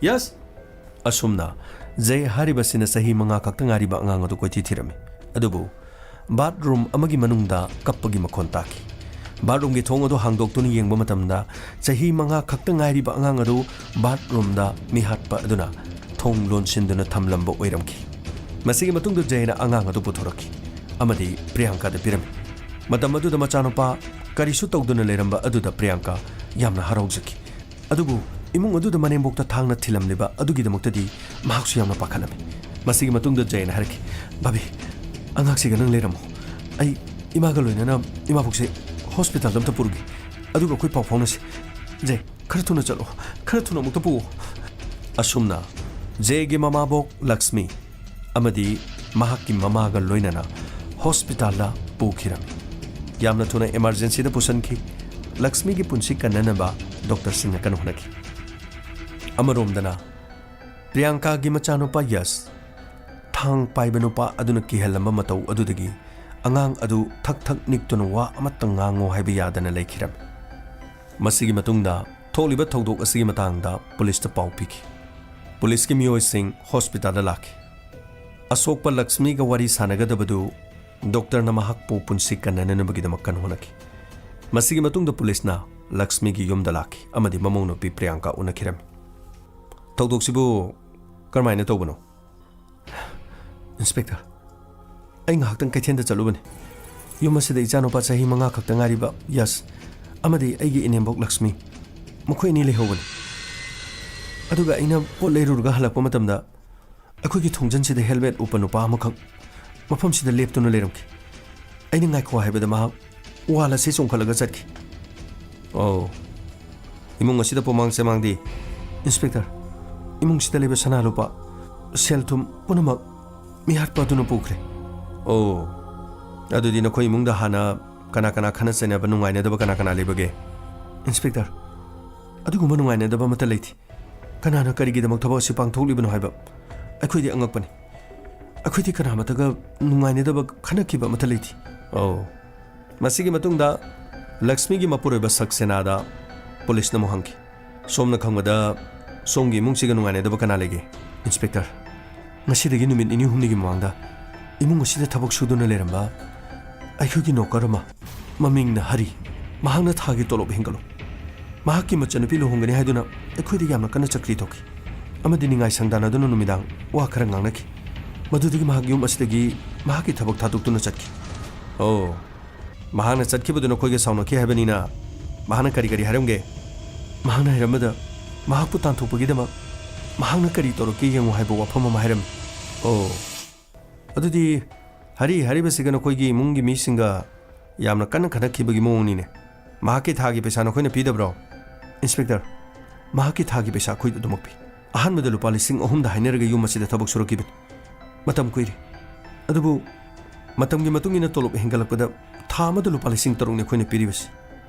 yes." ꯑꯁꯨꯝꯅ ꯖꯦ ꯍꯥꯏꯔꯤꯕꯁꯤꯅ ꯆꯍꯤ ꯃꯉꯥ ꯈꯛꯇ ꯉꯥꯏꯔꯤꯕ ꯑꯉꯥꯡ ꯑꯗꯨ ꯀꯣꯏꯊꯤ ꯊꯤꯔꯝꯃꯤ꯫ ꯑꯗꯨꯕꯨ ꯕꯥꯠꯔꯨꯝ ꯑꯃꯒꯤ ꯃꯅꯨꯡꯗ ꯀꯞꯄꯒꯤ ꯃꯈꯣꯟ ꯇꯥꯈꯤ꯫ ꯕꯥꯠꯔꯨꯝꯒꯤ ꯊꯣꯡ ꯑꯗꯨ ꯍꯥꯡꯗꯣꯛꯇꯨꯅ ꯌꯦꯡꯕ ꯃꯇꯝꯗ ꯆꯍꯤ ꯃꯉꯥ ꯈꯛꯇ ꯉꯥꯏꯔꯤꯕ ꯑꯉꯥꯡ ꯑꯗꯨ ꯕꯥꯠꯔꯨꯝꯗ ꯃꯤꯍꯥꯠꯄ ꯑꯗꯨꯅ ꯊꯣꯡ ꯂꯣꯟꯁꯤꯟꯗꯨꯅ ꯊꯝꯂꯝꯕ ꯑꯣꯏꯔꯝꯈꯤ꯫ ꯃꯁꯤꯒꯤ ꯃꯇꯨꯡꯗ ꯖꯦꯅ ꯑꯉꯥꯡ ꯑꯗꯨ ꯄꯨꯊꯣꯔꯛꯈꯤ ꯑꯃꯗꯤ ꯄ꯭ꯔꯤꯌꯥꯡꯀꯥꯗ ꯄꯤꯔꯝꯃꯤ꯫ ꯃꯇꯝ ꯑꯗꯨꯗ ꯃꯆꯥꯅꯨꯄꯥ ꯀꯔꯤꯁꯨ ꯇꯧꯗꯨꯅ ꯂꯩꯔꯝꯕ ꯑꯗꯨꯗ ꯄ꯭ꯔꯤꯌꯥꯡꯀꯥ ꯌꯥꯝꯅ ꯍꯔꯥꯎꯖꯈꯤ꯫ ꯑꯗꯨꯕꯨ ꯏꯃꯨꯡ ꯑꯗꯨꯗ ꯃꯅꯦꯝꯕꯣꯛꯇ ꯊꯥꯡꯅ ꯊꯤꯜꯂꯝꯂꯤꯕ ꯑꯗꯨꯒꯤꯗꯃꯛꯇꯗꯤ ꯃꯍꯥꯛꯁꯨ ꯌꯥꯝꯅ ꯄꯥꯈꯠꯂꯝꯃꯤ꯫ ꯃꯁꯤꯒꯤ ꯃꯇꯨꯡꯗ ꯖꯦꯅ ꯍꯥꯏꯔꯛꯈꯤ, "ꯕꯥꯕꯤ, ꯑꯉꯥꯡꯁꯤꯒ ꯅꯪ ꯂꯩꯔꯝꯃꯣ꯫ ꯑꯩ ꯏꯃꯥꯒ ꯂꯣꯏꯅꯅ ꯏꯃꯥꯕꯣꯛꯁꯦ ꯍꯣꯁꯄꯤꯇꯥꯜꯗ ꯑꯝꯇ ꯄꯨꯔꯨꯒꯦ꯫ ꯑꯗꯨꯒ ꯑꯩꯈꯣꯏ ꯄꯥꯎ ꯐꯥꯎꯅꯁꯤ꯫ ꯖꯦ, ꯈꯔ ꯊꯨꯅ ꯆꯠꯂꯣ꯫ ꯈꯔ ꯊꯨꯅ ꯑꯃꯨꯛꯇ ꯄꯨꯑꯣ꯫" ꯑꯁꯨꯝꯅ ꯖꯦꯒꯤ ꯃꯃꯥꯕꯣꯛ ꯂꯛꯁꯃꯤ ꯑꯃꯗꯤ ꯃꯍꯥꯛꯀꯤ ꯃꯃꯥꯒ ꯂꯣꯏꯅꯅ ꯍꯣꯁꯄꯤꯇꯥꯜꯗ ꯄꯨꯈꯤꯔꯝꯃꯤ꯫ ꯌꯥꯝꯅ ꯊꯨꯅ ꯏꯃꯔꯖꯦꯟꯁꯤꯗ ꯄꯨꯁꯤꯟꯈꯤ꯫ ꯂꯛꯁꯃꯤꯒꯤ ꯄꯨꯟꯁꯤ ꯀꯟꯅꯅꯕ ꯗꯣꯛꯇꯔꯁꯤꯡꯅ ꯀꯟꯅ ꯍꯣꯠꯅꯈꯤ꯫ ꯑꯃꯔꯣꯝꯗꯅ ꯄ꯭ꯔꯤꯌꯥꯡꯀꯥꯒꯤ ꯃꯆꯥꯅꯨꯄꯥ ꯌꯁ, ꯊꯥꯡ ꯄꯥꯏꯕ ꯅꯨꯄꯥ ꯑꯗꯨꯅ ꯀꯤꯍꯜꯂꯝꯕ ꯃꯇꯧ ꯑꯗꯨꯗꯒꯤ ꯑꯉꯥꯡ ꯑꯗꯨ ꯊꯛ ꯊꯛ ꯅꯤꯛꯇꯨꯅ ꯋꯥ ꯑꯃꯠꯇ ꯉꯥꯡꯉꯣ ꯍꯥꯏꯕ ꯌꯥꯗꯅ ꯂꯩꯈꯤꯔꯝꯃꯤ꯫ ꯃꯁꯤꯒꯤ ꯃꯇꯨꯡꯗ ꯊꯣꯛꯂꯤꯕ ꯊꯧꯗꯣꯛ ꯑꯁꯤꯒꯤ ꯃꯇꯥꯡꯗ ꯄꯨꯂꯤꯁꯇ ꯄꯥꯎ ꯄꯤꯈꯤ꯫ ꯄꯨꯂꯤꯁꯀꯤ ꯃꯤꯑꯣꯏꯁꯤꯡ ꯍꯣꯁꯄꯤꯇꯥꯜꯗ ꯂꯥꯛꯈꯤ꯫ ꯑꯁꯣꯛꯄ ꯂꯛꯁꯃꯤꯒ ꯋꯥꯔꯤ ꯁꯥꯟꯅꯒꯗꯕꯗꯨ ꯗꯣꯛꯇꯔꯅ ꯃꯍꯥꯛꯄꯨ ꯄꯨꯟꯁꯤ ꯀꯟꯅꯅꯅꯕꯒꯤꯗꯃꯛ ꯀꯟꯅ ꯍꯣꯠꯅꯈꯤ꯫ ꯃꯁꯤꯒꯤ ꯃꯇꯨꯡꯗ ꯄꯨꯂꯤꯁꯅ ꯂꯛꯁꯃꯤꯒꯤ ꯌꯨꯝꯗ ꯂꯥꯛꯈꯤ ꯑꯃꯗꯤ ꯃꯃꯧ ꯅꯨꯄꯤ ꯄ꯭ꯔꯤꯌꯥꯡꯀꯥ ꯎꯅꯈꯤꯔꯝꯃꯤ꯫ "ꯊꯧꯗꯣꯛꯁꯤꯕꯨ ꯀꯔꯝꯍꯥꯏꯅ ꯇꯧꯕꯅꯣ?" "ꯏꯟꯁꯄꯦꯛꯇꯔ, ꯑꯩ ꯉꯥꯏꯍꯥꯛꯇꯪ ꯀꯩꯊꯦꯜꯗ ꯆꯠꯂꯨꯕꯅꯤ꯫ ꯌꯨꯝ ꯑꯁꯤꯗ ꯏꯆꯥꯅꯨꯄꯥ ꯆꯍꯤ ꯃꯉꯥ ꯈꯛꯇ ꯉꯥꯏꯔꯤꯕ ꯌꯁ ꯑꯃꯗꯤ ꯑꯩꯒꯤ ꯏꯅꯦꯝꯕꯣꯛ ꯂꯛꯁꯃꯤ, ꯃꯈꯣꯏ ꯑꯅꯤ ꯂꯩꯍꯧꯕꯅꯤ꯫ ꯑꯗꯨꯒ ꯑꯩꯅ ꯄꯣꯠ ꯂꯩꯔꯨꯔꯒ ꯍꯜꯂꯛꯄ ꯃꯇꯝꯗ ꯑꯩꯈꯣꯏꯒꯤ ꯊꯣꯡꯖꯟꯁꯤꯗ ꯍꯦꯜꯃꯦꯠ ꯎꯞꯄ ꯅꯨꯄꯥ ꯑꯃꯈꯛ ꯃꯐꯝꯁꯤꯗ ꯂꯦꯞꯇꯨꯅ ꯂꯩꯔꯝꯈꯤ꯫ ꯑꯩꯅ ꯉꯥꯏꯈꯣ ꯍꯥꯏꯕꯗ ꯃꯍꯥꯛ ꯋꯥꯜ ꯑꯁꯤ ꯆꯣꯡꯈꯠꯂꯒ ꯆꯠꯈꯤ꯫" "ꯑꯣ, ꯏꯃꯨꯡ ꯑꯁꯤꯗ ꯄꯣꯃꯥꯡ ꯆꯦꯃꯥꯡꯗꯤ?" "ꯏꯟꯁꯄꯦꯛꯇꯔ, ꯏꯃꯨꯡꯁꯤꯗ ꯂꯩꯕ ꯁꯅꯥ ꯂꯨꯄꯥ, ꯁꯦꯜ ꯊꯨꯝ ꯄꯨꯝꯅꯃꯛ ꯃꯤꯍꯥꯠꯄ ꯑꯗꯨꯅ ꯄꯨꯈ꯭ꯔꯦ꯫" "ꯑꯣ, ꯑꯗꯨꯗꯤ ꯅꯈꯣꯏ ꯏꯃꯨꯡꯗ ꯍꯥꯟꯅ ꯀꯅꯥ ꯀꯅꯥ ꯈꯠꯅ ꯆꯩꯅꯕ, ꯅꯨꯡꯉꯥꯏꯅꯗꯕ ꯀꯅꯥ ꯀꯅꯥ ꯂꯩꯕꯒꯦ?" "ꯏꯟꯁꯄꯦꯛꯇꯔ, ꯑꯗꯨꯒꯨꯝꯕ ꯅꯨꯡꯉꯥꯏꯅꯗꯕ ꯑꯃꯠꯇ ꯂꯩꯇꯦ꯫ ꯀꯅꯥꯅ ꯀꯔꯤꯒꯤꯗꯃꯛ ꯊꯕꯛ ꯑꯁꯤ ꯄꯥꯡꯊꯣꯛꯂꯤꯕꯅꯣ ꯍꯥꯏꯕ ꯑꯩꯈꯣꯏꯗꯤ ꯑꯉꯛꯄꯅꯤ꯫ ꯑꯩꯈꯣꯏꯗꯤ ꯀꯅꯥꯃꯠꯇꯒ ꯅꯨꯡꯉꯥꯏꯅꯗꯕ ꯈꯠꯅꯈꯤꯕ ꯑꯃꯠꯇ ꯂꯩꯇꯦ꯫" "ꯑꯣ꯫" ꯃꯁꯤꯒꯤ ꯃꯇꯨꯡꯗ ꯂꯛꯁꯃꯤꯒꯤ ꯃꯄꯨꯔꯣꯏꯕ ꯁꯛꯁꯦꯅꯥꯗ ꯄꯨꯂꯤꯁꯅ ꯑꯃꯨꯛ ꯍꯪꯈꯤ, "ꯁꯣꯝꯅ ꯈꯪꯕꯗ ꯁꯣꯝꯒꯤ ꯏꯃꯨꯡꯁꯤꯒ ꯅꯨꯡꯉꯥꯏꯅꯗꯕ ꯀꯅꯥ ꯂꯩꯒꯦ?" "ꯏꯟꯁꯄꯦꯛꯇꯔ, ꯉꯁꯤꯗꯒꯤ ꯅꯨꯃꯤꯠ ꯅꯤꯅꯤ ꯍꯨꯝꯅꯤꯒꯤ ꯃꯃꯥꯡꯗ ꯏꯃꯨꯡ ꯑꯁꯤꯗ ꯊꯕꯛ ꯁꯨꯗꯨꯅ ꯂꯩꯔꯝꯕ ꯑꯩꯈꯣꯏꯒꯤ ꯅꯣꯀꯔ ꯑꯃ, ꯃꯃꯤꯡꯅ ꯍꯔꯤ, ꯃꯍꯥꯛꯅ ꯊꯥꯒꯤ ꯇꯣꯂꯣꯞ ꯍꯦꯟꯒꯠꯂꯨ, ꯃꯍꯥꯛꯀꯤ ꯃꯆꯟꯅꯨꯄꯤ ꯂꯨꯍꯣꯡꯒꯅꯤ ꯍꯥꯏꯗꯨꯅ ꯑꯩꯈꯣꯏꯗ ꯌꯥꯝꯅ ꯀꯟꯅ ꯆꯀ꯭ꯔꯤ ꯇꯧꯈꯤ꯫ ꯑꯃꯗꯤ ꯅꯤꯡꯉꯥꯏ ꯁꯪꯗꯥꯅꯗꯨꯅ ꯅꯨꯃꯤꯗꯥꯡ ꯋꯥ ꯈꯔ ꯉꯥꯡꯅꯈꯤ꯫ ꯃꯗꯨꯗꯒꯤ ꯃꯍꯥꯛ ꯌꯨꯝ ꯑꯁꯤꯗꯒꯤ ꯃꯍꯥꯛꯀꯤ ꯊꯕꯛ ꯊꯥꯗꯣꯛꯇꯨꯅ ꯆꯠꯈꯤ꯫ ꯑꯣ, ꯃꯍꯥꯛꯅ ꯆꯠꯈꯤꯕꯗꯨ ꯅꯈꯣꯏꯒ ꯁꯥꯎꯅꯈꯤ ꯍꯥꯏꯕꯅꯤꯅ꯫ ꯃꯍꯥꯛꯅ ꯀꯔꯤ ꯀꯔꯤ ꯍꯥꯏꯔꯝꯒꯦ? ꯃꯍꯥꯛꯅ ꯍꯥꯏꯔꯝꯕꯗ, ꯃꯍꯥꯛꯄꯨ ꯇꯥꯟꯊꯣꯛꯄꯒꯤꯗꯃꯛ ꯃꯍꯥꯛꯅ ꯀꯔꯤ ꯇꯧꯔꯛꯀꯦ ꯌꯦꯡꯉꯨ ꯍꯥꯏꯕ ꯋꯥꯐꯝ ꯑꯃ ꯍꯥꯏꯔꯝꯃꯤ꯫ ꯑꯣ, ꯑꯗꯨꯗꯤ ꯍꯔꯤ ꯍꯥꯏꯔꯤꯕꯁꯤꯒ ꯅꯈꯣꯏꯒꯤ ꯏꯃꯨꯡꯒꯤ ꯃꯤꯁꯤꯡꯒ ꯌꯥꯝꯅ ꯀꯟꯅ ꯈꯠꯅꯈꯤꯕꯒꯤ ꯃꯑꯣꯡꯅꯤꯅꯦ꯫ ꯃꯍꯥꯛꯀꯤ ꯊꯥꯒꯤ ꯄꯩꯁꯥ ꯅꯈꯣꯏꯅ ꯄꯤꯗꯕ꯭ꯔꯣ? ꯏꯟꯁꯄꯦꯛꯇꯔ, ꯃꯍꯥꯛꯀꯤ ꯊꯥꯒꯤ ꯄꯩꯁꯥ ꯑꯩꯈꯣꯏ ꯑꯗꯨꯃꯛ ꯄꯤ꯫ ꯑꯍꯥꯟꯕꯗ ꯂꯨꯄꯥ ꯂꯤꯁꯤꯡ ꯑꯍꯨꯝꯗ ꯍꯥꯏꯅꯔꯒ ꯌꯨꯝ ꯑꯁꯤꯗ ꯊꯕꯛ ꯁꯨꯔꯛꯈꯤꯕꯅꯤ꯫ ꯃꯇꯝ ꯀꯨꯏꯔꯦ꯫ ꯑꯗꯨꯕꯨ ꯃꯇꯝꯒꯤ ꯃꯇꯨꯡ ꯏꯟꯅ ꯇꯣꯂꯣꯞ ꯍꯦꯟꯒꯠꯂꯛꯄꯗ ꯊꯥ ꯑꯃꯗ ꯂꯨꯄꯥ ꯂꯤꯁꯤꯡ ꯇꯔꯨꯛꯅꯤ ꯑꯩꯈꯣꯏꯅ ꯄꯤꯔꯤꯕꯁꯤ꯫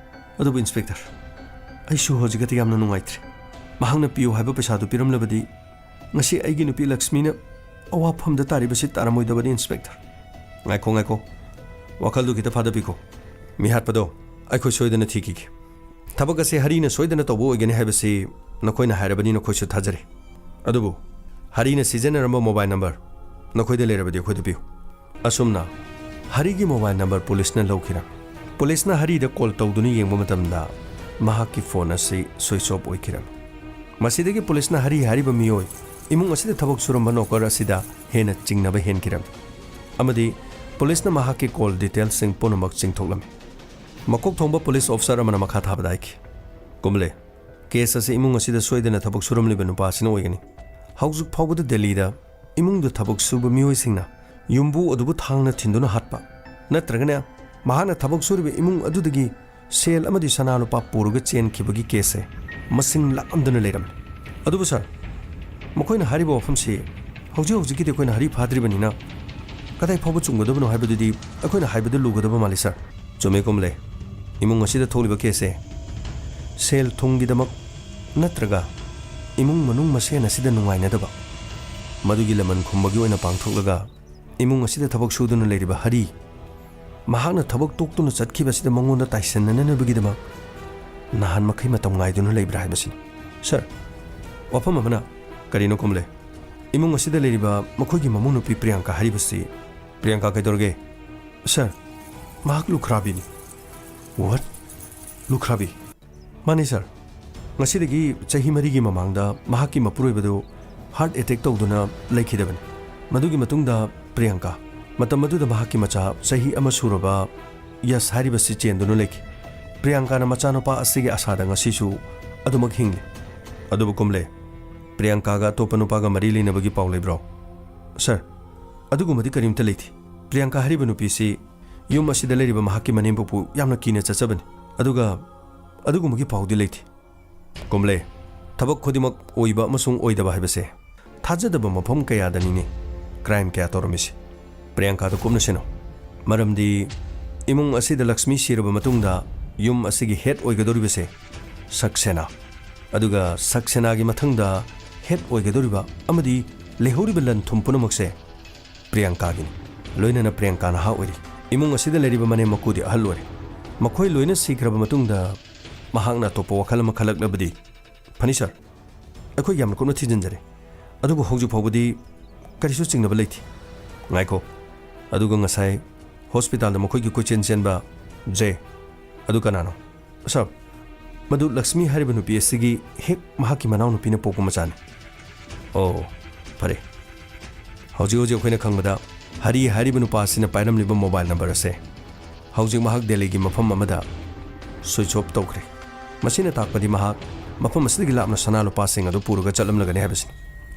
ꯑꯗꯨꯕꯨ ꯏꯟꯁꯄꯦꯛꯇꯔ, ꯑꯩꯁꯨ ꯍꯧꯖꯤꯛꯀꯗꯤ ꯌꯥꯝꯅ ꯅꯨꯡꯉꯥꯏꯇ꯭ꯔꯦ꯫ ꯃꯍꯥꯛꯅ ꯄꯤꯌꯨ ꯍꯥꯏꯕ ꯄꯩꯁꯥꯗꯨ ꯄꯤꯔꯝꯂꯕꯗꯤ ꯉꯁꯤ ꯑꯩꯒꯤ ꯅꯨꯄꯤ ꯂꯛꯁꯃꯤꯅ ꯑꯋꯥꯐꯝꯗ ꯇꯥꯔꯤꯕꯁꯤ ꯇꯥꯔꯝꯃꯣꯏꯗꯕꯅꯤ, ꯏꯟꯁꯄꯦꯛꯇꯔ꯫ ꯉꯥꯏꯈꯣ, ꯉꯥꯏꯈꯣ꯫ ꯋꯥꯈꯜꯗꯨ ꯈꯤꯇ ꯐꯥꯗꯕꯤꯈꯣ꯫ ꯃꯤꯍꯥꯠꯄꯗꯣ ꯑꯩꯈꯣꯏ ꯁꯣꯏꯗꯅ ꯊꯤꯈꯤꯒꯦ꯫ ꯊꯕꯛ ꯑꯁꯤ ꯍꯔꯤꯅ ꯁꯣꯏꯗꯅ ꯇꯧꯕ ꯑꯣꯏꯒꯅꯤ ꯍꯥꯏꯕꯁꯤ ꯅꯈꯣꯏꯅ ꯍꯥꯏꯔꯕꯅꯤꯅ ꯑꯩꯈꯣꯏꯁꯨ ꯊꯥꯖꯔꯦ꯫ ꯑꯗꯨꯕꯨ ꯍꯔꯤꯅ ꯁꯤꯖꯤꯟꯅꯔꯝꯕ ꯃꯣꯕꯥꯏꯜ ꯅꯝꯕꯔ ꯅꯈꯣꯏꯗ ꯂꯩꯔꯕꯗꯤ ꯑꯩꯈꯣꯏꯗ ꯄꯤꯌꯨ꯫ ꯑꯁꯨꯝꯅ ꯍꯔꯤꯒꯤ ꯃꯣꯕꯥꯏꯜ ꯅꯝꯕꯔ ꯄꯨꯂꯤꯁꯅ ꯂꯧꯈꯤꯔꯝꯃꯤ꯫ ꯄꯨꯂꯤꯁꯅ ꯍꯔꯤꯗ ꯀꯣꯜ ꯇꯧꯗꯨꯅ ꯌꯦꯡꯕ ꯃꯇꯝꯗ ꯃꯍꯥꯛꯀꯤ ꯐꯣꯟ ꯑꯁꯤ ꯁ꯭ꯋꯤꯆ ꯑꯣꯐ ꯑꯣꯏꯈꯤꯔꯝꯃꯤ꯫ ꯃꯁꯤꯗꯒꯤ ꯄꯨꯂꯤꯁꯅ ꯍꯔꯤ ꯍꯥꯏꯔꯤꯕ ꯃꯤꯑꯣꯏ ꯏꯃꯨꯡ ꯑꯁꯤꯗ ꯊꯕꯛ ꯁꯨꯔꯝꯕ ꯅꯣꯀꯔ ꯑꯁꯤꯗ ꯍꯦꯟꯅ ꯆꯤꯡꯅꯕ ꯍꯦꯟꯈꯤꯔꯝꯃꯤ꯫ ꯑꯃꯗꯤ ꯄꯨꯂꯤꯁꯅ ꯃꯍꯥꯛꯀꯤ ꯀꯣꯜ ꯗꯤꯇꯦꯜꯁꯤꯡ ꯄꯨꯝꯅꯃꯛ ꯆꯤꯡꯊꯣꯛꯂꯝꯃꯤ꯫ ꯃꯀꯣꯛ ꯊꯣꯡꯕ ꯄꯨꯂꯤꯁ ꯑꯣꯐꯤꯁꯔ ꯑꯃꯅ ꯃꯈꯥ ꯊꯥꯕꯗ ꯍꯥꯏꯈꯤ, "ꯀꯨꯝꯂꯦ, ꯀꯦꯁ ꯑꯁꯤ ꯏꯃꯨꯡ ꯑꯁꯤꯗ ꯁꯣꯏꯗꯅ ꯊꯕꯛ ꯁꯨꯔꯝꯂꯤꯕ ꯅꯨꯄꯥ ꯑꯁꯤꯅ ꯑꯣꯏꯒꯅꯤ꯫ ꯍꯧꯖꯤꯛ ꯐꯥꯎꯕꯗ ꯗꯦꯜꯂꯤꯗ ꯏꯃꯨꯡꯗ ꯊꯕꯛ ꯁꯨꯕ ꯃꯤꯑꯣꯏꯁꯤꯡꯅ ꯌꯨꯝꯕꯨ ꯑꯗꯨꯕꯨ ꯊꯥꯡꯅ ꯊꯤꯟꯗꯨꯅ ꯍꯥꯠꯄ, ꯅꯠꯇ꯭ꯔꯒꯅ ꯃꯍꯥꯛꯅ ꯊꯕꯛ ꯁꯨꯔꯤꯕ ꯏꯃꯨꯡ ꯑꯗꯨꯗꯒꯤ ꯁꯦꯜ ꯑꯃꯗꯤ ꯁꯅꯥ ꯂꯨꯄꯥ ꯄꯨꯔꯒ ꯆꯦꯟꯈꯤꯕꯒꯤ ꯀꯦꯁꯁꯦ ꯃꯁꯤꯡ ꯂꯥꯛꯑꯝꯗꯅ ꯂꯩꯔꯝꯃꯤ꯫ ꯑꯗꯨꯕꯨ ꯁꯥꯔ, ꯃꯈꯣꯏꯅ ꯍꯥꯏꯔꯤꯕ ꯋꯥꯐꯝꯁꯤ ꯍꯧꯖꯤꯛ ꯍꯧꯖꯤꯛꯀꯤꯗꯤ ꯑꯩꯈꯣꯏꯅ ꯍꯔꯤ ꯐꯥꯗ꯭ꯔꯤꯕꯅꯤꯅ ꯀꯗꯥꯏ ꯐꯥꯎꯕ ꯆꯨꯝꯒꯗꯕꯅꯣ ꯍꯥꯏꯕꯗꯨꯗꯤ ꯑꯩꯈꯣꯏꯅ ꯍꯥꯏꯕꯗ ꯂꯨꯒꯗꯕ ꯃꯥꯜꯂꯤ, ꯁꯥꯔ꯫" "ꯆꯨꯝꯃꯦ ꯀꯨꯝꯂꯦ, ꯏꯃꯨꯡ ꯑꯁꯤꯗ ꯊꯣꯛꯂꯤꯕ ꯀꯦꯁꯁꯦ ꯁꯦꯜ ꯊꯨꯝꯒꯤꯗꯃꯛ ꯅꯠꯇ꯭ꯔꯒ ꯏꯃꯨꯡ ꯃꯅꯨꯡ ꯃꯁꯦꯟ ꯑꯁꯤꯗ ꯅꯨꯡꯉꯥꯏꯅꯗꯕ, ꯃꯗꯨꯒꯤ ꯂꯃꯟ ꯈꯨꯝꯕꯒꯤ ꯑꯣꯏꯅ ꯄꯥꯡꯊꯣꯛꯂꯒ ꯏꯃꯨꯡ ꯑꯁꯤꯗ ꯊꯕꯛ ꯁꯨꯗꯨꯅ ꯂꯩꯔꯤꯕ ꯍꯔꯤ, ꯃꯍꯥꯛꯅ ꯊꯕꯛ ꯇꯣꯛꯇꯨꯅ ꯆꯠꯈꯤꯕꯁꯤꯗ ꯃꯉꯣꯟꯗ ꯇꯥꯏꯁꯟꯅꯅꯕꯒꯤꯗꯃꯛ ꯅꯍꯥꯟ ꯃꯈꯩ ꯃꯇꯝ ꯉꯥꯏꯗꯨꯅ ꯂꯩꯕ꯭ꯔꯥ ꯍꯥꯏꯕꯁꯤꯅꯤ, ꯁꯥꯔ꯫ ꯋꯥꯐꯝ ꯑꯃꯅ"꯫ "ꯀꯔꯤꯅꯣ ꯀꯨꯝꯂꯦ? ꯏꯃꯨꯡ ꯑꯁꯤꯗ ꯂꯩꯔꯤꯕ ꯃꯈꯣꯏꯒꯤ ꯃꯃꯧ ꯅꯨꯄꯤ ꯄ꯭ꯔꯤꯌꯥꯡꯀꯥ ꯍꯥꯏꯔꯤꯕꯁꯤ"꯫ "ꯄ꯭ꯔꯤꯌꯥꯡꯀꯥ ꯀꯩꯗꯧꯔꯒꯦ?" "ꯁꯥꯔ, ꯃꯍꯥꯛ ꯂꯨꯈ꯭ꯔꯥꯕꯤꯅꯤ"꯫ "What? ꯂꯨꯈ꯭ꯔꯥꯕꯤ?" "ꯃꯥꯅꯤ ꯁꯥꯔ, ꯉꯁꯤꯗꯒꯤ ꯆꯍꯤ ꯃꯔꯤꯒꯤ ꯃꯃꯥꯡꯗ ꯃꯍꯥꯛꯀꯤ ꯃꯄꯨꯔꯣꯏꯕꯗꯨ ꯍꯥꯔꯠ ꯑꯦꯇꯦꯛ ꯇꯧꯗꯨꯅ ꯂꯩꯈꯤꯗꯕꯅꯤ꯫ ꯃꯗꯨꯒꯤ ꯃꯇꯨꯡꯗ ꯄ꯭ꯔꯤꯌꯥꯡꯀꯥ, ꯃꯇꯝ ꯑꯗꯨꯗ ꯃꯍꯥꯛꯀꯤ ꯃꯆꯥ ꯆꯍꯤ ꯑꯃ ꯁꯨꯔꯕ ꯌꯁ ꯍꯥꯏꯔꯤꯕꯁꯤ ꯆꯦꯟꯗꯨꯅ ꯂꯩꯈꯤ꯫ ꯄ꯭ꯔꯤꯌꯥꯡꯀꯥꯅ ꯃꯆꯥꯅꯨꯄꯥ ꯑꯁꯤꯒꯤ ꯑꯁꯥꯗ ꯉꯁꯤꯁꯨ ꯑꯗꯨꯃꯛ ꯍꯤꯡꯂꯤ꯫ ꯑꯗꯨꯕꯨ ꯀꯨꯝꯂꯦ, ꯄ꯭ꯔꯤꯌꯥꯡꯀꯥꯒ ꯑꯇꯣꯞꯄ ꯅꯨꯄꯥꯒ ꯃꯔꯤ ꯂꯩꯅꯕꯒꯤ ꯄꯥꯎ ꯂꯩꯕ꯭ꯔꯣ? ꯁꯥꯔ, ꯑꯗꯨꯒꯨꯝꯕꯗꯤ ꯀꯔꯤꯝꯇ ꯂꯩꯇꯦ꯫ ꯄ꯭ꯔꯤꯌꯥꯡꯀꯥ ꯍꯥꯏꯔꯤꯕ ꯅꯨꯄꯤꯁꯤ ꯌꯨꯝ ꯑꯁꯤꯗ ꯂꯩꯔꯤꯕ ꯃꯍꯥꯛꯀꯤ ꯃꯅꯦꯝꯄꯣꯛꯄꯨ ꯌꯥꯝꯅ ꯀꯤꯅ ꯆꯠꯆꯕꯅꯤ꯫ ꯑꯗꯨꯒ ꯑꯗꯨꯒꯨꯝꯕꯒꯤ ꯄꯥꯎꯗꯤ ꯂꯩꯇꯦ꯫ ꯀꯨꯝꯂꯦ, ꯊꯕꯛ ꯈꯨꯗꯤꯡꯃꯛ ꯑꯣꯏꯕ ꯑꯃꯁꯨꯡ ꯑꯣꯏꯗꯕ ꯍꯥꯏꯕꯁꯦ ꯊꯥꯖꯗꯕ ꯃꯐꯝ ꯀꯌꯥꯗꯅꯤꯅꯦ ꯀ꯭ꯔꯥꯏꯝ ꯀꯌꯥ ꯇꯧꯔꯝꯃꯤꯁꯦ꯫ ꯄ꯭ꯔꯤꯌꯥꯡꯀꯥꯗ ꯀꯨꯞꯅ ꯁꯤꯟꯅꯧ꯫ ꯃꯔꯝꯗꯤ ꯏꯃꯨꯡ ꯑꯁꯤꯗ ꯂꯛꯁꯃꯤ ꯁꯤꯔꯕ ꯃꯇꯨꯡꯗ ꯌꯨꯝ ꯑꯁꯤꯒꯤ ꯍꯦꯗ ꯑꯣꯏꯒꯗꯧꯔꯤꯕꯁꯦ ꯁꯛꯁꯦꯅꯥ, ꯑꯗꯨꯒ ꯁꯛꯁꯦꯅꯥꯒꯤ ꯃꯊꯪꯗ ꯍꯦꯗ ꯑꯣꯏꯒꯗꯧꯔꯤꯕ ꯑꯃꯗꯤ ꯂꯩꯍꯧꯔꯤꯕ ꯂꯟ ꯊꯨꯝ ꯄꯨꯝꯅꯃꯛꯁꯦ ꯄ꯭ꯔꯤꯌꯥꯡꯀꯥꯒꯤꯅꯤ꯫ ꯂꯣꯏꯅꯅ ꯄ꯭ꯔꯤꯌꯥꯡꯀꯥ ꯅꯍꯥ ꯑꯣꯏꯔꯤ꯫ ꯏꯃꯨꯡ ꯑꯁꯤꯗ ꯂꯩꯔꯤꯕ ꯃꯅꯦꯝ ꯃꯀꯨꯗꯤ ꯑꯍꯜ ꯑꯣꯏꯔꯦ꯫ ꯃꯈꯣꯏ ꯂꯣꯏꯅ ꯁꯤꯈ꯭ꯔꯕ ꯃꯇꯨꯡꯗ ꯃꯍꯥꯛꯅ ꯑꯇꯣꯞꯄ ꯋꯥꯈꯜ ꯑꯃ ꯈꯜꯂꯛꯂꯕꯗꯤ ꯐꯅꯤ ꯁꯥꯔ꯫ ꯑꯩꯈꯣꯏ ꯌꯥꯝꯅ ꯀꯨꯞꯅ ꯊꯤꯖꯤꯟꯖꯔꯦ, ꯑꯗꯨꯕꯨ ꯍꯧꯖꯤꯛ ꯐꯥꯎꯕꯗꯤ ꯀꯔꯤꯁꯨ ꯆꯤꯡꯅꯕ ꯂꯩꯇꯦ꯫ ꯉꯥꯏꯈꯣ, ꯑꯗꯨꯒ ꯉꯁꯥꯏ ꯍꯣꯁꯄꯤꯇꯥꯜꯗ ꯃꯈꯣꯏꯒꯤ ꯀꯣꯏꯆꯦꯟ ꯆꯦꯟꯕ ꯖꯦ ꯑꯗꯨ ꯀꯅꯥꯅꯣ? ꯁꯥꯔ, ꯃꯗꯨ ꯂꯛꯁꯃꯤ ꯍꯥꯏꯔꯤꯕ ꯅꯨꯄꯤ ꯑꯁꯤꯒꯤ ꯍꯦꯛ ꯃꯍꯥꯛꯀꯤ ꯃꯅꯥꯎꯅꯨꯄꯤꯅ ꯄꯣꯛꯄ ꯃꯆꯥꯅꯤ꯫ ꯑꯣ, ꯐꯔꯦ꯫ ꯍꯧꯖꯤꯛ ꯍꯧꯖꯤꯛ ꯑꯩꯈꯣꯏꯅ ꯈꯪꯕꯗ ꯍꯔꯤ ꯍꯥꯏꯔꯤꯕ ꯅꯨꯄꯥ ꯑꯁꯤꯅ ꯄꯥꯏꯔꯝꯂꯤꯕ ꯃꯣꯕꯥꯏꯜ ꯅꯝꯕꯔ ꯑꯁꯦ ꯍꯧꯖꯤꯛ ꯃꯍꯥꯛ ꯗꯦꯜꯂꯤꯒꯤ ꯃꯐꯝ ꯑꯃꯗ ꯁ꯭ꯋꯤꯆ ꯑꯣꯐ ꯇꯧꯈ꯭ꯔꯦ꯫ ꯃꯁꯤꯅ ꯇꯥꯛꯄꯗꯤ ꯃꯍꯥꯛ ꯃꯐꯝ ꯑꯁꯤꯗꯒꯤ ꯂꯥꯞꯅ ꯁꯅꯥ ꯂꯨꯄꯥꯁꯤꯡ ꯑꯗꯨ ꯄꯨꯔꯒ ꯆꯠꯂꯝꯂꯒꯅꯤ ꯍꯥꯏꯕꯁꯤꯅꯤ꯫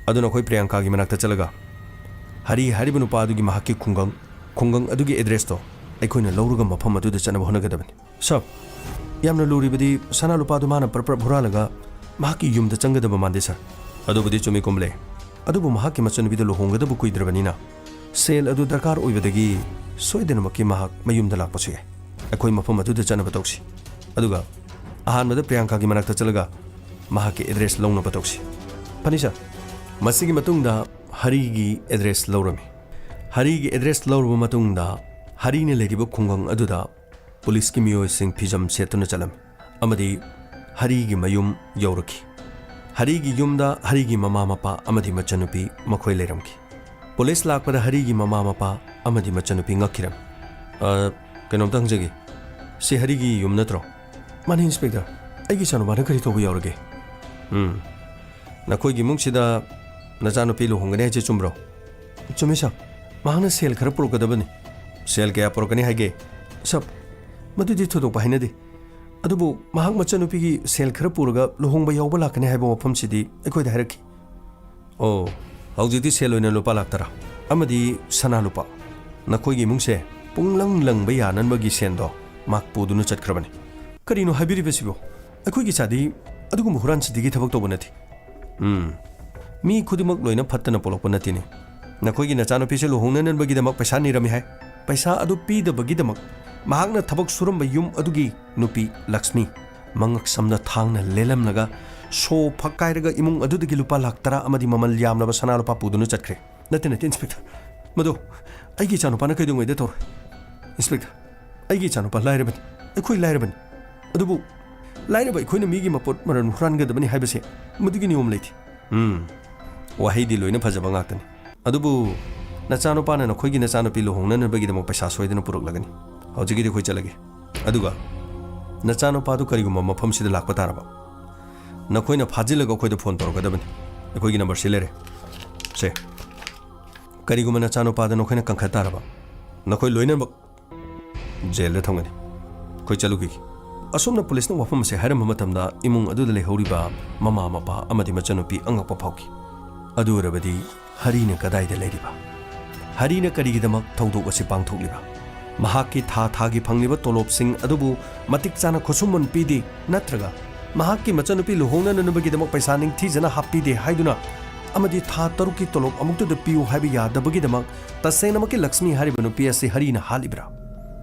ꯑꯗꯨꯅ ꯑꯩꯈꯣꯏ ꯄ꯭ꯔꯤꯌꯥꯡꯀꯥꯒꯤ ꯃꯅꯥꯛꯇ ꯆꯠꯂꯒ ꯍꯔꯤ ꯍꯥꯏꯔꯤꯕ ꯅꯨꯄꯥ ꯑꯗꯨꯒꯤ ꯃꯍꯥꯛꯀꯤ ꯈꯨꯡꯒꯪ, ꯈꯨꯡꯒꯪ ꯑꯗꯨꯒꯤ ꯑꯦꯗ꯭ꯔꯦꯁꯇꯣ ꯑꯩꯈꯣꯏꯅ ꯂꯧꯔꯒ ꯃꯐꯝ ꯑꯗꯨꯗ ꯆꯠꯅꯕ ꯍꯣꯠꯅꯒꯗꯕꯅꯤ꯫ ꯁꯥꯔ, ꯌꯥꯝꯅ ꯂꯨꯔꯤꯕꯗꯤ ꯁꯅꯥ ꯂꯨꯄꯥꯗꯨ ꯃꯥꯅ ꯄꯔꯞ ꯄꯔꯞ ꯍꯨꯔꯥꯜꯂꯒ ꯃꯍꯥꯛꯀꯤ ꯌꯨꯝꯗ ꯆꯪꯒꯗꯕ ꯃꯥꯟꯗꯦ ꯁꯥꯔ꯫ ꯑꯗꯨꯕꯨꯗꯤ ꯆꯨꯝꯃꯤ ꯀꯨꯝꯂꯦ, ꯑꯗꯨꯕꯨ ꯃꯍꯥꯛꯀꯤ ꯃꯆꯟꯅꯨꯄꯤꯗ ꯂꯨꯍꯣꯡꯒꯗꯕ ꯀꯨꯏꯗ꯭ꯔꯕꯅꯤꯅ ꯁꯦꯜ ꯑꯗꯨ ꯗꯔꯀꯥꯔ ꯑꯣꯏꯕꯗꯒꯤ ꯁꯣꯏꯗꯅꯃꯛꯀꯤ ꯃꯍꯥꯛ ꯃꯌꯨꯝꯗ ꯂꯥꯛꯄꯁꯨ ꯌꯥꯏ꯫ ꯑꯩꯈꯣꯏ ꯃꯐꯝ ꯑꯗꯨꯗ ꯆꯠꯅꯕ ꯇꯧꯁꯤ꯫ ꯑꯗꯨꯒ ꯑꯍꯥꯟꯕꯗ ꯄ꯭ꯔꯤꯌꯥꯡꯀꯥꯒꯤ ꯃꯅꯥꯛꯇ ꯆꯠꯂꯒ ꯃꯍꯥꯛꯀꯤ ꯑꯦꯗ꯭ꯔꯦꯁ ꯂꯧꯅꯕ ꯇꯧꯁꯤ꯫ ꯐꯅꯤ ꯁꯥꯔ꯫ ꯃꯁꯤꯒꯤ ꯃꯇꯨꯡꯗ ꯍꯔꯤꯒꯤ ꯑꯦꯗ꯭ꯔꯦꯁ ꯂꯧꯔꯝꯃꯤ꯫ ꯍꯔꯤꯒꯤ ꯑꯦꯗ꯭ꯔꯦꯁ ꯂꯧꯔꯕ ꯃꯇꯨꯡꯗ ꯍꯔꯤꯅ ꯂꯩꯔꯤꯕ ꯈꯨꯡꯒꯪ ꯑꯗꯨꯗ ꯄꯨꯂꯤꯁꯀꯤ ꯃꯤꯑꯣꯏꯁꯤꯡ ꯐꯤꯖꯝ ꯁꯦꯠꯇꯨꯅ ꯆꯠꯂꯝꯃꯤ ꯑꯃꯗꯤ ꯍꯔꯤꯒꯤ ꯃꯌꯨꯝ ꯌꯧꯔꯛꯈꯤ꯫ ꯍꯔꯤꯒꯤ ꯌꯨꯝꯗ ꯍꯔꯤꯒꯤ ꯃꯃꯥ ꯃꯄꯥ ꯑꯃꯗꯤ ꯃꯆꯟꯅꯨꯄꯤ ꯃꯈꯣꯏ ꯂꯩꯔꯝꯈꯤ꯫ ꯄꯨꯂꯤꯁ ꯂꯥꯛꯄꯗ ꯍꯔꯤꯒꯤ ꯃꯃꯥ ꯃꯄꯥ ꯑꯃꯗꯤ ꯃꯆꯟꯅꯨꯄꯤ ꯉꯛꯈꯤꯔꯝꯃꯤ꯫ "ꯑ, ꯀꯩꯅꯣꯝꯇ ꯍꯪꯖꯒꯦ, ꯁꯤ ꯍꯔꯤꯒꯤ ꯌꯨꯝ ꯅꯠꯇ꯭ꯔꯣ?" "ꯃꯥꯅꯤ, ꯏꯟꯁꯄꯦꯛꯇꯔ꯫ ꯑꯩꯒꯤ ꯏꯆꯥꯅꯨꯄꯥꯅ ꯀꯔꯤ ꯇꯧꯕ ꯌꯥꯎꯔꯒꯦ? ꯎꯝ, ꯅꯈꯣꯏꯒꯤ ꯏꯃꯨꯡꯁꯤꯗ ꯅꯆꯥꯅꯨꯄꯤ ꯂꯨꯍꯣꯡꯒꯅꯤ ꯍꯥꯏꯁꯦ ꯆꯨꯝꯕ꯭ꯔꯣ? ꯆꯨꯝꯃꯤ ꯁꯥꯔ, ꯃꯍꯥꯛꯅ ꯁꯦꯜ ꯈꯔ ꯄꯨꯔꯛꯀꯗꯕꯅꯤ꯫ ꯁꯦꯜ ꯀꯌꯥ ꯄꯨꯔꯛꯀꯅꯤ ꯍꯥꯏꯒꯦ? ꯁꯥꯔ, ꯃꯗꯨꯗꯤ ꯊꯣꯏꯗꯣꯛꯄ ꯍꯥꯏꯅꯗꯦ, ꯑꯗꯨꯕꯨ ꯃꯍꯥꯛ ꯃꯆꯥꯅꯨꯄꯤꯒꯤ ꯁꯦꯜ ꯈꯔ ꯄꯨꯔꯒ ꯂꯨꯍꯣꯡꯕ ꯌꯥꯎꯕ ꯂꯥꯛꯀꯅꯤ ꯍꯥꯏꯕ ꯋꯥꯐꯝꯁꯤꯗꯤ ꯑꯩꯈꯣꯏꯗ ꯍꯥꯏꯔꯛꯈꯤ꯫ ꯑꯣ, ꯍꯧꯖꯤꯛꯇꯤ ꯁꯦꯜ ꯑꯣꯏꯅ ꯂꯨꯄꯥ ꯂꯥꯛ ꯇꯔꯥ ꯑꯃꯗꯤ ꯁꯅꯥ ꯂꯨꯄꯥ, ꯅꯈꯣꯏꯒꯤ ꯏꯃꯨꯡꯁꯦ ꯄꯨꯡꯂꯪ ꯂꯪꯕ ꯌꯥꯅꯅꯕꯒꯤ ꯁꯦꯟꯗꯣ ꯃꯍꯥꯛ ꯄꯨꯗꯨꯅ ꯆꯠꯈ꯭ꯔꯕꯅꯤ꯫ ꯀꯔꯤꯅꯣ ꯍꯥꯏꯕꯤꯔꯤꯕꯁꯤꯕꯣ? ꯑꯩꯈꯣꯏꯒꯤ ꯏꯆꯥꯗꯤ ꯑꯗꯨꯒꯨꯝꯕ ꯍꯨꯔꯥꯟ ꯆꯤꯟꯊꯤꯒꯤ ꯊꯕꯛ ꯇꯧꯕ ꯅꯠꯇꯦ꯫ ꯎꯝ, ꯃꯤ ꯈꯨꯗꯤꯡꯃꯛ ꯂꯣꯏꯅ ꯐꯠꯇꯅ ꯄꯣꯛꯂꯛꯄ ꯅꯠꯇꯦꯅꯦ꯫ ꯅꯈꯣꯏꯒꯤ ꯅꯆꯥꯅꯨꯄꯤꯁꯦ ꯂꯨꯍꯣꯡꯅꯅꯕꯒꯤꯗꯃꯛ ꯄꯩꯁꯥ ꯅꯤꯔꯝꯃꯤ ꯍꯥꯏ꯫ ꯄꯩꯁꯥ ꯑꯗꯨ ꯄꯤꯗꯕꯒꯤꯗꯃꯛ ꯃꯍꯥꯛꯅ ꯊꯕꯛ ꯁꯨꯔꯝꯕ ꯌꯨꯝ ꯑꯗꯨꯒꯤ ꯅꯨꯄꯤ ꯂꯛꯁꯃꯤ ꯃꯉꯛ ꯁꯝꯅ ꯊꯥꯡꯅ ꯂꯦꯜꯂꯝꯂꯒ ꯁꯣ ꯐꯛꯀꯥꯏꯔꯒ ꯏꯃꯨꯡ ꯑꯗꯨꯗꯒꯤ ꯂꯨꯄꯥ ꯂꯥꯛ ꯇꯔꯥ ꯑꯃꯗꯤ ꯃꯃꯜ ꯌꯥꯝꯂꯕ ꯁꯅꯥ ꯂꯨꯄꯥ ꯄꯨꯗꯨꯅ ꯆꯠꯈ꯭ꯔꯦ꯫ ꯅꯠꯇꯦ, ꯅꯠꯇꯦ, ꯏꯟꯁꯄꯦꯛꯇꯔ꯫ ꯃꯗꯨ ꯑꯩꯒꯤ ꯏꯆꯥꯅꯨꯄꯥꯅ ꯀꯩꯗꯧꯉꯩꯗ ꯇꯧꯔꯣꯏ? ꯏꯟꯁꯄꯦꯛꯇꯔ, ꯑꯩꯒꯤ ꯏꯆꯥꯅꯨꯄꯥ ꯂꯥꯏꯔꯕꯅꯤ꯫ ꯑꯩꯈꯣꯏ ꯂꯥꯏꯔꯕꯅꯤ꯫ ꯑꯗꯨꯕꯨ ꯂꯥꯏꯔꯕ ꯑꯩꯈꯣꯏꯅ ꯃꯤꯒꯤ ꯃꯄꯣꯠ ꯃꯔꯟ ꯍꯨꯔꯥꯟꯒꯗꯕꯅꯤ ꯍꯥꯏꯕꯁꯦ ꯃꯗꯨꯒꯤ ꯅꯤꯌꯣꯝ ꯂꯩꯇꯦ꯫ ꯎꯝ, ꯋꯥꯍꯩꯗꯤ ꯂꯣꯏꯅ ꯐꯖꯕ ꯉꯥꯛꯇꯅꯤ꯫ ꯑꯗꯨꯕꯨ ꯅꯆꯥꯅꯨꯄꯥꯅ ꯅꯈꯣꯏꯒꯤ ꯅꯆꯥꯅꯨꯄꯤ ꯂꯨꯍꯣꯡꯅꯅꯕꯒꯤꯗꯃꯛ ꯄꯩꯁꯥ ꯁꯣꯏꯗꯅ ꯄꯨꯔꯛꯂꯒꯅꯤ꯫ ꯍꯧꯖꯤꯛꯀꯤꯗꯤ ꯑꯩꯈꯣꯏ ꯆꯠꯂꯒꯦ꯫ ꯑꯗꯨꯒ ꯅꯆꯥꯅꯨꯄꯥꯗꯨ ꯀꯔꯤꯒꯨꯝꯕ ꯃꯐꯝꯁꯤꯗ ꯂꯥꯛꯄ ꯇꯥꯔꯕ, ꯅꯈꯣꯏꯅ ꯐꯥꯖꯤꯜꯂꯒ ꯑꯩꯈꯣꯏꯗ ꯐꯣꯟ ꯇꯧꯔꯛꯀꯗꯕꯅꯤ꯫ ꯑꯩꯈꯣꯏꯒꯤ ꯅꯝꯕꯔꯁꯤ ꯂꯩꯔꯦ꯫ ꯁꯦ, ꯀꯔꯤꯒꯨꯝꯕ ꯅꯆꯥꯅꯨꯄꯥꯗ ꯅꯈꯣꯏꯅ ꯀꯟꯈꯠ ꯇꯥꯔꯕ, ꯅꯈꯣꯏ ꯂꯣꯏꯅꯃꯛ ꯖꯦꯜꯗ ꯊꯝꯒꯅꯤ꯫ ꯑꯩꯈꯣꯏ ꯆꯠꯂꯨꯈꯤꯒꯦ꯫ ꯑꯁꯨꯝꯅ ꯄꯨꯂꯤꯁꯅ ꯋꯥꯐꯝ ꯑꯁꯤ ꯍꯥꯏꯔꯝꯕ ꯃꯇꯝꯗ ꯏꯃꯨꯡ ꯑꯗꯨꯗ ꯂꯩꯍꯧꯔꯤꯕ ꯃꯃꯥ ꯃꯄꯥ ꯑꯃꯗꯤ ꯃꯆꯟꯅꯨꯄꯤ ꯑꯉꯛꯄ ꯐꯥꯎꯈꯤ꯫ ꯑꯗꯨ ꯑꯣꯏꯔꯕꯗꯤ ꯍꯔꯤꯅ ꯀꯗꯥꯏꯗ ꯂꯩꯔꯤꯕ? ꯍꯔꯤꯅ ꯀꯔꯤꯒꯤꯗꯃꯛ ꯊꯧꯗꯣꯛ ꯑꯁꯤ ꯄꯥꯡꯊꯣꯛꯂꯤꯕ? ꯃꯍꯥꯛꯀꯤ ꯊꯥ ꯊꯥꯒꯤ ꯐꯪꯂꯤꯕ ꯇꯣꯂꯣꯞꯁꯤꯡ ꯑꯗꯨꯕꯨ ꯃꯇꯤꯛ ꯆꯥꯅ ꯈꯨꯠꯁꯨꯃꯟ ꯄꯤꯗꯦ, ꯅꯠꯇ꯭ꯔꯒ ꯃꯍꯥꯛꯀꯤ ꯃꯆꯟꯅꯨꯄꯤ ꯂꯨꯍꯣꯡꯅꯅꯕꯒꯤꯗꯃꯛ ꯄꯩꯁꯥ ꯅꯤꯡꯊꯤꯖꯅ ꯍꯥꯞꯄꯤꯗꯦ ꯍꯥꯏꯗꯨꯅ ꯑꯃꯗꯤ ꯊꯥ ꯇꯔꯨꯛꯀꯤ ꯇꯣꯂꯣꯞ ꯑꯃꯨꯛꯇꯗ ꯄꯤꯌꯨ ꯍꯥꯏꯕ ꯌꯥꯗꯕꯒꯤꯗꯃꯛ ꯇꯁꯦꯡꯅꯃꯛꯀꯤ ꯂꯛꯁꯃꯤ ꯍꯥꯏꯔꯤꯕ ꯅꯨꯄꯤ ꯑꯁꯤ ꯍꯔꯤꯅ ꯍꯥꯠꯂꯤꯕ꯭ꯔꯥ?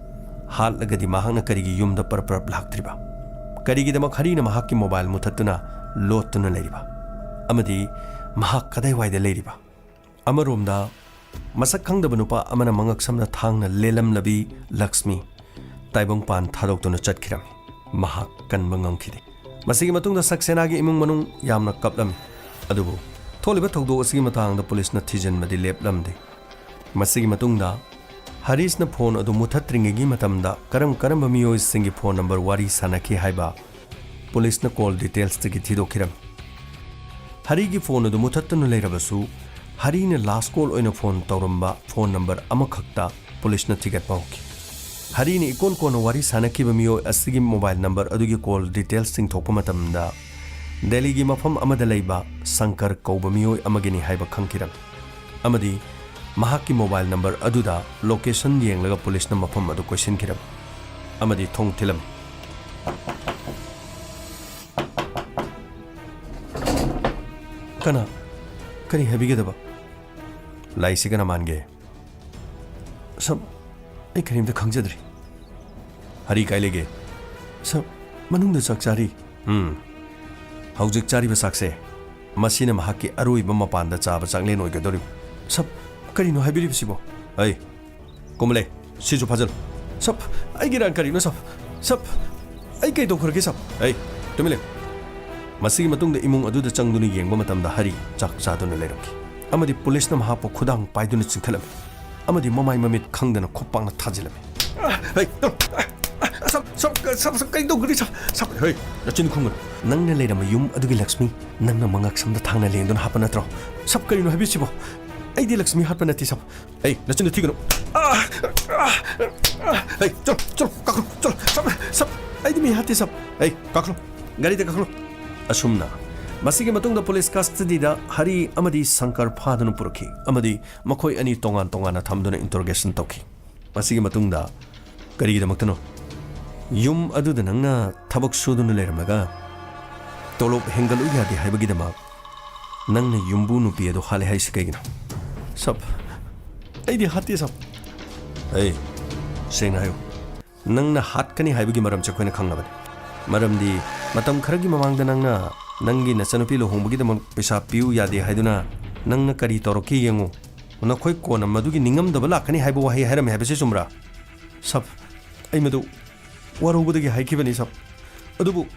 ꯍꯥꯠꯂꯒꯗꯤ ꯃꯍꯥꯛꯅ ꯀꯔꯤꯒꯤ ꯌꯨꯝꯗ ꯄꯔꯞ ꯄꯔꯞ ꯂꯥꯛꯇ꯭ꯔꯤꯕ? ꯀꯔꯤꯒꯤꯗꯃꯛ ꯍꯔꯤꯅ ꯃꯍꯥꯛꯀꯤ ꯃꯣꯕꯥꯏꯜ ꯃꯨꯊꯠꯇꯨꯅ ꯂꯣꯠꯇꯨꯅ ꯂꯩꯔꯤꯕ? ꯑꯃꯗꯤ ꯃꯍꯥꯛ ꯀꯗꯥꯏꯋꯥꯏꯗ ꯂꯩꯔꯤꯕ? ꯑꯃꯔꯣꯝꯗ, ꯃꯁꯛ ꯈꯪꯗꯕ ꯅꯨꯄꯥ ꯑꯃꯅ ꯃꯉꯛ ꯁꯝꯅ ꯊꯥꯡꯅ ꯂꯦꯜꯂꯝꯂꯕꯤ ꯂꯛꯁꯃꯤ ꯇꯥꯏꯕꯪꯄꯥꯟ ꯊꯥꯗꯣꯛꯇꯨꯅ ꯆꯠꯈꯤꯔꯝꯃꯤ꯫ ꯃꯍꯥꯛ ꯀꯟꯕ ꯉꯝꯈꯤꯗꯦ꯫ ꯃꯁꯤꯒꯤ ꯃꯇꯨꯡꯗ ꯁꯛꯁꯦꯅꯥꯒꯤ ꯏꯃꯨꯡ ꯃꯅꯨꯡ ꯌꯥꯝꯅ ꯀꯞꯂꯝꯃꯤ꯫ ꯑꯗꯨꯕꯨ ꯊꯣꯛꯂꯤꯕ ꯊꯧꯗꯣꯛ ꯑꯁꯤꯒꯤ ꯃꯇꯥꯡꯗ ꯄꯨꯂꯤꯁꯅ ꯊꯤꯖꯤꯟꯕꯗꯤ ꯂꯦꯞꯂꯝꯗꯦ꯫ ꯃꯁꯤꯒꯤ ꯃꯇꯨꯡꯗ ꯍꯔꯤꯁꯅ ꯐꯣꯟ ꯑꯗꯨ ꯃꯨꯊꯠꯇ꯭ꯔꯤꯉꯩꯒꯤ ꯃꯇꯝꯗ ꯀꯔꯝ ꯀꯔꯝꯕ ꯃꯤꯑꯣꯏꯁꯤꯡꯒꯤ ꯐꯣꯟ ꯅꯝꯕꯔ ꯋꯥꯔꯤ ꯁꯥꯅꯈꯤ ꯍꯥꯏꯕ ꯄꯨꯂꯤꯁꯅ ꯀꯣꯜ ꯗꯤꯇꯦꯜꯁꯇꯒꯤ ꯊꯤꯗꯣꯛꯈꯤꯔꯝꯃꯤ꯫ ꯍꯔꯤꯒꯤ ꯐꯣꯟ ꯑꯗꯨ ꯃꯨꯊꯠꯇꯨꯅ ꯂꯩꯔꯕꯁꯨ, ꯍꯔꯤꯅ ꯂꯥꯁ ꯀꯣꯜ ꯑꯣꯏꯅ ꯐꯣꯟ ꯇꯧꯔꯝꯕ ꯐꯣꯟ ꯅꯝꯕꯔ ꯑꯃꯈꯛꯇ ꯄꯨꯂꯤꯁꯅ ꯊꯤꯒꯠꯄ ꯍꯧꯈꯤ꯫ ꯍꯔꯤꯅ ꯏꯀꯣꯟ ꯀꯣꯟꯅ ꯋꯥꯔꯤ ꯁꯥꯅꯈꯤꯕ ꯃꯤꯑꯣꯏ ꯑꯁꯤꯒꯤ ꯃꯣꯕꯥꯏꯜ ꯅꯝꯕꯔ ꯑꯗꯨꯒꯤ ꯀꯣꯜ ꯗꯤꯇꯦꯜꯁ ꯆꯤꯡꯊꯣꯛꯄ ꯃꯇꯝꯗ, ꯗꯦꯜꯂꯤꯒꯤ ꯃꯐꯝ ꯑꯃꯗ ꯂꯩꯕ ꯁꯪꯀꯔ ꯀꯧꯕ ꯃꯤꯑꯣꯏ ꯑꯃꯒꯤꯅꯤ ꯍꯥꯏꯕ ꯈꯪꯈꯤꯔꯝꯃꯤ꯫ ꯑꯃꯗꯤ ꯃꯍꯥꯛꯀꯤ ꯃꯣꯕꯥꯏꯜ ꯅꯝꯕꯔ ꯑꯗꯨꯗ ꯂꯣꯀꯦꯁꯟ ꯌꯦꯡꯂꯒ ꯄꯨꯂꯤꯁꯅ ꯃꯐꯝ ꯑꯗꯨ ꯀꯣꯏꯁꯤꯟꯈꯤꯔꯝꯃꯤ ꯑꯃꯗꯤ ꯊꯣꯡ ꯊꯤꯜꯂꯝꯃꯤ꯫ "ꯀꯅꯥ? ꯀꯔꯤ ꯍꯥꯏꯕꯤꯒꯗꯕ?" "ꯂꯥꯏꯁꯤ ꯀꯅꯥ ꯃꯥꯟꯒꯦ?" "ꯁꯥꯔ, ꯑꯩ ꯀꯔꯤꯝꯇ ꯈꯪꯖꯗ꯭ꯔꯤ꯫" "ꯍꯔꯤ ꯀꯥꯏ ꯂꯩꯒꯦ?" "ꯁꯥꯔ, ꯃꯅꯨꯡꯗ ꯆꯥꯛ ꯆꯥꯔꯤ꯫" "ꯎꯝ, ꯍꯧꯖꯤꯛ ꯆꯥꯔꯤꯕ ꯆꯥꯛꯁꯦ, ꯃꯁꯤꯅ ꯃꯍꯥꯛꯀꯤ ꯑꯔꯣꯏꯕ ꯃꯄꯥꯟꯗ ꯆꯥꯕ ꯆꯥꯛꯂꯦꯟ ꯑꯣꯏꯒꯗꯧꯔꯤꯕ꯫" "ꯁꯥꯔ, ꯀꯔꯤꯅꯣ ꯍꯥꯏꯕꯤꯔꯤꯕꯁꯤꯕꯣ?" "ꯑꯩ, ꯀꯨꯝꯂꯦ, ꯁꯤꯁꯨ ꯐꯥꯖꯜꯂꯨ꯫" "ꯁꯥꯔ, ꯑꯩꯒꯤ ꯏꯔꯥꯟ ꯀꯔꯤꯅꯣ ꯁꯥꯔ? ꯁꯥꯔ, ꯑꯩ ꯀꯩ ꯇꯧꯈ꯭ꯔꯒꯦ ꯁꯥꯔ?" "ꯑꯩ, ꯇꯨꯃꯤꯟ ꯂꯩꯌꯨ꯫" ꯃꯁꯤꯒꯤ ꯃꯇꯨꯡꯗ ꯏꯃꯨꯡ ꯑꯗꯨꯗ ꯆꯪꯗꯨꯅ ꯌꯦꯡꯕ ꯃꯇꯝꯗ ꯍꯔꯤ ꯆꯥꯛ ꯆꯥꯗꯨꯅ ꯂꯩꯔꯝꯈꯤ ꯑꯃꯗꯤ ꯄꯨꯂꯤꯁꯅ ꯃꯍꯥꯛꯄꯨ ꯈꯨꯗꯥꯡ ꯄꯥꯏꯗꯨꯅ ꯆꯤꯡꯈꯠꯂꯝꯃꯤ ꯑꯃꯗꯤ ꯃꯃꯥꯏ ꯃꯃꯤꯠ ꯈꯪꯗꯅ ꯈꯣꯡꯄꯥꯛꯅ ꯊꯥꯖꯤꯜꯂꯝꯃꯤ꯫ "ꯍꯩ, ꯁꯥꯔ, ꯁꯥꯔ, ꯁꯥꯔ, ꯁꯥꯔ, ꯀꯩ ꯇꯧꯈ꯭ꯔꯒꯦ ꯁꯥꯔ? ꯁꯥꯔ, ꯍꯩ, ꯅꯆꯤꯟ ꯈꯨꯝꯒꯅꯨ꯫ ꯅꯪꯅ ꯂꯩꯔꯝꯕ ꯌꯨꯝ ꯑꯗꯨꯒꯤ ꯂꯛꯁꯃꯤ ꯅꯪꯅ ꯃꯉꯛꯁꯝꯗ ꯊꯥꯡꯅ ꯂꯦꯡꯗꯨꯅ ꯍꯥꯞꯄ ꯅꯠꯇ꯭ꯔꯣ? ꯁꯥꯔ, ꯀꯔꯤꯅꯣ ꯍꯥꯏꯕꯤꯔꯤꯁꯤꯕꯣ? ꯑꯩꯗꯤ ꯂꯛꯁꯃꯤ ꯍꯥꯠꯄ ꯅꯠꯇꯦ ꯁꯥꯔ꯫" "ꯑꯩ, ꯅꯆꯤꯟꯗꯣ ꯊꯤꯒꯅꯨ꯫ ꯑꯥ! ꯑꯥ! ꯑꯥ! ꯍꯩ, ꯆꯠꯂꯣ, ꯆꯠꯂꯣ, ꯀꯥꯈꯠꯂꯣ, ꯆꯠꯂꯣ, ꯁꯥꯔ, ꯁꯥꯔ, ꯑꯩꯗꯤ ꯃꯤ ꯍꯥꯠꯇꯦ ꯁꯥꯔ꯫ ꯍꯩ, ꯀꯥꯈꯠꯂꯣ, ꯒꯥꯔꯤꯗ ꯀꯥꯈꯠꯂꯣ꯫" ꯑꯁꯨꯝꯅ ꯃꯁꯤꯒꯤ ꯃꯇꯨꯡꯗ ꯄꯨꯂꯤꯁ ꯀꯁꯇꯗꯤꯗ ꯍꯔꯤ ꯑꯃꯗꯤ ꯁꯪꯀꯔ ꯐꯥꯗꯨꯅ ꯄꯨꯔꯛꯈꯤ ꯑꯃꯗꯤ ꯃꯈꯣꯏ ꯑꯅꯤ ꯇꯣꯉꯥꯟ ꯇꯣꯉꯥꯟꯅ ꯊꯝꯗꯨꯅ ꯏꯟꯇꯔꯣꯒꯦꯁꯟ ꯇꯧꯈꯤ꯫ ꯃꯁꯤꯒꯤ ꯃꯇꯨꯡꯗ, "ꯀꯔꯤꯒꯤꯗꯃꯛꯇꯅꯣ ꯌꯨꯝ ꯑꯗꯨꯗ ꯅꯪꯅ ꯊꯕꯛ ꯁꯨꯗꯨꯅ ꯂꯩꯔꯝꯂꯒ ꯇꯣꯂꯣꯞ ꯍꯦꯟꯒꯠꯂꯨ ꯌꯥꯗꯦ ꯍꯥꯏꯕꯒꯤꯗꯃꯛ ꯅꯪꯅ ꯌꯨꯝꯕꯨ ꯅꯨꯄꯤ ꯑꯗꯨ ꯍꯥꯠꯂꯦ ꯍꯥꯏꯁꯤ ꯀꯩꯒꯤꯅꯣ?" "ꯁꯥꯔ, ꯑꯩꯗꯤ ꯍꯥꯠꯇꯦ ꯁꯥꯔ꯫" "ꯑꯩ, ꯁꯦꯡꯅ ꯍꯥꯏꯌꯨ, ꯅꯪꯅ ꯍꯥꯠꯀꯅꯤ ꯍꯥꯏꯕꯒꯤ ꯃꯔꯝꯁꯦ ꯑꯩꯈꯣꯏꯅ ꯈꯪꯂꯕꯅꯤ꯫ ꯃꯔꯝꯗꯤ ꯃꯇꯝ ꯈꯔꯒꯤ ꯃꯃꯥꯡꯗ ꯅꯪꯅ ꯅꯪꯒꯤ ꯅꯆꯟꯅꯨꯄꯤ ꯂꯨꯍꯣꯡꯕꯒꯤꯗꯃꯛ ꯄꯩꯁꯥ ꯄꯤꯌꯨ ꯌꯥꯗꯦ ꯍꯥꯏꯗꯨꯅ ꯅꯪꯅ ꯀꯔꯤ ꯇꯧꯔꯛꯈꯤ ꯌꯦꯡꯉꯨ꯫ ꯅꯈꯣꯏ ꯀꯣꯟꯅ ꯃꯗꯨꯒꯤ ꯅꯤꯡꯉꯝꯗꯕ ꯂꯥꯛꯀꯅꯤ ꯍꯥꯏꯕ ꯋꯥꯍꯩ ꯍꯥꯏꯔꯝꯃꯤ ꯍꯥꯏꯕꯁꯤ ꯆꯨꯝꯕ꯭ꯔꯥ?" "ꯁꯥꯔ, ꯑꯩ ꯃꯗꯨ ꯋꯥꯔꯧꯕꯗꯒꯤ ꯍꯥꯏꯈꯤꯕꯅꯤ ꯁꯥꯔ꯫ ꯑꯗꯨꯕꯨ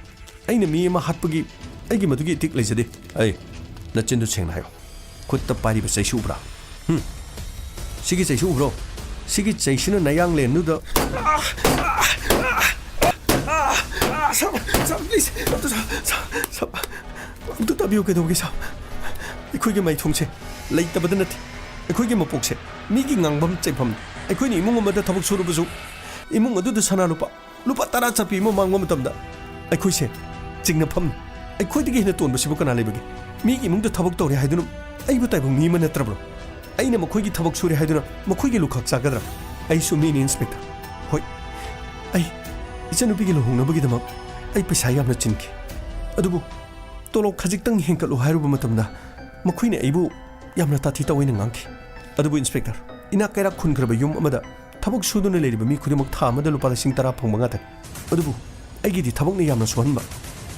ꯑꯩꯅ ꯃꯤ ꯑꯃ ꯍꯥꯠꯄꯒꯤ ꯑꯩꯒꯤ ꯃꯗꯨꯒꯤ ꯏꯊꯤꯛ ꯂꯩꯖꯗꯦ꯫" "ꯑꯩ, ꯅꯆꯤꯟꯗꯨ ꯁꯦꯡꯅ ꯍꯥꯏꯌꯨ꯫ ꯈꯨꯠꯇ ꯄꯥꯏꯔꯤꯕ ꯆꯩꯁꯨ ꯎꯕ꯭ꯔꯥ? ꯍꯨꯝ? ꯁꯤꯒꯤ ꯆꯩꯁꯨ ꯎꯕ꯭ꯔꯣ? ꯁꯤꯒꯤ ꯆꯩꯁꯤꯅ ꯅꯌꯥꯡꯂꯦꯟꯗꯨꯗ" ꯁꯥꯔ, ꯁꯥꯔ, ꯄ꯭ꯂꯤꯖ, ꯑꯝꯇ, ꯁꯥꯔ, ꯁꯥꯔ, ꯁꯥꯔ, ꯑꯝꯇ ꯇꯥꯕꯤꯌꯨ꯫ ꯀꯩꯗꯧꯒꯦ, ꯁꯥꯔ? ꯑꯩꯈꯣꯏꯒꯤ ꯃꯥꯏꯊꯣꯡꯁꯦ ꯂꯩꯇꯕꯗ ꯅꯠꯇꯦ, ꯑꯩꯈꯣꯏꯒꯤ ꯃꯄꯣꯛꯁꯦ ꯃꯤꯒꯤ ꯉꯥꯡꯐꯝ ꯆꯩꯐꯝꯅꯤ꯫ ꯑꯩꯈꯣꯏꯅ ꯏꯃꯨꯡ ꯑꯃꯗ ꯊꯕꯛ ꯁꯨꯔꯕꯁꯨ, ꯏꯃꯨꯡ ꯑꯗꯨꯗ ꯁꯅꯥ ꯂꯨꯄꯥ, ꯂꯨꯄꯥ ꯇꯔꯥ ꯆꯠꯄꯤ ꯑꯃ ꯃꯥꯡꯕ ꯃꯇꯝꯗ ꯑꯩꯈꯣꯏꯁꯦ ꯆꯤꯡꯅꯐꯝꯅꯤ꯫ ꯑꯩꯈꯣꯏꯗꯒꯤ ꯍꯦꯟꯅ ꯇꯣꯟꯕꯁꯤꯕꯨ ꯀꯅꯥ ꯂꯩꯕꯒꯦ? ꯃꯤꯒꯤ ꯏꯃꯨꯡꯗ ꯊꯕꯛ ꯇꯧꯔꯦ ꯍꯥꯏꯗꯨꯅ ꯑꯩꯕꯨ ꯇꯥꯏꯕꯪ ꯃꯤ ꯑꯃ ꯅꯠꯇ꯭ꯔꯕ꯭ꯔꯣ? ꯑꯩꯅ ꯃꯈꯣꯏꯒꯤ ꯊꯕꯛ ꯁꯨꯔꯦ ꯍꯥꯏꯗꯨꯅ ꯃꯈꯣꯏꯒꯤ ꯂꯨꯈꯥꯛ ꯆꯥꯒꯗ꯭ꯔꯥ? ꯑꯩꯁꯨ ꯃꯤꯅꯤ, ꯏꯟꯁꯄꯦꯛꯇꯔ꯫ ꯍꯣꯏ, ꯑꯩ ꯏꯆꯟꯅꯨꯄꯤꯒꯤ ꯂꯨꯍꯣꯡꯅꯕꯒꯤꯗꯃꯛ ꯑꯩ ꯄꯩꯁꯥ ꯌꯥꯝꯅ ꯆꯤꯟꯈꯤ꯫ ꯑꯗꯨꯕꯨ ꯇꯣꯂꯣꯞ ꯈꯖꯤꯛꯇꯪ ꯍꯦꯟꯒꯠꯂꯨ ꯍꯥꯏꯔꯨꯕ ꯃꯇꯝꯗ ꯃꯈꯣꯏꯅ ꯑꯩꯕꯨ ꯌꯥꯝꯅ ꯇꯥꯊꯤ ꯇꯥꯑꯣꯏꯅ ꯉꯥꯡꯈꯤ꯫ ꯑꯗꯨꯕꯨ ꯏꯟꯁꯄꯦꯛꯇꯔ, ꯏꯅꯥꯛ ꯀꯩꯔꯥꯛ ꯈꯨꯟꯈ꯭ꯔꯕ ꯌꯨꯝ ꯑꯃꯗ ꯊꯕꯛ ꯁꯨꯗꯨꯅ ꯂꯩꯔꯤꯕ ꯃꯤ ꯈꯨꯗꯤꯡꯃꯛ ꯊꯥ ꯑꯃꯗ ꯂꯨꯄꯥ ꯂꯤꯁꯤꯡ ꯇꯔꯥ ꯐꯪꯕ ꯉꯥꯛꯇꯅꯤ꯫ ꯑꯗꯨꯕꯨ ꯑꯩꯒꯤꯗꯤ ꯊꯕꯛꯅ ꯌꯥꯝꯅ ꯁꯨꯍꯟꯕ,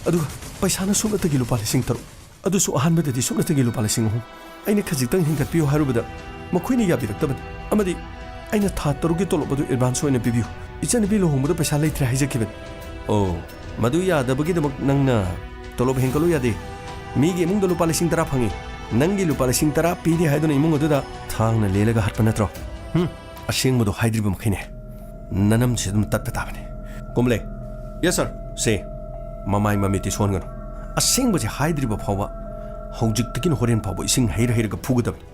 ꯑꯗꯨꯒ ꯄꯩꯁꯥꯅ ꯁꯨꯞꯅꯇꯒꯤ ꯂꯨꯄꯥ ꯂꯤꯁꯤꯡ ꯇꯔꯨꯛ꯫ ꯑꯗꯨꯁꯨ ꯑꯍꯥꯟꯕꯗꯗꯤ ꯁꯨꯞꯅꯇꯒꯤ ꯂꯨꯄꯥ ꯂꯤꯁꯤꯡ ꯑꯍꯨꯝ꯫ ꯑꯩꯅ ꯈꯖꯤꯛꯇꯪ ꯍꯦꯟꯒꯠꯄꯤꯌꯨ ꯍꯥꯏꯔꯨꯕꯗ ꯃꯈꯣꯏꯅ ꯌꯥꯕꯤꯔꯛꯇꯕꯅꯤ, ꯑꯃꯗꯤ ꯑꯩꯅ ꯊꯥ ꯇꯔꯨꯛꯀꯤ ꯇꯣꯂꯣꯞ ꯑꯗꯨ ꯑꯦꯗꯚꯥꯟꯁ ꯑꯣꯏꯅ ꯄꯤꯕꯤꯌꯨ, ꯏꯆꯟꯅꯨꯄꯤ ꯂꯨꯍꯣꯡꯕꯗ ꯄꯩꯁꯥ ꯂꯩꯇ꯭ꯔꯦ ꯍꯥꯏꯖꯈꯤꯕꯅꯤ꯫ ꯑꯣ, ꯃꯗꯨ ꯌꯥꯗꯕꯒꯤꯗꯃꯛ ꯅꯪꯅ ꯇꯣꯂꯣꯞ ꯍꯦꯟꯒꯠꯂꯨ ꯌꯥꯗꯦ꯫ ꯃꯤꯒꯤ ꯏꯃꯨꯡꯗ ꯂꯨꯄꯥ ꯂꯤꯁꯤꯡ ꯇꯔꯥ ꯐꯪꯉꯤ, ꯅꯪꯒꯤ ꯂꯨꯄꯥ ꯂꯤꯁꯤꯡ ꯇꯔꯥ ꯄꯤꯗꯦ ꯍꯥꯏꯗꯨꯅ ꯏꯃꯨꯡ ꯑꯗꯨꯗ ꯊꯥꯡꯅ ꯂꯦꯜꯂꯒ ꯍꯥꯠꯄ ꯅꯠꯇ꯭ꯔꯣ? ꯍꯨꯝ, ꯑꯁꯦꯡꯕꯗꯣ ꯍꯥꯏꯗ꯭ꯔꯤꯕ ꯃꯈꯩꯅꯦ ꯅꯅꯝꯁꯦ ꯑꯗꯨꯝ ꯇꯠꯄ ꯇꯥꯕꯅꯤ꯫ ꯀꯨꯝꯂꯦ꯫ ꯌꯦꯁ, ꯁꯥꯔ꯫ ꯁꯦ, ꯃꯃꯥꯏ ꯃꯃꯤꯠꯇꯤ ꯁꯣꯟꯒꯅꯨ꯫ ꯑꯁꯦꯡꯕꯁꯦ ꯍꯥꯏꯗ꯭ꯔꯤꯕ ꯐꯥꯎꯕ ꯍꯧꯖꯤꯛꯇꯒꯤꯅ ꯍꯣꯔꯦꯟ ꯐꯥꯎꯕ ꯏꯁꯤꯡ ꯍꯩꯔ ꯍꯩꯔꯒ ꯐꯨꯒꯗꯕꯅꯤ꯫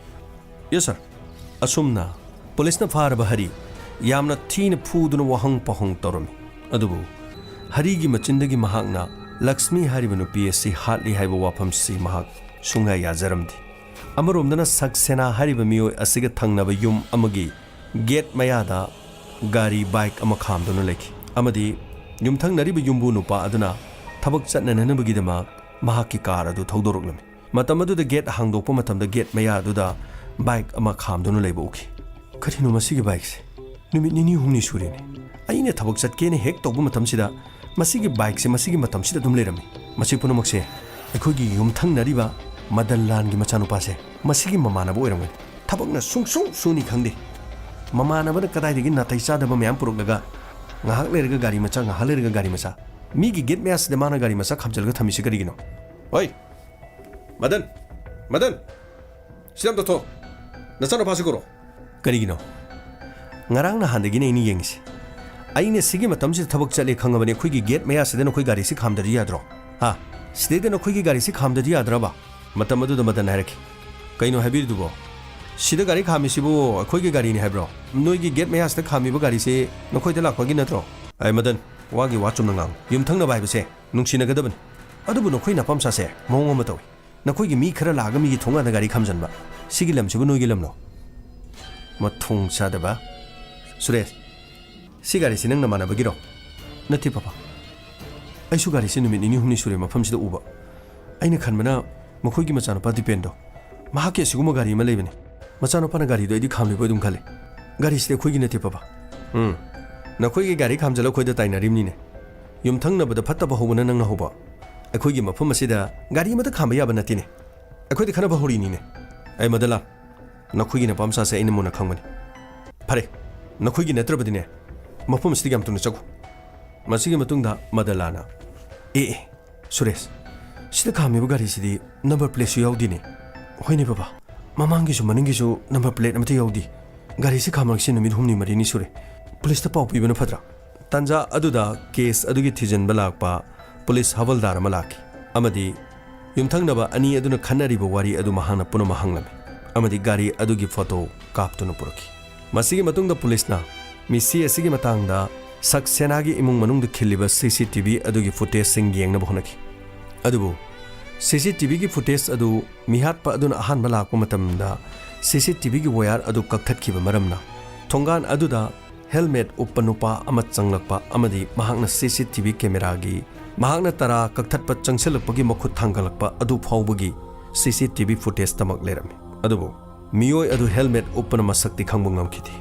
ꯌꯦꯁ, ꯁꯥꯔ꯫ ꯑꯁꯨꯝꯅ ꯄꯨꯂꯤꯁꯅ ꯐꯥꯔꯕ ꯍꯔꯤ ꯌꯥꯝꯅ ꯊꯤꯅ ꯐꯨꯗꯨꯅ ꯋꯥꯍꯪ ꯄꯥꯎꯍꯪ ꯇꯧꯔꯝꯃꯤ꯫ ꯑꯗꯨꯕꯨ ꯍꯔꯤꯒꯤ ꯃꯆꯤꯟꯗꯒꯤ ꯃꯍꯥꯛꯅ ꯂꯛꯁꯃꯤ ꯍꯥꯏꯔꯤꯕ ꯅꯨꯄꯤ ꯑꯁꯤ ꯍꯥꯠꯂꯤ ꯍꯥꯏꯕ ꯋꯥꯐꯝꯁꯤ ꯃꯍꯥꯛ ꯁꯨꯡꯌꯥ ꯌꯥꯖꯔꯝꯗꯦ꯫ ꯑꯃꯔꯣꯝꯗꯅ ꯁꯛꯁꯦꯅꯥ ꯍꯥꯏꯔꯤꯕ ꯃꯤꯑꯣꯏ ꯑꯁꯤꯒ ꯊꯪꯅꯕ ꯌꯨꯝ ꯑꯃꯒꯤ ꯒꯦꯠ ꯃꯌꯥꯗ ꯒꯥꯔꯤ ꯕꯥꯏꯛ ꯑꯃ ꯈꯥꯝꯗꯨꯅ ꯂꯩꯈꯤ, ꯑꯃꯗꯤ ꯌꯨꯝꯊꯪꯅꯔꯤꯕ ꯌꯨꯝꯕꯨ ꯅꯨꯄꯥ ꯑꯗꯨꯅ ꯊꯕꯛ ꯆꯠꯅꯅꯕꯒꯤꯗꯃꯛ ꯃꯍꯥꯛꯀꯤ ꯀꯥꯔ ꯑꯗꯨ ꯊꯧꯗꯣꯔꯛꯂꯝꯃꯤ꯫ ꯃꯇꯝ ꯑꯗꯨꯗ ꯒꯦꯠ ꯍꯥꯡꯗꯣꯛꯄ ꯃꯇꯝꯗ ꯒꯦꯠ ꯃꯌꯥ ꯑꯗꯨꯗ ꯕꯥꯏꯛ ꯑꯃ ꯈꯥꯝꯗꯨꯅ ꯂꯩꯕ ꯎꯈꯤ꯫ "ꯀꯔꯤꯅꯣ ꯃꯁꯤꯒꯤ ꯕꯥꯏꯛꯁꯦ? ꯅꯨꯃꯤꯠ ꯅꯤꯅꯤ ꯍꯨꯝꯅꯤ ꯁꯨꯔꯦꯅꯦ꯫ ꯑꯩꯅ ꯊꯕꯛ ꯆꯠꯀꯦꯅ ꯍꯦꯛ ꯇꯧꯕ ꯃꯇꯝꯁꯤꯗ ꯃꯁꯤꯒꯤ ꯕꯥꯏꯛꯁꯦ ꯃꯁꯤꯒꯤ ꯃꯇꯝꯁꯤꯗ ꯑꯗꯨꯝ ꯂꯩꯔꯝꯃꯤ꯫ ꯃꯁꯤ ꯄꯨꯝꯅꯃꯛꯁꯦ ꯑꯩꯈꯣꯏꯒꯤ ꯌꯨꯝꯊꯪꯅꯔꯤꯕ ꯃꯗꯟ ꯂꯥꯟꯒꯤ ꯃꯆꯥꯅꯨꯄꯥꯁꯦ, ꯃꯁꯤꯒꯤ ꯃꯃꯥꯟꯅꯕ ꯑꯣꯏꯔꯝꯒꯅꯤ꯫ ꯊꯕꯛꯅ ꯁꯨꯡꯁꯨ ꯁꯨꯅꯤ ꯈꯪꯗꯦ꯫ ꯃꯃꯥꯟꯅꯕꯅ ꯀꯗꯥꯏꯗꯒꯤ ꯅꯥꯇꯩ ꯆꯥꯗꯕ ꯃꯌꯥꯝ ꯄꯨꯔꯛꯂꯒ ꯉꯥꯏꯍꯥꯛ ꯂꯩꯔꯒ ꯒꯥꯔꯤ ꯃꯆꯥ, ꯉꯥꯏꯍꯥꯛ ꯂꯩꯔꯒ ꯒꯥꯔꯤ ꯃꯆꯥ꯫ ꯃꯤꯒꯤ ꯒꯦꯠ ꯃꯌꯥꯁꯤꯗ ꯃꯥꯅ ꯒꯥꯔꯤ ꯃꯆꯥ ꯈꯥꯝꯖꯤꯜꯂꯒ ꯊꯝꯃꯤꯁꯤ ꯀꯔꯤꯒꯤꯅꯣ?" "ꯍꯣꯏ, ꯃꯗꯟ, ꯃꯗꯟ, ꯁꯤꯗ ꯑꯝꯇ ꯊꯣꯛ꯫ ꯅꯆꯥꯅꯨꯄꯥꯁꯤ ꯀꯧꯔꯣ꯫" "ꯀꯔꯤꯒꯤꯅꯣ? ꯉꯔꯥꯡ ꯅꯍꯥꯟꯗꯒꯤꯅꯦ ꯑꯩꯅ ꯌꯦꯡꯉꯤꯁꯦ꯫ ꯑꯩꯅ ꯁꯤꯒꯤ ꯃꯇꯝꯁꯤꯗ ꯊꯕꯛ ꯆꯠꯂꯦ ꯈꯪꯉꯕꯅꯤ, ꯑꯩꯈꯣꯏꯒꯤ ꯒꯦꯠ ꯃꯌꯥꯁꯤꯗ ꯅꯈꯣꯏ ꯒꯥꯔꯤꯁꯤ ꯈꯥꯝꯗꯗꯤ ꯌꯥꯗ꯭ꯔꯣ? ꯍꯥ? ꯁꯤꯗꯩꯗ ꯅꯈꯣꯏꯒꯤ ꯒꯥꯔꯤꯁꯤ ꯈꯥꯝꯗꯗꯤ ꯌꯥꯗ꯭ꯔꯕ? ꯃꯇꯝ ꯑꯗꯨꯗ ꯃꯗꯟ ꯍꯥꯏꯔꯛꯈꯤ, "ꯀꯩꯅꯣ ꯍꯥꯏꯕꯤꯔꯤꯗꯨꯕꯣ? ꯁꯤꯗ ꯒꯥꯔꯤ ꯈꯥꯝꯃꯤꯁꯤꯕꯨ ꯑꯩꯈꯣꯏꯒꯤ ꯒꯥꯔꯤꯅꯤ ꯍꯥꯏꯕ꯭ꯔꯣ? ꯅꯣꯏꯒꯤ ꯒꯦꯠ ꯃꯌꯥꯁꯤꯗ ꯈꯥꯝꯃꯤꯕ ꯒꯥꯔꯤꯁꯤ ꯅꯈꯣꯏꯗ ꯂꯥꯛꯄꯒꯤ ꯅꯠꯇ꯭ꯔꯣ?" "ꯑꯩ ꯃꯗꯟ, ꯋꯥꯒꯤ ꯋꯥ ꯆꯨꯝꯅ ꯉꯥꯡꯉꯨ꯫ ꯌꯨꯝꯊꯪꯅꯕ ꯍꯥꯏꯕꯁꯦ ꯅꯨꯡꯁꯤꯅꯒꯗꯕꯅꯤ꯫ ꯑꯗꯨꯕꯨ ꯅꯈꯣꯏ ꯅꯄꯥꯝꯆꯥꯁꯦ ꯃꯑꯣꯡ ꯑꯃ ꯇꯧꯏ꯫ ꯅꯈꯣꯏꯒꯤ ꯃꯤ ꯈꯔ ꯂꯥꯛꯑꯒ ꯃꯤꯒꯤ ꯊꯣꯡꯒꯥꯟꯗ ꯒꯥꯔꯤ ꯈꯥꯝꯖꯟꯕ꯫ ꯁꯤꯒꯤ ꯂꯝꯁꯤꯕꯨ ꯅꯣꯏꯒꯤ ꯂꯝꯂꯣ?" "ꯃꯊꯣꯡ ꯆꯥꯗꯕ꯫ ꯁꯨꯔꯦꯁ, ꯁꯤ ꯒꯥꯔꯤꯁꯤ ꯅꯪ ꯅꯃꯥꯟꯅꯕꯒꯤꯔꯣ?" "ꯅꯠꯇꯦ ꯄꯄꯥ꯫ ꯑꯩꯁꯨ ꯒꯥꯔꯤꯁꯤ ꯅꯨꯃꯤꯠ ꯅꯤꯅꯤ ꯍꯨꯝꯅꯤ ꯁꯨꯔꯦ ꯃꯐꯝꯁꯤꯗ ꯎꯕ꯫ ꯑꯩꯅ ꯈꯟꯕꯅ ꯃꯈꯣꯏꯒꯤ ꯃꯆꯥꯅꯨꯄꯥ ꯗꯤꯄꯦꯟꯗꯣ, ꯃꯍꯥꯛꯀꯤ ꯑꯁꯤꯒꯨꯝꯕ ꯒꯥꯔꯤ ꯑꯃ ꯂꯩꯕꯅꯤ꯫ ꯃꯆꯥꯅꯨꯄꯥꯅ ꯒꯥꯔꯤꯗꯣ ꯑꯩꯗꯤ ꯈꯥꯝꯂꯤꯕꯣꯏ ꯑꯗꯨꯝ ꯈꯜꯂꯤ꯫ ꯒꯥꯔꯤꯁꯤꯗꯤ ꯑꯩꯈꯣꯏꯒꯤ ꯅꯠꯇꯦ ꯄꯄꯥ꯫" "ꯎꯝ, ꯅꯈꯣꯏꯒꯤ ꯒꯥꯔꯤ ꯈꯥꯝꯖꯜꯂ ꯑꯩꯈꯣꯏꯗ ꯇꯥꯏꯅꯔꯤꯕꯅꯤꯅꯦ꯫ ꯌꯨꯝꯊꯪꯅꯕꯗ ꯐꯠꯇꯕ ꯍꯧꯕꯅ ꯅꯪꯅ ꯍꯧꯕ꯫ ꯑꯩꯈꯣꯏꯒꯤ ꯃꯐꯝ ꯑꯁꯤꯗ ꯒꯥꯔꯤ ꯑꯃꯠꯇ ꯈꯥꯝꯕ ꯌꯥꯕ ꯅꯠꯇꯦꯅꯦ꯫ ꯑꯩꯈꯣꯏꯗ ꯈꯠꯅꯕ ꯍꯧꯔꯤꯅꯤꯅꯦ꯫" "ꯑꯩ ꯃꯗꯂꯥ, ꯅꯈꯣꯏꯒꯤ ꯅꯄꯥꯝꯆꯥꯁꯦ ꯑꯩꯅ ꯃꯨꯟꯅ ꯈꯪꯕꯅꯤ꯫ ꯐꯔꯦ, ꯅꯈꯣꯏꯒꯤ ꯅꯠꯇ꯭ꯔꯕꯗꯤꯅꯦ, ꯃꯐꯝ ꯑꯁꯤꯗꯒꯤ ꯌꯥꯝ ꯊꯨꯅ ꯆꯠꯈꯣ꯫" ꯃꯁꯤꯒꯤ ꯃꯇꯨꯡꯗ ꯃꯗꯂꯥꯅ, "ꯑꯦ, ꯑꯦ, ꯁꯨꯔꯦꯁ, ꯁꯤꯗ ꯈꯥꯝꯃꯤꯕ ꯒꯥꯔꯤꯁꯤꯗꯤ ꯅꯝꯕꯔ ꯄ꯭ꯂꯦꯠꯁꯨ ꯌꯥꯎꯗꯦꯅꯦ꯫" "ꯍꯣꯏꯅꯦ ꯕꯕꯥ, ꯃꯃꯥꯡꯒꯤꯁꯨ ꯃꯅꯤꯡꯒꯤꯁꯨ ꯅꯝꯕꯔ ꯄ꯭ꯂꯦꯠ ꯑꯃꯠꯇ ꯌꯥꯎꯗꯦ꯫ ꯒꯥꯔꯤꯁꯤ ꯈꯥꯝꯃꯛꯏꯁꯤ ꯅꯨꯃꯤꯠ ꯍꯨꯝꯅꯤ ꯃꯔꯤꯅꯤ ꯁꯨꯔꯦ꯫ ꯄꯨꯂꯤꯁꯇ ꯄꯥꯎ ꯄꯤꯕꯅ ꯐꯠꯇ꯭ꯔꯥ?" ꯇꯥꯟꯖꯥ ꯑꯗꯨꯗ ꯀꯦꯁ ꯑꯗꯨꯒꯤ ꯊꯤꯖꯤꯟꯕ ꯂꯥꯛꯄ ꯄꯨꯂꯤꯁ ꯍꯋꯜꯗꯥꯔ ꯑꯃ ꯂꯥꯛꯈꯤ ꯑꯃꯗꯤ ꯌꯨꯝꯊꯪꯅꯕ ꯑꯅꯤ ꯑꯗꯨꯅ ꯈꯟꯅꯔꯤꯕ ꯋꯥꯔꯤ ꯑꯗꯨ ꯃꯍꯥꯛꯅ ꯄꯨꯝꯅꯃꯛ ꯍꯪꯂꯝꯃꯤ ꯑꯃꯗꯤ ꯒꯥꯔꯤ ꯑꯗꯨꯒꯤ ꯐꯣꯇꯣ ꯀꯥꯞꯇꯨꯅ ꯄꯨꯔꯛꯈꯤ꯫ ꯃꯁꯤꯒꯤ ꯃꯇꯨꯡꯗ ꯄꯨꯂꯤꯁꯅ ꯃꯤꯁꯤ ꯑꯁꯤꯒꯤ ꯃꯇꯥꯡꯗ ꯁꯛꯁꯦꯅꯥꯒꯤ ꯏꯃꯨꯡ ꯃꯅꯨꯡꯗ ꯈꯤꯜꯂꯤꯕ ꯁꯤ ꯁꯤ ꯇꯤ ꯚꯤ ꯑꯗꯨꯒꯤ ꯐꯨꯇꯦꯖꯁꯤꯡ ꯌꯦꯡꯅꯕ ꯍꯣꯠꯅꯈꯤ꯫ ꯑꯗꯨꯕꯨ ꯁꯤ ꯁꯤ ꯇꯤ ꯚꯤꯒꯤ ꯐꯨꯇꯦꯖ ꯑꯗꯨ ꯃꯤꯍꯥꯠꯄ ꯑꯗꯨꯅ ꯑꯍꯥꯟꯕ ꯂꯥꯛꯄ ꯃꯇꯝꯗ ꯁꯤ ꯁꯤ ꯇꯤ ꯚꯤꯒꯤ ꯋꯥꯌꯔ ꯑꯗꯨ ꯀꯛꯊꯠꯈꯤꯕ ꯃꯔꯝꯅ ꯊꯣꯡꯒꯥꯟ ꯑꯗꯨꯗ ꯍꯦꯜꯃꯦꯠ ꯎꯞꯄ ꯅꯨꯄꯥ ꯑꯃ ꯆꯪꯂꯛꯄ ꯑꯃꯗꯤ ꯃꯍꯥꯛꯅ ꯁꯤ ꯁꯤ ꯇꯤ ꯚꯤ ꯀꯦꯃꯦꯔꯥꯒꯤ ꯃꯍꯥꯛꯅ ꯇꯔꯥ ꯀꯛꯊꯠꯄ ꯆꯪꯁꯤꯜꯂꯛꯄꯒꯤ ꯃꯈꯨꯠ ꯊꯥꯡꯒꯠꯂꯛꯄ ꯑꯗꯨ ꯐꯥꯎꯕꯒꯤ ꯁꯤ ꯁꯤ ꯇꯤ ꯚꯤ ꯐꯨꯇꯦꯖꯇꯃꯛ ꯂꯩꯔꯝꯃꯤ꯫ ꯑꯗꯨꯕꯨ ꯃꯤꯑꯣꯏ ꯑꯗꯨ ꯍꯦꯜꯃꯦꯠ ꯎꯞꯄꯅ ꯃꯁꯛꯇꯤ ꯈꯪꯕ ꯉꯝꯈꯤꯗꯦ꯫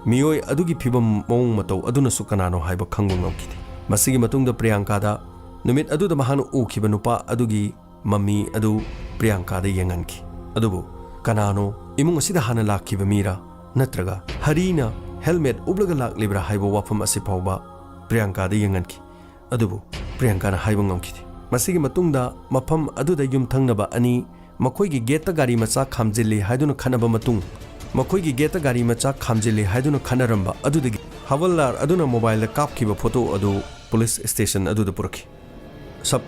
ꯃꯤꯑꯣꯏ ꯑꯗꯨꯒꯤ ꯐꯤꯕꯝ ꯃꯑꯣꯡ ꯃꯇꯧ ꯑꯗꯨꯅꯁꯨ ꯀꯅꯥꯅꯣ ꯍꯥꯏꯕ ꯈꯪꯕ ꯉꯝꯈꯤꯗꯦ꯫ ꯃꯁꯤꯒꯤ ꯃꯇꯨꯡꯗ ꯄ꯭ꯔꯤꯌꯥꯡꯀꯥꯗ ꯅꯨꯃꯤꯠ ꯑꯗꯨꯗ ꯃꯍꯥꯛꯅ ꯎꯈꯤꯕ ꯅꯨꯄꯥ ꯑꯗꯨꯒꯤ ꯃꯃꯤ ꯑꯗꯨ ꯄ꯭ꯔꯤꯌꯥꯡꯀꯥꯗ ꯌꯦꯡꯍꯟꯈꯤ꯫ ꯑꯗꯨꯕꯨ ꯀꯅꯥꯅꯣ ꯏꯃꯨꯡ ꯑꯁꯤꯗ ꯍꯥꯟꯅ ꯂꯥꯛꯈꯤꯕ ꯃꯤꯔꯥ ꯅꯠꯇ꯭ꯔꯒ ꯍꯔꯤꯅ ꯍꯦꯜꯃꯦꯠ ꯎꯞꯂꯒ ꯂꯥꯛꯂꯤꯕ꯭ꯔꯥ ꯍꯥꯏꯕ ꯋꯥꯐꯝ ꯑꯁꯤ ꯐꯥꯎꯕ ꯄ꯭ꯔꯤꯌꯥꯡꯀꯥꯗ ꯌꯦꯡꯍꯟꯈꯤ꯫ ꯑꯗꯨꯕꯨ ꯄ꯭ꯔꯤꯌꯥꯡꯀꯥꯅ ꯍꯥꯏꯕ ꯉꯝꯈꯤꯗꯦ꯫ ꯃꯁꯤꯒꯤ ꯃꯇꯨꯡꯗ ꯃꯐꯝ ꯑꯗꯨꯗ ꯌꯨꯝꯊꯪꯅꯕ ꯑꯅꯤ ꯃꯈꯣꯏꯒꯤ ꯒꯦꯠꯇ ꯒꯥꯔꯤ ꯃꯆꯥ ꯈꯥꯝꯖꯤꯜꯂꯤ ꯍꯥꯏꯗꯨꯅ ꯈꯠꯅꯕ ꯃꯇꯨꯡ ꯃꯈꯣꯏꯒꯤ ꯒꯦꯠꯇ ꯒꯥꯔꯤ ꯃꯆꯥ ꯈꯥꯝꯖꯤꯜꯂꯤ ꯍꯥꯏꯗꯨꯅ ꯈꯠꯅꯔꯝꯕ ꯑꯗꯨꯗꯒꯤ ꯍꯋꯜꯗꯥꯔ ꯑꯗꯨꯅ ꯃꯣꯕꯥꯏꯜꯗ ꯀꯥꯞꯈꯤꯕ ꯐꯣꯇꯣ ꯑꯗꯨ ꯄꯨꯂꯤꯁ ꯁ꯭ꯇꯦꯁꯟ ꯑꯗꯨꯗ ꯄꯨꯔꯛꯈꯤ꯫ "ꯁꯕ,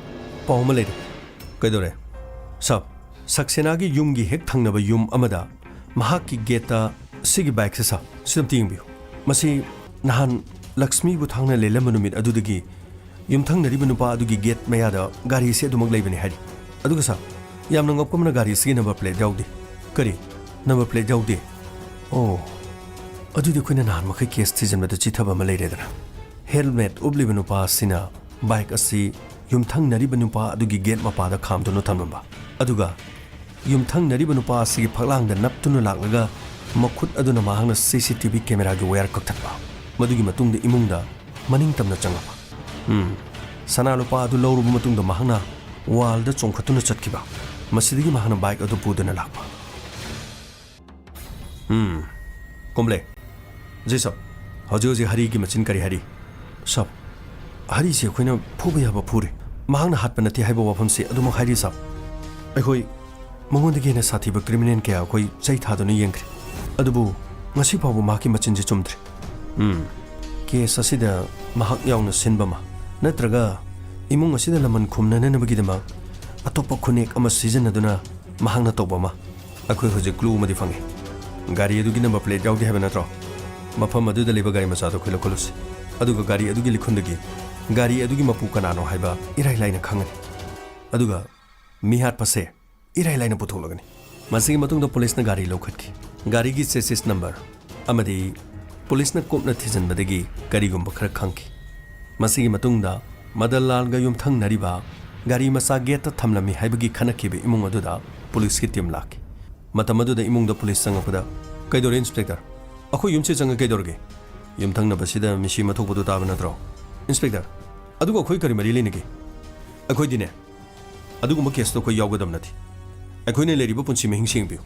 ꯄꯥꯎ ꯑꯃ ꯂꯩꯔꯦ꯫" "ꯀꯩꯗꯧꯔꯦ?" "ꯁꯕ, ꯁꯛꯁꯦꯅꯥꯒꯤ ꯌꯨꯝꯒꯤ ꯍꯦꯛ ꯊꯪꯅꯕ ꯌꯨꯝ ꯑꯃꯗ ꯃꯍꯥꯛꯀꯤ ꯒꯦꯠꯇ ꯁꯤꯒꯤ ꯕꯥꯏꯛꯁꯦ, ꯁꯕ, ꯁꯤꯗ ꯑꯝꯇ ꯌꯦꯡꯕꯤꯌꯨ꯫ ꯃꯁꯤ ꯅꯍꯥꯟ ꯂꯛꯁꯃꯤꯕꯨ ꯊꯥꯡꯅ ꯂꯦꯜꯂꯝꯕ ꯅꯨꯃꯤꯠ ꯑꯗꯨꯗꯒꯤ ꯌꯨꯝꯊꯪꯅꯔꯤꯕ ꯅꯨꯄꯥ ꯑꯗꯨꯒꯤ ꯒꯦꯠ ꯃꯌꯥꯗ ꯒꯥꯔꯤꯁꯤ ꯑꯗꯨꯃꯛ ꯂꯩꯕꯅꯤ ꯍꯥꯏꯔꯤ꯫ ꯑꯗꯨꯒ ꯁꯥꯔ, ꯌꯥꯝꯅ ꯉꯛꯄ ꯑꯃꯅ ꯒꯥꯔꯤ ꯑꯁꯤꯒꯤ ꯅꯝꯕꯔ ꯄ꯭ꯂꯦꯠ ꯌꯥꯎꯗꯦ꯫" "ꯀꯔꯤ? ꯅꯝꯕꯔ ꯄ꯭ꯂꯦꯠ ꯌꯥꯎꯗꯦ? ꯑꯣ, ꯑꯗꯨꯗꯤ ꯑꯩꯈꯣꯏꯅ ꯅꯍꯥꯟ ꯃꯈꯩ ꯀꯦꯁ ꯊꯤꯖꯤꯟꯕꯗ ꯆꯤꯊꯕ ꯑꯃ ꯂꯩꯔꯦꯗꯅ꯫" ꯍꯦꯜꯃꯦꯠ ꯎꯞꯂꯤꯕ ꯅꯨꯄꯥ ꯑꯁꯤꯅ ꯕꯥꯏꯛ ꯑꯁꯤ ꯌꯨꯝꯊꯪꯅꯔꯤꯕ ꯅꯨꯄꯥ ꯑꯗꯨꯒꯤ ꯒꯦꯠ ꯃꯄꯥꯗ ꯈꯥꯝꯗꯨꯅ ꯊꯝꯂꯝꯕ꯫ ꯑꯗꯨꯒ ꯌꯨꯝꯊꯪꯅꯔꯤꯕ ꯅꯨꯄꯥ ꯑꯁꯤꯒꯤ ꯐꯛꯂꯥꯡꯗ ꯅꯞꯇꯨꯅ ꯂꯥꯛꯂꯒ ꯃꯈꯨꯠ ꯑꯗꯨꯅ ꯃꯍꯥꯛꯅ ꯁꯤ ꯁꯤ ꯇꯤ ꯚꯤ ꯀꯦꯃꯦꯔꯥꯒꯤ ꯋꯥꯌꯔ ꯀꯛꯊꯠꯄ꯫ ꯃꯗꯨꯒꯤ ꯃꯇꯨꯡꯗ ꯏꯃꯨꯡꯗ ꯃꯅꯤꯡ ꯇꯝꯅ ꯆꯪꯂꯛꯄ꯫ ꯎꯝ, ꯁꯅꯥ ꯂꯨꯄꯥ ꯑꯗꯨ ꯂꯧꯔꯕ ꯃꯇꯨꯡꯗ ꯃꯍꯥꯛꯅ ꯋꯥꯜꯗ ꯆꯣꯡꯈꯠꯇꯨꯅ ꯆꯠꯈꯤꯕ꯫ ꯃꯁꯤꯗꯒꯤ ꯃꯍꯥꯛꯅ ꯕꯥꯏꯛ ꯑꯗꯨ ꯄꯨꯗꯨꯅ ꯂꯥꯛꯄ꯫ ꯎꯝ, ꯀꯨꯝꯕ꯭ꯂꯦ꯫ "ꯖꯤ ꯁꯥꯕ, ꯍꯧꯖꯤꯛ ꯍꯧꯖꯤꯛ ꯍꯔꯤꯒꯤ ꯃꯆꯤꯟ ꯀꯔꯤ ꯍꯥꯏꯔꯤ?" "ꯁꯥꯕ, ꯍꯔꯤꯁꯤ ꯑꯩꯈꯣꯏꯅ ꯐꯨꯕ ꯌꯥꯕ ꯐꯨꯔꯦ꯫ ꯃꯍꯥꯛꯅ ꯍꯥꯠꯄ ꯅꯠꯇꯦ ꯍꯥꯏꯕ ꯋꯥꯐꯝꯁꯤ ꯑꯗꯨꯃꯛ ꯍꯥꯏꯔꯤ, ꯁꯥꯕ꯫ ꯑꯩꯈꯣꯏ ꯃꯉꯣꯟꯗꯒꯤ ꯍꯦꯟꯅ ꯁꯥꯊꯤꯕ ꯀ꯭ꯔꯤꯃꯤꯅꯦꯜ ꯀꯌꯥ ꯑꯩꯈꯣꯏ ꯆꯩ ꯊꯥꯗꯨꯅ ꯌꯦꯡꯈ꯭ꯔꯦ꯫ ꯑꯗꯨꯕꯨ ꯉꯁꯤ ꯐꯥꯎꯕ ꯃꯍꯥꯛꯀꯤ ꯃꯆꯤꯟꯁꯤ ꯆꯨꯝꯗ꯭ꯔꯤ꯫" "ꯎꯝ, ꯀꯦꯁ ꯑꯁꯤꯗ ꯃꯍꯥꯛ ꯌꯥꯎꯅ ꯁꯤꯟꯕ ꯑꯃ, ꯅꯠꯇ꯭ꯔꯒ ꯏꯃꯨꯡ ꯑꯁꯤꯗ ꯂꯃꯟ ꯈꯨꯝꯅꯅꯅꯕꯒꯤꯗꯃꯛ ꯑꯇꯣꯞꯄ ꯈꯨꯟꯅꯦꯛ ꯑꯃ ꯁꯤꯖꯤꯟꯅꯗꯨꯅ ꯃꯍꯥꯛꯅ ꯇꯧꯕ ꯑꯃ꯫ ꯑꯩꯈꯣꯏ ꯍꯧꯖꯤꯛ ꯀ꯭ꯂꯨ ꯑꯃꯗꯤ ꯐꯪꯉꯦ꯫ ꯒꯥꯔꯤ ꯑꯗꯨꯒꯤ ꯅꯝꯕꯔ ꯄ꯭ꯂꯦꯠ ꯌꯥꯎꯗꯦ ꯍꯥꯏꯕ ꯅꯠꯇ꯭ꯔꯣ? ꯃꯐꯝ ꯑꯗꯨꯗ ꯂꯩꯕ ꯒꯥꯔꯤ ꯃꯆꯥꯗꯨ ꯑꯩꯈꯣꯏ ꯂꯧꯈꯠꯂꯨꯁꯤ꯫ ꯑꯗꯨꯒ ꯒꯥꯔꯤ ꯑꯗꯨꯒꯤ ꯂꯤꯈꯨꯟꯗꯒꯤ ꯒꯥꯔꯤ ꯑꯗꯨꯒꯤ ꯃꯄꯨ ꯀꯅꯥꯅꯣ ꯍꯥꯏꯕ ꯏꯔꯥꯏ ꯂꯥꯏꯅ ꯈꯪꯒꯅꯤ꯫ ꯑꯗꯨꯒ ꯃꯤꯍꯥꯠꯄꯁꯦ ꯏꯔꯥꯏ ꯂꯥꯏꯅ ꯄꯨꯊꯣꯛꯂꯒꯅꯤ꯫" ꯃꯁꯤꯒꯤ ꯃꯇꯨꯡꯗ ꯄꯨꯂꯤꯁꯅ ꯒꯥꯔꯤ ꯂꯧꯈꯠꯈꯤ꯫ ꯒꯥꯔꯤꯒꯤ ꯆꯦꯁꯤꯁ ꯅꯝꯕꯔ ꯑꯃꯗꯤ ꯄꯨꯂꯤꯁꯅ ꯀꯨꯞꯅ ꯊꯤꯖꯤꯟꯕꯗꯒꯤ ꯀꯔꯤꯒꯨꯝꯕ ꯈꯔ ꯈꯪꯈꯤ꯫ ꯃꯁꯤꯒꯤ ꯃꯇꯨꯡꯗ ꯃꯗꯟꯂꯥꯜꯒ ꯌꯨꯝꯊꯪꯅꯔꯤꯕ ꯒꯥꯔꯤ ꯃꯆꯥ ꯒꯦꯠꯇ ꯊꯝꯂꯝꯃꯤ ꯍꯥꯏꯕꯒꯤ ꯈꯟꯅꯈꯤꯕ ꯏꯃꯨꯡ ꯑꯗꯨꯗ ꯄꯨꯂꯤꯁꯀꯤ ꯇꯤꯝ ꯂꯥꯛꯈꯤ꯫ ꯃꯇꯝ ꯑꯗꯨꯗ ꯏꯃꯨꯡꯗ ꯄꯨꯂꯤꯁ ꯆꯪꯉꯛꯄꯗ, "ꯀꯩꯗꯧꯔꯦ, ꯏꯟꯁꯄꯦꯛꯇꯔ? ꯑꯩꯈꯣꯏ ꯌꯨꯝꯁꯤ ꯆꯪꯉ ꯀꯩꯗꯧꯔꯒꯦ? ꯌꯨꯝꯊꯪꯅꯕꯁꯤꯗ ꯃꯤꯁꯤ ꯑꯃ ꯊꯣꯛꯄꯗꯨ ꯇꯥꯕ ꯅꯠꯇ꯭ꯔꯣ?" "ꯏꯟꯁꯄꯦꯛꯇꯔ, ꯑꯗꯨꯒ ꯑꯩꯈꯣꯏ ꯀꯔꯤ ꯃꯔꯤ ꯂꯩꯅꯒꯦ? ꯑꯩꯈꯣꯏꯗꯤꯅꯦ, ꯑꯗꯨꯒꯨꯝꯕ ꯀꯦꯁꯇꯣ ꯑꯩꯈꯣꯏ ꯌꯥꯎꯒꯗꯕ ꯅꯠꯇꯦ꯫ ꯑꯩꯈꯣꯏꯅ ꯂꯩꯔꯤꯕ ꯄꯨꯟꯁꯤ ꯃꯍꯤꯡꯁꯤ ꯌꯦꯡꯕꯤꯌꯨ꯫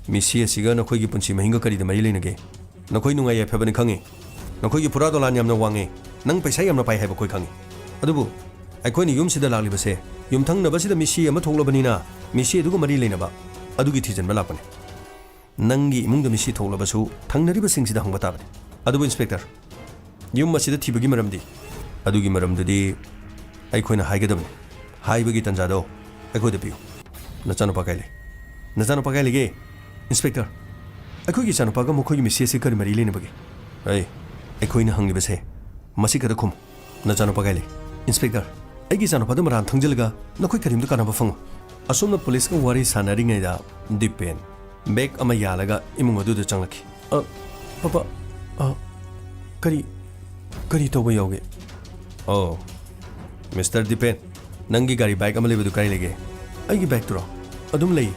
ꯃꯤꯁꯤ ꯑꯁꯤꯒ ꯅꯈꯣꯏꯒꯤ ꯄꯨꯟꯁꯤ ꯃꯍꯤꯡꯒ ꯀꯔꯤꯗ ꯃꯔꯤ ꯂꯩꯅꯒꯦ? ꯅꯈꯣꯏ ꯅꯨꯡꯉꯥꯏ ꯌꯥꯏꯐꯕꯅꯤ ꯈꯪꯉꯤ꯫ ꯅꯈꯣꯏꯒꯤ ꯐꯨꯔꯥ ꯗꯣꯂꯥꯟ ꯌꯥꯝꯅ ꯋꯥꯡꯉꯤ꯫ ꯅꯪ ꯄꯩꯁꯥ ꯌꯥꯝꯅ ꯄꯥꯏ ꯍꯥꯏꯕ ꯑꯩꯈꯣꯏ ꯈꯪꯉꯤ꯫ ꯑꯗꯨꯕꯨ ꯑꯩꯈꯣꯏꯅ ꯌꯨꯝꯁꯤꯗ ꯂꯥꯛꯂꯤꯕꯁꯦ ꯌꯨꯝꯊꯪꯅꯕꯁꯤꯗ ꯃꯤꯁꯤ ꯑꯃ ꯊꯣꯛꯂꯕꯅꯤꯅ ꯃꯤꯁꯤ ꯑꯗꯨꯒ ꯃꯔꯤ ꯂꯩꯅꯕ ꯑꯗꯨꯒꯤ ꯊꯤꯖꯤꯟꯕ ꯂꯥꯛꯄꯅꯤ꯫" ꯅꯪꯒꯤ ꯏꯃꯨꯡꯗ ꯃꯤꯁꯤ ꯊꯣꯛꯂꯕꯁꯨ ꯊꯪꯅꯔꯤꯕꯁꯤꯡꯁꯤꯗ ꯍꯪꯕ ꯇꯥꯕꯅꯤ꯫ ꯑꯗꯨꯕꯨ ꯏꯟꯁꯄꯦꯛꯇꯔ, ꯌꯨꯝ ꯑꯁꯤꯗ ꯊꯤꯕꯒꯤ ꯃꯔꯝꯗꯤ? ꯑꯗꯨꯒꯤ ꯃꯔꯝꯗꯨꯗꯤ ꯑꯩꯈꯣꯏꯅ ꯍꯥꯏꯒꯗꯕꯅꯤ꯫ ꯍꯥꯏꯕꯒꯤ ꯇꯥꯟꯖꯥꯗꯣ ꯑꯩꯈꯣꯏꯗ ꯄꯤꯌꯨ꯫ ꯅꯆꯥꯅꯨꯄꯥ ꯀꯥꯏ ꯂꯩ? ꯅꯆꯥꯅꯨꯄꯥ ꯀꯥꯏ ꯂꯩꯒꯦ? ꯏꯟꯁꯄꯦꯛꯇꯔ, ꯑꯩꯈꯣꯏꯒꯤ ꯏꯆꯥꯅꯨꯄꯥꯒ ꯃꯈꯣꯏꯒꯤ ꯃꯤꯁꯤ ꯑꯁꯤ ꯀꯔꯤ ꯃꯔꯤ ꯂꯩꯅꯕꯒꯦ? ꯑꯩ, ꯑꯩꯈꯣꯏꯅ ꯍꯪꯂꯤꯕꯁꯦ ꯃꯁꯤ ꯈꯛꯇ ꯈꯨꯝꯃꯨ꯫ ꯅꯆꯥꯅꯨꯄꯥ ꯀꯥꯏ ꯂꯩ? ꯏꯟꯁꯄꯦꯛꯇꯔ, ꯑꯩꯒꯤ ꯏꯆꯥꯅꯨꯄꯥꯗꯨ ꯃꯔꯥꯟ ꯊꯪꯖꯤꯜꯂꯒ ꯅꯈꯣꯏ ꯀꯔꯤꯝꯇ ꯀꯥꯟꯅꯕ ꯐꯪꯉꯣꯏ꯫ ꯑꯁꯣꯝꯅ ꯄꯨꯂꯤꯁꯀ ꯋꯥꯔꯤ ꯁꯥꯟꯅꯔꯤꯉꯩꯗ ꯗꯤꯄꯦꯟ ꯕꯦꯒ ꯑꯃ ꯌꯥꯜꯂꯒ ꯏꯃꯨꯡ ꯑꯗꯨꯗ ꯆꯪꯂꯛꯈꯤ꯫ "ꯑ, ꯄꯥꯄꯥ, ꯑ, ꯀꯔꯤ, ꯀꯔꯤ ꯇꯧꯕ ꯌꯥꯎꯒꯦ?" "ꯑꯣ, ꯃꯤꯁꯇꯔ ꯗꯤꯄꯦꯟ, ꯅꯪꯒꯤ ꯒꯥꯔꯤ ꯕꯥꯏꯛ ꯑꯃ ꯂꯩꯕꯗꯨ ꯀꯥꯏ ꯂꯩꯒꯦ?" "ꯑꯩꯒꯤ ꯕꯥꯏꯛꯇꯨꯔꯣ? ꯑꯗꯨꯝ ꯂꯩ꯫"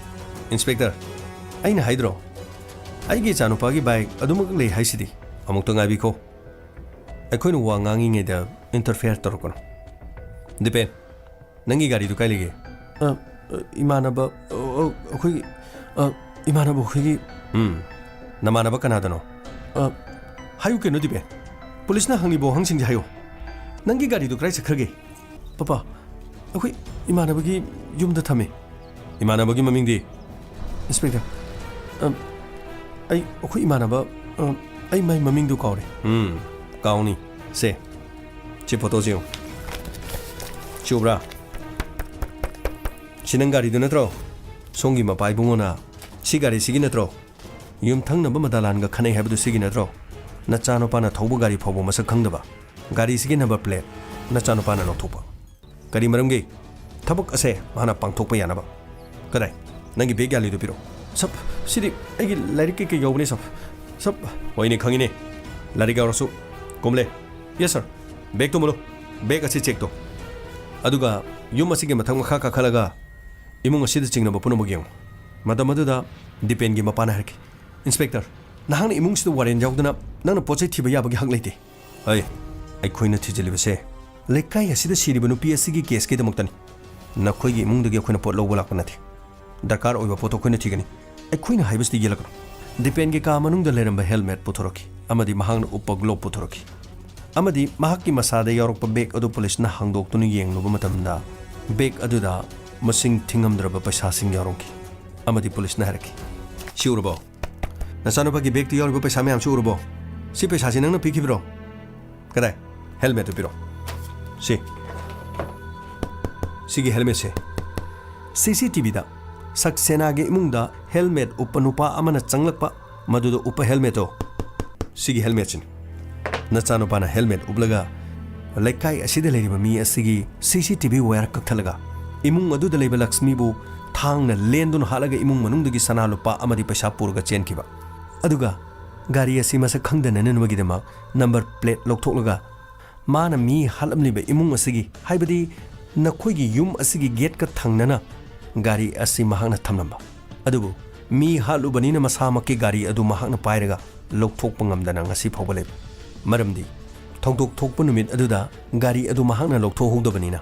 "ꯏꯟꯁꯄꯦꯛꯇꯔ, ꯑꯩꯅ ꯍꯥꯏꯗ꯭ꯔꯣ? ꯑꯩꯒꯤ ꯏꯆꯥꯅꯨꯄꯥꯒꯤ ꯕꯥꯏꯛ ꯑꯗꯨꯃꯛ ꯂꯩ ꯍꯥꯏꯁꯤꯗꯤ꯫ ꯑꯃꯨꯛꯇ ꯉꯥꯏꯕꯤꯈꯣ꯫ ꯑꯩꯈꯣꯏꯅ ꯋꯥ ꯉꯥꯡꯉꯤꯉꯩꯗ ꯏꯟꯇꯔꯐꯤꯌꯔ ꯇꯧꯔꯛꯀꯅꯨ꯫ ꯗꯤꯄꯦꯟ, ꯅꯪꯒꯤ ꯒꯥꯔꯤꯗꯨ ꯀꯥꯏ ꯂꯩꯒꯦ?" "ꯑ, ꯑ, ꯏꯃꯥꯟꯅꯕ, ꯑ, ꯑ, ꯑꯩꯈꯣꯏꯒꯤ, ꯑ, ꯏꯃꯥꯟꯅꯕ ꯑꯩꯈꯣꯏꯒꯤ꯫" "ꯎꯝ, ꯅꯃꯥꯟꯅꯕ ꯀꯅꯥꯗꯅꯣ?" "ꯑ, ꯍꯥꯏꯌꯨ ꯀꯩꯅꯣ ꯗꯤꯄꯦꯟ, ꯄꯨꯂꯤꯁꯅ ꯍꯪꯉꯤꯕ ꯋꯥꯍꯪꯁꯤꯡꯁꯦ ꯍꯥꯏꯌꯨ꯫ ꯅꯪꯒꯤ ꯒꯥꯔꯤꯗꯨ ꯀꯗꯥꯏ ꯆꯠꯈ꯭ꯔꯒꯦ?" "ꯄꯥꯄꯥ, ꯑꯩꯈꯣꯏ ꯏꯃꯥꯟꯅꯕꯒꯤ ꯌꯨꯝꯗ ꯊꯝꯃꯤ꯫" "ꯏꯃꯥꯟꯅꯕꯒꯤ ꯃꯃꯤꯡꯗꯤ?" "ꯏꯟꯁꯄꯦꯛꯇꯔ, ꯑ, ꯑꯩ, ꯑꯩꯈꯣꯏ ꯏꯃꯥꯟꯅꯕ, ꯑ, ꯑꯩ ꯃꯥꯏ ꯃꯃꯤꯡꯗꯨ ꯀꯥꯎꯔꯦ꯫" "ꯎꯝ, ꯀꯥꯎꯅꯤ꯫ ꯁꯦ, ꯁꯤ ꯐꯣꯇꯣꯁꯤ ꯌꯦꯡꯉꯨ꯫ ꯁꯤ ꯎꯕ꯭ꯔꯥ? ꯁꯤ ꯅꯪ ꯒꯥꯔꯤꯗꯨ ꯅꯠꯇ꯭ꯔꯣ? ꯁꯣꯝꯒꯤ ꯃꯄꯥ ꯏꯕꯨꯡꯉꯣꯅ ꯁꯤ ꯒꯥꯔꯤꯁꯤꯒꯤ ꯅꯠꯇ꯭ꯔꯣ? ꯌꯨꯝꯊꯪꯅꯕ ꯃꯗꯥꯂꯥꯟꯒ ꯈꯠꯅꯩ ꯍꯥꯏꯕꯗꯨ ꯁꯤꯒꯤ ꯅꯠꯇ꯭ꯔꯣ? ꯅꯆꯥꯅꯨꯄꯥꯅ ꯊꯧꯕ ꯒꯥꯔꯤ ꯐꯥꯎꯕ ꯃꯁꯛ ꯈꯪꯗꯕ, ꯒꯥꯔꯤꯁꯤꯒꯤ ꯅꯝꯕꯔ ꯄ꯭ꯂꯦꯠ ꯅꯆꯥꯅꯨꯄꯥꯅ ꯂꯧꯊꯣꯛꯄ꯫ ꯀꯔꯤ ꯃꯔꯝꯒꯤ? ꯊꯕꯛ ꯑꯁꯦ ꯃꯥꯅ ꯄꯥꯡꯊꯣꯛꯄ ꯌꯥꯅꯕ꯫" "ꯀꯗꯥꯏ? ꯅꯪꯒꯤ ꯕꯦꯒ ꯌꯥꯜꯂꯤꯗꯨ ꯄꯤꯔꯛꯑꯣ꯫" "ꯁꯕ, ꯁꯤꯗꯤ ꯑꯩꯒꯤ ꯂꯥꯏꯔꯤꯛ ꯀꯩꯀꯩ ꯌꯥꯎꯕꯅꯦ, ꯁꯕ, ꯁꯕ꯫" "ꯍꯣꯏꯅꯦ, ꯈꯪꯉꯤꯅꯦ꯫ ꯂꯥꯏꯔꯤꯛ ꯌꯥꯎꯔꯁꯨ ꯀꯣꯝꯂꯦ꯫" "Yes, sir. ꯕꯦꯒ ꯇꯨꯝꯃꯨꯂꯨ꯫ ꯕꯦꯒ ꯑꯁꯤ ꯆꯦꯛ ꯇꯧ꯫ ꯑꯗꯨꯒ ꯌꯨꯝ ꯑꯁꯤꯒꯤ ꯃꯊꯛ ꯃꯈꯥ ꯀꯥꯈꯠꯂꯒ ꯏꯃꯨꯡ ꯑꯁꯤꯗ ꯆꯤꯡꯅꯕ ꯄꯨꯝꯅꯃꯛ ꯌꯦꯡꯉꯨ꯫" ꯃꯇꯝ ꯑꯗꯨꯗ ꯗꯤꯄꯦꯟꯒꯤ ꯃꯄꯥꯅ ꯍꯥꯏꯔꯛꯈꯤ, "ꯏꯟꯁꯄꯦꯛꯇꯔ, ꯅꯍꯥꯛꯅ ꯏꯃꯨꯡꯁꯤꯗ ꯋꯥꯔꯦꯟ ꯌꯥꯎꯗꯅ ꯅꯪꯅ ꯄꯣꯠ ꯆꯩ ꯊꯤꯕ ꯌꯥꯕꯒꯤ ꯍꯛ ꯂꯩꯇꯦ꯫ ꯑꯩ, ꯑꯩꯈꯣꯏꯅ ꯊꯤꯖꯤꯜꯂꯤꯕꯁꯦ ꯂꯩꯀꯥꯏ ꯑꯁꯤꯗ ꯁꯤꯔꯤꯕ ꯅꯨꯄꯤ ꯑꯁꯤꯒꯤ ꯀꯦꯁꯀꯤꯗꯃꯛꯇꯅꯤ꯫ ꯅꯈꯣꯏꯒꯤ ꯏꯃꯨꯡꯗꯒꯤ ꯑꯩꯈꯣꯏꯅ ꯄꯣꯠ ꯂꯧꯕ ꯂꯥꯛꯄ ꯅꯠꯇꯦ꯫ ꯗꯔꯀꯥꯔ ꯑꯣꯏꯕ ꯄꯣꯠꯇꯣ ꯑꯩꯈꯣꯏꯅ ꯊꯤꯒꯅꯤ꯫ ꯑꯩꯈꯣꯏꯅ ꯍꯥꯏꯕꯁꯤꯗ ꯌꯦꯜꯂꯛꯀꯅꯨ꯫" ꯗꯤꯄꯦꯟꯒꯤ ꯀꯥ ꯃꯅꯨꯡꯗ ꯂꯩꯔꯝꯕ ꯍꯦꯜꯃꯦꯠ ꯄꯨꯊꯣꯔꯛꯈꯤ ꯑꯃꯗꯤ ꯃꯍꯥꯛꯅ ꯎꯞꯄ ꯒ꯭ꯂꯣꯕ ꯄꯨꯊꯣꯔꯛꯈꯤ꯫ ꯑꯃꯗꯤ ꯃꯍꯥꯛꯀꯤ ꯃꯁꯥꯗ ꯌꯥꯎꯔꯛꯄ ꯕꯦꯒ ꯑꯗꯨ ꯄꯨꯂꯤꯁꯅ ꯍꯥꯡꯗꯣꯛꯇꯨꯅ ꯌꯦꯡꯂꯨꯕ ꯃꯇꯝꯗ, ꯕꯦꯒ ꯑꯗꯨꯗ ꯃꯁꯤꯡ ꯊꯤꯉꯝꯗ꯭ꯔꯕ ꯄꯩꯁꯥꯁꯤꯡ ꯌꯥꯎꯔꯝꯈꯤ꯫ ꯑꯃꯗꯤ ꯄꯨꯂꯤꯁꯅ ꯍꯥꯏꯔꯛꯈꯤ, "ꯁꯤ ꯎꯔꯕꯣ? ꯅꯆꯥꯅꯨꯄꯥꯒꯤ ꯕꯦꯒꯇ ꯌꯥꯎꯔꯤꯕ ꯄꯩꯁꯥ ꯃꯌꯥꯝꯁꯤ ꯎꯔꯕꯣ? ꯁꯤ ꯄꯩꯁꯥꯁꯤ ꯅꯪꯅ ꯄꯤꯈꯤꯕ꯭ꯔꯣ? ꯀꯗꯥꯏ? ꯍꯦꯜꯃꯦꯠꯇꯨ ꯄꯤꯔꯣ꯫ ꯁꯤ, ꯁꯤꯒꯤ ꯍꯦꯜꯃꯦꯠꯁꯦ꯫ ꯁꯤ ꯁꯤ ꯇꯤ ꯚꯤꯗ ꯁꯛꯁꯦꯅꯥꯒꯤ ꯏꯃꯨꯡꯗ ꯍꯦꯜꯃꯦꯠ ꯎꯞꯄ ꯅꯨꯄꯥ ꯑꯃꯅ ꯆꯪꯂꯛꯄ, ꯃꯗꯨꯗ ꯎꯞꯄ ꯍꯦꯜꯃꯦꯠꯇꯣ ꯁꯤꯒꯤ ꯍꯦꯜꯃꯦꯠꯁꯤꯅꯤ꯫ ꯅꯆꯥꯅꯨꯄꯥꯅ ꯍꯦꯜꯃꯦꯠ ꯎꯞꯂꯒ ꯂꯩꯀꯥꯏ ꯑꯁꯤꯗ ꯂꯩꯔꯤꯕ ꯃꯤ ꯑꯁꯤꯒꯤ ꯁꯤ ꯁꯤ ꯇꯤ ꯚꯤ ꯋꯥꯌꯔ ꯀꯛꯊꯠꯂꯒ ꯏꯃꯨꯡ ꯑꯗꯨꯗ ꯂꯩꯕ ꯂꯛꯁꯃꯤꯕꯨ ꯊꯥꯡꯅ ꯂꯦꯟꯗꯨꯅ ꯍꯥꯠꯂꯒ ꯏꯃꯨꯡ ꯃꯅꯨꯡꯗꯒꯤ ꯁꯅꯥ ꯂꯨꯄꯥ ꯑꯃꯗꯤ ꯄꯩꯁꯥ ꯄꯨꯔꯒ ꯆꯦꯟꯈꯤꯕ꯫ ꯑꯗꯨꯒ ꯒꯥꯔꯤ ꯑꯁꯤ ꯃꯁꯛ ꯈꯪꯗꯅꯅꯕꯒꯤꯗꯃꯛ ꯅꯝꯕꯔ ꯄ꯭ꯂꯦꯠ ꯂꯧꯊꯣꯛꯂꯒ ꯃꯥꯅ ꯃꯤ ꯍꯥꯠꯂꯝꯂꯤꯕ ꯏꯃꯨꯡ ꯑꯁꯤꯒꯤ, ꯍꯥꯏꯕꯗꯤ ꯅꯈꯣꯏꯒꯤ ꯌꯨꯝ ꯑꯁꯤꯒꯤ ꯒꯦꯠꯀ ꯊꯪꯅꯅ ꯒꯥꯔꯤ ꯑꯁꯤ ꯃꯍꯥꯛꯅ ꯊꯝꯂꯝꯕ꯫ ꯑꯗꯨꯕꯨ ꯃꯤ ꯍꯥꯠꯂꯨꯕꯅꯤꯅ ꯃꯁꯥꯃꯛꯀꯤ ꯒꯥꯔꯤ ꯑꯗꯨ ꯃꯍꯥꯛꯅ ꯄꯥꯏꯔꯒ ꯂꯧꯊꯣꯛꯄ ꯉꯝꯗꯅ ꯉꯁꯤ ꯐꯥꯎꯕ ꯂꯩꯕ꯫ ꯃꯔꯝꯗꯤ ꯊꯧꯗꯣꯛ ꯊꯣꯛꯄ ꯅꯨꯃꯤꯠ ꯑꯗꯨꯗ ꯒꯥꯔꯤ ꯑꯗꯨ ꯃꯍꯥꯛꯅ ꯂꯧꯊꯣꯛꯍꯧꯗꯕꯅꯤꯅ,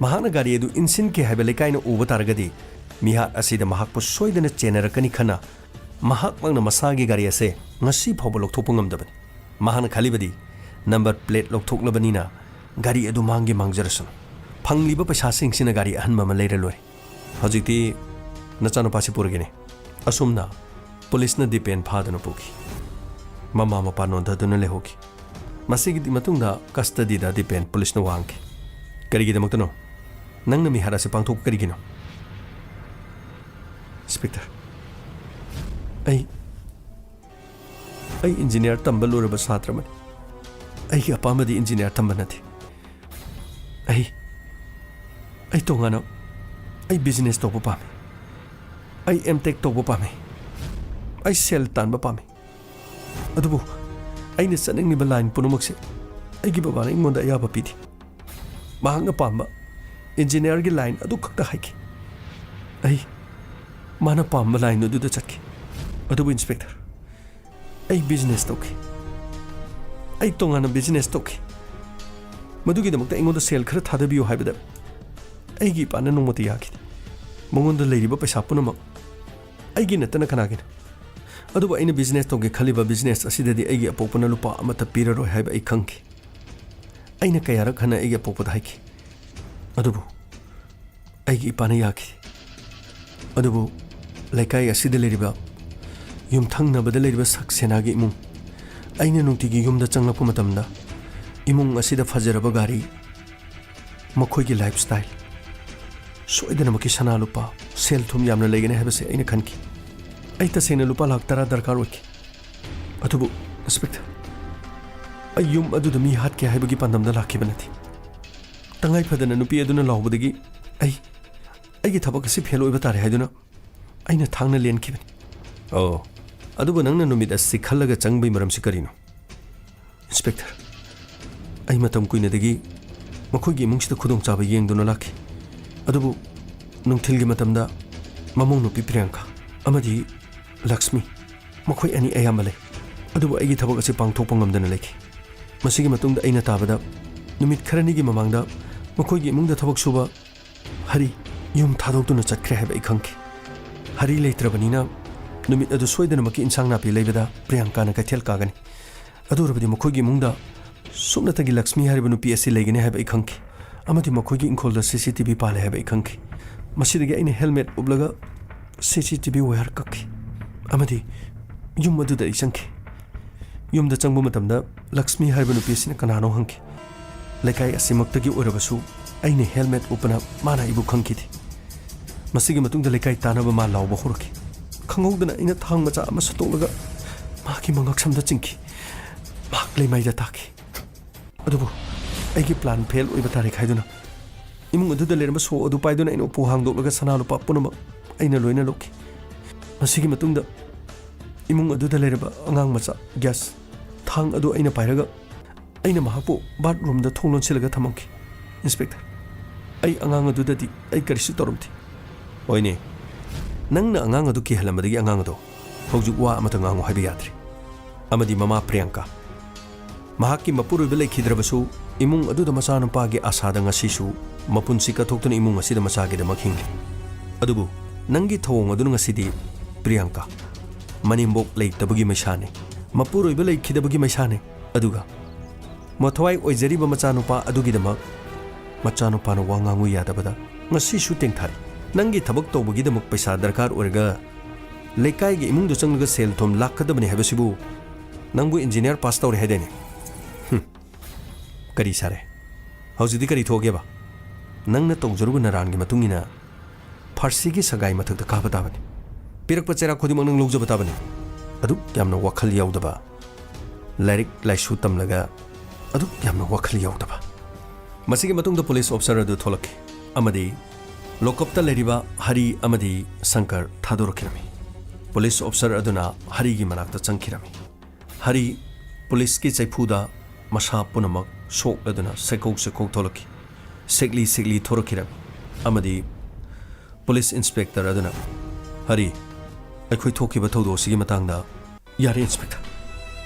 ꯃꯍꯥꯛꯅ ꯒꯥꯔꯤ ꯑꯗꯨ ꯏꯟꯁꯤꯟꯈꯤ ꯍꯥꯏꯕ ꯂꯩꯀꯥꯏꯅ ꯎꯕ ꯇꯥꯔꯒꯗꯤ ꯃꯤꯍꯥꯠ ꯑꯁꯤꯗ ꯃꯍꯥꯛꯄꯨ ꯁꯣꯏꯗꯅ ꯆꯦꯟꯅꯔꯛꯀꯅꯤ ꯈꯟꯅ ꯃꯍꯥꯛꯃꯛꯅ ꯃꯁꯥꯒꯤ ꯒꯥꯔꯤ ꯑꯁꯦ ꯉꯁꯤ ꯐꯥꯎꯕ ꯂꯧꯊꯣꯛꯄ ꯉꯝꯗꯕꯅꯤ꯫ ꯃꯍꯥꯛꯅ ꯈꯜꯂꯤꯕꯗꯤ ꯅꯝꯕꯔ ꯄ꯭ꯂꯦꯠ ꯂꯧꯊꯣꯛꯂꯕꯅꯤꯅ ꯒꯥꯔꯤ ꯑꯗꯨ ꯃꯥꯡꯒꯦ ꯃꯥꯡꯖꯔꯁꯅꯨ, ꯐꯪꯂꯤꯕ ꯄꯩꯁꯥꯁꯤꯡꯁꯤꯅ ꯒꯥꯔꯤ ꯑꯍꯟꯕ ꯑꯃ ꯂꯩꯔ ꯂꯣꯏꯔꯦ꯫ ꯍꯧꯖꯤꯛꯇꯤ ꯅꯆꯥꯅꯨꯄꯥꯁꯤ ꯄꯨꯔꯒꯦꯅꯦ꯫ ꯑꯁꯨꯝꯅ ꯄꯨꯂꯤꯁꯅ ꯗꯤꯄꯦꯟ ꯐꯥꯗꯨꯅ ꯄꯨꯈꯤ꯫ ꯃꯃꯥ ꯃꯄꯥ ꯅꯣꯟꯊꯗꯨꯅ ꯂꯩꯍꯧꯈꯤ꯫ ꯃꯁꯤꯒꯤ ꯃꯇꯨꯡꯗ ꯀꯁꯇꯗꯤꯗ ꯗꯤꯄꯦꯟ ꯄꯨꯂꯤꯁꯅ ꯋꯥꯡꯈꯤ꯫ "ꯀꯔꯤꯒꯤꯗꯃꯛꯇꯅꯣ? ꯅꯪꯅ ꯃꯤꯍꯥꯠ ꯑꯁꯤ ꯄꯥꯡꯊꯣꯛꯄ ꯀꯔꯤꯒꯤꯅꯣ?" "ꯏꯟꯁꯄꯦꯛꯇꯔ, ꯑꯩ, ꯑꯩ ꯏꯟꯖꯤꯅꯤꯌꯥꯔ ꯇꯝꯕ ꯂꯣꯏꯔꯕ ꯁꯥꯇ꯭ꯔ ꯑꯃꯅꯤ꯫ ꯑꯩꯒꯤ ꯑꯄꯥꯝꯕꯗꯤ ꯏꯟꯖꯤꯅꯤꯌꯥꯔ ꯇꯝꯕ ꯅꯠꯇꯦ꯫ ꯑꯩ, ꯑꯩ ꯇꯣꯉꯥꯟꯅ, ꯑꯩ ꯕꯤꯖꯤꯅꯦꯁ ꯇꯧꯕ ꯄꯥꯝꯃꯤ꯫ ꯑꯩ ꯑꯦꯝ ꯇꯦꯛ ꯇꯧꯕ ꯄꯥꯝꯃꯤ꯫ ꯑꯩ ꯁꯦꯜ ꯇꯥꯟꯕ ꯄꯥꯝꯃꯤ꯫ ꯑꯗꯨꯕꯨ ꯑꯩꯅ ꯆꯠꯅꯤꯡꯂꯤꯕ ꯂꯥꯏꯟ ꯄꯨꯝꯅꯃꯛꯁꯦ ꯑꯩꯒꯤ ꯕꯕꯥꯅ ꯑꯩꯉꯣꯟꯗ ꯑꯌꯥꯕ ꯄꯤꯗꯦ꯫ ꯃꯍꯥꯛꯅ ꯄꯥꯝꯕ ꯏꯟꯖꯤꯅꯤꯌꯥꯔꯒꯤ ꯂꯥꯏꯟ ꯑꯗꯨꯈꯛꯇ ꯍꯥꯏꯈꯤ꯫ ꯑꯩ ꯃꯥꯅ ꯄꯥꯝꯕ ꯂꯥꯏꯟ ꯑꯗꯨꯗ ꯆꯠꯈꯤ꯫ ꯑꯗꯨꯕꯨ ꯏꯟꯁꯄꯦꯛꯇꯔ, ꯑꯩ ꯕꯤꯖꯤꯅꯦꯁ ꯇꯧꯈꯤ꯫ ꯑꯩ ꯇꯣꯉꯥꯟꯅ ꯕꯤꯖꯤꯅꯦꯁ ꯇꯧꯈꯤ꯫ ꯃꯗꯨꯒꯤꯗꯃꯛꯇ ꯑꯩꯉꯣꯟꯗ ꯁꯦꯜ ꯈꯔ ꯊꯥꯗꯕꯤꯌꯨ ꯍꯥꯏꯕꯗ ꯑꯩꯒꯤ ꯏꯄꯥꯅ ꯅꯣꯡꯃꯇ ꯌꯥꯈꯤꯗꯦ꯫ ꯃꯉꯣꯟꯗ ꯂꯩꯔꯤꯕ ꯄꯩꯁꯥ ꯄꯨꯝꯅꯃꯛ ꯑꯩꯒꯤ ꯅꯠꯇꯅ ꯀꯅꯥꯒꯤꯅꯣ? ꯑꯗꯨꯕꯨ ꯑꯩꯅ ꯕꯤꯖꯤꯅꯦꯁ ꯇꯧꯒꯦ ꯈꯜꯂꯤꯕ ꯕꯤꯖꯤꯅꯦꯁ ꯑꯁꯤꯗꯗꯤ ꯑꯩꯒꯤ ꯑꯄꯣꯛꯄꯅ ꯂꯨꯄꯥ ꯑꯃꯠꯇ ꯄꯤꯔꯔꯣꯏ ꯍꯥꯏꯕ ꯑꯩ ꯈꯪꯈꯤ꯫ ꯑꯩꯅ ꯀꯌꯥꯔꯛ ꯍꯟꯅ ꯑꯩꯒꯤ ꯑꯄꯣꯛꯄꯗ ꯍꯥꯏꯈꯤ, ꯑꯗꯨꯕꯨ ꯑꯩꯒꯤ ꯏꯄꯥꯅ ꯌꯥꯈꯤꯗꯦ꯫ ꯑꯗꯨꯕꯨ ꯂꯩꯀꯥꯏ ꯑꯁꯤꯗ ꯂꯩꯔꯤꯕ ꯌꯨꯝꯊꯪꯅꯕꯗ ꯂꯩꯔꯤꯕ ꯁꯛꯁꯦꯅꯥꯒꯤ ꯏꯃꯨꯡ꯫ ꯑꯩꯅ ꯅꯨꯡꯇꯤꯒꯤ ꯌꯨꯝꯗ ꯆꯪꯂꯛꯄ ꯃꯇꯝꯗ ꯏꯃꯨꯡ ꯑꯁꯤꯗ ꯐꯖꯔꯕ ꯒꯥꯔꯤ, ꯃꯈꯣꯏꯒꯤ ꯂꯥꯏꯐ ꯁ꯭ꯇꯥꯏꯜ, ꯁꯣꯏꯗꯅꯃꯛꯀꯤ ꯁꯅꯥ ꯂꯨꯄꯥ, ꯁꯦꯜ ꯊꯨꯝ ꯌꯥꯝꯅ ꯂꯩꯒꯅꯤ ꯍꯥꯏꯕꯁꯦ ꯑꯩꯅ ꯈꯟꯈꯤ꯫ ꯑꯩ ꯇꯁꯦꯡꯅ ꯂꯨꯄꯥ ꯂꯥꯈ ꯇꯔꯥ ꯗꯔꯀꯥꯔ ꯑꯣꯏꯈꯤ꯫ ꯑꯗꯨꯕꯨ ꯏꯟꯁꯄꯦꯛꯇꯔ, ꯑꯩ ꯌꯨꯝ ꯑꯗꯨꯗ ꯃꯤ ꯍꯥꯠꯀꯦ ꯍꯥꯏꯕꯒꯤ ꯄꯥꯟꯗꯝꯗ ꯂꯥꯛꯈꯤꯕ ꯅꯠꯇꯦ꯫ ꯇꯉꯥꯏ ꯐꯗꯅ ꯅꯨꯄꯤ ꯑꯗꯨꯅ ꯂꯥꯎꯕꯗꯒꯤ ꯑꯩ, ꯑꯩꯒꯤ ꯊꯕꯛ ꯑꯁꯤ ꯐꯦꯜ ꯑꯣꯏꯕ ꯇꯥꯔꯦ ꯍꯥꯏꯗꯨꯅ ꯑꯩꯅ ꯊꯥꯡꯅ ꯂꯦꯟꯈꯤꯕꯅꯤ꯫ ꯑꯣ, ꯑꯗꯨꯕꯨ ꯅꯪꯅ ꯅꯨꯃꯤꯠ ꯑꯁꯤ ꯈꯜꯂꯒ ꯆꯪꯕꯒꯤ ꯃꯔꯝꯁꯤ ꯀꯔꯤꯅꯣ? ꯏꯟꯁꯄꯦꯛꯇꯔ, ꯑꯩ ꯃꯇꯝ ꯀꯨꯏꯅꯗꯒꯤ ꯃꯈꯣꯏꯒꯤ ꯏꯃꯨꯡꯁꯤꯗ ꯈꯨꯗꯣꯡꯆꯥꯕ ꯌꯦꯡꯗꯨꯅ ꯂꯥꯛꯈꯤ꯫ ꯑꯗꯨꯕꯨ ꯅꯨꯡꯊꯤꯜꯒꯤ ꯃꯇꯝꯗ ꯃꯃꯧ ꯅꯨꯄꯤ ꯄ꯭ꯔꯤꯌꯥꯡꯀꯥ ꯑꯃꯗꯤ ꯂꯛꯁꯃꯤ, ꯃꯈꯣꯏ ꯑꯅꯤ ꯑꯌꯥꯝꯕ ꯂꯩ꯫ ꯑꯗꯨꯕꯨ ꯑꯩꯒꯤ ꯊꯕꯛ ꯑꯁꯤ ꯄꯥꯡꯊꯣꯛꯄ ꯉꯝꯗꯅ ꯂꯩꯈꯤ꯫ ꯃꯁꯤꯒꯤ ꯃꯇꯨꯡꯗ ꯑꯩꯅ ꯇꯥꯕꯗ, ꯅꯨꯃꯤꯠ ꯈꯔꯅꯤꯒꯤ ꯃꯃꯥꯡꯗ ꯃꯈꯣꯏꯒꯤ ꯏꯃꯨꯡꯗ ꯊꯕꯛ ꯁꯨꯕ ꯍꯔꯤ ꯌꯨꯝ ꯊꯥꯗꯣꯛꯇꯨꯅ ꯆꯠꯈ꯭ꯔꯦ ꯍꯥꯏꯕ ꯑꯩ ꯈꯪꯈꯤ꯫ ꯍꯔꯤ ꯂꯩꯇ꯭ꯔꯕꯅꯤꯅ ꯅꯨꯃꯤꯠ ꯑꯗꯨ ꯁꯣꯏꯗꯅꯃꯛꯀꯤ ꯏꯟꯁꯥꯡ ꯅꯥꯄꯤ ꯂꯩꯕꯗ ꯄ꯭ꯔꯤꯌꯥꯡꯀꯥꯅ ꯀꯩꯊꯦꯜ ꯀꯥꯒꯅꯤ꯫ ꯑꯗꯨ ꯑꯣꯏꯔꯕꯗꯤ ꯃꯈꯣꯏꯒꯤ ꯏꯃꯨꯡꯗ ꯁꯨꯞꯅꯇꯒꯤ ꯂꯛꯁꯃꯤ ꯍꯥꯏꯔꯤꯕ ꯅꯨꯄꯤ ꯑꯁꯤ ꯂꯩꯒꯅꯤ ꯍꯥꯏꯕ ꯑꯩ ꯈꯪꯈꯤ꯫ ꯑꯃꯗꯤ ꯃꯈꯣꯏꯒꯤ ꯏꯪꯈꯣꯜꯗ ꯁꯤ ꯁꯤ ꯇꯤ ꯚꯤ ꯄꯥꯜꯂꯦ ꯍꯥꯏꯕ ꯑꯩ ꯈꯪꯈꯤ꯫ ꯃꯁꯤꯗꯒꯤ ꯑꯩꯅ ꯍꯦꯜꯃꯦꯠ ꯎꯞꯂꯒ ꯁꯤ ꯁꯤ ꯇꯤ ꯚꯤ ꯋꯥꯌꯔ ꯀꯛꯈꯤ ꯑꯃꯗꯤ ꯌꯨꯝ ꯑꯗꯨꯗ ꯑꯩ ꯆꯪꯈꯤ꯫ ꯌꯨꯝꯗ ꯆꯪꯕ ꯃꯇꯝꯗ ꯂꯛꯁꯃꯤ ꯍꯥꯏꯔꯤꯕ ꯅꯨꯄꯤ ꯑꯁꯤꯅ ꯀꯅꯥꯅꯣ ꯍꯪꯈꯤ꯫ ꯂꯩꯀꯥꯏ ꯑꯁꯤꯃꯛꯇꯒꯤ ꯑꯣꯏꯔꯕꯁꯨ ꯑꯩꯅ ꯍꯦꯜꯃꯦꯠ ꯎꯞꯄꯅ ꯃꯥꯅ ꯑꯩꯕꯨ ꯈꯪꯈꯤꯗꯦ꯫ ꯃꯁꯤꯒꯤ ꯃꯇꯨꯡꯗ ꯂꯩꯀꯥꯏ ꯇꯥꯟꯅꯕ ꯃꯥ ꯂꯥꯎꯕ ꯍꯧꯔꯛꯈꯤ꯫ ꯈꯪꯍꯧꯗꯅ ꯑꯩꯅ ꯊꯥꯡ ꯃꯆꯥ ꯑꯃ ꯁꯠꯇꯣꯛꯂꯒ ꯃꯍꯥꯛꯀꯤ ꯃꯉꯛꯁꯝꯗ ꯆꯤꯡꯈꯤ꯫ ꯃꯍꯥꯛ ꯂꯩꯃꯥꯏꯗ ꯇꯥꯈꯤ꯫ ꯑꯗꯨꯕꯨ ꯑꯩꯒꯤ ꯄ꯭ꯂꯥꯟ ꯐꯦꯜ ꯑꯣꯏꯕ ꯇꯥꯔꯦ ꯈꯥꯏꯗꯨꯅ ꯏꯃꯨꯡ ꯑꯗꯨꯗ ꯂꯩꯔꯝꯕ ꯁꯣ ꯑꯗꯨ ꯄꯥꯏꯗꯨꯅ ꯑꯩꯅ ꯎꯄꯨ ꯍꯥꯡꯗꯣꯛꯂꯒ ꯁꯅꯥ ꯂꯨꯄꯥ ꯄꯨꯝꯅꯃꯛ ꯑꯩꯅ ꯂꯣꯏꯅ ꯂꯧꯈꯤ꯫ ꯃꯁꯤꯒꯤ ꯃꯇꯨꯡꯗ ꯏꯃꯨꯡ ꯑꯗꯨꯗ ꯂꯩꯔꯝꯕ ꯑꯉꯥꯡ ꯃꯆꯥ ꯒ꯭ꯌꯥꯁ ꯊꯥꯡ ꯑꯗꯨ ꯑꯩꯅ ꯄꯥꯏꯔꯒ ꯑꯩꯅ ꯃꯍꯥꯛꯄꯨ ꯕꯥꯠꯔꯨꯝꯗ ꯊꯣꯡ ꯂꯣꯟꯁꯤꯜꯂꯒ ꯊꯝꯃꯝꯈꯤ꯫ ꯏꯟꯁꯄꯦꯛꯇꯔ, ꯑꯩ ꯑꯉꯥꯡ ꯑꯗꯨꯗꯗꯤ ꯑꯩ ꯀꯔꯤꯁꯨ ꯇꯧꯔꯝꯗꯦ꯫ ꯍꯣꯏꯅꯦ, ꯅꯪꯅ ꯑꯉꯥꯡ ꯑꯗꯨ ꯀꯤꯍꯜꯂꯝꯕꯗꯒꯤ ꯑꯉꯥꯡ ꯑꯗꯣ ꯍꯧꯖꯤꯛ ꯋꯥ ꯑꯃꯇ ꯉꯥꯡꯉꯨ ꯍꯥꯏꯕ ꯌꯥꯗ꯭ꯔꯦ꯫ ꯑꯃꯗꯤ ꯃꯃꯥ ꯄ꯭ꯔꯤꯌꯥꯡꯀꯥ, ꯃꯍꯥꯛꯀꯤ ꯃꯄꯨꯔꯣꯏꯕ ꯂꯩꯈꯤꯗ꯭ꯔꯕꯁꯨ ꯏꯃꯨꯡ ꯑꯗꯨꯗ ꯃꯆꯥꯅꯨꯄꯥꯒꯤ ꯑꯥꯁꯥꯗ ꯉꯁꯤꯁꯨ ꯃꯄꯨꯟꯁꯤ ꯀꯠꯊꯣꯛꯇꯨꯅ ꯏꯃꯨꯡ ꯑꯁꯤꯗ ꯃꯆꯥꯒꯤꯗꯃꯛ ꯍꯤꯡꯂꯤ꯫ ꯑꯗꯨꯕꯨ ꯅꯪꯒꯤ ꯊꯧꯑꯣꯡ ꯑꯗꯨꯅ ꯉꯁꯤꯗꯤ ꯄ꯭ꯔꯤꯌꯥꯡꯀꯥ, ꯃꯅꯦꯝꯕꯣꯛ ꯂꯩꯇꯕꯒꯤ ꯃꯩꯁꯥꯅꯤ, ꯃꯄꯨꯔꯣꯏꯕ ꯂꯩꯈꯤꯗꯕꯒꯤ ꯃꯩꯁꯥꯅꯤ, ꯑꯗꯨꯒ ꯃꯊ꯭ꯋꯥꯏ ꯑꯣꯏꯖꯔꯤꯕ ꯃꯆꯥꯅꯨꯄꯥ ꯑꯗꯨꯒꯤꯗꯃꯛ ꯃꯆꯥꯅꯨꯄꯥꯅ ꯋꯥ ꯉꯥꯡꯉꯨ ꯌꯥꯗꯕꯗ ꯉꯁꯤꯁꯨ ꯇꯦꯡꯊꯥꯔꯤ꯫ ꯅꯪꯒꯤ ꯊꯕꯛ ꯇꯧꯕꯒꯤꯗꯃꯛ ꯄꯩꯁꯥ ꯗꯔꯀꯥꯔ ꯑꯣꯏꯔꯒ ꯂꯩꯀꯥꯏꯒꯤ ꯏꯃꯨꯡꯗ ꯆꯪꯂꯒ ꯁꯦꯜ ꯊꯨꯝ ꯂꯥꯛꯀꯗꯕꯅꯤ ꯍꯥꯏꯕꯁꯤꯕꯨ? ꯅꯪꯕꯨ ꯏꯟꯖꯤꯅꯤꯌꯥꯔ ꯄꯥꯁ ꯇꯧꯔꯦ ꯍꯥꯏꯗꯥꯏꯅꯦ? ꯍꯨꯝ, ꯀꯔꯤ ꯁꯥꯔꯦ? ꯍꯧꯖꯤꯛꯇꯤ ꯀꯔꯤ ꯊꯣꯛꯑꯒꯦꯕ? ꯅꯪꯅ ꯇꯧꯖꯔꯨꯕ ꯅꯔꯥꯟꯒꯤ ꯃꯇꯨꯡ ꯏꯟꯅ ꯐꯥꯔꯁꯤꯒꯤ ꯁꯒꯥꯏ ꯃꯊꯛꯇ ꯀꯥꯕ ꯇꯥꯕꯅꯤ꯫ ꯄꯤꯔꯛꯄ ꯆꯩꯔꯥꯛ ꯈꯨꯗꯤꯡꯃꯛ ꯅꯪ ꯂꯧꯖꯕ ꯇꯥꯕꯅꯤ꯫ ꯑꯗꯨꯛ ꯌꯥꯝꯅ ꯋꯥꯈꯜ ꯌꯥꯎꯗꯕ, ꯂꯥꯏꯔꯤꯛ ꯂꯥꯏꯁꯨ ꯇꯝꯂꯒ ꯑꯗꯨꯛ ꯌꯥꯝꯅ ꯋꯥꯈꯜ ꯌꯥꯎꯗꯕ꯫ ꯃꯁꯤꯒꯤ ꯃꯇꯨꯡꯗ ꯄꯨꯂꯤꯁ ꯑꯣꯐꯤꯁꯔ ꯑꯗꯨ ꯊꯣꯛꯂꯛꯈꯤ ꯑꯃꯗꯤ ꯂꯣꯀꯞꯇ ꯂꯩꯔꯤꯕ ꯍꯔꯤ ꯑꯃꯗꯤ ꯁꯪꯀꯔ ꯊꯥꯗꯣꯔꯛꯈꯤꯔꯝꯃꯤ꯫ ꯄꯨꯂꯤꯁ ꯑꯣꯐꯤꯁꯔ ꯑꯗꯨꯅ ꯍꯔꯤꯒꯤ ꯃꯅꯥꯛꯇ ꯆꯪꯈꯤꯔꯝꯃꯤ꯫ ꯍꯔꯤ ꯄꯨꯂꯤꯁꯀꯤ ꯆꯩꯐꯨꯗ ꯃꯁꯥ ꯄꯨꯝꯅꯃꯛ ꯁꯣꯛꯂꯗꯨꯅ ꯁꯦꯛꯀꯧ ꯁꯦꯛꯀꯧ ꯊꯣꯛꯂꯛꯈꯤ꯫ ꯁꯦꯛꯂꯤ ꯁꯦꯛꯂꯤ ꯊꯣꯔꯛꯈꯤꯔꯝꯃꯤ ꯑꯃꯗꯤ ꯄꯨꯂꯤꯁ ꯏꯟꯁꯄꯦꯛꯇꯔ ꯑꯗꯨꯅ, "ꯍꯔꯤ, ꯑꯩꯈꯣꯏ ꯊꯣꯛꯈꯤꯕ ꯊꯧꯗꯣꯛ ꯑꯁꯤꯒꯤ ꯃꯇꯥꯡꯗ"꯫ "ꯌꯥꯔꯦ, ꯏꯟꯁꯄꯦꯛꯇꯔ꯫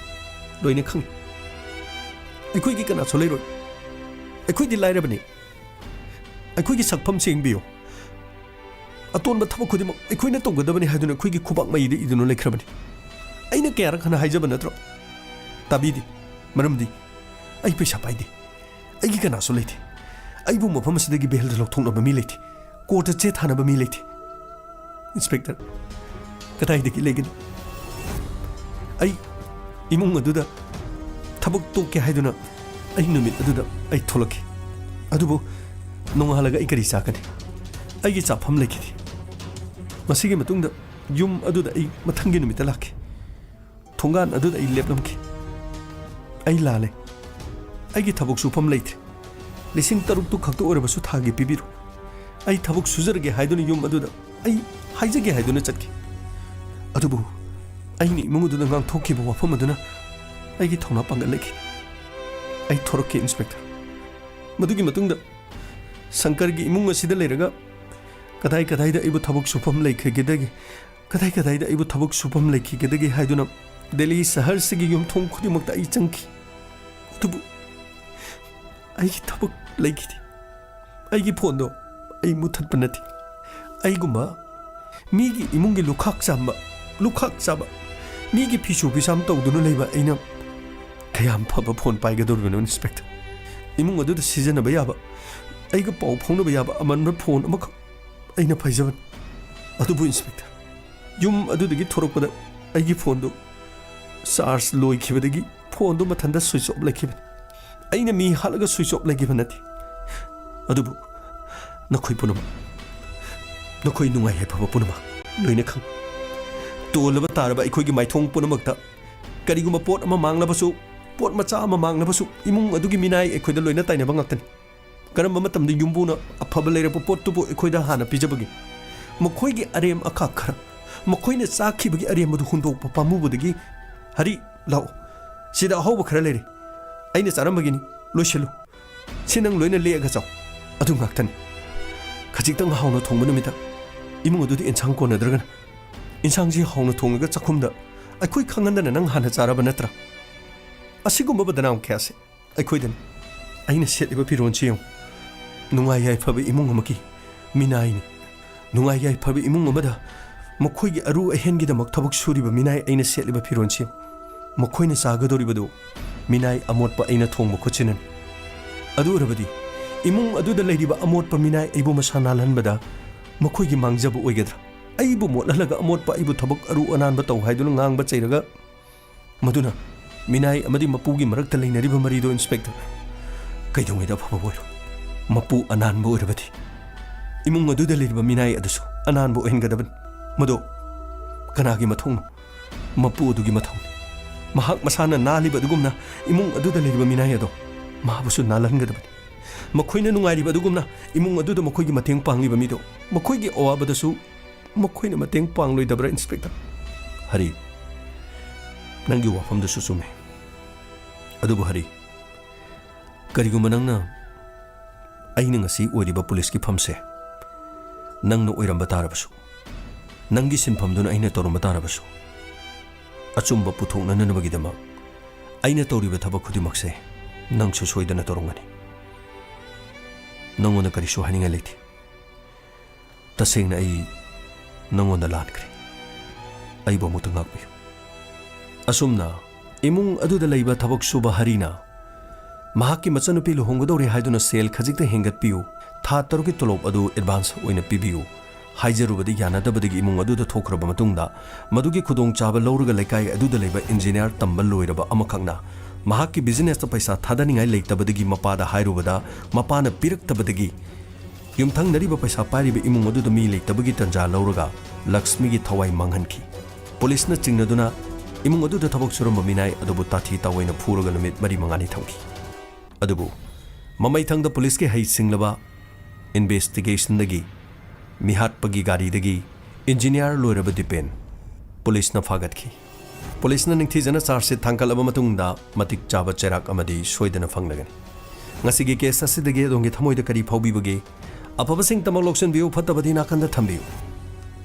ꯂꯣꯏꯅ ꯈꯪꯏ꯫ ꯑꯩꯈꯣꯏꯒꯤ ꯀꯅꯥꯁꯨ ꯂꯩꯔꯣꯏ꯫ ꯑꯩꯈꯣꯏꯗꯤ ꯂꯥꯏꯔꯕꯅꯤ꯫ ꯑꯩꯈꯣꯏꯒꯤ ꯁꯛꯐꯝ ꯁꯦꯡꯕꯤꯌꯨ꯫ ꯑꯇꯣꯟꯕ ꯊꯕꯛ ꯈꯨꯗꯤꯡꯃꯛ ꯑꯩꯈꯣꯏꯅ ꯇꯧꯒꯗꯕꯅꯤ ꯍꯥꯏꯗꯨꯅ ꯑꯩꯈꯣꯏꯒꯤ ꯈꯨꯕꯥꯛ ꯃꯩꯗ ꯏꯗꯨꯅ ꯂꯩꯈ꯭ꯔꯕꯅꯤ꯫ ꯑꯩꯅ ꯀꯌꯥꯔꯛ ꯍꯟꯅ ꯍꯥꯏꯖꯕ ꯅꯠꯇ꯭ꯔꯣ? ꯇꯥꯕꯤꯗꯦ꯫ ꯃꯔꯝꯗꯤ ꯑꯩ ꯄꯩꯁꯥ ꯄꯥꯏꯗꯦ꯫ ꯑꯩꯒꯤ ꯀꯅꯥꯁꯨ ꯂꯩꯇꯦ꯫ ꯑꯩꯕꯨ ꯃꯐꯝ ꯑꯁꯤꯗꯒꯤ ꯕꯦꯜꯗ ꯂꯧꯊꯣꯛꯅꯕ ꯃꯤ ꯂꯩꯇꯦ꯫ ꯀꯣꯔꯠꯇ ꯆꯦ ꯊꯥꯅꯕ ꯃꯤ ꯂꯩꯇꯦ꯫" "ꯏꯟꯁꯄꯦꯛꯇꯔ, ꯀꯗꯥꯏꯗꯒꯤ ꯂꯩꯒꯅꯤ? ꯑꯩ ꯏꯃꯨꯡ ꯑꯗꯨꯗ ꯊꯕꯛ ꯇꯣꯛꯀꯦ ꯍꯥꯏꯗꯨꯅ ꯑꯩ ꯅꯨꯃꯤꯠ ꯑꯗꯨꯗ ꯑꯩ ꯊꯣꯛꯂꯛꯈꯤ꯫ ꯑꯗꯨꯕꯨ ꯅꯣꯡꯉꯥꯜꯂꯒ ꯑꯩ ꯀꯔꯤ ꯆꯥꯒꯅꯤ? ꯑꯩꯒꯤ ꯆꯥꯐꯝ ꯂꯩꯈꯤꯗꯦ꯫ ꯃꯁꯤꯒꯤ ꯃꯇꯨꯡꯗ ꯌꯨꯝ ꯑꯗꯨꯗ ꯑꯩ ꯃꯊꯪꯒꯤ ꯅꯨꯃꯤꯠꯇ ꯂꯥꯛꯈꯤ꯫ ꯊꯣꯡꯒꯥꯟ ꯑꯗꯨꯗ ꯑꯩ ꯂꯦꯞꯂꯝꯈꯤ꯫ ꯑꯩ ꯂꯥꯜꯂꯦ꯫ ꯑꯩꯒꯤ ꯊꯕꯛ ꯁꯨꯐꯝ ꯂꯩꯇ꯭ꯔꯦ꯫ ꯂꯤꯁꯤꯡ ꯇꯔꯨꯛꯇꯨ ꯈꯛꯇ ꯑꯣꯏꯔꯕꯁꯨ ꯊꯥꯒꯤ ꯄꯤꯕꯤꯔꯣ꯫ ꯑꯩ ꯊꯕꯛ ꯁꯨꯖꯔꯒꯦ ꯍꯥꯏꯗꯨꯅ ꯌꯨꯝ ꯑꯗꯨꯗ ꯑꯩ ꯍꯥꯏꯖꯒꯦ ꯍꯥꯏꯗꯨꯅ ꯆꯠꯈꯤ꯫ ꯑꯗꯨꯕꯨ ꯑꯩꯅ ꯏꯃꯨꯡ ꯑꯗꯨꯗ ꯉꯥꯡꯊꯣꯛꯈꯤꯕ ꯋꯥꯐꯝ ꯑꯗꯨꯅ ꯑꯩꯒꯤ ꯊꯧꯅꯥ ꯄꯥꯡꯒꯠꯂꯛꯈꯤ꯫ ꯑꯩ ꯊꯣꯔꯛꯈꯤ, ꯏꯟꯁꯄꯦꯛꯇꯔ꯫ ꯃꯗꯨꯒꯤ ꯃꯇꯨꯡꯗ ꯁꯪꯀꯔꯒꯤ ꯏꯃꯨꯡ ꯑꯁꯤꯗ ꯂꯩꯔꯒ ꯀꯗꯥꯏ ꯀꯗꯥꯏꯗ ꯑꯩꯕꯨ ꯊꯕꯛ ꯁꯨꯐꯝ ꯂꯩꯈꯤꯒꯗꯒꯦ, ꯀꯗꯥꯏ ꯀꯗꯥꯏꯗ ꯑꯩꯕꯨ ꯊꯕꯛ ꯁꯨꯐꯝ ꯂꯩꯈꯤꯒꯗꯒꯦ ꯍꯥꯏꯗꯨꯅ ꯗꯦꯜꯂꯤ ꯁꯍꯔꯁꯤꯒꯤ ꯌꯨꯝꯊꯣꯡ ꯈꯨꯗꯤꯡꯃꯛꯇ ꯑꯩ ꯆꯪꯈꯤ꯫ ꯑꯗꯨꯕꯨ ꯑꯩꯒꯤ ꯊꯕꯛ ꯂꯩꯈꯤꯗꯦ꯫ ꯑꯩꯒꯤ ꯐꯣꯟꯗꯣ ꯑꯩ ꯃꯨꯠꯊꯠꯄ ꯅꯠꯇꯦ꯫ ꯑꯩꯒꯨꯝꯕ ꯃꯤꯒꯤ ꯏꯃꯨꯡꯒꯤ ꯂꯨꯈꯥꯛ ꯆꯥꯝꯕ, ꯂꯨꯈꯥꯛ ꯆꯥꯕ, ꯃꯤꯒꯤ ꯐꯤꯁꯨ ꯐꯤꯁꯥꯝ ꯇꯧꯗꯨꯅ ꯂꯩꯕ ꯑꯩꯅ ꯀꯌꯥꯝ ꯐꯕ ꯐꯣꯟ ꯄꯥꯏꯒꯗꯧꯔꯤꯕꯅꯣ, ꯏꯟꯁꯄꯦꯛꯇꯔ? ꯏꯃꯨꯡ ꯑꯗꯨꯗ ꯁꯤꯖꯤꯟꯅꯕ ꯌꯥꯕ, ꯑꯩꯒ ꯄꯥꯎ ꯐꯥꯎꯅꯕ ꯌꯥꯕ ꯑꯃꯟꯕ ꯐꯣꯟ ꯑꯃꯈꯛ ꯑꯩꯅ ꯄꯥꯏꯖꯕꯅꯤ꯫ ꯑꯗꯨꯕꯨ, ꯏꯟꯁꯄꯦꯛꯇꯔ, ꯌꯨꯝ ꯑꯗꯨꯗꯒꯤ ꯊꯣꯔꯛꯄꯗ ꯑꯩꯒꯤ ꯐꯣꯟꯗꯨ ꯆꯥꯔꯖ ꯂꯣꯏꯈꯤꯕꯗꯒꯤ ꯐꯣꯟꯗꯨ ꯃꯊꯟꯇ ꯁ꯭ꯋꯤꯆ ꯑꯣꯐ ꯂꯩꯈꯤꯕꯅꯤ꯫ ꯑꯩꯅ ꯃꯤ ꯍꯥꯠꯂꯒ ꯁ꯭ꯋꯤꯆ ꯑꯣꯐ ꯂꯩꯈꯤꯕ ꯅꯠꯇꯦ, ꯑꯗꯨꯕꯨ ꯅꯈꯣꯏ ꯄꯨꯝꯅꯃꯛ, ꯅꯈꯣꯏ ꯅꯨꯡꯉꯥꯏ ꯌꯥꯏꯐꯕ ꯄꯨꯝꯅꯃꯛ ꯂꯣꯏꯅ ꯈꯪ꯫ ꯇꯣꯜꯂꯕ ꯇꯥꯔꯕ ꯑꯩꯈꯣꯏꯒꯤ ꯃꯥꯏꯊꯣꯡ ꯄꯨꯝꯅꯃꯛꯇ ꯀꯔꯤꯒꯨꯝꯕ ꯄꯣꯠ ꯑꯃ ꯃꯥꯡꯂꯕꯁꯨ, ꯄꯣꯠ ꯃꯆꯥ ꯑꯃ ꯃꯥꯡꯂꯕꯁꯨ, ꯏꯃꯨꯡ ꯑꯗꯨꯒꯤ ꯃꯤꯅꯥꯏ ꯑꯩꯈꯣꯏꯗ ꯂꯣꯏꯅ ꯇꯥꯏꯅꯕ ꯉꯥꯛꯇꯅꯤ꯫ ꯀꯔꯝꯕ ꯃꯇꯝꯗ ꯌꯨꯝꯕꯨꯅ ꯑꯐꯕ ꯂꯩꯔꯛꯄ ꯄꯣꯠꯇꯨꯕꯨ ꯑꯩꯈꯣꯏꯗ ꯍꯥꯟꯅ ꯄꯤꯖꯕꯒꯦ? ꯃꯈꯣꯏꯒꯤ ꯑꯔꯦꯝ ꯑꯈꯥꯛ ꯈꯔ, ꯃꯈꯣꯏꯅ ꯆꯥꯈꯤꯕꯒꯤ ꯑꯔꯦꯝꯕꯗꯨ ꯍꯨꯟꯗꯣꯛꯄ ꯄꯥꯝꯃꯨꯕꯗꯒꯤ, "ꯍꯔꯤ, ꯂꯥꯛꯑꯣ, ꯁꯤꯗ ꯑꯍꯧꯕ ꯈꯔ ꯂꯩꯔꯦ, ꯑꯩꯅ ꯆꯥꯔꯝꯕꯒꯤꯅꯤ, ꯂꯣꯏꯁꯤꯜꯂꯨ, ꯁꯤ ꯅꯪ ꯂꯣꯏꯅ ꯂꯦꯛꯑꯒ ꯆꯥꯎ"꯫ ꯑꯗꯨ ꯉꯥꯛꯇꯅꯤ꯫ ꯈꯖꯤꯛꯇꯪ ꯍꯥꯎꯅ ꯊꯣꯡꯕ ꯅꯨꯃꯤꯠꯇ ꯏꯃꯨꯡ ꯑꯗꯨꯗ ꯏꯟꯁꯥꯡ ꯀꯣꯟꯅꯗ꯭ꯔꯒꯅ, "ꯏꯟꯁꯥꯡꯁꯤ ꯍꯥꯎꯅ ꯊꯣꯡꯉꯒ ꯆꯥꯛꯈꯨꯝꯗ ꯑꯩꯈꯣꯏ ꯈꯪꯍꯟꯗꯅ ꯅꯪ ꯍꯥꯟꯅ ꯆꯥꯔꯕ ꯅꯠꯇ꯭ꯔꯥ?" ꯑꯁꯤꯒꯨꯝꯕ ꯕꯗꯅꯥꯝ ꯀꯌꯥꯁꯦ ꯑꯩꯈꯣꯏꯗꯅꯤ꯫ ꯑꯩꯅ ꯁꯦꯠꯂꯤꯕ ꯐꯤꯔꯣꯜꯁꯤ ꯌꯦꯡꯉꯨ, ꯅꯨꯡꯉꯥꯏ ꯌꯥꯏꯐꯕ ꯏꯃꯨꯡ ꯑꯃꯒꯤ ꯃꯤꯅꯥꯏꯅꯤ꯫ ꯅꯨꯡꯉꯥꯏ ꯌꯥꯏꯐꯕ ꯏꯃꯨꯡ ꯑꯃꯗ ꯃꯈꯣꯏꯒꯤ ꯑꯔꯨ ꯑꯍꯦꯟꯒꯤꯗꯃꯛ ꯊꯕꯛ ꯁꯨꯔꯤꯕ ꯃꯤꯅꯥꯏ ꯑꯩꯅ ꯁꯦꯠꯂꯤꯕ ꯐꯤꯔꯣꯜꯁꯤ ꯌꯦꯡꯉꯨ꯫ ꯃꯈꯣꯏꯅ ꯆꯥꯒꯗꯧꯔꯤꯕꯗꯨ ꯃꯤꯅꯥꯏ ꯑꯃꯣꯠꯄ ꯑꯩꯅ ꯊꯣꯡꯕ ꯈꯨꯠꯁꯤꯅꯅꯤ꯫ ꯑꯗꯨ ꯑꯣꯏꯔꯕꯗꯤ ꯏꯃꯨꯡ ꯑꯗꯨꯗ ꯂꯩꯔꯤꯕ ꯑꯃꯣꯠꯄ ꯃꯤꯅꯥꯏ ꯑꯩꯕꯨ ꯃꯁꯥ ꯅꯥꯜꯍꯟꯕꯗ ꯃꯈꯣꯏꯒꯤ ꯃꯥꯡꯖꯕ ꯑꯣꯏꯒꯗ꯭ꯔꯥ? ꯑꯩꯕꯨ ꯃꯣꯠꯍꯜꯂꯒ ꯑꯃꯣꯠꯄ ꯑꯩꯕꯨ ꯊꯕꯛ ꯑꯔꯨ ꯑꯅꯥꯟꯕ ꯇꯧ ꯍꯥꯏꯗꯨꯅ ꯉꯥꯡꯕ ꯆꯩꯔꯒ ꯃꯗꯨꯅ ꯃꯤꯅꯥꯏ ꯑꯃꯗꯤ ꯃꯄꯨꯒꯤ ꯃꯔꯛꯇ ꯂꯩꯅꯔꯤꯕ ꯃꯔꯤꯗꯣ, ꯏꯟꯁꯄꯦꯛꯇꯔ, ꯀꯩꯗꯧꯉꯩꯗ ꯑꯐꯕ ꯑꯣꯏꯔꯣꯏ꯫ ꯃꯄꯨ ꯑꯅꯥꯟꯕ ꯑꯣꯏꯔꯕꯗꯤ ꯏꯃꯨꯡ ꯑꯗꯨꯗ ꯂꯩꯔꯤꯕ ꯃꯤꯅꯥꯏ ꯑꯗꯨꯁꯨ ꯑꯅꯥꯟꯕ ꯑꯣꯏꯍꯟꯒꯗꯕꯅꯤ꯫ ꯃꯗꯣ ꯀꯅꯥꯒꯤ ꯃꯊꯧꯅꯣ? ꯃꯄꯨ ꯑꯗꯨꯒꯤ ꯃꯊꯧꯅꯤ꯫ ꯃꯍꯥꯛ ꯃꯁꯥꯅ ꯅꯥꯜꯂꯤꯕ ꯑꯗꯨꯒꯨꯝꯅ ꯏꯃꯨꯡ ꯑꯗꯨꯗ ꯂꯩꯔꯤꯕ ꯃꯤꯅꯥꯏ ꯑꯗꯣ ꯃꯍꯥꯛꯄꯨꯁꯨ ꯅꯥꯜꯍꯟꯒꯗꯕꯅꯤ꯫ ꯃꯈꯣꯏꯅ ꯅꯨꯡꯉꯥꯏꯔꯤꯕ ꯑꯗꯨꯒꯨꯝꯅ ꯏꯃꯨꯡ ꯑꯗꯨꯗ ꯃꯈꯣꯏꯒꯤ ꯃꯇꯦꯡ ꯄꯥꯡꯂꯤꯕ ꯃꯤꯗꯣ ꯃꯈꯣꯏꯒꯤ ꯑꯋꯥꯕꯗꯁꯨ ꯃꯈꯣꯏꯅ ꯃꯇꯦꯡ ꯄꯥꯡꯂꯣꯏꯗꯕ꯭ꯔꯥ, ꯏꯟꯁꯄꯦꯛꯇꯔ? ꯍꯔꯤ, ꯅꯪꯒꯤ ꯋꯥꯐꯝꯗꯨꯁꯨ ꯆꯨꯝꯃꯤ꯫ ꯑꯗꯨꯕꯨ ꯍꯔꯤ, ꯀꯔꯤꯒꯨꯝꯕ ꯅꯪꯅ ꯑꯩꯅ ꯉꯁꯤ ꯑꯣꯏꯔꯤꯕ ꯄꯨꯂꯤꯁꯀꯤ ꯐꯝꯁꯦ ꯅꯪꯅ ꯑꯣꯏꯔꯝꯕ ꯇꯥꯔꯕꯁꯨ, ꯅꯪꯒꯤ ꯁꯤꯟꯐꯝꯗꯨꯅ ꯑꯩꯅ ꯇꯧꯔꯝꯕ ꯇꯥꯔꯕꯁꯨ, ꯑꯆꯨꯝꯕ ꯄꯨꯊꯣꯛꯅꯅꯕꯒꯤꯗꯃꯛ ꯑꯩꯅ ꯇꯧꯔꯤꯕ ꯊꯕꯛ ꯈꯨꯗꯤꯡꯃꯛꯁꯦ ꯅꯪꯁꯨ ꯁꯣꯏꯗꯅ ꯇꯧꯔꯝꯒꯅꯤ꯫ ꯅꯪꯉꯣꯟꯗ ꯀꯔꯤꯁꯨ ꯍꯥꯏꯅꯤꯡꯉꯥꯏ ꯂꯩꯇꯦ꯫ ꯇꯁꯦꯡꯅ ꯑꯩ ꯅꯪꯉꯣꯟꯗ ꯂꯥꯟꯈ꯭ꯔꯦ꯫ ꯑꯩꯕꯨ ꯑꯃꯨꯛꯇ ꯉꯥꯛꯄꯤꯌꯨ꯫ ꯑꯁꯨꯝꯅ ꯏꯃꯨꯡ ꯑꯗꯨꯗ ꯂꯩꯕ ꯊꯕꯛ ꯁꯨꯕ ꯍꯔꯤꯅ ꯃꯍꯥꯛꯀꯤ ꯃꯆꯟꯅꯨꯄꯤ ꯂꯨꯍꯣꯡꯒꯗꯧꯔꯦ ꯍꯥꯏꯗꯨꯅ ꯁꯦꯜ ꯈꯖꯤꯛꯇ ꯍꯦꯟꯒꯠꯄꯤꯌꯨ, ꯊꯥ ꯇꯔꯨꯛꯀꯤ ꯇꯣꯂꯣꯞ ꯑꯗꯨ ꯑꯦꯗꯚꯥꯟꯁ ꯑꯣꯏꯅ ꯄꯤꯕꯤꯌꯨ, ꯍꯥꯏꯖꯔꯨꯕꯗ ꯌꯥꯅꯗꯕꯗꯒꯤ ꯏꯃꯨꯡ ꯑꯗꯨꯗ ꯊꯣꯛꯈ꯭ꯔꯕ ꯃꯇꯨꯡꯗ, ꯃꯗꯨꯒꯤ ꯈꯨꯗꯣꯡꯆꯥꯕ ꯂꯧꯔꯒ ꯂꯩꯀꯥꯏ ꯑꯗꯨꯗ ꯂꯩꯕ ꯏꯟꯖꯤꯅꯤꯌꯥꯔ ꯇꯝꯕ ꯂꯣꯏꯔꯕ ꯑꯃꯈꯛꯅ ꯃꯍꯥꯛꯀꯤ ꯕꯤꯖꯤꯅꯦꯁꯇ ꯄꯩꯁꯥ ꯊꯥꯗꯅꯤꯡꯉꯥꯏ ꯂꯩꯇꯕꯗꯒꯤ ꯃꯄꯥꯗ ꯍꯥꯏꯔꯨꯕꯗ, ꯃꯄꯥꯅ ꯄꯤꯔꯛꯇꯕꯗꯒꯤ ꯌꯨꯝꯊꯪꯅꯔꯤꯕ ꯄꯩꯁꯥ ꯄꯥꯏꯔꯤꯕ ꯏꯃꯨꯡ ꯑꯗꯨꯗ ꯃꯤ ꯂꯩꯇꯕꯒꯤ ꯇꯟꯖꯥ ꯂꯧꯔꯒ ꯂꯛꯁꯃꯤꯒꯤ ꯊꯋꯥꯏ ꯃꯥꯡꯍꯟꯈꯤ꯫ ꯄꯨꯂꯤꯁꯅ ꯆꯤꯡꯅꯗꯨꯅ ꯏꯃꯨꯡ ꯑꯗꯨꯗ ꯊꯕꯛ ꯁꯨꯔꯝꯕ ꯃꯤꯅꯥꯏ ꯑꯗꯨꯕꯨ ꯇꯥꯊꯤ ꯇꯥꯑꯣꯏꯅ ꯐꯨꯔꯒ ꯅꯨꯃꯤꯠ ꯃꯔꯤ ꯃꯉꯥꯅꯤ ꯊꯝꯈꯤ꯫ ꯑꯗꯨꯕꯨ ꯃꯃꯩꯊꯪꯗ ꯄꯨꯂꯤꯁꯀꯤ ꯍꯩꯁꯤꯡꯂꯕ ꯏꯟꯚꯦꯁꯇꯤꯒꯦꯁꯟꯗꯒꯤ ꯃꯤꯍꯥꯠꯄꯒꯤ ꯒꯥꯔꯤꯗꯒꯤ ꯏꯟꯖꯤꯅꯤꯌꯥꯔ ꯂꯣꯏꯔꯕ ꯗꯤꯄꯦꯟ ꯄꯨꯂꯤꯁꯅ ꯐꯥꯒꯠꯈꯤ꯫ ꯄꯨꯂꯤꯁꯅ ꯅꯤꯡꯊꯤꯖꯅ ꯆꯥꯔꯖꯁꯤꯠ ꯊꯥꯡꯒꯠꯂꯕ ꯃꯇꯨꯡꯗ ꯃꯇꯤꯛ ꯆꯥꯕ ꯆꯩꯔꯥꯛ ꯑꯃꯗꯤ ꯁꯣꯏꯗꯅ ꯐꯪꯂꯒꯅꯤ꯫ ꯉꯁꯤꯒꯤ ꯀꯦꯁ ꯑꯁꯤꯗꯒꯤ ꯑꯗꯣꯝꯒꯤ ꯊꯃꯣꯏꯗ ꯀꯔꯤ ꯐꯥꯎꯕꯤꯕꯒꯦ? ꯑꯐꯕꯁꯤꯡꯇꯃꯛ ꯂꯧꯁꯤꯟꯕꯤꯌꯨ, ꯐꯠꯇꯕꯗꯤ ꯅꯥꯀꯟꯗ ꯊꯝꯕꯤꯌꯨ꯫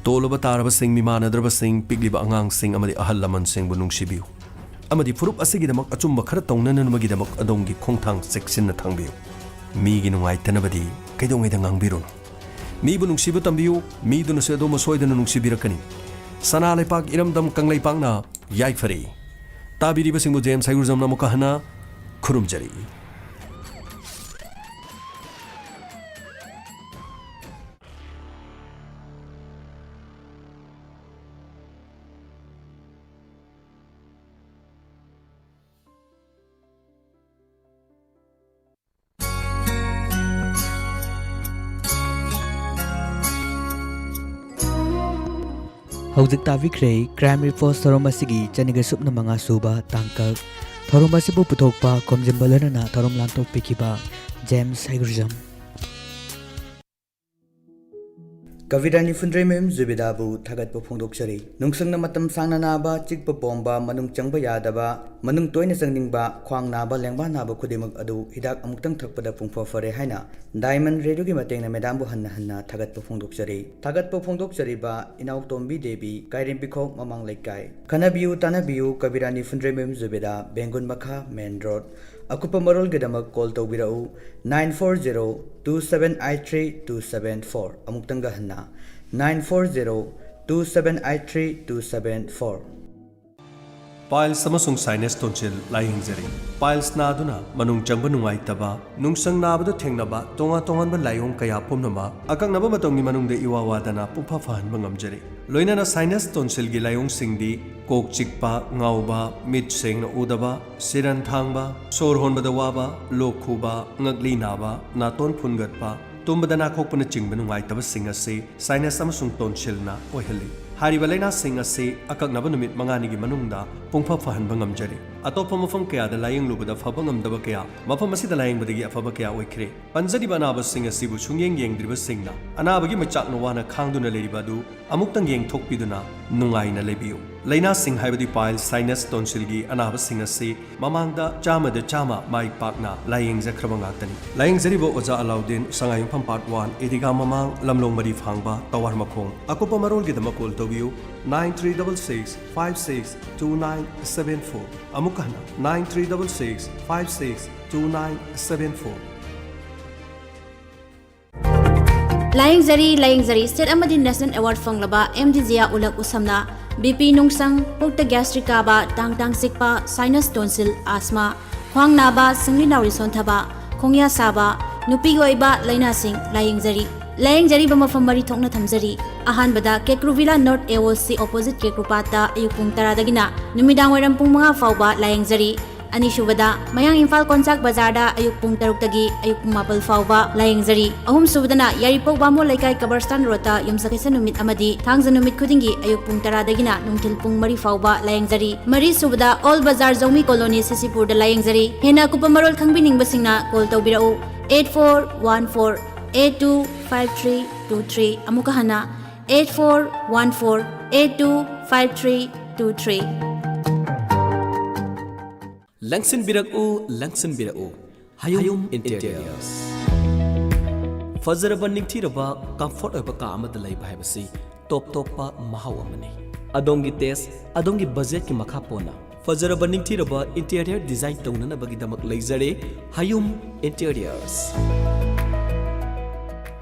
ꯇꯣꯜꯂꯕ ꯇꯥꯔꯕꯁꯤꯡ, ꯃꯤꯃꯥꯟꯅꯗ꯭ꯔꯕꯁꯤꯡ, ꯄꯤꯛꯂꯤꯕ ꯑꯉꯥꯡꯁꯤꯡ ꯑꯃꯗꯤ ꯑꯍꯜ ꯂꯃꯟꯁꯤꯡꯕꯨ ꯅꯨꯡꯁꯤꯕꯤꯌꯨ꯫ ꯑꯃꯗꯤ ꯐꯨꯔꯨꯞ ꯑꯁꯤꯒꯤꯗꯃꯛ ꯑꯆꯨꯝꯕ ꯈꯔ ꯇꯧꯅꯅꯕꯒꯤꯗꯃꯛ ꯑꯗꯣꯝꯒꯤ ꯈꯣꯡꯊꯥꯡ ꯆꯦꯛꯁꯤꯟꯅ ꯊꯥꯡꯕꯤꯌꯨ꯫ ꯃꯤꯒꯤ ꯅꯨꯡꯉꯥꯏꯇꯅꯕꯗꯤ ꯀꯩꯗꯧꯉꯩꯗ ꯉꯥꯡꯕꯤꯔꯨꯅꯨ꯫ ꯃꯤꯕꯨ ꯅꯨꯡꯁꯤꯕ ꯇꯝꯕꯤꯌꯨ, ꯃꯤꯗꯨꯅꯁꯨ ꯑꯗꯣꯝꯕꯨ ꯁꯣꯏꯗꯅ ꯅꯨꯡꯁꯤꯕꯤꯔꯛꯀꯅꯤ꯫ ꯁꯅꯥ ꯂꯩꯄꯥꯛ ꯏꯔꯝꯗꯝ ꯀꯪꯂꯩꯄꯥꯛꯅ ꯌꯥꯏꯐꯔꯦ꯫ ꯇꯥꯕꯤꯔꯤꯕꯁꯤꯡꯕꯨ ꯖꯦꯝꯁ ꯍꯩꯒ꯭ꯔꯨꯖꯝꯅ ꯑꯃꯨꯛꯀ ꯍꯟꯅ ꯈꯨꯔꯨꯝꯖꯔꯤ꯫ ꯍꯧꯖꯤꯛ ꯇꯥꯕꯤꯈ꯭ꯔꯦ Crime Reports ꯊꯧꯔꯝ ꯑꯁꯤꯒꯤ ꯆꯅꯤꯒ ꯁꯨꯞꯅ ꯃꯉꯥ ꯁꯨꯕ ꯇꯥꯡꯀꯛ꯫ ꯊꯧꯔꯝ ꯑꯁꯤꯕꯨ ꯄꯨꯊꯣꯛꯄ, ꯈꯣꯝꯖꯤꯟꯕ ꯂꯣꯏꯅꯅ ꯊꯧꯔꯝ ꯂꯥꯟꯊꯣꯛꯄꯤꯈꯤꯕ ꯖꯦꯝꯁ ꯍꯩꯒ꯭ꯔꯨꯖꯝ꯫ ꯀꯕꯤꯔꯥꯅꯤ ꯐꯨꯟꯗ꯭ꯔꯩꯃꯌꯨꯝ ꯖꯨꯕꯦꯗꯥꯕꯨ ꯊꯥꯒꯠꯄ ꯐꯣꯡꯗꯣꯛꯆꯔꯤ꯫ ꯅꯨꯡꯁꯪꯅ ꯃꯇꯝ ꯁꯥꯡꯅ ꯅꯥꯕ, ꯆꯤꯛꯄ ꯄꯣꯝꯕ, ꯃꯅꯨꯡ ꯆꯪꯕ ꯌꯥꯗꯕ, ꯃꯅꯨꯡ ꯇꯣꯏꯅ ꯆꯪꯅꯤꯡꯕ, ꯈ꯭ꯋꯥꯡ ꯅꯥꯕ, ꯂꯦꯡꯕꯥꯟ ꯅꯥꯕ ꯈꯨꯗꯤꯡꯃꯛ ꯑꯗꯨ ꯍꯤꯗꯥꯛ ꯑꯃꯨꯛꯇꯪ ꯊꯛꯄꯗ ꯄꯨꯡꯐ ꯐꯔꯦ ꯍꯥꯏꯅ Diamond Radioꯒꯤ ꯃꯇꯦꯡꯅ ꯃꯦꯗꯥꯝꯕꯨ ꯍꯟꯅ ꯍꯟꯅ ꯊꯥꯒꯠꯄ ꯐꯣꯡꯗꯣꯛꯆꯔꯤ꯫ ꯊꯥꯒꯠꯄ ꯐꯣꯡꯗꯣꯛꯆꯔꯤꯕ ꯏꯅꯥꯎꯇꯣꯝꯕꯤ ꯗꯦꯕꯤ, ꯀꯥꯏꯔꯦꯝꯕꯤꯈꯣꯛ ꯃꯃꯥꯡ ꯂꯩꯀꯥꯏ꯫ ꯈꯟꯅꯕꯤꯌꯨ ꯇꯥꯟꯅꯕꯤꯌꯨ ꯀꯕꯤꯔꯥꯅꯤ ꯐꯨꯟꯗ꯭ꯔꯩꯃꯌꯨꯝ ꯖꯨꯕꯦꯗꯥ, ꯕꯦꯡꯒꯨꯟ ꯃꯈꯥ, ꯃꯦꯟ ꯔꯣꯗ꯫ ꯑꯀꯨꯞꯄ ꯃꯔꯣꯜꯒꯤꯗꯃꯛ ꯀꯣꯜ ꯇꯧꯕꯤꯔꯛꯎ, nine four zero two seven eight three two seven four꯫ ꯑꯃꯨꯛꯇꯪꯒ ꯍꯟꯅ, nine four zero two seven eight three two seven four꯫ Piles ꯑꯃꯁꯨꯡ sinus tonsil ꯂꯥꯌꯦꯡꯖꯔꯤ꯫ Piles ꯅꯥꯗꯨꯅ ꯃꯅꯨꯡ ꯆꯪꯕ ꯅꯨꯡꯉꯥꯏꯇꯕ, ꯅꯨꯡꯁꯪ ꯅꯥꯕꯗ ꯊꯦꯡꯅꯕ ꯇꯣꯉꯥꯟ ꯇꯣꯉꯥꯟꯕ ꯂꯥꯏꯑꯣꯡ ꯀꯌꯥ ꯄꯨꯝꯅꯃꯛ ꯑꯀꯛꯅꯕ ꯃꯇꯝꯒꯤ ꯃꯅꯨꯡꯗ ꯏꯋꯥ ꯋꯥꯗꯅ ꯄꯨꯡꯐ ꯐꯍꯟꯕ ꯉꯝꯖꯔꯤ꯫ ꯂꯣꯏꯅꯅ sinus tonsilꯒꯤ ꯂꯥꯏꯑꯣꯡꯁꯤꯡꯗꯤ ꯀꯣꯛ ꯆꯤꯛꯄ, ꯉꯥꯎꯕ, ꯃꯤꯠ ꯁꯦꯡꯅ ꯎꯗꯕ, ꯁꯤꯔꯟ ꯊꯥꯡꯕ, ꯁꯣꯔ ꯍꯣꯟꯕꯗ ꯋꯥꯕ, ꯂꯣꯛ ꯈꯨꯕ, ꯉꯛꯂꯤ ꯅꯥꯕ, ꯅꯥꯇꯣꯟ ꯐꯨꯟꯒꯠꯄ, ꯇꯨꯝꯕꯗ ꯅꯥꯈꯣꯛꯄꯅꯆꯤꯡꯕ ꯅꯨꯡꯉꯥꯏꯇꯕꯁꯤꯡ ꯑꯁꯤ sinus ꯑꯃꯁꯨꯡ tonsilꯅ ꯑꯣꯏꯍꯜꯂꯤ꯫ ꯍꯥꯏꯔꯤꯕ ꯂꯥꯏꯅꯥꯁꯤꯡ ꯑꯁꯤ ꯑꯀꯛꯅꯕ ꯅꯨꯃꯤꯠ ꯃꯉꯥꯅꯤꯒꯤ ꯃꯅꯨꯡꯗ ꯄꯨꯡꯐ ꯐꯍꯟꯕ ꯉꯝꯖꯔꯤ꯫ ꯑꯇꯣꯞꯄ ꯃꯐꯝ ꯀꯌꯥꯗ ꯂꯥꯌꯦꯡꯂꯨꯕꯗ ꯐꯕ ꯉꯝꯗꯕ ꯀꯌꯥ ꯃꯐꯝ ꯑꯁꯤꯗ ꯂꯥꯌꯦꯡꯕꯗꯒꯤ ꯑꯐꯕ ꯀꯌꯥ ꯑꯣꯏꯈ꯭ꯔꯦ꯫ ꯄꯟꯖꯔꯤꯕ ꯑꯅꯥꯕꯁꯤꯡ ꯑꯁꯤꯕꯨ ꯁꯨꯡꯌꯦꯡ ꯌꯦꯡꯗ꯭ꯔꯤꯕꯁꯤꯡꯅ ꯑꯅꯥꯕꯒꯤ ꯃꯩꯆꯥꯛꯅ ꯋꯥꯅ ꯈꯥꯡꯗꯨꯅ ꯂꯩꯔꯤꯕ ꯑꯗꯨ ꯑꯃꯨꯛꯇꯪ ꯌꯦꯡꯊꯣꯛꯄꯤꯗꯨꯅ ꯅꯨꯡꯉꯥꯏꯅ ꯂꯩꯕꯤꯌꯨ꯫ ꯂꯥꯏꯅꯥꯁꯤꯡ ꯍꯥꯏꯕꯗꯤ piles, sinus, tonsilꯒꯤ ꯑꯅꯥꯕꯁꯤꯡ ꯑꯁꯤ ꯃꯃꯥꯡꯗ ꯆꯥꯝꯃꯗ ꯆꯥꯝꯃ ꯃꯥꯏ ꯄꯥꯛꯅ ꯂꯥꯌꯦꯡꯖꯈ꯭ꯔꯕ ꯉꯥꯛꯇꯅꯤ꯫ ꯂꯥꯌꯦꯡꯖꯔꯤꯕ ꯑꯣꯖꯥ ꯑꯂꯥꯎꯗꯤꯟ, ꯁꯉꯥꯏꯌꯨꯝꯐꯝ Part One, ꯏꯗꯤꯒꯥ ꯃꯃꯥꯡ, ꯂꯝꯂꯣꯡ ꯃꯔꯤ ꯐꯥꯡꯕ, ꯇꯋꯥꯔ ꯃꯈꯣꯡ꯫ ꯑꯀꯨꯞꯄ ꯃꯔꯣꯜꯒꯤꯗꯃꯛ call ꯇꯧꯕꯤꯌꯨ, nine three double six five six two nine seven four꯫ ꯑꯃꯨꯛꯀ ꯍꯟꯅ, nine three double six five six two nine seven four꯫ ꯂꯥꯌꯦꯡꯖꯔꯤ, ꯂꯥꯌꯦꯡꯖꯔꯤ꯫ State ꯑꯃꯗꯤ National Award ꯐꯪꯂꯕ ꯑꯦꯝ ꯗꯤ ꯖꯤꯌꯥ ꯎꯂꯛ ꯎꯁꯝꯅ ꯕꯤ ꯄꯤ ꯅꯨꯡꯁꯪ, ꯄꯨꯛꯇ gastric ꯀꯥꯕ, ꯇꯥꯡ ꯇꯥꯡ ꯆꯤꯛꯄ, sinus tonsil, asthma, ꯈ꯭ꯋꯥꯡ ꯅꯥꯕ, ꯁꯤꯡꯂꯤ ꯅꯥꯎꯔꯤ ꯁꯣꯟꯊꯕ, ꯈꯣꯡꯌꯥ ꯁꯥꯕ, ꯅꯨꯄꯤꯒꯤ ꯑꯣꯏꯕ ꯂꯥꯏꯅꯥꯁꯤꯡ ꯂꯥꯌꯦꯡꯖꯔꯤ꯫ ꯂꯥꯌꯦꯡꯖꯔꯤꯕ ꯃꯐꯝ ꯃꯔꯤ ꯊꯣꯛꯅ ꯊꯝꯖꯔꯤ꯫ ꯑꯍꯥꯟꯕꯗ Kekru villa North A O C opposite ꯀꯦꯀ꯭ꯔꯨꯄꯥꯠꯇ ꯑꯌꯨꯛ ꯄꯨꯡ ꯇꯔꯥꯗꯒꯤꯅ ꯅꯨꯃꯤꯗꯥꯡ ꯋꯥꯏꯔꯝ ꯄꯨꯡ ꯃꯉꯥ ꯐꯥꯎꯕ ꯂꯥꯌꯦꯡꯖꯔꯤ꯫ ꯑꯅꯤꯁꯨꯕꯗ ꯃꯌꯥꯡ ꯏꯝꯐꯥꯜ ꯀꯣꯟꯆꯥꯛ ꯕꯖꯥꯔꯗ ꯑꯌꯨꯛ ꯄꯨꯡ ꯇꯔꯨꯛꯇꯒꯤ ꯑꯌꯨꯛ ꯄꯨꯡ ꯃꯥꯄꯜ ꯐꯥꯎꯕ ꯂꯥꯌꯦꯡꯖꯔꯤ꯫ ꯑꯍꯨꯝꯁꯨꯕꯗꯅ ꯌꯥꯏꯔꯤꯄꯣꯛ ꯕꯥꯃꯣꯟ ꯂꯩꯀꯥꯏ ꯀꯕꯔꯁꯇꯥꯟ ꯔꯣꯗꯇ ꯌꯨꯝꯁꯀꯩꯁ ꯅꯨꯃꯤꯠ ꯑꯃꯗꯤ ꯊꯥꯡꯖ ꯅꯨꯃꯤꯠ ꯈꯨꯗꯤꯡꯒꯤ ꯑꯌꯨꯛ ꯄꯨꯡ ꯇꯔꯥꯗꯒꯤꯅ ꯅꯨꯡꯊꯤꯜ ꯄꯨꯡ ꯃꯔꯤ ꯐꯥꯎꯕ ꯂꯥꯌꯦꯡꯖꯔꯤ꯫ ꯃꯔꯤꯁꯨꯕꯗ ꯑꯣꯜ ꯕꯖꯥꯔ ꯖꯧꯃꯤ ꯀꯣꯂꯣꯅꯤ ꯁꯤꯁꯤꯄꯨꯔꯗ ꯂꯥꯌꯦꯡꯖꯔꯤ꯫ ꯍꯦꯟꯅ ꯑꯀꯨꯞꯄ ꯃꯔꯣꯜ ꯈꯪꯕꯤꯅꯤꯡꯕꯁꯤꯡꯅ call ꯇꯧꯕꯤꯔꯛꯎ, eight four one four eight two five three two three꯫ ꯑꯃꯨꯛꯀ ꯍꯟꯅ, eight four one four eight two five three two three꯫ ꯂꯪꯁꯤꯟꯕꯤꯔꯛꯎ, ꯂꯪꯁꯤꯟꯕꯤꯔꯛꯎ꯫ ꯍꯌꯨꯝ Interiors꯫ ꯐꯖꯔꯕ, ꯅꯤꯡꯊꯤꯔꯕ, comfort ꯑꯣꯏꯕ ꯀꯥ ꯑꯃꯗ ꯂꯩꯕ ꯍꯥꯏꯕꯁꯤ ꯇꯣꯞ ꯇꯣꯞꯄ ꯃꯍꯥꯎ ꯑꯃꯅꯤ꯫ ꯑꯗꯣꯝꯒꯤ taste, ꯑꯗꯣꯝꯒꯤ budgetꯀꯤ ꯃꯈꯥ ꯄꯣꯟꯅ ꯐꯖꯔꯕ, ꯅꯤꯡꯊꯤꯔꯕ interior design ꯇꯧꯅꯅꯕꯒꯤꯗꯃꯛ ꯂꯩꯖꯔꯦ ꯍꯌꯨꯝ Interiors꯫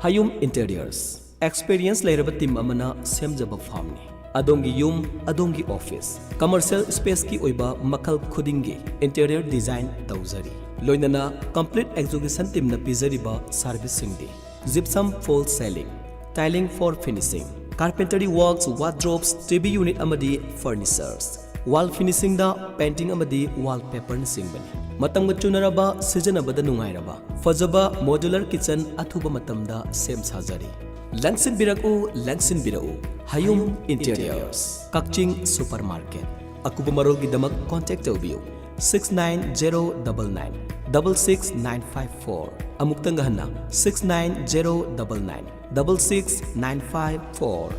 ꯍꯌꯨꯝ Interiors, experience ꯂꯩꯔꯕ team ꯑꯃꯅ ꯁꯦꯝꯖꯕ firmꯅꯤ꯫ ꯑꯗꯣꯝꯒꯤ ꯌꯨꯝ, ꯑꯗꯣꯝꯒꯤ ꯑꯣꯐꯤꯁ, ꯀꯃꯔꯁꯤꯌꯦꯜ ꯁ꯭ꯄꯦꯁꯀꯤ ꯑꯣꯏꯕ ꯃꯈꯜ ꯈꯨꯗꯤꯡꯒꯤ ꯏꯟꯇꯤꯔꯤꯌꯔ ꯗꯤꯖꯥꯏꯟ ꯇꯧꯖꯔꯤ꯫ ꯂꯣꯏꯅꯅ ꯀꯝꯄ꯭ꯂꯤꯠ ꯑꯦꯛꯖꯤꯀ꯭ꯌꯨꯁꯟ ꯇꯤꯝꯅ ꯄꯤꯖꯔꯤꯕ ꯁꯔꯚꯤꯁꯁꯤꯡꯗꯤ: gypsum false ceiling, tiling floor finishing, carpentry works, wardrobes, TV unit ꯑꯃꯗꯤ ꯐꯔꯅꯤꯆꯔꯁ, ꯋꯥꯜ ꯐꯤꯅꯤꯁꯤꯡꯗ ꯄꯦꯟꯇꯤꯡ ꯑꯃꯗꯤ ꯋꯥꯜꯄꯦꯄꯔꯅꯆꯤꯡꯕꯅꯤ꯫ ꯃꯇꯝꯒ ꯆꯨꯅꯔꯕ, ꯁꯤꯖꯤꯟꯅꯕꯗ ꯅꯨꯡꯉꯥꯏꯔꯕ, ꯐꯖꯕ ꯃꯣꯗ꯭ꯌꯨꯂꯔ ꯀꯤꯆꯟ ꯑꯊꯨꯕ ꯃꯇꯝꯗ ꯁꯦꯝ ꯁꯥꯖꯔꯤ꯫ ꯂꯦꯡꯁꯤꯟꯕꯤꯔꯛꯎ, ꯂꯦꯡꯁꯤꯟꯕꯤꯔꯛꯎ, ꯍꯌꯨꯝ ꯏꯟꯇꯤꯔꯤꯌꯔꯁ, ꯀꯛꯆꯤꯡ ꯁꯨꯄꯔ ꯃꯥꯔꯀꯦꯠ꯫ ꯑꯀꯨꯞꯄ ꯃꯔꯣꯜꯒꯤꯗꯃꯛ ꯀꯣꯟꯇꯦꯛ ꯇꯧꯕꯤꯌꯨ, six nine zero double nine double six nine five four. ꯑꯃꯨꯛꯇꯪꯒ ꯍꯟꯅ, six nine zero double nine double six nine five four.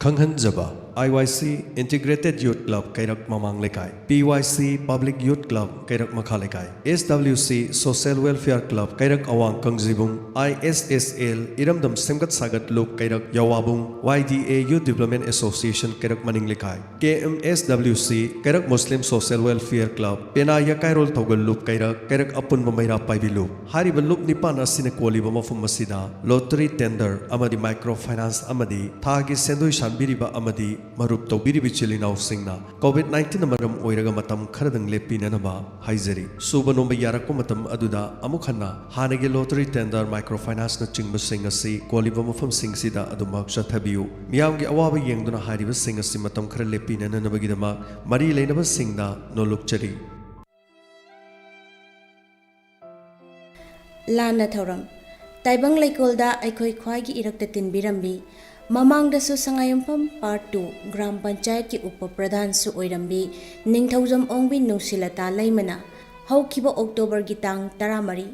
ꯈꯪꯍꯟꯖꯕ, I Y C Integrated Youth Club ꯀꯩꯔꯛ ꯃꯃꯥꯡ ꯂꯩꯀꯥꯏ, ꯄꯤ ꯋꯥꯏ ꯁꯤ Public Youth Club ꯀꯩꯔꯛ ꯃꯈꯥ ꯂꯩꯀꯥꯏ, ꯑꯦꯁ ꯗꯕ꯭ꯂꯤꯎ ꯁꯤ Social Welfare Club ꯀꯩꯔꯛ ꯑꯋꯥꯡ ꯀꯪꯖꯤꯕꯨꯡ, ꯑꯥꯏ ꯑꯦꯁ ꯑꯦꯁ ꯑꯦꯜ ꯏꯔꯝꯗꯝ ꯁꯦꯝꯒꯠ ꯁꯥꯒꯠ ꯂꯨꯞ ꯀꯩꯔꯛ ꯌꯥꯋꯥꯕꯨꯡ, ꯋꯥꯏ ꯗꯤ ꯑꯦ Youth Development Association ꯀꯩꯔꯛ ꯃꯅꯤꯡ ꯂꯩꯀꯥꯏ, ꯀꯦ ꯑꯦꯝ ꯑꯦꯁ ꯗꯕ꯭ꯂꯤꯎ ꯁꯤ ꯀꯩꯔꯛ Muslim Social Welfare Club, ꯄꯦꯅꯥ ꯌꯀꯥꯏꯔꯣꯜ ꯊꯧꯒꯜ ꯂꯨꯞ ꯀꯩꯔꯛ, ꯀꯩꯔꯛ ꯑꯄꯨꯟꯕ ꯃꯩꯔꯥ ꯄꯥꯏꯕꯤ ꯂꯨꯞ꯫ ꯍꯥꯏꯔꯤꯕ ꯂꯨꯞ ꯅꯤꯄꯥꯟ ꯑꯁꯤꯅ ꯀꯣꯜꯂꯤꯕ ꯃꯐꯝ ꯑꯁꯤꯗ lottery tender ꯑꯃꯗꯤ micro finance ꯑꯃꯗꯤ ꯊꯥꯒꯤ ꯁꯦꯟꯗꯣꯏ ꯁꯥꯟꯕꯤꯔꯤꯕ ꯑꯃꯗꯤ ꯃꯔꯨꯞ ꯇꯧꯕꯤꯔꯤꯕ ꯏꯆꯤꯜ ꯏꯅꯥꯎꯁꯤꯡꯅ COVID nineteenꯅ ꯃꯔꯝ ꯑꯣꯏꯔꯒ ꯃꯇꯝ ꯈꯔꯗꯪ ꯂꯦꯞꯄꯤꯅꯅꯕ ꯍꯥꯏꯖꯔꯤ꯫ ꯁꯨꯕ ꯅꯣꯝꯕ ꯌꯥꯔꯛꯄ ꯃꯇꯝ ꯑꯗꯨꯗ ꯑꯃꯨꯛ ꯍꯟꯅ ꯍꯥꯟꯅꯒꯤ lottery tender, micro financeꯅꯆꯤꯡꯕꯁꯤꯡ ꯑꯁꯤ ꯀꯣꯜꯂꯤꯕ ꯃꯐꯝꯁꯤꯡꯁꯤꯗ ꯑꯗꯨꯃꯛ ꯆꯠꯊꯕꯤꯌꯨ꯫ ꯃꯤꯌꯥꯝꯒꯤ ꯑꯋꯥꯕ ꯌꯦꯡꯗꯨꯅ ꯍꯥꯏꯔꯤꯕꯁꯤꯡ ꯑꯁꯤ ꯃꯇꯝ ꯈꯔ ꯂꯦꯞꯄꯤꯅꯅꯕꯒꯤꯗꯃꯛ ꯃꯔꯤ ꯂꯩꯅꯕꯁꯤꯡꯗ ꯅꯣꯜꯂꯨꯛꯆꯔꯤ꯫ ꯂꯥꯟꯅ ꯊꯧꯔꯝ꯫ ꯇꯥꯏꯕꯪ ꯂꯩꯀꯣꯜꯗ ꯑꯩꯈꯣꯏ ꯈ꯭ꯋꯥꯏꯒꯤ ꯏꯔꯛꯇ ꯇꯤꯟꯕꯤꯔꯝꯕꯤ, ꯃꯃꯥꯡꯗꯁꯨ ꯁꯉꯥꯏꯌꯨꯝꯐꯝ Part Two ꯒ꯭ꯔꯥꯝ ꯄꯟꯆꯥꯌꯠꯀꯤ ꯎꯄ ꯄ꯭ꯔꯙꯥꯟꯁꯨ ꯑꯣꯏꯔꯝꯕꯤ ꯅꯤꯡꯊꯧꯖꯝ ꯑꯣꯡꯕꯤ ꯅꯨꯡꯁꯤꯂꯇꯥ ꯂꯩꯃꯅ ꯍꯧꯈꯤꯕ Octoberꯒꯤ ꯇꯥꯡ ꯇꯔꯥꯃꯔꯤ,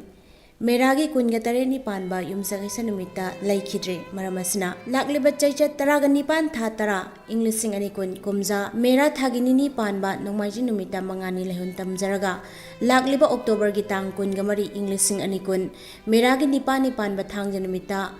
ꯃꯦꯔꯥꯒꯤ ꯀꯨꯟꯒ ꯇꯔꯦꯠꯅꯤ ꯄꯥꯟꯕ ꯌꯨꯝꯁꯀꯩꯁ ꯅꯨꯃꯤꯠꯇ ꯂꯩꯈꯤꯗ꯭ꯔꯦ꯫ ꯃꯔꯝ ꯑꯁꯤꯅ, ꯂꯥꯛꯂꯤꯕ ꯆꯩꯆꯠ ꯇꯔꯥꯒ ꯅꯤꯄꯥꯟ ꯊꯥ ꯇꯔꯥ, ꯏꯪ ꯂꯤꯁꯤꯡ ꯑꯅꯤ ꯀꯨꯟ ꯀꯨꯝꯖꯥ, ꯃꯦꯔꯥ ꯊꯥꯒꯤ ꯅꯤꯅꯤ ꯄꯥꯟꯕ ꯅꯣꯡꯃꯥꯏꯖꯤꯡ ꯅꯨꯃꯤꯠꯇ ꯃꯉꯥꯅꯤ ꯂꯩꯍꯨꯟ ꯇꯝꯖꯔꯒ, ꯂꯥꯛꯂꯤꯕ Octoberꯒꯤ ꯇꯥꯡ ꯀꯨꯟꯒ ꯃꯔꯤ, ꯏꯪ ꯂꯤꯁꯤꯡ ꯑꯅꯤ ꯀꯨꯟ, ꯃꯦꯔꯥꯒꯤ ꯅꯤꯄꯥꯟꯅꯤ ꯄꯥꯟꯕ ꯊꯥꯡꯖ ꯅꯨꯃꯤꯠꯇ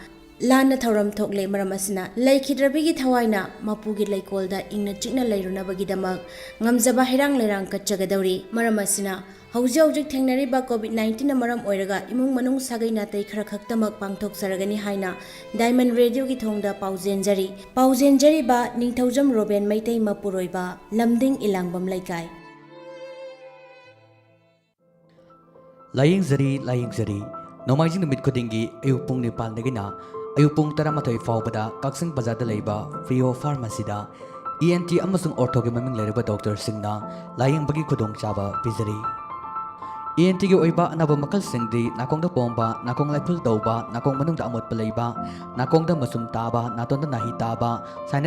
ꯂꯥꯟꯅ ꯊꯧꯔꯝ ꯊꯣꯛꯂꯦ꯫ ꯃꯔꯝ ꯑꯁꯤꯅ, ꯂꯩꯈꯤꯗ꯭ꯔꯕꯤꯒꯤ ꯊꯋꯥꯏꯅ ꯃꯄꯨꯒꯤ ꯂꯩꯀꯣꯜꯗ ꯏꯪꯅ ꯆꯤꯛꯅ ꯂꯩꯔꯨꯅꯕꯒꯤꯗꯃꯛ ꯉꯝꯖꯕ ꯍꯩꯔꯥꯡ ꯂꯩꯔꯥꯡ ꯀꯠꯆꯒꯗꯧꯔꯤ꯫ ꯃꯔꯝ ꯑꯁꯤꯅ, ꯍꯧꯖꯤꯛ ꯍꯧꯖꯤꯛ ꯊꯦꯡꯅꯔꯤꯕ COVID nineteenꯅ ꯃꯔꯝ ꯑꯣꯏꯔꯒ ꯏꯃꯨꯡ ꯃꯅꯨꯡ ꯁꯥꯒꯩ ꯅꯥꯇꯩ ꯈꯔ ꯈꯛꯇꯃꯛ ꯄꯥꯡꯊꯣꯛꯆꯔꯒꯅꯤ ꯍꯥꯏꯅ Diamond Radioꯒꯤ ꯊꯣꯡꯗ ꯄꯥꯎꯖꯦꯟꯖꯔꯤ꯫ ꯄꯥꯎꯖꯦꯟꯖꯔꯤꯕ ꯅꯤꯡꯊꯧꯖꯝ ꯔꯣꯕꯦꯟ ꯃꯩꯇꯩ ꯃꯄꯨꯔꯣꯏꯕ, ꯂꯝꯗꯤꯡ ꯏꯂꯥꯡꯕꯝ ꯂꯩꯀꯥꯏ꯫ ꯂꯥꯏꯌꯦꯡꯖꯔꯤ, ꯂꯥꯏꯌꯦꯡꯖꯔꯤ꯫ ꯅꯣꯡꯃꯥꯏꯖꯤꯡ ꯅꯨꯃꯤꯠ ꯈꯨꯗꯤꯡꯒꯤ ꯑꯌꯨꯛ ꯄꯨꯡ ꯅꯤꯄꯥꯟꯗꯒꯤꯅ ꯑꯌꯨꯛ ꯄꯨꯡ ꯇꯔꯥꯃꯥꯊꯣꯏ ꯐꯥꯎꯕꯗ ꯀꯛꯆꯤꯡ ꯕꯖꯥꯔꯗ ꯂꯩꯕ Prio Pharmacyꯗ ENT ꯑꯃꯁꯨꯡ orthoꯒꯤ ꯃꯃꯤꯡ ꯂꯩꯔꯕ doctorꯁꯤꯡꯅ ꯂꯥꯏꯌꯦꯡꯕꯒꯤ ꯈꯨꯗꯣꯡꯆꯥꯕ ꯄꯤꯖꯔꯤ꯫ ENTꯒꯤ ꯑꯣꯏꯕ ꯑꯅꯥꯕ ꯃꯈꯜꯁꯤꯡꯗꯤ ꯅꯥꯀꯣꯡꯗ ꯄꯣꯝꯕ, ꯅꯥꯀꯣꯡ ꯂꯥꯏꯐꯨꯜ ꯇꯧꯕ, ꯅꯥꯀꯣꯡ ꯃꯅꯨꯡꯗ ꯑꯃꯣꯠꯄ ꯂꯩꯕ, ꯅꯥꯀꯣꯡꯗ ꯃꯆꯨꯝ ꯇꯥꯕ, ꯅꯥꯇꯣꯟꯗ ꯅꯥꯍꯤ ꯇꯥꯕ, sinus